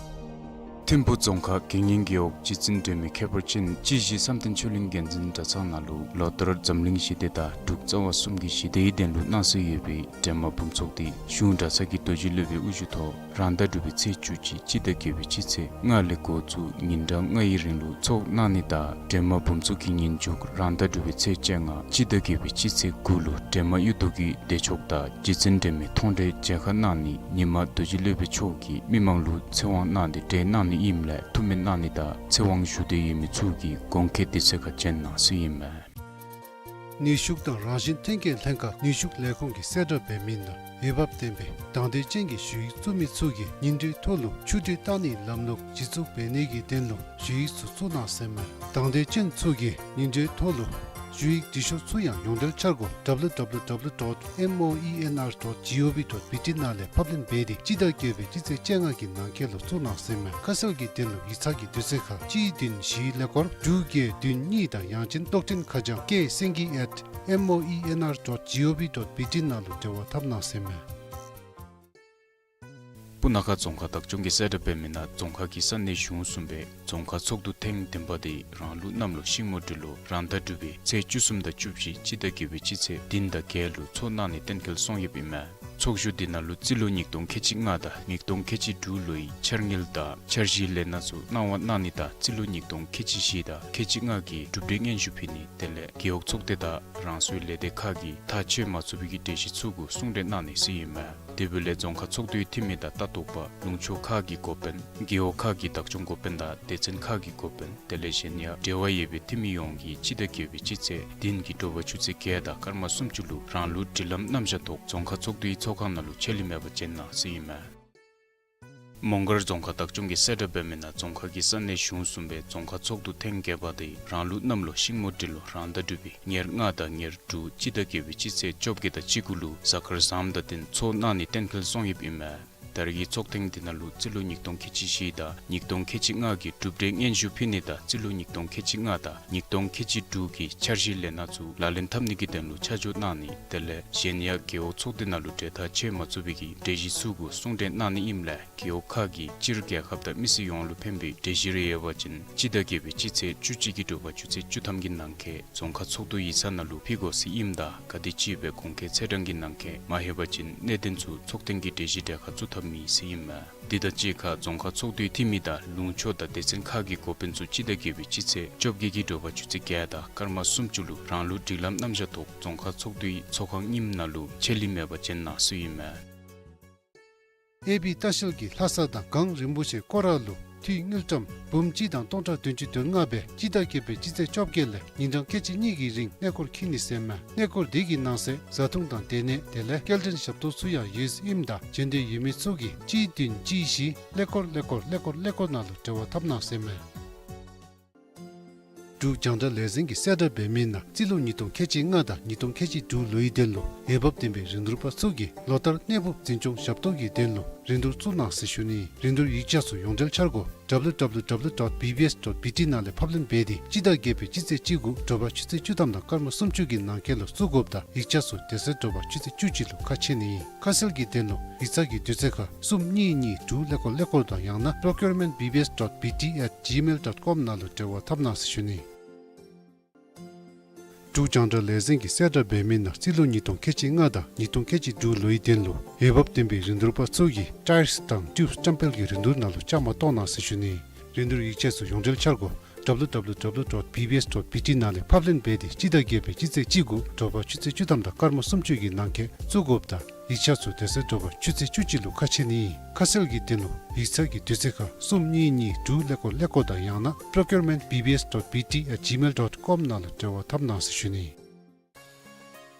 ཐིམ་ཕུ་རྫོང་ཁག་དགེ་བསྙེན་རྒེད་འོག་སྤྱི་འཛིན་འབྲེལ་མི་ཁྱད་པར་ཅན་སྤྱི་གཞི་བསམ་གཏན་ཆོས་གླིང་འགན་འཛིན་གྲྭ་ཚང་ནང་ལུ་ལོ་ལྟར་འཛམ་གླིང་ཞི་བདེ་དང་འབྲུག་རྩ་བ་གསུམ་གྱི་ཞི་བདེའི་དོན་ལུ་གནང་སྲོལ་ཡོད་པའི་འདྲེས་མ་འབུམ་ཚོགས་འདི་གཞུང་གྲྭ་ཚང་གི་རྡོ་རྗེ་སློབ་དཔོན་དབུ་བཞུགས་ཐོག་རང་ཟླ་དྲུག་པའི་ཚེས་བཅུ་གཅིག་སྤྱི་ཟླ་བརྒྱད་པའི་སྤྱི་ཚེས་ལྔ་ལས་འགོ་བཙུགས་ཉིན་གྲངས་ལྔའི་རིང་ལུ་ཚོགས་གནང་ནི་དང་འདྲེས་མ་འབུམ་ཚོགས་ཀྱི་ཉིན་མཇུག་རང་ཟླ་དྲུག་པའི་ཚེས་བཅོ་ལྔ་སྤྱི་ཟླ་བརྒྱད་པའི་སྤྱི་ཚེས་དགུ་ལུ་འདྲེས་མ་གཡུ་རྡོ་གི་བདེ་མཆོག་དང་རྗེ་བཙུན་འདྲེས་མའི་མཐོང་གྲོལ་མཇལ་ཁ་གནང་ནི་ཉིན་མ་རྡོ་རྗེ་སློབ་དཔོན་མཆོག་གིས་མི་མང་ལུ་ཚེ་དབང་གནང་སྟེ་གྲོལ་གནང་ནི་ཨིནམ་ལས་ཐུགས་སྨོན་གནང་ནི་དང་ཚེ་དབང་ཞུ་འདོད་ཡོད་མི་ཚུ་གིས་གོང་འཁོད་དུས་ཚོད་ཁར་བྱོན་གནང་ཟེར་ཨིན་མས། ནུས་ཤུགས་དང་རང་བཞིན་ཐོན་སྐྱེད་ལྷན་ཁག་ནུས་ཤུགས་ལས་ཁུངས་ཀྱིས་གསལ་བསྒྲགས་འབད་མི་ནང་འོས་འབབ་ལྡན་པའི་དང་འདོད་ཅན་གྱི་ཞུ་ཡིག་བཙུགས་མི་ཚུ་གིས་ཉིན་དྲོའི་ཐོག་ལུ་ཆུ་འདྲེན་བཏང་ནིའི་ལམ་ལུགས་གཞི་བཙུགས་འབད་ནི་གི་དོན་ལུ་ཞུ་ཡིག་ཚུ་བཙུགས་གནང་ཟེར་མས། དང་འདོད་ཅན་ཚུ་གིས་ཉིན་དྲོའི་ཐོག་ལུ་ཞུ་ཡིག་འབྲི་ཤོག་ཚུ་ཡང་ཡོངས་འབྲེལ་འཆར་སྒོ་W W W dot moenr dot gov dot B T ནང་ལས་ཕབ་ལེན་འབད་དེ་སྤྱི་ཟླ་བརྒྱད་པའི་སྤྱི་ཚེས་བཅོ་ལྔ་གི་ནང་འཁོད་ལུ་བཙུགས་གནང་ཟེར་མས། ཁ་གསལ་གྱི་དོན་ལུ་ཡིག་ཚང་གི་དུས་ཚོད་ཁར་གཅིག་བདུན་བཞི་ཀླད་ཀོར་དྲུག་བརྒྱད་བདུན་གཉིས་དང་ཡང་ཅིན་གཏོགས་འདྲེན་ཁ་བྱང་ཀེ་སེང་གེ་at moenr dot gov dot B T ནང་ལུ་འབྲེལ་བ་འཐབ་གནང་ཟེར་མས། སྤུ་ན་ཁ་རྫོང་ཁག་བདག་སྐྱོང་གིས་གསལ་བསྒྲགས་འབད་མི་ནང་རྫོང་ཁག་གི་ས་གནས་གཞུང་གསུམ་པའི་རྫོང་ཁག་ཚོགས་འདུ་ཐེངས་བདུན་པ་དེ་རང་ལུགས་གནམ་ལོ་ཤིང་མོ་སྦྲུལ་ལོ་རང་ཟླ་དྲུག་པའི་ཚེས་བཅུ་གསུམ་དང་བཅུ་བཞི་སྤྱི་ཟླ་བརྒྱད་པའི་སྤྱི་ཚེས་བདུན་དང་བརྒྱད་ལུ་ཚོགས་གནང་ནི་གཏན་འཁེལ་སོང་ཡོདཔ་ཨིན་མས། ཚོགས་བཞུགས་འདི་ནང་ལུ་རྩིས་ལོ་ཉིས་སྟོང་ཁལ་གཅིག་ལྔ་དང་ཉིས་སྟོང་ཁལ་གཅིག་དྲུག་ལོའི་འཆར་དངུལ་དང་འཆར་གཞིའི་ལས་སྣ་ཚུ་གནང་བ་གནང་ནི་དང་རྩིས་ལོ་ཉིས་སྟོང་ཁལ་གཅིག་བཞི་དང་ཁལ་གཅིག་ལྔ་གི་གྲུབ་འབྲས་སྙན་ཞུ་ཕུལ་ནི་དེ་ལས་རྒེད་འོག་ཚོགས་སྡེ་དང་རང་སོའི་ལས་སྡེ་ཁག་གིས་ཐག་བཅད་མ་ཚུགས་པའི་གི་གྲོས་གཞི་ཚུ་གུ་གསུང་གྲོས་གནང་ནི་ཟེར་ཨིན་མས། དེ་འབདཝ་ལས་རྫོང་ཁག་ཚོགས་འདུའི་འཐུས་མི་དང་ལྟ་རྟོག་པ་ལུང་ཕྱོགས་ཁག་གི་འགོ་དཔོན་རྒེད་འོག་ཁག་གི་བདག་སྐྱོང་འགོ་དཔོན་དང་སྡེ་ཚན་ཁག་གི་འགོ་དཔོན་དེ་ལས་གཞན་ཡང་འབྲེལ་བ་ཡོད་པའི་འཐུས་མི་ཡོངས་ཀྱིས་སྤྱི་ཟླ་བརྒྱད་པའི་སྤྱི་ཚེས་བདུན་གྱི་དྲོ་པ་ཆུ་ཚོད་བརྒྱད་དང་སྐར་མ་སུམ་ཅུ་ལུ་རང་ལུགས་སྒྲིག་ལམ་རྣམ་གཞག་ཐོག་རྫོང་ཁག་ཚོགས་འདུའི་ཚོགས་ཁང་ནང་ལུ་ཆད་ལུས་མེད་པར་བྱོན་གནང་ཟེར་ཨིན་མས། མོང་སྒར་རྫོང་ཁག་བདག་སྐྱོང་གིས་གསལ་བསྒྲགས་འབད་མི་ནང་རྫོང་ཁག་གི་ས་གནས་གཞུང་གསུམ་པའི་རྫོང་ཁག་ཚོགས་འདུ་ཐེངས་བརྒྱད་པ་དེ་རང་ལུགས་གནམ་ལོ་ཤིང་མོ་སྦྲུལ་ལོ་རང་ཟླ་དྲུག་པའི་ཉེར་ལྔ་དང་ཉེར་དྲུག་སྤྱི་ཟླ་བརྒྱད་པའི་སྤྱི་ཚེས་བཅོ་བརྒྱད་དང་གཅིག་དགུ་ལུ་གཟའ་སྐར་བཟངམ་དང་བསྟུན་ཚོགས་གནང་ནི་གཏན་འཁེལ་སོང་ཡོདཔ་ཨིན་མས། ད་རེས་ཀྱི་ཚོགས་ཐེངས་འདི་ནང་ལུ་རྩིས་ལོ་ཉིས་སྟོང་ཁལ་གཅིག་བཞི་དང་ཉིས་སྟོང་ཁལ་གཅིག་ལྔ་གི་གྲུབ་འབྲས་སྙན་ཞུ་ཕུལ་ནི་དང་རྩིས་ལོ་ཉིས་སྟོང་ཁལ་གཅིག་ལྔ་དང་ཉིས་སྟོང་ཁལ་གཅིག་དྲུག་གི་འཆར་གཞིའི་ལས་སྣ་ཚུ་ལག་ལེན་འཐབ་ནི་གི་དོན་ལུ་ཆ་འཇོག་གནང་ནི་དེ་ལས་གཞན་ཡང་རྒེད་འོག་ཚོགས་སྡེ་ནང་ལུ་གྲོས་ཐག་ཆོད་མ་ཚུགས་པའི་གི་གྲོས་གཞི་ཚུ་གུ་གསུང་གྲོས་གནང་ནི་ཨིནམ་ལས་རྒེད་འོག་ཁག་གིས་སྤྱིར་རྒྱལ་ཁབ་དང་མི་སེར་ཡོངས་ལུ་ཕན་པའི་གྲོས་གཞི་རེ་ཡོད་པ་ཅིན་སྤྱི་ཟླ་བརྒྱད་པའི་སྤྱི་ཚེས་བཅུ་གཅིག་གི་དྲོ་པ་ཆུ་ཚོད་བཅུ་ཐམ་གྱི་ནང་འཁོད་རྫོང་ཁག་ཚོགས་འདུ་ཡིག་ཚང་ནང་ལུ་ཕུལ་དགོ་ཟེར་ཨིནམ་ད་ག་དེམ་ཅིག་སྦེ་གོང་འཁོད་ཚེས་གྲངས་ཀྱི་ནང་འཁོད་མ་ལྷོད་པ་ཅིན་གནད་དོན་ཚུ་ཚོགས་ཐེངས་ཀྱི་གྲོས་གཞི་གྲལ་ཁར་བཙུགས་ཐབས་མེད་ཟེར་ཨིན་མས། འདི་དང་གཅིག་ཁར་རྫོང་ཁག་ཚོགས་འདུའི་འཐུས་མི་དང་ལུང་ཕྱོགས་དང་སྡེ་ཚན་ཁག་གི་འགོ་དཔོན་ཚུ་སྤྱི་ཟླ་བརྒྱད་པའི་སྤྱི་ཚེས་བཅོ་བརྒྱད་ཀྱི་དྲོ་པ་ཆུ་ཚོད་བརྒྱད་དང་སྐར་མ་སུམ་ཅུ་ལུ་རང་ལུགས་སྒྲིག་ལམ་རྣམ་གཞག་ཐོག་རྫོང་ཁག་ཚོགས་འདུའི་ཚོགས་ཁང་རྙིངམ་ནང་ལུ་ཆད་ལུས་མེད་པར་བྱོན་གནང་ཟེར་ཨིན་མས། ཨེ་བི་ལྟ་བཤལ་གྱིས་ལྷ་ས་དང་གངས་རིན་པོ་ཆེ་སྐོར་ར་ལུ་འཐུས་དངུལ་ཀྲམ་འབུམ་གཅིག་དང་སྟོང་ཕྲག་བདུན་ཅུ་དོན་ལྔ་སྦེ་སྤྱི་ཟླ་བརྒྱད་པའི་སྤྱི་ཚེས་བཅོ་བརྒྱད་ལས་ཉིན་གྲངས་ཁལ་གཅིག་གཉིས་ཀྱི་རིང་གནས་སྐོར་འཁྱིད་ནི་ཟེར་མས། གནས་སྐོར་འདི་གི་ནང་གསེས་བཟའ་འཐུང་དང་སྡོད་གནས་དེ་ལས་སྐྱེལ་འདྲེན་ཞབས་ཏོག་ཚུ་ཡང་ཡོད་ཟེར་ཨིནམ་ད་བྱོན་འདོད་ཡོད་མི་ཚུ་གིས་གཅིག་བདུན་གཅིག་བཞི་ཀླད་ཀོར་ཀླད་ཀོར་ཀླད་ཀོར་ཀླད་ཀོར་ནང་ལུ་འབྲེལ་བ་འཐབ་གནང་ཟེར་མས། འབྲུག་རྒྱང་བསྒྲགས་ལས་འཛིན་གྱིས་གསལ་བསྒྲགས་འབད་མི་ནང་རྩིས་ལོ་ཉིས་སྟོང་ཁལ་གཅིག་ལྔ་དང་ཉིས་སྟོང་ཁལ་གཅིག་དྲུག་ལོའི་དོན་ལུ་འོས་འབབ་ལྡན་པའི་རིན་བསྡུར་པ་ཚུ་གིས་ལོ་ལྟར་གནས་ཕབ་འཛིན་སྐྱོང་ཞབས་ཏོག་གི་དོན་ལུ་རིན་བསྡུར་བཙུགས་གནང་ཟེར་ཞུ་ནི། རིན་བསྡུར་ཡིག་ཆ་ཚུ་ཡོངས་འབྲེལ་འཆར་སྒོ་W W W dot B B S dot B T ནང་ལས་ཕབ་ལེན་འབད་དེ་སྤྱི་ཟླ་བརྒྱད་པའི་སྤྱི་ཚེས་བཅུ་དགུ་དྲོ་པ་ཆུ་ཚོད་བཅུ་ཐམ་དང་སྐར་མ་སུམ་ཅུ་གི་ནང་འཁོད་ལུ་བཙུགས་དགོཔ་དང་ཡིག་ཆ་ཚུ་དེ་ཚེ་དྲོ་པ་ཆུ་ཚོད་བཅུ་གཅིག་ལུ་ཁ་ཕྱེ་ནི། ཁ་གསལ་གྱི་དོན་ལུ་ཡིག་ཚང་གི་དུས་ཚོད་ཁར་གསུམ་གཉིས་གཉིས་དྲུག་ཀླད་ཀོར་ཀླད་ཀོར་དང་ཡང་ན་procurement B B S dot B T at gmail dot com ནང་ལུ་འབྲེལ་བ་འཐབ་གནང་ཟེར་ཞུ་ནི། འབྲུག་རྒྱང་བསྒྲགས་ལས་འཛིན་གྱིས་གསལ་བསྒྲགས་འབད་མི་ནང་རྩིས་ལོ་ཉིས་སྟོང་ཁལ་གཅིག་ལྔ་དང་ཉིས་སྟོང་ཁལ་གཅིག་དྲུག་ལོའི་དོན་ལུ་འོས་འབབ་ལྡན་པའི་རིན་བསྡུར་པ་ཚུ་གིས་ཊའིརསི་དང་ཊིའུབསི་བཀྲམ་སྤེལ་གྱི་རིན་བསྡུར་ནང་ལུ་བཅའ་མར་གཏོགས་གནང་ཟེར་ཞུ་ནི། རིན་བསྡུར་ཡིག་ཆ་ཚུ་ཡོངས་འབྲེལ་འཆར་སྒོ་W W W dot B B S dot B T ནང་ལས་ཕབ་ལེན་འབད་དེ་སྤྱི་ཟླ་བརྒྱད་པའི་སྤྱི་ཚེས་བཅུ་དགུ་དྲོ་པ་ཆུ་ཚོད་བཅུ་ཐམ་དང་སྐར་མ་སུམ་ཅུ་གི་ནང་འཁོད་བཙུགས་དགོཔ་དང་ཡིག་ཆ་ཚུ་དེ་ཚེ་དྲོ་པ་ཆུ་ཚོད་བཅུ་གཅིག་ལུ་ཁ་ཕྱེ་ནི། ཁ་གསལ་གྱི་དོན་ལུ་ཡིག་ཚང་གི་དུས་ཚོད་ཁར་གསུམ་གཉིས་གཉིས་དྲུག་ཀླད་ཀོར་ཀླད་ཀོར་དང་ཡང་ན་procurement B B S dot B T at gmail dot com ནང་ལུ་འབྲེལ་བ་འཐབ་གནང་ཟེར་ཞུ་ནི།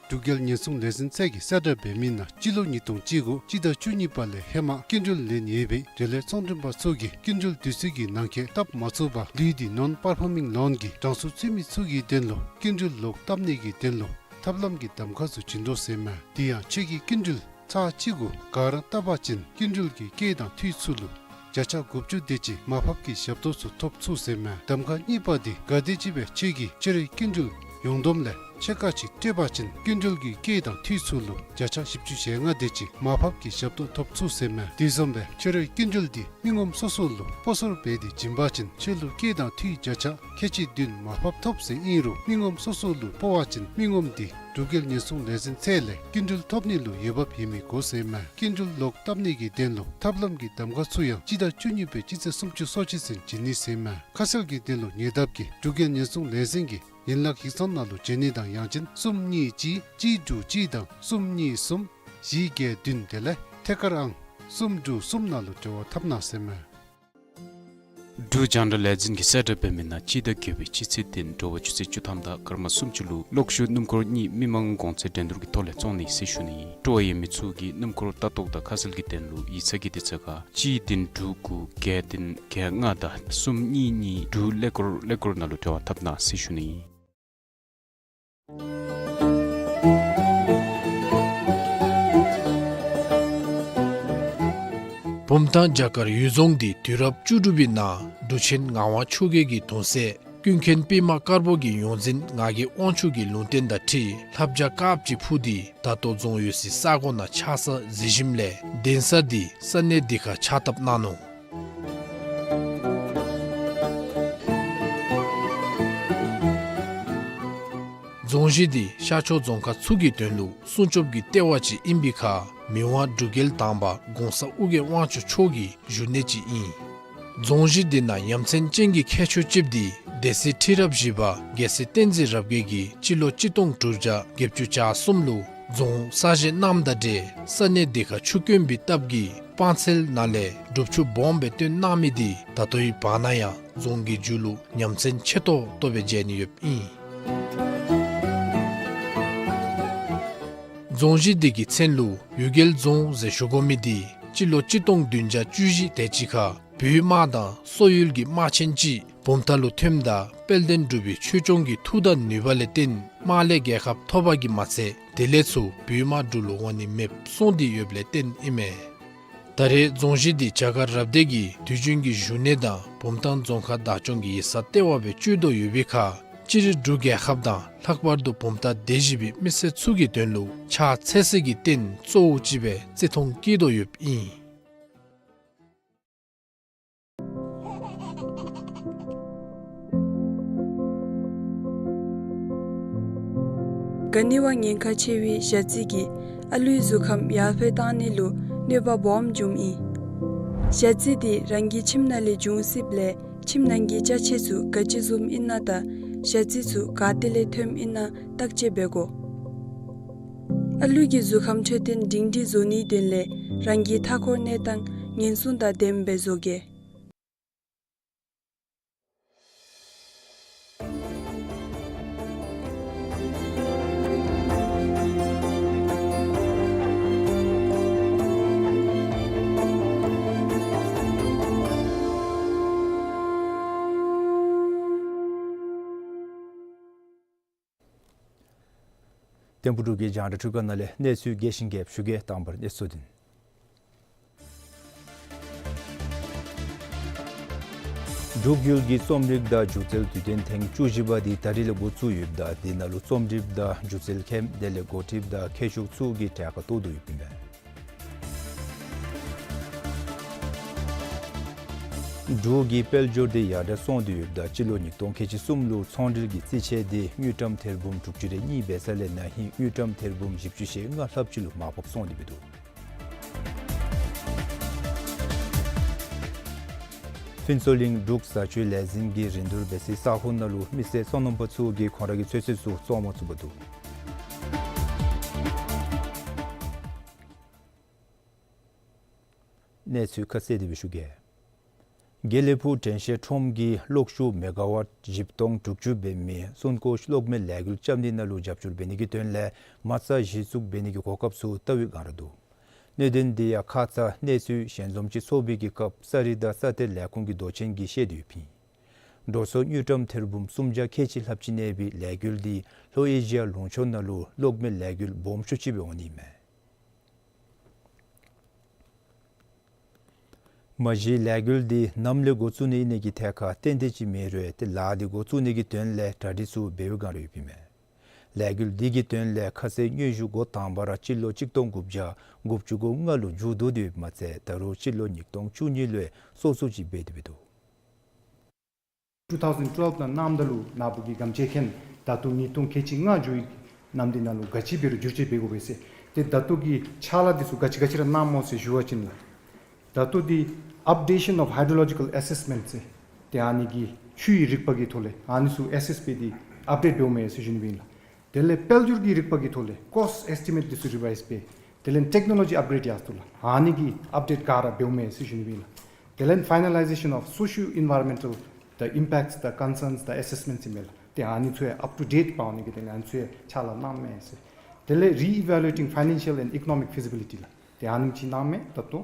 འབྲུག་རྒྱལ་ཉེན་སྲུང་ལས་འཛིན་ཚད་ཀྱིས་གསལ་བསྒྲགས་འབད་མི་ནང་སྤྱི་ལོ་ཉིས་སྟོང་བཅུ་དགུ་སྤྱི་ཟླ་བཅུ་གཉིས་པ་ལས་ཧེ་མ་སྐྱིན་འགྲུལ་ལེན་ཡོད་པའི་འབྲེལ་ཡོད་ཚོང་མགྲོན་པ་ཚུ་གིས་སྐྱིན་འགྲུལ་དུས་ཚོད་ཀྱི་ནང་འཁོད་བཏབ་མ་ཚུགས་པར་ལུས་ཏེ་ནོན་པར་ཕོར་མིང་ལོན་གྱི་གྲངས་སུ་ཚུད་མི་ཚུ་གི་དོན་ལུ་སྐྱིན་འགྲུལ་ལོག་བཏབ་ནི་གི་དོན་ལུ་ཐབས་ལམ་གྱི་གདམ་ཁ་ཚུ་བྱིན་དོ་ཟེར་མས། དེ་ཡང་ཁྱོད་ཀྱིས་སྐྱིན་འགྲུལ་ཚར་གཅིག་གུ་ག་ར་བཏབ་པ་ཅིན་སྐྱིན་འགྲུལ་གྱི་སྐྱེད་དང་འཐུས་ཚུ་ལུ་བརྒྱ་ཆ་དགུ་བཅུ་དེ་ཅིག་མར་ཕབ་ཀྱི་ཞབས་ཏོག་ཚུ་ཐོབ་ཚུགས་ཟེར་མས། གདམ་ཁ་གཉིས་པ་དེ་ག་དེམ་ཅིག་སྦེ་ཁྱོད་ཀྱིས་ཕྱི་རོལ་སྐྱིན་འགྲུལ་ཡོངས་བསྡོམས་ལས་ཕྱེད་ཀ་ཅིག་སྤྲོད་པ་ཅིན་སྐྱིན་འགྲུལ་གྱི་སྐྱེད་དང་འཐུས་ཚུ་ལུ་བརྒྱ་ཆ་བཞི་བཅུ་ཞེ་ལྔ་དེ་ཅིག་མར་ཕབ་ཀྱི་ཞབས་ཏོག་ཐོབ་ཚུགས་ཟེར་མས། དེ་བཟུམ་སྦེ་ཕྱི་རོལ་སྐྱིན་འགྲུལ་དེ་མི་ངོམ་སོ་སོ་ལུ་སྤོ་སོར་འབད་དེ་བྱིན་པ་ཅིན་ཁྱོད་ལུ་སྐྱེད་དང་འཐུས་བརྒྱ་ཆ་ཁལ་གཅིག་བདུན་མར་ཕབ་ཐོབ་ཟེར་ཨིན་རུང་མི་ངོམ་སོ་སོ་ལུ་སྤོ་བ་ཅིན་མི་ངོམ་དེ་འབྲུག་རྒྱལ་ཉེན་སྲུང་ལས་འཛིན་ཚད་ལས་སྐྱིན་འགྲུལ་ཐོབ་ནི་ལུ་འོས་འབབ་ཡོད་མི་དགོ་ཟེར་མས། སྐྱིན་འགྲུལ་ལོག་བཏབ་ནི་གི་དོན་ལུ་ཐབས་ལམ་གྱི་གདམ་ཁ་ཚུ་ཡང་སྤྱི་ཟླ་བཅུ་གཉིས་པའི་སྤྱི་ཚེས་སུམ་ཅུ་སོ་གཅིག་ཚུན་བྱིན་ནི་ཟེར་མས། ཁ་གསལ་གྱི་དོན་ལུ་ཉེ་འདབས་ཀྱི་འབྲུག་རྒྱལ་ཉེན་སྲུང་ལས་འཛིན་གྱི་ཡན་ལག་ཡིག་ཚང་ནང་ལུ་བྱོན་ནི་དང་ཡང་ཅིན་གསུམ་གཉིས་གཅིག་གཅིག་དྲུག་གཅིག་དང་གསུམ་གཉིས་གསུམ་བཞི་བརྒྱད་བདུན་དེ་ལས་ཐད་ཀར་ཨང་གསུམ་དྲུག་གསུམ་ནང་ལུ་འབྲེལ་བ་འཐབ་གནང་ཟེར་མས། འབྲུག་རྒྱང་བསྒྲགས་ལས་འཛིན་གྱིས་གསལ་བསྒྲགས་འབད་མི་ནང་སྤྱི་ཟླ་བརྒྱད་པའི་སྤྱི་ཚེས་བདུན་དྲོ་པ་ཆུ་ཚོད་བཅུ་ཐམ་དང་སྐར་མ་སུམ་ཅུ་ལུ་གློག་ཤུགས་སྣུམ་འཁོར་གཉིས་མི་མང་གོང་ཚད་འགྲན་བསྡུར་གྱི་ཐོག་ལས་བཙོང་ནི་ཟེར་ཞུ་ནི་ཨིན། སྤྲོ་བ་ཡོད་མི་ཚུ་གིས་སྣུམ་འཁོར་ལྟ་རྟོག་དང་ཁ་གསལ་གྱི་དོན་ལུ་ཡིག་ཚང་གི་དེ་ཚུ་ཁར་གཅིག་བདུན་དྲུག་དགུ་བརྒྱད་བདུན་བརྒྱད་ལྔ་དང་གསུམ་གཉིས་གཉིས་དྲུག་ཀླད་ཀོར་ཀླད་ཀོར་ནང་ལུ་འབྲེལ་བ་འཐབ་གནང་ཟེར་ཞུ་ནི་ཨིན། བུམ་ཐང་བྱ་དཀར་གཡུལ་རྫོང་འདི་དུས་རབས་བཅུ་དྲུག་པའི་ནང་འབྲུག་ཆེན་ངག་དབང་ཆོས་རྒྱལ་གྱི་གདུང་སྲས་ཀུན་མཁྱེན་པདྨ་དཀར་པོ་གི་ཡོངས་འཛིན་ངག་གི་དབང་ཕྱུག་གི་ལུང་བསྟན་དང་འཁྲིལ་ལྷ་བྱ་དཀརཔོ་ཅིག་འཕུར་ཏེ་ད་ལྟོ་རྫོང་ཡོད་སའི་ས་གོ་ནང་ཆགས་ས་གཟིགས་ཞིནམ་ལས་གདན་ས་འདི་ས་གནས་འདི་ཁར་ཕྱག་བཏབ་གནང་ནུག། རྫོང་གཞི་འདི་ཤར་ཕྱོགས་རྫོང་ཁག་ཚུ་གི་དོན་ལུ་སྲུང་སྐྱོབ་ཀྱི་ལྟེ་བ་ཅིག་ཨིན་པའི་ཁར་མི་དབང་འབྲུག་རྒྱལ་དང་པ་གོང་ས་ཨོ་རྒྱན་དབང་ཕྱུག་མཆོག་གི་བཞུགས་གནས་ཅིག་ཨིན། རྫོང་གཞི་འདི་ནང་ཡ་མཚན་ཅན་གྱི་ཁྱད་ཆོས་ཅིག་འདི་སྡེ་སྲིད་ཁྲི་རབས་བཞི་པ་རྒྱལ་སྲས་བསྟན་འཛིན་རབ་རྒྱས་ཀྱིས་སྤྱི་ལོ་གཅིག་སྟོང་དྲུག་བརྒྱ་བརྒྱད་ཅུ་གྱ་གསུམ་ལུ་རྫོང་གསར་བཞེངས་གནངམ་དང་འབྲེལ་ས་གནས་འདི་ཁར་ཆུ་དཀོན་པའི་སྟབས་ཀྱིས་སྤང་ཚལ་ནང་ལས་སྒྲུབ་ཆུ་སྦོམ་སྦེ་བཏོན་གནང་མི་འདི་ད་ལྟོའི་བར་ན་ཡང་རྫོང་གི་མཇུག་ལུ་ཡ་མཚན་ཆེ་ཏོག་ཏོ་སྦེ་མཇལ་ནི་ཡོདཔ་ཨིན། རྫོང་གཞི་འདི་གི་མཚན་ལུ་གཡུལ་རྒྱལ་རྫོང་ཟེར་ཞུ་དགོ་མི་འདི་སྤྱི་ལོ་གཅིག་སྟོང་བདུན་བརྒྱ་བཅུ་བཞི་དེ་ཅིག་ཁར་བོད་དམག་དང་སོག་ཡུལ་གྱི་དམག་ཆེན་ཅིག་བུམ་ཐང་ལུ་ཐོནམ་ད་དཔལ་ལྡན་འབྲུག་པའི་ཆོས་སྐྱོང་གི་མཐུ་དང་ནུས་པ་ལས་བརྟེན་དམག་ལས་རྒྱལ་ཁ་ཐོབ་པ་གིས་མ་ཚད་དེ་ལས་ཚུར་བོད་དམག་འབྲུག་ལུ་འོང་ནི་མེདཔ་སོང་སྟེ་ཡོདཔ་ལས་བརྟེན་ཨིན་མས། ད་རེས་རྫོང་གཞི་འདི་བྱ་དཀར་རབ་སྡེ་གི་དུས་རྒྱུན་གྱི་བཞུགས་གནས་དང་བུམ་ཐང་རྫོང་ཁག་བདག་སྐྱོང་གི་ཡིག་ཚང་ལྟེ་བ་སྦེ་སྤྱོད་དོ་ཡོད་པའི་ཁར་སྤྱིར་འབྲུག་རྒྱལ་ཁབ་དང་ལྷག་པར་དུ་བུམ་ཐང་སྡེ་བཞི་པའི་མི་སེར་ཚུ་གི་དོན་ལུ་ཕྱག་འཚལ་སའི་རྟེན་གཙོ་བོ་ཅིག་སྦེ་བརྩི་མཐོང་བསྐྱེད་དོ་ཡོདཔ་ཨིན། ག་ནི་བ་ཉེན་ཁ་ཆེ་བའི་ཞ་རྩི་གིས་ཨ་ལུའི་གཟུགས་ཁམས་ཡར་འཕེལ་གཏང་ནི་ལུ་གནོད་པ་སྦོམ་འབྱུངམ་ཨིན། ཞ་རྩི་འདི་རང་གི་ཁྱིམ་ནང་ལས་འབྱུང་སྲིདཔ་ལས་ཁྱིམ་ནང་གི་ཅ་ཆས་ཚུ་ག་ཅི་བཟུམ་ཨིན་ན་དང་ཞ་རྩི་ཚུ་ག་ཏེ་ལས་ཐོནམ་ཨིན་ན་བརྟག་དཔྱད་འབད་དགོ། ཨ་ལུ་གི་གཟུགས་ཁམས་འཕྲོད་བསྟེན་སྒྲིང་སྒྲིང་བཟོ་ནིའི་དོན་ལས་རང་གི་མཐའ་འཁོར་གནས་སྟངས་ཉེན་སྲུང་དང་ལྡནམ་སྦེ་བཟོ་གེ། ཐིམ་ཕུག་འབྲུག་གི་རྒྱང་བསྒྲགས་འཕྲུལ་ཁང་ནང་ལས་གནས་ཚུལ་རྒྱས་ཤིང་རྒྱསཔ་ཞུ་གེ། དང་པར་གནས་ཚུལ་འདི། འབྲུག་ཡུལ་གྱི་རྩོམ་རིག་དང་སྒྱུ་རྩལ་དུས་སྟོན་ཐེངས་བཅུ་བཞི་པ་འདི་ད་རིས་ལས་འགོ་བཙུགས་ཡོདཔ་ད་དེ་ནང་ལུ་རྩོམ་སྒྲིགཔ་དང་སྒྱུ་རྩལ་མཁནམ་དེ་ལས་འགོ་ཁྲིདཔ་དང་མཁས་མཆོག་ཚུ་གིས་གྲལ་ཁར་གཏོགས་དོ་ཡོདཔ་ཨིན་མས། འབྲུག་གི་དཔལ་འབྱོར་འདི་ཡར་དྲག་སོང་སྟེ་ཡོདཔ་ད་སྤྱི་ལོ་ཉིས་སྟོང་ཁལ་གཅིག་གསུམ་ལུ་ཚོང་འབྲེལ་གྱི་རྩིས་ཆད་འདི་དངུལ་ཀྲམ་ཐེར་འབུམ་དྲུག་ཅུ་རེ་གཉིས་འབད་ས་ལས་ན་ཧིང་དངུལ་ཀྲམ་ཐེར་འབུམ་བཞི་བཅུ་ཞེ་ལྔ་ལྷགཔ་ཅིག་ལུ་མར་ཕབ་སོང་སྟེ་འབད་དོ། ཕུན་ཚོགས་གླིང་འབྲུག་བཟའ་སྤྱོད་ལས་འཛིན་གྱིས་རིན་བསྡུར་འབད་སའི་ས་ཁོངས་ནང་ལུ་མི་སེར་སོ་ནམ་པ་ཚུ་གིས་ཁོང་ར་གི་ཚོད་བསྲེ་ཚུ་བཙོང་མ་ཚུགས་པར་འདུག། གནས་ཚུལ་ཁ་གསལ་དེ་སྦེ་ཞུ་གེ། དགེ་ལེགས་ཕུག་དྲན་ཤེས་ཁྲོམ་གྱིས་གློག་ཤུགས་མེ་ག་ཝཊ་བཞི་སྟོང་དྲུག་ཅུ་འབད་མི་སོན་ཀོ་གློག་མེ་ལས་འགུལ་རྐྱབ་ནི་ནང་ལུ་རྒྱབ་སྐྱོར་འབད་ནི་གི་དོན་ལས་མ་རྩ་གཞི་བཙུགས་འབད་ནི་གི་གོ་སྐབས་ཚུ་བལྟ་བའི་སྒང་ར་འདུག། གནད་དོན་འདི་ཡང་ཁ་ཙ་གནས་ཚུལ་ཞལ་འཛོམས་ཅིག་ཚོགས་པའི་གི་སྐབས་ས་རིག་དང་ས་གཏེར་ལས་ཁུངས་ཀྱི་མདོ་ཆེན་གྱིས་བཤད་དེ་ཡོདཔ་ཨིན། འགྲོ་སོང་དངུལ་ཀྲམ་ཐེར་འབུམ་སུམ་བརྒྱ་ཁལ་གཅིག་ལྷགཔ་ཅིག་གནས་པའི་ལས་འགུལ་འདི་ལྷོ་ཨེ་ཤི་ཡ་ལུང་ཕྱོགས་ནང་ལུ་གློག་མེ་ལས་འགུལ་སྦོམ་ཤོས་ཅིག་སྦེ་འོང་ནི་མས། མ་གཞི་ལས་འགུལ་འདི་ནམ་ལས་འགོ་བཙུགས་ནི་ཨིན་ནི་གི་ཐད་ཁར་ཏན་ཏན་ཅིག་མེད་རུང་ཏེ་ལཱ་འདི་འགོ་བཙུགས་ནི་གི་དོན་ལས་གྲ་སྒྲིག་ཚུ་འབད་བའི་སྒང་ར་ཡོདཔ་ཨིན་མས། ལས་འགུལ་འདི་གི་དོན་ལས་ཁ་གསལ་སྙན་ཞུ་འགོ་དང་པ་ར་སྤྱི་ལོ་གཅིག་སྟོང་དགུ་བརྒྱ་དགུ་བཅུ་གོ་ལྔ་ལུ་མཇུག་བསྡུ་སྟེ་ཡོདཔ་མ་ཚད་ད་རུང་སྤྱི་ལོ་ཉིས་སྟོང་བཅུ་གཉིས་ལུ་སོ་སོ་ཅིག་འབད་དེ་འབད་འདུག། two thousand twelve ནང་གནངམ་ད་ལུ་ནཱ་བུ་གི་གམ་ཆེ་ཁན་ད་ལྟོ་ཉིས་སྟོང་ཁལ་གཅིག་ལྔ་འགྱོ་བའི་ནམ་དེ་ནང་ལུ་ག་ཅི་འབད་རུང་བསྒྱུར་བཅོས་འབད་དགོ་པས་ཟེར། ཏེ་ད་ལྟོ་གི་ཕྱག་ལཱ་འདི་ཚུ་ག་ཅི་ག་ཅི་ར་གནངམ་སྨོ་ཟེར་ཞུ་བ་ཅིན་ལགས། ད་ལྟོ་འདི་updation of hydrological assessment ཟེར། ཏེ་ཨ་ནི་གི་ཆུའི་རིག་པ་གི་ཐོག་ལས་ཨ་ནི་ཚུ་ཨེ་སེས་འབད་དེ་ཨཔ་ཌེཊ་འབདཝ་མས་ཟེར་ཞུ་ནི་སྦེ་ཨིན་ལགས། དེ་ལས་དཔལ་འབྱོར་གྱི་རིག་པ་གི་ཐོག་ལས་ཀོསཊ་ཨེས་ཊི་མེཊ་འདི་ཚུ་རི་ཝའིསི་འབད། དེ་ལས་ཊེཀ་ནོ་ལོ་ཇི་ཨཔ་ཌེཊ་ཡར་སོང་ལགས། ཨ་ནི་གི་ཨཔ་ཌེཊ་ག་ར་འབདཝ་མས་ཟེར་ཞུ་ནི་སྦེ་ཨིན་ལགས། དེ་ལས་finalization of socio environmental the impacts, the concerns, the assessments ཨིན་མས་ལགས། ཏེ་ཨ་ནི་ཚུ་ཡང་ཨཔ་ཊུ་ཌེཊ་འབད་ནི་གི་དོན་ལས་ཨ་ནི་ཚུ་ཡང་ཕྱག་ལཱ་གནངམ་མས་ཟེར། དེ་ལས་རི་ཨི་ཝེ་ལུ་ཨེ་ཊིང་ཕའི་ནན་ཤལ་ཨེནཌ་ཨི་ཀོ་ནོ་མིག་ཕི་ཛི་བི་ལི་ཊི་ལགས། ཏེ་ཨ་ནི་ཅིག་གནངམ་མས་ད་ལྟོ།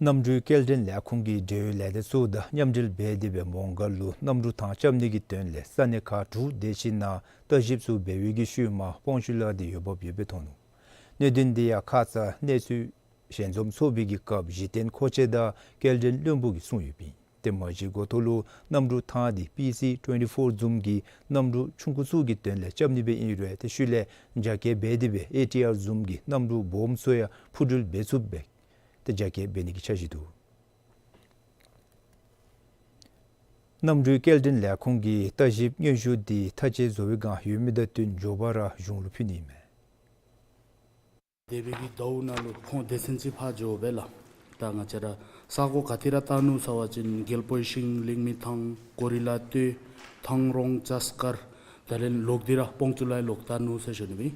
གནམ་གྲུའི་སྐྱེལ་འདྲེན་ལས་ཁུངས་ཀྱིས་འབྲེལ་ཡོད་ལས་སྡེ་ཚུ་དང་མཉམ་འབྲེལ་འབད་དེ་སྦེ་མོང་སྒར་ལུ་གནམ་གྲུ་ཐང་རྐྱབ་ནི་གི་དོན་ལས་ས་གནས་ཁག་དྲུག་དེ་ཅིག་ནང་བརྟག་ཞིབ་ཚུ་འབད་བའི་གི་ཤུལ་མ་སྤོང་ཆུ་ལ་དེ་འོས་འབབ་ཡོདཔ་སྦེ་མཐོང་ནུག། གནད་དོན་འདི་ཡང་ཁ་ཙ་གནས་ཚུལ་ཞལ་འཛོམས་ཚོགས་པའི་གི་སྐབས་གཞི་རྟེན་མཁོ་ཆས་དང་སྐྱེལ་འདྲེན་བློན་པོ་གིས་གསུངས་ཡོདཔ་ཨིན། ཏེ་མ་གཞི་འགོ་ཐོག་ལུ་གནམ་གྲུ་ཐང་འདི་པི་སི་ཊུ་ཝེན་ཊི་ཕོར་བཟུམ་གྱི་གནམ་གྲུ་ཆུང་ཀུ་ཚུ་གི་དོན་ལས་རྐྱབ་ནི་སྦེ་ཨིན་རུང་ཏེ་ཤུལ་ལས་རྒྱ་སྐྱེད་འབད་དེ་སྦེ་ཨེ་ཊི་ཨར་བཟུམ་གྱི་གནམ་གྲུ་སྦོམ་ཚུ་ཡང་འཕུར་འགྲུལ་འབད་ཚུགསཔ་སྦེ་ཏེ་རྒྱ་སྐྱེད་འབད་ནི་གི་འཆར་གཞི་འདུག། གནམ་གྲུའི་སྐྱེལ་འདྲེན་ལས་ཁུངས་ཀྱི་བརྟག་ཞིབ་སྙན་ཞུ་འདི་མཐའ་དཔྱད་བཟོ་བའི་སྒང་ཡོད་མི་དང་བསྟུན་མགྱོགས་པ་ར་གཞུང་ལུ་ཕུལ་ནི་ཨིན་མས། འདས་པའི་གི་ཟླཝ་ནང་ལུ་ཁོང་སྡེ་ཚན་ཅིག་ཕར་འགྱོ་སྦེ་ལགས། ད་ང་བཅས་ར་ས་གོ་ག་ཏེ་ར་བལྟ་ནུག་ཟེར་བ་ཅིན་རྒྱལ་པོའི་ཤིང་ལིང་མི་ཐང་གོ་རི་ལ་སྟོད་ཐང་རོང་ཅཱས་མཁར་དེ་ལས་ལོག་སྟེ་ར་སྤོང་ཆུ་ལས་ལོག་བལྟ་ནུག་ཟེར་ཞུ་ནི་སྦེ།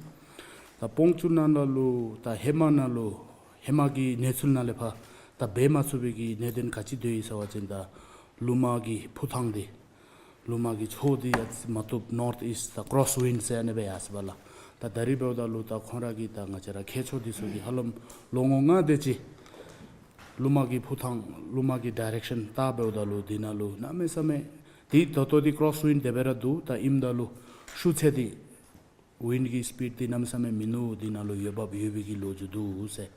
ད་སྤོང་ཆུ་ནང་ལུ་ད་ཧེ་མ་ནང་ལུ་ཧེ་མ་གི་གནས་ཚུལ་ནང་ལས་ཕར་ད་འབད་མ་ཚུགས་པའི་གི་གནད་དོན་ག་ཅི་སྡོད་ཡི་ཟེར་བ་ཅིན་ད་ལུ་མ་གི་ཕུ་ཐང་འདི་ལུ་མ་གི་ཕྱོགས་འདི་ཡར་མ་བཏུབ་ནོརཐ་ཨིསཊ་ད་ཀོསཊ་ཝིནཌ་ཟེར་ཨ་ནི་སྦེ་ཡར་སོ་བས་ལགས། ད་ད་རིས་འབདཝ་ད་ལུ་ད་ཁོང་ར་གི་ད་ང་བཅས་ར་མཁས་མཆོག་འདི་ཚུ་གིས་ཧ་ལམ་ལོ་ངོ་ལྔ་དེ་ཅིག་ལུ་མ་གི་ཕུ་ཐང་ལུ་མ་གི་ཌའི་རེཀ་ཤཱན་བལྟ་འབདཝ་ད་ལུ་འདི་ནང་ལུ་གནམ་མེད་ས་མེད་འདི་ད་ལྟོ་འདི་ཀོསཊ་ཝིནཌ་དེ་སྦེ་ར་འདུག། ད་ཨིནམ་ད་ལུ་ཤུགས་ཚད་འདི་ཝིནཌ་གི་སི་པིཌ་འདི་གནམ་མེད་ས་མེད་མིན་ནུག། འདི་ནང་ལུ་འོས་འབབ་ཡོད་པའི་གི་ལོ་རྒྱུས་འདུག་ཟེར།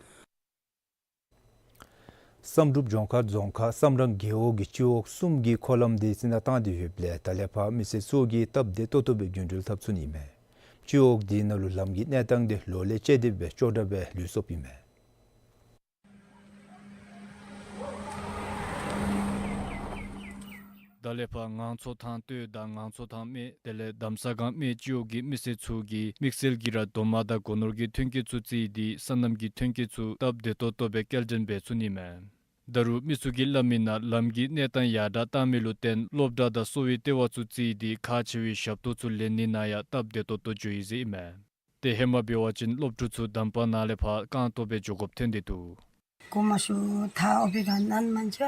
བསམ་གྲུབ་ལྗོངས་མཁར་རྫོང་ཁག་བསམ་གྲོང་རྒེད་འོག་གི་སྤྱི་འོག་གསུམ་གྱི་འཁོར་ལམ་འདི་རྩི་ནག་བཏང་སྟེ་ཡོདཔ་ལས་ད་ལས་ཕར་མི་སེར་ཚུ་གིས་སྟབས་བདེ་ཏོག་ཏོ་སྦེ་རྒྱུན་འགྲུལ་འཐབ་ཚུགས་ནི་མས། སྤྱི་འོག་འདི་ནང་ལུ་ལམ་གྱི་གནས་སྟངས་འདི་ལོ་ལས་བཅད་དེ་སྦེ་སྐྱོ་དྲགས་སྦེ་ལུས་སོཔ་ཨིན་མས། ད་ལས་ཕར་ངང་མཚོ་ཐང་སྟོད་དང་ངང་མཚོ་ཐང་སྨད་དེ་ལས་དམ་ས་སྒང་སྨད་སྤྱི་འོག་གི་མི་སེར་ཚུ་གིས་དམིགས་བསལ་གྱིས་ར་རྡོག་མ་དང་སྒོ་ནོར་གྱི་ཐོན་སྐྱེད་ཚུ་བརྩིས་ཏེ་སོ་ནམ་གྱི་ཐོན་སྐྱེད་ཚུ་སྟབས་བདེ་ཏོག་ཏོ་སྦེ་སྐྱེལ་འདྲེན་འབད་ཚུགས་ནི་མས། ད་རུང་མི་ཚུ་གིས་སླབ་མི་ནང་ལམ་གྱི་གནས་སྟངས་ཡར་དྲགས་བཏང་མི་ལུ་བརྟེན་སློབ་གྲྭ་དང་གསོ་བའི་ལྟེ་བ་ཚུ་བརྩིས་ཏེ་ཁག་ཆེ་བའི་ཞབས་ཏོག་ཚུ་ལེན་ནི་ནང་ཡང་སྟབས་བདེ་ཏོག་ཏོ་འགྱོ་ཡི་ཟེར་ཨིན་མས། ཏེ་ཧེ་མ་འབད་བ་ཅིན་སློབ་ཕྲུག་ཚུ་འདམ་པ་ནང་ལས་ཕར་རྐང་སྟོང་སྦེ་འགྱོ་དགོཔ་ཐོན་ཏེ་འདུག། གོ་མ་ཤུ་ཐ་ཨོ་བི་ག་ནན་མན་ཆ།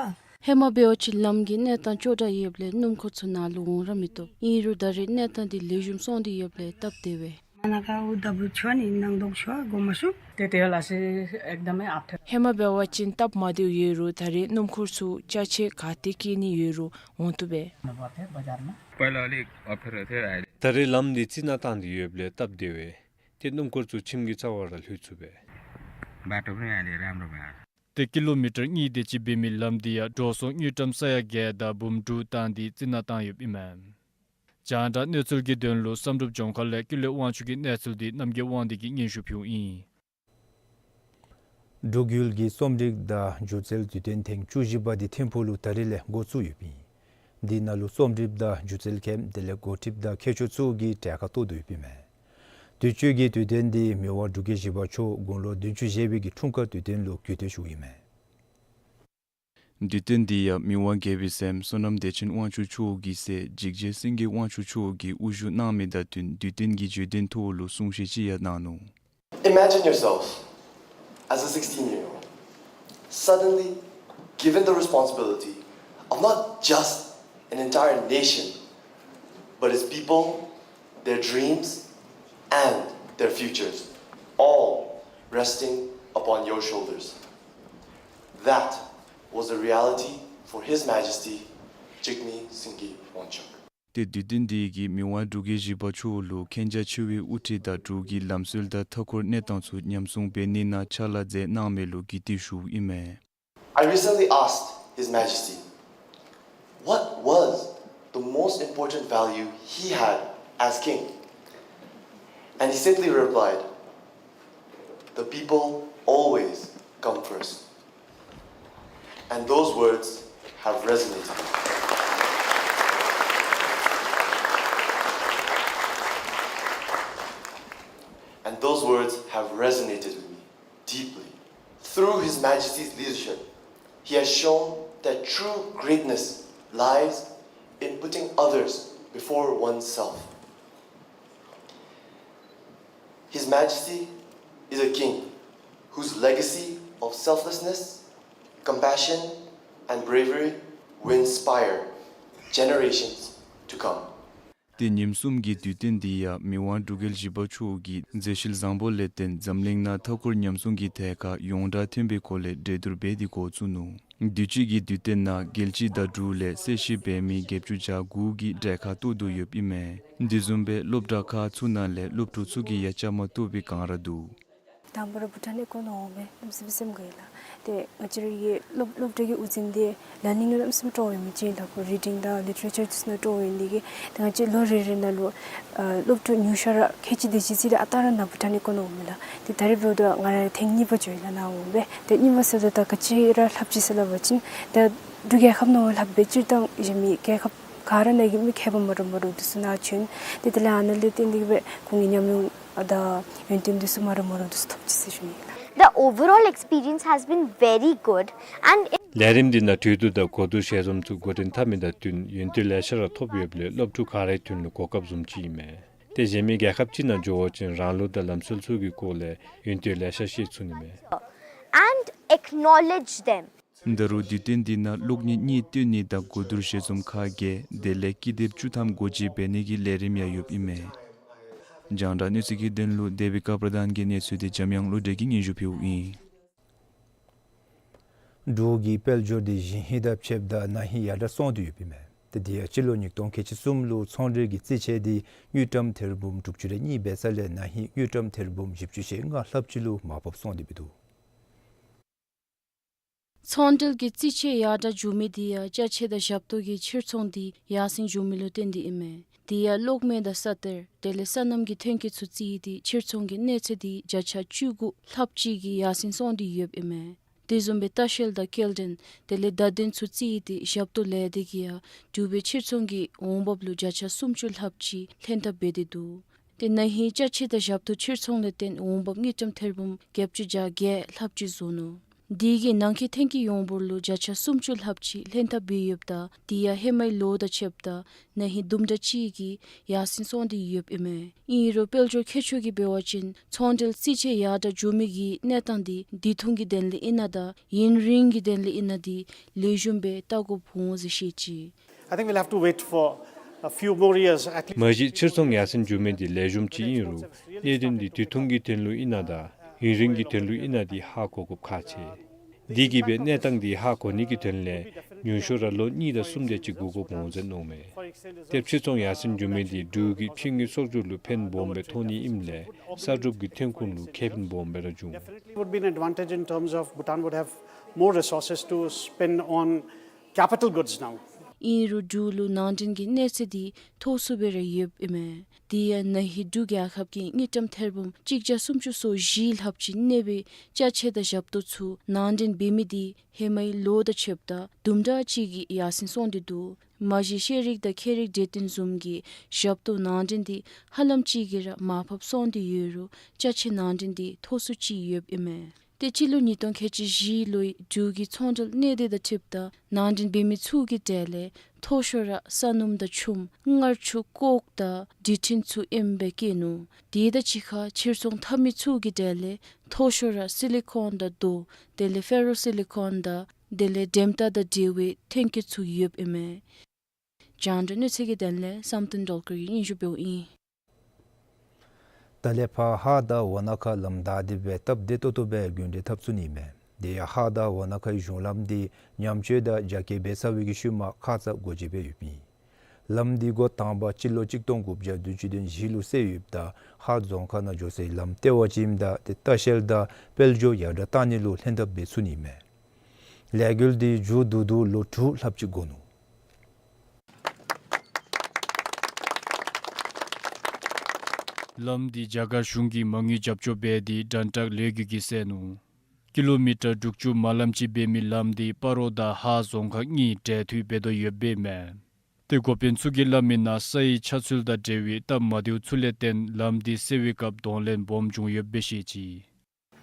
ཧེ་མ་འབད་བ་ཅིན་ལམ་གྱི་གནས་སྟངས་སྐྱོ་དྲགས་ཡོདཔ་ལས་སྣུམ་འཁོར་ཚུ་ནཱ་ལུ་འོང་ར་མི་བཏུབ། ཨིན་རུང་ད་རེས་གནས་སྟངས་འདི་ལེགས་ཤོམ་སོང་སྟེ་ཡོདཔ་ལས་སྟབས་བདེ་བས། མ་ན་ཀ་འུ་ད་བུ་ཆོ་ནི་ནང་དོག་ཆོ་གོ་མ་ཤུ། དེ་དེ་ལ་སི་ཨེག་དམ་ཨབ་ཐེ། ཧེ་མ་འབད་བ་ཅིན་སྟབས་མ་བདེཝ་ཡོད་རུང་ད་རེས་སྣུམ་འཁོར་ཚུ་ཅ་ཆས་ག་ཏེ་སྐྱེལ་ནི་ཡོད་རུང་འོང་བཏུབ་པས། ད་རེས་ལམ་འདི་རྩི་ནག་བཏང་སྟེ་ཡོདཔ་ལས་སྟབས་བདེ་བས། ཏེ་སྣུམ་འཁོར་ཚུ་ཁྱིམ་གྱི་རྩ་བར་ར་ལྷོད་ཚུགས་པས། ཏེ་ཀི་ལོ་མི་ཊར་གཉིས་དེ་ཅིག་འབད་མི་ལམ་འདི་ཡང་འགྲོ་སོང་དངུལ་ཀྲམ་ས་ཡ་བརྒྱད་དང་འབུམ་དྲུག་བཏང་སྟེ་རྩི་ནག་བཏང་ཡོདཔ་ཨིན་མས། རྒྱང་བསྒྲགས་གནས་ཚུལ་གྱི་དོན་ལུ་བསམ་གྲུབ་ལྗོངས་མཁར་ལས་ཀུན་ལེགས་དབང་ཕྱུག་གི་གནས་ཚུལ་འདི་རྣམ་རྒྱལ་དབང་འདུས་ཀྱིས་སྙན་ཞུ་ཕུལཝ་ཨིན། འབྲུག་ཡུལ་གྱི་རྩོམ་སྒྲིག་དང་སྒྱུ་རྩལ་དུས་སྟོན་ཐེངས་བཅུ་བཞི་པ་འདི་ཐིམ་ཕུག་ལུ་ད་རིས་ལས་འགོ་བཙུགས་ཡོདཔ་ཨིན། འདི་ནང་ལུ་རྩོམ་སྒྲིགཔ་དང་སྒྱུ་རྩལ་མཁན་དེ་ལས་འགོ་ཁྲིདཔ་དང་མཁས་མཆོག་ཚུ་གིས་གྲལ་ཁར་གཏོགས་དོ་ཡོདཔ་ཨིན་མས། དུས་ཅི་གི་དུས་སྟོན་འདི་མི་དབང་འབྲུག་རྒྱལ་བཞི་པ་མཆོག་དགུང་ལོ་བདུན་ཅུ་བཞེས་པའི་གི་འཁྲུངས་སྐར་དུས་སྟོན་ལུ་གུས་བསྟོད་ཞུཝ་ཨིན་མས། དུས་སྟོན་འདི་ཡང་མི་དབང་རྒྱལ་པོའི་སྲསམོ་བསོད་ནམས་བདེ་ཆེན་དབང་ཕྱུག་མཆོག་གི་སྲས་འཇིགས་བྱེད་སེང་གེ་དབང་ཕྱུག་མཆོག་གིས་དབུ་བཞུགས་གནང་མི་དང་བསྟུན་དུས་སྟོན་གྱི་བརྗོད་དོན་ཐོག་ལུ་གསུང་བཤད་ཅིག་ཡང་གནང་ནུག། Imagine yourself as a sixteen-year-old, suddenly given the responsibility of not just an entire nation, but its people, their dreams, and their futures, all resting upon your shoulders. That was the reality for His Majesty Jigme Singye Wangchuck. ཏེ་དུས་སྟོན་འདི་གིས་མི་དབང་འབྲུག་རྒྱལ་བཞི་པ་མཆོག་ལུ་མཁྱེན་རྒྱ་ཆེ་བའི་དབུ་ཁྲིད་དང་འབྲུག་གི་ལམ་སྲོལ་དང་མཐའ་འཁོར་གནས་སྟངས་ཚུ་ཉམས་སྲུང་འབད་ནི་ནང་ཕྱག་ལཱ་མཛད་གནང་མི་ལུ་གུས་བཏུད་ཞུཝ་ཨིན་མས། I recently asked His Majesty what was the most important value he had as king, and he simply replied, "The people always come first." And those words have resonated with me. And those words have resonated with me deeply. Through His Majesty's leadership, he has shown that true greatness lies in putting others before oneself. His Majesty is a king whose legacy of selflessness, compassion, and bravery will inspire generations to come. ཏེ་ཉིནམ་གསུམ་གྱི་དུས་སྟོན་འདི་ཡང་མི་དབང་འབྲུག་རྒྱལ་བཞི་པ་མཆོག་གི་མཛད་བཞིན་བཟང་པོ་ལས་བརྟེན་འཛམ་གླིང་ནང་མཐའ་འཁོར་ཉམས་སྲུང་གི་ཐད་ཁར་ཡོངས་གྲགས་ཐོན་པའི་སྐོར་ལས་གྲོས་བསྡུར་འབད་དེ་འགོ་བཙུགས་ནུག། དུས་ཅི་གི་དུས་སྟོན་ནང་རྒྱལ་སྤྱི་དང་འབྲུག་ལས་གསལ་བཤད་འབད་མི་བརྒྱད་ཅུ་གྱ་དགུ་གིས་གྲལ་ཁར་གཏོགས་དོ་ཡོདཔ་ཨིན་མས། འདི་བཟུམ་སྦེ་སློབ་གྲྭ་ཁག་ཚུ་ནང་ལས་སློབ་ཕྲུག་ཚུ་གིས་ཡང་བཅའ་མར་གཏོགས་པའི་སྒང་ར་འདུག། དང་པ་ར་བྷུ་ཊཱན་ནང་འགོ་ནོརཝ་མས་གནམ་མེད་ས་མེད་སེམས་དགའ་ཡི་ལགས། ཏེ་ང་བཅས་ར་གི་སློབ་སློབ་གྲྭ་གི་དབུ་འཛིན་འདི་ལར་ནིང་ལུ་གནམ་མེད་ས་མེད་སྤྲོ་བའི་མི་ཅིག་ཨིན་ལགས། ཁོ་རི་ཌིང་དང་ལི་ཊི་རེ་ཅར་འདི་ཚུ་ནང་སྤྲོ་བའི་འདི་གིས་ཏེ་ང་བཅས་ལོ་རེ་རེ་ནང་ལུ་ཨ་སློབ་ཕྲུག་ཉུང་ཤོས་ར་ཁལ་གཅིག་དེ་ཅིག་ཅིག་ར་ཨ་རྟག་ར་ནཱ་བྷུ་ཊཱན་ནང་འགོ་ནོརཝ་མས་ལགས། ཏེ་ད་རེས་འབདཝ་ད་ང་ར་ཐེངས་གཉིས་པ་འགྱོ་ཡི་ལགས་ནཱ་འོང་སྦེ། ཏེ་གཉིས་པ་ཟེརཝ་ད་ད་ག་ཅི་ར་ལྷབ་ཅི་ཟེར་སླབ་པ་ཅིན་ད་འབྲུག་རྒྱལ་ཁབ་ནང་ལྷབ་སྦེ་སྤྱིར་བཏང་གཞན་མི་རྒྱལ་ཁབ་ག་ར་ནང་གི་མི་མཁས་པ་མ་འདྲཝ་མ་འདྲཝ་འདི་ཚུ་ནཱ་བྱོན། ཏེ་དེ་ལས་ཨ་ནཱ་ལས་བརྟེན་ཏེ་གིས་སྦེ་ཁོང་གི་ཉམས་མྱོང་ཨ་དང་ཡོན་ཏན་འདི་ཚུ་མ་འདྲཝ་མ་འདྲཝ་འདི་ཚུ་ཐོབ་ཅི་ཟེར་ཞུ་ནི་ཨིན་ལགས། The overall experience has been very good and in ལས་རིམ་འདི་ནང་གྲོས་བསྡུར་དང་གོ་བསྡུར་ཞལ་འཛོམས་ཚུ་འགོ་འདྲེན་འཐབ་མི་དང་བསྟུན་ཡོན་ཏན་ལེ་ཤ་ར་ཐོབ་ཡོདཔ་ལས་སློབ་ཕྲུག་ག་རའི་དོན་ལུ་གོ་སྐབས་བཟུམ་ཅིག་ཨིན་མས། ཏེ་གཞན་མི་རྒྱལ་ཁབ་ཅིག་ནང་འགྱོ་བ་ཅིན་རང་ལུགས་དང་ལམ་སྲོལ་ཚུ་གི་སྐོར་ལས་ཡོན་ཏན་ལེ་ཤ་ཤེས་ཚུགས་ནི་མས། And acknowledge them. ད་རུང་དུས་སྟོན་འདི་ནང་གློག་བརྙན་གཉིས་སྟོན་ནི་དང་གོ་བསྡུར་ཞལ་འཛོམས་ཁག་བརྒྱད་དེ་ལས་ཀི་དེབ་བཅུ་ཐམ་སྒོ་འབྱེད་འབད་ནི་གི་ལས་རིམ་ཡང་ཡོདཔ་ཨིན་མས། རྒྱང་བསྒྲགས་གནས་ཚུལ་གྱི་དོན་ལུ་དེ་བི་ཀ་པྲ་དཱན་གྱིས་གནས་ཚུལ་འདི་འཇམ་དབྱངས་བློ་གྲོས་ཀྱིས་སྙན་ཞུ་ཕུལཝ་ཨིན། འབྲུག་གི་དཔལ་འབྱོར་འདི་ཞིན་ཧི་དང་ཕྱདཔ་ད་ན་ཧིང་ཡར་དྲག་སོང་སྟེ་ཡོདཔ་ཨིན་མས། ཏེ་འདི་ཡང་སྤྱི་ལོ་ཉིས་སྟོང་ཁལ་གཅིག་གསུམ་ལུ་ཚོང་འབྲེལ་གྱི་རྩིས་ཆད་འདི་དངུལ་ཀྲམ་ཐེར་འབུམ་དྲུག་ཅུ་རེ་གཉིས་འབད་ས་ལས་ན་ཧིང་དངུལ་ཀྲམ་ཐེར་འབུམ་བཞི་བཅུ་ཞེ་ལྔ་ལྷགཔ་ཅིག་ལུ་མར་ཕབ་སོང་སྟེ་འདུག། ཚོང་འབྲེལ་གྱི་རྩིས་ཆད་ཡར་དྲག་འགྱོ་མི་འདི་ཡང་ཅ་ཆས་དང་ཞབས་ཏོག་གི་ཕྱིར་ཚོང་འདི་ཡར་སེང་འགྱོ་མི་ལུ་བརྟེན་ཏེ་ཨིན་མས། དེ་ཡང་གློག་མེ་དང་ས་གཏེར་དེ་ལས་སོ་ནམ་གྱི་ཐོན་སྐྱེད་ཚུ་རྩིས་ཏེ་ཕྱིར་ཚོང་གི་གནས་ཚད་འདི་བརྒྱ་ཆ་བཅུ་དགུ་ལྷགཔ་ཅིག་གིས་ཡར་སེང་སོང་སྟེ་ཡོདཔ་ཨིན་མས། དེ་བཟུམ་སྦེ་ལྟ་བཤལ་དང་སྐྱེལ་འདྲེན་དེ་ལས་བརྡ་དོན་ཚུ་རྩིས་ཏེ་ཞབས་ཏོག་ལས་སྡེ་གིས་ཡང་འབྲུག་པའི་ཕྱིར་ཚོང་གི་འོང་འབབ་ལུ་བརྒྱ་ཆ་སུམ་ཅུ་ལྷགཔ་ཅིག་ལྷན་ཐབས་འབད་དེ་འདུག། ཏེ་ན་ཧིང་ཅ་ཆས་དང་ཞབས་ཏོག་ཕྱིར་ཚོང་ལས་བརྟེན་འོང་འབབ་དངུལ་ཀྲམ་ཐེར་འབུམ་བརྒྱད་ཅུ་གྱ་བརྒྱད་ལྷགཔ་ཅིག་བཟོ་ནུག། དེ་གིས་ནང་འཁོད་ཐོན་སྐྱེད་ཡོངས་འབོར་ལུ་བརྒྱ་ཆ་སུམ་ཅུ་ལྷགཔ་ཅིག་ལྷན་ཐབས་འབད་ཡོདཔ་ད་དེ་ཡང་ཧེ་མའི་ལོ་དང་ཕྱདཔ་ད་ན་ཧིང་དུམ་གྲ་ཅིག་གིས་ཡར་སེང་སོང་སྟེ་ཡོདཔ་ཨིན་མས། ཨིན་རུང་དཔལ་འབྱོར་མཁས་མཆོག་གིས་འབད་བ་ཅིན་ཚོང་འབྲེལ་རྩིས་ཆད་ཡར་དྲག་འགྱོ་མི་གི་གནས་སྟངས་འདི་དུས་ཐུང་གི་དོན་ལས་ཨིན་ན་དང་ཡུན་རིང་གི་དོན་ལས་ཨིན་ན་འདི་ལེགས་ཤོམ་སྦེ་བལྟ་དགོཔ་འོང་ཟེར་བཤད་ཅི། I think we'll have to wait for a few more years at least. མ་གཞི་ཕྱིར་ཚོང་ཡར་སེང་འགྱོ་མི་འདི་ལེགས་ཤོམ་ཅིག་ཨིན་རུང་གནད་དོན་འདི་དུས་ཐུང་གི་དོན་ལུ་ཨིན་ན་དང་ཡུན་རིང་གི་དོན་ལུ་ཨིན་ན་འདི་ཧ་གོ་དགོཔ་ཁག་ཆེ། དེ་གིས་སྦེ་གནས་སྟངས་འདི་ཧ་གོ་ནི་གི་དོན་ལས་ཉུང་ཤོས་ར་ལོ་གཉིས་དང་གསུམ་དེ་ཅིག་འགོར་དགོཔ་འོང་ཟེར་མནོཝ་མས། ཏེ་ཕྱིར་ཚོང་ཡར་སེང་འགྱོ་མི་འདི་འབྲུག་གི་ཕྱི་དངུལ་གསོག་འཇོག་ལུ་ཕན་སྦོམ་སྦེ་ཐོགས་ནི་ཨིནམ་ལས་གསར་སྒྲུབ་ཀྱི་ཐོན་ཁུངས་ལུ་ཁེ་ཕན་སྦོམ་སྦེ་ར་འབྱུང་། Definitely would be an advantage in terms of Bhutan would have more resources to spend on capital goods now. ཨིན་རུང་འབྲུག་ལུ་ནང་འདྲེན་གྱི་གནས་ཚད་འདི་མཐོ་སུ་སྦེ་ར་ཡོདཔ་ཨིན་མས། དེ་ཡང་ན་ཧིང་འབྲུག་རྒྱལ་ཁབ་ཀྱིས་དངུལ་ཀྲམ་ཐེར་འབུམ་གཅིག་བརྒྱ་སུམ་ཅུ་སོ་བཞི་ལྷགཔ་ཅིག་གནས་པའི་ཅ་ཆས་དང་ཞབས་ཏོག་ཚུ་ནང་འདྲེན་འབད་མི་འདི་ཧེ་མའི་ལོ་དང་ཕྱདཔ་ད་དུམ་གྲ་ཅིག་གིས་ཡར་སེང་སོང་སྟེ་འདུག། མ་གཞི་ཤེས་རིག་དང་མཁས་རིག་གྲོས་བསྟུན་བཟུམ་གྱི་ཞབས་ཏོག་ནང་འདྲེན་འདི་ཧ་ལམ་ཅིག་གིས་ར་མར་ཕབ་སོང་སྟེ་ཡོད་རུང་ཅ་ཆས་ནང་འདྲེན་འདི་མཐོ་སུ་ཅིག་ཡོདཔ་ཨིན་མས། ཏེ་སྤྱི་ལོ་ཉིས་སྟོང་ཁལ་གཅིག་བཞི་ལོའི་འབྲུག་གི་ཚོང་འབྲེལ་གནད་དོན་དང་འཁྲིལཝ་ད་ནང་འདྲེན་འབད་མི་ཚུ་གི་གྲས་ལས་མཐོ་ཤོས་ར་ས་སྣུམ་དང་ཆུམ་མངར་ཆུ་ཀོག་དང་འབྲི་ཕྲེང་ཚུ་ཨིནམ་སྦེ་བཀོད་ནུག། དེ་དང་གཅིག་ཁར་ཕྱིར་ཚོང་འཐབ་མི་ཚུ་གི་གྲས་ལས་མཐོ་ཤོས་ར་སི་ལི་ཀོན་དང་རྡོ་དེ་ལས་ཕེ་རོ་སི་ལི་ཀོན་དང་ དེ་ལས་འགྲེམས་སྟོན་དང་འབྲེལ་བའི་ཐོན་སྐྱེད་ཚུ་ཡོདཔ་ཨིན་མས། རྒྱང་བསྒྲགས་གནས་ཚུལ་གྱི་དོན་ལས་བསམ་གཏན་སྒྲོལ་དཀར་གྱིས་སྙན་ཞུ་འབདཝ་ཨིན། ད་ལས་ཕར་ཧཱ་དང་ཝ་ན་ཁ་ལམ་བདའ་སྟེ་སྦེ་སྟབས་བདེ་ཏོག་ཏོ་སྦེ་རྒྱུན་འགྲུལ་འཐབ་ཚུགས་ནི་མས། དེ་ཡང་ཧཱ་དང་ཝ་ན་ཁའི་གཞུང་ལམ་འདི་ཉམས་བཅོས་དང་རྒྱ་སྐྱེད་འབད་ཚར་བའི་གི་ཤུལ་མ་ཁ་ཙ་སྒོ་འབྱེད་འབད་ཡོདཔ་ཨིན། ལམ་འདི་འགོ་དང་པ་སྤྱི་ལོ་གཅིག་སྟོང་དགུ་བརྒྱ་བདུན་ཅུ་དོན་བཞི་ལུ་བསལ་ཡོདཔ་ད་ཧཱ་རྫོང་ཁག་ནང་འགྱོ་སའི་ལམ་ལྟེ་བ་ཅིག་ཨིནམ་ད་ཏེ་ལྟ་བཤལ་དང་དཔལ་འབྱོར་ཡར་དྲག་བཏང་ནི་ལུ་ལྷན་ཐབས་འབད་ཚུགས་ནི་མས། ལས་འགུལ་འདི་མཇུག་བསྡུ་ད་ལོ་དྲུག་ལྷགཔ་ཅིག་འགོར་ནུག། ལམ་འདི་རྒྱ་གར་གཞུང་གིས་མ་དངུལ་རྒྱབ་སྐྱོར་འབད་དེ་དྲན་ཏེ་ལས་འགུལ་གྱི་སེལ་ནུག། ཀི་ལོ་མི་ཊར་དྲུག་ཅུ་མ་ལམ་ཅིག་འབད་མི་ལམ་འདི་སྤ་རོ་དང་ཧཱ་རྫོང་ཁག་གཉིས་འབྲེལ་མཐུད་འབད་དོ་ཡོདཔ་ཨིན་མས། ཏེ་འགོ་དཔོན་ཚུ་གིས་སླབ་མི་ནང་ས་ཡི་ཆགས་ཚུལ་དང་འབྲེལ་བའི་སྟབས་མ་བདེཝ་ཚུ་ལས་བརྟེན་ལམ་འདི་སེལ་བའི་སྐབས་གདོང་ལེན་སྦོམ་བྱུང་ཡོདཔ་སྦེ་བཤད་ཅི།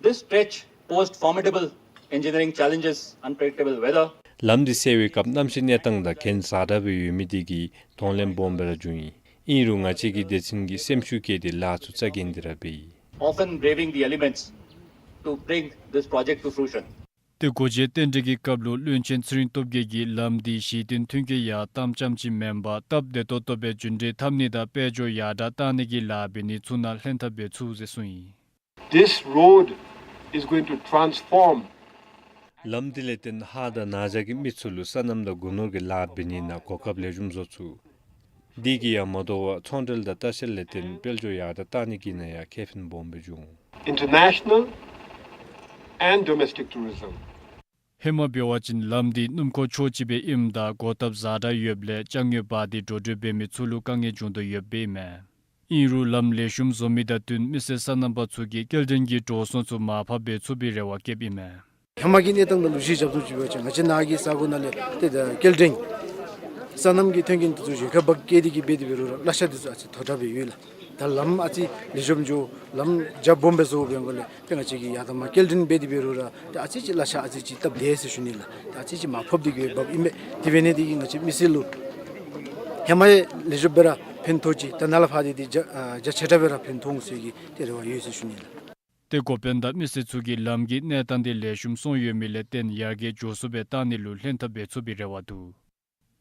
This stretch posed formidable engineering challenges, unpredictable weather, ལམ་འདི་སེལ་བའི་སྐབས་གནམ་གཤིས་གནས་སྟངས་དང་གྱེན་ཛ་དྲག་སྦེ་ཡོད་མི་དེ་གིས་གདོང་ལེན་སྦོམ་སྦེ་ར་བྱུང་ཡི། ཨིན་རུང་ང་བཅས་ཀྱི་སྡེ་ཚན་གྱིས་སེམས་ཤུགས་བསྐྱེད་དེ་ལཱ་ཚུ་རྩ་འགེངས་ཏེ་ར་འབད་ཡི། Often braving the elements to bring this project to fruition. ཏེ་སྒོ་འབྱེད་རྟེན་འབྲེལ་གྱི་སྐབས་ལུ་བློན་ཆེན་ཚེ་རིང་སྟོབས་རྒྱས་ཀྱིས་ལམ་འདི་གཞི་རྟེན་མཐུན་རྐྱེན་ཡར་བཏང་རྐྱངམ་ཅིག་མེན་པར་སྟབས་བདེ་ཏོག་ཏོ་སྦེ་རྒྱུན་འགྲུལ་འཐབ་ནི་དང་དཔལ་འབྱོར་ཡར་དྲག་བཏང་ནི་གི་ལཱ་འབད་ནི་ཚུ་ནང་ལྷན་ཐབས་འབད་ཚུགས་ཟེར་གསུངས་ཡི། This road is going to transform. ལམ་འདི་ལས་བརྟེན་ཧཱ་དང་ན་བྱ་གི་མི་ཚུ་ལུ་སོ་ནམ་དང་སྒོ་ནོར་གྱི་ལཱ་འབད་ནི་ནང་གོ་སྐབས་ལེགས་ཤོམ་བཟོ་ཚུགས། འདི་གིས་ཡང་མ་དོ་བར་ཚོང་འབྲེལ་དང་ལྟ་བཤལ་ལས་བརྟེན་དཔལ་འབྱོར་ཡར་དྲག་བཏང་ནི་གི་ནང་ཡང་ཁེ་ཕན་སྦོམ་སྦེ་འབྱུང་། International and domestic tourism. ཧེ་མ་འབད་བ་ཅིན་ལམ་འདི་སྣུམ་འཁོར་ཕྱོགས་གཅིག་སྦེ་ཨིནམ་ད་གོ་སྟབས་ཛ་དྲག་ཡོདཔ་ལས་ཅ་དངོས་འབག་སྟེ་འགྲོ་འགྲུལ་འབད་མི་ཚུ་ལུ་དཀའ་ངལ་འབྱུང་དོ་ཡོདཔ་ཨིན་མས། ཨིན་རུང་ལམ་ལེགས་ཤོམ་བཟོ་མི་དང་བསྟུན་མི་སེར་སོ་ནམ་པ་ཚུ་གིས་སྐྱེལ་འདྲེན་གྱི་འགྲོ་སོང་ཚུ་མར་ཕབ་འབད་ཚུགས་པའི་རེ་བ་བསྐྱེདཔ་ཨིན་མས། ཧེ་མ་གི་གནས་སྟངས་དང་ལུ་གཞི་རྐྱབ་སྟེ་ཞུ་བ་ཅིན་ང་བཅས་ནཱ་གི་ས་གོ་ནང་ལས་ཏེ་ད་སྐྱེལ་འདྲེན་སོ་ནམ་གྱི་མཐུན་རྐྱེན་དེ་ཚུ་ཞོར་ཁར་འབག་སྐྱེལ་ཏེ་གིས་འབད་དེ་འབད་རུང་ར་གླ་ཆ་དེ་ཚུ་ཨ་ཙི་མཐོ་དྲགས་སྦེ་ཡོད་ལགས། ད་ལམ་ཨ་ཙི་ལེགས་ཤོམ་འགྱོ་ལམ་རྒྱ་སྦོམ་སྦེ་བཟོ་འབད་འགོ་ལས་ཏེ་ང་བཅས་ཀྱིས་ཡར་དང་མར་སྐྱེལ་འདྲེན་འབད་དེ་འབད་རུང་ར་ཏེ་ཨ་ཙི་ཅིག་གླ་ཆ་ཨ་ཙི་ཅིག་སྟབས་བདེ་ཟེར་ཞུ་ནི་ལགས། ཏེ་ཨ་ཙི་ཅིག་མར་ཕབ་སྟེ་གིས་འབགཔ་ཨིན་པས། དེ་འབད་ནི་དེ་གིས་ང་བཅས་མི་སེར་ལུ་ཧེ་མ་ཡང་ལེགས་ཤོམ་སྦེ་ར་ཕན་ཐོགས་ཅི། ད་ནཱ་ལས་ཕར་འདི་འདི་རྒྱ་ཨ་རྒྱ་ཆེ་དྲགས་སྦེ་ར་ཕན་ཐོགས་འོང་ཟེར་གྱི་ཏེ་རེ་བ་ཡོད་ཟེར་ཞུ་ནི་ལགས། ཏེ་འགོ་དཔོན་དང་མི་སེར་ཚུ་གིས་ལམ་གྱི་གནས་སྟངས་འདི་ལེགས་ཤོམ་སོང་ཡོད་མི་ལས་བརྟེན་ཡར་རྒྱས་མགྱོགས་སུ་སྦེ་བཏང་ནི་ལུ་ལྷན་ཐབས་འབད་ཚུགས་པའི་རེ་བ་འདུག།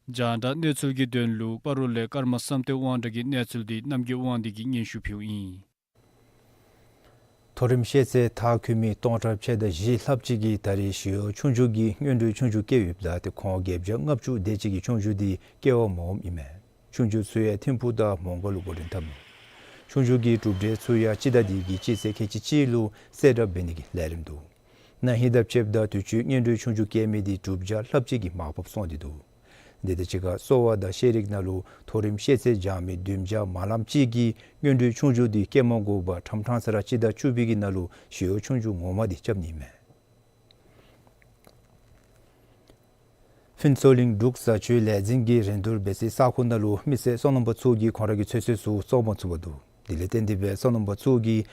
རྒྱང་བསྒྲགས་གནས་ཚུལ་གྱི་དོན་ལུ་སྤ་རོ་ལས་ཀརྨ་བསམ་གཏན་དབང་གྲགས་ཀྱི་གནས་ཚུལ་འདི་རྣམ་རྒྱལ་དབང་འདུས་ཀྱིས་སྙན་ཞུ་ཕུལཝ་ཨིན། མཐོ་རིམ་ཤེས་ཚད་མཐར་འཁྱོལ་མི་སྟོང་ཕྲག་ཕྱེད་དང་བཞི་ལྷགཔ་ཅིག་གིས་ད་རེས་ཞི་གཡོག་ཆོས་རྒྱུགས་ཀྱི་སྔོན་འགྲོའི་ཆོས་རྒྱུགས་བཀལ་ཡོདཔ་ད་ཏེ་ཁོང་བརྒྱད་བརྒྱ་ལྔ་བཅུ་དེ་ཅིག་གིས་ཆོས་རྒྱུགས་འདི་བཀལ་བར་མ་འོངམ་ཨིན་མས། ཆོས་རྒྱུགས་ཚུ་ཡང་ཐིམ་ཕུག་དང་མོང་སྒར་ལུ་འགོ་འདྲེན་འཐབ་ནུག། ཆོས་རྒྱུགས་ཀྱི་གྲུབ་འབྲས་ཚུ་ཡང་སྤྱི་ཟླ་འདི་གི་སྤྱི་ཚེས་ཁལ་གཅིག་གཅིག་ལུ་གསལ་བསྒྲགས་འབད་ནི་གི་ལས་རིམ་འདུག། ན་ཧིང་དང་ཕྱདཔ་ད་དུས་ཅི་སྔོན་འགྲོའི་ཆོས་རྒྱུགས་བཀལ་མི་འདི་དྲུག་བརྒྱ་ལྷགཔ་ཅིག་གིས་མར་ཕབ་སོང་སྟེ་འདུག། དེ་དང་གཅིག་ཁར་གསོ་བ་དང་ཤེས་རིག་ནང་ལུ་མཐོ་རིམ་ཤེས་ཚད་སྦྱང་མི་བདུན་བརྒྱ་མ་ལངམ་ཅིག་གིས་སྔོན་འགྲོའི་ཆོས་རྒྱུགས་འདི་བཀལ་མ་དགོ་པར་ཁྲམ་ཁྲང་ས་ར་སྤྱི་ཟླ་བཅུ་པའི་གི་ནང་ལུ་ཞི་གཡོག་ཆོས་རྒྱུགས་ངོ་མ་འདི་རྐྱབ་ནི་མས། ཕུན་ཚོགས་གླིང་འབྲུག་བཟའ་ཆོས་ལས་འཛིན་གྱིས་རིན་བསྡུར་འབད་སའི་ས་ཁོངས་ནང་ལུ་མི་སེར་སོ་ནམ་པ་ཚུ་གིས་ཁོང་ར་གི་ཚོད་བསྲེ་ཚུ་བཙོང་མ་ཚུགས་པར་འདུག། དེ་ལས་བརྟེན་ཏེ་སྦེ་སོ་ནམ་པ་ཚུ་གིས་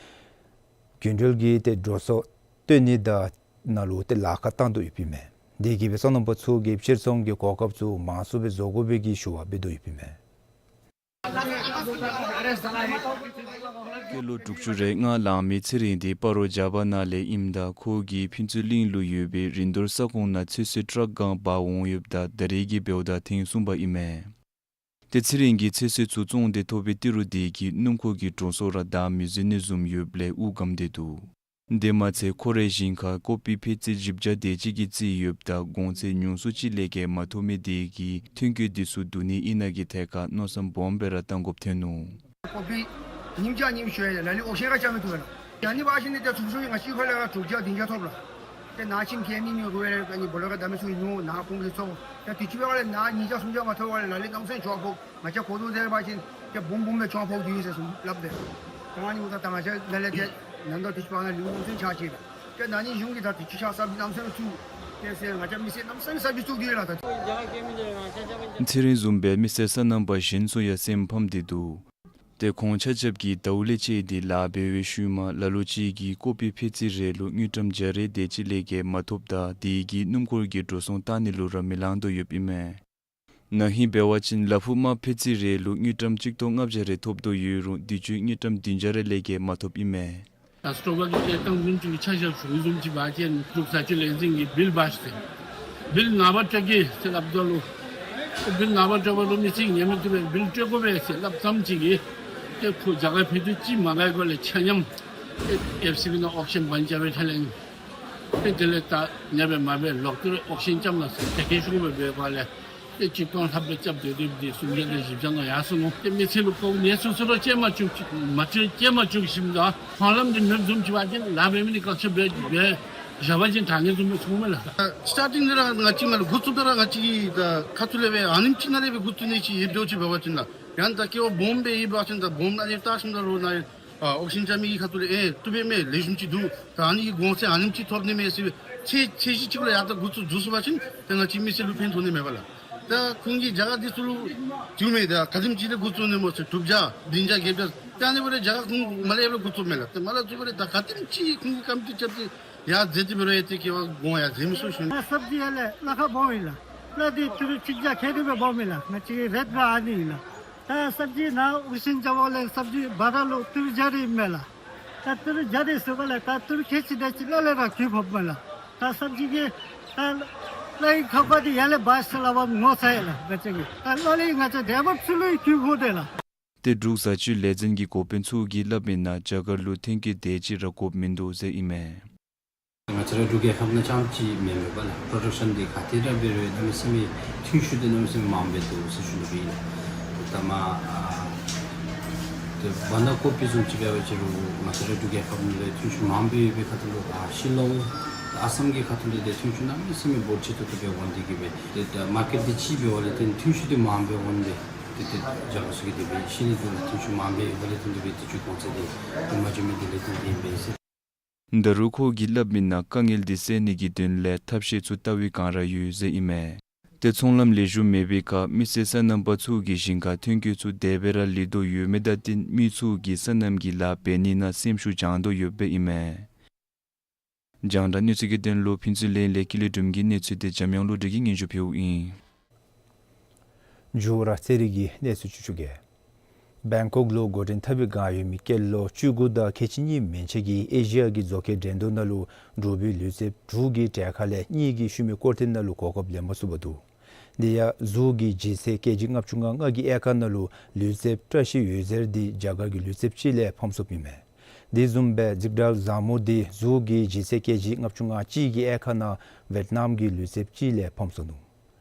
རྒྱུན་འགྲུལ་གྱི་ཏེ་འགྲོ་སོང་བཏོན་ནི་དང་ནང་ལུ་ཏེ་ལཱ་ཁག་བཏང་དོ་ཡོདཔ་ཨིན་མས། དེ་གིས་སྦེ་སོ་ནམ་པ་ཚུ་གིས་ཕྱིར་ཚོང་གི་གོ་སྐབས་ཚུ་མང་སུ་སྦེ་བཟོ་དགོ་པའི་གི་ཞུ་བ་འབད་དོ་ཡོདཔ་ཨིན་མས། སྐྱེས་ལོ་དྲུག་ཅུ་རེ་ལྔ་ལང་མི་ཚེ་རིང་འདི་སྤ་རོ་རྒྱ་བ་ནང་ལས་ཨིནམ་ད་ཁོ་གིས་ཕུན་ཚོགས་གླིང་ལུ་ཡོད་པའི་རིན་བསྡུར་ས་ཁོངས་ནང་ཚོད་བསྲེ་ཊཱག་གང་འབག་འོང་ཡོདཔ་ད་ད་རེས་ཀྱི་འབདཝ་ད་ཐེངས་གསུམ་པ་ཨིན་མས། ཏེ་ཚེ་རིང་གིས་ཚོད་བསྲེ་ཚུ་བཙོང་སྟེ་ཐོབ་པའི་ཏི་རུ་དེ་གིས་སྣུམ་འཁོར་གྱི་འགྲོ་སོང་ར་བདའ་མི་ཚུགས་ནི་བཟུམ་ཡོདཔ་ལས་དབུགས་སྒམ་སྟེ་འདུག། དེ་མ་ཚད་ཁོ་རའི་ཞིང་ཁར་ཀོ་པི་ཕད་ཙི་བཞི་བརྒྱ་དེ་ཅིག་གིས་བརྩིས་ཡོདཔ་ད་གོང་ཚད་ཉུང་སུ་ཅིག་ལས་བརྒལ་མ་ཐོབ་མི་དེ་གིས་ཐོན་སྐྱེད་དེ་ཚུ་བསྡུ་ནི་ཨིན་ན་གི་ཐད་ཁར་མནོ་བསམ་སྦོམ་སྦེ་ར་བཏང་དགོཔ་ཐོན་ནུག། ཀོ་པི་ཉིནམ་གཅིག་ཉིནམ་ཤོར་ཡ་ལ་ལུ་ཨོག་ཤེན་ར་རྐྱབ་མི་བཏུབ་ལགས། ཡང་ནི་འབད་ཞིནམ་ལས་ཏེ་ཚུགས་ཚུགས་ང་བཅས་ཁ་ལས་དྲུག་བརྒྱ་བདུན་བརྒྱ་ཐོབ་ལགས། ཏེ་ནཱ་ཁྱིམ་གྱི་མི་མི་གུ་ལས་ཨ་ནི་སྦོ་ལོགས་ཁར་བདའ་མི་ཚུ་ཨིན་ནུག། ནཱ་ཁོང་གིས་ཚུགས། ཏེ་དུས་ཅི་འབད་བ་ལས་ནཱ་ཉིས་བརྒྱ་སུམ་བརྒྱ་མ་ཐོབ་པ་ལས་ལ་ལུ་གནམ་མེད་ས་མེད་འགྱོ་ཕོག། ང་བཅས་གོ་དོ་ཟེར་བ་ཅིན་ཏེ་སྦོམ་སྦོམ་སྦེ་འགྱོ་ཕོག་སྟེ་ཡོད་ཟེར་གསུངས་སླབ་པས། ད་ང་ནི་འོ་ད་ད་ང་བཅས་ནཱ་ལས་ཏེ་ནཱ་ད་དུས་ཅི་འབད་བ་ལས་ལུང་གནམ་མེད་ས་མེད་ཆགས་ཅི་ལགས། ཏེ་ནཱ་ནི་གཞུང་གིས་ད་དུས་ཅི་ཆགས་ས་གནམ་མེད་ས་མེད་ཚུགས། ཏེ་ཟེར་ང་བཅས་མི་སེར་གནམ་མེད་ས་མེད་ཚུགས་ཏེ་ཡོད་ལགས། ད་ཚེ་རིང་བཟུམ་སྦེ་མི་སེར་སོ་ནམ་པ་གཞན་ཚུ་ཡང་སེམས་ཕམ་སྟེ་འདུག། ཏེ་ཁོང་ཆ་ཁྱབ་ཀྱིས་ཟླཝ་ལས་བཅད་དེ་ལཱ་འབད་བའི་ཤུལ་མ་ལ་ལུ་ཅིག་གིས་ཀོ་པི་ཕད་ཙི་རེ་ལུ་དངུལ་ཀྲམ་བརྒྱ་རེ་དེ་ཅིག་ལས་བརྒལ་མ་ཐོབ་ད་དེ་གིས་སྣུམ་འཁོར་གྱི་འགྲོ་སོང་བཏང་ནི་ལུ་ར་མི་ལང་དོ་ཡོདཔ་ཨིན་མས། ན་ཧིང་འབད་བ་ཅིན་ལ་ཕུག་མར་ཕད་ཙི་རེ་ལུ་དངུལ་ཀྲམ་གཅིག་སྟོང་ལྔ་བརྒྱ་རེ་ཐོབ་དོ་ཡོད་རུང་དུས་ཅི་དངུལ་ཀྲམ་བདུན་བརྒྱ་རེ་ལས་བརྒལ་མ་ཐོབ་ཨིན་མས། ད་སྤྲོ་བ་གི་ཏེ་ཏང་འཛུམ་ཅིག་གི་ཆ་བཞག་ཞུ་འཛུམ་ཅིག་འབད་བ་ཅིན་འབྲུག་བཟའ་ཆོས་ལས་འཛིན་གྱི་བིལ་བཱས་ཏེ་ བིལ་ནངས་པ་སྤྲོད་གེ་ཟེར་སླབ་ད་ལུ། བིལ་ནངས་པ་སྤྲོད་པ་ལུ་མི་ཚེ་ཉན་མི་བཏུབ་པས། བིལ་སྤྲོད་དགོ་པས་ཟེར་སླབ་ཙམ་ཅིག་གིས་ཏེ་ཁོ་རྒྱ་གར་ཕེབས་དུས་ཅིག་མ་ག་གོ་ལས་ཆ་མཉམ་ཨེཕ་སི་བི་ནང་ཨོག་ཤན་བང་རྐྱབ་པའི་ཐད་ལས་ཏེ་དེ་ལས་ད་ཉེས་པའི་མ་པའི་ལོག་སྟེ་ཨོག་ཤན་རྐྱབ་ན་ཟེར་དེ་སྐད་ཤོད་པའི་འབད་བ་ལས་ཏེ་གཅིག་སྟོང་ལྷགཔ་སྦེ་རྐྱབ་སྡོད་དེ་སུམ་བརྒྱ་དང་བཞི་བརྒྱ་ནང་ཡར་སོ་ནུག། ཏེ་མི་ཚེ་ལུ་ཁོ་ནད་སོ་སོ་ར་སྐྱེལ་མ་བཅུག་མ་བཅུག་སྐྱེལ་མ་བཅུག་ཞིནམ་ད་ཧོང་ལམ་འདི་མེདཔ་བཟུམ་ཅིག་འབད་བ་ཅིན་ལཱ་འབད་མི་འདི་བཀག་ཆ་འབད་འབད་བཞག་པ་ཅིན་དྲག་ནི་བཟུམ་སྦེ་མཐོང་མས་ལགས། སི་ཊར་ཊིང་འདི་ར་ང་བཅས་མར་ལས་འགོ་བཙུགསཔ་ད་ར་ང་བཅས་ཀྱིས་ད་ཁ་ཐུག་ལས་སྦེ་ཨ་ནེམ་ཅིག་ནང་ལས་སྦེ་འགོ་བཙུགས་ནི་ཅིག་ཡོདཔ་འདྲཝ་ཅིག་འབད་བ་ཅིན་ལགས། ཡང་ད་ཀེ་བ་སྦོམ་སྦེ་ཡོད་པ་ཅིན་ད་སྦོམ་ནང་ལས་བལྟ་ཞིནམ་ད་རོགས་ནཱ་ཨ་ཨོག་སི་ཇེན་རྐྱབ་མི་གི་ཁ་ཐུག་ལས་ཨེ་བཏུབ་པས་མས། ལེགས་ཤོམ་ཅིག་འདུག། ད་ཨ་ནི་གི་གོང་ཚད་ཨ་ནེམ་ཅིག་ཐོབ་ནི་མས་ཟེར་ཚད་ཚད་གཞི་ཅིག་ལུ་ཡར་ད་འགོ་བཙུགས་བཙུགས་སོང་པ་ཅིན་ད་ང་བཅས་མི་སེར་ལུ་ཕན་ཐོགས་ནི་མས་པ་ལགས། ད་ཁོང་གིས་རྒྱ་གར་འདི་ཚུ་ལུ་བྱུང་མས། ད་ག་དེམ་ཅིག་ལས་འགོ་བཙུགས་ནི་སྨོ་ཟེར། དྲུག་བརྒྱ་བདུན་བརྒྱ་བརྒྱད་བརྒྱ་ད་ཨ་ནི་འབད་རུང་རྒྱ་གར་ཁོང་མར་ལས་ཡར་འགོ་བཙུགསཔ་མས་ལགས། ཏེ་མར་ལས་བཙུགས་པ་ར་ད་ག་དེམ་ཅིག་ཁོང་གིས་དཀའམ་སྤྱོད་རྐྱབ་སྟེ་ཡར་མཛད་དེ་འབད་རུང་ཨེ་ཏེ་ཀེ་བ་གོང་ཡར་མཛད་མི་ཚུགས་ཞུ་ནི། ད་སབ་ཇི་ཡར་ལས་གླ་ཁར་སྦོམ་ཨིན་ལགས། གླ་འདི་ཏི་རུ་གཅིག་བརྒྱ་ཁལ་དེ་སྦེ་སྦོམ་ཨིན་ལགས། ང་བཅས་ཀྱི་རེཊ་ར་ཨ་ནི་ཨིན་ལགས། ད་སབ་ཇི་ནཱ་ཨོག་སི་ཇེན་རྐྱབ་པ་ལས་སབ་ཇི་བ་ར་ལུ་ཏི་རུ་བརྒྱ་རེ་ཨིན་མས་ལགས། ད་ཏི་རུ་བརྒྱ་རེ་ཟེརཝ་ལས་ད་ཏི་རུ་ཁལ་གཅིག་དེ་ཅིག་གླ་ལས་ར་བཀོལ་ཕོགཔ་མས་ལགས། ད་སབ་ཇི་གི་ད་གླ་ཡི་ཁ་དཔེ་འདི་ཡར་ལས་འབག་ཟེར་སླབ་པ་ངོ་ཚ་ཡི་ལགས། ང་བཅས་ཀྱིས་ད་གླ་ལས་ང་བཅས་འབྲས་བུ་ཚུ་ལུ་བཀོལ་ཕོག་དེས་ལགས། ཏེ་འབྲུག་བཟའ་སྤྱོད་ལས་འཛིན་གྱི་འགོ་དཔོན་ཚུ་གིས་སླབ་མིའི་ནང་རྒྱ་གར་ལུ་ཐོན་སྐྱེད་དེ་ཅིག་ར་དགོཔ་མིན་འདུག་ཟེར་ཨིན་མས། ང་བཅས་ར་འབྲུག་རྒྱལ་ཁབ་ནང་རྐྱངམ་ཅིག་མེན་མས་པ་ལགས། པྲོ་ཌག་ཤཱན་འདི་ག་ཏེ་ར་འབད་རུང་གནམ་མེད་ས་མེད་ཐོན་ཤུགས་འདི་གནམ་མེད་ས་མེད་མངམ་སྦེ་འདུག་ཟེར་ཞུ་ནི་སྦེ་ཨིན། ད་མ་ཨ་ཏེ་བར་ན་ཀོ་པི་བཟུམ་ཅིག་འབད་བ་ཅིན་རུང་ང་བཅས་ར་འབྲུག་རྒྱལ་ཁབ་ནང་ལས་ཐོན་ཤུགས་མངམ་སྦེ་ཡོད་པའི་ཁ་ཐུག་ལུ་ཨ་ཤི་ལོང་ཨ་སམ་གྱི་ཁ་ཐུག་ལས་ཏེ་ཐོན་ཤུགས་གནམ་མེད་ས་མེད་འབོར་ཆེ་ཏོག་ཏོ་སྦེ་འོང་སྟེ་གིས་སྦེ་ཏེ་ད་མར་ཀེཊ་འདི་ཅིག་འབད་བ་ལས་ཏེ་ཐོན་ཤུགས་འདི་མངམ་སྦེ་འོང་སྦེ་ཏེ་ཏེ་རྒྱ་གར་ཚུ་གིས་དེ་སྦེ་ཤེས་ནི་འདུག་ལགས། ཐོན་ཤུགས་མངམ་སྦེ་ཡོདཔ་ལས་ཏེ་དེ་སྦེ་དུས་ཅི་གོང་ཚད་འདི་ཏེ་མ་འཇམ་མི་འདི་ལས་ཏེ་དེ་སྦེ་ཟེར། ད་རུང་ཁོ་གིས་སླབ་མིའི་ནང་དཀའ་ངལ་འདི་སེལ་ནི་གི་དོན་ལས་ཐབས་ཤེས་ཚུ་བལྟ་བའི་བསྒང་ར་ཡོད་ཟེར་ཨིན་མས། ཏེ་ཚོང་ལམ་ལེགས་ཤོམ་མེད་པའི་ཁར་མི་སེར་སོ་ནམ་པ་ཚུ་གིས་ཞིང་ཁར་ཐོན་སྐྱེད་ཚུ་དེ་སྦེ་ར་ལེགས་ཏོག་ཡོད་མི་དང་བསྟུན་མི་ཚུ་གིས་སོ་ནམ་གྱི་ལཱ་འབད་ནི་ནང་སེམས་ཤུགས་བྱང་དོ་ཡོདཔ་ཨིན་མས། རྒྱང་བསྒྲགས་གནས་ཚུལ་གྱི་དོན་ལུ་ཕུན་ཚོགས་གླིང་ལས་ཀུན་ལེགས་སྒྲོལམ་གྱི་གནས་ཚུལ་འདི་འཇམ་དབྱངས་བློ་གྲོས་ཀྱིས་སྙན་ཞུ་ཕུལཝ་ཨིན། མཇུག་ར་ཚན་རིག་གི་གནས་ཚུལ་ཅིག་ཞུ་གེ། བེང་ཀོག་ལུ་འགོ་འདྲེན་འཐབ་པའི་བསྒང་ཡོད་མི་སྐྱེས་ལོ་བཅུ་དགུ་དང་ཁལ་གཅིག་གཉིས་མན་ཆད་ཀྱིས་ཨེ་ཤི་ཡ་གི་མཛོག་ཁའི་འགྲན་བསྡུར་ནང་ལུ་འབྲུག་པའི་ལུས་རྩལཔ་དྲུག་གི་གྲལ་ཁ་ལས་གཉིས་ཀྱིས་ཤུལ་མའི་སྐོར་ཐེངས་ནང་ལུ་གོ་སྐབས་ལེན་མ་ཚུགས་པར་འདུག། དེ་ཡང་ཟུར་གྱི་ལྗིད་ཚད་ཀེ་ཇི་ལྔ་བཅུ་ང་ལྔ་གི་དབྱེ་ཁག་ནང་ལུ་ལུས་རྩལཔ་བཀྲ་ཤིས་འོད་ཟེར་འདི་རྒྱ་གར་གྱི་ལུས་རྩལཔ་ཅིག་ལས་ཕམ་སོངམ་ཨིན་མས། དེ་བཟུམ་སྦེ་ཛིག་དཱལ་ཟ་མོ་འདི་ཟུར་གྱི་ལྗིད་ཚད་ཀེ་ཇི་ལྔ་བཅུ་ང་གཅིག་གི་དབྱེ་ཁག་ནང་ཝེཊ་ནམ་གྱི་ལུས་རྩལཔ་ཅིག་ལས་ཕམ་སོང་ནུག།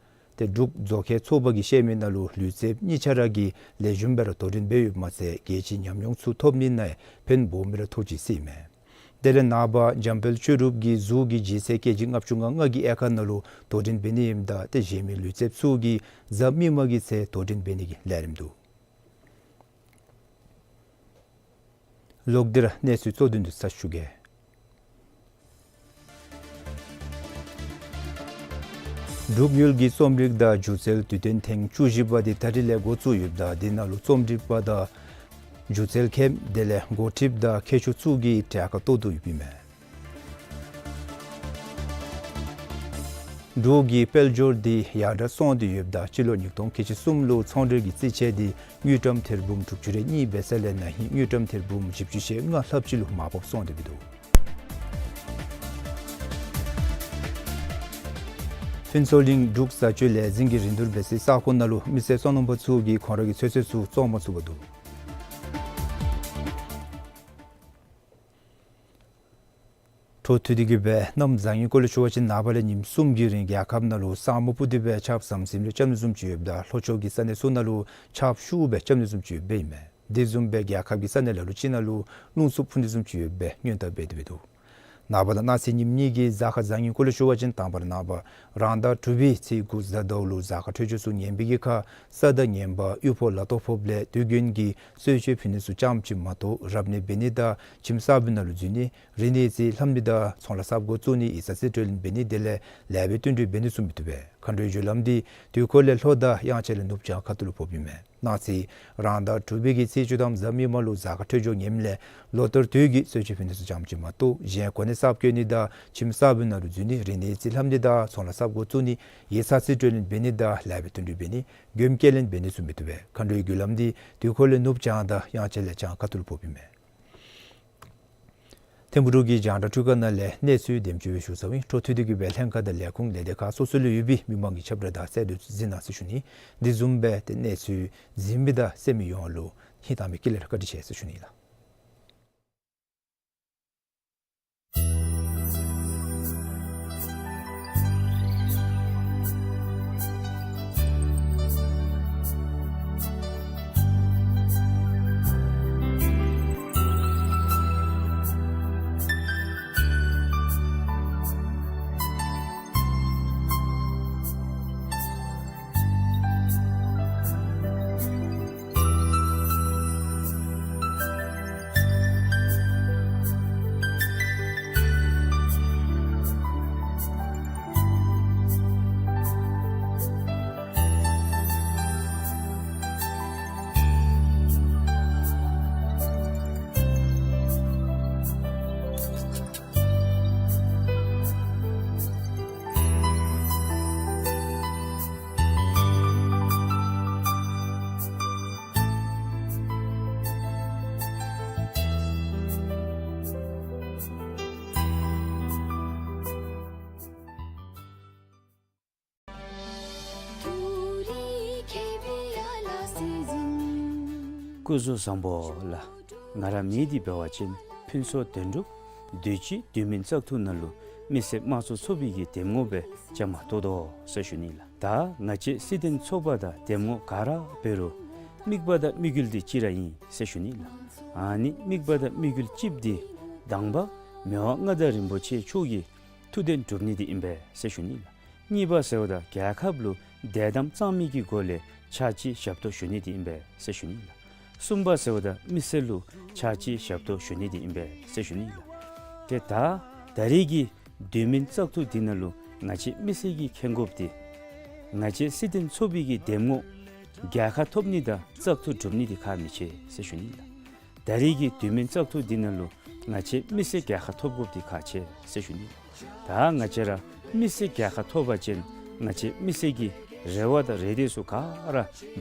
ཏེ་འབྲུག་མཛོག་ཁའི་ཚོགས་པ་གིས་བཤད་མི་ནང་ལུ་ལུས་རྩལཔ་གཉིས་ཆ་ར་གིས་ལེགས་ཤོམ་སྦེ་ར་དོ་འགྲན་འབད་ཡོདཔ་མ་ཚད་གལ་ཆེའི་ཉམས་མྱོང་ཚུ་ཐོབ་ནི་ནང་ཕན་སྦོམ་སྦེ་ར་ཐོགས་ཅི་ཟེར་ཨིན་མས། དེ་ལས་ནངས་པ་འཇམ་དཔལ་ཆོས་གྲུབ་ཀྱིས་ཟུར་གྱི་ལྗིད་ཚད་ཀེ་ཇི་ལྔ་བཅུ་ང་ལྔ་གི་དབྱེ་ཁག་ནང་ལུ་དོ་འགྲན་འབད་ནི་ཨིནམ་ད་ཏེ་གཞན་མི་ལུས་རྩལཔ་ཚུ་གིས་གཟའ་མིག་དམར་གྱི་ཚེ་དོ་འགྲན་འབད་ནི་གི་ལས་རིམ་འདུག། ལོག་སྟེ་ར་གནས་ཚུལ་གཙོ་དོན་འདི་ཚུ་ཞུ་གེ། འབྲུག་ཡུལ་གྱི་རྩོམ་རིག་དང་སྒྱུ་རྩལ་དུས་སྟོན་ཐེངས་བཅུ་བཞི་པ་འདི་ད་རིས་ལས་འགོ་བཙུགས་ཡོདཔ་ད་དེ་ནང་ལུ་རྩོམ་རིག་པ་དང་སྒྱུ་རྩལ་མཁན་དེ་ལས་འགོ་ཁྲིདཔ་དང་མཁས་མཆོག་ཚུ་གིས་གྲལ་ཁར་གཏོགས་དོ་ཡོདཔ་ཨིན་མས། འབྲུག་གི་དཔལ་འབྱོར་འདི་ཡར་དྲག་སོང་སྟེ་ཡོདཔ་ད་སྤྱི་ལོ་ཉིས་སྟོང་ཁལ་གཅིག་གསུམ་ལུ་ཚོང་འབྲེལ་གྱི་རྩིས་ཆད་འདི་དངུལ་ཀྲམ་ཐེར་འབུམ་དྲུག་ཅུ་རེ་གཉིས་འབད་ས་ལས་ན་ཧིང་དངུལ་ཀྲམ་ཐེར་འབུམ་བཞི་བཅུ་ཞེ་ལྔ་ལྷགཔ་ཅིག་ལུ་མར་བབས་སོང་སྟེ་འབད་དོ། ཕུན་ཚོགས་གླིང་འབྲུག་བཟའ་སྤྱོད་ལས་འཛིན་གྱི་རིན་བསྡུར་འབད་སའི་ས་ཁོངས་ནང་ལུ་མི་སེར་སོ་ནམ་པ་ཚུ་གིས་ཁོང་ར་གི་ཚོད་བསྲེ་ཚུ་བཙོང་མ་ཚུགས་པར་འདུག། འཕྲོ་མཐུད་དེ་གིས་སྦེ་གནམ་བཟང་ངན་སྐོར་ལས་ཞུ་བ་ཅིན་ནངས་པ་ལས་ཉིནམ་གསུམ་གྱི་རིང་རྒྱལ་ཁབ་ནང་ལུ་ས་སྨུག་སྤུབས་ཏེ་སྦེ་ཆརཔ་ཟམ་ཟིམ་རེ་རྐྱབ་ནི་བཟུམ་ཅིག་ཡོདཔ་ད་ལྷོ་ཕྱོགས་ཀྱི་ས་གནས་ཚུ་ནང་ལུ་ཆརཔ་ཤུགས་སྦེ་རྐྱབ་ནི་བཟུམ་ཅིག་ཡོདཔ་ཨིན་མས། དེ་བཟུམ་སྦེ་རྒྱལ་ཁབ་ཀྱི་ས་གནས་ལ་ལུ་ཅིག་ནང་ལུ་རླུང་འཚུབ་འཕུ་ནི་བཟུམ་ཅིག་ཡོདཔ་སྦེ་སྔོན་བརྡ་འབད་དེ་འབད་དོ། ནངས་པ་དང་གནངས་ཚེ་ཉིནམ་གཉིས་ཀྱི་གཟའ་སྐར་བཟང་ངན་སྐོར་ལས་ཞུ་བ་ཅིན་དང་པ་ར་ནངས་པ་རང་ཟླ་དྲུག་པའི་ཚེས་དགུ་གཟའ་ཟླཝ་ལུ་གཟའ་སྐར་འཕྲོད་སྦྱོར་ཚུ་ངན་པའི་གི་ཁར་ས་དང་ངན་པ་དབུལ་ཕོངས་ལ་དོགས་ཕོགཔ་ལས་དུས་རྒྱུན་གྱི་གསོལ་མཆོད་ཕུལ་ནི་ཚུ་རྐྱངམ་ཅིག་མ་གཏོགས་རབ་གནས་འབད་ནི་དང་ཁྱིམ་གསརཔ་ནང་ལུ་འཛུལ་ནི་རིག་གནས་རྩིས་ལྷབ་ནི་དང་ཚོང་ལཱ་གསརཔ་འགོ་བཙུགས་ནི་ཡིག་ཚང་རྩིས་སྤྲོད་ལེན་འབད་ནི་དེ་ལས་ལེགས་པའི་བསྟུན་གྲོས་འབད་ནི་ཚུ་མི་བཏུབ་པས། མཁའ་འགྲོའི་རྒྱུ་ལམ་འདི་དུས་འཁོར་ལས་ལྷོ་དང་དབྱངས་འཆར་ལས་ནུབ་བྱང་ཁ་ཐུག་ལུ་ཕོགཔ་ཨིན་མས། གནངས་ཚེ་རང་ཟླ་དྲུག་པའི་གི་ཚེས་བཅུ་ཐམ་གཟའ་མིག་དམར་ལུ་གཟའ་སྐར་འཕྲོད་སྦྱོར་ངནམ་ལས་ལོ་ལྟར་དུས་ཀྱི་གསོལ་མཆོད་ཕུལ་ནི་ཚུ་རྐྱངམ་ཅིག་མ་གཏོགས་གཞན་གོ་གནས་གསརཔ་བསྐོ་ནི་དང་ཁྱིམ་གསརཔ་ནང་ལུ་འཛུལ་ནི་རིག་གནས་རྩིས་ལྷབ་ནི་དང་ཚོང་ལཱ་གསརཔ་འགོ་བཙུགས་ནི་ཡིག་ཚང་རྩིས་སྤྲོད་ལེན་འབད་ནི་དང་ལེགས་པའི་བསྟུན་གྲོས་འབད་ནི་སྒོམ་སྐྱེལ་ལེན་འབད་ནི་ཚུ་མི་བཏུབ་པས། མཁའ་འགྲོའི་རྒྱུ་ལམ་འདི་དུས་འཁོར་ལས་ནུབ་བྱང་དང་དབྱངས་འཆར་ལས་བྱང་ཁ་ཐུག་ལུ་ཕོགཔ་ཨིན་མས། ཐིམ་ཕུག་འབྲུག་གི་རྒྱང་བསྒྲགས་སྒྲིག་ཁང་ནང་ལས་གནས་ཚུལ་འདེམས་སྤྱོད་ཞུ་ཚརཝ་ཨིན། འཕྲོ་མཐུད་དེ་གི་སྦེ་ལྷན་ཁག་དང་ལས་ཁུངས་ལས་སྡེ་ཁག་སོ་སོ་ལུ་ཡོད་པའི་མི་མང་གིས་ཁྱབ་བསྒྲགས་དང་གསལ་འདེབས་གཟིགས་གནང་ཟེར་ཞུ་ནི། དེ་བཟུམ་སྦེ་ཏེ་གནས་ཚུལ་གཟིགས་མི་དང་གསན་མི་ཡོངས་ལུ་སྙིང་ཐག་པའི་དཀྱིལ་ལས་ར་བཀའ་དྲིན་ཆེ་ཟེར་ཞུ་ནི་ལགས། སྐུ་གཟུགས་བཟང་པོ་ལགས། ང་ར་མི་འདི་འབད་བ་ཅིན་ཕུན་ཚོགས་དོན་གྲུབ་དུས་ཅི་དུས་མིན་བཙག་འཐུ་ནང་ལུ་མི་སེར་དམངས་གཙོ་ཚོགས་པའི་གི་འདེམས་ངོ་སྦེ་བཅའ་མར་གཏོགས་དོ་ཟེར་ཞུ་ནི་ལགས། ད་ང་བཅས་སྲིད་དོན་ཚོགས་པ་དང་འདེམས་ངོ་ག་ར་འབད་རུང་དམིགས་པ་དང་དམིགས་ཡུལ་འདི་གཅིག་ར་ཨིན་ཟེར་ཞུ་ནི་ལགས། ཨ་ནི་དམིགས་པ་དང་དམིགས་ཡུལ་གཅིག་འདི་དང་པ་མི་དབང་མངའ་བདག་རིན་པོ་ཆེ་མཆོག་གི་ཐུགས་དོན་སྒྲུབ་ནི་འདི་ཨིན་པས་ཟེར་ཞུ་ནི་ལགས། གཉིས་པ་ཟེརཝ་ད་རྒྱལ་ཁབ་ལུ་དད་དམ་གཙང་མའི་གི་སྒོ་ལས་ཕྱག་ཕྱི་ཞབས་ཏོག་ཞུ་ནི་འདི་ཨིན་པས་ཟེར་ཞུ་ནི་ལགས། གསུམ་པ་ཟེརཝ་ད་མི་སེར་ལུ་ཕྱག་ཕྱི་ཞབས་ཏོག་ཞུ་ནི་འདི་ཨིན་པས་ཟེར་ཞུ་ནི་ལགས། ཏེ་ད་ད་རེས་ཀྱི་དུས་མིན་བཙག་འཐུ་འདི་ནང་ལུ་ང་བཅས་མི་སེར་གྱིས་མཁྱེན་དགོཔ་འདི་ང་བཅས་སྲིད་དོན་ཚོགས་པའི་གི་འདེམས་ངོ་རྒྱལ་ཁ་ཐོབ་ནི་དང་བཙག་འཐུ་གྲུབ་ནི་འདི་ཁག་མི་ཆེ་ཟེར་ཞུ་ནི་ལགས། ད་རེས་ཀྱི་དུས་མིན་བཙག་འཐུ་འདི་ནང་ལུ་ང་བཅས་མི་སེར་རྒྱལ་ཁ་ཐོབ་དགོཔ་འདི་ཁག་ཆེ་ཟེར་ཞུ་ནི། ད་ང་བཅས་ར་མི་སེར་རྒྱལ་ཁ་ཐོབ་པ་ཅིན་ང་བཅས་མི་སེར་གྱི་རེ་བ་དང་རེ་འདོད་ཚུ་ག་ར་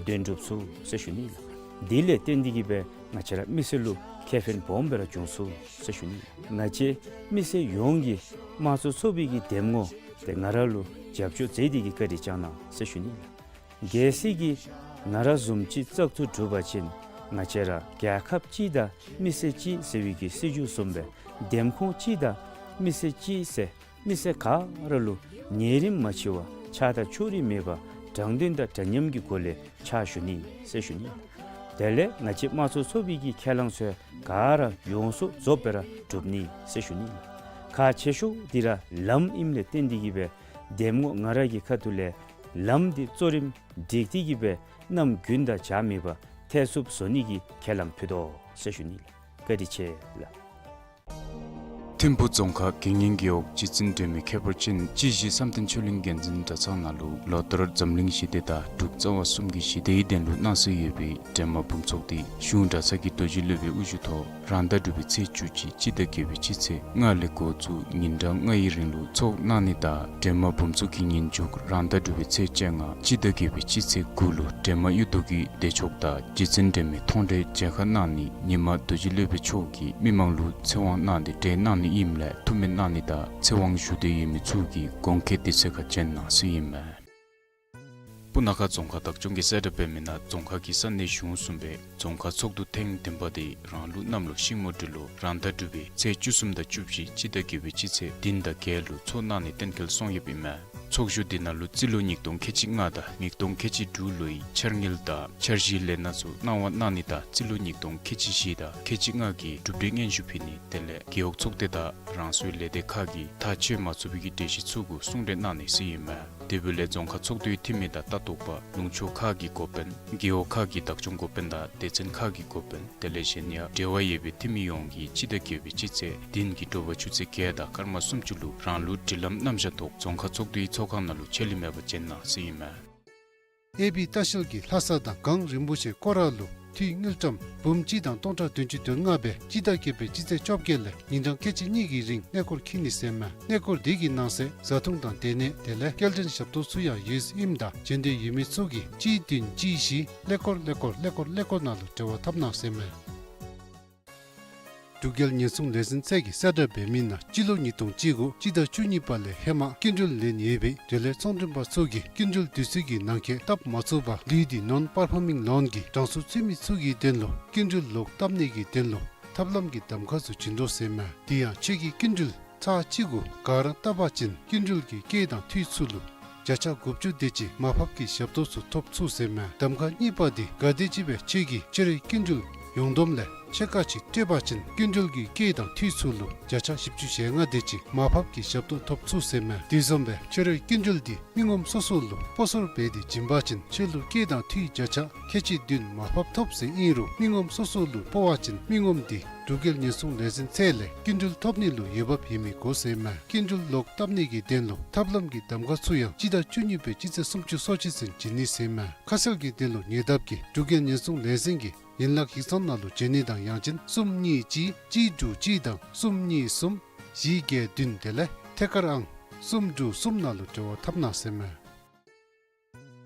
དོན་འགྲུབ་ཚུགས་ཟེར་ཞུ་ནི་ལགས། དེ་ལས་བརྟེན་ཏེ་གི་སྦེ་ང་བཅས་ར་མི་སེར་ལུ་ཁེ་ཕན་སྦོམ་སྦེ་ར་འབྱུང་ཚུགས་ཟེར་ཞུ་ནི། ང་བཅས་མི་སེར་ཡོངས་ཀྱིས་དམངས་གཙོ་ཚོགས་པའི་གི་འདེམས་ངོ་དེ་ང་ར་ལུ་རྒྱབ་སྐྱོར་མཛད་དེ་གི་བཀའ་དྲིན་བསྐྱང་གནང་ཟེར་ཞུ་ནི་ལགས། གལ་སྲིད་ཀྱི་ང་ར་བཟུམ་ཅིག་བཙག་འཐུ་གྲུབ་པ་ཅིན་ང་བཅས་ར་རྒྱལ་ཁབ་གཅིག་དང་མི་སེར་གཅིག་ཟེར་བའི་གི་སྲིད་བྱུས་བཟུམ་སྦེ་འདེམས་ཁོངས་གཅིག་དང་མི་སེར་གཅིག་ཟེར་མི་སེར་ག་ར་ལུ་ཉེ་རིང་མ་ཕྱེ་བར་ཆགས་སྡང་ཕྱོགས་རིས་མེད་པར་དྲང་བདེན་དང་འདྲ་མཉམ་གྱི་སྒོ་ལས་ཕྱག་ཞུ་ནི་ཟེར་ཞུ་ནི། དེ་ལས་ང་བཅས་དམངས་གཙོ་ཚོགས་པའི་གི་ཁས་བླངས་ཚུ་ག་ར་ཡོངས་སུ་རྫོགསཔ་སྦེ་ར་གྲུབ་ནི་ཟེར་ཞུ་ནི། ཁག་ཆེ་ཤོས་འདི་ར་ལམ་ཨིནམ་ལས་བརྟེན་ཏེ་གི་སྦེ་འདེམས་ངོ་ང་ར་གི་ཁ་ཐུག་ལས་ལམ་འདི་གཙོ་རིམ་སྒྲིག་སྟེ་གི་སྦེ་གནམ་དགུན་དང་བྱ་མེད་པར་ཐེག་ཚུགསཔ་བཟོ་ནི་གི་ཁས་བླངས་ཕུལ་དོ་ཟེར་ཞུ་ནི་ལགས། བཀའ་དྲིན་ཆེ་ལགས། ཐིམ་ཕུག་རྫོང་ཁག་དགེ་བསྙེན་རྒེད་འོག་རྗེ་བཙུན་སྒྲོལ་མའི་ཁྱད་པར་ཅན་སྤྱི་གཞི་བསམ་གཏན་ཆོས་གླིང་དགེ་འདུན་གྲྭ་ཚང་ནང་ལུ་ལོ་ལྟར་འཛམ་གླིང་ཞི་བདེ་དང་འབྲུག་རྩ་བ་གསུམ་གྱི་ཞི་བདེའི་དོན་ལུ་གནང་སྲོལ་ཡོད་པའི་སྒྲོལ་མ་འབུམ་ཚོགས་འདི་གཞུང་གྲྭ་ཚང་གི་རྡོ་རྗེ་སློབ་དཔོན་དབུ་བཞུགས་ཐོག་རང་ཟླ་དྲུག་པའི་ཚེས་བཅུ་གཅིག་སྤྱི་ཟླ་བརྒྱད་པའི་སྤྱི་ཚེས་ལྔ་ལས་འགོ་བཙུགས་ཉིན་གྲངས་ལྔ་ཡི་རིང་ལུ་ཚོགས་གནང་ནི་དང་སྒྲོལ་མ་འབུམ་ཚོགས་ཀྱི་ཉིན་མཇུག་རང་ཟླ་དྲུག་པའི་ཚེས་བཅོ་ལྔ་སྤྱི་ཟླ་བརྒྱད་པའི་སྤྱི་ཚེས་དགུ་ལུ་སྒྲོལ་མ་གཡུ་རྡོ་གི་བདེ་མཆོག་དང་རྗེ་བཙུན་སྒྲོལ་མའི་མཐོང་གྲོལ་མཇལ་ཁ་གནང་ནི་ཉིན་མ་རྡོ་རྗེ་སློབ་དཔོན་མཆོག་གིས་མི་མང་ལུ་ཚེ་དབང་གནང་སྟེ་གྲོལ་གནང་ནི་ཨིནམ་ལས་ཐུགས་སྨོན་གནང་ནི་དང་ཚེ་དབང་ཞུ་འདོད་ཡོད་མི་ཚུ་གིས་དགོངས་འགལ་དེ་ཚེ་ཁར་བྱོན་གནང་ཟེར་ཨིན་མས། སྤུ་ན་ཁ་རྫོང་ཁག་བདག་སྐྱོང་གིས་གསལ་བསྒྲགས་འབད་མི་ནང་རྫོང་ཁག་གི་ས་གནས་གཞུང་གསུམ་པའི་རྫོང་ཁག་ཚོགས་འདུ་ཐེངས་བདུན་པ་དེ་རང་ལུགས་གནམ་ལོ་ཤིང་མོ་སྦྲུལ་ལོ་རང་ཟླ་དྲུག་པའི་ཚེས་བཅུ་གསུམ་དང་བཅུ་བཞི་སྤྱི་ཟླ་བརྒྱད་པའི་སྤྱི་ཚེས་བདུན་དང་བརྒྱད་ལུ་ཚོགས་གནང་ནི་གཏན་འཁེལ་སོང་ཡོདཔ་ཨིན་མས། ཚོགས་བཞུགས་འདི་ནང་ལུ་རྩིས་ལོ་ཉིས་སྟོང་ཁལ་གཅིག་ལྔ་དང་ཉིས་སྟོང་ཁལ་གཅིག་དྲུག་ལོའི་འཆར་དངུལ་དང་འཆར་གཞིའི་ལས་སྣ་ཚུ་གནང་བ་གནང་ནི་དང་རྩིས་ལོ་ཉིས་སྟོང་ཁལ་གཅིག་བཞི་དང་ཁལ་གཅིག་ལྔ་གི་གྲུབ་འབྲས་སྙན་ཞུ་ཕུལ་ནི་དེ་ལས་རྒེད་འོག་ཚོགས་སྡེ་དང་རང་སོའི་ལས་སྡེ་ཁག་གིས་ཐག་བཅད་མ་ཚུགས་པའི་གི་གྲོས་གཞི་ཚུ་གུ་གསུང་གྲོས་གནང་ནི་ཟེར་ཨིན་མས། དེ་འབདཝ་ལས་རྫོང་ཁག་ཚོགས་འདུའི་འཐུས་མི་དང་ལྟ་རྟོག་པ་ལུང་ཕྱོགས་ཁག་གི་འགོ་དཔོན་རྒེད་འོག་ཁག་གི་བདག་སྐྱོང་འགོ་དཔོན་དང་སྡེ་ཚན་ཁག་གི་འགོ་དཔོན་དེ་ལས་གཞན་ཡང་འབྲེལ་བ་ཡོད་པའི་འཐུས་མི་ཡོངས་ཀྱིས་སྤྱི་ཟླ་བརྒྱད་པའི་སྤྱི་ཚེས་བདུན་གྱི་དྲོ་པ་ཆུ་ཚོད་བརྒྱད་དང་སྐར་མ་སུམ་ཅུ་ལུ་རང་ལུགས་སྒྲིག་ལམ་རྣམ་གཞག་ཐོག་རྫོང་ཁག་ཚོགས་འདུའི་ཚོགས་ཁང་ནང་ལུ་ཆད་ལུས་མེད་པར་བྱོན་གནང་ཟེར་ཨིན་མས། ཨེ་པི་ལྟ་བཤལ་གྱིས་ལྷ་ས་དང་གངས་རིན་པོ་ཆེ་སྐོར་ར་ལུ་འཐུས་དངུལ་ཀྲམ་འབུམ་གཅིག་དང་སྟོང་ཕྲག་བདུན་ཅུ་དོན་ལྔ་སྦེ་སྤྱི་ཟླ་བརྒྱད་པའི་སྤྱི་ཚེས་བཅོ་བརྒྱད་ལས་ཉིན་གྲངས་ཁལ་གཅིག་གཉིས་ཀྱི་རིང་གནས་སྐོར་འཁྱིད་ནི་ཟེར་མས། གནས་སྐོར་འདི་གི་ནང་གསེས་བཟའ་འཐུང་དང་སྡོད་གནས་དེ་ལས་སྐྱེལ་འདྲེན་ཞབས་ཏོག་ཚུ་ཡང་ཡོདཔ་ཨིནམ་ད་བྱོན་འདོད་ཡོད་མི་ཚུ་གིས་གཅིག་བདུན་གཅིག་བཞི་ཀླད་ཀོར་ཀླད་ཀོར་ཀླད་ཀོར་ཀླད་ཀོར་ནང་ལུ་འབྲེལ་བ་འཐབ་གནང་ཟེར་མས། འབྲུག་རྒྱལ་ཉེན་སྲུང་ལས་འཛིན་ཚད་ཀྱིས་གསལ་བསྒྲགས་འབད་མི་ནང་སྤྱི་ལོ་ཉིས་སྟོང་བཅུ་དགུ་སྤྱི་ཟླ་བཅུ་གཉིས་པ་ལས་ཧེ་མ་སྐྱིན་འགྲུལ་ལེན་ཡོད་པའི་འབྲེལ་ཡོད་ཚོང་མགྲོན་པ་ཚུ་གིས་སྐྱིན་འགྲུལ་དུས་ཚོད་ཀྱི་ནང་འཁོད་བཏབ་མ་ཚུགས་པར་ལུས་འདི་ནོན་པར་ཕ་མིང་ལོན་གྱི་གྲངས་སུ་ཚུད་མི་ཚུ་གི་དོན་ལུ་སྐྱིན་འགྲུལ་ལོག་བཏབ་ནི་གི་དོན་ལུ་ཐབས་ལམ་གྱི་གདམ་ཁ་ཚུ་བྱིན་དོ་ཟེར་མས། དེ་ཡང་ཁྱོད་ཀྱིས་སྐྱིན་འགྲུལ་ཚར་གཅིག་གུ་ག་ར་བཏབ་པ་ཅིན་སྐྱིན་འགྲུལ་གྱི་སྐྱེད་དང་འཐུས་ཚུ་ལུ་བརྒྱ་ཆ་དགུ་བཅུ་དེ་ཅིག་མར་ཕབ་ཀྱི་ཞབས་ཏོག་ཚུ་ཐོབ་ཚུགས་ཟེར་མས། གདམ་ཁ་གཉིས་པ་འདི་ག་དེམ་ཅིག་སྦེ་ཁྱོད་ཀྱིས་ཕྱི་རོལ་སྐྱིན་འགྲུལ་ཡོངས་བསྡོམས་ལས་ཕྱེད་ཀ་ཅིག་སྤྲོད་པ་ཅིན་སྐྱིན་འགྲུལ་གྱི་སྐྱེད་དང་འཐུས་ཚུ་ལུ་བརྒྱ་ཆ་བཞི་བཅུ་ཞེ་ལྔ་དེ་ཅིག་མར་ཕབ་ཀྱི་ཞབས་ཏོག་ཐོབ་ཚུགས་ཟེར་མས། དེ་བཟུམ་སྦེ་ཕྱི་རོལ་སྐྱིན་འགྲུལ་འདི་མི་ངོམ་སོ་སོ་ལུ་སྤོ་སོར་འབད་དེ་བྱིན་པ་ཅིན་ཁྱོད་ལུ་སྐྱེད་དང་འཐུས་བརྒྱ་ཆ་ཁལ་གཅིག་བདུན་མར་ཕབ་ཐོབ་ཟེར་ཨིན་རུང་མི་ངོམ་སོ་སོ་ལུ་སྤོ་བ་ཅིན་མི་ངོམ་འདི་འབྲུག་རྒྱལ་ཉེན་སྲུང་ལས་འཛིན་ཚད་ལས་སྐྱིན་འགྲུལ་ཐོབ་ནི་ལུ་འོས་འབབ་ཡོད་མི་དགོ་ཟེར་མས། སྐྱིན་འགྲུལ་ལོག་བཏབ་ནི་གི་དོན་ལུ་ཐབས་ལམ་གྱི་གདམ་ཁ་ཚུ་ཡང་སྤྱི་ཟླ་བཅུ་གཉིས་པའི་སྤྱི་ཚེས་སུམ་ཅུ་སོ་གཅིག་ཚུན་བྱིན་ནི་ཟེར་མས། ཁ་གསལ་གྱི་དོན་ལུ་ཉེ་འདབས་ཀྱི་འབྲུག་རྒྱལ་ཉེན་སྲུང་ལས་འཛིན་གྱི་ཡན་ལག་ཡིག་ཚང་ནང་ལུ་བྱོན་ནི་དང་ཡང་ཅིན་གསུམ་གཉིས་གཅིག་གཅིག་དྲུག་གཅིག་དང་གསུམ་གཉིས་གསུམ་བཞི་བརྒྱད་བདུན་དེ་ལས་ཐད་ཀར་ཨང་གསུམ་དྲུག་གསུམ་ནང་ལུ་འབྲེལ་བ་འཐབ་གནང་ཟེར་མས།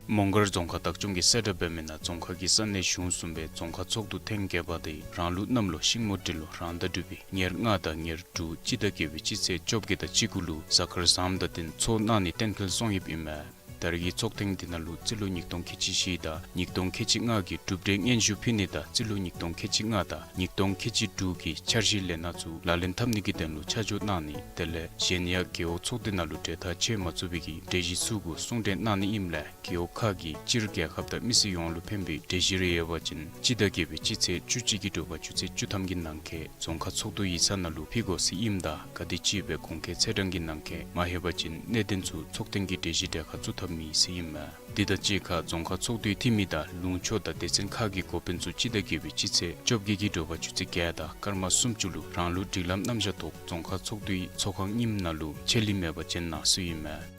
མོང་སྒར་རྫོང་ཁག་བདག་སྐྱོང་གིས་གསལ་བསྒྲགས་འབད་མི་ནང་རྫོང་ཁག་གི་ས་གནས་གཞུང་གསུམ་པའི་རྫོང་ཁག་ཚོགས་འདུ་ཐེངས་བརྒྱད་པ་དེ་རང་ལུགས་གནམ་ལོ་ཤིང་མོ་འབྲི་ལོ་རང་ཟླ་དྲུག་པའི་ཉེར་ལྔ་དང་ཉེར་དྲུག་སྤྱི་ཟླ་བརྒྱད་པའི་སྤྱི་ཚེས་བཅོ་བརྒྱད་དང་གཅིག་གུ་ལུ་གཟའ་སྐར་བཟངམ་དང་བསྟུན་ཚོགས་གནང་ནི་གཏན་འཁེལ་སོང་ཡོདཔ་ཨིན་མས། ད་རེས་ཀྱི་ཚོགས་ཐེངས་འདི་ནང་ལུ་རྩིས་ལོ་ཉིས་སྟོང་ཁལ་གཅིག་བཞི་དང་ཉིས་སྟོང་ཁལ་གཅིག་ལྔ་གི་གྲུབ་འབྲས་སྙན་ཞུ་ཕུལ་ནི་དང་རྩིས་ལོ་ཉིས་སྟོང་ཁལ་གཅིག་ལྔ་དང་ཉིས་སྟོང་ཁལ་གཅིག་དྲུག་གི་འཆར་གཞི་ལས་སྣ་ཚུ་ལག་ལེན་འཐབ་ནི་གི་དོན་ལུ་ཆ་འཇོག་གནང་ནི་དེ་ལས་གཞན་ཡང་རྒེད་འོག་ཚོགས་སྡེ་ནང་ལུ་གྲོས་ཐག་བཅད་མ་ཚུགས་པའི་གི་གྲོས་གཞི་ཚུ་གུ་གསུང་གྲོས་གནང་ནི་ཨིནམ་ལས་རྒེད་འོག་ཁག་གི་སྤྱིར་རྒྱལ་ཁབ་དང་མི་སེར་ཡོངས་ལུ་ཕན་པའི་གྲོས་གཞི་རེ་ཡོད་པ་ཅིན་སྤྱི་ཟླ་བརྒྱད་པའི་སྤྱི་ཚེས་བཅུ་གཅིག་གི་དྲོ་པ་ཆུ་ཚོད་བཅུ་ཐམ་གྱི་ནང་འཁོད་རྫོང་ཁག་ཚོགས་འདུ་ཡིག་ཚང་ནང་ལུ་ཕུལ་དགོ་ཟེར་ཨིནམ་ད་ག་དེམ་ཅིག་སྦེ་གོང་འཁོད་ཚེས་གྲངས་ཀྱི་ནང་འཁོད་མ་ལྷོད་པ་ཅིན་གནད་དོན་ཚུ་ཚོགས་ཐེངས་ཀྱི་གྲོས་གཞི་གྲལ་ཁར་བཙུགས་ཐབས་མེད་ཟེར་ཨིན་མས། འདི་དང་གཅིག་ཁར་རྫོང་ཁག་ཚོགས་འདུའི་འཐུས་མི་དང་ལུང་ཕྱོགས་དང་སྡེ་ཚན་ཁག་གི་འགོ་དཔོན་ཚུ་སྤྱི་ཟླ་བརྒྱད་པའི་སྤྱི་ཚེས་བཅོ་བརྒྱད་ཀྱི་དྲོ་པ་ཆུ་ཚོད་བརྒྱད་དང་སྐར་མ་སུམ་ཅུ་ལུ་རང་ལུགས་སྒྲིག་ལམ་རྣམ་གཞག་ཐོག་རྫོང་ཁག་ཚོགས་འདུའི་ཚོགས་ཁང་རྙིངམ་ནང་ལུ་ཆད་ལུས་མེད་པར་བྱོན་གནང་ཟེར་ཨིན་མས།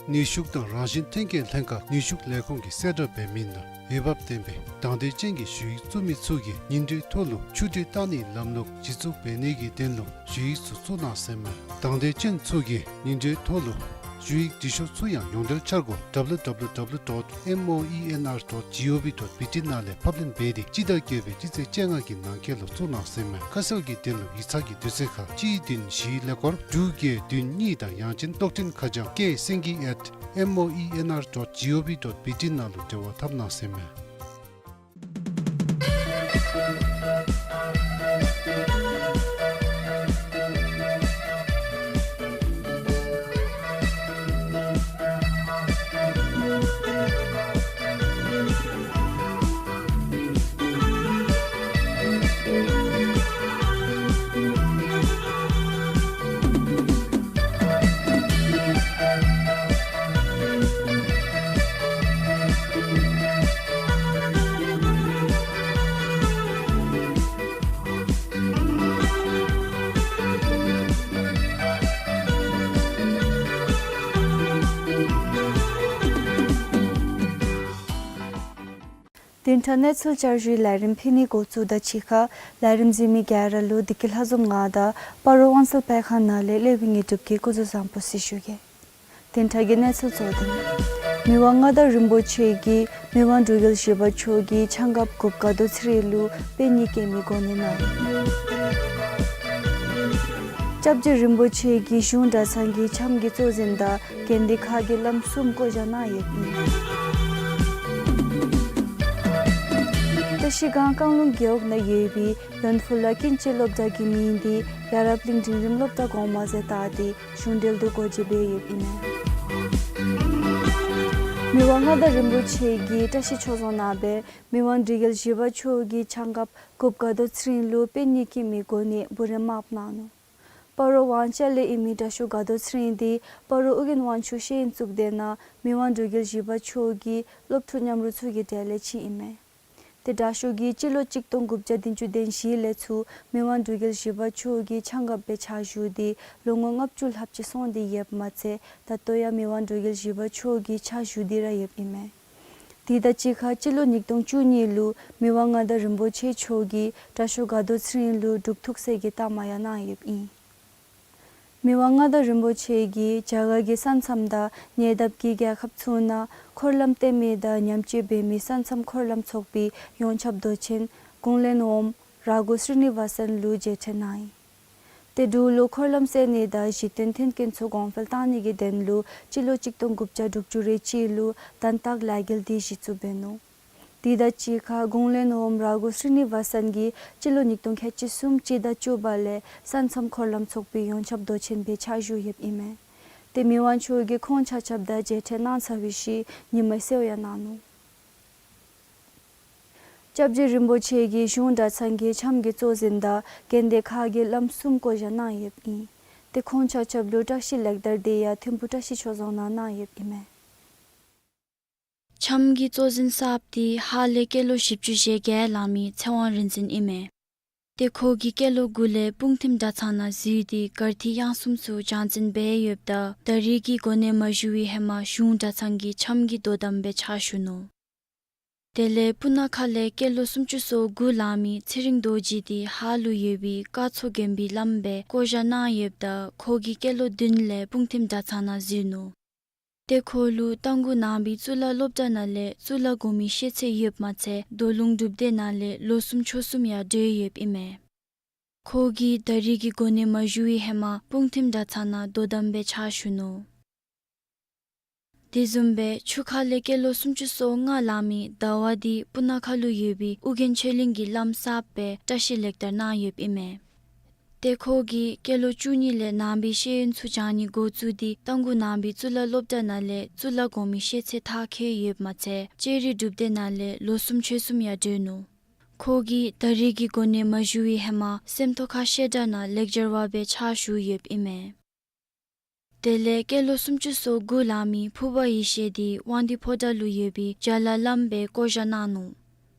ནུས་ཤུགས་དང་རང་བཞིན་ཐོན་སྐྱེད་ལྷན་ཁག་ནུས་ཤུགས་ལས་ཁུངས་ཀྱིས་གསལ་བསྒྲགས་འབད་མི་ནང་འོས་འབབ་ལྡན་པའི་དང་འདོད་ཅན་གྱི་ཞུ་ཡིག་བཙུགས་མི་ཚུ་གིས་ཉིན་དྲོའི་ཐོག་ལུ་ཆུ་དྲོད་བཏང་ནིའི་ལམ་ལུགས་གཞི་བཙུགས་འབད་ནི་གི་དོན་ལུ་ཞུ་ཡིག་ཚུ་བཙུགས་གནང་ཟེར་མས། དང་འདོད་ཅན་ཚུ་གིས་ཉིན་དྲོའི་ཐོག་ལུ་ཞུ་ཡིག་འབྲི་ཤོག་ཚུ་ཡང་ཡོངས་འབྲེལ་འཆར་སྒོ་W W W dot moenr dot gov dot B T ནང་ལས་ཕབ་ལེན་འབད་དེ་སྤྱི་ཟླ་བརྒྱད་པའི་སྤྱི་ཚེས་བཅོ་ལྔ་གི་ནང་འཁོད་ལུ་བཙུགས་གནང་ཟེར་མས། ཁ་གསལ་གྱི་དོན་ལུ་ཡིག་ཚང་གི་དུས་ཚོད་ཁར་གཅིག་བདུན་བཞིའི་ཀླད་ཀོར་དྲུག་བརྒྱད་བདུན་གཉིས་དང་ཡང་ཅིན་གློག་འཕྲིན་ཁ་བྱང་K Sengi at moenr dot gov dot B T ནང་ལུ་འབྲེལ་བ་འཐབ་གནང་ཟེར་མས། བདུན་ཕྲག་གནས་ཚུལ་བསྐྱར་ཞུའི་ལས་རིམ་ཕུལ་ནི་འགོ་བཙུགས་དང་གཅིག་ཁར་ལས་རིམ་གཟིགས་མི་ག་ར་ལུ་བདེ་སྐྱིད་ལྷ་འཛོམས་ང་དང་སྤ་རོ་དབང་གསལ་སྤེལ་ཁང་ནང་ལས་ལེགས་པའི་ངེས་སྒྲུབ་ཀྱིས་སྐུ་གཟུགས་བཟང་པོ་ཟེར་ཞུ་གེ། བདུན་ཕྲག་གི་གནས་ཚུལ་གཙོ་དོན། མི་དབང་མངའ་བདག་རིན་པོ་ཆེ་གིས་མི་དབང་འབྲུག་རྒྱལ་བཞི་པ་མཆོག་གི་ཆང་རྐྱབ་གུཔ་དགའ་རྡོར་ཚེ་རིང་ལུ་པད་ཉི་སྐྱེད་མོས་གོ་གནས་གནང་། སྐྱབས་རྗེ་རིན་པོ་ཆེ་གིས་གཞུང་གྲྭ་ཚང་གི་འཆམ་གྱི་གཙོ་འཛིན་དང་དགོན་སྡེ་ཁག་གི་བླམ་གསུམ་བསྐོ་བཞག་གནང་ཡོདཔ་ཨིན། བཀྲ་ཤིས་སྒང་བཀང་ལུང་རྒེད་འོག་ནང་ཡོད་པའི་ཡོན་ཕུ་ལ་ཀུན་སྤྱོད་སློབ་གྲྭ་གི་མིང་འདི་ཡ་རབས་གླིང་འབྲིང་རིམ་སློབ་གྲྭ་གོང་མ་ཟེར་བཏགས་ཏེ་གཞུང་འབྲེལ་དུ་སྒོ་འབྱེད་འབད་ཡོདཔ་ཨིན་མས། མི་དབང་མངའ་བདག་རིན་པོ་ཆེ་གིས་བཀྲ་ཤིས་ཆོས་རྫོང་ནང་སྦེ་མི་དབང་འབྲུག་རྒྱལ་བཞི་པ་མཆོག་གི་ཆང་རྐྱབ་གུཔ་དགའ་རྡོར་ཚེ་རིང་ལུ་པད་ཉི་སྐྱེད་མོས་གོ་གནས་འབུལ་རན་མངམ་གནང་ནུག། སྤ་རོ་ཝང་ཅ་ལའི་ཨིན་མི་དྲག་ཤོས་དགའ་རྡོར་ཚེ་རིང་འདི་སྤ་རོ་ཨོ་རྒྱན་དབང་ཕྱུག་ཤེས་ཡོན་གཙུག་སྡེ་ནང་མི་དབང་འབྲུག་རྒྱལ་བཞི་པ་མཆོག་གི་སློབ་ཕྲུག་མཉམ་རོགས་ཚུ་གི་གྲས་ལས་གཅིག་ཨིན་མས། ཏེ་དྲག་ཤོས་ཀྱིས་སྤྱི་ལོ་གཅིག་སྟོང་དགུ་བརྒྱ་བདུན་ཅུ་དོན་བཞི་ལས་ཚུར་མི་དབང་འབྲུག་རྒྱལ་བཞི་པ་མཆོག་གི་ཆང་རྐྱབ་སྦེ་ཕྱག་ཞུ་སྟེ་ལོ་ངོ་ལྔ་བཅུ་ལྷགཔ་ཅིག་སོང་སྟེ་ཡོདཔ་མ་ཚད་ད་ལྟོ་ཡང་མི་དབང་འབྲུག་རྒྱལ་བཞི་པ་མཆོག་གི་ཕྱག་ཞུ་སྟེ་ར་ཡོདཔ་ཨིན་མས། དེ་དང་གཅིག་ཁར་སྤྱི་ལོ་ཉིས་སྟོང་བཅུ་གཉིས་ལུ་མི་དབང་མངའ་བདག་རིན་པོ་ཆེ་མཆོག་གིས་དྲག་ཤོས་དགའ་རྡོར་ཚེ་རིང་ལུ་འབྲུག་ཐུགས་སྲས་ཀྱི་རྟགས་མ་ཡང་གནང་ཡོདཔ་ཨིན། མི་དབང་མངའ་བདག་རིན་པོ་ཆེ་གིས་རྒྱ་གར་གྱི་ས་མཚམས་དང་ཉེ་འདབས་ཀྱི་རྒྱལ་ཁབ་ཚུ་ནང་འཁོར་ལམ་བརྟན་མི་དང་ཉམས་བཅོས་འབད་མི་ས་མཚམས་འཁོར་ལམ་ཚོགས་པའི་ཡོངས་ཁྱབ་མདོ་ཆེན་ཀུན་ལེགས་ཨོམ་ ར་གོ་སི་རི་ནི་ཝ་སན་ལུ་མཇལ་འཕྲད་གནང་ཡི། ཏེ་འབྲུག་ལུ་འཁོར་ལམ་བསལ་ནི་དང་གཞི་རྟེན་མཐུན་རྐྱེན་ཚུ་གོང་འཕེལ་བཏང་ནི་གི་དོན་ལུ་སྤྱི་ལོ་གཅིག་སྟོང་དགུ་བརྒྱ་དྲུག་ཅུ་རེ་གཅིག་ལུ་དན་རྟགས་ལས་འགུལ་འདི་གཞི་བཙུགས་འབད་ནུག། དེ་དང་གཅིག་ཁར་གུང་ལེན་འོགམ་ར་གོ་སི་རི་ནི་ཝ་སན་གྱིས་སྤྱི་ལོ་ཉིས་སྟོང་ཁལ་གཅིག་གསུམ་སྤྱི་ཟླ་བཅུ་པ་ལས་ས་མཚམས་འཁོར་ལམ་ཚོགས་པའི་ཡོངས་ཁྱབ་མདོ་ཆེན་སྦེ་ཕྱག་ཞུ་ཡོདཔ་ཨིན་མས། ཏེ་མི་དབང་མཆོག་གིས་ཁོང་ཆ་ཁྱབ་དང་མཇལ་འཕྲད་གནང་ཚར་བའི་ཤུལ་ཉིན་མའི་གསོལཝ་ཡང་གནང་ནུག། སྐྱབས་རྗེ་རིན་པོ་ཆེ་གིས་གཞུང་གྲྭ་ཚང་གི་འཆམ་གྱི་གཙོ་འཛིན་དང་དགོན་སྡེ་ཁག་གི་བླམ་གསུམ་བསྐོ་བཞག་གནང་ཡོདཔ་ཨིན། ཏེ་ཁོང་ཆ་ཁྱབ་ལུ་བཀྲ་ཤིས་ལེགས་དར་འདི་ཡང་ཐིམ་ཕུ་བཀྲ་ཤིས་ཆོས་རྫོང་ནང་གནང་ཡོདཔ་ཨིན་མས། འཆམ་གྱི་གཙོ་འཛིན་གསརཔ་འདི་ཧཱ་ལས་སྐྱེས་ལོ་བཞི་བཅུ་ཞེ་བརྒྱད་ལང་མི་ཚེ་དབང་རིག་འཛིན་ཨིན་མས། ཏེ་ཁོ་གིས་སྐྱེས་ལོ་དགུ་ལས་སྤུངས་ཐིམ་གྲྭ་ཚང་ནང་འཛུལ་ཏེ་གར་ཐིག་དབྱངས་གསུམ་ཚུ་སྦྱང་འཛིན་འབད་ཡོདཔ་ད་ད་རིས་ཀྱི་གོ་གནས་མ་ཞུ་བའི་ཧེ་མ་གཞུང་གྲྭ་ཚང་གི་འཆམ་གྱི་དོ་དམ་སྦེ་ཕྱག་ཞུ་ནུག། དེ་ལས་སྤུ་ན་ཁ་ལས་སྐྱེས་ལོ་སུམ་ཅུ་སོ་དགུ་ལང་མི་ཚེ་རིང་རྡོ་རྗེ་འདི་ཧཱ་ལུ་ཡོད་པའི་ཀ་མཚོ་དགོན་པའི་བླམ་སྦེ་བསྐོ་བཞག་གནང་ཡོདཔ་ད་ཁོ་གིས་སྐྱེས་ལོ་བདུན་ལས་སྤུངས་ཐིམ་གྲྭ་ཚང་ནང་འཛུལ་ནུག། ཏེ་ཁོ་ལུ་རྟ་མགོ་ནང་པའི་གཙུག་ལག་སློབ་གྲྭ་ནང་ལས་གཙུག་ལག་གོང་མའི་ཤེས་ཚད་ཡོདཔ་མ་ཚད་རྡོ་ལུང་སྒྲུབ་སྡེ་ནང་ལས་ལོ་གསུམ་ཆོས་གསུམ་ཡང་གྲོལ་ཡོདཔ་ཨིན་མས། ཁོ་གིས་ད་རིས་ཀྱི་གོ་གནས་མ་ཞུ་བའི་ཧེ་མ་སྤུངས་ཐིམ་གྲྭ་ཚང་ནང་དོ་དམ་སྦེ་ཕྱག་ཞུ་ནུག། དེ་བཟུམ་སྦེ་ཆུ་ཁ་ལས་སྐྱེས་ལོ་སུམ་ཅུ་སོ་ལྔ་ལང་མི་ཟླ་བ་འདི་སྤུ་ན་ཁ་ལུ་ཡོད་པའི་ཨོ་རྒྱན་ཆོས་གླིང་གི་བླམ་གསརཔ་སྦེ་བཀྲ་ཤིས་ལེགས་དར་གནང་ཡོདཔ་ཨིན་མས། ཏེ་ཁོ་གིས་སྐྱེས་ལོ་བཅུ་གཉིས་ལས་ནང་པའི་ཤེས་ཡོན་ཚུ་སྦྱང་ནི་འགོ་བཙུགས་ཏེ་རྟ་མགོ་ནང་པའི་གཙུག་ལག་སློབ་གྲྭ་ནང་ལས་གཙུག་ལག་གོང་མའི་ཤེས་ཚད་མཐར་འཁྱོལ་ཡོདཔ་མ་ཚད་ལྕགས་རི་སྒྲུབ་སྡེ་ནང་ལས་ལོ་གསུམ་ཆོས་གསུམ་ཡང་གྲོལ་ནུག། ཁོ་གིས་ད་རིས་ཀྱི་གོ་གནས་མ་ཞུ་བའི་ཧེ་མ་སེམས་རྟོགས་ཁ་བཤད་གྲྭ་ནང་ལེགས་སྦྱར་བ་སྦེ་ཕྱག་ཞུ་ཡོདཔ་ཨིན་མས། དེ་ལས་སྐྱེས་ལོ་སུམ་ཅུ་སོ་དགུ་ལང་མི་ཕུར་པ་ཡེ་ཤེས་འདི་དབང་འདུས་ཕོ་བྲང་ལུ་ཡོད་པའི་ལྕགས་ལ་བླམ་སྦེ་བསྐོ་བཞག་གནང་ནུག།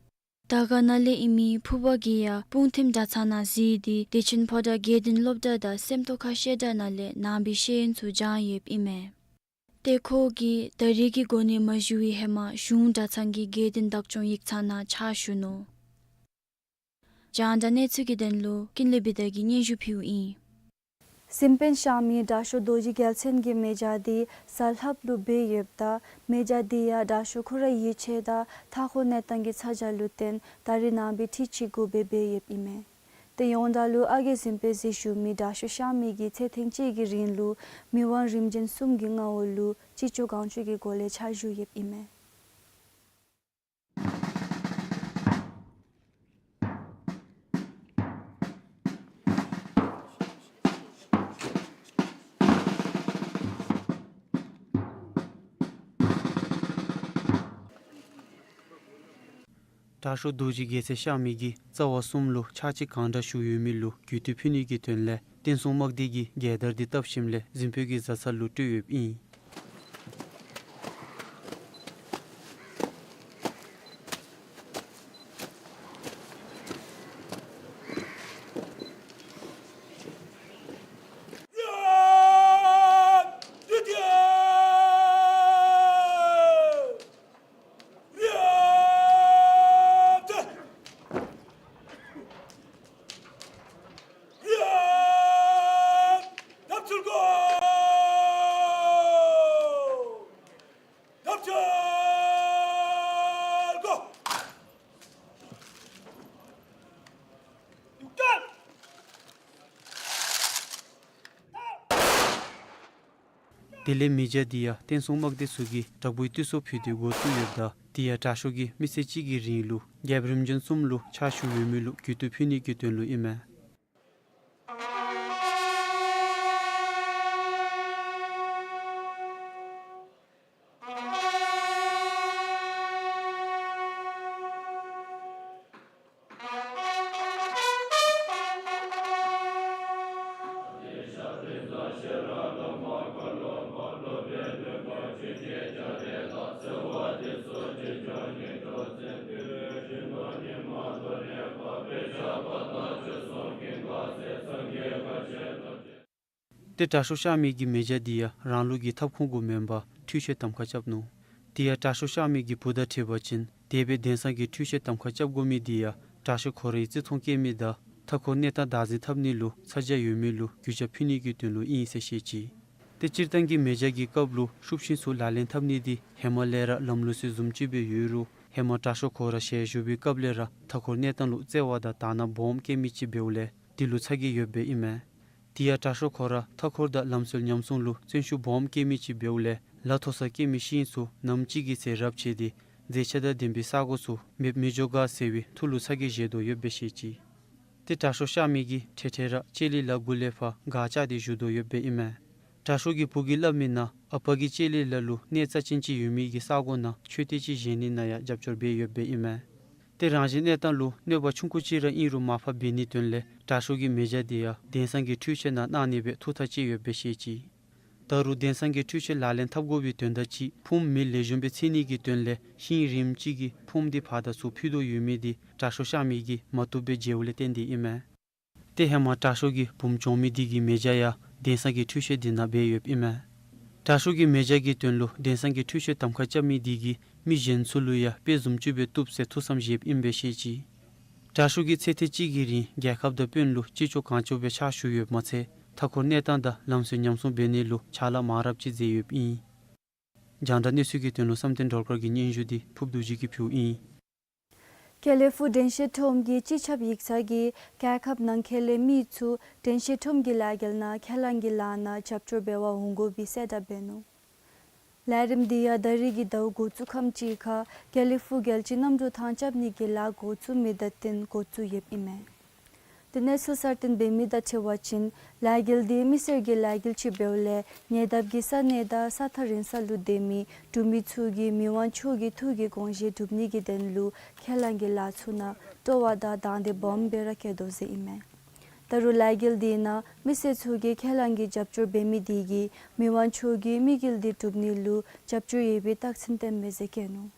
དར་དཀར་ནང་ལས་ཨིན་མི་ཕུར་པ་གིས་ཡང་སྤུངས་ཐིམ་གྲྭ་ཚང་ནང་འཛུལ་ཏེ་བདེ་ཆེན་ཕོ་བྲང་དགེ་ལྡན་སློབ་གྲྭ་དང་སེམས་རྟོགས་ཁ་བཤད་གྲྭ་ནང་ལས་ནང་པའི་ཤེས་ཡོན་ཚུ་སྦྱང་ཡོདཔ་ཨིན་མས། ཏེ་ཁོ་གིས་ད་རིས་ཀྱི་གོ་གནས་མ་ཞུ་བའི་ཧེ་མ་གཞུང་གྲྭ་ཚང་གི་དགེ་ལྡན་བདག་སྐྱོང་ཡིག་ཚང་ནང་ཕྱག་ཞུ་ནུག། རྒྱང་བསྒྲགས་གནས་ཚུལ་གྱི་དོན་ལུ་ཀུན་ལེགས་བི་དྷ་གིས་སྙན་ཞུ་ཕུལཝ་ཨིན། གཟིམ་དཔོན་གཤགས་མི་དྲག་ཤོས་རྡོ་རྗེ་རྒྱལ་མཚན་གྱི་མེ་སྦྱང་འདི་གཟའ་ལྷགཔ་ལུ་འབད་ཡོདཔ་ད་མེ་སྦྱང་འདི་ཡང་དྲག་ཤོས་ཁོ་རའི་ཡིད་ཆེས་དང་མཐའ་འཁོར་གནས་སྟངས་ཀྱི་ཚ་གྱང་ལུ་བརྟེན་ད་རིས་ནངས་པའི་ཁྲི་གཅིག་དགུ་སྦེ་འབད་ཡོདཔ་ཨིན་མས། ཏེ་ཡོངས་གྲགས་ལུ་ཨ་རྒས་གཟིམ་དཔོན་གཟིགས་ཞུ་མི་དྲག་ཤོས་གཤགས་མི་གིས་ཚེ་ཐེངས་གཅིག་གི་རིང་ལུ་མི་དབང་རིམ་བྱོན་གསུམ་གྱི་མངའ་འོག་ལུ་ཅི་ལྕོགས་གང་ལྕོགས་ཀྱི་སྒོ་ལས་ཕྱག་ཞུ་ཡོདཔ་ཨིན་མས། དྲག་ཤོས་རྡོ་རྗེ་རྒྱལ་མཚན་གཤགས་མི་གིས་རྩ་བ་གསུམ་ལུ་ཕྱག་ཕྱི་གང་དྲག་ཞུ་ཡོད་མི་ལུ་གུས་བཏུད་ཕུལ་ནི་གི་དོན་ལས་བསྟན་སྲུང་དམག་སྡེ་གིས་རྒྱལ་དར་འདི་བཏབ་ཞིནམ་ལས་གཟིམ་དཔོན་གྱི་བཟའ་ཚང་ལུ་སྤྲོད་ཡོདཔ་ཨིན། དེ་ལས་མེ་སྦྱང་འདི་ཡང་བསྟན་སྲུང་དམག་སྡེ་ཚུ་གིས་དྲག་པོའི་བསྟོད་གསོལ་ཕུལ་ཏེ་འགོ་བཙུགས་ཡོདཔ་ད་དེ་ཡང་དྲག་ཤོས་ཀྱིས་མི་ཚེ་གཅིག་གི་རིང་ལུ་རྒྱལཔོ་རིམ་བྱོན་གསུམ་ལུ་ཕྱག་ཞུ་ཡོད་མི་ལུ་གུས་བཏུད་ཕུལ་ནི་གི་དོན་ལུ་ཨིན་མས། ཏེ་དྲག་ཤོས་གཤགས་མི་གིས་མེ་སྦྱང་འདི་ཡང་རང་ལུགས་ཀྱི་ཐབ་ཁུང་གུ་མེན་པར་འཕྲུལ་ཆས་གདམ་ཁ་རྐྱབ་ནུག། དེ་ཡང་དྲག་ཤོས་གཤགས་མི་གི་བུ་དང་འཕྲད་པ་ཅིན་དེ་སྦེ་གདན་ས་གི་འཕྲུལ་ཆས་གདམ་ཁ་རྐྱབ་དགོ་མི་འདི་ཡང་དྲག་ཤོས་ཁོ་རའི་བརྩི་མཐོང་བསྐྱེད་མི་དང་མཐའ་འཁོར་གནས་སྟངས་བདག་འཛིན་འཐབ་ནི་ལུ་ཚ་གྱང་ཡོད་མི་ལུ་གུས་ཞབས་ཕུལ་ནི་གི་དོན་ལུ་ཨིན་ཟེར་བཤད་ཅི། ཏེ་སྤྱིར་བཏང་གི་མེ་སྦྱང་གི་སྐབས་ལུ་ཤུབས་ཆེན་ཚུ་ལག་ལེན་འཐབ་ནི་འདི་ཧེ་མ་ལས་ར་ལམ་ལུགས་སྲོལ་བཟུམ་ཅིག་སྦེ་ཡོད་རུང་ ཧེ་མ་དྲག་ཤོས་ཁོ་ར་ཞལ་བཞུགས་པའི་སྐབས་ལས་ར་མཐའ་འཁོར་གནས་སྟངས་ལུ་བརྩེ་བ་དང་དག་སྣང་སྦོམ་བསྐྱེད་མི་ཅིག་འབདཝ་ལས་དེ་ལུ་ཚ་གྱང་ཡོདཔ་སྦེ་ཨིན་མས། དེ་ཡང་དྲག་ཤོས་ཁོ་ར་མཐའ་འཁོར་དང་ལམ་སྲོལ་ཉམས་སྲུང་ལུ་བརྩོན་ཤུགས་སྦོམ་བསྐྱེད་མི་ཅིག་འབདཝ་ལས་ལ་མཐོ་སར་སྐྱེས་མི་ཤིང་ཚུ་ནམ་ཅིག་གི་ཚེ་རབས་ཆད་དེ་མཛེས་ཆ་དང་ལྡན་པའི་ས་གོ་ཚུ་མེདཔ་མི་འགྱོ་ག་ཟེར་བའི་ཐུགས་ལུ་ཚ་གྱང་བཞེས་དོ་ཡོདཔ་སྦེ་བཤད་ཅི། ཏེ་དྲག་ཤོས་གཤགས་མི་གིས་ཐེངས་ཐེངས་ར་ལྕེ་ལི་ལ་གུ་ལས་ཕར་སྒར་བཅག་སྟེ་བཞུགས་དོ་ཡོདཔ་སྦེ་ཨིན་མས། དྲག་ཤོས་ཀྱི་བུ་གིས་སླབ་མི་ནང་ཨ་པ་གིས་ལྕེ་ལི་ལ་ལུ་གནས་རྩ་ཅན་ཅིག་ཡོད་མི་གི་ས་གོ་ནང་མཆོད་རྟེན་ཅིག་བཞེངས་ནི་ནང་ཡང་རྒྱབ་སྐྱོར་འབད་ཡོདཔ་སྦེ་ཨིན་མས། ཏེ་རང་བཞིན་གནས་སྟངས་ལུ་གནོད་པ་ཆུང་ཀུ་ཅིག་ར་ཨིན་རུང་མར་ཕབ་འབད་ནིའི་དོན་ལས་དྲག་ཤོས་ཀྱི་མེ་སྦྱང་དེ་ཡང་དེང་སང་གི་འཕྲུལ་ཆས་ནང་གནང་ནི་སྦེ་ཐུགས་ཐག་བཅད་ཡོདཔ་སྦེ་བཤད་ཅི། ད་རུང་དེང་སང་གི་འཕྲུལ་ཆས་ལག་ལེན་འཐབ་དགོ་པའི་དོན་དག་ཅིག་ཕུངམ་མེ་ལེགས་ཤོམ་སྦེ་འཚིག་ནི་གི་དོན་ལས་ཤིང་རིངམ་ཅིག་གི་ཕུངམ་དེ་ཕར་དང་ཚུར་འཕུལ་དོ་ཡོད་མི་དེ་དྲག་ཤོས་གཤགས་མི་གིས་མ་བཏུབ་སྦེ་མཇལཝ་ལས་བརྟེན་ཏེ་ཨིན་མས། ཏེ་ཧེ་མ་དྲག་ཤོས་ཀྱི་བུམོ་བྱོན་མི་དེ་གི་མེ་སྦྱང་ཡང་དེང་སང་གི་འཕྲུལ་ཆས་དེ་ནང་འབད་ཡོདཔ་ཨིན་མས། དྲག་ཤོས་ཀྱི་མེ་སྦྱང་གི་དོན་ལུ་དེང་སང་གི་འཕྲུལ་ཆས་གདམ་ཁ་རྐྱབ་མི་དེ་གིས་མི་གཞན་ཚུ་ལུ་ཡང་དཔེ་བཟུམ་ཅིག་སྦེ་བཏུབ་ཟེར་ཐུགས་བསམ་བཞེསཔ་ཨིན་པས་ཤེས་ཅི། དྲག་ཤོས་ཀྱིས་ཚེ་ཐེངས་གཅིག་གི་རིང་རྒྱལ་ཁབ་དང་དཔོན་ལུ་ཅི་ལྕོགས་གང་ལྕོགས་སྦེ་ཕྱག་ཞུ་ཡོདཔ་མ་ཚད་མཐའ་འཁོར་གནས་སྟངས་དང་ལམ་སྲོལ་ཉམས་སྲུང་འབད་ནི་ལུ་ཕྱག་ལཱ་མང་རབས་ཅིག་མཛད་ཡོདཔ་ཨིན། རྒྱང་བསྒྲགས་གནས་ཚུལ་གྱི་དོན་ལུ་བསམ་གཏན་སྒྲོལ་དཀར་གྱི་སྙན་ཞུ་དེ་ཕུརབ་རྡོ་རྗེ་གིས་ཕུལཝ་ཨིན། དགེ་ལེགས་ཕུག་དྲན་ཤེས་ཁྲོམ་གྱི་སྤྱི་ཁྱབ་ཡིག་ཚང་གིས་རྒྱལ་ཁབ་ནང་འཁོད་ལས་མི་ཚུ་དྲན་ཤེས་ཁྲོམ་གྱི་ལས་འགུལ་ནང་ཁས་བླངས་ཀྱི་ལཱ་ནང་རྒྱབ་སྐྱོར་འབད་བར་འོང་དགོ་པའི་གསལ་བསྒྲགས་འབད་ནུག། ལས་རིམ་དེ་ཡང་ད་རིས་ཀྱི་ཟླཝ་འགོ་བཙུགས་ཁམས་ཅིག་ཁར་དགེ་ལེགས་ཕུག་རྒྱལ་སྤྱིའི་གནམ་གྲུ་ཐང་རྐྱབ་ནི་གི་ལཱ་འགོ་བཙུགས་མི་དང་བསྟུན་འགོ་བཙུགས་ཡོདཔ་ཨིན་མས། ཏེ་གནས་ཚུལ་གསར་བཏོན་འབད་མི་དང་འཁྲིལ་བ་ཅིན་ལས་འགུལ་དེ་མི་སེར་གྱི་ལས་འགུལ་ཅིག་འབདཝ་ལས་ཉེ་འདབས་ཀྱི་ས་གནས་དང་ས་ཐག་རིང་ས་ལུ་སྡོད་མི་འབྲུག་མི་ཚུ་གིས་མི་དབང་མཆོག་གི་ཐུགས་ཀྱི་དགོངས་བཞེད་སྒྲུབ་ནི་གི་དོན་ལུ་ཁས་བླངས་ཀྱི་ལཱ་ཚུ་ནང་སྤྲོ་བ་དང་དང་འདོད་སྦོམ་སྦེ་ར་བསྐྱེད་དོ་ཟེར་ཨིན་མས། ད་རུང་ལས་འགུལ་དེ་ནང་མི་སེར་ཚུ་གིས་ཁས་བླངས་ཀྱི་རྒྱབ་སྐྱོར་འབད་མི་དེ་གིས་མི་དབང་མཆོག་གི་དམིགས་ཡུལ་དེ་སྒྲུབ་ནི་ལུ་རྒྱབ་སྐྱོར་ཡོད་པའི་རྟགས་མཚན་བསྟནམ་མས་ཟེར་བཀོད་ནུག།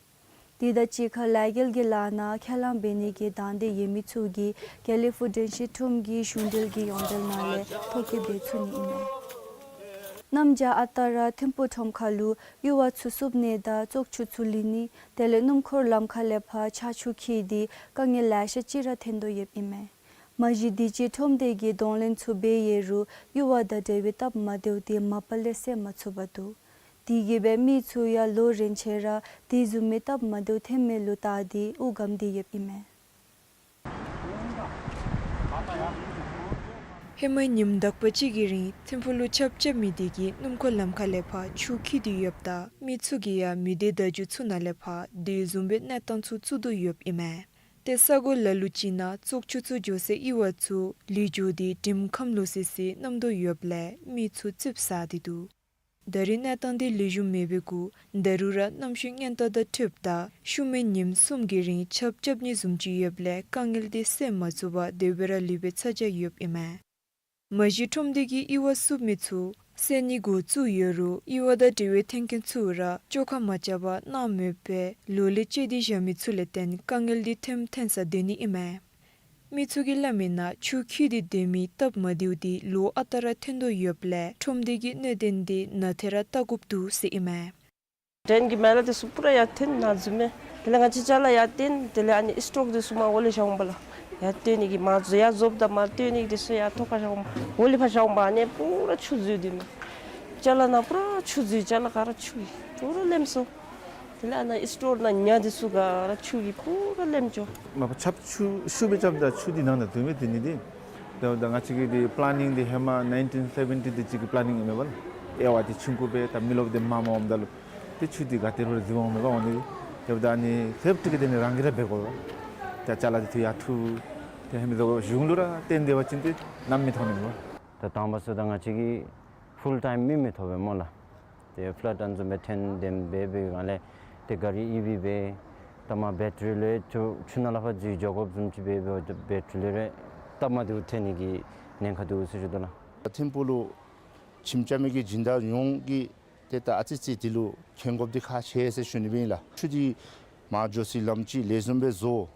དེ་དང་གཅིག་ཁར་ལས་འགུལ་གྱི་ལཱ་ནང་ཁས་བླངས་འབད་ནི་གི་དང་འདོད་ཡོད་མི་ཚུ་གིས་དགེ་ལེགས་ཕུག་དྲན་ཤེས་ཁྲོམ་གྱི་གཞུང་འབྲེལ་གྱི་ཡོངས་འབྲེལ་ནང་ལས་ཐོ་བཀོད་འབད་ཚུགས་ནི་ཨིན་མས། གནམ་བྱཱར་ཨ་རྟག་ར་ཐིམ་ཕུག་ཁྲོམ་ཁ་ལུ་ཡུར་བ་ཚུ་བསུབ་ནི་དང་བཙོག་ཆུ་ཚུ་ལུད་ནི་དེ་ལས་སྣུམ་འཁོར་ལམ་ཁ་ལས་ཕར་ཆར་ཆུ་འཁྱིལ་ཏེ་དཀའ་ངལ་ལེ་ཤ་ཅིག་ར་ཐོན་དོ་ཡོདཔ་ཨིན་མས། མ་གཞི་དུས་ཅི་ཁྲོམ་སྡེ་གིས་གདོང་ལེན་ཚུ་འབད་ཡོད་རུང་ཡུར་བ་དང་འབྲེལ་བའི་སྟབས་མ་བདེཝ་དེ་མ་པ་ལས་སེལ་མ་ཚུགས་པར་འདུག། དེ་གིས་སྦེ་མི་ཚུ་ཡང་ལོ་རན་ཆེ་ར་དེ་བཟུམ་མའི་སྟབས་མ་བདེཝ་ཐོན་མི་ལུ་བལྟ་སྟེ་དབུགས་སྒམ་སྟེ་ཡོདཔ་ཨིན་མས། ཧེ་མ་ཉིནམ་དག་པ་ཅིག་གི་རིང་ཐིམ་ཕུག་ལུ་ཆརཔ་རྐྱབ་མི་དེ་གིས་སྣུམ་འཁོར་ལམ་ཁ་ལས་ཕར་ཆུ་འཁྱིལ་ཏེ་ཡོདཔ་ད་མི་ཚུ་གིས་ཡང་མི་སྡེ་བརྡ་བརྒྱུད་ཚུ་ནང་ལས་ཕར་དེ་བཟུམ་སྦེ་གནས་སྟངས་ཚུ་བཙུགས་དོ་ཡོདཔ་ཨིན་མས། ཏེ་ས་གོ་ལ་ལུ་ཅིག་ནང་བཙོག་ཆུ་ཚུ་འགྱོ་སའི་ཡུར་བ་ཚུ་ལུད་འགྱོ་སྟེ་དྲིམ་ཁམས་ལོག་སི་སི་མནམ་དོ་ཡོདཔ་ལས་མི་ཚུ་ཙིགཔ་ཟ་སྟེ་འདུག། ད་རིས་གནས་སྟངས་དེ་ལེགས་ཤོམ་མེད་པའི་གུ་ད་རུང་ར་གནམ་གཤིས་ཉེན་བརྡ་དང་འཁྲིལཝ་ད་ཤུལ་མའི་ཉིནམ་གསུམ་གྱི་རིང་ཆརཔ་རྐྱབ་ནི་བཟུམ་ཅིག་ཡོདཔ་ལས་དཀའ་ངལ་དེ་སེལ་མ་ཚུགས་པར་དེ་སྦེ་ར་ལུས་པའི་ཚ་གྱང་ཡོདཔ་ཨིན་མས། མ་གཞི་ཁྲོམ་སྡེ་གིས་ཡུར་བ་བསུབ་མི་ཚུ་སེལ་ནི་འགོ་བཙུགས་ཡོད་རུང་ཡུར་བ་དང་འབྲེལ་བའི་མཐུན་རྐྱེན་ཚུ་ར་བཅོ་ཁ་མ་རྐྱབ་པར་གནང་མེདཔ་སྦེ་ལོ་ལས་བཅད་དེ་བཞག་མི་ཚུ་ལས་བརྟེན་དཀའ་ངལ་དེ་ཐེངས་ཐེངས་སར་འདི་ནི་ཨིན་མས། མི་ཚུ་གིས་སླབ་མི་ནང་ཆུ་འཁྱིལ་ཏེ་སྡོད་མི་སྟབས་མ་བདེཝ་དེ་ལོ་ཨ་རྟག་ར་ཐོན་དོ་ཡོདཔ་ལས་ཁྲོམ་སྡེ་གིས་གནད་དོན་དེ་ནན་ཏན་ར་བལྟ་དགོཔ་འདུག་ཟེར་ཨིན་མས། ཌེན་གི་མེ་ལ་དེ་ཚུ་པུ་ར་ཡར་ཐོན་ནཱ་བཟུམ་སྦེ། དེ་ལས་ང་བཅས་ཅ་ལ་ཡར་བཏོན། དེ་ལས་ཨ་ནི་སི་ཊོག་དེ་ཚུ་མར་འོག་ལས་བཞག་འོང་པ་ལགས། ཡར་བཏོན་ནི་གི་མར་ཡར་བཟོཝ་ད་མར་བཏོན་ནི་གི་དེ་ཚུ་ཡར་ཐོག་ཁར་བཞག་འོང་པ། འོག་ལས་ཕར་བཞག་འོང་པ་ཨ་ནི་པུ་ར་ཆུ་འཛུལ་དེ་མས། ཅ་ལ་ནང་པུ་ར་ཆུ་འཛུལ། ཅ་ལ་ག་ར་ཆུ་གིས་པུ་ར་ལེམ་སོང་། དེ་ལས་ཨ་ནཱ་སི་ཊོག་ནང་ཉ་དེ་ཚུ་ག་ར་ཆུ་གིས་པུ་ར་ལེམ་འགྱོ། མ་པ་ཆརཔ་ཆུ་ཤུགས་སྦེ་རྐྱབ་ད་ཆུ་དེ་ནང་ན་འདུ་མི་དེ་ནི་དེ། དེ་འབདཝ་ད་ང་བཅས་ཀྱི་དེ་པ་ལེ་ནིང་དེ་ཧེ་མ་ནའིན་ཊིན་སེ་བེན་ཊི་དེ་ཅིག་གི་པ་ལེ་ནིང་ཨིན་མས་པ་ལགས། དབྱར་བ་དེ་ཆུང་ཀུ་སྦེ་ད་མི་རློབས་དེ་མང་མང་འོངམ་ད་ལུ་ཏེ་ཆུ་དེ་ག་ཏེ་རུང་ར་འཛུལ་འོང་མས་པ་འོང་ནི། དེ་འབདཝ་ད་ཨ་ནི་སེབ་ཊི་གི་དེ་ནི་རང་གིས་ར་འབད་དགོ་པས། ད་ཅ་ལ་དེ་ཚུ་ཡར་འཐུ། ཏེ་ཧེ་མ་ཚུ་གཞུང་ལུ་ར་བརྟེན་སྡོད་པ་ཅིན་ཏེ་གནམ་མེད་ཐོག་མེད་མས་པ། ད་དང་པ་ཚུ་ད་ང་བཅས་ཀྱིས་ཕུལ་ཊའིམ་མི་མི་ཐོབ་པས་སྨོ་ལགས། ཏེ་ཕུ་ལཌ་ཨ་ནི་བཟུམ་སྦེ་ཐོན་དེམ་སྦེ་འབད་བའི་སྒང་ལས་ཏེ་ག་རི་ཨི་བི་སྦེ་ད་མར་བེ་ཊ་རི་ལས་ཆུ་ཆུ་ནང་ལས་ཕར་འཛུལ་འགྱོ་དགོཔ་བཟུམ་ཅིག་འབད་འབདཝ་ད་བེ་ཊ་རི་ལས་ར་སྟབས་མ་བདེཝ་ཐོན་ནི་གི་ཉེན་ཁ་འདུག་ཟེར་ཞུ་དོ་ལགས། ཐིམ་ཕུག་ལུ་ཁྱིམ་རྐྱབ་མི་གི་སྦྱིན་བདག་ཡོངས་ཀྱིས་ཏེ་ད་ཨ་ཙི་ཙི་དེ་ལུ་མཁྱེན་དགོཔ་འདི་ཁག་ཆེ་ཟེར་ཞུ་ནི་སྦེ་ཨིན་ལགས། ཆུ་འདི་མར་འགྱོ་སའི་ལམ་ཅིག་ལེགས་ཤོམ་སྦེ་བཟོ།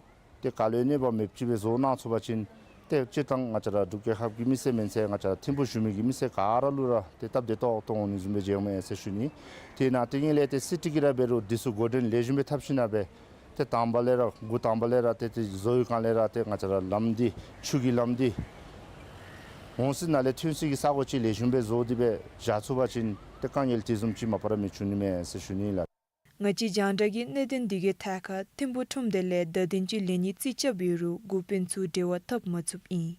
ཏེ་ག་ལུ་ཡང་གནོད་པ་མེདཔ་ཅིག་སྦེ་བཟོ་གནང་ཚུགས་པ་ཅིན་ཏེ་སྤྱིར་བཏང་ང་བཅས་ར་འབྲུག་རྒྱལ་ཁབ་ཀྱི་མི་སེར་མེན་ཚེ་ང་བཅས་ར་ཐིམ་ཕུག་བཞུགས་མི་གི་མི་སེར་ག་ར་ལུ་ར་ཏེ་སྟབས་བདེ་ཏོག་ཏོ་འོང་ནི་བཟུམ་སྦེ་མཇལཝ་མས་ཟེར་ཞུ་ནི། ཏེ་ནཱ་ཏེ་ངེ་ལས་ཏེ་སི་ཊི་གིས་ར་འབད་རུང་འདི་ཚུ་འགོ་འདྲེན་ལེགས་ཤོམ་སྦེ་འཐབ་ཞིནམ་སྦེ་ཏེ་དང་པ་ལས་ར་འགོ་དང་པ་ལས་ར་ཏེ་ཏེ་བཟོ་བའི་སྒང་ལས་ར་ཏེ་ང་བཅས་ར་ལམ་འདི་ཆུ་གི་ལམ་འདི་འོང་སའི་ནང་ལས་ཐོན་སའི་གི་ས་གོ་ཅིག་ལེགས་ཤོམ་སྦེ་བཟོ་སྟེ་སྦེ་བཞག་ཚུགས་པ་ཅིན་ཏེ་དཀའ་ངལ་དེ་བཟུམ་ཅིག་མ་པ་ར་མི་འབྱུང་ནི་མས་ཟེར་ཞུ་ནི་ལགས། ང་བཅས་རྒྱང་བསྒྲགས་ཀྱིས་གནད་དོན་འདི་གི་ཐད་ཁར་ཐིམ་ཕུག་ཁྲོམ་སྡེ་ལས་བརྡ་དོན་ཅིག་ལེན་ནིའི་རྩིས་རྐྱབ་ཡོད་རུང་འགོ་དཔོན་ཚུ་འབྲེལ་བ་འཐབ་མ་ཚུགས་ཨིན།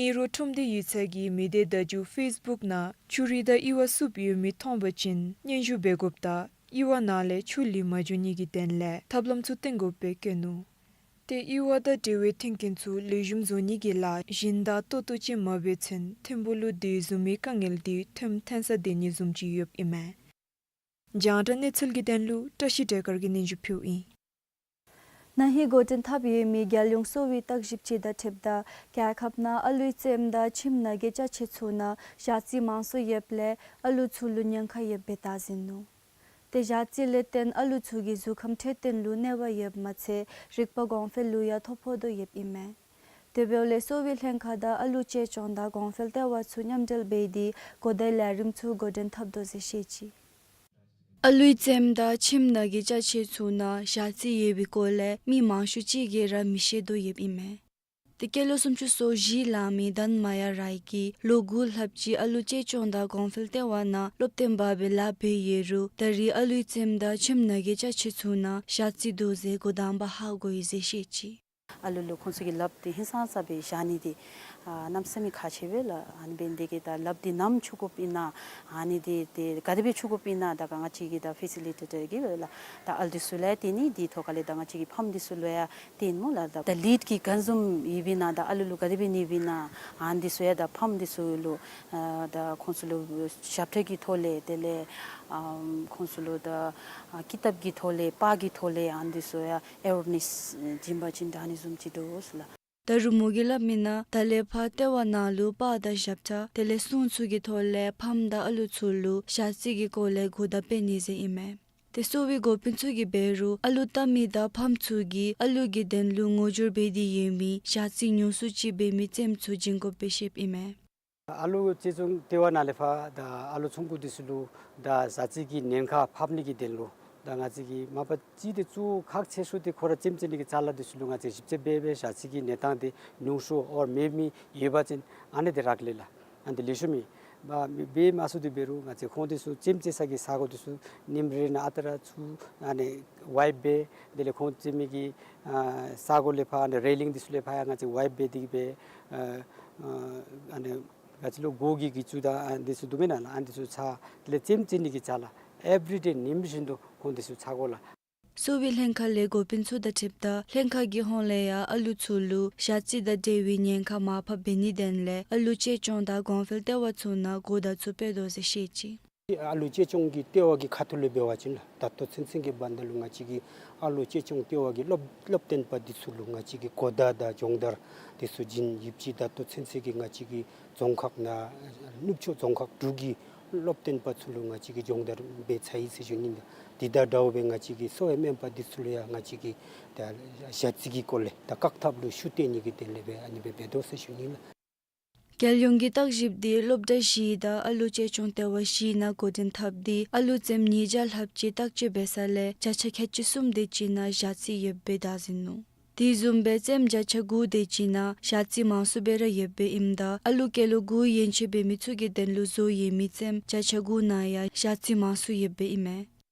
ཨིན་རུང་ཁྲོམ་སྡེ་ཡིག་ཚང་གིས་མི་སྡེ་བརྡ་བརྒྱུད་ཕེསི་བུཀ་ནང་ཆུ་རུད་དང་ཨི་བ་བསུབ་ཡོད་མི་མཐོང་པ་ཅིན་སྙན་ཞུ་འབད་དགོཔ་དང་ཨི་བ་ནང་ལས་ཆུ་ལུད་མ་འགྱོ་ནི་གི་དོན་ལས་ཐབས་ལམ་ཚུ་སྟོན་དགོཔ་སྦེ་བཀོད་ནུག། ཏེ་ཨི་བ་དང་འབྲེལ་བའི་མཐུན་རྐྱེན་ཚུ་ལེགས་ཤོམ་བཟོ་ནི་གི་ལཱ་བཞིན་དང་ཏོག་ཏོ་ཅིག་མ་འབད་ཚུན་ཐིམ་ཕུག་ལུ་དེ་བཟུམ་མའི་དཀའ་ངལ་འདི་ཐོནམ་ཐོན་ས་སྡོད་ནི་བཟུམ་ཅིག་ཡོདཔ་ཨིན་མས། རྒྱང་བསྒྲགས་གནས་ཚུལ་གྱི་དོན་ལུ་བཀྲ་ཤིས་བདེ་སྐར་གྱིས་སྙན་ཞུ་ཕུལཝ་ཨིན། ན་ཧིང་འགོ་འདྲེན་འཐབ་ཡོད་མི་རྒྱལ་ཡོངས་གསོ་བའི་བརྟག་ཞིབ་ཅིག་དང་འཁྲིལཝ་ད་རྒྱལ་ཁབ་ནང་ཨ་ལུའི་རྩེདམོ་དང་ཁྱིམ་ནང་གི་ཅ་ཆས་ཚུ་ནང་ཞ་རྩི་མང་སུ་ཡོདཔ་ལས་ཨ་ལུ་ཚུ་ལུ་ཉེན་ཁ་ཡོདཔ་སྦེ་བདའ་ཟིན་ནུག། ཏེ་ཞ་རྩི་ལས་བརྟེན་ཨ་ལུ་ཚུ་གི་གཟུགས་ཁམས་འཕྲོད་བསྟེན་ལུ་གནོད་པ་ཡོདཔ་མ་ཚད་རིག་པ་གོང་འཕེལ་ལུ་ཡང་ཐོ་ཕོག་དོ་ཡོདཔ་ཨིན་མས། དེ་འབདཝ་ལས་གསོ་བའི་ལྷན་ཁག་དང་ཨ་ལུ་གཅེས་སྐྱོང་དང་གོང་འཕེལ་ལྟེ་བ་ཚུ་མཉམ་འབྲེལ་འབད་དེ་གོ་བརྡའི་ལས་རིམ་ཚུ་འགོ་འདྲེན་འཐབ་དོ་ཟེར་བཤད་ཅི། ཨ་ལུའི་རྩེདམོ་དང་ཁྱིམ་ནང་གི་ཅ་ཆས་ཚུ་ནང་ཞ་རྩི་ཡོད་པའི་སྐོར་ལས་མི་མང་ཤོས་ཅིག་གིས་ར་མི་ཤེས་དོ་ཡོདཔ་ཨིན་མས། ཏེ་སྐྱེས་ལོ་སུམ་ཅུ་སོ་བཞི་ལང་མི་དཱན་མ་ཡ་རའི་གིས་ལོ་དགུ་ལྷགཔ་ཅིག་ཨ་ལུ་གཅེས་སྐྱོང་དང་གོང་འཕེལ་ལྟེ་བ་ནང་སློབ་སྟོན་པ་སྦེ་ལཱ་འབད་ཡོད་རུང་ད་རེས་ཨ་ལུའི་རྩེདམོ་དང་ཁྱིམ་ནང་གི་ཅ་ཆས་ཚུ་ནང་ཞ་རྩི་འདུག་ཟེར་འགོ་དང་པ་ཧ་གོ་ཡི་ཟེར་བཤད་ཅི། ཨ་ལུ་ལུ་ཁོང་ཚུ་གིས་ལགཔ་འདི་ཧིང་སངས་ས་སྦེ་བཞག་ནི་འདི་ཨ་གནམ་མེད་ས་མེད་ཁག་ཆེ་བས་ལགས། ཨ་ནི་འབད་ནི་འདི་གིས་ད་ལགཔ་འདི་ནམ་འཁྱུ་དགོཔ་ཨིན་ན་ཨ་ནི་འདི་ཏེ་ག་དེ་སྦེ་འཁྱུ་དགོཔ་ཨིན་ན་ད་ག་ང་བཅས་ཀྱིས་ད་ཕེ་སི་ལི་ཊེ་ཊར་གིས་སྦེ་ལགས་ད་ཨ་ལུ་འདི་ཚུ་ལུ་ཡང་སྟོན་ནི་འདི་ཐོག་ཁ་ལས་ད་ང་བཅས་ཀྱི་ཕམ་འདི་ཚུ་ལུ་ཡང་སྟོནམ་སྨོ་ལགས། ད་ད་ལིཌ་ཀྱིས་ག་བཟུམ་ཡོདཔ་ཨིན་ན་ད་ཨ་ལུ་ལུ་ག་དེ་སྦེ་གནོདཔ་ཨིན་ན་ཨ་ནི་འདི་ཚུ་ཡང་ད་ཕམ་འདི་ཚུ་ལུ་ཨ་ད་ཁོང་ཚུ་ལུ་ཞབས་ཁྲ་གི་ཐོག་ལས་དེ་ལས་ཨམ་ཁོང་ཚུ་ལུ་ད་ཨ་ཀི་ཏབ་ཀྱི་ཐོག་ལས་པར་གྱི་ཐོག་ལས་ཨ་ནི་འདི་ཚུ་ཡང་ཨེ་ཝེར་ནེསི་བྱིན་པ་ཅིན་དྲག་ནི་བཟུམ་ཅིག་འདུག་ཟེར་ལགས། ད་རུང་མོ་གིས་སླབ་མི་ནང་ད་ལས་ཕར་ལྟེ་བ་ནང་ལུ་པར་དང་ཞབས་ཁྲ་དེ་ལས་སྲུང་ཚུ་གི་ཐོག་ལས་ཕམ་དང་ཨ་ལུ་ཚུ་ལུ་ཞ་རྩི་གི་སྐོར་ལས་གོ་བརྡ་སྤེལ་ནི་ཟེར་ཨིན་མས། ཏེ་གསོ་བའི་འགོ་དཔོན་ཚུ་གིས་འབད་རུང་ཨ་ལུ་བལྟ་མི་དང་ཕམ་ཚུ་གིས་ཨ་ལུ་གི་དོན་ལུ་ངོ་སྦྱོར་འབད་དེ་ཡོད་མི་ཞ་རྩི་ཉུང་སུ་ཅིག་འབད་མི་རྩེདམོ་ཚུ་བྱིན་དགོཔ་སྦེ་བཤདཔ་ཨིན་མས། ཨ་ལུ་གཅེས་སྐྱོང་ལྟེ་བ་ནང་ལས་ཕར་ད་ཨ་ལུ་ཚོང་ཀུ་འདི་ཚུ་ལུ་ད་ཞ་རྩི་གི་ཉེན་ཁ་ཕབ་ནི་གི་དོན་ལུ་ད་ང་བཅས་ཀྱིས་མ་པ་ཅིག་ཏེ་གཙོ་བོ་ཁག་ཆེ་ཤོས་འདི་ཁོང་ར་རྩེདམོ་རྩེ་ནི་གི་ཅ་ལ་འདི་ཚུ་ལུ་ང་བཅས་ཞིབ་དཔྱད་འབད་འབད་ཞ་རྩི་གི་གནས་སྟངས་འདི་ཉུང་ཤོས་ཨོར་མེད་མི་ཡོད་པ་ཅིན་ཨ་ནི་འདི་རག་ལས་ལགས། ཨ་ནི་འདི་ལེགས་ཤོམ་ཨིན། མ་འབད་མ་ཚུགས་ཏེ་འབད་རུང་ང་བཅས་ཁོང་འདི་ཚུ་རྩེདམོ་རྩེ་ས་གི་ས་གོ་འདི་ཚུ་ཉིནམ་རེ་ནང་ཨ་རྟག་ར་ཚུར་ཨ་ནི་ཝའིཔ་འབད་དེ་ལས་ཁོང་རྩེ་མི་གི་ཨ་ས་གོ་ལས་ཕར་ཨ་ནི་རེ་ལིང་འདི་ཚུ་ལས་ཕར་ཡང་ང་བཅས་ཝའིཔ་འབད་དེ་གིས་སྦེ་ཨ་ཨ་ཨ་ནི་ག་ཅི་ལོ་སྒོ་གི་གི་ཅུང་ད་ཨ་འདི་ཚུ་འདུག་མེན་ན་ལགས། ཨ་འདི་ཚུ་ཚ་དེ་ལས་རྩེདམོ་རྩེ་ནི་གི་ཅ་ལ་ཨེ་བི་རི་ཌེ་ཉིནམ་བཞིན་དུ་ཁོང་འདི་ཚུ་ཚ་དགོ་ལགས། གསོ་བའི་ལྷན་ཁག་ལས་འགོ་དཔོན་ཚུ་དང་འཁྲིལཝ་ད་ལྷན་ཁག་གི་ཧོངས་ལས་ཡང་ཨ་ལུ་ཚུ་ལུ་ཞ་རྩི་དང་འབྲེལ་བའི་ཉེན་ཁ་མར་ཕབ་འབད་ནིའི་དོན་ལས་ཨ་ལུ་གཅེས་སྐྱོང་དང་གོང་འཕེལ་ལྟེ་བ་ཚུ་ནང་གོ་བརྡ་ཚུ་སྤེལ་དོ་ཟེར་བཤད་ཅི། ཨ་ལུ་གཅེས་སྐྱོང་གི་ལྟེ་བ་གི་ཁ་ཐུག་ལས་འབད་བ་ཅིན་ལགས་ད་ལྟོ་ཚུན་ཚོད་ཀྱི་བར་ན་ལུ་ང་བཅས་ཀྱི་ཨ་ལུ་གཅེས་སྐྱོང་ལྟེ་བ་གི་སློབ་སློབ་སྟོན་པ་འདི་ཚུ་ལུ་ང་བཅས་ཀྱིས་གོ་བརྡ་དང་སྦྱོང་བརྡར་འདི་ཚུ་བྱིན་ཡོདཔ་ཅིག་ད་ལྟོ་ཚུན་ཚོད་ཀྱི་ང་བཅས་ཀྱི་རྫོང་ཁག་ནང་ནུབ་ཕྱོགས་རྫོང་ཁག་དྲུག་གི་སློབ་སྟོན་པ་ཚུ་ལུ་ང་བཅས་ཀྱིས་སྦྱོང་བརྡར་འབད་ཚར་ཡི་ཟེར་ཞུ་ནི་ལགས། དེ་དང་འདྲཝ་སྦེ་ང་བཅས་ཀྱི་གསོ་བའི་སྨན་པ་འདི་ཚུ་ལུ་ཡང་ང་བཅས་ཀྱིས་ད་ཞ་རྩི་གི་སྐོར་ལས་ད་བཀག་ཐབས་ལུ་ཤུགས་བཏོན་ནི་གི་དོན་ལས་སྦེ་ཨ་ནི་སྦེ་འབད་དོ་ཟེར་ཞུ་ནི་ལགས། རྒྱལ་ཡོངས་ཀྱི་བརྟག་ཞིབ་འདི་སློབ་གྲྭ་བཞི་དང་ཨ་ལུ་གཅེས་སྐྱོང་ལྟེ་བ་བཞི་ནང་འགོ་འདྲེན་འཐབ་སྟེ་ཨ་ལུ་རྩེདམོ་ཉིས་བརྒྱ་ལྷགཔ་ཅིག་བརྟག་དཔྱད་འབད་ས་ལས་བརྒྱ་ཆ་ཁལ་གཅིག་གསུམ་དེ་ཅིག་ནང་ཞ་རྩི་ཡོདཔ་སྦེ་བདའ་ཟིན་ནུག། དེ་བཟུམ་སྦེ་རྩེདམོ་བརྒྱ་ཆ་དགུ་དེ་ཅིག་ནང་ཞ་རྩི་མང་སུ་སྦེ་ར་ཡོདཔ་ཨིནམ་ད་ཨ་ལུ་སྐྱེས་ལོ་དགུ་ཡན་ཆད་འབད་མི་ཚུ་གི་དོན་ལུ་བཟོ་ཡོད་མི་རྩེདམོ་བརྒྱ་ཆ་དགུ་ནང་ཡང་ཞ་རྩི་མང་སུ་ཡོདཔ་ཨིན་མས།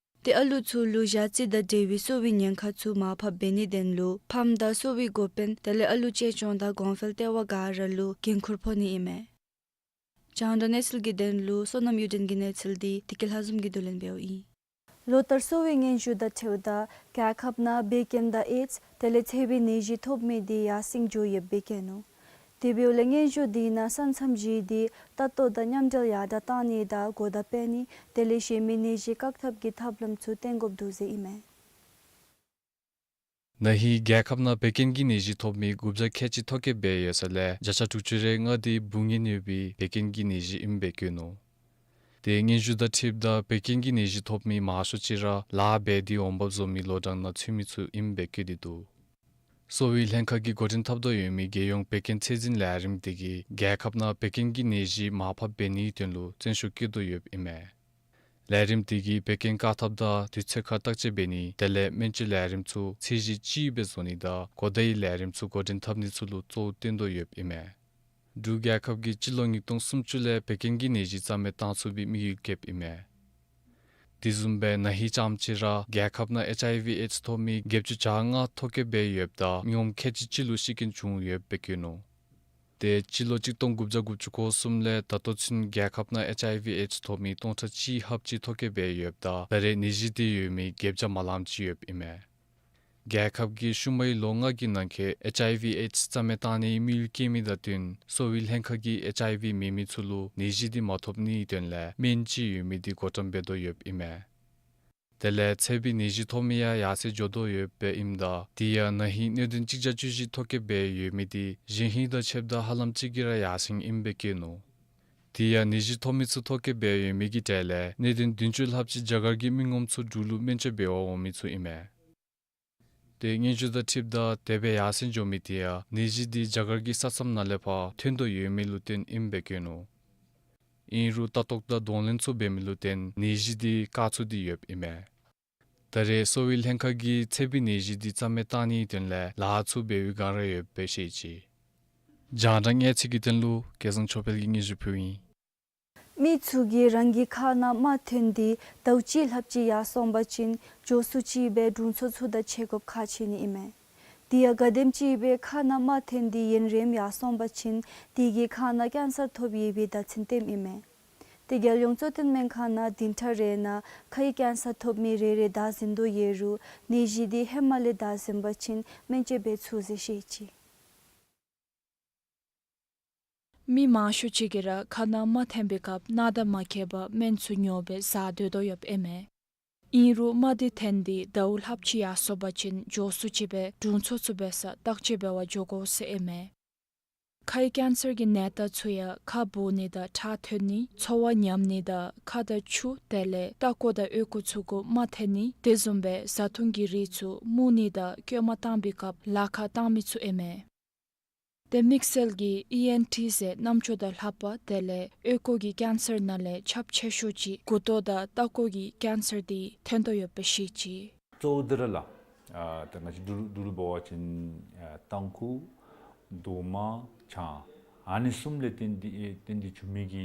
ཏེ་ཨ་ལུ་ཚུ་ལུ་ཞ་རྩི་དང་འབྲེལ་བའི་གསོ་བའི་ཉེན་ཁ་ཚུ་མར་ཕབ་འབད་ནིའི་དོན་ལུ་ཕམ་དང་གསོ་བའི་འགོ་དཔོན་དེ་ལས་ཨ་ལུ་གཅེས་སྐྱོང་དང་གོང་འཕེལ་ལྟེ་བ་ག་ར་ལུ་འགན་ཁུར་ཕོག་ནི་ཨིན་མས། རྒྱང་བསྒྲགས་གནས་ཚུལ་གྱི་དོན་ལུ་བསོད་ནམས་གཡུ་སྒྲོན་གྱི་གནས་ཚུལ་འདི་བདེ་སྐྱིད་ལྷ་འཛོམས་ཀྱིས་བསྡུ་ལེན་འབདཝ་ཨིན། ལོ་ལྟར་གསོ་བའི་སྙན་ཞུ་དང་འཁྲིལཝ་ད་རྒྱལ་ཁབ་ནང་བད་ཀན་དང་ཨེཌསི་དེ་ལས་འཚེ་བའི་ནད་གཞི་ཐོབ་མི་འདི་ཡར་སེང་འགྱོ་ཡོདཔ་སྦེ་བཀོད་ནུག། དེ་འབདཝ་ལས་སྙན་ཞུ་འདི་ནང་ས་མཚམས་བཞི་འདི་ལྟ་རྟོག་དང་མཉམ་འབྲེལ་ཡར་དྲག་གཏང་ནི་དང་གོ་བརྡ་སྤེལ་ནི་དེ་ལས་གཞན་མི་ནད་གཞི་བཀག་ཐབས་ཀྱི་ཐབས་ལམ་ཚུ་སྟོན་དགོཔ་འདུག་ཟེར་ཨིན་མས། ན་ཧིང་རྒྱལ་ཁབ་ནང་བད་ཀན་གྱི་ནད་གཞི་ཐོབ་མི་དགུ་བརྒྱ་ཁལ་གཅིག་ཐོ་བཀོད་འབད་ཡོད་ས་ལས་བརྒྱ་ཆ་དྲུག་ཅུ་རེ་ལྔ་འདི་འབུ་ངན་ཡོད་པའི་བད་ཀན་གྱི་ནད་གཞི་ཨིནམ་སྦེ་བཀོད་ནུག། ཏེ་སྙན་ཞུ་དང་འཁྲིལཝ་ད་བད་ཀན་གྱི་ནད་གཞི་ཐོབ་མི་མང་ཤོས་ཅིག་ར་ལཱ་འབད་དེ་འོང་འབབ་བཟོ་མི་ལོ་གྲངས་ནང་ཚུད་མི་ཚུ་ཨིནམ་སྦེ་བཀོད་དེ་འདུག། གསོ་བའི་ལྷན་ཁག་གིས་འགོ་འདྲེན་འཐབ་དོ་ཡོད་མི་རྒྱལ་ཡོངས་བད་ཀན་ཚད་འཛིན་ལས་རིམ་འདི་གིས་རྒྱལ་ཁབ་ནང་བད་ཀན་གྱི་ནད་གཞི་མར་ཕབ་འབད་ནིའི་དོན་ལུ་བརྩོན་ཤུགས་བསྐྱེད་དོ་ཡོདཔ་ཨིན་མས། ལས་རིམ་འདི་གིས་བད་ཀན་བཀག་ཐབས་དང་དུས་ཚོད་ཁར་བརྟག་དཔྱད་འབད་ནི་དེ་ལས་སྨན་བཅོས་ལས་རིམ་ཚུ་ཚད་གཞི་ལྕི་སྦེ་བཟོ་ནི་དང་གོ་བརྡའི་ལས་རིམ་ཚུ་འགོ་འདྲེན་འཐབ་ནི་ཚུ་ལུ་གཙོ་བོ་བཏོན་དོ་ཡོདཔ་ཨིན་མས། འབྲུག་རྒྱལ་ཁབ་ཀྱིས་སྤྱི་ལོ་ཉིས་སྟོང་སུམ་ཅུ་ལས་བད་ཀན་གྱི་ནད་གཞི་རྩ་མེད་བཏང་ཚུགས་པའི་དམིགས་ཡུལ་བསྐྱེདཔ་ཨིན་མས། དེ་བཟུམ་སྦེ་ན་ཧིང་ཙམ་ཅིག་ར་རྒྱལ་ཁབ་ནང་ཨེཆ་ཨའི་ཝི་ཨེཌསི་ཐོབ་མི་བརྒྱད་ཅུ་གྱ་ལྔ་ཐོ་བཀོད་འབད་ཡོདཔ་ད་མི་ངོམ་ཁལ་གཅིག་གཅིག་ལུ་ཤི་རྐྱེན་བྱུང་ཡོདཔ་སྦེ་བཀོད་ནུག། ཏེ་སྤྱི་ལོ་གཅིག་སྟོང་དགུ་བརྒྱ་དགུ་བཅུ་གོ་གསུམ་ལས་ད་ལྟོ་ཚུན་རྒྱལ་ཁབ་ནང་ཨེཆ་ཨའི་ཝི་ཨེཌསི་ཐོབ་མི་སྟོང་ཕྲག་གཅིག་ལྷགཔ་ཅིག་ཐོ་བཀོད་འབད་ཡོདཔ་ད་ད་རེས་ནད་གཞི་དེ་ཡོད་མི་བརྒྱད་བརྒྱ་མ་ལངམ་ཅིག་ཡོདཔ་ཨིན་མས། རྒྱལ་ཁབ་ཀྱིས་ཤུལ་མའི་ལོ་ལྔ་གི་ནང་འཁོད་ཨེཆ་ཨའི་ཝི་ཨེཌསི་རྩ་མེད་བཏང་ནིའི་དམིགས་ཡུལ་བསྐྱེད་མི་དང་བསྟུན་གསོ་བའི་ལྷན་ཁག་གིས་ཨེཆ་ཨའི་ཝི་མེད་མི་ཚུ་ལུ་ནད་གཞི་དེ་མ་ཐོབ་ནིའི་དོན་ལས་སྨན་ཅིག་ཡོད་མི་དེ་བགོ་བཀྲམ་འབད་དོ་ཡོདཔ་ཨིན་མས། དེ་ལས་ཚད་པའི་ནད་གཞི་ཐོབ་མི་ཡང་ཡར་སེང་འགྱོ་དོ་ཡོདཔ་ཨིནམ་ད་དེ་ཡང་ན་ཧིང་གནད་དོན་གཅིག་བརྒྱ་བཅུ་བཞི་ཐོ་བཀོད་འབད་ཡོད་མི་དེ་གཞེས་ཧིང་དང་ཕྱདཔ་ད་ཧ་ལམ་གཅིག་གིས་ར་ཡར་སེང་ཨིནམ་སྦེ་བཀོད་ནུག། དེ་ཡང་ནད་གཞི་ཐོབ་མི་ཚུ་ཐོ་བཀོད་འབད་ཡོད་མི་གི་གྲས་ལས་གནད་དོན་བདུན་ཅུ་ལྷགཔ་ཅིག་རྒྱ་གར་གྱི་མི་ངོམ་ཚུ་འབྲུག་ལུ་སྨན་བཅོས་འབད་བར་འོང་མི་ཚུ་ཨིན་མས། ཏེ་སྙན་ཞུ་དང་འཁྲིལཝ་ད་དེ་སྦེ་ཡར་སེང་འགྱོ་མི་དེ་ཡང་ནད་གཞི་དེ་རྒྱ་གར་གྱི་ས་མཚམས་ནང་ལས་ཕར་ཐོན་དོ་ཡོད་མི་ལུ་བརྟེན་ཨིནམ་སྦེ་བཀོད་ནུག། ཨིན་རུང་ལྟ་རྟོག་དང་གདོང་ལེན་ཚུ་འབད་མི་ལུ་བརྟེན་ནད་གཞི་དེ་བཀག་ཚུགས་ཏེ་ཡོདཔ་ཨིན་མས། ད་རེས་གསོ་བའི་ལྷན་ཁག་གིས་ཚད་པའི་ནད་གཞི་དེ་རྩ་མེད་བཏང་ནིའི་དོན་ལས་ལཱ་ཚུ་འབད་བའི་བསྒང་ར་ཡོདཔ་སྦེ་བཤད་ཅི། རྒྱང་བསྒྲགས་གནས་ཚུལ་གྱི་དོན་ལུ་སྐལ་བཟང་ཆོས་འཕེལ་གྱིས་སྙན་ཞུ་ཕུལཝ་ཨིན། མི་ཚུ་གིས་རང་གི་ཁ་ནང་རྨ་འཐོན་ཏེ་ཟླཝ་གཅིག་ལྷགཔ་ཅིག་ཡར་སོང་པ་ཅིན་མགྱོགས་སུ་ཅིག་སྦེ་དྲུང་འཚོ་ཚུ་དང་ཕྱད་དགོཔ་ཁག་ཆེ་ནི་ཨིན་མས། དེ་ཡང་ག་དེམ་ཅིག་སྦེ་ཁ་ནང་རྨ་འཐོན་ཏེ་ཡུན་རིངམོ་ཡར་སོང་པ་ཅིན་དེ་གིས་ཁ་ནང་ཀེན་སར་ཐོབ་ཡོད་པའི་བརྡ་མཚོན་སྟོནམ་ཨིན་མས། ཏེ་རྒྱལ་ཡོངས་གཙོ་བསྟེན་སྨན་ཁང་ནང་བདུན་ཕྲག་རེ་ནང་ཁའི་ཀེན་སར་ཐོབ་མི་རེ་རེ་བདའ་ཟུན་དོ་ཡོད་རུང་ནད་གཞི་དེ་ཧེ་མ་ལས་བདའ་ཟུན་པ་ཅིན་སྨན་བཅོས་འབད་ཚུགས་ཟེར་བཤད་ཅི། མི་མང་ཤོས་ཅིག་གིས་ར་ཁ་ནང་རྨ་འཐོན་པའི་སྐབས་སྣང་དང་མ་འཁེལ་བར་སྨན་ཚུ་ཉོ་སྦེ་ཟ་སྡོད་དོ་ཡོདཔ་ཨིན་མས། ཨིན་རུང་རྨ་དེ་འཐོན་ཏེ་ཟླཝ་ལྷགཔ་ཅིག་ཡར་སོང་པ་ཅིན་མགྱོགས་སུ་ཅིག་སྦེ་དྲུང་འཚོ་ཚུ་འབད་སར་བརྟག་དཔྱད་འབད་བར་འགྱོ་དགོ་ཟེར་ཨིན་མས། ཁའི་ཀེན་སར་གྱི་ནད་རྟགས་ཚུ་ཡང་ཁ་སྦུབ་ནི་དང་ཁྲག་ཐོན་ནི་ཚོར་བ་ཉམས་ནི་དང་ཁ་དང་མཆུ་དེ་ལས་ལྟག་ཀོ་དང་ཨོལ་ཀོ་ཚུ་གུ་རྨ་འཐོན་ནི་དེ་བཟུམ་སྦེ་བཟའ་འཐུང་གི་རིགས་ཚུ་མུར་ནི་དང་སྐྱོ་མ་བཏང་པའི་སྐབས་ལཱ་ཁག་བཏང་མི་ཚུ་ཨིན་མས། ཏེ་དམིགས་བསལ་གྱིས་ཨི་ཨེན་ཊི་ཟེར་རྣམ་ཅོ་དང་ལྷ་པ་དེ་ལས་ཨོལ་ཀོ་གི་ཀེན་སར་ནང་ལས་ཁྱབ་ཆེ་ཤོས་ཅིག་མགུ་ཏོ་དང་ལྟག་ཀོ་གི་ཀེན་སར་དེ་ཐོན་དོ་ཡོདཔ་སྦེ་བཤད་ཅི། གཙོ་བོ་འདི་ར་ལགས། ཨ་ད་ང་བཅས་འབྲུག་འབྲུག་ལུ་འབད་བ་ཅིན་ཨ་ཏམ་ཁུ་རྡོག་མ་ཆང་ཨ་ནི་གསུམ་ལས་བརྟེན་ཏེ་ཨེ་བརྟེན་ཏེ་བྱུང་མི་གི་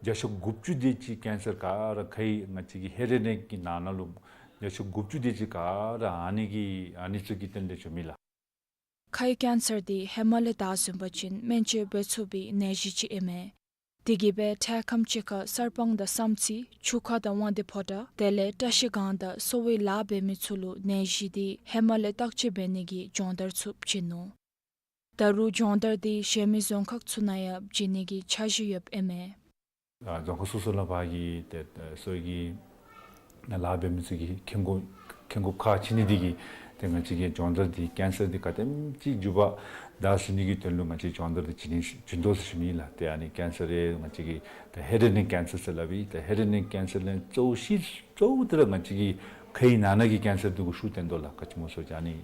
བརྒྱ་ཆ་དགུ་བཅུ་དེ་ཅིག་ཀེན་སར་ག་ར་ཁའི་ང་བཅས་ཀྱི་ཧེ་རེ་ནེག་གི་ནང་ན་ལུ་བརྒྱ་ཆ་དགུ་བཅུ་དེ་ཅིག་ག་ར་ཨ་ནི་གི་ཨ་ནི་ཚུ་གི་རྟེན་ལས་བྱུང་མི་ལགས། ཁའི་ཀེན་སར་དེ་ཧེ་མ་ལས་བདའ་ཟུན་པ་ཅིན་སྨན་བཅོས་འབད་ཚུགས་པའི་ནད་གཞི་ཅིག་ཨིན་མས། དེ་གིས་སྦེ་འཕྲལ་ཁམས་ཅིག་ཁར་གསར་སྤང་དང་བསམ་རྩེ་ཆུ་ཁ་དང་དབང་འདུས་ཕོ་བྲང་དེ་ལས་བཀྲ་ཤིས་སྒང་དང་གསོ་བའི་ལཱ་འབད་མི་ཚུ་ལུ་ནད་གཞི་དེ་ཧེ་མ་ལས་བརྟག་དཔྱད་འབད་ནི་གི་སྦྱོང་བརྡར་ཚུ་བྱིན་ནུག། ད་རུང་སྦྱོང་བརྡར་དེ་གཞན་མི་རྫོང་ཁག་ཚུ་ནང་ཡང་བྱིན་ནི་གི་འཆར་གཞི་ཡོདཔ་ཨིན་མས། ཨ་རྫོང་ཁག་སོ་སོ་ལུ་ཕར་གྱི་ཏེ་ཏེ་གསོ་བའི་གི་ལཱ་འབད་མི་ཚུ་གིས་མཁྱེན་དགོ་མཁྱེན་དགོཔ་ཁག་ཆེ་ནི་དེ་གིས་ཏེ་ང་བཅས་ཀྱིས་སྦྱོང་བརྡར་དེ་ཀེན་སར་དེ་ག་དེམ་ཅིག་མགྱོགས་པ་བདའ་ཟུན་ནི་གི་དོན་ལུ་ང་བཅས་སྦྱོང་བརྡར་དེ་བྱིན་ནི་བྱིན་དོ་ཟེར་ཞུ་ནི་ལགས། ཏེ་ཨ་ནི་ཀེན་སར་རེ་ང་བཅས་ཀྱིས་ཏེ་ཧེ་རེ་ནེག་ཀེན་སར་ཟེར་སླབ་ཨིན། ཏེ་ཧེ་རེ་ནེག་ཀེན་སར་ལས་གཙོ་བོ་ཤེས་གཙོ་བོ་དེ་ར་ང་བཅས་ཀྱི་ཁའི་ནང་ན་གི་ཀེན་སར་དེ་གུ་ཤུགས་བཏོན་དོ་ལགས། ག་ཅི་སྨོ་ཟེར་བ་ཅིན་ཨ་ནི་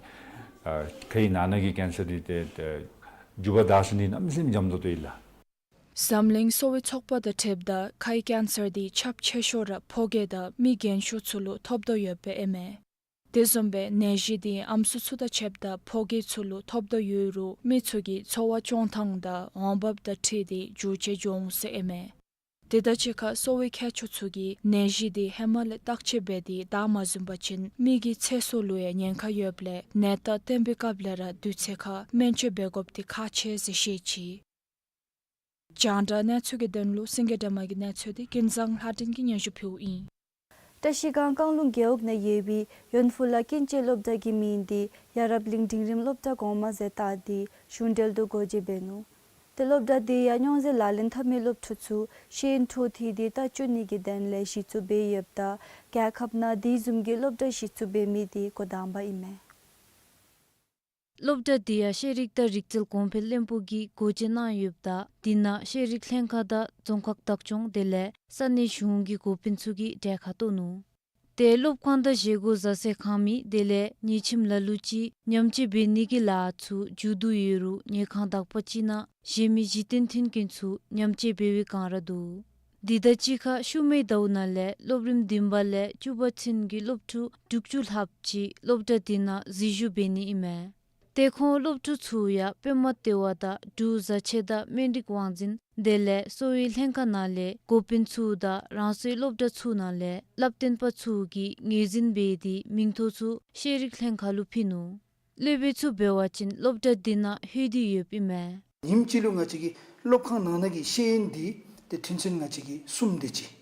ཨ་ཁའི་ནང་ན་གི་ཀེན་སར་དེ་ཏེ་ཏེ་མགྱོགས་པ་བདའ་ཟུན་ནི་གནམ་མེད་ས་མེད་འཇམ་ཏོང་ཏོ་ཨིན་ལགས། འཛམ་གླིང་གསོ་བའི་ཚོགས་པ་དང་འཁྲིལཝ་ད་ཁའི་ཀེན་སར་དེ་ཁྱབ་ཆེ་ཤོས་ར་ཕོ་སྐྱེས་དང་མི་རྒན་ཤོས་ཚུ་ལུ་ཐོབ་དོ་ཡོདཔ་ཨིན་མས། དེ་བཟུམ་སྦེ་ནད་གཞི་དེ་ཨམ་སྲུ་ཚུ་དང་ཕྱདཔ་ད་ཕོ་སྐྱེས་ཚུ་ལུ་ཐོབ་དོ་ཡོད་རུང་མི་ཚུ་གི་འཚོ་བ་སྐྱོང་ཐངས་དང་འོང་འབབ་དང་འཁྲིལ་ཏེ་འགྱུར་བཅོས་འབྱུང་འོང་ཟེར་ཨིན་མས། དེ་དང་གཅིག་ཁར་གསོ་བའི་མཁས་མཆོག་ཚུ་གིས་ནད་གཞི་དེ་ཧེ་མ་ལས་བརྟག་དཔྱད་འབད་དེ་བདའ་མ་ཟུན་པ་ཅིན་མི་གི་ཚེ་སྲོག་ལུ་ཡང་ཉེན་ཁ་ཡོདཔ་ལས་ནད་རྟགས་སྟོན་པའི་སྐབས་ལས་ར་དུས་ཚོད་ཁར་སྨན་བཅོས་འབད་དགོཔ་དེ་ཁག་ཆེ་ཟེར་བཤད་ཅི། རྒྱང་བསྒྲགས་གནས་ཚུལ་གྱི་དོན་ལུ་སེང་གེ་སྒྲོལ་མ་གི་གནས་ཚུལ་དེ་ཀུན་བཟང་ལྷ་སྒྲོན་གྱིས་སྙན་ཞུ་ཕུལཝ་ཨིན། བཀྲ་ཤིས་སྒང་རྐང་ལུང་རྒེད་འོག་ནང་ཡོད་པའི་ཡོན་ཕུ་ལ་ཀུན་སྤྱོད་སློབ་གྲྭ་གི་མིང་དེ་ཡ་རབས་གླིང་འབྲིང་རིམ་སློབ་གྲྭ་གོང་མ་ཟེར་བཏགས་ཏེ་གཞུང་འབྲེལ་དུ་སྒོ་འབྱེད་འབད་ནུག། ཏེ་སློབ་གྲྭ་དེ་ཡང་སྙོང་འཛིན་ལག་ལེན་འཐབ་མི་སློབ་ཕྲུག་ཚུ་ཤེས་ཡོན་འཕྲོ་མཐུད་དེ་ལྟ་སྐྱོང་ནི་གི་དོན་ལས་གཞི་བཙུགས་འབད་ཡོདཔ་ད་རྒྱལ་ཁབ་ནང་དེ་བཟུམ་གྱི་སློབ་གྲྭ་གཞི་བཙུགས་འབད་མི་དེ་འགོ་དང་པ་ཨིན་མས། སློབ་གྲྭ་དེ་ཡང་ཤེས་རིག་དང་རིག་རྩལ་གོང་འཕེལ་བློན་པོ་གིས་སྒོ་འབྱེད་གནང་ཡོདཔ་ད་དེ་ནང་ཤེས་རིག་ལྷན་ཁག་དང་རྫོང་ཁག་བདག་སྐྱོང་དེ་ལས་ས་གནས་གཞུང་གི་འགོ་དཔོན་ཚུ་གིས་གྲལ་ཁར་གཏོགས་ནུག། ཏེ་སློབ་ཁང་དང་བཞེས་སྒོ་བཟའ་ཚང་ཁང་མིག་དེ་ལས་ཉལ་ཁྱིམ་ལ་ལུ་ཅིག་ཉམས་བཅོས་འབད་ནི་གི་ལཱ་ཚུ་མཇུག་བསྡུ་ཡོད་རུང་ཉལ་ཁང་དག་པ་ཅིག་ནང་གཞན་མི་གཞི་རྟེན་མཐུན་རྐྱེན་ཚུ་ཉམས་བཅོས་འབད་བའི་བསྒང་ར་འདུག། དེ་དང་གཅིག་ཁར་ཤུལ་མའི་ཟླཝ་ནང་ལས་སློབ་རིམ་བདུན་པ་ལས་བཅུ་པ་ཚུན་གྱི་སློབ་ཕྲུག་དྲུག་ཅུ་ལྷགཔ་ཅིག་སློབ་གྲྭ་དེ་ནང་འཛུལ་ཞུགས་འབད་ནི་ཨིན་མས། ཏེ་ཁོང་སློབ་ཕྲུག་ཚུ་ཡང་པདྨ་ལྟེ་བ་དང་འབྲུག་བཟའ་ཆས་དང་སྨན་རིགས་དབང་འཛིན་དེ་ལས་གསོ་བའི་ལྷན་ཁག་ནང་ལས་འགོ་དཔོན་ཚུ་དང་རང་སོའི་སློབ་གྲྭ་ཚུ་ནང་ལས་བསླབ་སྟོན་པ་ཚུ་གིས་ངོས་འཛིན་འབད་དེ་མིང་ཐོ་ཚུ་ཤེས་རིག་ལྷན་ཁག་ལུ་ཕུལ་ནུག། སློབ་དཔོན་ཚུ་འབད་བ་ཅིན་སློབ་གྲྭ་འདི་ནང་ལྷོད་དེ་ཡོདཔ་ཨིན་མས། ཉིནམ་གཅིག་ལུ་ང་བཅས་ཀྱི་སློབ་ཁང་ནང་ན་གི་ཤེས་ཡོན་འདི་ཏེ་ཐུན་ཚན་ང་བཅས་ཀྱི་གསུམ་དེ་ཅིག།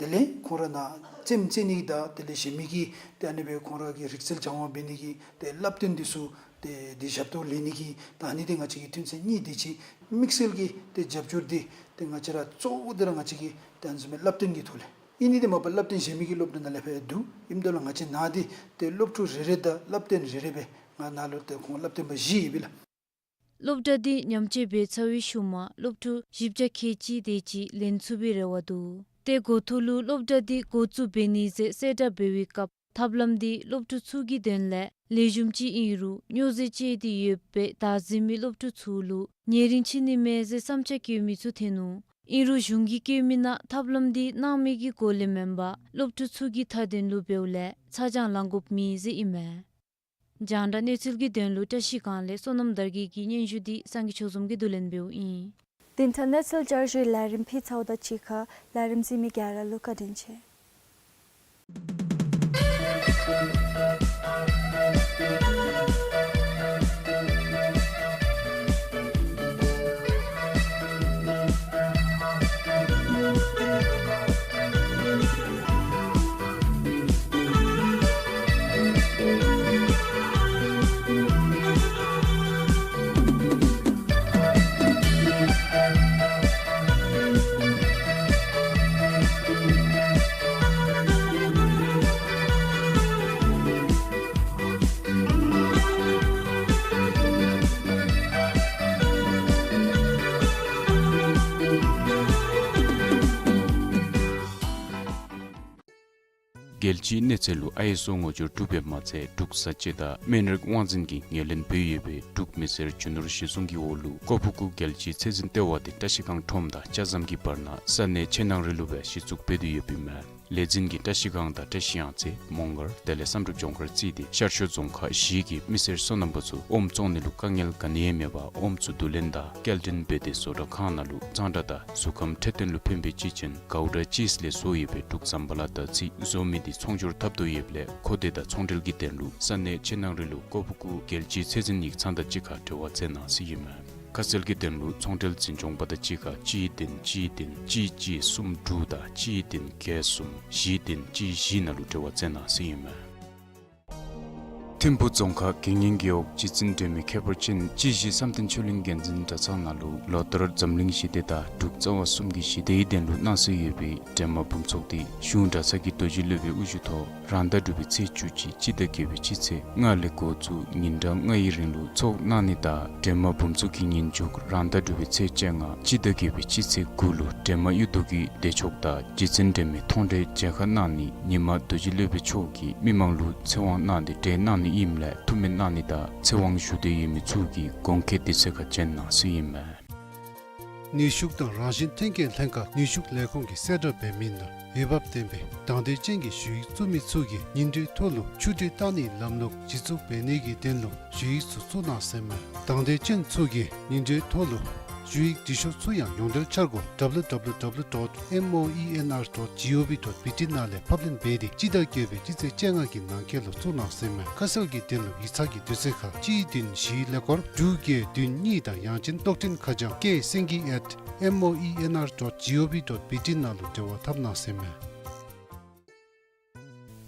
དེ་ལས་ཁོང་ར་ནཱ་རྩེདམོ་རྩེ་ནི་གི་དང་དེ་ལས་གཞན་མི་གི་ཏེ་ཨ་ནི་སྦེ་ཁོང་ར་གི་རིག་རྩལ་སྦྱང་བ་འབད་ནི་གི་ཏེ་བསླབ་སྟོན་འདི་ཚུ་ཏེ་འདི་ཞབས་ཏོག་ལེན་ནི་གི་ད་ཨ་ནི་འདི་ང་བཅས་ཀྱི་ཐུན་ཚན་གཉིས་དེ་ཅིག། དམིགས་བསལ་གྱི་ཏེ་རྒྱབ་སྐྱོར་འདི་ཏེ་ང་བཅས་ར་གཙོ་བོ་འདི་ར་ང་བཅས་ཀྱི་ཏེ་ཨ་ནི་བཟུམ་སྦེ་བསླབ་སྟོན་གྱི་ཐོག་ལས། ཨིན་ནི་འདི་མ་པ་བསླབ་སྟོན་གཞན་མི་གི་སློབ་གྲྭ་ནང་ལས་ཕར་འདུག། ཨིནམ་ད་ལུ་ང་བཅས་ནཱ་འདི་ཏེ་སློབ་ཕྲུག་རེ་རེ་དང་བསླབ་སྟོན་རེ་རེ་སྦེ་ང་ནཱ་ལུ་ཏེ་ཁོང་བསླབ་སྟོན་པ་བཞི་ཡོད་པས་ལགས། སློབ་གྲྭ་འདི་ཉམས་བཅོས་འབད་ཚར་བའི་ཤུལ་མ་སློབ་ཕྲུག་བཞི་བརྒྱ་ཁལ་གཅིག་དེ་ཅིག་ལེན་ཚུགས་པའི་རེ་བ་འདུག། ཏེ་འགོ་ཐོག་ལུ་སློབ་གྲྭ་འདི་འགོ་བཙུགས་འབད་ནི་ཟེར་གསལ་བསྒྲགས་འབད་བའི་སྐབས་ཐབས་ལམ་འདི་སློབ་ཕྲུག་ཚུ་གི་དོན་ལས་ལེགས་ཤོམ་ཅིག་ཨིན་རུང་སྨྱོ་རྫས་སྤྱོད་དེ་ཡོད་པའི་བདག་འཛིན་མི་སློབ་ཕྲུག་ཚུ་ལུ་ཉེ་རིང་ཕྱེ་ནི་མས་ཟེར་བསམ་འཆར་བཀོད་མི་ཚུ་ཐོན་ནུག། ཨིན་རུང་གཞུང་གིས་བཀོད་མི་ནང་ཐབས་ལམ་འདི་གནང་མི་གི་སྒོ་ལས་མེན་པར་སློབ་ཕྲུག་ཚུ་གི་མཐའ་དོན་ལུ་འབདཝ་ལས་ཚ་གྱང་ལང་དགོཔ་མེད་ཟེར་ཨིན་མས། རྒྱང་བསྒྲགས་གནས་ཚུལ་གྱི་དོན་ལུ་བཀྲ་ཤིས་སྒང་ལས་བསོད་ནམས་དར་རྒྱས་ཀྱི་སྙན་ཞུ་འདི་སངས་རྒྱས་ཆོས་འཛོམས་ཀྱིས་བསྡུ་ལེན་འབདཝ་ཨིན། དེ་ལྟར་གནས་ཚུལ་བསྐྱར་ཞུའི་ལས་རིམ་ཕུལ་ཚརཝ་དང་གཅིག་ཁར་ལས་རིམ་གཟིགས་མི་ག་ར་ལུ་བཀའ་དྲིན་ཆེ། རྒྱལ་སྤྱིའི་གནས་ཚད་ལུ་ཨའི་ཨེསི་ཨོ་ངོ་སྦྱོར་གྲུབ་པའི་མ་ཚད་འབྲུག་བཟའ་ཆས་དང་སྨན་རིགས་དབང་འཛིན་གྱི་ངོས་ལེན་འབད་ཡོད་པའི་འབྲུག་མི་སེར་རྒྱུ་ནོར་གཞི་བཟུང་གི་འོག་ལུ་ཀོ་ཕུ་ཀུ་རྒྱལ་སྤྱིའི་ཚད་འཛིན་ལྟེ་བ་འདི་བཀྲ་ཤིས་སྒང་ཁྲོམ་དང་ལྕགས་ཟམ་གྱི་བར་ན་ས་གནས་ཆེ་ནང་རི་ལུ་སྦེ་གཞི་བཙུགས་འབད་དེ་ཡོདཔ་ཨིན་མས། ལས་འཛིན་གྱིས་བཀྲ་ཤིས་སྒང་དང་བཀྲ་ཤིས་གཡང་རྩེ་མོང་སྒར་དེ་ལས་བསམ་གྲུབ་ལྗོངས་མཁར་བརྩིས་ཏེ་ཤར་ཕྱོགས་རྫོང་ཁག་བཞི་གི་མི་སེར་སོ་ནམ་པ་ཚུ་ཨོམ་བཙོང་ནི་ལུ་དཀའ་ངལ་ག་ནི་ཡང་མེད་པར་ཨོམ་ཚུ་བསྡུ་ལེན་དང་སྐྱེལ་འདྲེན་འབད་དེ་བཟོ་གྲྭ་ཁང་ནང་ལུ་གཙང་སྦྲ་དང་གཟུགས་ཁམས་འཕྲོད་བསྟེན་ལུ་ཕན་པའི་ཅི་ཅན་གའུ་ཌ་ཅིསི་ལས་བཟོ་ཡོད་པའི་འབྲུག་ཟམ་པ་ལ་དར་ཚི་བཟོ་མི་འདི་ཚོང་སྒྱུར་འཐབ་དོ་ཡོདཔ་ལས་མཁོ་འདོད་དང་ཚོང་འབྲེལ་གྱི་དོན་ལུ་ས་གནས་ཆེ་ནང་རི་ལུ་ཀོ་ཕུ་ཀུ་རྒྱལ་སྤྱིའི་ཚད་འཛིན་ཡིག་ཚང་དང་གཅིག་ཁར་འབྲེལ་བ་མཛད་གནང་ཟེར་ཨིན་མས། ཁ་གསལ་གྱི་དོན་ལུ་ཚོང་འབྲེལ་འཛིན་སྐྱོང་པ་དང་གཅིག་ཁར་གཅིག་བདུན་གཅིག་བདུན་གཅིག་གཅིག་གསུམ་དྲུག་དང་གཅིག་བདུན་བརྒྱད་གསུམ་བཞི་བདུན་གཅིག་བཞི་ནང་ལུ་འབྲེལ་བ་མཛད་གནང་ཟེར་ཨིན་མས། ཐིམ་ཕུ་རྫོང་ཁག་དགེ་བསྙེན་རྒེད་འོག་རྗེ་བཙུན་སྒྲོལ་མའི་ཁྱད་པར་ཅན་སྤྱི་གཞི་བསམ་གཏན་ཆོས་གླིང་དགེ་འདུན་གྲྭ་ཚང་ནང་ལུ་ལོ་ལྟར་འཛམ་གླིང་ཞི་བདེ་དང་འབྲུག་རྩ་བ་གསུམ་གྱི་ཞི་བདེའི་དོན་ལུ་གནང་སྲོལ་ཡོད་པའི་སྒྲོལ་མ་འབུམ་ཚོགས་འདི་གཞུང་གྲྭ་ཚང་གི་རྡོ་རྗེ་སློབ་དཔོན་དབུ་བཞུགས་ཐོག་རང་ཟླ་དྲུག་པའི་ཚེས་བཅུ་གཅིག་སྤྱི་ཟླ་བརྒྱད་པའི་སྤྱི་ཚེས་ལྔ་ལས་འགོ་བཙུགས་ཉིན་གྲངས་ལྔ་ཡི་རིང་ལུ་ཚོགས་གནང་ནི་དང་སྒྲོལ་མ་འབུམ་ཚོགས་ཀྱི་ཉིན་མཇུག་རང་ཟླ་དྲུག་པའི་ཚེས་བཅོ་ལྔ་སྤྱི་ཟླ་བརྒྱད་པའི་སྤྱི་ཚེས་དགུ་ལུ་སྒྲོལ་མ་གཡུ་མདོག་གི་བདེ་མཆོག་དང་རྗེ་བཙུན་སྒྲོལ་མའི་མཐོང་གྲོལ་མཇལ་ཁ་གནང་ནི་ཉིན་མ་རྡོ་རྗེ་སློབ་དཔོན་མཆོག་གིས་མི་མང་ལུ་ཚེ་དབང་གནང་སྟེ་གྲོལ་གནང་ནི་ཨིནམ་ལས་ཐུགས་སྨོན་གནང་ནི་དང་ཚེ་དབང་ཞུ་འདོད་ཡོད་མི་ཚུ་གིས་གོང་འཁོད་དུས་ཚོད་ཁར་བྱོན་གནང་ཟེར་ཨིན་མས། ནུས་ཤུགས་དང་རང་བཞིན་ཐོན་སྐྱེད་ལྷན་ཁག་ནུས་ཤུགས་ལས་ཁུངས་ཀྱིས་གསལ་བསྒྲགས་འབད་མི་ནང་འོས་འབབ་ལྡན་པའི་དང་འདོད་ཅན་གྱི་ཞུ་ཡིག་བཙུགས་མི་ཚུ་གིས་ཉིན་དྲོའི་ཐོག་ལུ་ཆུ་འདྲེན་བཏང་ནིའི་ལམ་ལུགས་གཞི་བཙུགས་འབད་ནི་གི་དོན་ལུ་ཞུ་ཡིག་ཚུ་བཙུགས་གནང་ཟེར་མས། དང་འདོད་ཅན་ཚུ་གིས་ཉིན་དྲོའི་ཐོག་ལུ་ཞུ་ཡིག་འབྲི་ཤོག་ཚུ་ཡང་ཡོངས་འབྲེལ་འཆར་སྒོ་W W W dot moenr dot gov dot B T ནང་ལས་ཕབ་ལེན་འབད་དེ་སྤྱི་ཟླ་བརྒྱད་པའི་སྤྱི་ཚེས་བཅོ་ལྔ་གི་ནང་འཁོད་ལུ་བཙུགས་གནང་ཟེར་མས། ཁ་གསལ་གྱི་དོན་ལུ་ཡིག་ཚང་གི་དུས་ཚོད་ཁར་གཅིག་བདུན་བཞི་ཀླད་ཀོར་དྲུག་བརྒྱད་བདུན་གཉིས་དང་ཡང་ཅིན་རྟོག་འཕྲིན་ཁ་བྱང་K Sengi at moenr dot gov dot B T ནང་ལུ་འབྲེལ་བ་འཐབ་གནང་ཟེར་མས།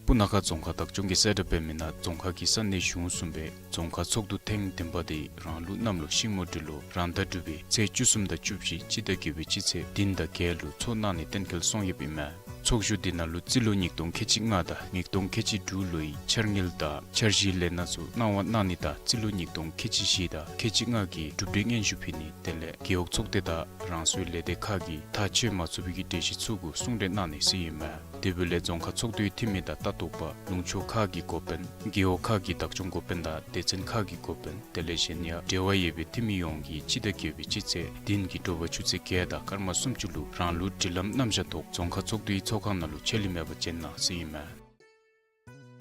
སྤུ་ན་ཁ་རྫོང་ཁག་བདག་སྐྱོང་གིས་གསལ་བསྒྲགས་འབད་མི་ནང་རྫོང་ཁག་གི་ས་གནས་གཞུང་གསུམ་པའི་རྫོང་ཁག་ཚོགས་འདུ་ཐེངས་བདུན་པ་འདི་རང་ལུགས་གནམ་ལོ་ཤིང་མོ་འབྲུག་ལོ་རང་ཟླ་དྲུག་པའི་ཚེས་བཅུ་གསུམ་དང་བཅུ་བཞི་སྤྱི་ཟླ་བརྒྱད་པའི་སྤྱི་ཚེས་བདུན་དང་བརྒྱད་ལུ་ཚོགས་གནང་ནི་གཏན་འཁེལ་སོང་ཡོདཔ་ཨིན་མས། ཚོགས་བཞུགས་འདི་ནང་ལུ་རྩིས་ལོ་ཉིས་སྟོང་ཁལ་གཅིག་ལྔ་དང་ཉིས་སྟོང་ཁལ་གཅིག་དྲུག་ལོའི་འཆར་དངུལ་དང་འཆར་གཞིའི་ལས་སྣ་ཚུ་གནང་བ་གནང་ནི་དང་རྩིས་ལོ་ཉིས་སྟོང་ཁལ་གཅིག་བཞི་དང་ཁལ་གཅིག་ལྔ་གི་གྲུབ་འབྲས་སྙན་ཞུ་ཕུལ་ནི་དེ་ལས་རྒེད་འོག་ཚོགས་སྡེ་དང་རང་སོའི་ལས་སྡེ་ཁག་གིས་ཐག་བཅད་མ་ཚུགས་པའི་གྲོས་གཞི་ཚུ་གུ་གསུང་གྲོས་གནང་ནི་ཟེར་ཨིན་མས། དེ་འབདཝ་ལས་རྫོང་ཁག་ཚོགས་འདུའི་འཐུས་མི་དང་ལྟ་རྟོག་པ་ལུང་ཕྱོགས་ཁག་གི་འགོ་དཔོན་རྒེད་འོག་ཁག་གི་བདག་སྐྱོང་འགོ་དཔོན་དང་སྡེ་ཚན་ཁག་གི་འགོ་དཔོན་དེ་ལས་གཞན་ཡང་འབྲེལ་བ་ཡོད་པའི་འཐུས་མི་ཡོངས་ཀྱིས་སྤྱི་ཟླ་བརྒྱད་པའི་སྤྱི་ཚེས་བདུན་གྱི་དྲོ་པ་ཆུ་ཚོད་བརྒྱད་དང་སྐར་མ་སུམ་ཅུ་ལུ་རང་ལུགས་སྒྲིག་ལམ་རྣམ་གཞག་ཐོག་རྫོང་ཁག་ཚོགས་འདུའི་ཚོགས་ཁང་ནང་ལུ་ཆད་ལུས་མེད་པར་བྱོན་གནང་ཟེར་ཨིན་མས།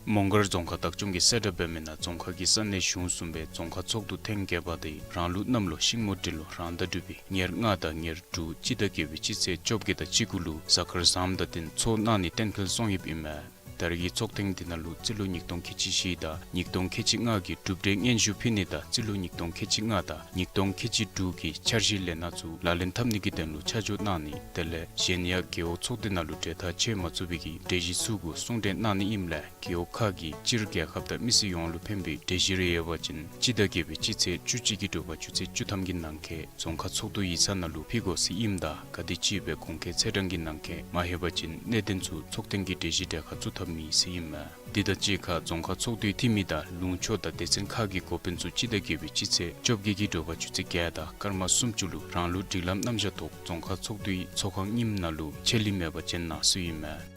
མོང་སྒར་རྫོང་ཁག་བདག་སྐྱོང་གིས་གསལ་བསྒྲགས་འབད་མི་ནང་རྫོང་ཁག་གི་ས་གནས་གཞུང་གསུམ་པའི་རྫོང་ཁག་ཚོགས་འདུ་ཐེངས་བརྒྱད་པ་དེ་རང་ལུགས་གནམ་ལོ་ཤིང་མོ་འབྲི་ལོ་རང་ཟླ་དྲུག་པའི་ཉེར་ལྔ་དང་ཉེར་དྲུག་སྤྱི་ཟླ་བརྒྱད་པའི་སྤྱི་ཚེས་བཅོ་བརྒྱད་དང་གཅིག་གུ་ལུ་གཟའ་སྐར་བཟངམ་དང་བསྟུན་ཚོགས་གནང་ནི་གཏན་འཁེལ་སོང་ཡོདཔ་ཨིན་མས། ད་རེས་ཀྱི་ཚོགས་ཐེངས་འདི་ནང་ལུ་རྩིས་ལོ་ཉིས་སྟོང་ཁལ་གཅིག་བཞི་དང་ཉིས་སྟོང་ཁལ་གཅིག་ལྔ་གི་གྲུབ་འབྲས་སྙན་ཞུ་ཕུལ་ནི་དང་རྩིས་ལོ་ཉིས་སྟོང་ཁལ་གཅིག་ལྔ་དང་ཉིས་སྟོང་ཁལ་གཅིག་དྲུག་གི་འཆར་གཞི་ལས་སྣ་ཚུ་ལག་ལེན་འཐབ་ནི་གི་དོན་ལུ་ཆ་འཇོག་གནང་ནི་དེ་ལས་གཞན་ཡང་རྒེད་འོག་ཚོགས་སྡེ་ནང་ལུ་གྲོས་ཐག་བཅད་མ་ཚུགས་པའི་གི་གྲོས་གཞི་ཚུ་གུ་གསུང་གྲོས་གནང་ནི་ཨིནམ་ལས་རྒེད་འོག་ཁག་གི་སྤྱིར་རྒྱལ་ཁབ་དང་མི་སེར་ཡོངས་ལུ་ཕན་པའི་གྲོས་གཞི་རེ་ཡོད་པ་ཅིན་སྤྱི་ཟླ་བརྒྱད་པའི་སྤྱི་ཚེས་བཅུ་གཅིག་གི་དྲོ་པ་ཆུ་ཚོད་བཅུ་ཐམ་གྱི་ནང་འཁོད་རྫོང་ཁག་ཚོགས་འདུ་ཡིག་ཚང་ནང་ལུ་ཕུལ་དགོ་ཟེར་ཨིནམ་ད་ག་དེ་ཅིག་སྦེ་གོང་འཁོད་ཚེས་གྲངས་ཀྱི་ནང་འཁོད་མ་ལྷོད་པ་ཅིན་གནད་དོན་ཚུ་ཚོགས་ཐེངས་ཀྱི་གྲོས་གཞི་གྲལ་ཁར་བཙུགས་ཐབས་མེད་ཟེར་ཨིན་མས། འདི་དང་གཅིག་ཁར་རྫོང་ཁག་ཚོགས་འདུའི་འཐུས་མི་དང་ལུང་ཕྱོགས་དང་སྡེ་ཚན་ཁག་གི་འགོ་དཔོན་ཚུ་སྤྱི་ཟླ་བརྒྱད་པའི་སྤྱི་ཚེས་བཅོ་བརྒྱད་ཀྱི་དྲོ་པ་ཆུ་ཚོད་བརྒྱད་དང་སྐར་མ་སུམ་ཅུ་ལུ་རང་ལུགས་སྒྲིག་ལམ་རྣམ་གཞག་ཐོག་རྫོང་ཁག་ཚོགས་འདུའི་ཚོགས་ཁང་རྙིངམ་ནང་ལུ་ཆད་ལུས་མེད་པར་བྱོན་གནང་ཟེར་ཨིན་མས།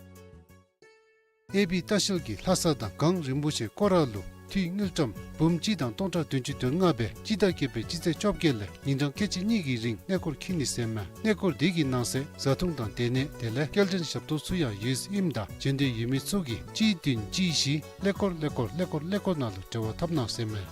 ཨེ་བི་ལྟ་བཤལ་གྱིས་ལྷ་ས་དང་གངས་རིན་པོ་ཆེ་སྐོར་ར་ལུ་འཐུས་དངུལ་ཀྲམ་འབུམ་གཅིག་དང་སྟོང་ཕྲག་བདུན་ཅུ་དོན་ལྔ་སྦེ་སྤྱི་ཟླ་བརྒྱད་པའི་སྤྱི་ཚེས་བཅོ་བརྒྱད་ལས་ཉིན་གྲངས་ཁལ་གཅིག་གཉིས་ཀྱི་རིང་གནས་སྐོར་འཁྱིད་ནི་ཟེར་མས། གནས་སྐོར་དེ་གི་ནང་གསེས་བཟའ་འཐུང་དང་སྡོད་གནས་དེ་ལས་སྐྱེལ་འདྲེན་ཞབས་ཏོག་ཚུ་ཡང་ཡོད་ཟེར་ཨིནམ་ད་འབྱོན་འདོད་ཡོད་མི་ཚུ་གིས་གཅིག་བདུན་གཅིག་བཞི་ཀླད་ཀོར་ཀླད་ཀོར་ཀླད་ཀོར་ཀླད་ཀོར་ནང་ལུ་འབྲེལ་བ་འཐབ་གནང་ཟེར་མས།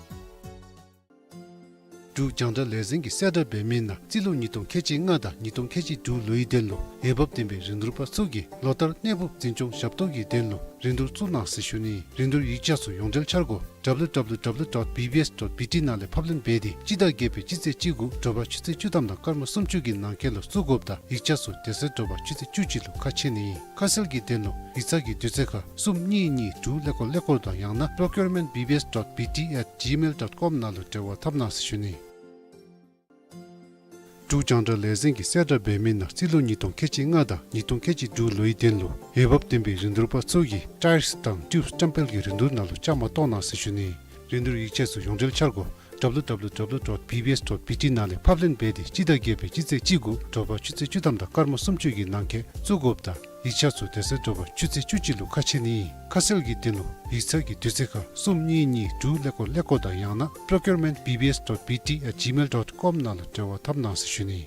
འབྲུག་རྒྱང་བསྒྲགས་ལས་འཛིན་གྱིས་གསལ་བསྒྲགས་འབད་མི་ནང་རྩིས་ལོ་ཉིས་སྟོང་ཁལ་གཅིག་ལྔ་དང་ཉིས་སྟོང་ཁལ་གཅིག་དྲུག་ལོའི་དོན་ལུ་འོས་འབབ་ལྡན་པའི་རིན་བསྡུར་པ་ཚུ་གིས་ལོ་ལྟར་གནས་སྤོ་འཛིན་སྐྱོང་ཞབས་ཏོག་གི་དོན་ལུ་རིན་བསྡུར་བཙུགས་གནང་ཟེར་ཞུ་ནི། རིན་བསྡུར་ཡིག་ཆ་ཚུ་ཡོངས་འབྲེལ་འཆར་སྒོ་W W W dot B B S dot B T ནང་ལས་ཕབ་ལེན་འབད་དེ་སྤྱི་ཟླ་བརྒྱད་པའི་སྤྱི་ཚེས་གཅིག་གུ་དྲོ་པ་ཆུ་ཚོད་བཅུ་ཐམ་དང་སྐར་མ་སུམ་ཅུ་གི་ནང་འཁོད་ལུ་བཙུགས་དགོཔ་དང་ཡིག་ཆ་ཚུ་དེ་ཚེ་དྲོ་པ་ཆུ་ཚོད་བཅུ་གཅིག་ལུ་ཁ་ཕྱེ་ནི་ཨིན། ཁ་གསལ་གྱི་དོན་ལུ་ཡིག་ཚང་གི་དུས་ཚོད་ཁར་གསུམ་གཉིས་གཉིས་དྲུག་ཀླད་ཀོར་ཀླད་ཀོར་དང་ཡང་ན་procurement B B S dot B T at gmail dot com ནང་ལུ་འབྲེལ་བ་འཐབ་གནང་ཟེར་ཞུ་ནི། འབྲུག་རྒྱང་བསྒྲགས་ལས་འཛིན་གྱིས་གསལ་བསྒྲགས་འབད་མི་ནང་རྩིས་ལོ་ཉིས་སྟོང་ཁལ་གཅིག་ལྔ་དང་ཉིས་སྟོང་ཁལ་གཅིག་དྲུག་ལོའི་དོན་ལུ་འོས་འབབ་ལྡན་པའི་རིན་བསྡུར་པ་ཚུ་གིས་ཊའིརསི་དང་ཊིའུབསི་བཀྲམ་སྤེལ་གྱི་རིན་བསྡུར་ནང་ལུ་བཅའ་མར་གཏོགས་གནང་ཟེར་ཞུ་ནི། རིན་བསྡུར་ཡིག་ཆ་ཚུ་ཡོངས་འབྲེལ་འཆར་སྒོ་W W W dot B B S dot B T ནང་ལས་ཕབ་ལེན་འབད་དེ་སྤྱི་ཟླ་བརྒྱད་པའི་སྤྱི་ཚེས་གཅིག་གུ་དྲོ་པ་ཆུ་ཚོད་བཅུ་ཐམ་དང་སྐར་མ་སུམ་ཅུ་གི་ནང་འཁོད་བཙུགས་དགོཔ་དང་ཡིག་ཆ་ཚུ་དེ་ཚེ་དྲོ་པ་ཆུ་ཚོད་བཅུ་གཅིག་ལུ་ཁ་ཕྱེ་ནི་ཨིན། ཁ་གསལ་གྱི་དོན་ལུ་ཡིག་ཚང་གི་དུས་ཚོད་ཁར་གསུམ་གཉིས་གཉིས་དྲུག་ཀླད་ཀོར་ཀླད་ཀོར་དང་ཡང་ན་procurement B B S dot B T at gmail dot com ནང་ལུ་འབྲེལ་བ་འཐབ་གནང་ཟེར་ཞུ་ནི།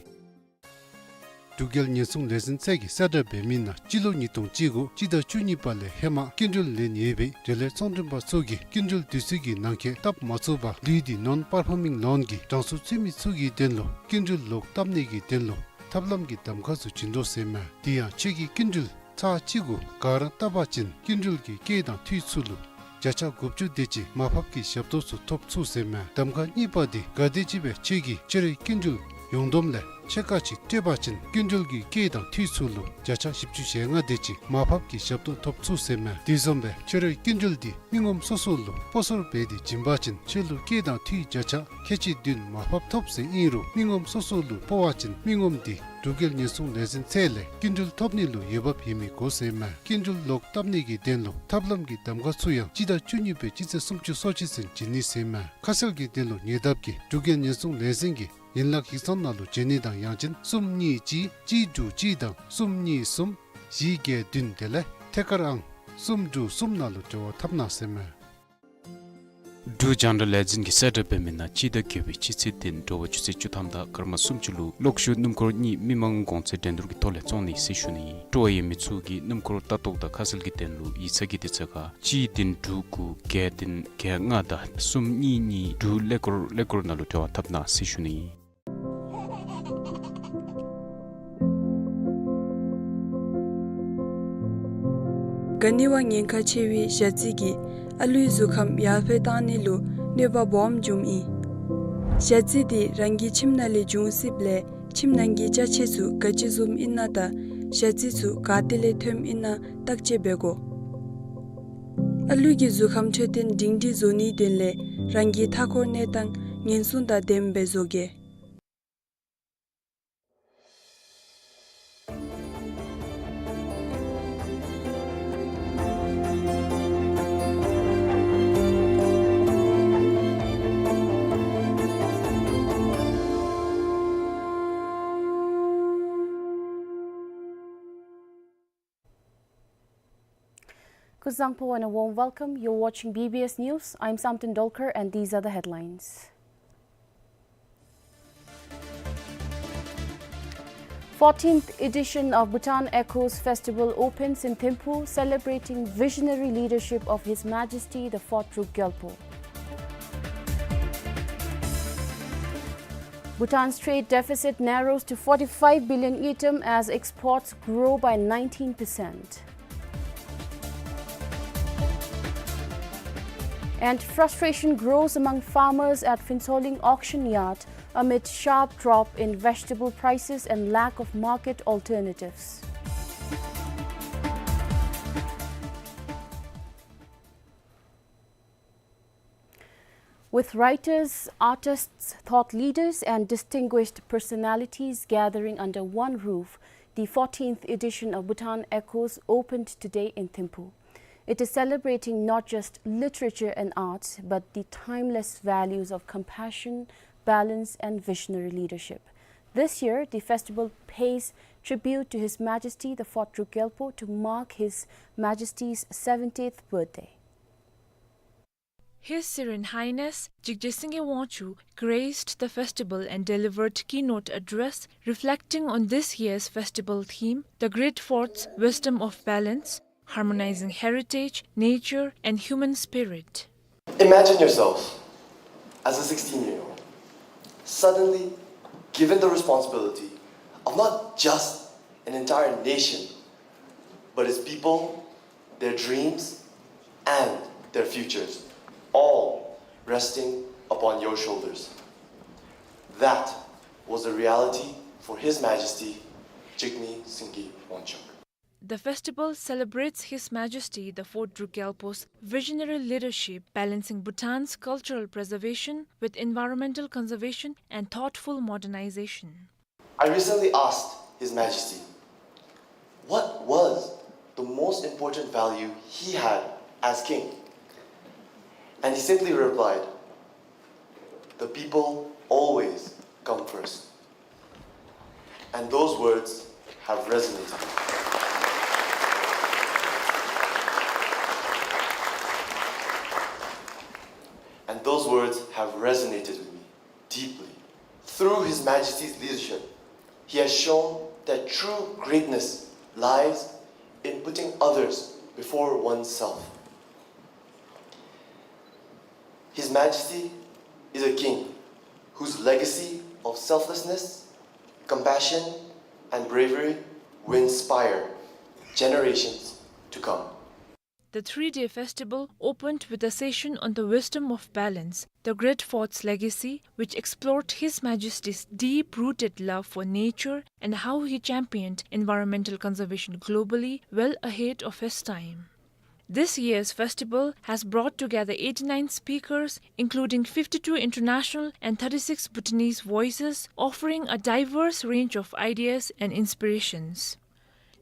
འབྲུག་རྒྱལ་ཉེན་སྲུང་ལས་འཛིན་ཚད་ཀྱིས་གསལ་བསྒྲགས་འབད་མི་ནང་སྤྱི་ལོ་ཉིས་སྟོང་གཅིག་གུ་སྤྱི་ཟླ་བཅུ་གཉིས་པ་ལས་ཧེ་མ་སྐྱིན་འགྲུལ་ལེན་ཡོད་པའི་འབྲེལ་ཡོད་ཚོང་མགྲོན་པ་ཚུ་གིས་སྐྱིན་འགྲུལ་དུས་ཚོད་ཀྱི་ནང་འཁོད་བཏབ་མ་ཚུགས་པར་ལུས་ཏེ་non-performing loan གི་གྲངས་སུ་ཚུད་མི་ཚུ་གི་དོན་ལུ་སྐྱིན་འགྲུལ་ལོག་བཏབ་ནི་གི་དོན་ལུ་ཐབས་ལམ་གྱི་གདམ་ཁ་ཚུ་བྱིན་དོ་ཟེར་མས། དེ་ཡང་ཁྱོད་ཀྱིས་སྐྱིན་འགྲུལ་ཚར་གཅིག་གུ་ག་ར་བཏབ་པ་ཅིན་སྐྱིན་འགྲུལ་གྱི་སྐྱེད་དང་འཐུས་ཚུ་ལུ་བརྒྱ་ཆ་དགུ་བཅུ་དེ་ཅིག་མར་ཕབ་ཀྱི་ཞབས་ཏོག་ཚུ་ཐོབ་ཚུགས་ཟེར་མས། གདམ་ཁ་གཉིས་པ་འདི་ག་དེམ་ཅིག་སྦེ་ཁྱོད་ཀྱིས་ཁྱོད་རའི་སྐྱིན་འགྲུལ་ཡོངས་བསྡོམས་ལས་ཕྱེད་ཀ་ཅིག་སྤྲོད་པ་ཅིན་སྐྱིན་འགྲུལ་གྱི་སྐྱེད་དང་འཐུས་ཚུ་ལུ་བརྒྱ་ཆ་བཞི་བཅུ་ཞེ་ལྔ་དེ་ཅིག་མར་ཕབ་ཀྱི་ཞབས་ཏོག་ཐོབ་ཚུགས་ཟེར་མས། དེ་བཟུམ་སྦེ་ཁྱོད་རའི་སྐྱིན་འགྲུལ་འདི་མི་ངོམ་སོ་སོ་ལུ་སྤོ་སོར་འབད་དེ་བྱིན་པ་ཅིན་ཁྱོད་ལུ་སྐྱེད་དང་འཐུས་བརྒྱ་ཆ་ཁལ་གཅིག་བདུན་མར་ཕབ་ཐོབ་ཟེར་ཨིན་རུང་མི་ངོམ་སོ་སོ་ལུ་སྤོ་བ་ཅིན་མི་ངོམ་འདི་འབྲུག་རྒྱལ་ཉེན་སྲུང་ལས་འཛིན་ཚད་ལས་སྐྱིན་འགྲུལ་ཐོབ་ནི་ལུ་འོས་འབབ་ཡོད་མི་དགོ་ཟེར་མས། སྐྱིན་འགྲུལ་ལོག་བཏབ་ནི་གི་དོན་ལུ་ཐབས་ལམ་གྱི་གདམ་ཁ་ཚུ་ཡང་སྤྱི་ཟླ་བཅུ་གཉིས་པའི་སྤྱི་ཚེས་སུམ་ཅུ་སོ་གཅིག་ཚུན་བྱིན་ནི་ཟེར་མས། ཁ་གསལ་གྱི་དོན་ལུ་ཉེ་འདབས་ཀྱི་འབྲུག་རྒྱལ་ཉེན་སྲུང་ལས་འཛིན་གྱི་ཡན་ལག་ཡིག་ཚང་ནང་ལུ་བྱོན་ནི་དང་ཡང་ཅིན་གསུམ་གཉིས་གཅིག་གཅིག་དྲུག་གཅིག་དང་གསུམ་གཉིས་གསུམ་བཞི་བརྒྱད་བདུན་དེ་ལས་ཐད་ཀར་ཨང་གསུམ་དྲུག་གསུམ་ནང་ལུ་འབྲེལ་བ་འཐབ་གནང་ཟེར་མས། འབྲུག་རྒྱང་བསྒྲགས་ལས་འཛིན་གྱིས་གསལ་བསྒྲགས་འབད་མི་ནང་སྤྱི་ཟླ་བརྒྱད་པའི་སྤྱི་ཚེས་བདུན་དྲོ་པ་ཆུ་ཚོད་བཅུ་ཐམ་དང་སྐར་མ་སུམ་ཅུ་ལུ་གློག་ཤུགས་སྣུམ་འཁོར་གཉིས་མི་མང་གོང་ཚད་འགྲན་བསྡུར་གྱི་ཐོག་ལས་བཙོང་ནི་ཟེར་ཞུ་ནི། སྤྲོ་བ་ཡོད་མི་ཚུ་གིས་སྣུམ་འཁོར་ལྟ་རྟོག་དང་ཁ་གསལ་གྱི་དོན་ལུ་ཡིག་ཚང་གི་དུས་ཚོད་ཁར་གཅིག་བདུན་དྲུག་དགུ་བརྒྱད་བདུན་བརྒྱད་ལྔ་དང་གསུམ་གཉིས་གཉིས་དྲུག་ཀླད་ཀོར་ཀླད་ཀོར་ནང་ལུ་འབྲེལ་བ་འཐབ་གནང་ཟེར་ཞུ་ནི། ག་ནི་བ་ཉེན་ཁ་ཆེ་བའི་ཞ་རྩི་གིས་ཨ་ལུའི་གཟུགས་ཁམས་ཡར་འཕེལ་བཏང་ནི་ལུ་གནོད་པ་སྦོམ་འབྱུངམ་ཨིན། ཞ་རྩི་འདི་རང་གི་ཁྱིམ་ནང་ལས་འབྱུང་སྲིདཔ་ལས་ཁྱིམ་ནང་གི་ཅ་ཆས་ཚུ་ག་ཅི་བཟུམ་ཨིན་ན་དང་ཞ་རྩི་ཚུ་ག་ཏེ་ལས་ཐོནམ་ཨིན་ན་བརྟག་དཔྱད་འབད་དགོ། ཨ་ལུ་གི་གཟུགས་ཁམས་འཕྲོད་བསྟེན་སྒྲིང་སྒྲིང་བཟོ་ནིའི་དོན་ལས་རང་གི་མཐའ་འཁོར་གནས་སྟངས་ཉེན་སྲུང་དང་ལྡནམ་སྦེ་བཟོ་གེ། Kuzuzangpo and a warm welcome. You're watching B B S News. I'm Samten Dolkar and these are the headlines. Fourteenth edition of Bhutan Echoes Festival opens in Thimphu, celebrating visionary leadership of His Majesty the Fourth Druk Gyalpo. Bhutan's trade deficit narrows to forty-five billion ngultrum as exports grow by nineteen percent. And frustration grows among farmers at Phuentsholing auction yard amid sharp drop in vegetable prices and lack of market alternatives. With writers, artists, thought leaders, and distinguished personalities gathering under one roof, the fourteenth edition of Bhutan Echoes opened today in Thimphu. It is celebrating not just literature and arts, but the timeless values of compassion, balance, and visionary leadership. This year, the festival pays tribute to His Majesty the Fourth Druk Gyalpo to mark His Majesty's seventieth birthday. His Serene Highness Jigje Singye Wangchuck graced the festival and delivered keynote address reflecting on this year's festival theme, The Great Fourth's Wisdom of Balance, Harmonizing Heritage, Nature, and Human Spirit. Imagine yourself as a sixteen-year-old, suddenly given the responsibility of not just an entire nation, but its people, their dreams, and their futures, all resting upon your shoulders. That was the reality for His Majesty Jigme Singye Wangchuck. The festival celebrates His Majesty the Fourth Druk Gyalpo's visionary leadership, balancing Bhutan's cultural preservation with environmental conservation and thoughtful modernization. I recently asked His Majesty what was the most important value he had as king, and he simply replied, "The people always come first." And those words have resonated. And those words have resonated with me deeply. Through His Majesty's leadership, he has shown that true greatness lies in putting others before oneself. His Majesty is a king whose legacy of selflessness, compassion, and bravery will inspire generations to come. The three-day festival opened with a session on the wisdom of balance, the Great Fourth's legacy, which explored His Majesty's deep-rooted love for nature and how he championed environmental conservation globally, well ahead of his time. This year's festival has brought together eighty-nine speakers, including fifty-two international and thirty-six Bhutanese voices, offering a diverse range of ideas and inspirations.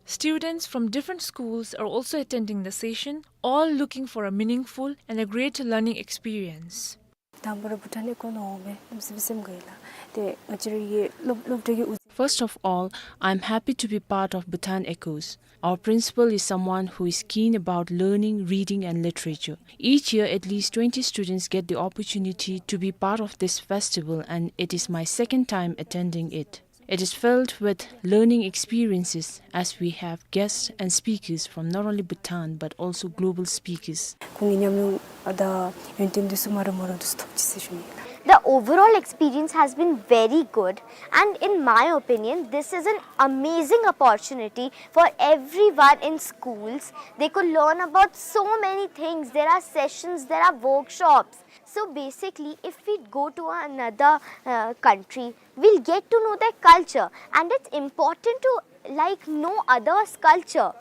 Students from different schools are also attending the session, all looking for a meaningful and a great learning experience. དང་པོ་ར་བྷུ་ཊཱན་ཨེ་ཀོ་ནང་འོང་མི་རྣམས་སྦེ་སེམས་དགའ་ཡི་ལགས། ཏེ་ང་བཅས་ར་གི་སློབ་སློབ་གྲྭ་གི་དབུ། First of all, I am happy to be part of Bhutan Echoes. Our principal is someone who is keen about learning, reading, and literature. Each year, at least twenty students get the opportunity to be part of this festival, and it is my second time attending it. It is filled with learning experiences as we have guests and speakers from not only Bhutan but also global speakers. ཁོང་གི་ཉམས་མྱོང་དང་ཡོན་ཏན་འདི་ཚུ་མ་ར་མ་ར་འདི་ཚུ་ཐོབ་ཅི་ཟེར་ཞུ་ནི་ལགས། The overall experience has been very good, and in my opinion, this is an amazing opportunity for everyone in schools. They could learn about so many things. There are sessions, there are workshops. So basically, if we go to another, uh, country, we'll get to know their culture, and it's important to, like, know others' culture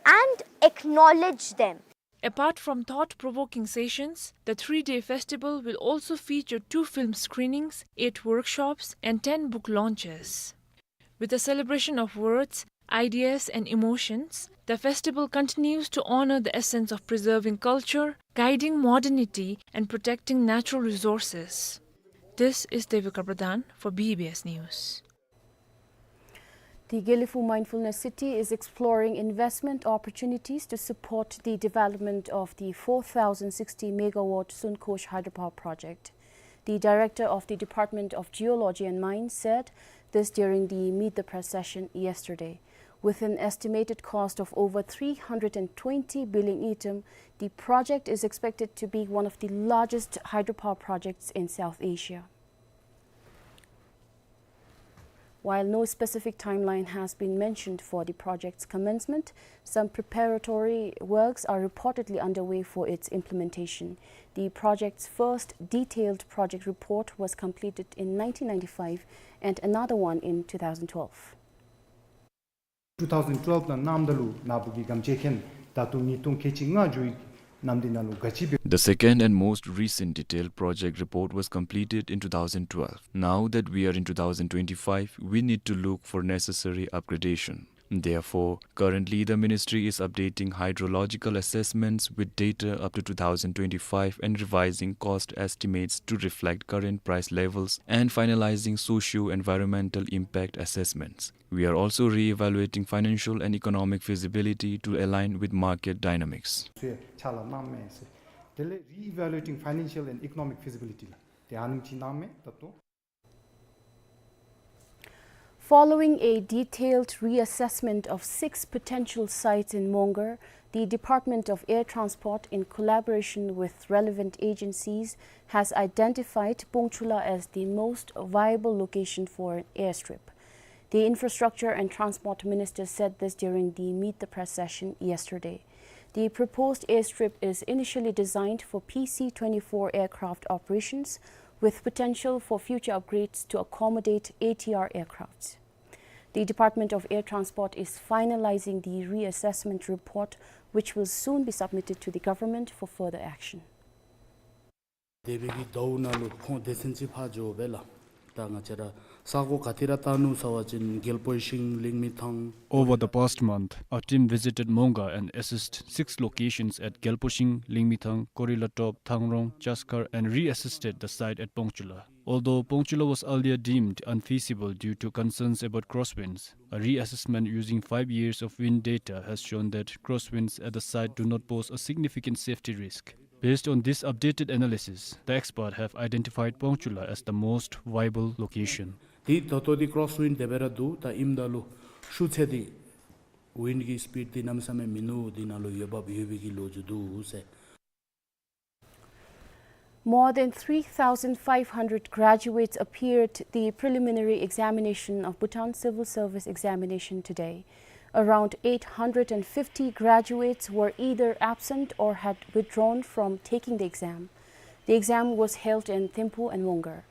and acknowledge them. Apart from thought-provoking sessions, the three-day festival will also feature two film screenings, eight workshops, and ten book launches. With a celebration of words, ideas, and emotions, the festival continues to honor the essence of preserving culture, guiding modernity, and protecting natural resources. This is Devika Pradhan for B B S News. The Gelephu Mindfulness City is exploring investment opportunities to support the development of the four thousand sixty megawatt Sunkosh hydropower project. The director of the Department of Geology and Mines said This during the Meet the Press session yesterday. With an estimated cost of over three hundred and twenty billion ngultrum, the project is expected to be one of the largest hydropower projects in South Asia. While no specific timeline has been mentioned for the project's commencement, some preparatory works are reportedly underway for its implementation. The project's first detailed project report was completed in nineteen ninety-five and another one in two thousand twelve. Two thousand twelve ནང་གནངམ་ད་ལུ་ནཱ་བུ་གི་སྒམ་ཆས་ཁེན་ད་ལྟོ་ཉིས་སྟོང་ཁལ་གཅིག་ལྔ་འགྱོ་ཡི། ནམ་འདི་ནང་ལུ་ག་ཅི་འབད། The second and most recent detailed project report was completed in two thousand twelve. Now that we are in two thousand twenty-five, we need to look for necessary upgradation. Therefore, currently the ministry is updating hydrological assessments with data up to two thousand twenty-five and revising cost estimates to reflect current price levels and finalizing socio-environmental impact assessments. We are also re-evaluating financial and economic feasibility to align with market dynamics. ཚུ་ཡང་ཕྱག་ལཱ་གནངམ་མས་ཟེར། དེ་ལས་re-evaluating financial and economic feasibility ལགས། དེ་ཨ་ནེམ་ཅིག་གནངམ་མས་ད་ལྟོ། Following a detailed reassessment of six potential sites in Mongar, the Department of Air Transport, in collaboration with relevant agencies, has identified Pongchula as the most viable location for an airstrip. The Infrastructure and Transport Minister said this during the Meet the Press session yesterday. The proposed airstrip is initially designed for P C twenty-four aircraft operations, with potential for future upgrades to accommodate A T R aircrafts. The Department of Air Transport is finalizing the reassessment report, which will soon be submitted to the government for further action. དེ་སྦེ་གི་ཟླཝ་ནང་ལུ་ཁོང་སྡེ་ཚན་ཅིག་ཕར་འགྱོ་སྦེ་ལགས། ད་ང་བཅས་ར་ས་གོ་ག་ཏེ་ར་བལྟ་ནུག་ཟེར་བ་ཅིན་གལ་པོ་ཤིང་ལིང་མི་ཐང་། Over the past month, our team visited Mongar and assessed six locations at Gelposhing, Lingmithang, Korilatob, Thangrong, Chaskar, and reassessed the site at Pongchula. Although Pongchula was earlier deemed unfeasible due to concerns about crosswinds, a reassessment using five years of wind data has shown that crosswinds at the site do not pose a significant safety risk. Based on this updated analysis, the experts have identified Pongchula as the most viable location. ཏེ་ད་ལྟོ་འདི་crosswind དེ་སྦེ་ར་འདུག། ད་ཨིནམ་ད་ལུ་ཤུགས་ཚད་འདི་wind གི་speed འདི་གནམ་མེད་ས་མེད་མིན་ནུག། འདི་ནང་ལུ་འོས་འབབ་ཡོད་པའི་གི་ལོ་རྒྱུས་འདུག་ཟེར། More than three thousand five hundred graduates appeared the preliminary examination of Bhutan Civil Service Examination today. Around eight hundred and fifty graduates were either absent or had withdrawn from taking the exam. The exam was held in Thimphu and Mongar.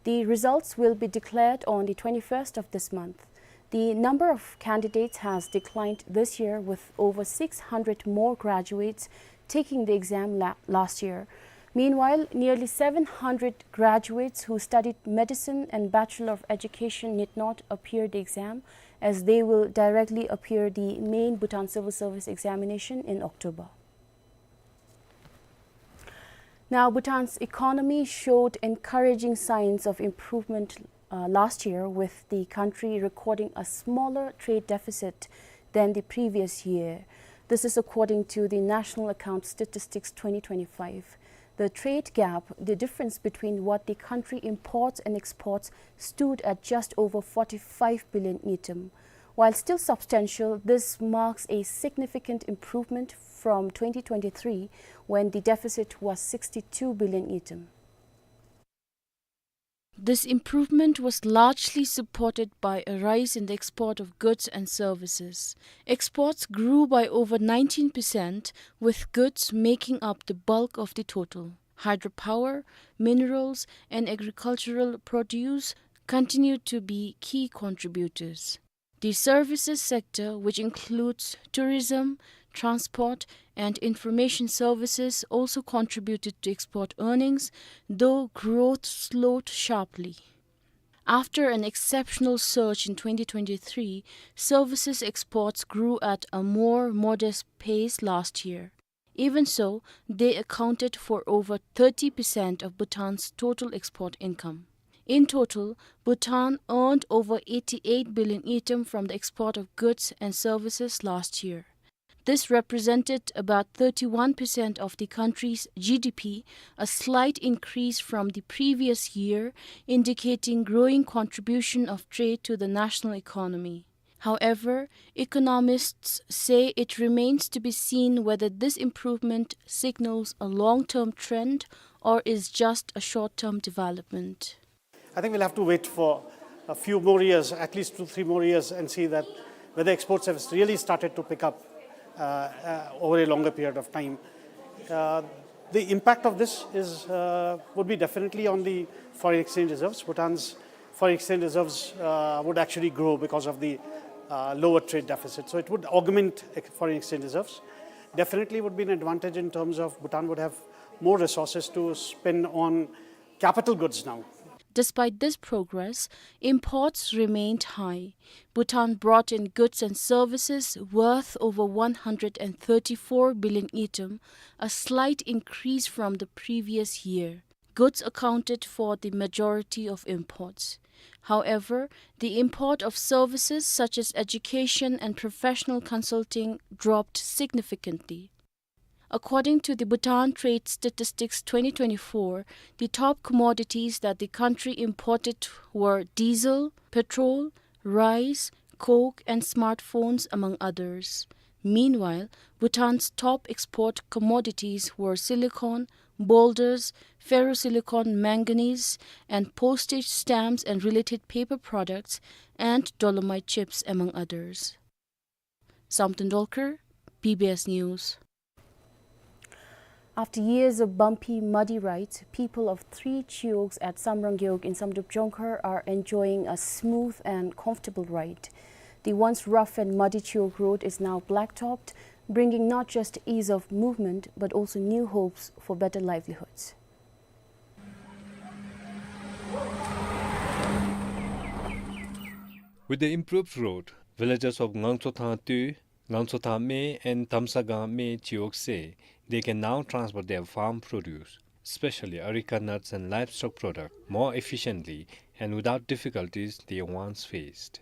The results will be declared on the twenty-first of this month. The number of candidates has declined this year, with over six hundred more graduates taking the exam la-, last year. Meanwhile, nearly seven hundred graduates who studied medicine and Bachelor of Education need not appear the exam, as they will directly appear the main Bhutan Civil Service Examination in October. Now, Bhutan's economy showed encouraging signs of improvement, uh, last year, with the country recording a smaller trade deficit than the previous year. This is according to the National Account Statistics twenty twenty-five. The trade gap, the difference between what the country imports and exports, stood at just over forty-five billion ngultrum. While still substantial, this marks a significant improvement from twenty twenty-three, when the deficit was sixty-two billion ngultrum. This improvement was largely supported by a rise in the export of goods and services. Exports grew by over nineteen percent, with goods making up the bulk of the total. Hydropower, minerals, and agricultural produce continued to be key contributors. The services sector, which includes tourism, transport, and information services, also contributed to export earnings, though growth slowed sharply. After an exceptional surge in twenty twenty-three, services exports grew at a more modest pace last year. Even so, they accounted for over thirty percent of Bhutan's total export income. In total, Bhutan earned over eighty-eight billion ngultrum from the export of goods and services last year. This represented about thirty-one percent of the country's G D P, a slight increase from the previous year, indicating growing contribution of trade to the national economy. However, economists say it remains to be seen whether this improvement signals a long-term trend or is just a short-term development. I think we'll have to wait for a few more years, at least two, three more years, and see that whether exports have really started to pick up, uh, uh, over a longer period of time. Uh, the impact of this is, uh, would be definitely on the foreign exchange reserves. Bhutan's foreign exchange reserves, uh, would actually grow because of the, uh, lower trade deficit. So it would augment ex-, foreign exchange reserves. Definitely would be an advantage in terms of Bhutan would have more resources to spend on capital goods now. Despite this progress, imports remained high. Bhutan brought in goods and services worth over one hundred and thirty-four billion ngultrum, a slight increase from the previous year. Goods accounted for the majority of imports. However, the import of services such as education and professional consulting dropped significantly. According to the Bhutan Trade Statistics twenty twenty-four, the top commodities that the country imported were diesel, petrol, rice, coke, and smartphones, among others. Meanwhile, Bhutan's top export commodities were silicon, boulders, ferrosilicon manganese, and postage stamps and related paper products, and dolomite chips, among others. Samten Dolkar, B B S News. After years of bumpy, muddy rides, people of three chiyogs at Samrang Gewog in Samdrup Jongkhar are enjoying a smooth and comfortable ride. The once rough and muddy chiyog road is now blacktopped, bringing not just ease of movement but also new hopes for better livelihoods. With the improved road, villagers of Ngangtsothang Tui, Ngangtsothang Me and Tamsagang Me Chiyog say they can now transport their farm produce, especially areca nuts and livestock product, more efficiently and without difficulties they once faced.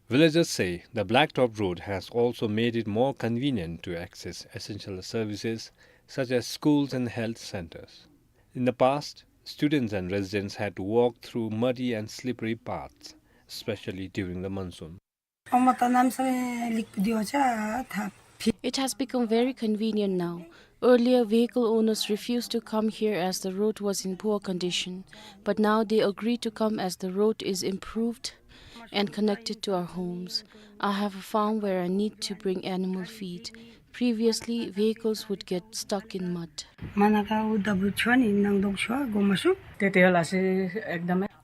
Villagers say the blacktop road has also made it more convenient to access essential services such as schools and health centers. In the past, students and residents had to walk through muddy and slippery paths, especially during the monsoon. It has become very convenient now. Earlier, vehicle owners refused to come here as the road was in poor condition, but now they agree to come as the road is improved and connected to our homes. I have a farm where I need to bring animal feed. Previously, vehicles would get stuck in mud.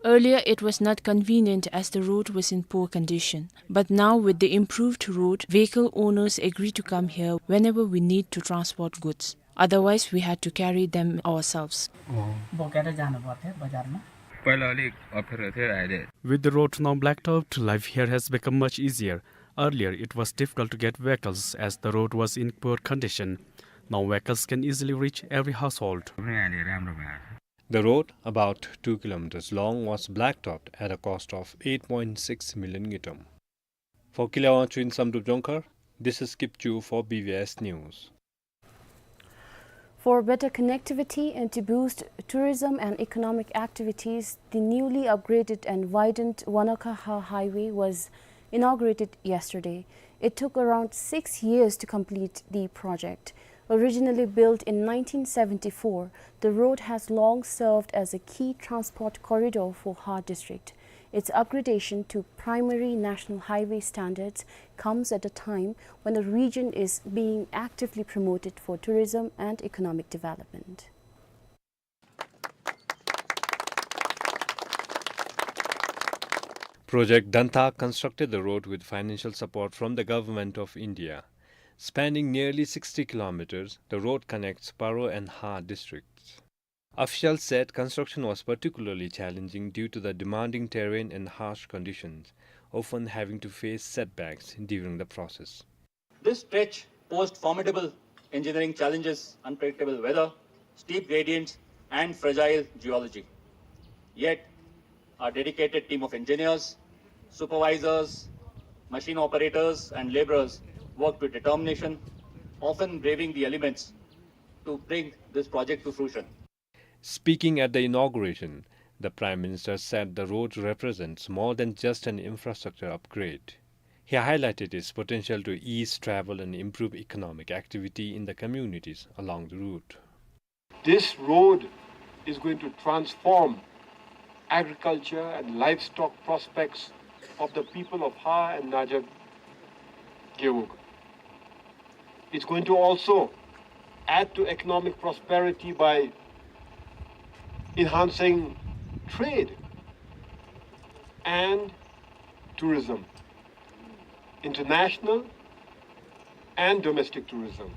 Earlier, it was not convenient as the road was in poor condition. But now, with the improved road, vehicle owners agree to come here whenever we need to transport goods. Otherwise, we had to carry them ourselves. बोकेर जानुपर्थ्यो बजारमा। पहिला अलिक अप्ठ्यारो थियो, अहिले With the road now blacktopped, life here has become much easier. Earlier, it was difficult to get vehicles as the road was in poor condition. Now vehicles can easily reach every household. पनि अहिले राम्रो भएको छ। The road, about two kilometers long, was blacktopped at a cost of eight point six million ngultrum. For Keluang Wangchuck in Samdrup Jongkhar, this is Kipchu for B B S News. For better connectivity and to boost tourism and economic activities, the newly upgraded and widened Wanakha-Ha Highway was inaugurated yesterday. It took around six years to complete the project. Originally built in nineteen seventy-four, the road has long served as a key transport corridor for Ha District. Its upgradation to primary national highway standards comes at a time when the region is being actively promoted for tourism and economic development. Project Dantha constructed the road with financial support from the Government of India. Spanning nearly sixty kilometers, the road connects Paro and Ha districts. Officials said construction was particularly challenging due to the demanding terrain and harsh conditions, often having to face setbacks during the process. This stretch posed formidable engineering challenges, unpredictable weather, steep gradients, and fragile geology. Yet, our dedicated team of engineers, supervisors, machine operators, and laborers worked with determination, often braving the elements to bring this project to fruition. Speaking at the inauguration, the Prime Minister said the road represents more than just an infrastructure upgrade. He highlighted its potential to ease travel and improve economic activity in the communities along the route. This road is going to transform agriculture and livestock prospects of the people of Har and Najad Gewog. It's going to also add to economic prosperity by enhancing trade and tourism, international and domestic tourism.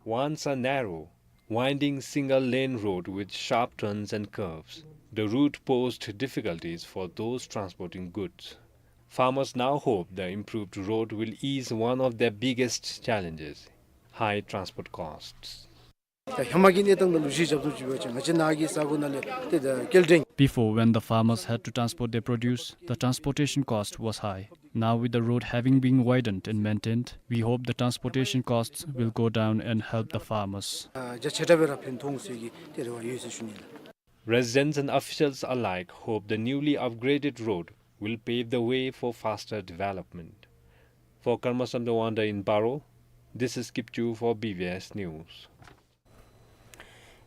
Once a narrow, winding single-lane road with sharp turns and curves, the route posed difficulties for those transporting goods. Farmers now hope the improved road will ease one of their biggest challenges, high transport costs. ད་ཧེ་མ་གི་གནས་སྟངས་དང་ལུ་གཞི་རྐྱབ་སྟེ་ཅིག་འབད་བ་ཅིན་ང་བཅས་ནཱ་གི་ས་གོ་ནང་ལས་ཏེ་ད་སྐྱེལ་འདྲེན། Before, when the farmers had to transport their produce, the transportation cost was high. Now, with the road having been widened and maintained, we hope the transportation costs will go down and help the farmers. ཨ་རྒྱ་ཆེ་དྲགས་སྦེ་ར་ཕན་ཐོགས་ཟེར་གྱི་ཏེ་རེ་བ་ཡོད་ཟེར་ཞུ་ནི་ལགས། Residents and officials alike hope the newly upgraded road will pave the way for faster development. For Karma Samdang Wangda in Paro, this is Kipchu for B B S News.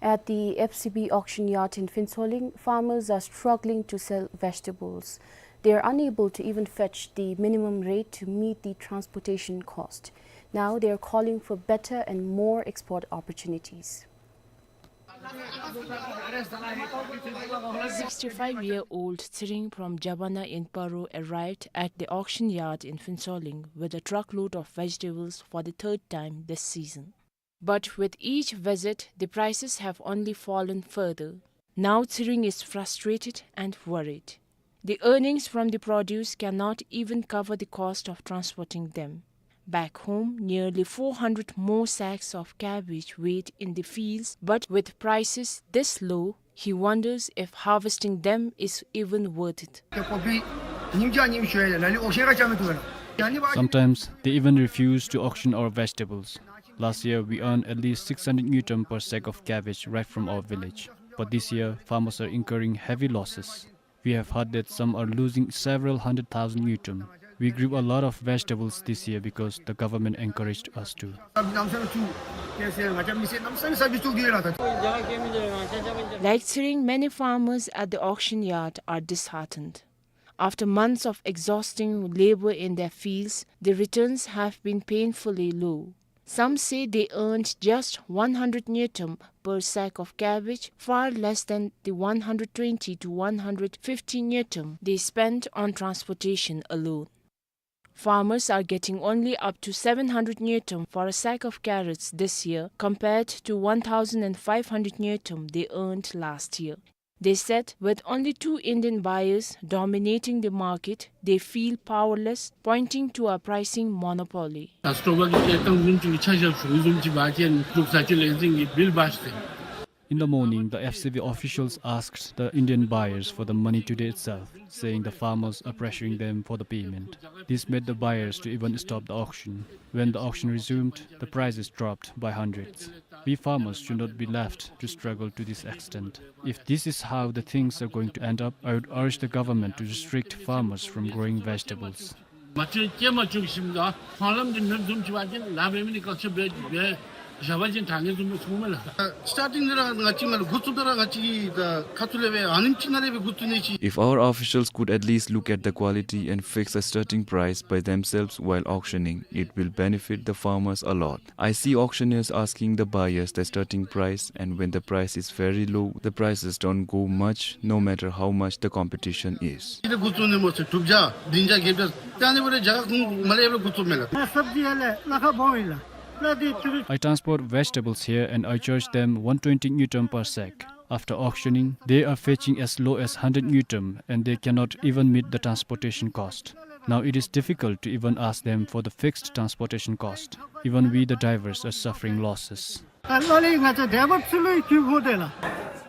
At the F C B auction yard in Phuentsholing, farmers are struggling to sell vegetables. They are unable to even fetch the minimum rate to meet the transportation cost. Now they are calling for better and more export opportunities. Sixty-five-year-old Tshering from Jabana in Paro arrived at the auction yard in Phuentsholing with a truckload of vegetables for the third time this season. But with each visit, the prices have only fallen further. Now Tshering is frustrated and worried. The earnings from the produce cannot even cover the cost of transporting them. Back home, nearly four hundred more sacks of cabbage wait in the fields, but with prices this low, he wonders if harvesting them is even worth it. Sometimes they even refuse to auction our vegetables. Last year, we earned at least six hundred ngultrum per sack of cabbage right from our village. But this year, farmers are incurring heavy losses. We have heard that some are losing several hundred thousand ngultrum. We grew a lot of vegetables this year because the government encouraged us to. Like Tshering, many farmers at the auction yard are disheartened. After months of exhausting labor in their fields, the returns have been painfully low. Some say they earned just one hundred ngultrum per sack of cabbage, far less than the one hundred twenty to one hundred fifty ngultrum they spent on transportation alone. Farmers are getting only up to seven hundred ngultrum for a sack of carrots this year, compared to one thousand five hundred ngultrum they earned last year. They said with only two Indian buyers dominating the market, they feel powerless, pointing to a pricing monopoly. In the morning, the F C B officials asked the Indian buyers for the money today itself, saying the farmers are pressuring them for the payment. This made the buyers to even stop the auction. When the auction resumed, the prices dropped by hundreds. We farmers should not be left to struggle to this extent. If this is how the things are going to end up, I would urge the government to restrict farmers from growing vegetables. If our officials could at least look at the quality and fix a starting price by themselves while auctioning, it will benefit the farmers a lot. I see auctioneers asking the buyers the starting price, and when the price is very low, the prices don't go much, no matter how much the competition is. I transport vegetables here and I charge them one twenty ngultrum per sack. After auctioning, they are fetching as low as hundred ngultrum and they cannot even meet the transportation cost. Now it is difficult to even ask them for the fixed transportation cost. Even we, the drivers, are suffering losses.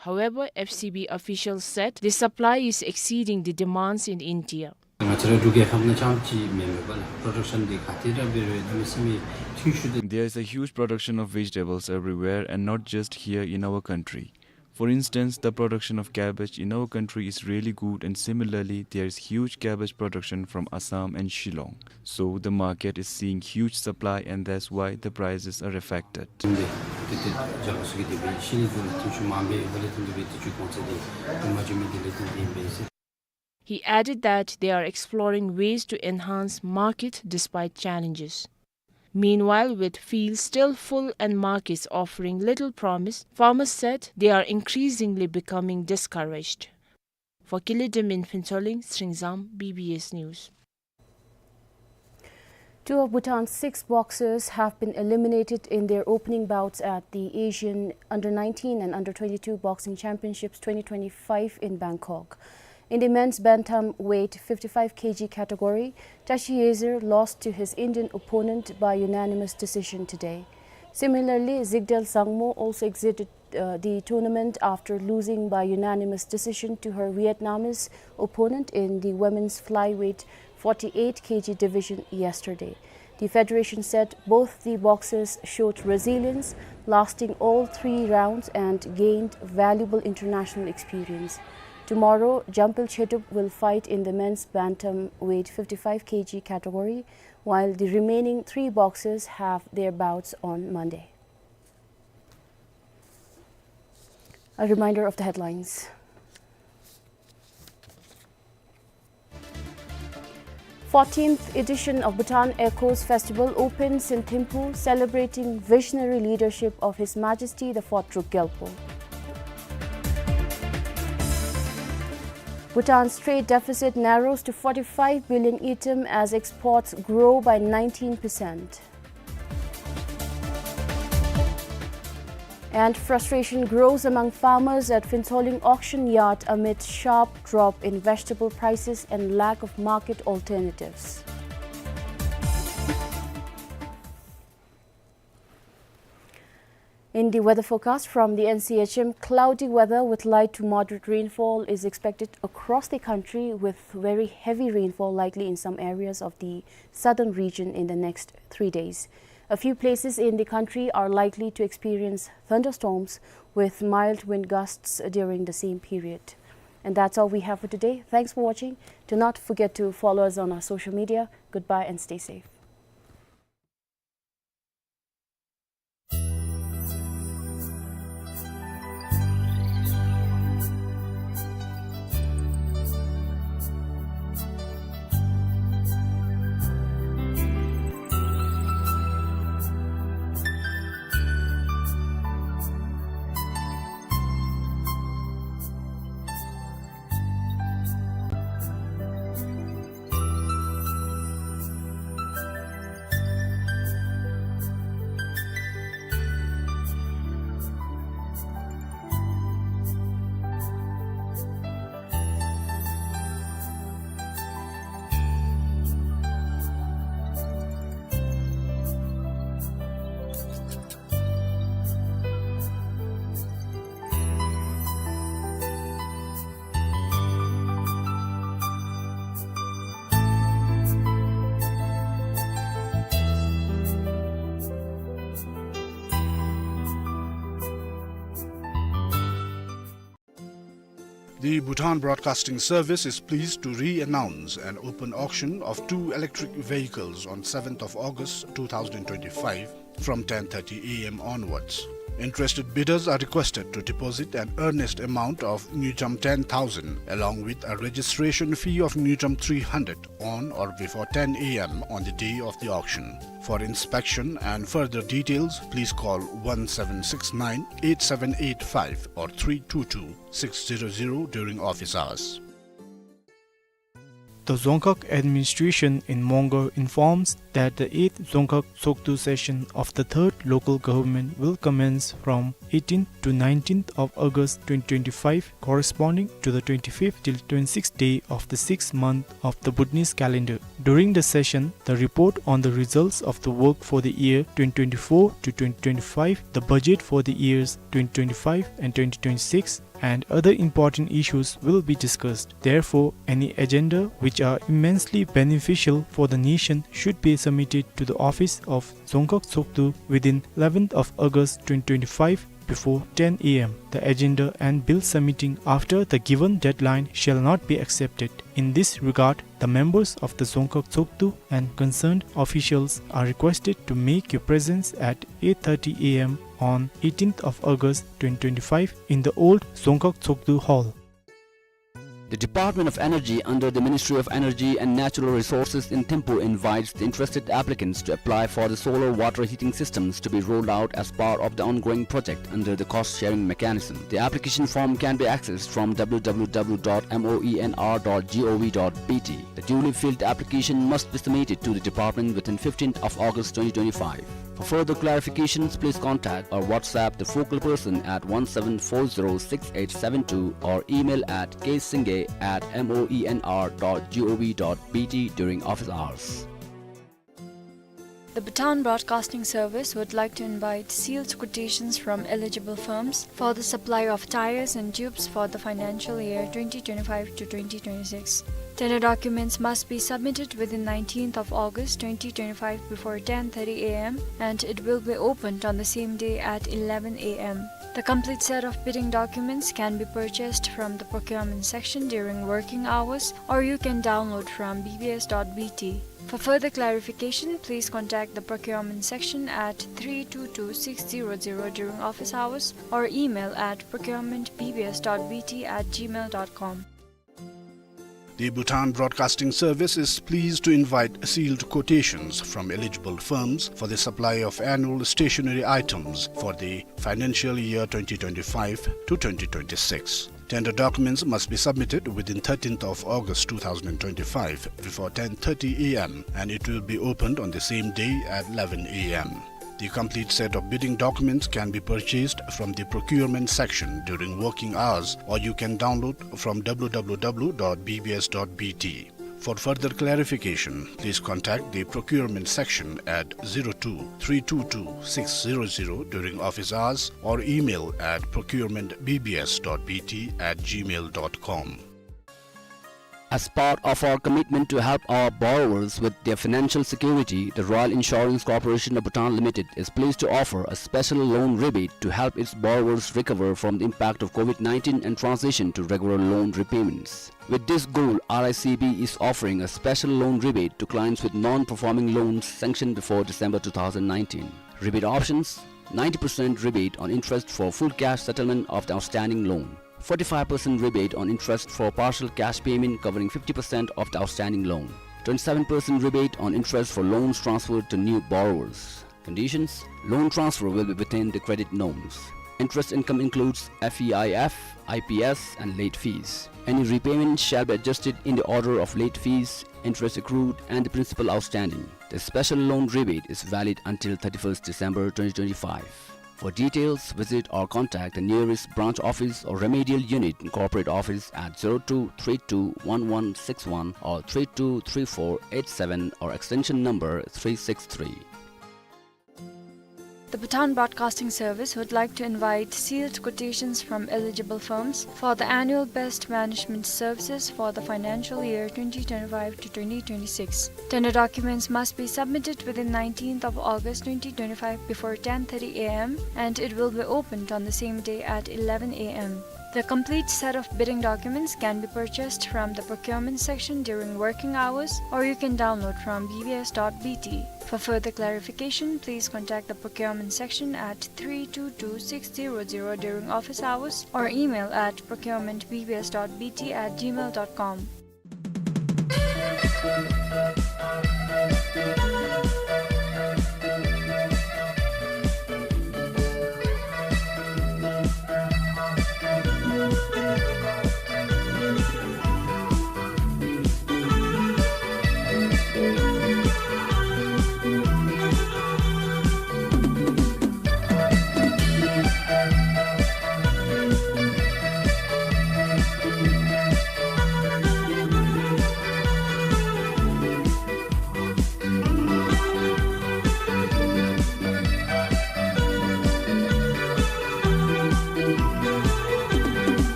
However, F C B officials said the supply is exceeding the demands in India. ང་བཅས་ར་འབྲུག་རྒྱལ་ཁབ་ནང་རྐྱངམ་ཅིག་མེན་མས་པ་ལགས། པྲོ་ཌག་ཤཱན་འདི་ག་ཏེ་ར་འབད་རུང་གནམ་མེད་ས་མེད་ཐོན་ཤུགས་འདི། There is a huge production of vegetables everywhere and not just here in our country. For instance, the production of cabbage in our country is really good, and similarly, there is huge cabbage production from Assam and Shillong. So the market is seeing huge supply, and that's why the prices are affected. འདི་ཏེ་ཏེ་རྒྱལ་ཁབ་ཚུ་གི་དེ་སྦེ་ཤིང་ལས་འདི་ནང་ཐོན་ཤུགས་མངམ་སྦེ་ཡོད་པ་ལས་བརྟེན་ཏེ་སྦེ་དེ་ཚུ་གོང་ཚད་འདི་དེ་མ་འགྱོ་མི་འདི་ལས་བརྟེན་ཏེ་ཨིན་པས་ཟེར། He added that they are exploring ways to enhance market despite challenges. Meanwhile, with fields still full and markets offering little promise, farmers said they are increasingly becoming discouraged. For Kili Dim in Phuentsholing, Sringzam, B B S News. Two of Bhutan's six boxers have been eliminated in their opening bouts at the Asian Under nineteen and Under twenty-two Boxing Championships twenty twenty-five in Bangkok. In the men's bantamweight fifty-five K G category, Tashi Yezer lost to his Indian opponent by unanimous decision today. Similarly, Zigdel Zangmo also exited uh, the tournament after losing by unanimous decision to her Vietnamese opponent in the women's flyweight forty-eight K G division yesterday. The federation said both the boxers showed resilience, lasting all three rounds, and gained valuable international experience. Tomorrow, Jampil Chetup will fight in the men's bantamweight fifty-five K G category, while the remaining three boxers have their bouts on Monday. A reminder of the headlines. Fourteenth edition of Bhutan Echoes Festival opens in Thimphu, celebrating visionary leadership of His Majesty the Fourth Druk Gyalpo. Bhutan's trade deficit narrows to forty-five billion ngultrum as exports grow by nineteen percent. And frustration grows among farmers at Phuentsholing auction yard amid sharp drop in vegetable prices and lack of market alternatives. In the weather forecast from the N C H M, cloudy weather with light to moderate rainfall is expected across the country, with very heavy rainfall likely in some areas of the southern region in the next three days. A few places in the country are likely to experience thunderstorms with mild wind gusts during the same period. And that's all we have for today. Thanks for watching. Do not forget to follow us on our social media. Goodbye and stay safe. The Bhutan Broadcasting Service is pleased to re-announce an open auction of two electric vehicles on seventh of August two thousand twenty-five from ten thirty A M onwards. Interested bidders are requested to deposit an earnest amount of ngultrum ten thousand along with a registration fee of ngultrum three hundred on or before ten A M on the day of the auction. For inspection and further details, please call one seven six nine eight seven eight five or three two two six zero zero during office hours. The Dzongkhag administration in Mongar informs that the eighth Dzongkhag Tshogdu session of the third local government will commence from eighteenth to nineteenth of August twenty twenty-five, corresponding to the twenty-fifth till twenty-sixth day of the sixth month of the Bhutanese calendar. During the session, the report on the results of the work for the year twenty twenty-four to twenty twenty-five, the budget for the years twenty twenty-five and twenty twenty-six, and other important issues will be discussed. Therefore, any agenda which are immensely beneficial for the nation should be submitted to the office of Dzongkhag Tshogdu within eleventh of August twenty twenty-five before ten A M. The agenda and bill submitting after the given deadline shall not be accepted. In this regard, the members of the Dzongkhag Tshogdu and concerned officials are requested to make your presence at eight thirty A M on eighteenth of August twenty twenty-five in the old Dzongkhag Tshogdu Hall. The Department of Energy under the Ministry of Energy and Natural Resources in Thimphu invites the interested applicants to apply for the solar water heating systems to be rolled out as part of the ongoing project under the cost-sharing mechanism. The application form can be accessed from W W W dot moenr dot gov dot B T. The duly filled application must be submitted to the department within fifteenth of August twenty twenty-five. For further clarifications, please contact or WhatsApp the focal person at one seven four zero six eight seven two or email at ksingye at moenr dot gov dot B T during office hours. The Bhutan Broadcasting Service would like to invite sealed quotations from eligible firms for the supply of tyres and tubes for the financial year twenty twenty-five to twenty twenty-six. Tender documents must be submitted within nineteenth of August twenty twenty-five before ten thirty A M, and it will be opened on the same day at eleven A M. The complete set of bidding documents can be purchased from the procurement section during working hours, or you can download from B B S dot B T. For further clarification, please contact the procurement section at three two two six zero zero during office hours or email at procurement B B S dot B T at gmail dot com. The Bhutan Broadcasting Service is pleased to invite sealed quotations from eligible firms for the supply of annual stationery items for the financial year twenty twenty-five to twenty twenty-six. Tender documents must be submitted within thirteenth of August two thousand twenty-five before ten thirty A M, and it will be opened on the same day at eleven A M. The complete set of bidding documents can be purchased from the procurement section during working hours, or you can download from W W W dot B B S dot B T. For further clarification, please contact the procurement section at zero two three two two six zero zero during office hours or email at procurement B B S dot B T at gmail dot com. As part of our commitment to help our borrowers with their financial security, the Royal Insurance Corporation of Bhutan Limited is pleased to offer a special loan rebate to help its borrowers recover from the impact of COVID nineteen and transition to regular loan repayments. With this goal, R I C B is offering a special loan rebate to clients with non-performing loans sanctioned before December two thousand nineteen. Rebate options: ninety percent rebate on interest for full cash settlement of the outstanding loan, forty-five percent rebate on interest for partial cash payment covering fifty percent of the outstanding loan, twenty-seven percent rebate on interest for loans transferred to new borrowers. Conditions: loan transfer will be within the credit norms. Interest income includes F E I F, I P S, and late fees. Any repayment shall be adjusted in the order of late fees, interest accrued, and the principal outstanding. The special loan rebate is valid until thirty-first December twenty twenty-five. For details, visit or contact the nearest branch office or remedial unit in corporate office at zero two three two one one six one or three two three four eight seven or extension number three six three. The Bhutan Broadcasting Service would like to invite sealed quotations from eligible firms for the annual best management services for the financial year twenty twenty-five to twenty twenty-six. Tender documents must be submitted within nineteenth of August twenty twenty-five before ten thirty A M, and it will be opened on the same day at eleven A M. The complete set of bidding documents can be purchased from the procurement section during working hours, or you can download from B B S dot B T. For further clarification, please contact the procurement section at three two two six zero zero during office hours or email at procurement B B S dot B T at gmail dot com.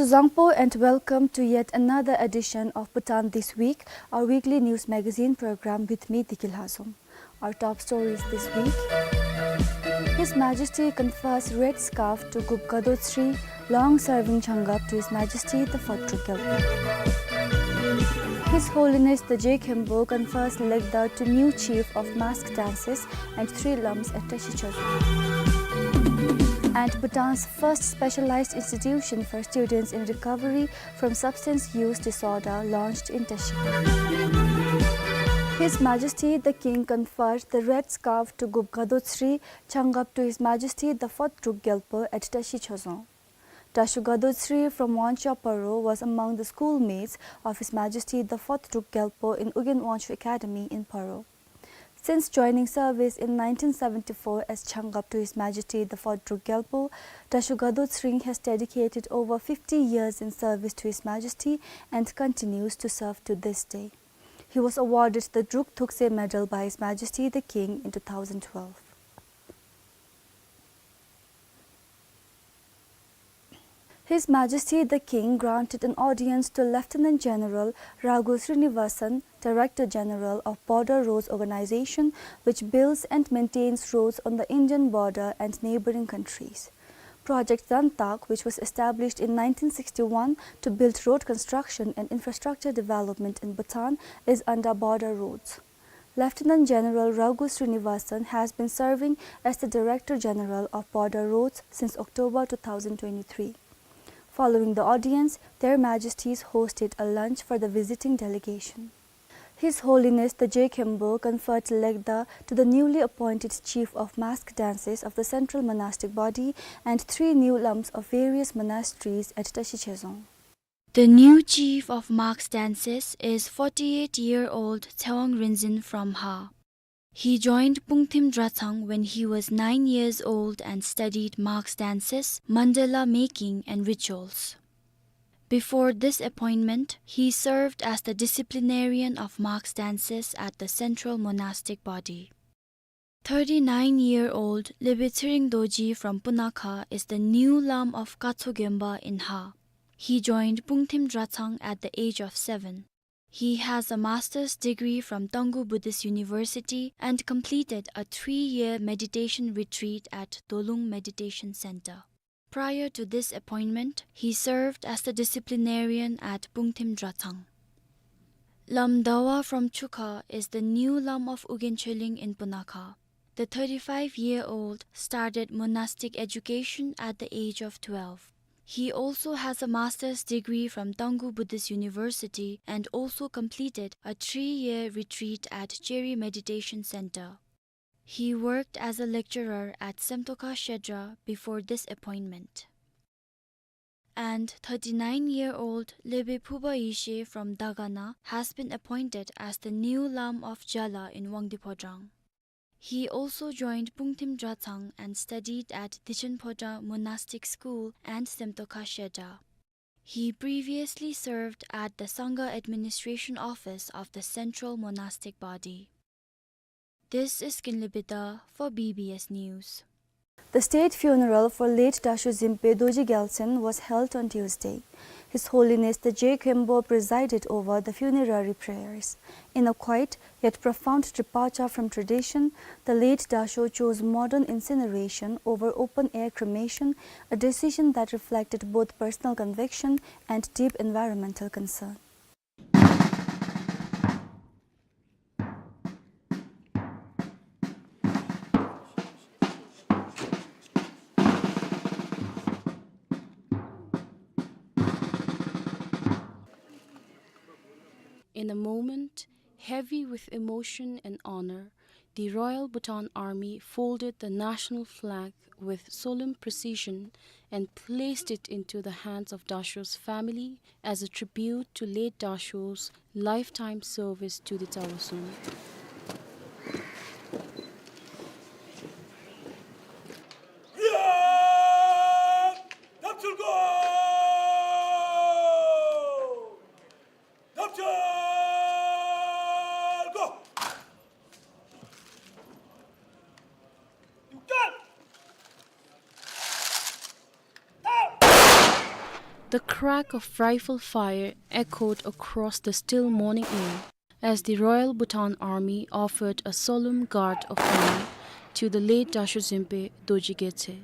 Zangpo and welcome to yet another edition of Bhutan This Week, our weekly news magazine program with me, Diki Lhazom. Our top stories this week. His Majesty confers red scarf to Gup Gadot Sri, long-serving Changab to His Majesty the Fourth Druk Gyalpo. His Holiness the Je Khenpo confers Legda to new chief of mask dances and three lams at Tashi Chozang. And Bhutan's first specialized institution for students in recovery from substance use disorder launched in Tashi. His Majesty the King conferred the red scarf to Gup Gadot Sri, Changab to His Majesty the Fourth Druk Gyalpo at Tashi Chozang. Dasho Gadot Sri from Wanchia Paro was among the schoolmates of His Majesty the Fourth Druk Gyalpo in Ugyen Wangchuk Academy in Paro. Since joining service in nineteen seventy-four as Changab to His Majesty the Fourth Druk Gyalpo, Dasho Gadot Sri has dedicated over fifty years in service to His Majesty and continues to serve to this day. He was awarded the Druk Thukse Medal by His Majesty the King in two thousand twelve. His Majesty the King granted an audience to Lieutenant General Raghu Srinivasan, Director General of Border Roads Organization, which builds and maintains roads on the Indian border and neighboring countries. Project Zantak, which was established in nineteen sixty-one to build road construction and infrastructure development in Bhutan, is under Border Roads. Lieutenant General Raghu Srinivasan has been serving as the Director General of Border Roads since October two thousand twenty-three. Following the audience, Their Majesties hosted a lunch for the visiting delegation. His Holiness the Je Khenpo conferred Legda to the newly appointed Chief of Mask Dances of the Central Monastic Body and three new lams of various monasteries at Tashi Chezang. The new chief of mask dances is forty-eight-year-old Tsewang Rinzin from Ha. He joined Pungthim Dratsang when he was nine years old and studied mask dances, mandala making and rituals. Before this appointment, he served as the disciplinarian of mask dances at the Central Monastic Body. Thirty-nine-year-old Lebe Tsering Dorji from Punakha is the new lam of Katso Gemba in Ha. He joined Pungthim Dratsang at the age of seven. He has a master's degree from Taungoo Buddhist University and completed a three-year meditation retreat at Dolung Meditation Center. Prior to this appointment, he served as the disciplinarian at Pungthim Dratsang. Lam Dawa from Chukha is the new lam of Ugyen Cheling in Punakha. The thirty-five-year-old started monastic education at the age of twelve. He also has a master's degree from Taungoo Buddhist University and also completed a three-year retreat at Cheri Meditation Center. He worked as a lecturer at Semtoka Shedra before this appointment. And thirty-nine-year-old Lebe Phuba Yeshe from Dagana has been appointed as the new lam of Jala in Wangdi Phodrang. He also joined Pungthim Dratsang and studied at Dichen Phodrang Monastic School and Semtoka Shedra. He previously served at the Sangha Administration Office of the Central Monastic Body. This is Kinley Bida for B B S News. The state funeral for late Dasho Zimpe Dorji Gyaltsen was held on Tuesday. His Holiness the Je Khenpo presided over the funerary prayers. In a quiet yet profound departure from tradition, the late Dasho chose modern incineration over open-air cremation, a decision that reflected both personal conviction and deep environmental concern. In a moment heavy with emotion and honor, the Royal Bhutan Army folded the national flag with solemn precision and placed it into the hands of Dasho's family as a tribute to late Dasho's lifetime service to the Tsawa Song. The crack of rifle fire echoed across the still morning air as the Royal Bhutan Army offered a solemn guard of honor to the late Dasho Zimpe Dorji Gyatso.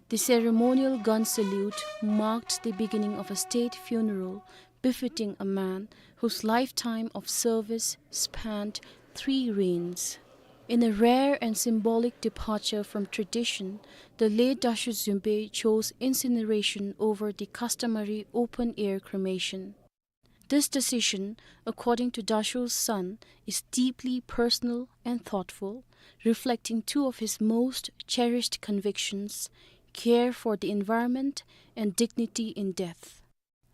The ceremonial gun salute marked the beginning of a state funeral befitting a man whose lifetime of service spanned three reigns. In a rare and symbolic departure from tradition, the late Dasho Zimpe chose incineration over the customary open-air cremation. This decision, according to Dasho's son, is deeply personal and thoughtful, reflecting two of his most cherished convictions, care for the environment and dignity in death.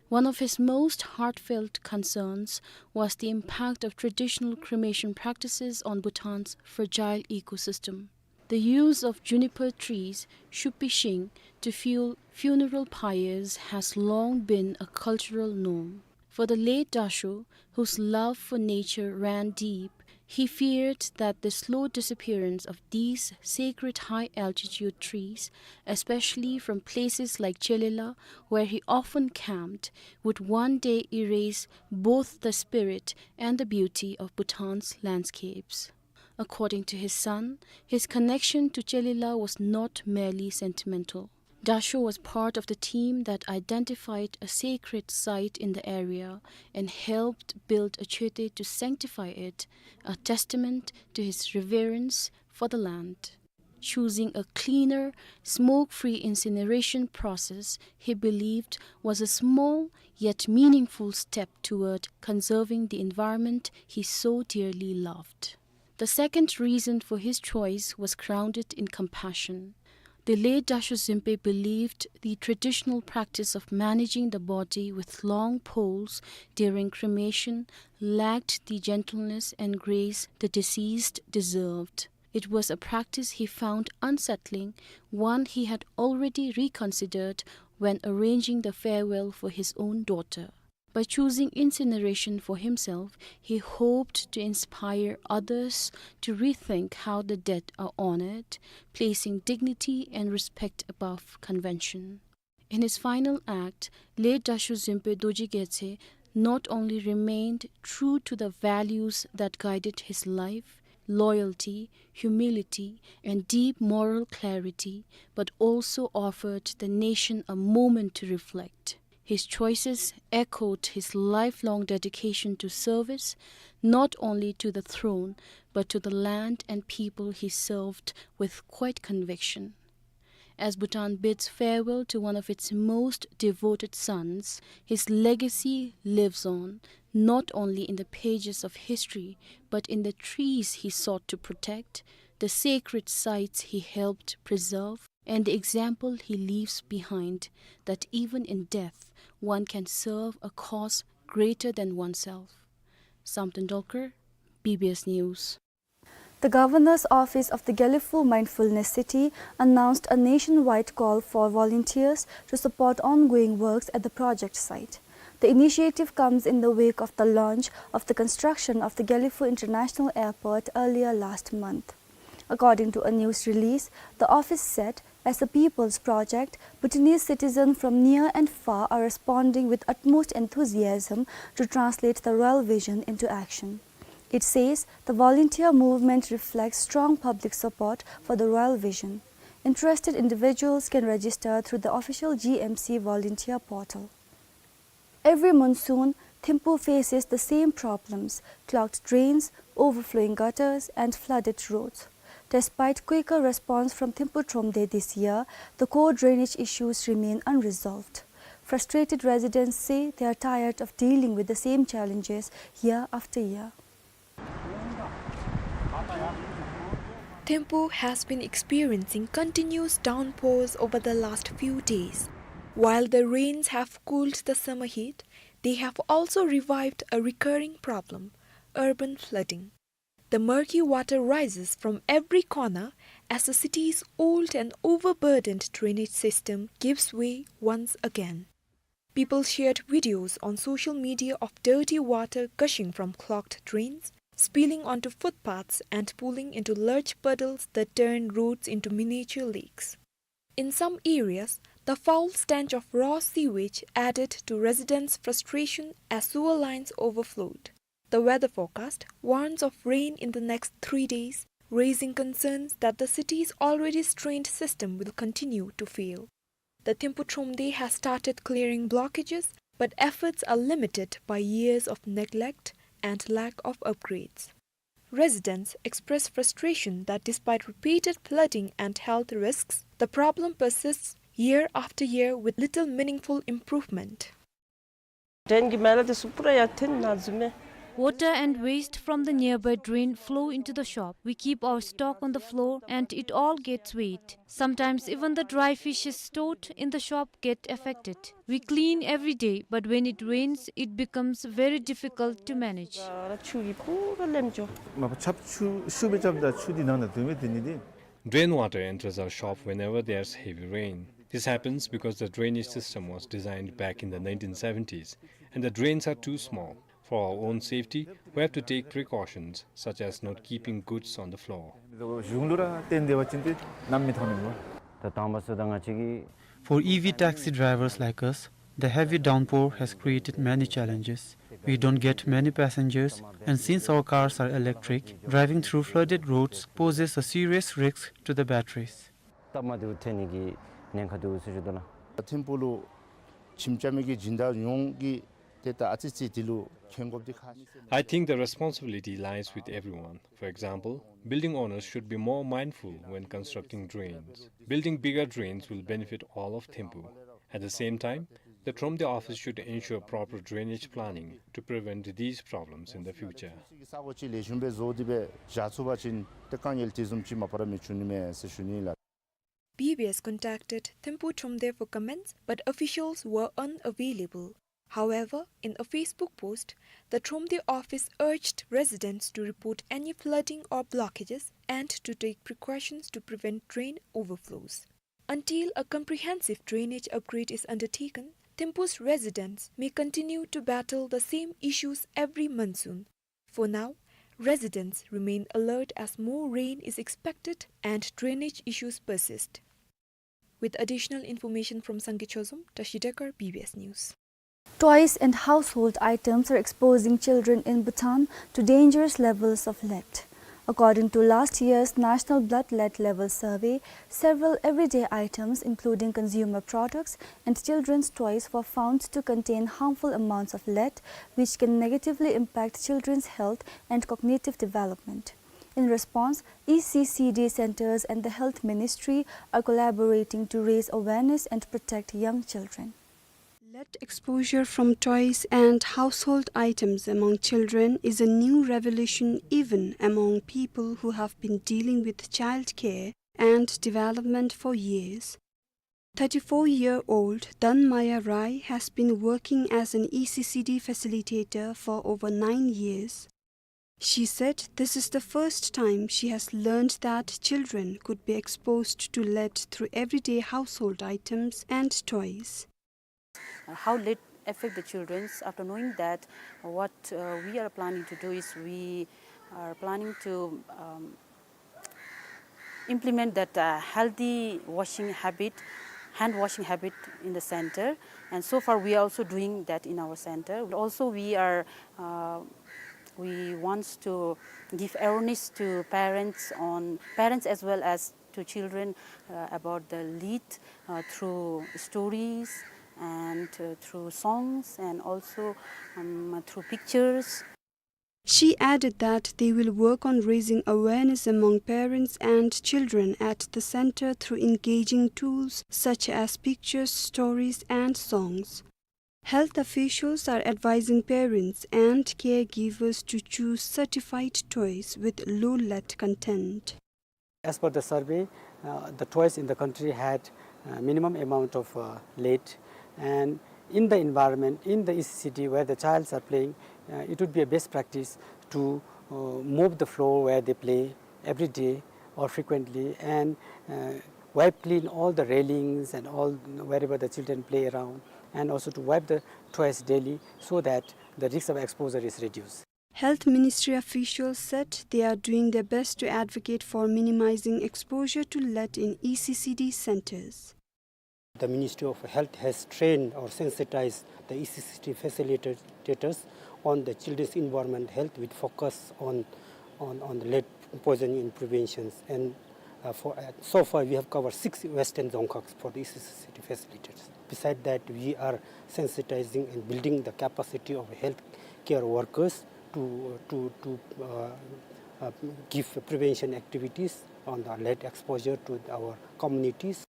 One of his most heartfelt concerns was the impact of traditional cremation practices on Bhutan's fragile ecosystem. The use of juniper trees, shupi shing, to fuel funeral pyres has long been a cultural norm. For the late Dasho, whose love for nature ran deep, he feared that the slow disappearance of these sacred high-altitude trees, especially from places like Chelela, where he often camped, would one day erase both the spirit and the beauty of Bhutan's landscapes. According to his son, his connection to Chelela was not merely sentimental. Dasho was part of the team that identified a sacred site in the area and helped build a chete to sanctify it, a testament to his reverence for the land. Choosing a cleaner, smoke-free incineration process he believed was a small yet meaningful step toward conserving the environment he so dearly loved. The second reason for his choice was grounded in compassion. The late Dasho Zimpe believed the traditional practice of managing the body with long poles during cremation lacked the gentleness and grace the deceased deserved. It was a practice he found unsettling, one he had already reconsidered when arranging the farewell for his own daughter. By choosing incineration for himself, he hoped to inspire others to rethink how the dead are honored, placing dignity and respect above convention. In his final act, late Dasho Zimpe Dorji Gyatso not only remained true to the values that guided his life, loyalty, humility, and deep moral clarity, but also offered the nation a moment to reflect. His choices echoed his lifelong dedication to service, not only to the throne, but to the land and people he served with quiet conviction. As Bhutan bids farewell to one of its most devoted sons, his legacy lives on, not only in the pages of history, but in the trees he sought to protect, the sacred sites he helped preserve, and the example he leaves behind, that even in death, one can serve a cause greater than oneself. Samten Dolkar, B B S News. The Governor's Office of the Gelephu Mindfulness City announced a nationwide call for volunteers to support ongoing works at the project site. The initiative comes in the wake of the launch of the construction of the Gelephu International Airport earlier last month. According to a news release, the office said, as a people's project, Bhutanese citizens from near and far are responding with utmost enthusiasm to translate the royal vision into action. It says the volunteer movement reflects strong public support for the royal vision. Interested individuals can register through the official G M C volunteer portal. Every monsoon, Thimphu faces the same problems: clogged drains, overflowing gutters, and flooded roads. Despite quicker response from Thimphu Thromde this year, the core drainage issues remain unresolved. Frustrated residents say they are tired of dealing with the same challenges year after year. Thimphu has been experiencing continuous downpours over the last few days. While the rains have cooled the summer heat, they have also revived a recurring problem: urban flooding. The murky water rises from every corner as the city's old and overburdened drainage system gives way once again. People shared videos on social media of dirty water gushing from clogged drains, spilling onto footpaths and pooling into large puddles that turn roads into miniature lakes. In some areas, the foul stench of raw sewage added to residents' frustration as sewer lines overflowed. The weather forecast warns of rain in the next three days, raising concerns that the city's already strained system will continue to fail. The Thimphu Thromde has started clearing blockages, but efforts are limited by years of neglect and lack of upgrades. Residents express frustration that despite repeated flooding and health risks, the problem persists year after year with little meaningful improvement. Drain གི་མེ་ལ་དེ་ཚུ་པུ་ར་ཡར་ཐོན་ནང་འཛུལ་མས། Water and waste from the nearby drain flow into the shop. We keep our stock on the floor and it all gets wet. Sometimes even the dry fishes stored in the shop get affected. We clean every day, but when it rains, it becomes very difficult to manage. ཆུ་གིས་པུ་ར་ལེམ་འགྱོ། མ་པ་ཆབ་ཆུ་ཤུགས་སྦེ་རྐྱབ་ད་ཆུ་འདི་ནང་ན་འཛུལ་མས། དེ་ནི་འདི། Drain water enters our shop whenever there's heavy rain. This happens because the drainage system was designed back in the nineteen seventies, and the drains are too small. For our own safety, we have to take precautions, such as not keeping goods on the floor. གཞུང་ལུ་ར་བརྟེན་ཏེ་འབད་བ་ཅིན་ཏེ་ནམ་མི་ཐོན་ནི་མས། ད་དང་པ་སུ་ད་ང་བཅས་ཀྱིས། For E V taxi drivers like us, the heavy downpour has created many challenges. We don't get many passengers, and since our cars are electric, driving through flooded roads poses a serious risk to the batteries. སྟབས་མ་བདེཝ་ཐོན་ནི་གི་ཉེན་ཁ་འདུག་ཟེར་ཞུ་དོ་ལགས། ཐིམ་ཕུག་ལུ་ཁྱིམ་རྐྱབ་མི་གི་སྦྱིན་བདག་ཡོངས་ཀྱིས་ཏེ་ད་ཨ་ཙི་ཅིག་འདི་ལུ་མཁྱེན་དགོཔ་འདི་ཁག་ཆེ། I think the responsibility lies with everyone. For example, building owners should be more mindful when constructing drains. Building bigger drains will benefit all of Thimphu. At the same time, the Thromde office should ensure proper drainage planning to prevent these problems in the future. ས་གོ་ཅིག་ལེགས་ཤོམ་སྦེ་བཟོ་སྟེ་སྦེ་བཞག་ཚུགས་པ་ཅིན་ཏེ་དཀའ་ངལ་དེ་བཟུམ་ཅིག་མ་པ་ར་མི་འབྱུང་ནི་མས་ཟེར་ཞུ་ནི་ལགས། B B S contacted Thimphu Thromde for comments, but officials were unavailable. However, in a Facebook post, the Thromde office urged residents to report any flooding or blockages and to take precautions to prevent drain overflows. Until a comprehensive drainage upgrade is undertaken, Thimphu's residents may continue to battle the same issues every monsoon. For now, residents remain alert as more rain is expected and drainage issues persist. With additional information from Sangay Chozom, Tashi Dekar, B B S News. Toys and household items are exposing children in Bhutan to dangerous levels of lead. According to last year's National Blood Lead Level Survey, several everyday items, including consumer products and children's toys, were found to contain harmful amounts of lead, which can negatively impact children's health and cognitive development. In response, E C C D centers and the Health Ministry are collaborating to raise awareness and protect young children. Lead exposure from toys and household items among children is a new revelation even among people who have been dealing with child care and development for years. Thirty-four-year-old Dhanmaya Rai has been working as an E C C D facilitator for over nine years. She said this is the first time she has learned that children could be exposed to lead through everyday household items and toys. Uh, how lead affect the children? After knowing that, what, uh, we are planning to do is we are planning to, um, implement that, uh, healthy washing habit, hand washing habit in the center. And so far, we are also doing that in our center. Also, we are, uh, we wants to give awareness to parents on, parents as well as to children, uh, about the lead, uh, through stories and, uh, through songs and also, um, through pictures. She added that they will work on raising awareness among parents and children at the center through engaging tools such as pictures, stories, and songs. Health officials are advising parents and caregivers to choose certified toys with low lead content. As per the survey, uh, the toys in the country had, uh, minimum amount of, uh, lead, and in the environment, in the E C C D where the childs are playing, uh, it would be a best practice to, uh, mop the floor where they play every day or frequently, and, uh, wipe clean all the railings and all wherever the children play around. And also to wipe the toys daily so that the risk of exposure is reduced. Health Ministry officials said they are doing their best to advocate for minimizing exposure to lead in E C C D centers. The Ministry of Health has trained or sensitized the E C C D facilitators on the children's environment health with focus on, on, on the lead poisoning and preventions. And, uh, for, uh, so far we have covered six Western Dzongkhag for the E C C D facilitators. Beside that, we are sensitizing and building the capacity of healthcare workers to, to, to, uh, uh, give prevention activities on the lead exposure to our communities.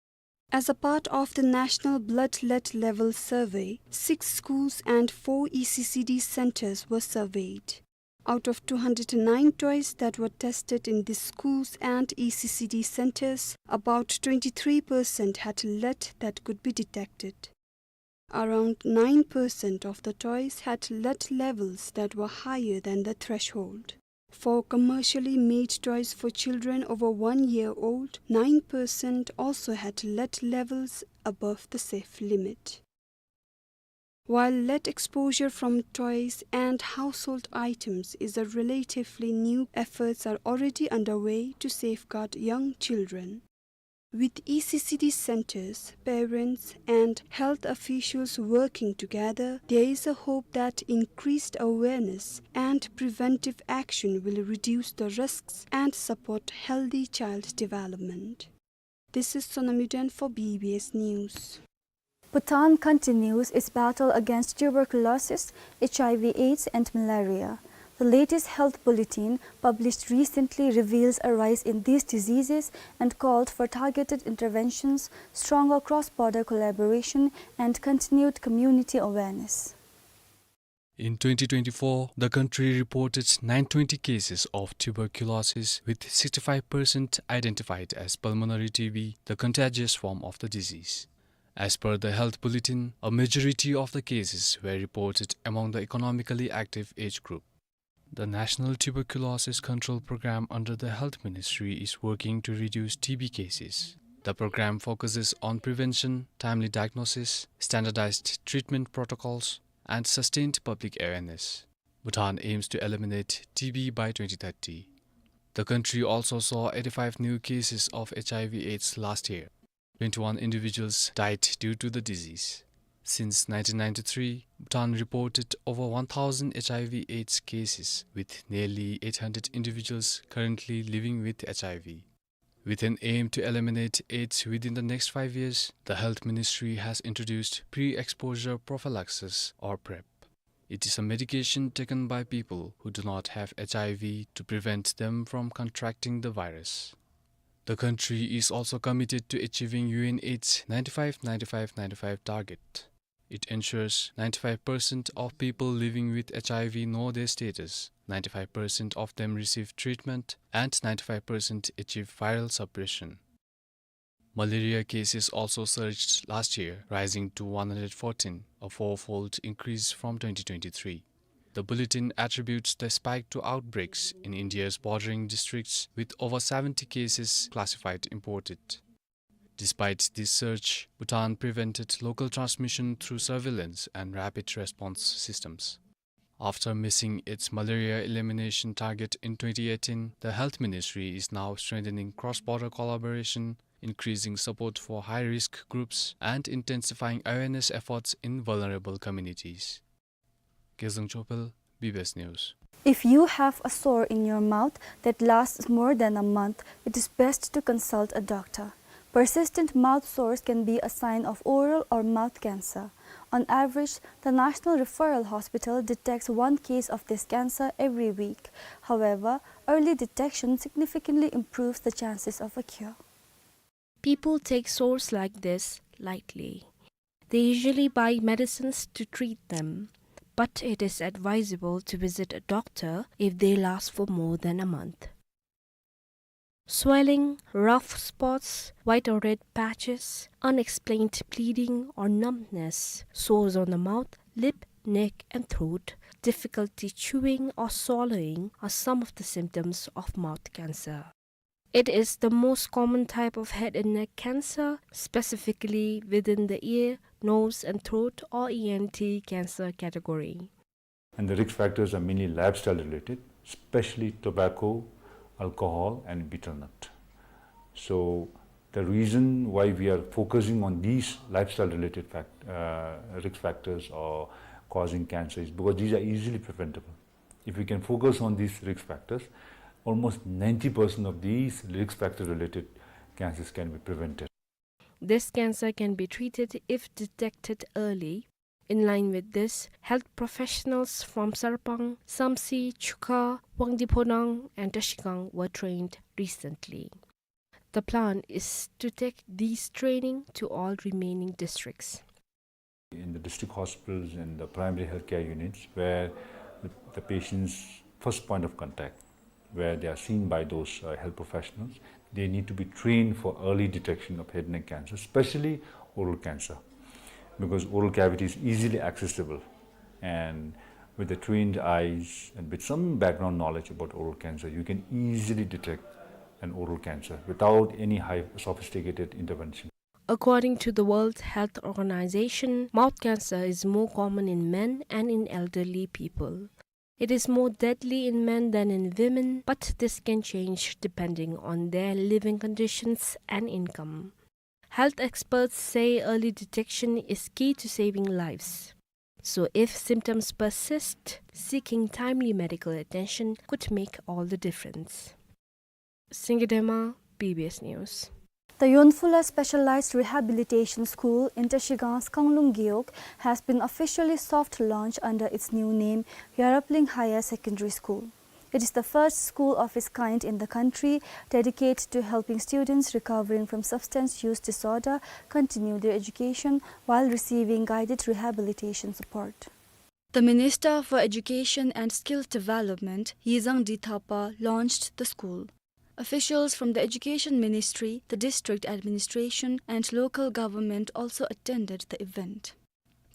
As a part of the National Blood Lead Level Survey, six schools and four E C C D centers were surveyed. Out of two hundred nine toys that were tested in these schools and E C C D centers, about twenty-three percent had lead that could be detected. Around nine percent of the toys had lead levels that were higher than the threshold. For commercially made toys for children over one year old, nine percent also had lead levels above the safe limit. While lead exposure from toys and household items is a relatively new, efforts are already underway to safeguard young children. With E C C D centers, parents, and health officials working together, there is a hope that increased awareness and preventive action will reduce the risks and support healthy child development. This is Sonam Yuden for B B S News. Bhutan continues its battle against tuberculosis, H I V AIDS, and malaria. The latest health bulletin, published recently, reveals a rise in these diseases and called for targeted interventions, stronger cross-border collaboration, and continued community awareness. In twenty twenty-four, the country reported nine twenty cases of tuberculosis, with sixty-five percent identified as pulmonary T B, the contagious form of the disease. As per the health bulletin, a majority of the cases were reported among the economically active age group. The National Tuberculosis Control Program under the Health Ministry is working to reduce T B cases. The program focuses on prevention, timely diagnosis, standardized treatment protocols, and sustained public awareness. Bhutan aims to eliminate T B by twenty thirty. The country also saw eighty-five new cases of H I V AIDS last year. Twenty-one individuals died due to the disease. Since nineteen ninety-three, Bhutan reported over one thousand H I V AIDS cases, with nearly eight hundred individuals currently living with H I V. With an aim to eliminate AIDS within the next five years, the Health Ministry has introduced pre-exposure prophylaxis, or PrEP. It is a medication taken by people who do not have H I V to prevent them from contracting the virus. The country is also committed to achieving U N AIDS ninety-five ninety-five ninety-five target. It ensures ninety-five percent of people living with H I V know their status, ninety-five percent of them receive treatment, and ninety-five percent achieve viral suppression. Malaria cases also surged last year, rising to one hundred fourteen, a four-fold increase from twenty twenty-three. The bulletin attributes the spike to outbreaks in India's bordering districts, with over seventy cases classified imported. Despite this surge, Bhutan prevented local transmission through surveillance and rapid response systems. After missing its malaria elimination target in twenty eighteen, the Health Ministry is now strengthening cross-border collaboration, increasing support for high-risk groups, and intensifying awareness efforts in vulnerable communities. Gezang Chopel, B B S News. If you have a sore in your mouth that lasts more than a month, it is best to consult a doctor. Persistent mouth sores can be a sign of oral or mouth cancer. On average, the National Referral Hospital detects one case of this cancer every week. However, early detection significantly improves the chances of a cure. People take sores like this lightly. They usually buy medicines to treat them, but it is advisable to visit a doctor if they last for more than a month. Swelling, rough spots, white or red patches, unexplained bleeding or numbness, sores on the mouth, lip, neck, and throat, difficulty chewing or swallowing are some of the symptoms of mouth cancer. It is the most common type of head and neck cancer, specifically within the ear, nose, and throat, or E N T cancer category. And the risk factors are mainly lifestyle related, especially tobacco, alcohol, and betel nut. So the reason why we are focusing on these lifestyle related fact-, uh, risk factors or causing cancer is because these are easily preventable. If we can focus on these risk factors, almost ninety percent of these risk factor related cancers can be prevented. This cancer can be treated if detected early. In line with this, health professionals from Sarpang, Samtse, Chukha, Wangdue Phodrang, and Trashigang were trained recently. The plan is to take this training to all remaining districts. In the district hospitals and the primary healthcare units, where the, the patient's first point of contact, where they are seen by those, uh, health professionals, they need to be trained for early detection of head and neck cancer, especially oral cancer, because oral cavity is easily accessible. And with the trained eyes and with some background knowledge about oral cancer, you can easily detect an oral cancer without any high sophisticated intervention. According to the World Health Organization, mouth cancer is more common in men and in elderly people. It is more deadly in men than in women, but this can change depending on their living conditions and income. Health experts say early detection is key to saving lives. So if symptoms persist, seeking timely medical attention could make all the difference. Singye Dema, B B S News. The Yonphula Specialized Rehabilitation School in Trashigang's Kanglung Gewog has been officially soft launched under its new name, Yarapling Higher Secondary School. It is the first school of its kind in the country dedicated to helping students recovering from substance use disorder continue their education while receiving guided rehabilitation support. The Minister for Education and Skills Development, Yizang D Thapa, launched the school. Officials from the Education Ministry, the district administration, and local government also attended the event.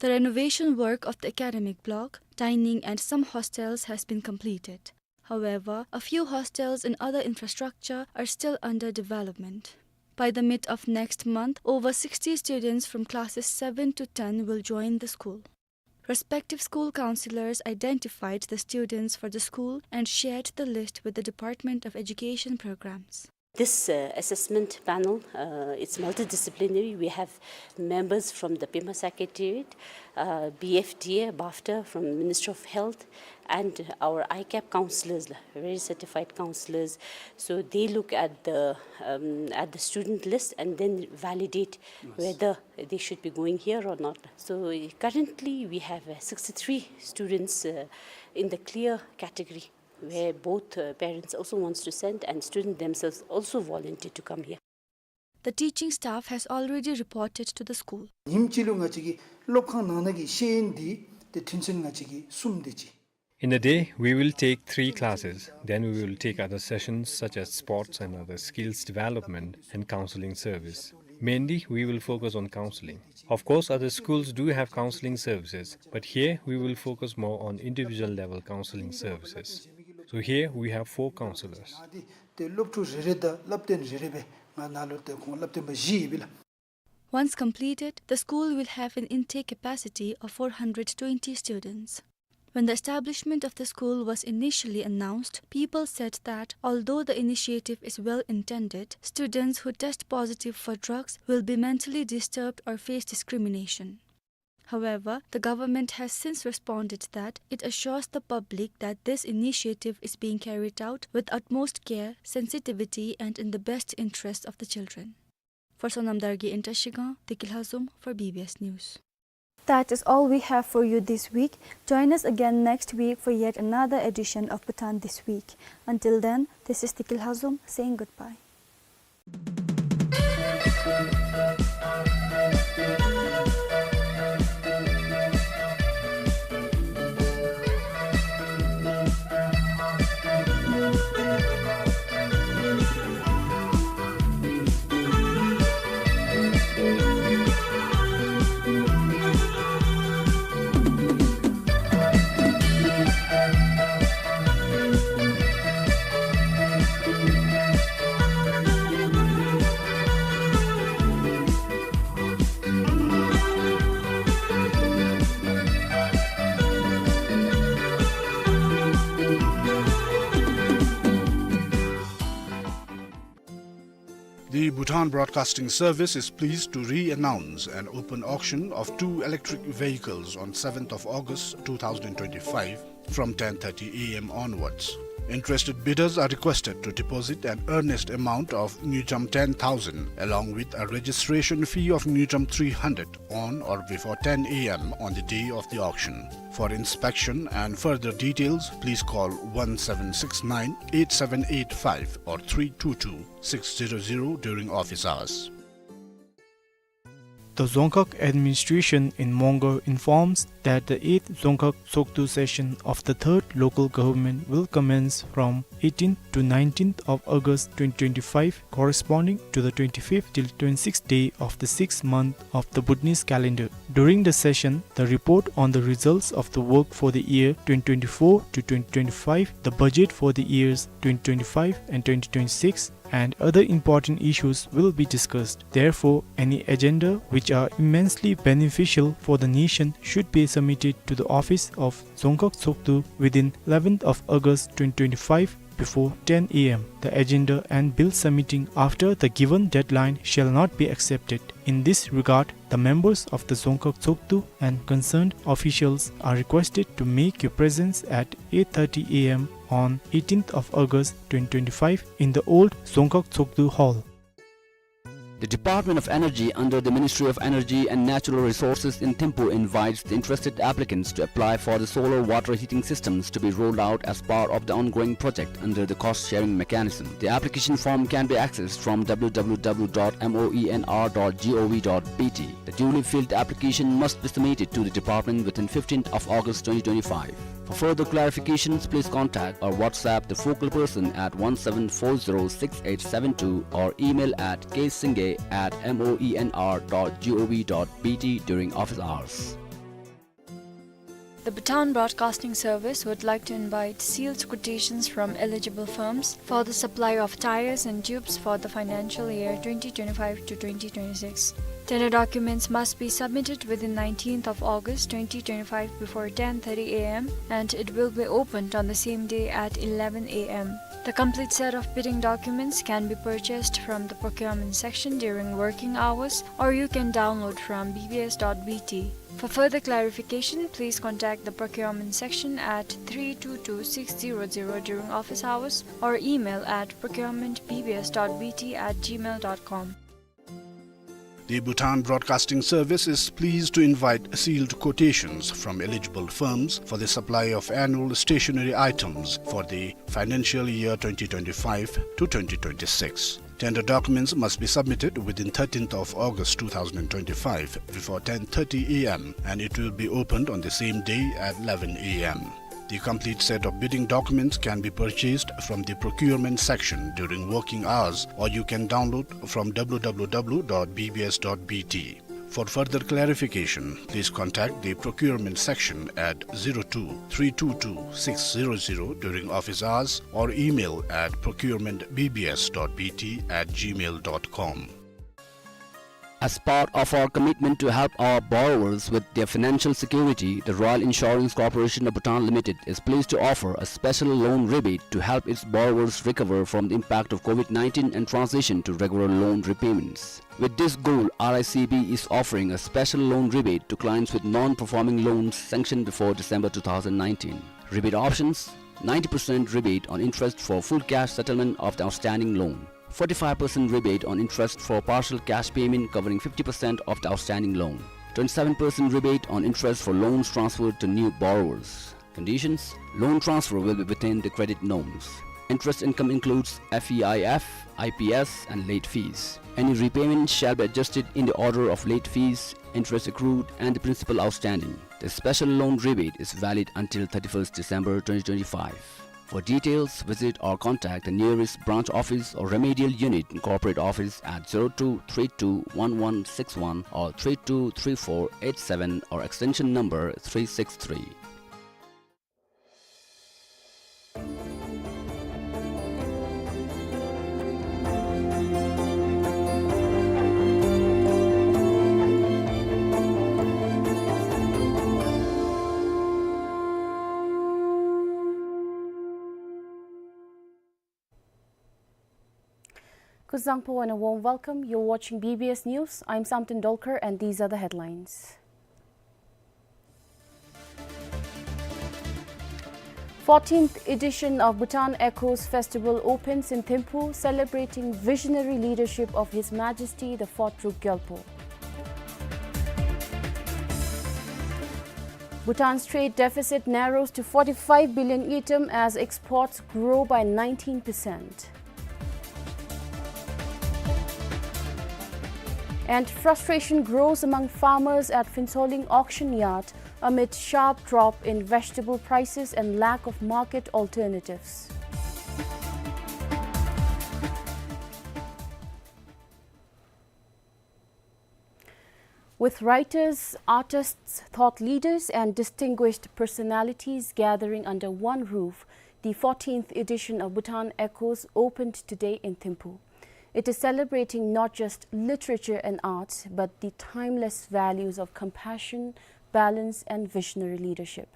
The renovation work of the academic block, dining, and some hostels has been completed. However, a few hostels and other infrastructure are still under development. By the mid of next month, over sixty students from classes seven to ten will join the school. Respective school councillors identified the students for the school and shared the list with the Department of Education Programs. This, uh, assessment panel, uh, it's multidisciplinary. We have members from the Pema Secretariat, uh, B F D A, BAFTA from Ministry of Health, and our I CAP counsellors, la, very certified counsellors. So they look at the, um, at the student list and then validate, yes, whether they should be going here or not. So, uh, currently we have, uh, sixty-three students, uh, in the clear category, where both, uh, parents also wants to send and student themselves also volunteer to come here. The teaching staff has already reported to the school. ཉིནམ་གཅིག་ལུ་ང་བཅས་ཀྱི་སློབ་ཁང་ནང་ན་གི་ཤེས་ཡོན་འདི་ཏེ་དོན་ཚན་ང་བཅས་ཀྱི་གསུམ་དེ་ཅིག In a day, we will take three classes. Then we will take other sessions such as sports and other skills development and counseling service. Mainly, we will focus on counseling. Of course, other schools do have counseling services, but here we will focus more on individual level counseling services. So here we have four counselors. ཏེ་སློབ་ཕྲུག་རེ་རེ་དང་བསླབ་སྟོན་རེ་རེ་སྦེ་ང་ནཱ་ལུ་ཏེ་ཁོང་བསླབ་སྟོན་པ་བཞི་ཡོད་པས་ལགས། Once completed, the school will have an intake capacity of four hundred twenty students. When the establishment of the school was initially announced, people said that although the initiative is well intended, students who test positive for drugs will be mentally disturbed or face discrimination. However, the government has since responded that it assures the public that this initiative is being carried out with utmost care, sensitivity, and in the best interest of the children. For Sonam Dargye in Trashigang, Tiki Lhazom for B B S News. That is all we have for you this week. Join us again next week for yet another edition of Bhutan This Week. Until then, this is Tiki Lhazom saying goodbye. The Bhutan Broadcasting Service is pleased to re-announce an open auction of two electric vehicles on seventh of August two thousand twenty-five from ten thirty A M onwards. Interested bidders are requested to deposit an earnest amount of ngultrum ten thousand along with a registration fee of ngultrum three hundred on or before ten A M on the day of the auction. For inspection and further details, please call one seven six nine eight seven eight five or three two two six zero zero during office hours. The Dzongkhag administration in Mongar informs that the eighth Dzongkhag Tshogdu session of the third local government will commence from eighteenth to nineteenth of August twenty twenty-five, corresponding to the twenty-fifth till twenty-sixth day of the sixth month of the Bhutanese calendar. During the session, the report on the results of the work for the year twenty twenty-four to twenty twenty-five, the budget for the years twenty twenty-five and twenty twenty-six, and other important issues will be discussed. Therefore, any agenda which are immensely beneficial for the nation should be submitted to the office of Dzongkhag Tshogdu within eleventh of August twenty twenty-five before ten A M. The agenda and bill submitting after the given deadline shall not be accepted. In this regard, the members of the Dzongkhag Tshogdu and concerned officials are requested to make your presence at eight thirty A M on eighteenth of August twenty twenty-five in the old Dzongkhag Tshogdu Hall. The Department of Energy under the Ministry of Energy and Natural Resources in Thimphu invites the interested applicants to apply for the solar water heating systems to be rolled out as part of the ongoing project under the cost-sharing mechanism. The application form can be accessed from W W W dot moenr dot gov dot B T. The duly filled application must be submitted to the department within fifteenth of August twenty twenty-five. For further clarifications, please contact or WhatsApp the focal person at one seven four zero six eight seven two or email at ksingye at moenr dot gov dot B T during office hours. The Bhutan Broadcasting Service would like to invite sealed quotations from eligible firms for the supply of tyres and tubes for the financial year twenty twenty-five to twenty twenty-six. Tender documents must be submitted within nineteenth of August twenty twenty-five before ten thirty A M, and it will be opened on the same day at eleven A M. The complete set of bidding documents can be purchased from the procurement section during working hours, or you can download from B B S dot B T. For further clarification, please contact the procurement section at three two two six zero zero during office hours or email at procurement B B S dot B T at gmail dot com. The Bhutan Broadcasting Service is pleased to invite sealed quotations from eligible firms for the supply of annual stationery items for the financial year twenty twenty-five to twenty twenty-six. Tender documents must be submitted within thirteenth of August two thousand twenty-five before ten thirty A M, and it will be opened on the same day at eleven A M. The complete set of bidding documents can be purchased from the procurement section during working hours, or you can download from W W W dot B B S dot B T. For further clarification, please contact the procurement section at zero two three two two six zero zero during office hours or email at procurement B B S dot B T at gmail dot com. As part of our commitment to help our borrowers with their financial security, the Royal Insurance Corporation of Bhutan Limited is pleased to offer a special loan rebate to help its borrowers recover from the impact of COVID nineteen and transition to regular loan repayments. With this goal, R I C B is offering a special loan rebate to clients with non-performing loans sanctioned before December two thousand nineteen. Rebate options: ninety percent rebate on interest for full cash settlement of the outstanding loan, forty-five percent rebate on interest for partial cash payment covering fifty percent of the outstanding loan, twenty-seven percent rebate on interest for loans transferred to new borrowers. Conditions: loan transfer will be within the credit norms. Interest income includes F E I F, I P S, and late fees. Any repayment shall be adjusted in the order of late fees, interest accrued, and the principal outstanding. The special loan rebate is valid until thirty-first December twenty twenty-five. For details, visit or contact the nearest branch office or remedial unit in corporate office at zero two three two one one six one or three two three four eight seven or extension number three six three. Kuzuzangpo and a warm welcome. You're watching B B S News. I'm Samten Dolkar and these are the headlines. Fourteenth edition of Bhutan Echoes Festival opens in Thimphu, celebrating visionary leadership of His Majesty the Fourth Druk Gyalpo. Bhutan's trade deficit narrows to forty-five billion ngultrum as exports grow by nineteen percent. And frustration grows among farmers at Phuentsholing auction yard amid sharp drop in vegetable prices and lack of market alternatives. With writers, artists, thought leaders, and distinguished personalities gathering under one roof, the fourteenth edition of Bhutan Echoes opened today in Thimphu. It is celebrating not just literature and arts, but the timeless values of compassion, balance, and visionary leadership.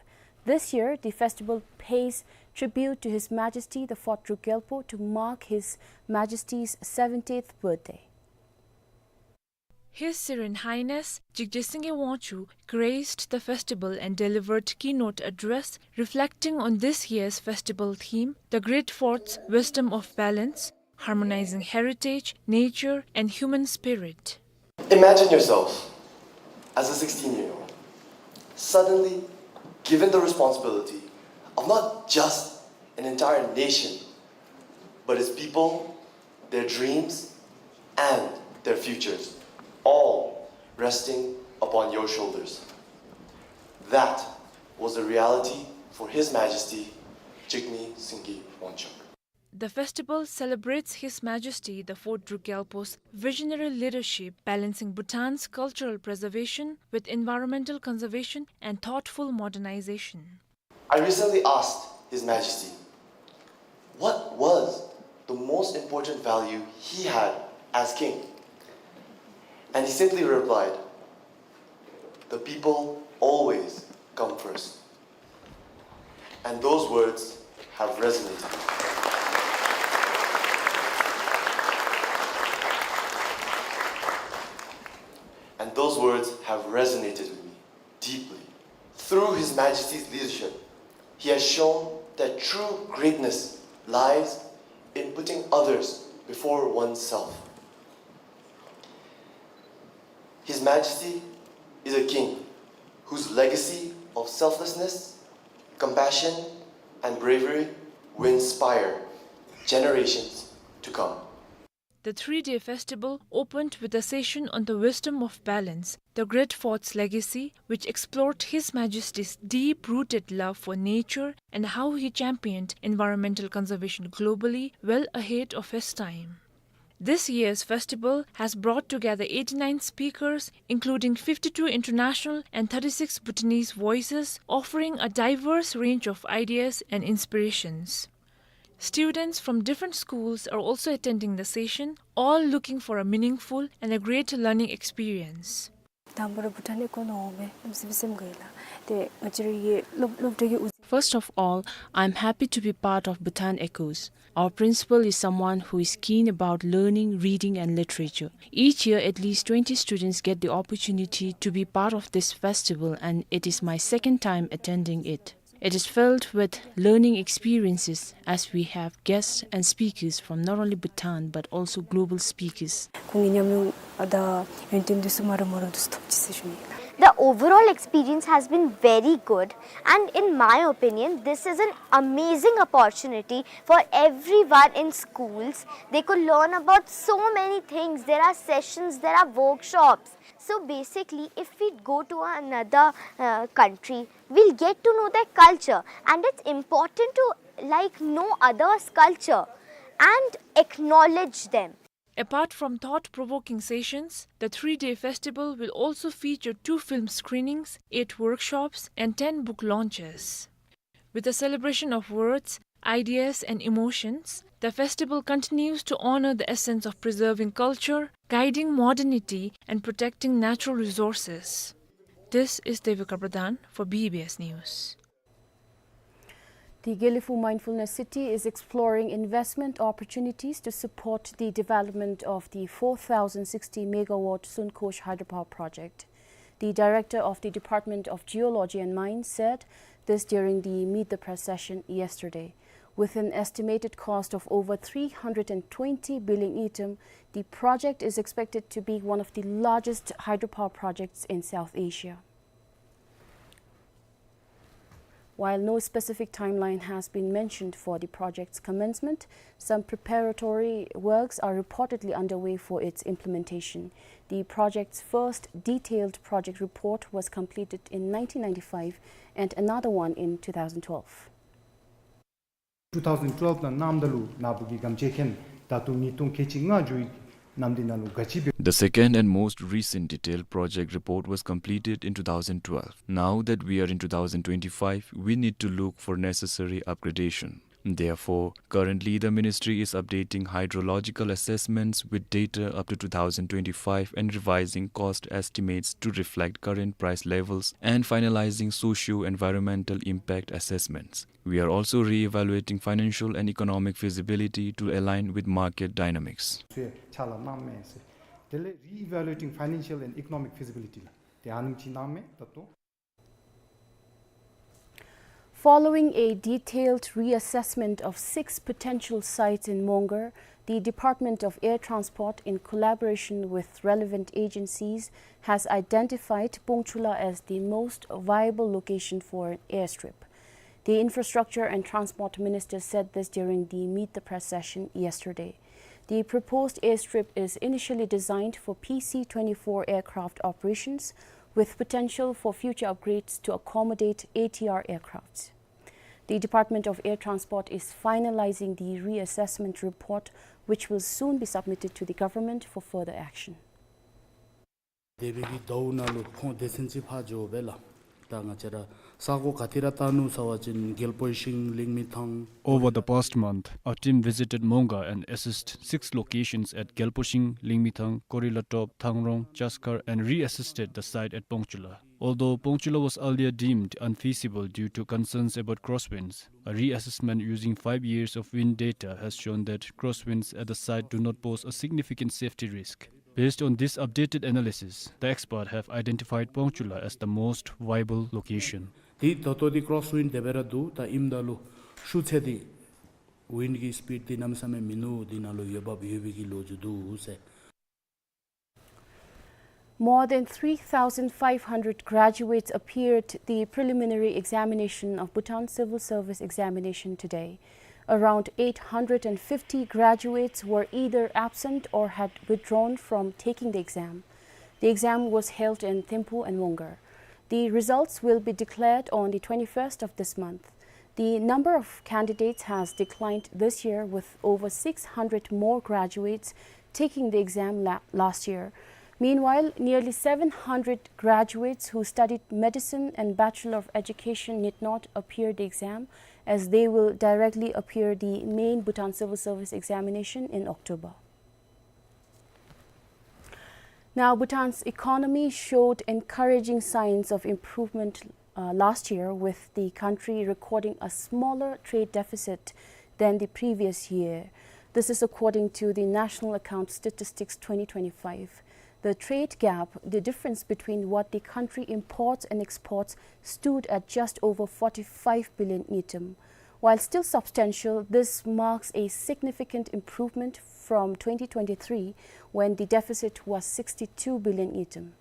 This year, the festival pays tribute to His Majesty the Fourth Druk Gyalpo to mark His Majesty's seventieth birthday. His Serene Highness Jigje Singye Wangchuck graced the festival and delivered keynote address reflecting on this year's festival theme, The Great Fourth's Wisdom of Balance, Harmonizing Heritage, Nature, and Human Spirit. Imagine yourself as a sixteen-year-old, suddenly given the responsibility of not just an entire nation, but its people, their dreams, and their futures, all resting upon your shoulders. That was the reality for His Majesty Jigme Singye Wangchuck. The festival celebrates His Majesty the Fourth Druk Gyalpo's visionary leadership, balancing Bhutan's cultural preservation with environmental conservation and thoughtful modernization. I recently asked His Majesty what was the most important value he had as king, and he simply replied, "The people always come first." And those words have resonated. And those words have resonated with me deeply. Through His Majesty's leadership, he has shown that true greatness lies in putting others before oneself. His Majesty is a king whose legacy of selflessness, compassion, and bravery will inspire generations to come. The three-day festival opened with a session on the wisdom of balance, the Great Fourth's legacy, which explored His Majesty's deep-rooted love for nature and how he championed environmental conservation globally, well ahead of his time. This year's festival has brought together eighty-nine speakers, including fifty-two international and thirty-six Bhutanese voices, offering a diverse range of ideas and inspirations. Students from different schools are also attending the session, all looking for a meaningful and a great learning experience. དང་པོ་ར་བྷུ་ཊཱན་ཨེ་ཀོ་ནང་འོང་སྦེ་ཨམ་སི་བི་སེམས་དགའ་ཡི་ལགས། ཏེ་ང་བཅས་ར་གི་སློབ་སློབ་གྲྭ་གི་དབུ། First of all, I'm happy to be part of Bhutan Echoes. Our principal is someone who is keen about learning, reading, and literature. Each year, at least twenty students get the opportunity to be part of this festival, and it is my second time attending it. It is filled with learning experiences as we have guests and speakers from not only Bhutan but also global speakers. ཁོང་གི་ཉམས་མྱོང་དང་ཡོན་ཏན་འདི་ཚུ་མ་ར་མ་ར་འདི་ཚུ་ཐོབ་ཅི་ཟེར་ཞུ་ནི་ལགས། The overall experience has been very good, and in my opinion, this is an amazing opportunity for everyone in schools. They could learn about so many things. There are sessions, there are workshops. So basically, if we go to another, uh, country, we'll get to know their culture, and it's important to, like, know others' culture and acknowledge them. Apart from thought-provoking sessions, the three-day festival will also feature two film screenings, eight workshops, and ten book launches. With a celebration of words, ideas, and emotions, the festival continues to honor the essence of preserving culture, guiding modernity, and protecting natural resources. This is Devika Pradhan for B B S News. The Gelephu Mindfulness City is exploring investment opportunities to support the development of the four thousand sixty megawatt Sunkosh hydropower project. The director of the Department of Geology and Mines said this during the Meet the Press session yesterday. With an estimated cost of over three hundred and twenty billion ngultrum, the project is expected to be one of the largest hydropower projects in South Asia. While no specific timeline has been mentioned for the project's commencement, some preparatory works are reportedly underway for its implementation. The project's first detailed project report was completed in nineteen ninety-five and another one in two thousand twelve. two thousand twelve ནང་གནངམ་ད་ལུ་ནཱ་བུ་གི་སྒམ་ཆས་ཁེན་ད་ལྟོ་ཉིས་སྟོང་ཁལ་གཅིག་ལྔ་འགྱོ་ཡི་གནམ་དེ་ནང་ལུ་ག་ཅི་འབད། The second and most recent detailed project report was completed in two thousand twelve. Now that we are in two thousand twenty-five, we need to look for necessary upgradation. Therefore, currently the ministry is updating hydrological assessments with data up to two thousand twenty-five and revising cost estimates to reflect current price levels and finalizing socio-environmental impact assessments. We are also re-evaluating financial and economic feasibility to align with market dynamics. ཚུ་ཡང་ཕྱག་ལཱ་གནངམ་མས་ཟེར། དེ་ལས་re-evaluating financial and economic feasibility ལགས། དེ་ཨ་ནེམ་ཅིག་གནངམ་མས་ད་ལྟོ། Following a detailed reassessment of six potential sites in Mongar, the Department of Air Transport, in collaboration with relevant agencies, has identified Pongchula as the most viable location for an airstrip. The Infrastructure and Transport Minister said this during the Meet the Press session yesterday. The proposed airstrip is initially designed for P C twenty-four aircraft operations, with potential for future upgrades to accommodate A T R aircrafts. The Department of Air Transport is finalizing the reassessment report, which will soon be submitted to the government for further action. འདས་པའི་གི་ཟླཝ་ནང་ལུ་ཁོང་སྡེ་ཚན་ཅིག་ཕར་འགྱོ་བས་ལགས། ད་ང་བཅས་ར་ས་གོ་ག་ཏེ་ར་བལྟ་ནུག་ཟེར་བ་ཅིན་རྒྱལ་པོ་ཤིང་ལིང་མི་ཐང་། Over the past month, a team visited Mongar and assessed six locations at Gyalposhing, Lingmithang, Korilatop, Thangrong, Chaskar and re-assessed the site at Pongchula. Although Pongchula was earlier deemed unfeasible due to concerns about crosswinds, a reassessment using five years of wind data has shown that crosswinds at the site do not pose a significant safety risk. Based on this updated analysis, the experts have identified Pongchula as the most viable location. དེ་ད་ལྟོ་དེ་crosswind དེ་སྦེ་ར་འདུག། ད་ཨིནམ་ད་ལུ་ཤུགས་ཚད་དེ་wind གི་speed དེ་གནམ་མེད་ས་མེད་མིན་ནུག། དེ་ནང་ལུ་འོས་འབབ་ཡོད་པའི་གི་ལོ་རྒྱུས་འདུག་ཟེར། More than three thousand five hundred graduates appeared the preliminary examination of Bhutan Civil Service Examination today. Around eight hundred and fifty graduates were either absent or had withdrawn from taking the exam. The exam was held in Thimphu and Mongar. The results will be declared on the twenty-first of this month. The number of candidates has declined this year, with over six hundred more graduates taking the exam la-, last year. Meanwhile, nearly seven hundred graduates who studied medicine and Bachelor of Education need not appear the exam, as they will directly appear the main Bhutan Civil Service Examination in October. Now, Bhutan's economy showed encouraging signs of improvement, uh, last year, with the country recording a smaller trade deficit than the previous year. This is according to the National Account Statistics twenty twenty-five. The trade gap, the difference between what the country imports and exports, stood at just over forty-five billion ngultrum. While still substantial, this marks a significant improvement from twenty twenty-three, when the deficit was sixty-two billion ngultrum.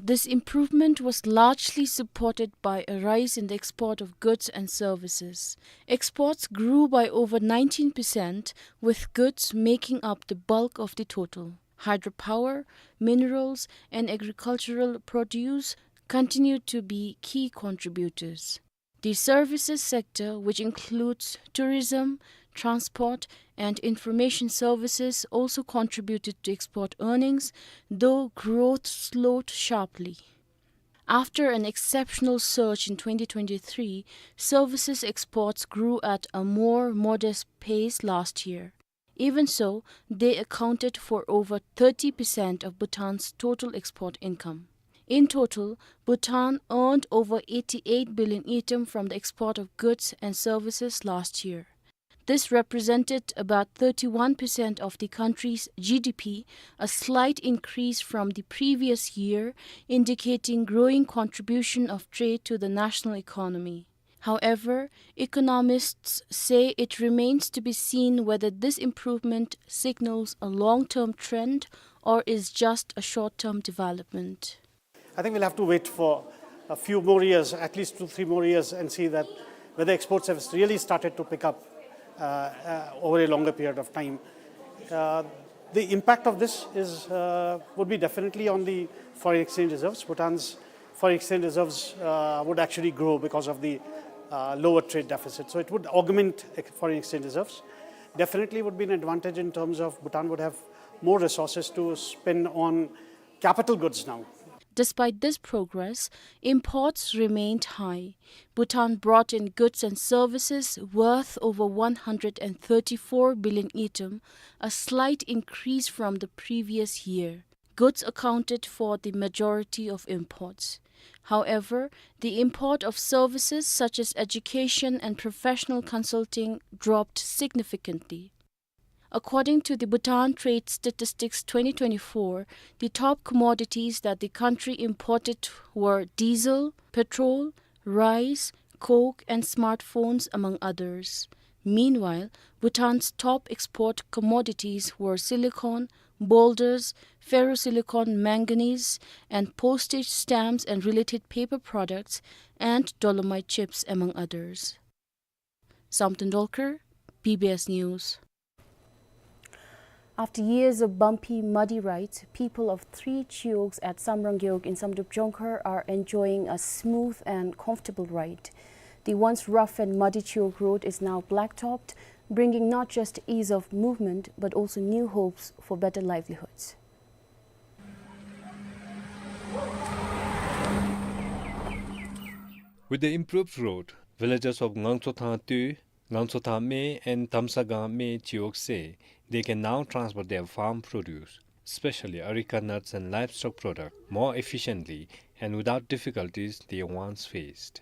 This improvement was largely supported by a rise in the export of goods and services. Exports grew by over nineteen percent, with goods making up the bulk of the total. Hydropower, minerals, and agricultural produce continued to be key contributors. The services sector, which includes tourism, transport, and information services, also contributed to export earnings, though growth slowed sharply. After an exceptional surge in twenty twenty-three, services exports grew at a more modest pace last year. Even so, they accounted for over thirty percent of Bhutan's total export income. In total, Bhutan earned over eighty-eight billion ngultrum from the export of goods and services last year. This represented about thirty-one percent of the country's G D P, a slight increase from the previous year, indicating growing contribution of trade to the national economy. However, economists say it remains to be seen whether this improvement signals a long-term trend or is just a short-term development. I think we'll have to wait for a few more years, at least two, three more years, and see that whether exports have really started to pick up, uh, uh, over a longer period of time. Uh, the impact of this is, uh, would be definitely on the foreign exchange reserves. Bhutan's foreign exchange reserves, uh, would actually grow because of the, uh, lower trade deficit. So it would augment ex-, foreign exchange reserves. Definitely would be an advantage in terms of Bhutan would have more resources to spend on capital goods now. Despite this progress, imports remained high. Bhutan brought in goods and services worth over one hundred and thirty-four billion ngultrum, a slight increase from the previous year. Goods accounted for the majority of imports. However, the import of services such as education and professional consulting dropped significantly. According to the Bhutan Trade Statistics twenty twenty-four, the top commodities that the country imported were diesel, petrol, rice, coke, and smartphones, among others. Meanwhile, Bhutan's top export commodities were silicon, boulders, ferrosilicon manganese, and postage stamps and related paper products, and dolomite chips, among others. Samten Dolkar, B B S News. After years of bumpy, muddy rides, people of three chiwogs at Samrang Gewog in Samdrup Jongkhar are enjoying a smooth and comfortable ride. The once rough and muddy chiwog road is now blacktopped, bringing not just ease of movement, but also new hopes for better livelihoods. With the improved road, villagers of Ngangtsothang Tui, Ngangtsothang Me and Tamsagang Me chiwog say they can now transport their farm produce, especially areca nuts and livestock product, more efficiently and without difficulties they once faced.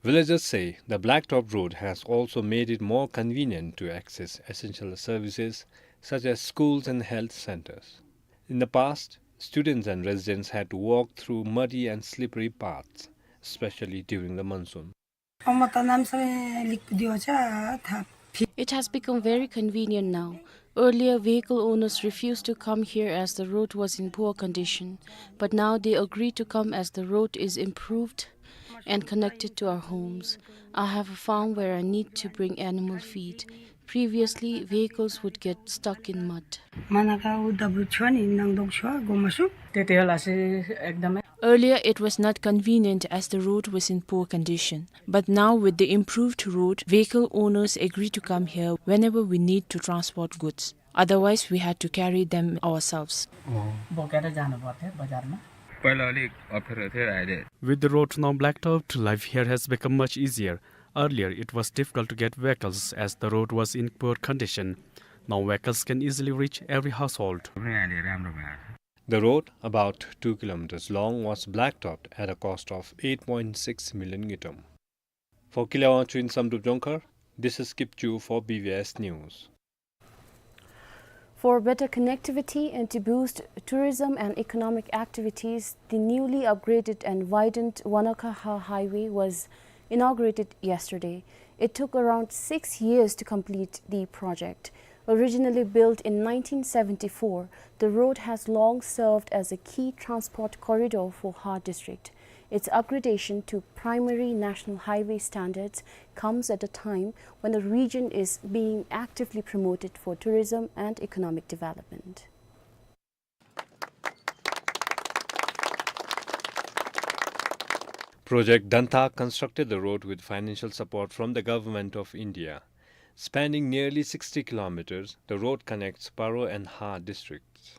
Villagers say the blacktop road has also made it more convenient to access essential services such as schools and health centers. In the past, students and residents had to walk through muddy and slippery paths, especially during the monsoon. It has become very convenient now. Earlier, vehicle owners refused to come here as the road was in poor condition, but now they agree to come as the road is improved and connected to our homes. I have a farm where I need to bring animal feed. Previously, vehicles would get stuck in mud. Earlier, it was not convenient as the road was in poor condition, but now with the improved road, vehicle owners agree to come here whenever we need to transport goods. Otherwise, we had to carry them ourselves. बोकेर जानुपर्थ्यो बजारमा। पहिला अलिक अप्ठ्यारो थियो, अहिले With the road now blacktopped, life here has become much easier. Earlier, it was difficult to get vehicles as the road was in poor condition. Now vehicles can easily reach every household. पनि अहिले राम्रो भएको छ। The road, about two kilometers long, was blacktopped at a cost of eight point six million ngultrum. For Keluang Wangchuck in Samdrup Jongkhar, this is Kipchu for B B S News. For better connectivity and to boost tourism and economic activities, the newly upgraded and widened Wanakha-Ha Highway was inaugurated yesterday. It took around six years to complete the project. Originally built in nineteen seventy-four, the road has long served as a key transport corridor for Ha District. Its upgradation to primary national highway standards comes at a time when the region is being actively promoted for tourism and economic development. Project Dantha constructed the road with financial support from the Government of India. Spanning nearly sixty kilometers, the road connects Paro and Ha districts.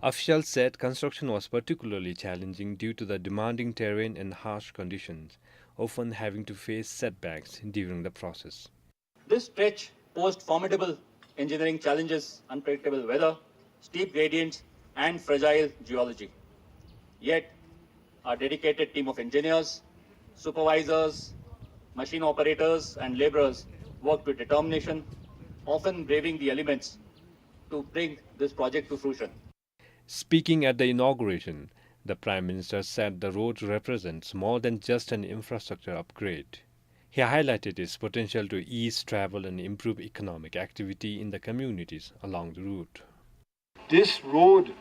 Officials said construction was particularly challenging due to the demanding terrain and harsh conditions, often having to face setbacks during the process. This stretch posed formidable engineering challenges, unpredictable weather, steep gradients, and fragile geology. Yet, Our dedicated team of engineers, supervisors, machine operators, and laborers worked with determination, often braving the elements, to bring this project to fruition. Speaking at the inauguration, the Prime Minister said the road represents more than just an infrastructure upgrade. He highlighted its potential to ease travel and improve economic activity in the communities along the route. This road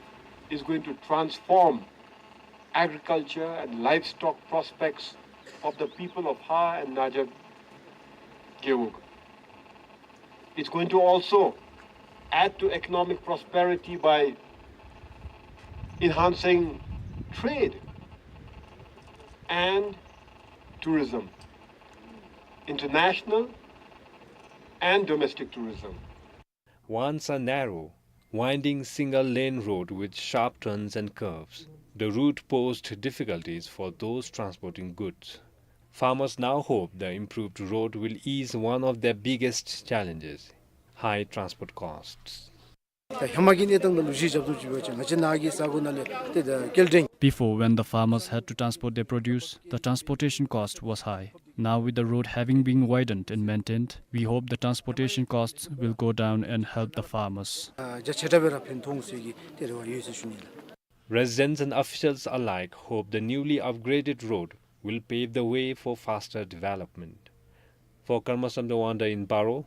is going to transform agriculture and livestock prospects of the people of Har and Najad Gewog. It's going to also add to economic prosperity by enhancing trade and tourism, international and domestic tourism. Once a narrow, winding single-lane road with sharp turns and curves, the route posed difficulties for those transporting goods. Farmers now hope the improved road will ease one of their biggest challenges, high transport costs. ད་ཧེ་མ་གི་གནས་སྟངས་དང་ལུ་གཞི་རྐྱབ་ཏུ་ཅིག་འབད་བ་ཅིན་ང་བཅས་ནཱ་གི་ས་གོ་ནང་ལས་ཏེ་ད་སྐྱེལ་འདྲེན། Before, when the farmers had to transport their produce, the transportation cost was high. Now, with the road having been widened and maintained, we hope the transportation costs will go down and help the farmers. ཨ་རྒྱ་ཆེ་དྲགས་སྦེ་ར་ཕན་ཐོགས་ཟེར་གྱི་ཏེ་རེ་བ་ཡོད་ཟེར་ཞུ་ནི་ལགས། Residents and officials alike hope the newly upgraded road will pave the way for faster development. For Karma Samdang Wangda in Paro,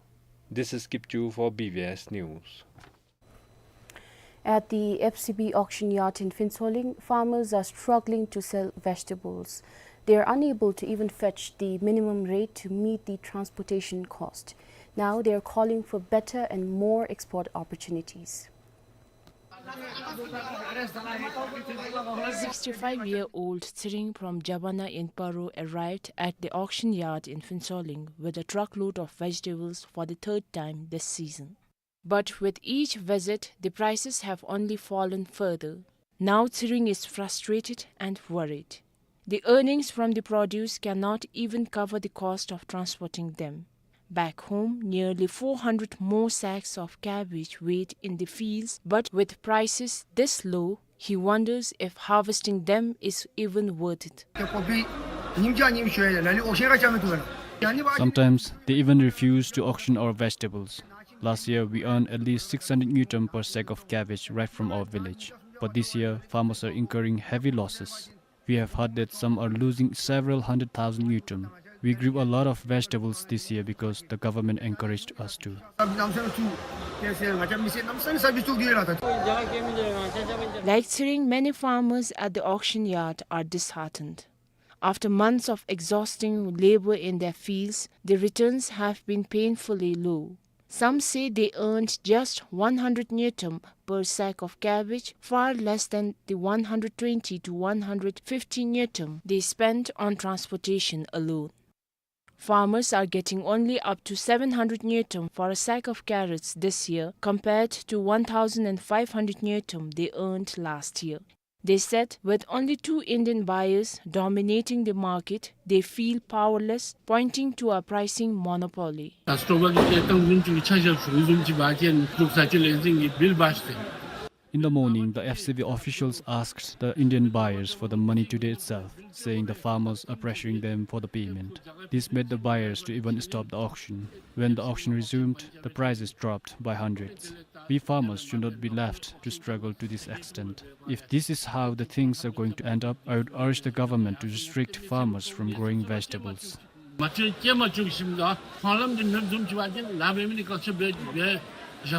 this is Kipchu for B B S News. At the F C B auction yard in Phuentsholing, farmers are struggling to sell vegetables. They are unable to even fetch the minimum rate to meet the transportation cost. Now they are calling for better and more export opportunities. Sixty-five-year-old Tshering from Jabana in Paro arrived at the auction yard in Phuentsholing with a truckload of vegetables for the third time this season. But with each visit, the prices have only fallen further. Now Tshering is frustrated and worried. The earnings from the produce cannot even cover the cost of transporting them. Back home, nearly four hundred more sacks of cabbage wait in the fields, but with prices this low, he wonders if harvesting them is even worth it. Sometimes they even refuse to auction our vegetables. Last year, we earned at least six hundred ngultrum per sack of cabbage right from our village. But this year, farmers are incurring heavy losses. We have heard that some are losing several hundred thousand ngultrum. We grew a lot of vegetables this year because the government encouraged us to. Like Tshering, many farmers at the auction yard are disheartened. After months of exhausting labor in their fields, the returns have been painfully low. Some say they earned just one hundred ngultrum per sack of cabbage, far less than the one hundred twenty to one hundred fifty ngultrum they spent on transportation alone. Farmers are getting only up to seven hundred ngultrum for a sack of carrots this year, compared to one thousand five hundred ngultrum they earned last year. They said with only two Indian buyers dominating the market, they feel powerless, pointing to a pricing monopoly. In the morning, the F C B officials asked the Indian buyers for the money today itself, saying the farmers are pressuring them for the payment. This made the buyers to even stop the auction. When the auction resumed, the prices dropped by hundreds. We farmers should not be left to struggle to this extent. If this is how the things are going to end up, I would urge the government to restrict farmers from growing vegetables. If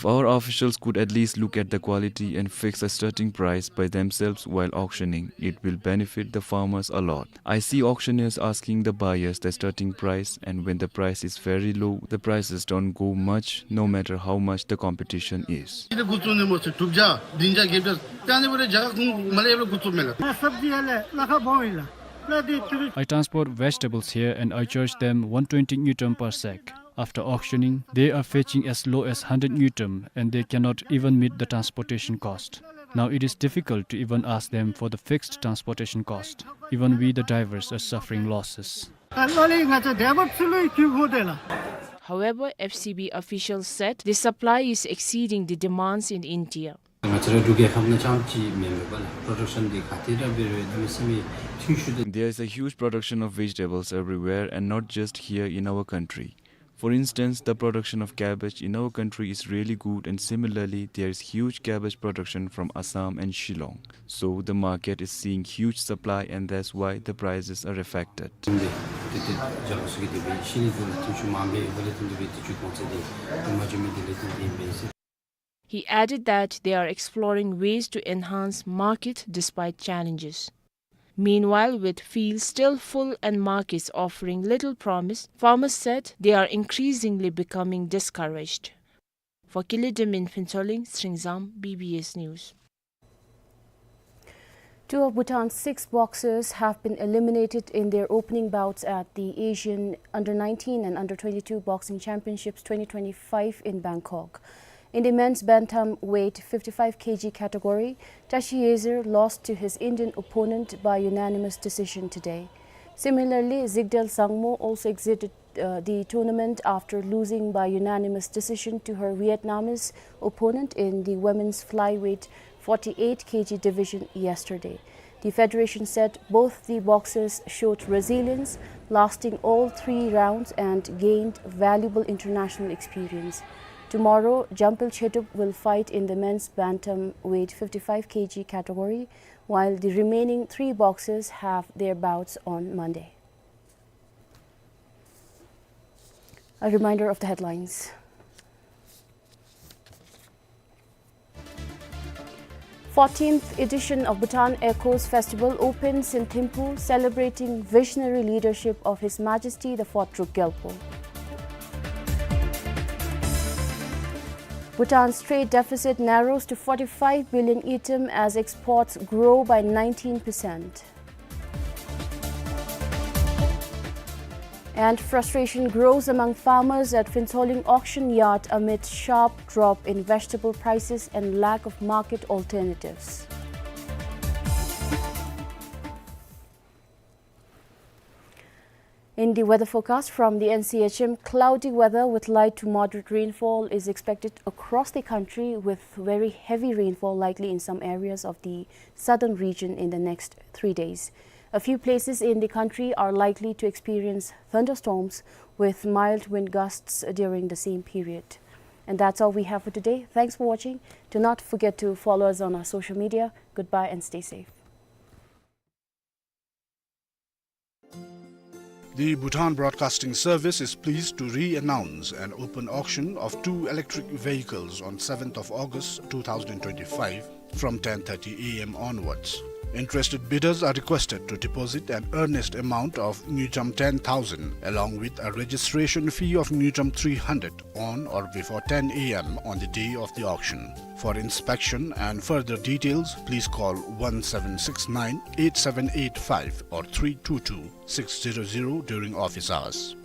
our officials could at least look at the quality and fix a starting price by themselves while auctioning, it will benefit the farmers a lot. I see auctioneers asking the buyers the starting price, and when the price is very low, the prices don't go much, no matter how much the competition is. I transport vegetables here and I charge them one twenty ngultrum per sack. After auctioning, they are fetching as low as hundred ngultrum and they cannot even meet the transportation cost. Now it is difficult to even ask them for the fixed transportation cost. Even we, the drivers, are suffering losses. However, F C B officials said the supply is exceeding the demands in India. ང་བཅས་ར་འབྲུག་རྒྱལ་ཁབ་ནང་རྐྱངམ་ཅིག་མེན་མས་པ་ལགས། པྲོ་ཌག་ཤཱན་འདི་ག་ཏེ་ར་འབད་རུང་གནམ་མེད་ས་མེད་ཐོན་ཤུགས་དང་། There is a huge production of vegetables everywhere and not just here in our country. For instance, the production of cabbage in our country is really good, and similarly, there is huge cabbage production from Assam and Shillong. So the market is seeing huge supply, and that's why the prices are affected. ཏེ་ཏེ་རྒྱལ་ཁབ་ཚུ་གི་དེ་སྦེ་ཤིང་ནི་འདི་ལུ་ཐོན་ཤུགས་མངམ་སྦེ་ཡོདཔ་ལས་བརྟེན་ཏེ་སྦེ་དེ་ཚུ་གོང་ཚད་འདི་དེ་མ་འགྱོ་མི་འདི་ལས་བརྟེན་ཏེ་ཨིན་པས་ཟེར། He added that they are exploring ways to enhance market despite challenges. Meanwhile, with fields still full and markets offering little promise, farmers said they are increasingly becoming discouraged. For Kili Dum in Phuentsholing, Sringzam, B B S News. Two of Bhutan's six boxers have been eliminated in their opening bouts at the Asian Under nineteen and Under twenty-two Boxing Championships twenty twenty-five in Bangkok. In the men's bantamweight fifty-five K G category, Tashi Yezer lost to his Indian opponent by unanimous decision today. Similarly, Zigdel Zangmo also exited uh, the tournament after losing by unanimous decision to her Vietnamese opponent in the women's flyweight forty-eight K G division yesterday. The federation said both the boxers showed resilience, lasting all three rounds, and gained valuable international experience. Tomorrow, Jampil Chetup will fight in the men's bantamweight fifty-five K G category, while the remaining three boxers have their bouts on Monday. A reminder of the headlines. Fourteenth edition of Bhutan Echoes Festival opens in Thimphu, celebrating visionary leadership of His Majesty the Fourth Druk Gyalpo. Bhutan's trade deficit narrows to forty-five billion ngultrum as exports grow by nineteen percent. And frustration grows among farmers at Phuentsholing auction yard amid sharp drop in vegetable prices and lack of market alternatives. In the weather forecast from the N C H M, cloudy weather with light to moderate rainfall is expected across the country, with very heavy rainfall likely in some areas of the southern region in the next three days. A few places in the country are likely to experience thunderstorms with mild wind gusts during the same period. And that's all we have for today. Thanks for watching. Do not forget to follow us on our social media. Goodbye and stay safe. The Bhutan Broadcasting Service is pleased to re-announce an open auction of two electric vehicles on seventh of August two thousand twenty-five from ten thirty A M onwards. Interested bidders are requested to deposit an earnest amount of ngultrum ten thousand, along with a registration fee of ngultrum three hundred, on or before ten A M on the day of the auction. For inspection and further details, please call one seven six nine eight seven eight five or three two two six zero zero during office hours.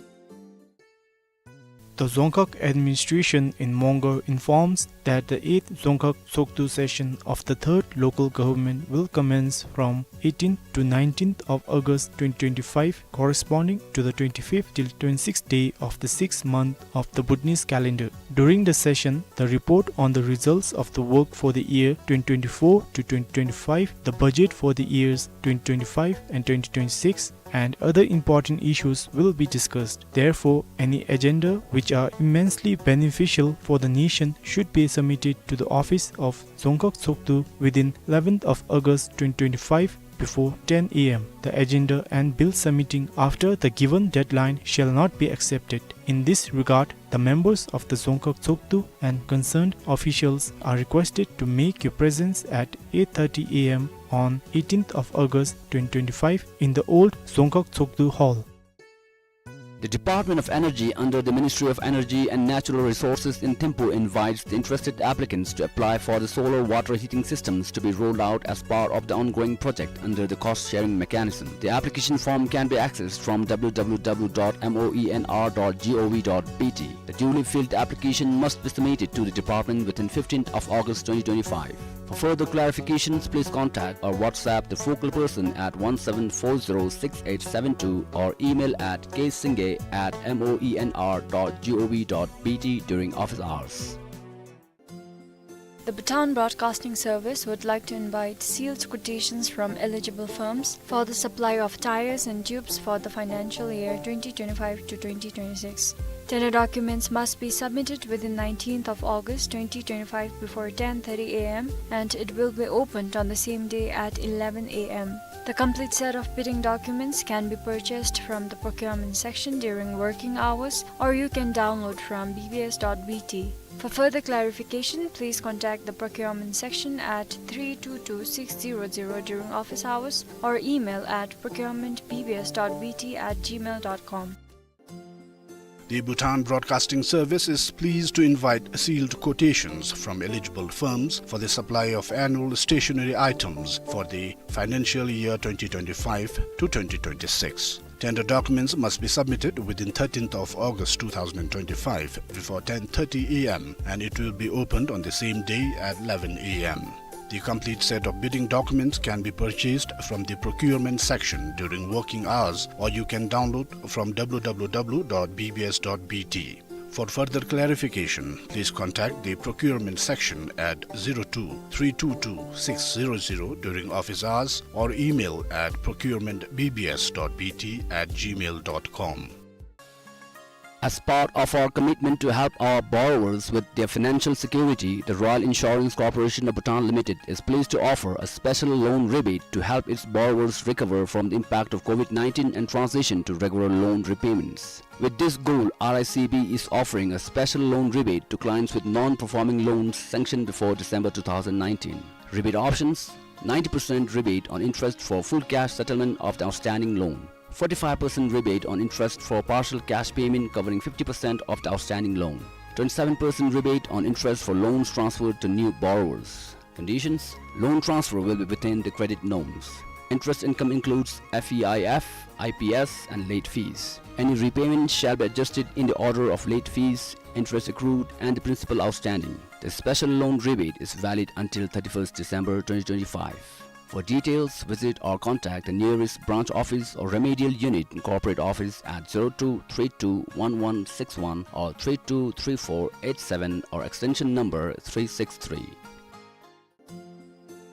The Dzongkhag administration in Mongar informs that the eighth Dzongkhag Tshogdu session of the third local government will commence from eighteenth to nineteenth of August twenty twenty-five, corresponding to the twenty-fifth till twenty-sixth day of the sixth month of the Bhutanese calendar. During the session, the report on the results of the work for the year twenty twenty-four to twenty twenty-five, the budget for the years twenty twenty-five and twenty twenty-six, and other important issues will be discussed. Therefore, any agenda which are immensely beneficial for the nation should be submitted to the office of Dzongkhag Tshogdu within eleventh of August twenty twenty-five before ten A M. The agenda and bill submitting after the given deadline shall not be accepted. In this regard, the members of the Dzongkhag Tshogdu and concerned officials are requested to make your presence at eight thirty A M on eighteenth of August twenty twenty-five in the old Dzongkhag Tshogdu Hall. The Department of Energy under the Ministry of Energy and Natural Resources in Thimphu invites the interested applicants to apply for the solar water heating systems to be rolled out as part of the ongoing project under the cost-sharing mechanism. The application form can be accessed from W W W dot moenr dot gov dot B T. The duly filled application must be submitted to the department within fifteenth of August twenty twenty-five. For further clarifications, please contact or WhatsApp the focal person at one seven four zero six eight seven two or email at k singay at moenr dot gov dot bt during office hours. The Bhutan Broadcasting Service would like to invite sealed quotations from eligible firms for the supply of tyres and tubes for the financial year twenty twenty-five to twenty twenty-six. Tender documents must be submitted within nineteenth of August twenty twenty-five before ten thirty A M, and it will be opened on the same day at eleven A M. The complete set of bidding documents can be purchased from the procurement section during working hours, or you can download from B B S dot B T. For further clarification, please contact the procurement section at three two two six zero zero during office hours or email at procurement B B S dot B T at gmail dot com. The Bhutan Broadcasting Service is pleased to invite sealed quotations from eligible firms for the supply of annual stationery items for the financial year twenty twenty-five to twenty twenty-six. Tender documents must be submitted within thirteenth of August two thousand twenty-five before ten thirty A M, and it will be opened on the same day at eleven A M. The complete set of bidding documents can be purchased from the procurement section during working hours, or you can download from W W W dot B B S dot B T. For further clarification, please contact the procurement section at zero two three two two six zero zero during office hours or email at procurement B B S dot B T at gmail dot com. As part of our commitment to help our borrowers with their financial security, the Royal Insurance Corporation of Bhutan Limited is pleased to offer a special loan rebate to help its borrowers recover from the impact of COVID nineteen and transition to regular loan repayments. With this goal, R I C B is offering a special loan rebate to clients with non-performing loans sanctioned before December two thousand nineteen. Rebate options: ninety percent rebate on interest for full cash settlement of the outstanding loan, forty-five percent rebate on interest for partial cash payment covering fifty percent of the outstanding loan, twenty-seven percent rebate on interest for loans transferred to new borrowers. Conditions: loan transfer will be within the credit norms. Interest income includes F E I F, I P S, and late fees. Any repayment shall be adjusted in the order of late fees, interest accrued, and the principal outstanding. The special loan rebate is valid until thirty-first December twenty twenty-five. For details, visit or contact the nearest branch office or remedial unit in corporate office at zero two three two one one six one or three two three four eight seven or extension number three six three.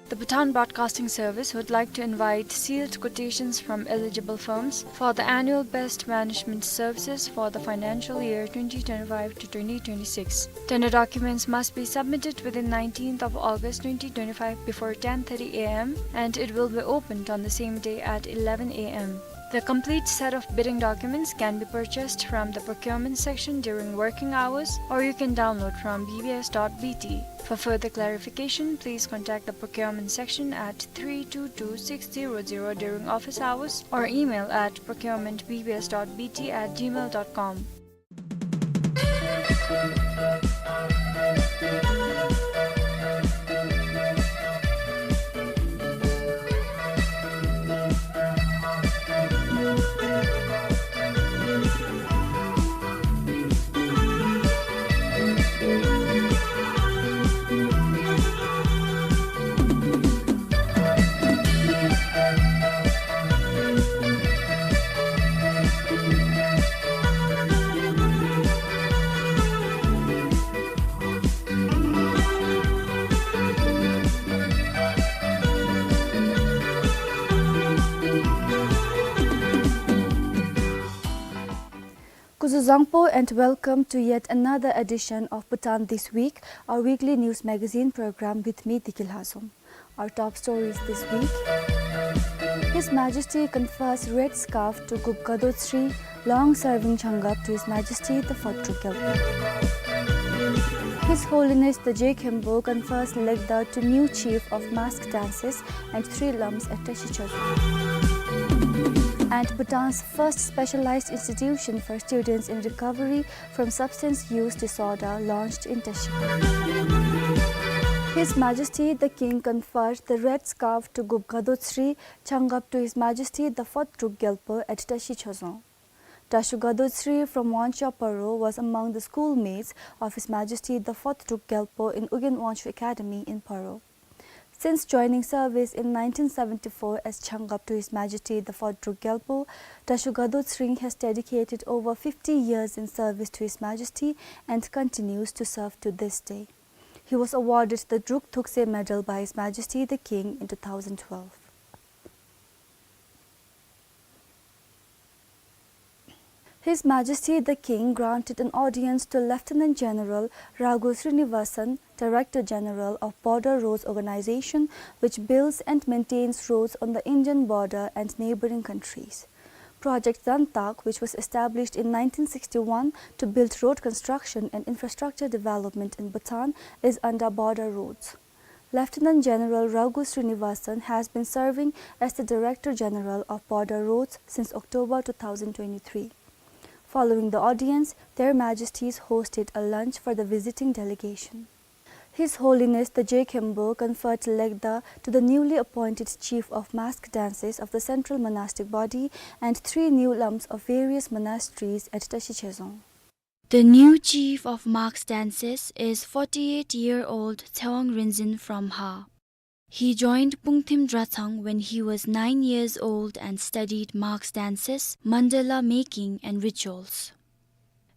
The Bhutan Broadcasting Service would like to invite sealed quotations from eligible firms for the annual best management services for the financial year twenty twenty-five to twenty twenty-six. Tender documents must be submitted within nineteenth of August twenty twenty-five before ten thirty A M, and it will be opened on the same day at eleven A M. The complete set of bidding documents can be purchased from the procurement section during working hours, or you can download from B B S dot B T. For further clarification, please contact the procurement section at three two two six zero zero during office hours or email at procurement B B S dot B T at gmail dot com. Kuzuzangpo and welcome to yet another edition of Bhutan This Week, our weekly news magazine program with me, Diki Lhazom. Our top stories this week. His Majesty confers red scarf to Gup Gadot Sri, long-serving Changab to His Majesty the Fourth Druk Gyalpo. His Holiness the Je Khenpo confers Legda to new chief of mask dances and three lums at Tashi Chorzang. And Bhutan's first specialized institution for students in recovery from substance use disorder launched in Tashi. His Majesty the King conferred the red scarf to Gup Gadot Sri, Changab to His Majesty the Fourth Druk Gyalpo at Tashi Chorzang. Tashu Gadot Sri from Wanchua Paro was among the schoolmates of His Majesty the Fourth Druk Gyalpo in Ugyen Wanchhu Academy in Paro. Since joining service in nineteen seventy-four as Changab to His Majesty the Fourth Druk Gyalpo, Dasho Gado Tshering has dedicated over fifty years in service to His Majesty and continues to serve to this day. He was awarded the Druk Thukse Medal by His Majesty the King in two thousand twelve. His Majesty the King granted an audience to Lieutenant General Raghu Srinivasan, Director General of Border Roads Organization, which builds and maintains roads on the Indian border and neighboring countries. Project Zantak, which was established in nineteen sixty-one to build road construction and infrastructure development in Bhutan, is under Border Roads. Lieutenant General Raghu Srinivasan has been serving as the Director General of Border Roads since October two thousand twenty-three. Following the audience, Their Majesties hosted a lunch for the visiting delegation. His Holiness the Je Khenpo conferred Legda to the newly appointed Chief of Mask Dances of the Central Monastic Body and three new lams of various monasteries at Tashi Chezong. The new chief of mask dances is forty-eight-year-old Tsewang Rinzin from Ha. He joined Pungthim Dratsang when he was nine years old and studied mask dances, mandala making and rituals.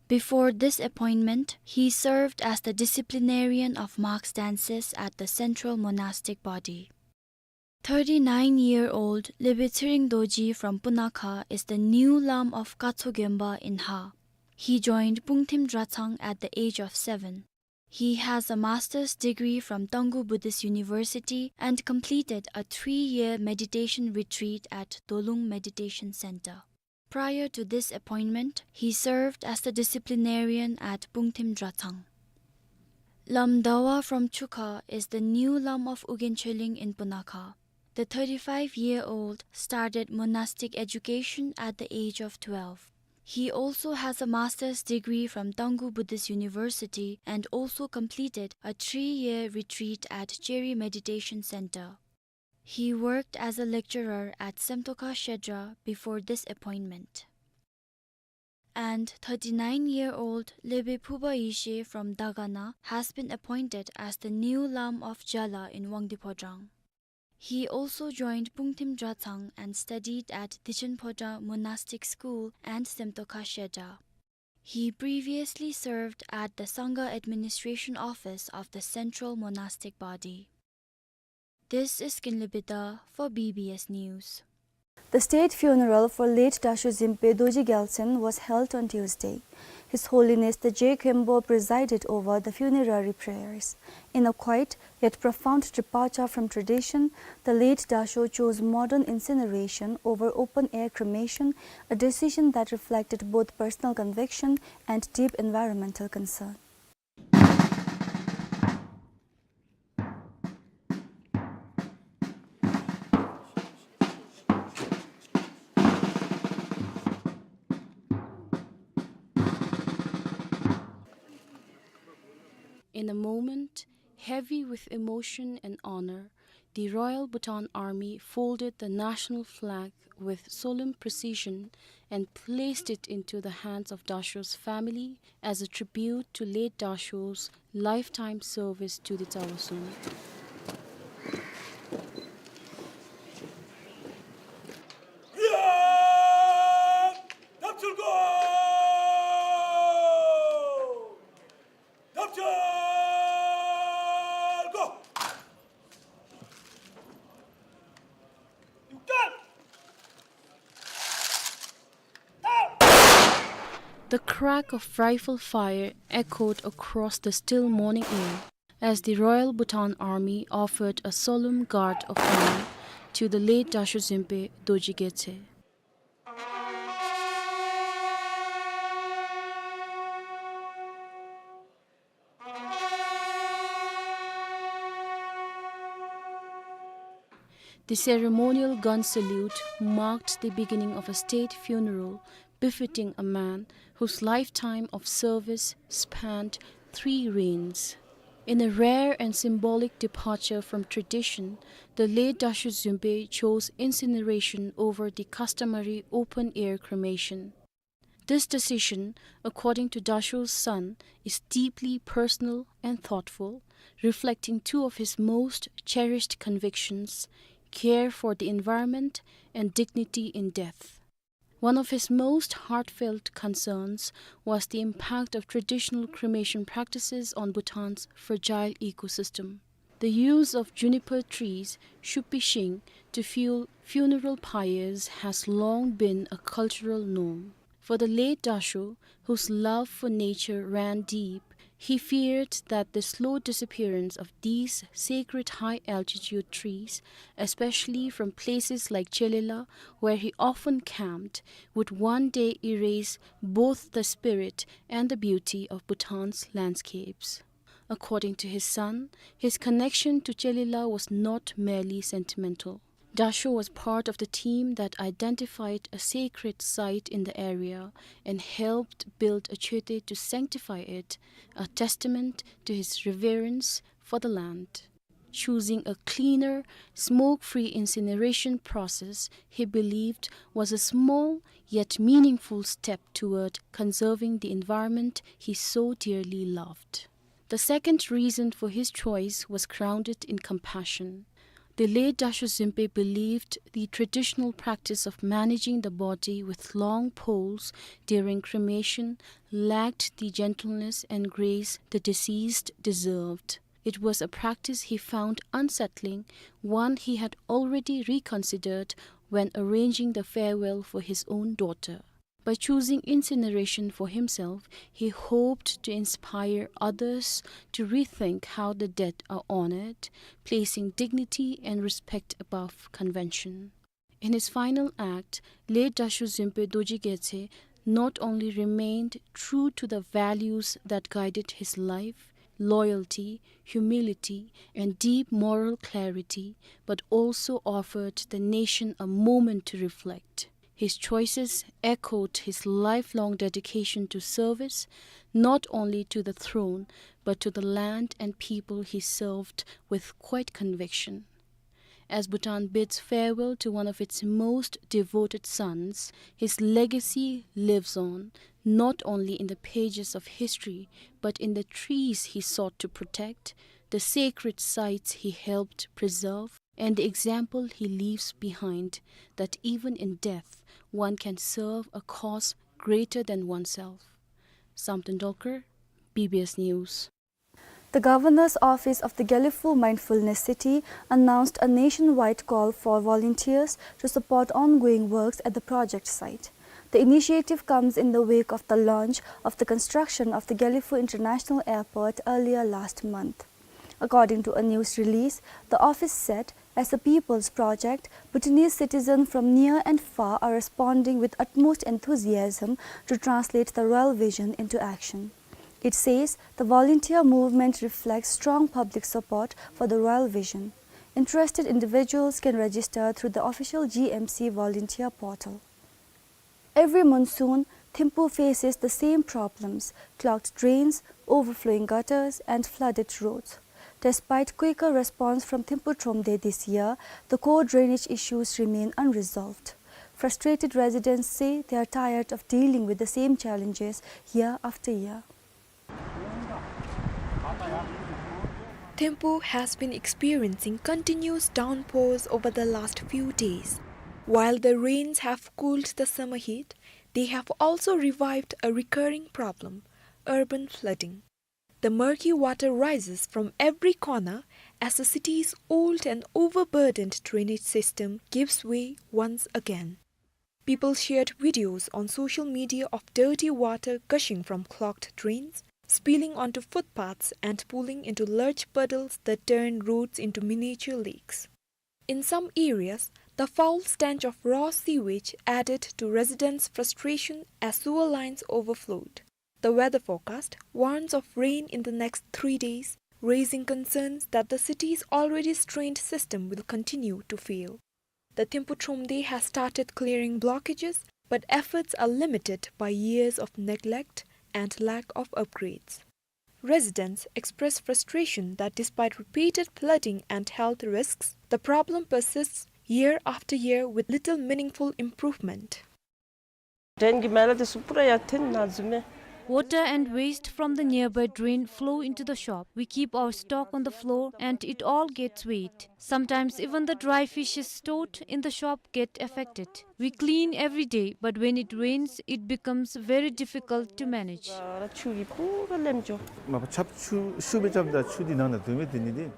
Before this appointment, he served as the disciplinarian of mask dances at the Central Monastic Body. Thirty-nine-year-old Lebe Tshering Dorji from Punakha is the new lam of Katso Gemba in Ha. He joined Pungthim Dratsang at the age of seven. He has a master's degree from Taungoo Buddhist University and completed a three-year meditation retreat at Dolung Meditation Center. Prior to this appointment, he served as the disciplinarian at Pungthim Dratsang. Lam Dawa from Chukha is the new lam of Ugyen Choling in Punakha. The thirty-five-year-old started monastic education at the age of twelve. He also has a master's degree from Taungoo Buddhist University and also completed a three-year retreat at Cheri Meditation Center. He worked as a lecturer at Semtoka Shedra before this appointment. And thirty-nine-year-old Lebe Phuba Yeshe from Dagana has been appointed as the new lam of Jala in Wangdue Phodrang. He also joined Pungthim Dratsang and studied at Dichen Phodrang Monastic School and Semtoka Shedra. He previously served at the Sangha Administration Office of the Central Monastic Body. This is Kinley Bida for B B S News. The state funeral for late Dasho Zimpe Dorji Gyaltsen was held on Tuesday. His Holiness the Je Khenpo presided over the funerary prayers. In a quiet yet profound departure from tradition, the late Dasho chose modern incineration over open-air cremation, a decision that reflected both personal conviction and deep environmental concern. In a moment heavy with emotion and honor, the Royal Bhutan Army folded the national flag with solemn precision and placed it into the hands of Dasho's family as a tribute to late Dasho's lifetime service to the Tsawa Sum. The crack of rifle fire echoed across the still morning air as the Royal Bhutan Army offered a solemn guard of honor to the late Dasho Zimpe Dorji Gyaltsen. The ceremonial gun salute marked the beginning of a state funeral befitting a man whose lifetime of service spanned three reigns. In a rare and symbolic departure from tradition, the late Dasho Zimpe chose incineration over the customary open-air cremation. This decision, according to Dasho's son, is deeply personal and thoughtful, reflecting two of his most cherished convictions: care for the environment and dignity in death. One of his most heartfelt concerns was the impact of traditional cremation practices on Bhutan's fragile ecosystem. The use of juniper trees, shupi shing, to fuel funeral pyres has long been a cultural norm. For the late Dasho, whose love for nature ran deep, he feared that the slow disappearance of these sacred high-altitude trees, especially from places like Chelela, where he often camped, would one day erase both the spirit and the beauty of Bhutan's landscapes. According to his son, his connection to Chelela was not merely sentimental. Dasho was part of the team that identified a sacred site in the area and helped build a chete to sanctify it, a testament to his reverence for the land. Choosing a cleaner, smoke-free incineration process he believed was a small yet meaningful step toward conserving the environment he so dearly loved. The second reason for his choice was grounded in compassion. The late Dasho Zimpe believed the traditional practice of managing the body with long poles during cremation lacked the gentleness and grace the deceased deserved. It was a practice he found unsettling, one he had already reconsidered when arranging the farewell for his own daughter. By choosing incineration for himself, he hoped to inspire others to rethink how the dead are honored, placing dignity and respect above convention. In his final act, late Dasho Zimpe Dorji Gyatse not only remained true to the values that guided his life, loyalty, humility, and deep moral clarity, but also offered the nation a moment to reflect. His choices echoed his lifelong dedication to service, not only to the throne, but to the land and people he served with quiet conviction. As Bhutan bids farewell to one of its most devoted sons, his legacy lives on, not only in the pages of history, but in the trees he sought to protect, the sacred sites he helped preserve, and the example he leaves behind, that even in death, one can serve a cause greater than oneself. Samten Dolkar, B B S News. The Governor's Office of the Gelephu Mindfulness City announced a nationwide call for volunteers to support ongoing works at the project site. The initiative comes in the wake of the launch of the construction of the Gelephu International Airport earlier last month. According to a news release, the office said, as a people's project, Bhutanese citizens from near and far are responding with utmost enthusiasm to translate the royal vision into action. It says the volunteer movement reflects strong public support for the royal vision. Interested individuals can register through the official G M C volunteer portal. Every monsoon, Thimphu faces the same problems: clogged drains, overflowing gutters, and flooded roads. Despite quicker response from Thimphu Thromde this year, the core drainage issues remain unresolved. Frustrated residents say they are tired of dealing with the same challenges year after year. Thimphu has been experiencing continuous downpours over the last few days. While the rains have cooled the summer heat, they have also revived a recurring problem: urban flooding. The murky water rises from every corner as the city's old and overburdened drainage system gives way once again. People shared videos on social media of dirty water gushing from clogged drains, spilling onto footpaths and pooling into large puddles that turn roads into miniature lakes. In some areas, the foul stench of raw sewage added to residents' frustration as sewer lines overflowed. The weather forecast warns of rain in the next three days, raising concerns that the city's already strained system will continue to fail. The Thimphu Thromde has started clearing blockages, but efforts are limited by years of neglect and lack of upgrades. Residents express frustration that despite repeated flooding and health risks, the problem persists year after year with little meaningful improvement. ཌེན་གི་མེ་ལ་དེ་ཚུ་པུ་ར་ཡར་འཐོན་ནང་འཛུལ་མས། Water and waste from the nearby drain flow into the shop. We keep our stock on the floor and it all gets wet. Sometimes even the dry fishes stored in the shop get affected. We clean every day, but when it rains, it becomes very difficult to manage. ཆུ་གིས་པུ་ར་ལེམ་འགྱོ། མ་པ་ཆབ་ཆུ་ཤུགས་སྦེ་རྐྱབ་ད་ཆུ་འདི་ནང་ན་འཛུལ་མས། དེ་ནི་འདི།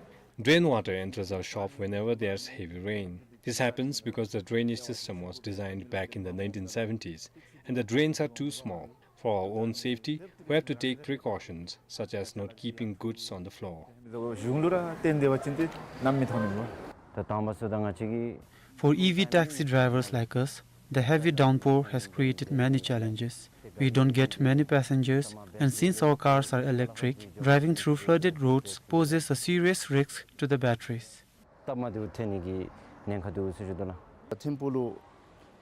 Rainwater enters our shop whenever there's heavy rain. This happens because the drainage system was designed back in the nineteen seventies, and the drains are too small. For our own safety, we have to take precautions, such as not keeping goods on the floor. གཞུང་ལུ་ར་བརྟེན་ཏེ་འབད་བ་ཅིན་ཏེ་ནམ་མི་ཐོན་ནི་མས། ད་དང་པ་ཚུ་ད་ང་བཅས་ཀྱི For E V taxi drivers like us, the heavy downpour has created many challenges. We don't get many passengers, and since our cars are electric, driving through flooded roads poses a serious risk to the batteries. སྟབས་མ་བདེཝ་ཐོན་ནི་གི་ཉེན་ཁ་འདུག་ཟེར་ཞུ་དོ་ལགས། ཐིམ་ཕུག་ལུ་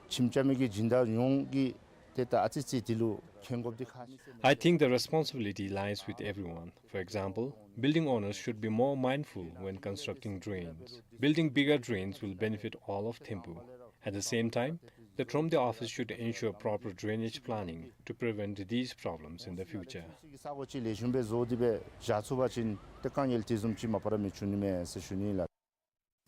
ཁྱིམ་རྐྱབ་མི་གི་སྦྱིན་བདག་ཡོངས་ཀྱིས་ཏེ་ད་ཨ་ཙི་ཅིག་འདི་ལུ་མཁྱེན་དགོཔ་འདི་ཁག་ཆེ། I think the responsibility lies with everyone. For example, building owners should be more mindful when constructing drains. Building bigger drains will benefit all of Thimphu. At the same time, the Thromde office should ensure proper drainage planning to prevent these problems in the future. ས་གོ་ཅིག་ལེགས་ཤོམ་སྦེ་བཟོ་སྟེ་སྦེ་བཞག་ཚུགས་པ་ཅིན་ཏེ་དཀའ་ངལ་དེ་བཟུམ་ཅིག་མ་པ་ར་མི་འབྱུང་ནི་མས་ཟེར་ཞུ་ནི་ལགས།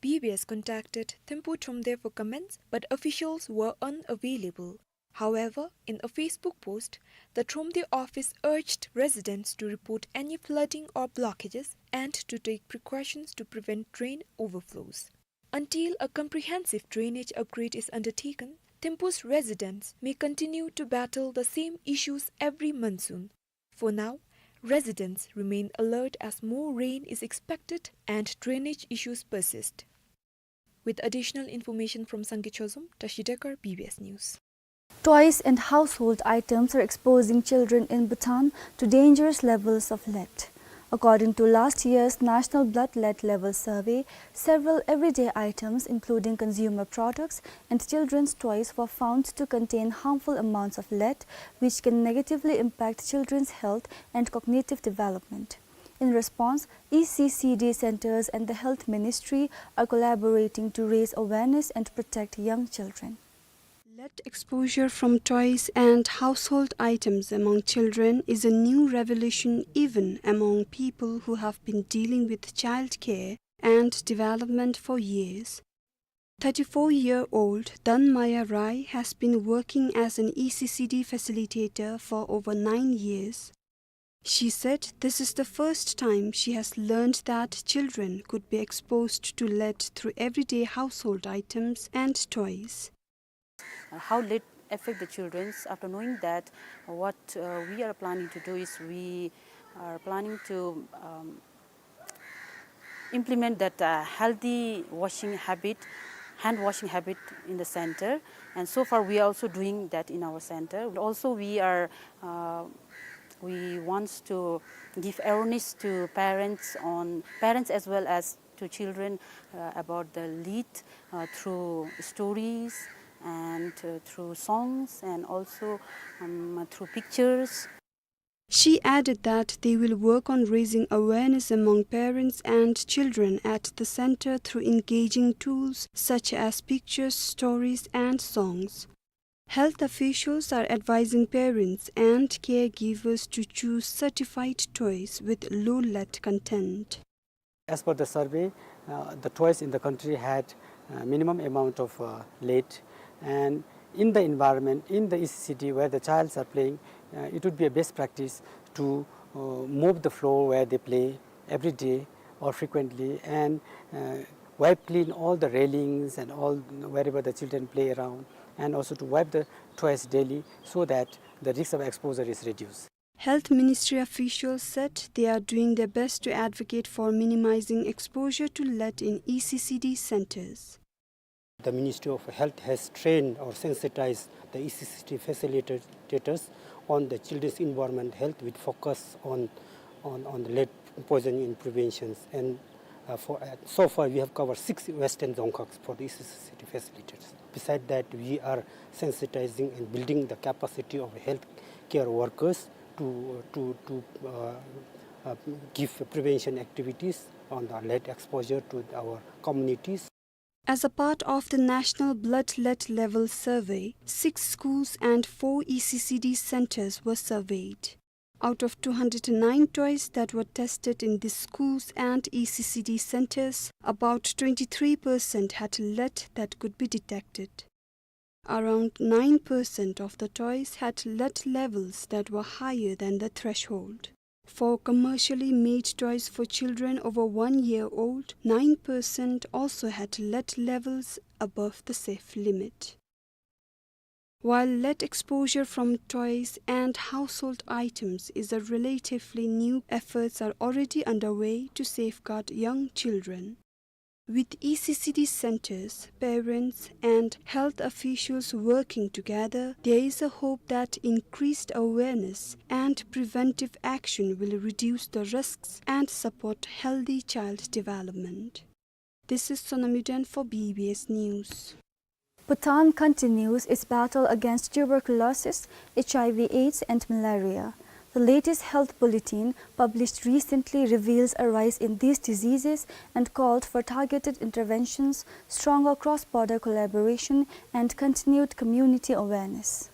B B S contacted Thimphu Thromde for comments, but officials were unavailable. However, in a Facebook post, the Thromde office urged residents to report any flooding or blockages and to take precautions to prevent drain overflows. Until a comprehensive drainage upgrade is undertaken, Thimphu's residents may continue to battle the same issues every monsoon. For now, residents remain alert as more rain is expected and drainage issues persist. With additional information from Sangay Chozom, Tashi Dekar, B B S News. Toys and household items are exposing children in Bhutan to dangerous levels of lead. According to last year's National Blood Lead Level Survey, several everyday items, including consumer products and children's toys, were found to contain harmful amounts of lead, which can negatively impact children's health and cognitive development. In response, E C C D centers and the Health Ministry are collaborating to raise awareness and protect young children. Lead exposure from toys and household items among children is a new revelation even among people who have been dealing with child care and development for years. Thirty-four-year-old Dhanmaya Rai has been working as an E C C D facilitator for over nine years. She said this is the first time she has learned that children could be exposed to lead through everyday household items and toys. Uh, how lead affect the children? After knowing that, what, uh, we are planning to do is we are planning to, um, implement that, uh, healthy washing habit, hand washing habit in the center. And so far, we are also doing that in our center. Also, we are, uh, we wants to give awareness to parents on, parents as well as to children, uh, about the lead, uh, through stories and, uh, through songs and also, um, through pictures. She added that they will work on raising awareness among parents and children at the center through engaging tools such as pictures, stories, and songs. Health officials are advising parents and caregivers to choose certified toys with low lead content. As per the survey, uh, the toys in the country had, uh, minimum amount of, uh, lead, and in the environment, in the E C C D where the childs are playing, uh, it would be a best practice to, uh, mop the floor where they play every day or frequently, and, uh, wipe clean all the railings and all wherever the children play around, and also to wipe the toys daily so that the risk of exposure is reduced. Health Ministry officials said they are doing their best to advocate for minimizing exposure to lead in E C C D centers. The Ministry of Health has trained or sensitized the E C C D facilitators on the children's environment health with focus on, on, on the lead poisoning and preventions. And, uh, for, uh, so far we have covered six Western Dzongkhags for the E C C D facilitators. Besides that, we are sensitizing and building the capacity of healthcare workers to, to, to, uh, uh, give prevention activities on the lead exposure to our communities. As a part of the National Blood Lead Level Survey, six schools and four E C C D centers were surveyed. Out of two hundred nine toys that were tested in the schools and E C C D centers, about twenty-three percent had lead that could be detected. Around nine percent of the toys had lead levels that were higher than the threshold. For commercially made toys for children over one year old, nine percent also had lead levels above the safe limit. While lead exposure from toys and household items is a relatively new, efforts are already underway to safeguard young children. With E C C D centers, parents, and health officials working together, there is a hope that increased awareness and preventive action will reduce the risks and support healthy child development. This is Sonam Yuden for B B S News. Bhutan continues its battle against tuberculosis, H I V AIDS, and malaria. The latest health bulletin, published recently, reveals a rise in these diseases and called for targeted interventions, stronger cross-border collaboration, and continued community awareness.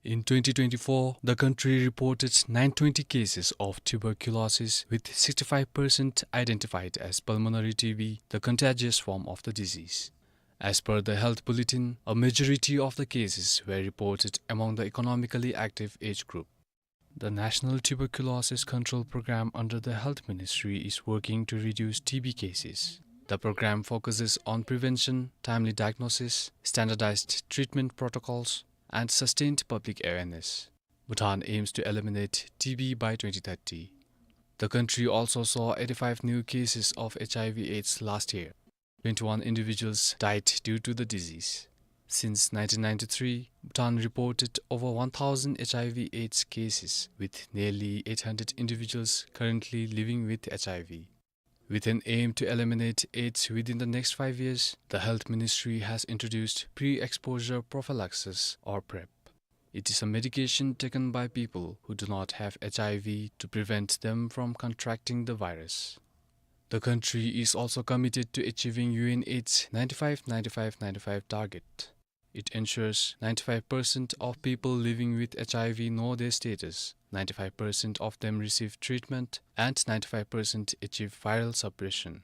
In twenty twenty-four, the country reported nine twenty cases of tuberculosis, with sixty-five percent identified as pulmonary T B, the contagious form of the disease. As per the health bulletin, a majority of the cases were reported among the economically active age group. The National Tuberculosis Control Program under the Health Ministry is working to reduce T B cases. The program focuses on prevention, timely diagnosis, standardized treatment protocols, and sustained public awareness. Bhutan aims to eliminate T B by twenty thirty. The country also saw eighty-five new cases of H I V AIDS last year. Twenty-one individuals died due to the disease. Since nineteen ninety-three, Bhutan reported over one thousand H I V AIDS cases, with nearly eight hundred individuals currently living with H I V. With an aim to eliminate AIDS within the next five years, the Health Ministry has introduced pre-exposure prophylaxis, or PrEP. It is a medication taken by people who do not have H I V to prevent them from contracting the virus. The country is also committed to achieving U N Aid's ninety-five ninety-five ninety-five target. It ensures ninety-five percent of people living with H I V know their status, ninety-five percent of them receive treatment, and ninety-five percent achieve viral suppression.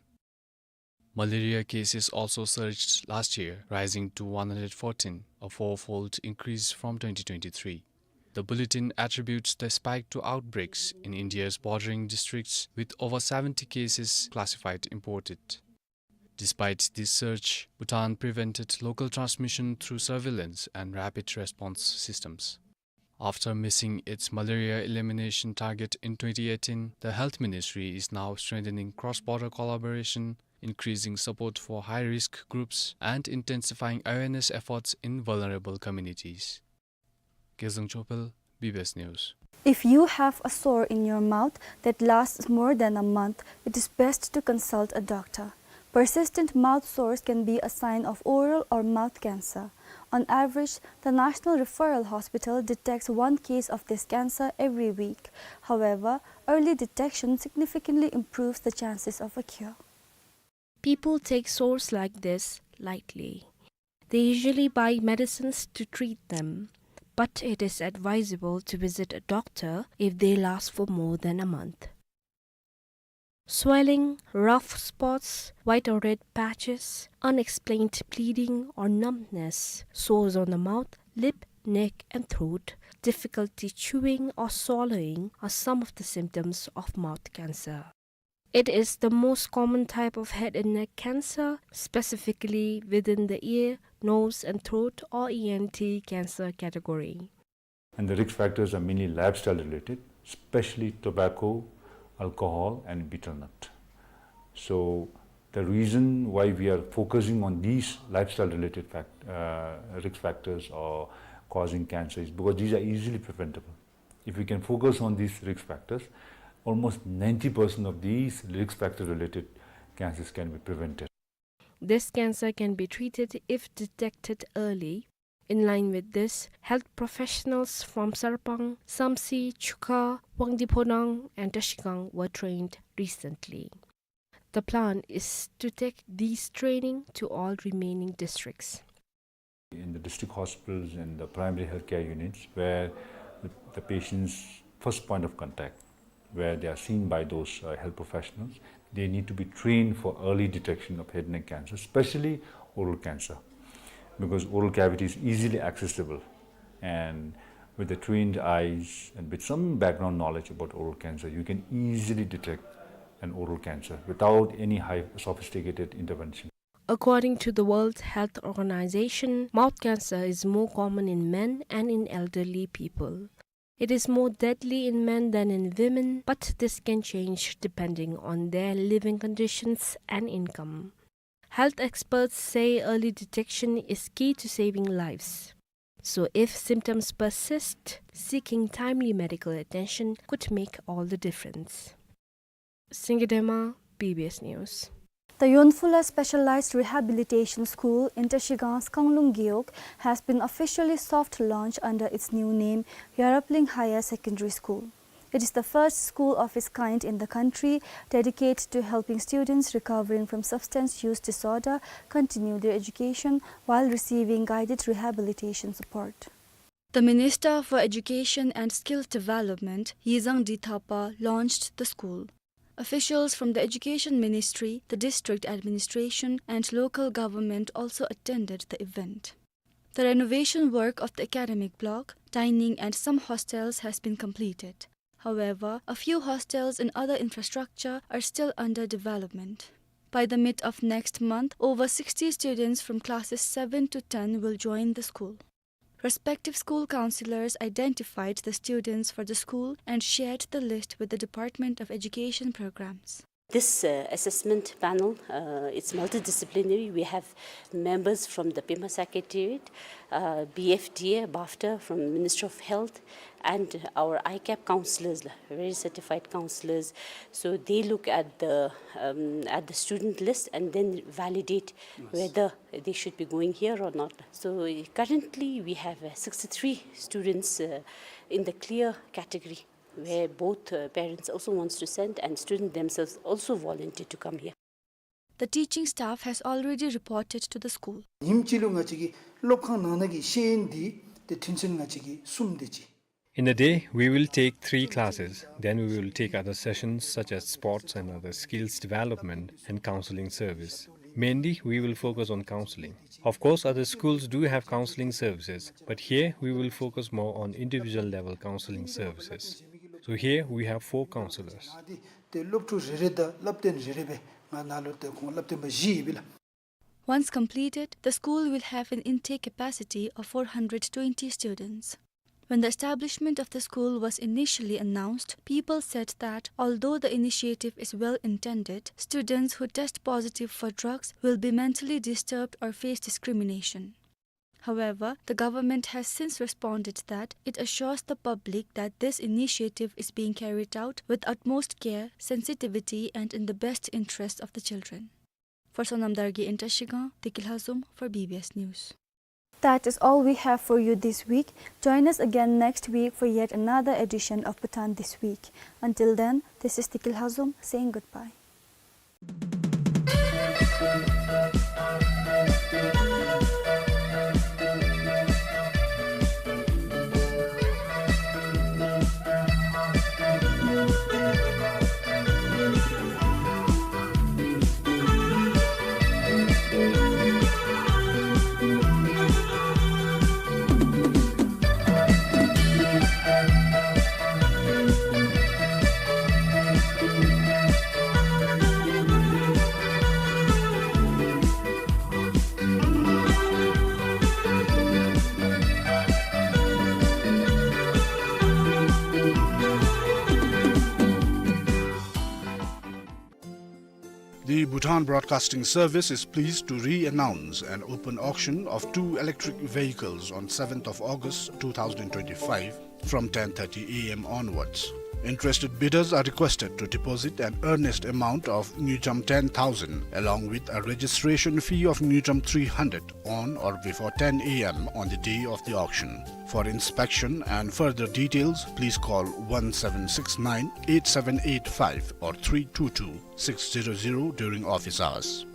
Malaria cases also surged last year, rising to one hundred fourteen, a four-fold increase from twenty twenty-three. The bulletin attributes the spike to outbreaks in India's bordering districts, with over seventy cases classified imported. Despite this surge, Bhutan prevented local transmission through surveillance and rapid response systems. After missing its malaria elimination target in twenty eighteen, the Health Ministry is now strengthening cross-border collaboration, increasing support for high-risk groups, and intensifying awareness efforts in vulnerable communities. Gezang Chopel, B B S News. If you have a sore in your mouth that lasts more than a month, it is best to consult a doctor. Persistent mouth sores can be a sign of oral or mouth cancer. On average, the National Referral Hospital detects one case of this cancer every week. However, early detection significantly improves the chances of a cure. People take sores like this lightly. They usually buy medicines to treat them, but it is advisable to visit a doctor if they last for more than a month. Swelling, rough spots, white or red patches, unexplained bleeding or numbness, sores on the mouth, lip, neck, and throat, difficulty chewing or swallowing are some of the symptoms of mouth cancer. It is the most common type of head and neck cancer, specifically within the ear, nose, and throat, or E N T cancer category. And the risk factors are mainly lifestyle related, especially tobacco, alcohol, and betel nut. So the reason why we are focusing on these lifestyle related fact-, uh, risk factors or causing cancer is because these are easily preventable. If we can focus on these risk factors, almost ninety percent of these risk factor related cancers can be prevented. This cancer can be treated if detected early. In line with this, health professionals from Sarpang, Samtse, Chukha, Huangdi Phodrang, and Trashigang were trained recently. The plan is to take these training to all remaining districts. In the district hospitals and the primary healthcare units where the, the patient's first point of contact, where they are seen by those, uh, health professionals, they need to be trained for early detection of head and neck cancer, especially oral cancer, because oral cavity is easily accessible, and with the trained eyes and with some background knowledge about oral cancer, you can easily detect an oral cancer without any high sophisticated intervention. According to the World Health Organization, mouth cancer is more common in men and in elderly people. It is more deadly in men than in women, but this can change depending on their living conditions and income. Health experts say early detection is key to saving lives. So if symptoms persist, seeking timely medical attention could make all the difference. Singye Dema, B B S News. The Yonphula Specialized Rehabilitation School in Trashigang, Kanglung Gewog, has been officially soft launched under its new name, Yarapling Higher Secondary School. It is the first school of its kind in the country dedicated to helping students recovering from substance use disorder continue their education while receiving guided rehabilitation support. The Minister for Education and Skill Development, Yizang D Thapa, launched the school. Officials from the Education Ministry, the district administration, and local government also attended the event. The renovation work of the academic block, dining, and some hostels has been completed. However, a few hostels and other infrastructure are still under development. By the mid of next month, over sixty students from classes seven to ten will join the school. Respective school counselors identified the students for the school and shared the list with the Department of Education programs. This, uh, assessment panel, uh, it's multidisciplinary. We have members from the Pema Secretariat, uh, B F D A, BAFTA from Ministry of Health, and our I CAP counselors, la, very certified counselors. So they look at the, um, at the student list and then validate whether they should be going here or not. So, uh, currently we have, uh, sixty-three students, uh, in the clear category, where both, uh, parents also wants to send and student themselves also volunteer to come here. The teaching staff has already reported to the school. ཉིནམ་གཅིག་ལུ་ང་བཅས་ཀྱི་སློབ་ཁང་ནང་ན་གི་ཤེས་ཡོན་འདི་ཏེ་ཐུན་ཚན་ང་བཅས་ཀྱི་གསུམ་དེ་ཅིག In a day, we will take three classes. Then we will take other sessions such as sports and other skills development and counseling service. Mainly, we will focus on counseling. Of course, other schools do have counseling services, but here we will focus more on individual level counseling services. So here we have four counselors. ཏེ་སློབ་ཕྲུག་རེ་རེ་དང་སློབ་སྟོན་རེ་རེ་སྦེ་ང་ནཱ་ལུ་ཏེ་ཁོང་སློབ་སྟོན་པ་བཞི་ཡོད་པས་ལགས། Once completed, the school will have an intake capacity of four hundred twenty students. When the establishment of the school was initially announced, people said that although the initiative is well intended, students who test positive for drugs will be mentally disturbed or face discrimination. However, the government has since responded that it assures the public that this initiative is being carried out with utmost care, sensitivity, and in the best interest of the children. For Sonam Dargye in Trashigang, Tiki Lhazom for B B S News. That is all we have for you this week. Join us again next week for yet another edition of Bhutan This Week. Until then, this is Tiki Lhazom saying goodbye. The Bhutan Broadcasting Service is pleased to re-announce an open auction of two electric vehicles on seventh of August two thousand twenty-five. from ten thirty A M onwards. Interested bidders are requested to deposit an earnest amount of ngultrum ten thousand along with a registration fee of ngultrum three hundred on or before ten A M on the day of the auction. For inspection and further details, please call one seven six nine eight seven eight five or three two two six zero zero during office hours.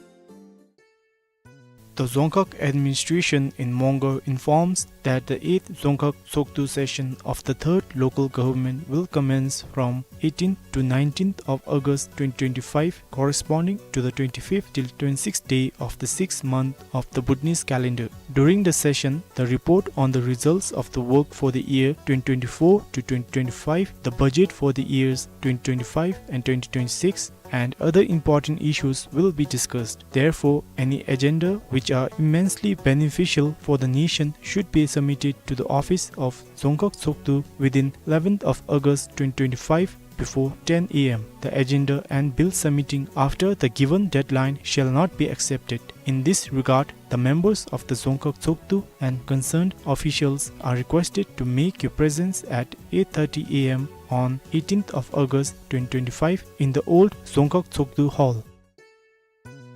The Dzongkhag administration in Mongar informs that the eighth Dzongkhag Tshogdu session of the third local government will commence from eighteenth to nineteenth of August twenty twenty-five, corresponding to the twenty-fifth till twenty-sixth day of the sixth month of the Bhutanese calendar. During the session, the report on the results of the work for the year twenty twenty-four to twenty twenty-five, the budget for the years twenty twenty-five and twenty twenty-six, and other important issues will be discussed. Therefore, any agenda which are immensely beneficial for the nation should be submitted to the office of Dzongkhag Tshogdu within eleventh of August twenty twenty-five before ten A M. The agenda and bill submitting after the given deadline shall not be accepted. In this regard, the members of the Dzongkhag Tshogdu and concerned officials are requested to make your presence at eight thirty A M on eighteenth of August twenty twenty-five in the old Dzongkhag Tshogdu Hall.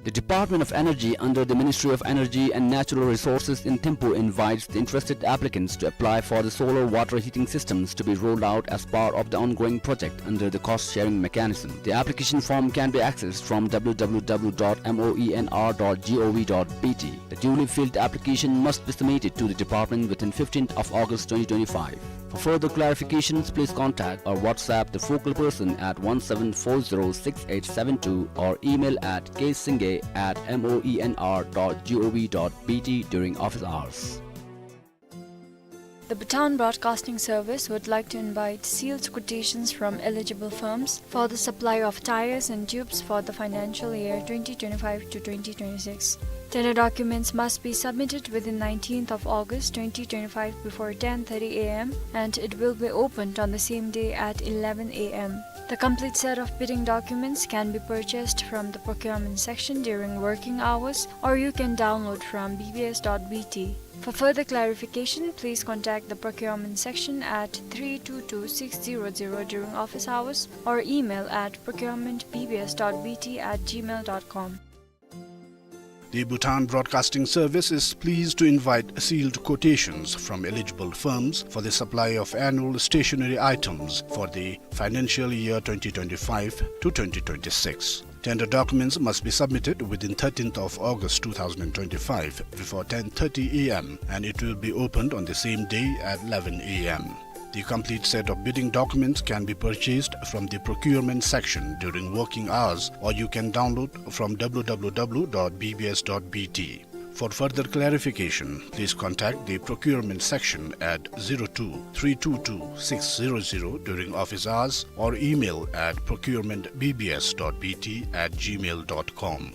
The Department of Energy under the Ministry of Energy and Natural Resources in Thimphu invites the interested applicants to apply for the solar water heating systems to be rolled out as part of the ongoing project under the cost-sharing mechanism. The application form can be accessed from W W W dot moenr dot gov dot B T. The duly filled application must be submitted to the department within fifteenth of August twenty twenty-five. For further clarifications, please contact or WhatsApp the focal person at one seven four zero six eight seven two or email at ksingye at moenr dot gov dot B T during office hours. The Bhutan Broadcasting Service would like to invite sealed quotations from eligible firms for the supply of tyres and tubes for the financial year twenty twenty-five to twenty twenty-six. Tender documents must be submitted within nineteenth of August twenty twenty-five before ten thirty A M, and it will be opened on the same day at eleven A M. The complete set of bidding documents can be purchased from the procurement section during working hours, or you can download from B B S dot B T. For further clarification, please contact the procurement section at three two two six zero zero during office hours or email at procurement B B S dot B T at gmail dot com. The Bhutan Broadcasting Service is pleased to invite sealed quotations from eligible firms for the supply of annual stationery items for the financial year twenty twenty-five to twenty twenty-six. Tender documents must be submitted within thirteenth of August two thousand twenty-five before ten thirty A M, and it will be opened on the same day at eleven A M. The complete set of bidding documents can be purchased from the procurement section during working hours, or you can download from W W W dot B B S dot B T. For further clarification, please contact the procurement section at zero two three two two six zero zero during office hours or email at procurement B B S dot B T at gmail dot com.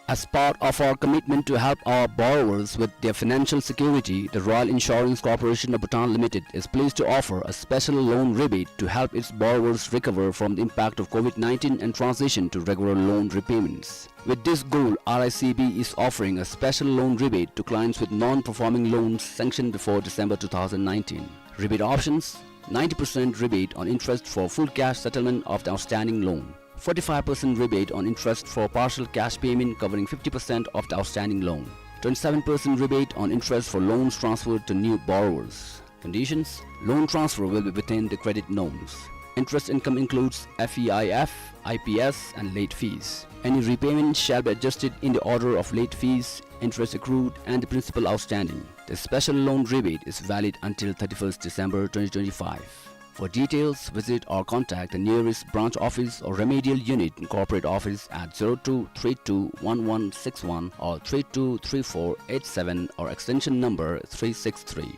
As part of our commitment to help our borrowers with their financial security, the Royal Insurance Corporation of Bhutan Limited is pleased to offer a special loan rebate to help its borrowers recover from the impact of COVID nineteen and transition to regular loan repayments. With this goal, R I C B is offering a special loan rebate to clients with non-performing loans sanctioned before December two thousand nineteen. Rebate options: ninety percent rebate on interest for full cash settlement of the outstanding loan, forty-five percent rebate on interest for partial cash payment covering fifty percent of the outstanding loan, twenty-seven percent rebate on interest for loans transferred to new borrowers. Conditions: loan transfer will be within the credit norms. Interest income includes F E I F, I P S, and late fees. Any repayment shall be adjusted in the order of late fees, interest accrued, and the principal outstanding. The special loan rebate is valid until thirty-first December twenty twenty-five. For details, visit or contact the nearest branch office or remedial unit in corporate office at zero two three two one one six one or three two three four eight seven or extension number three six three.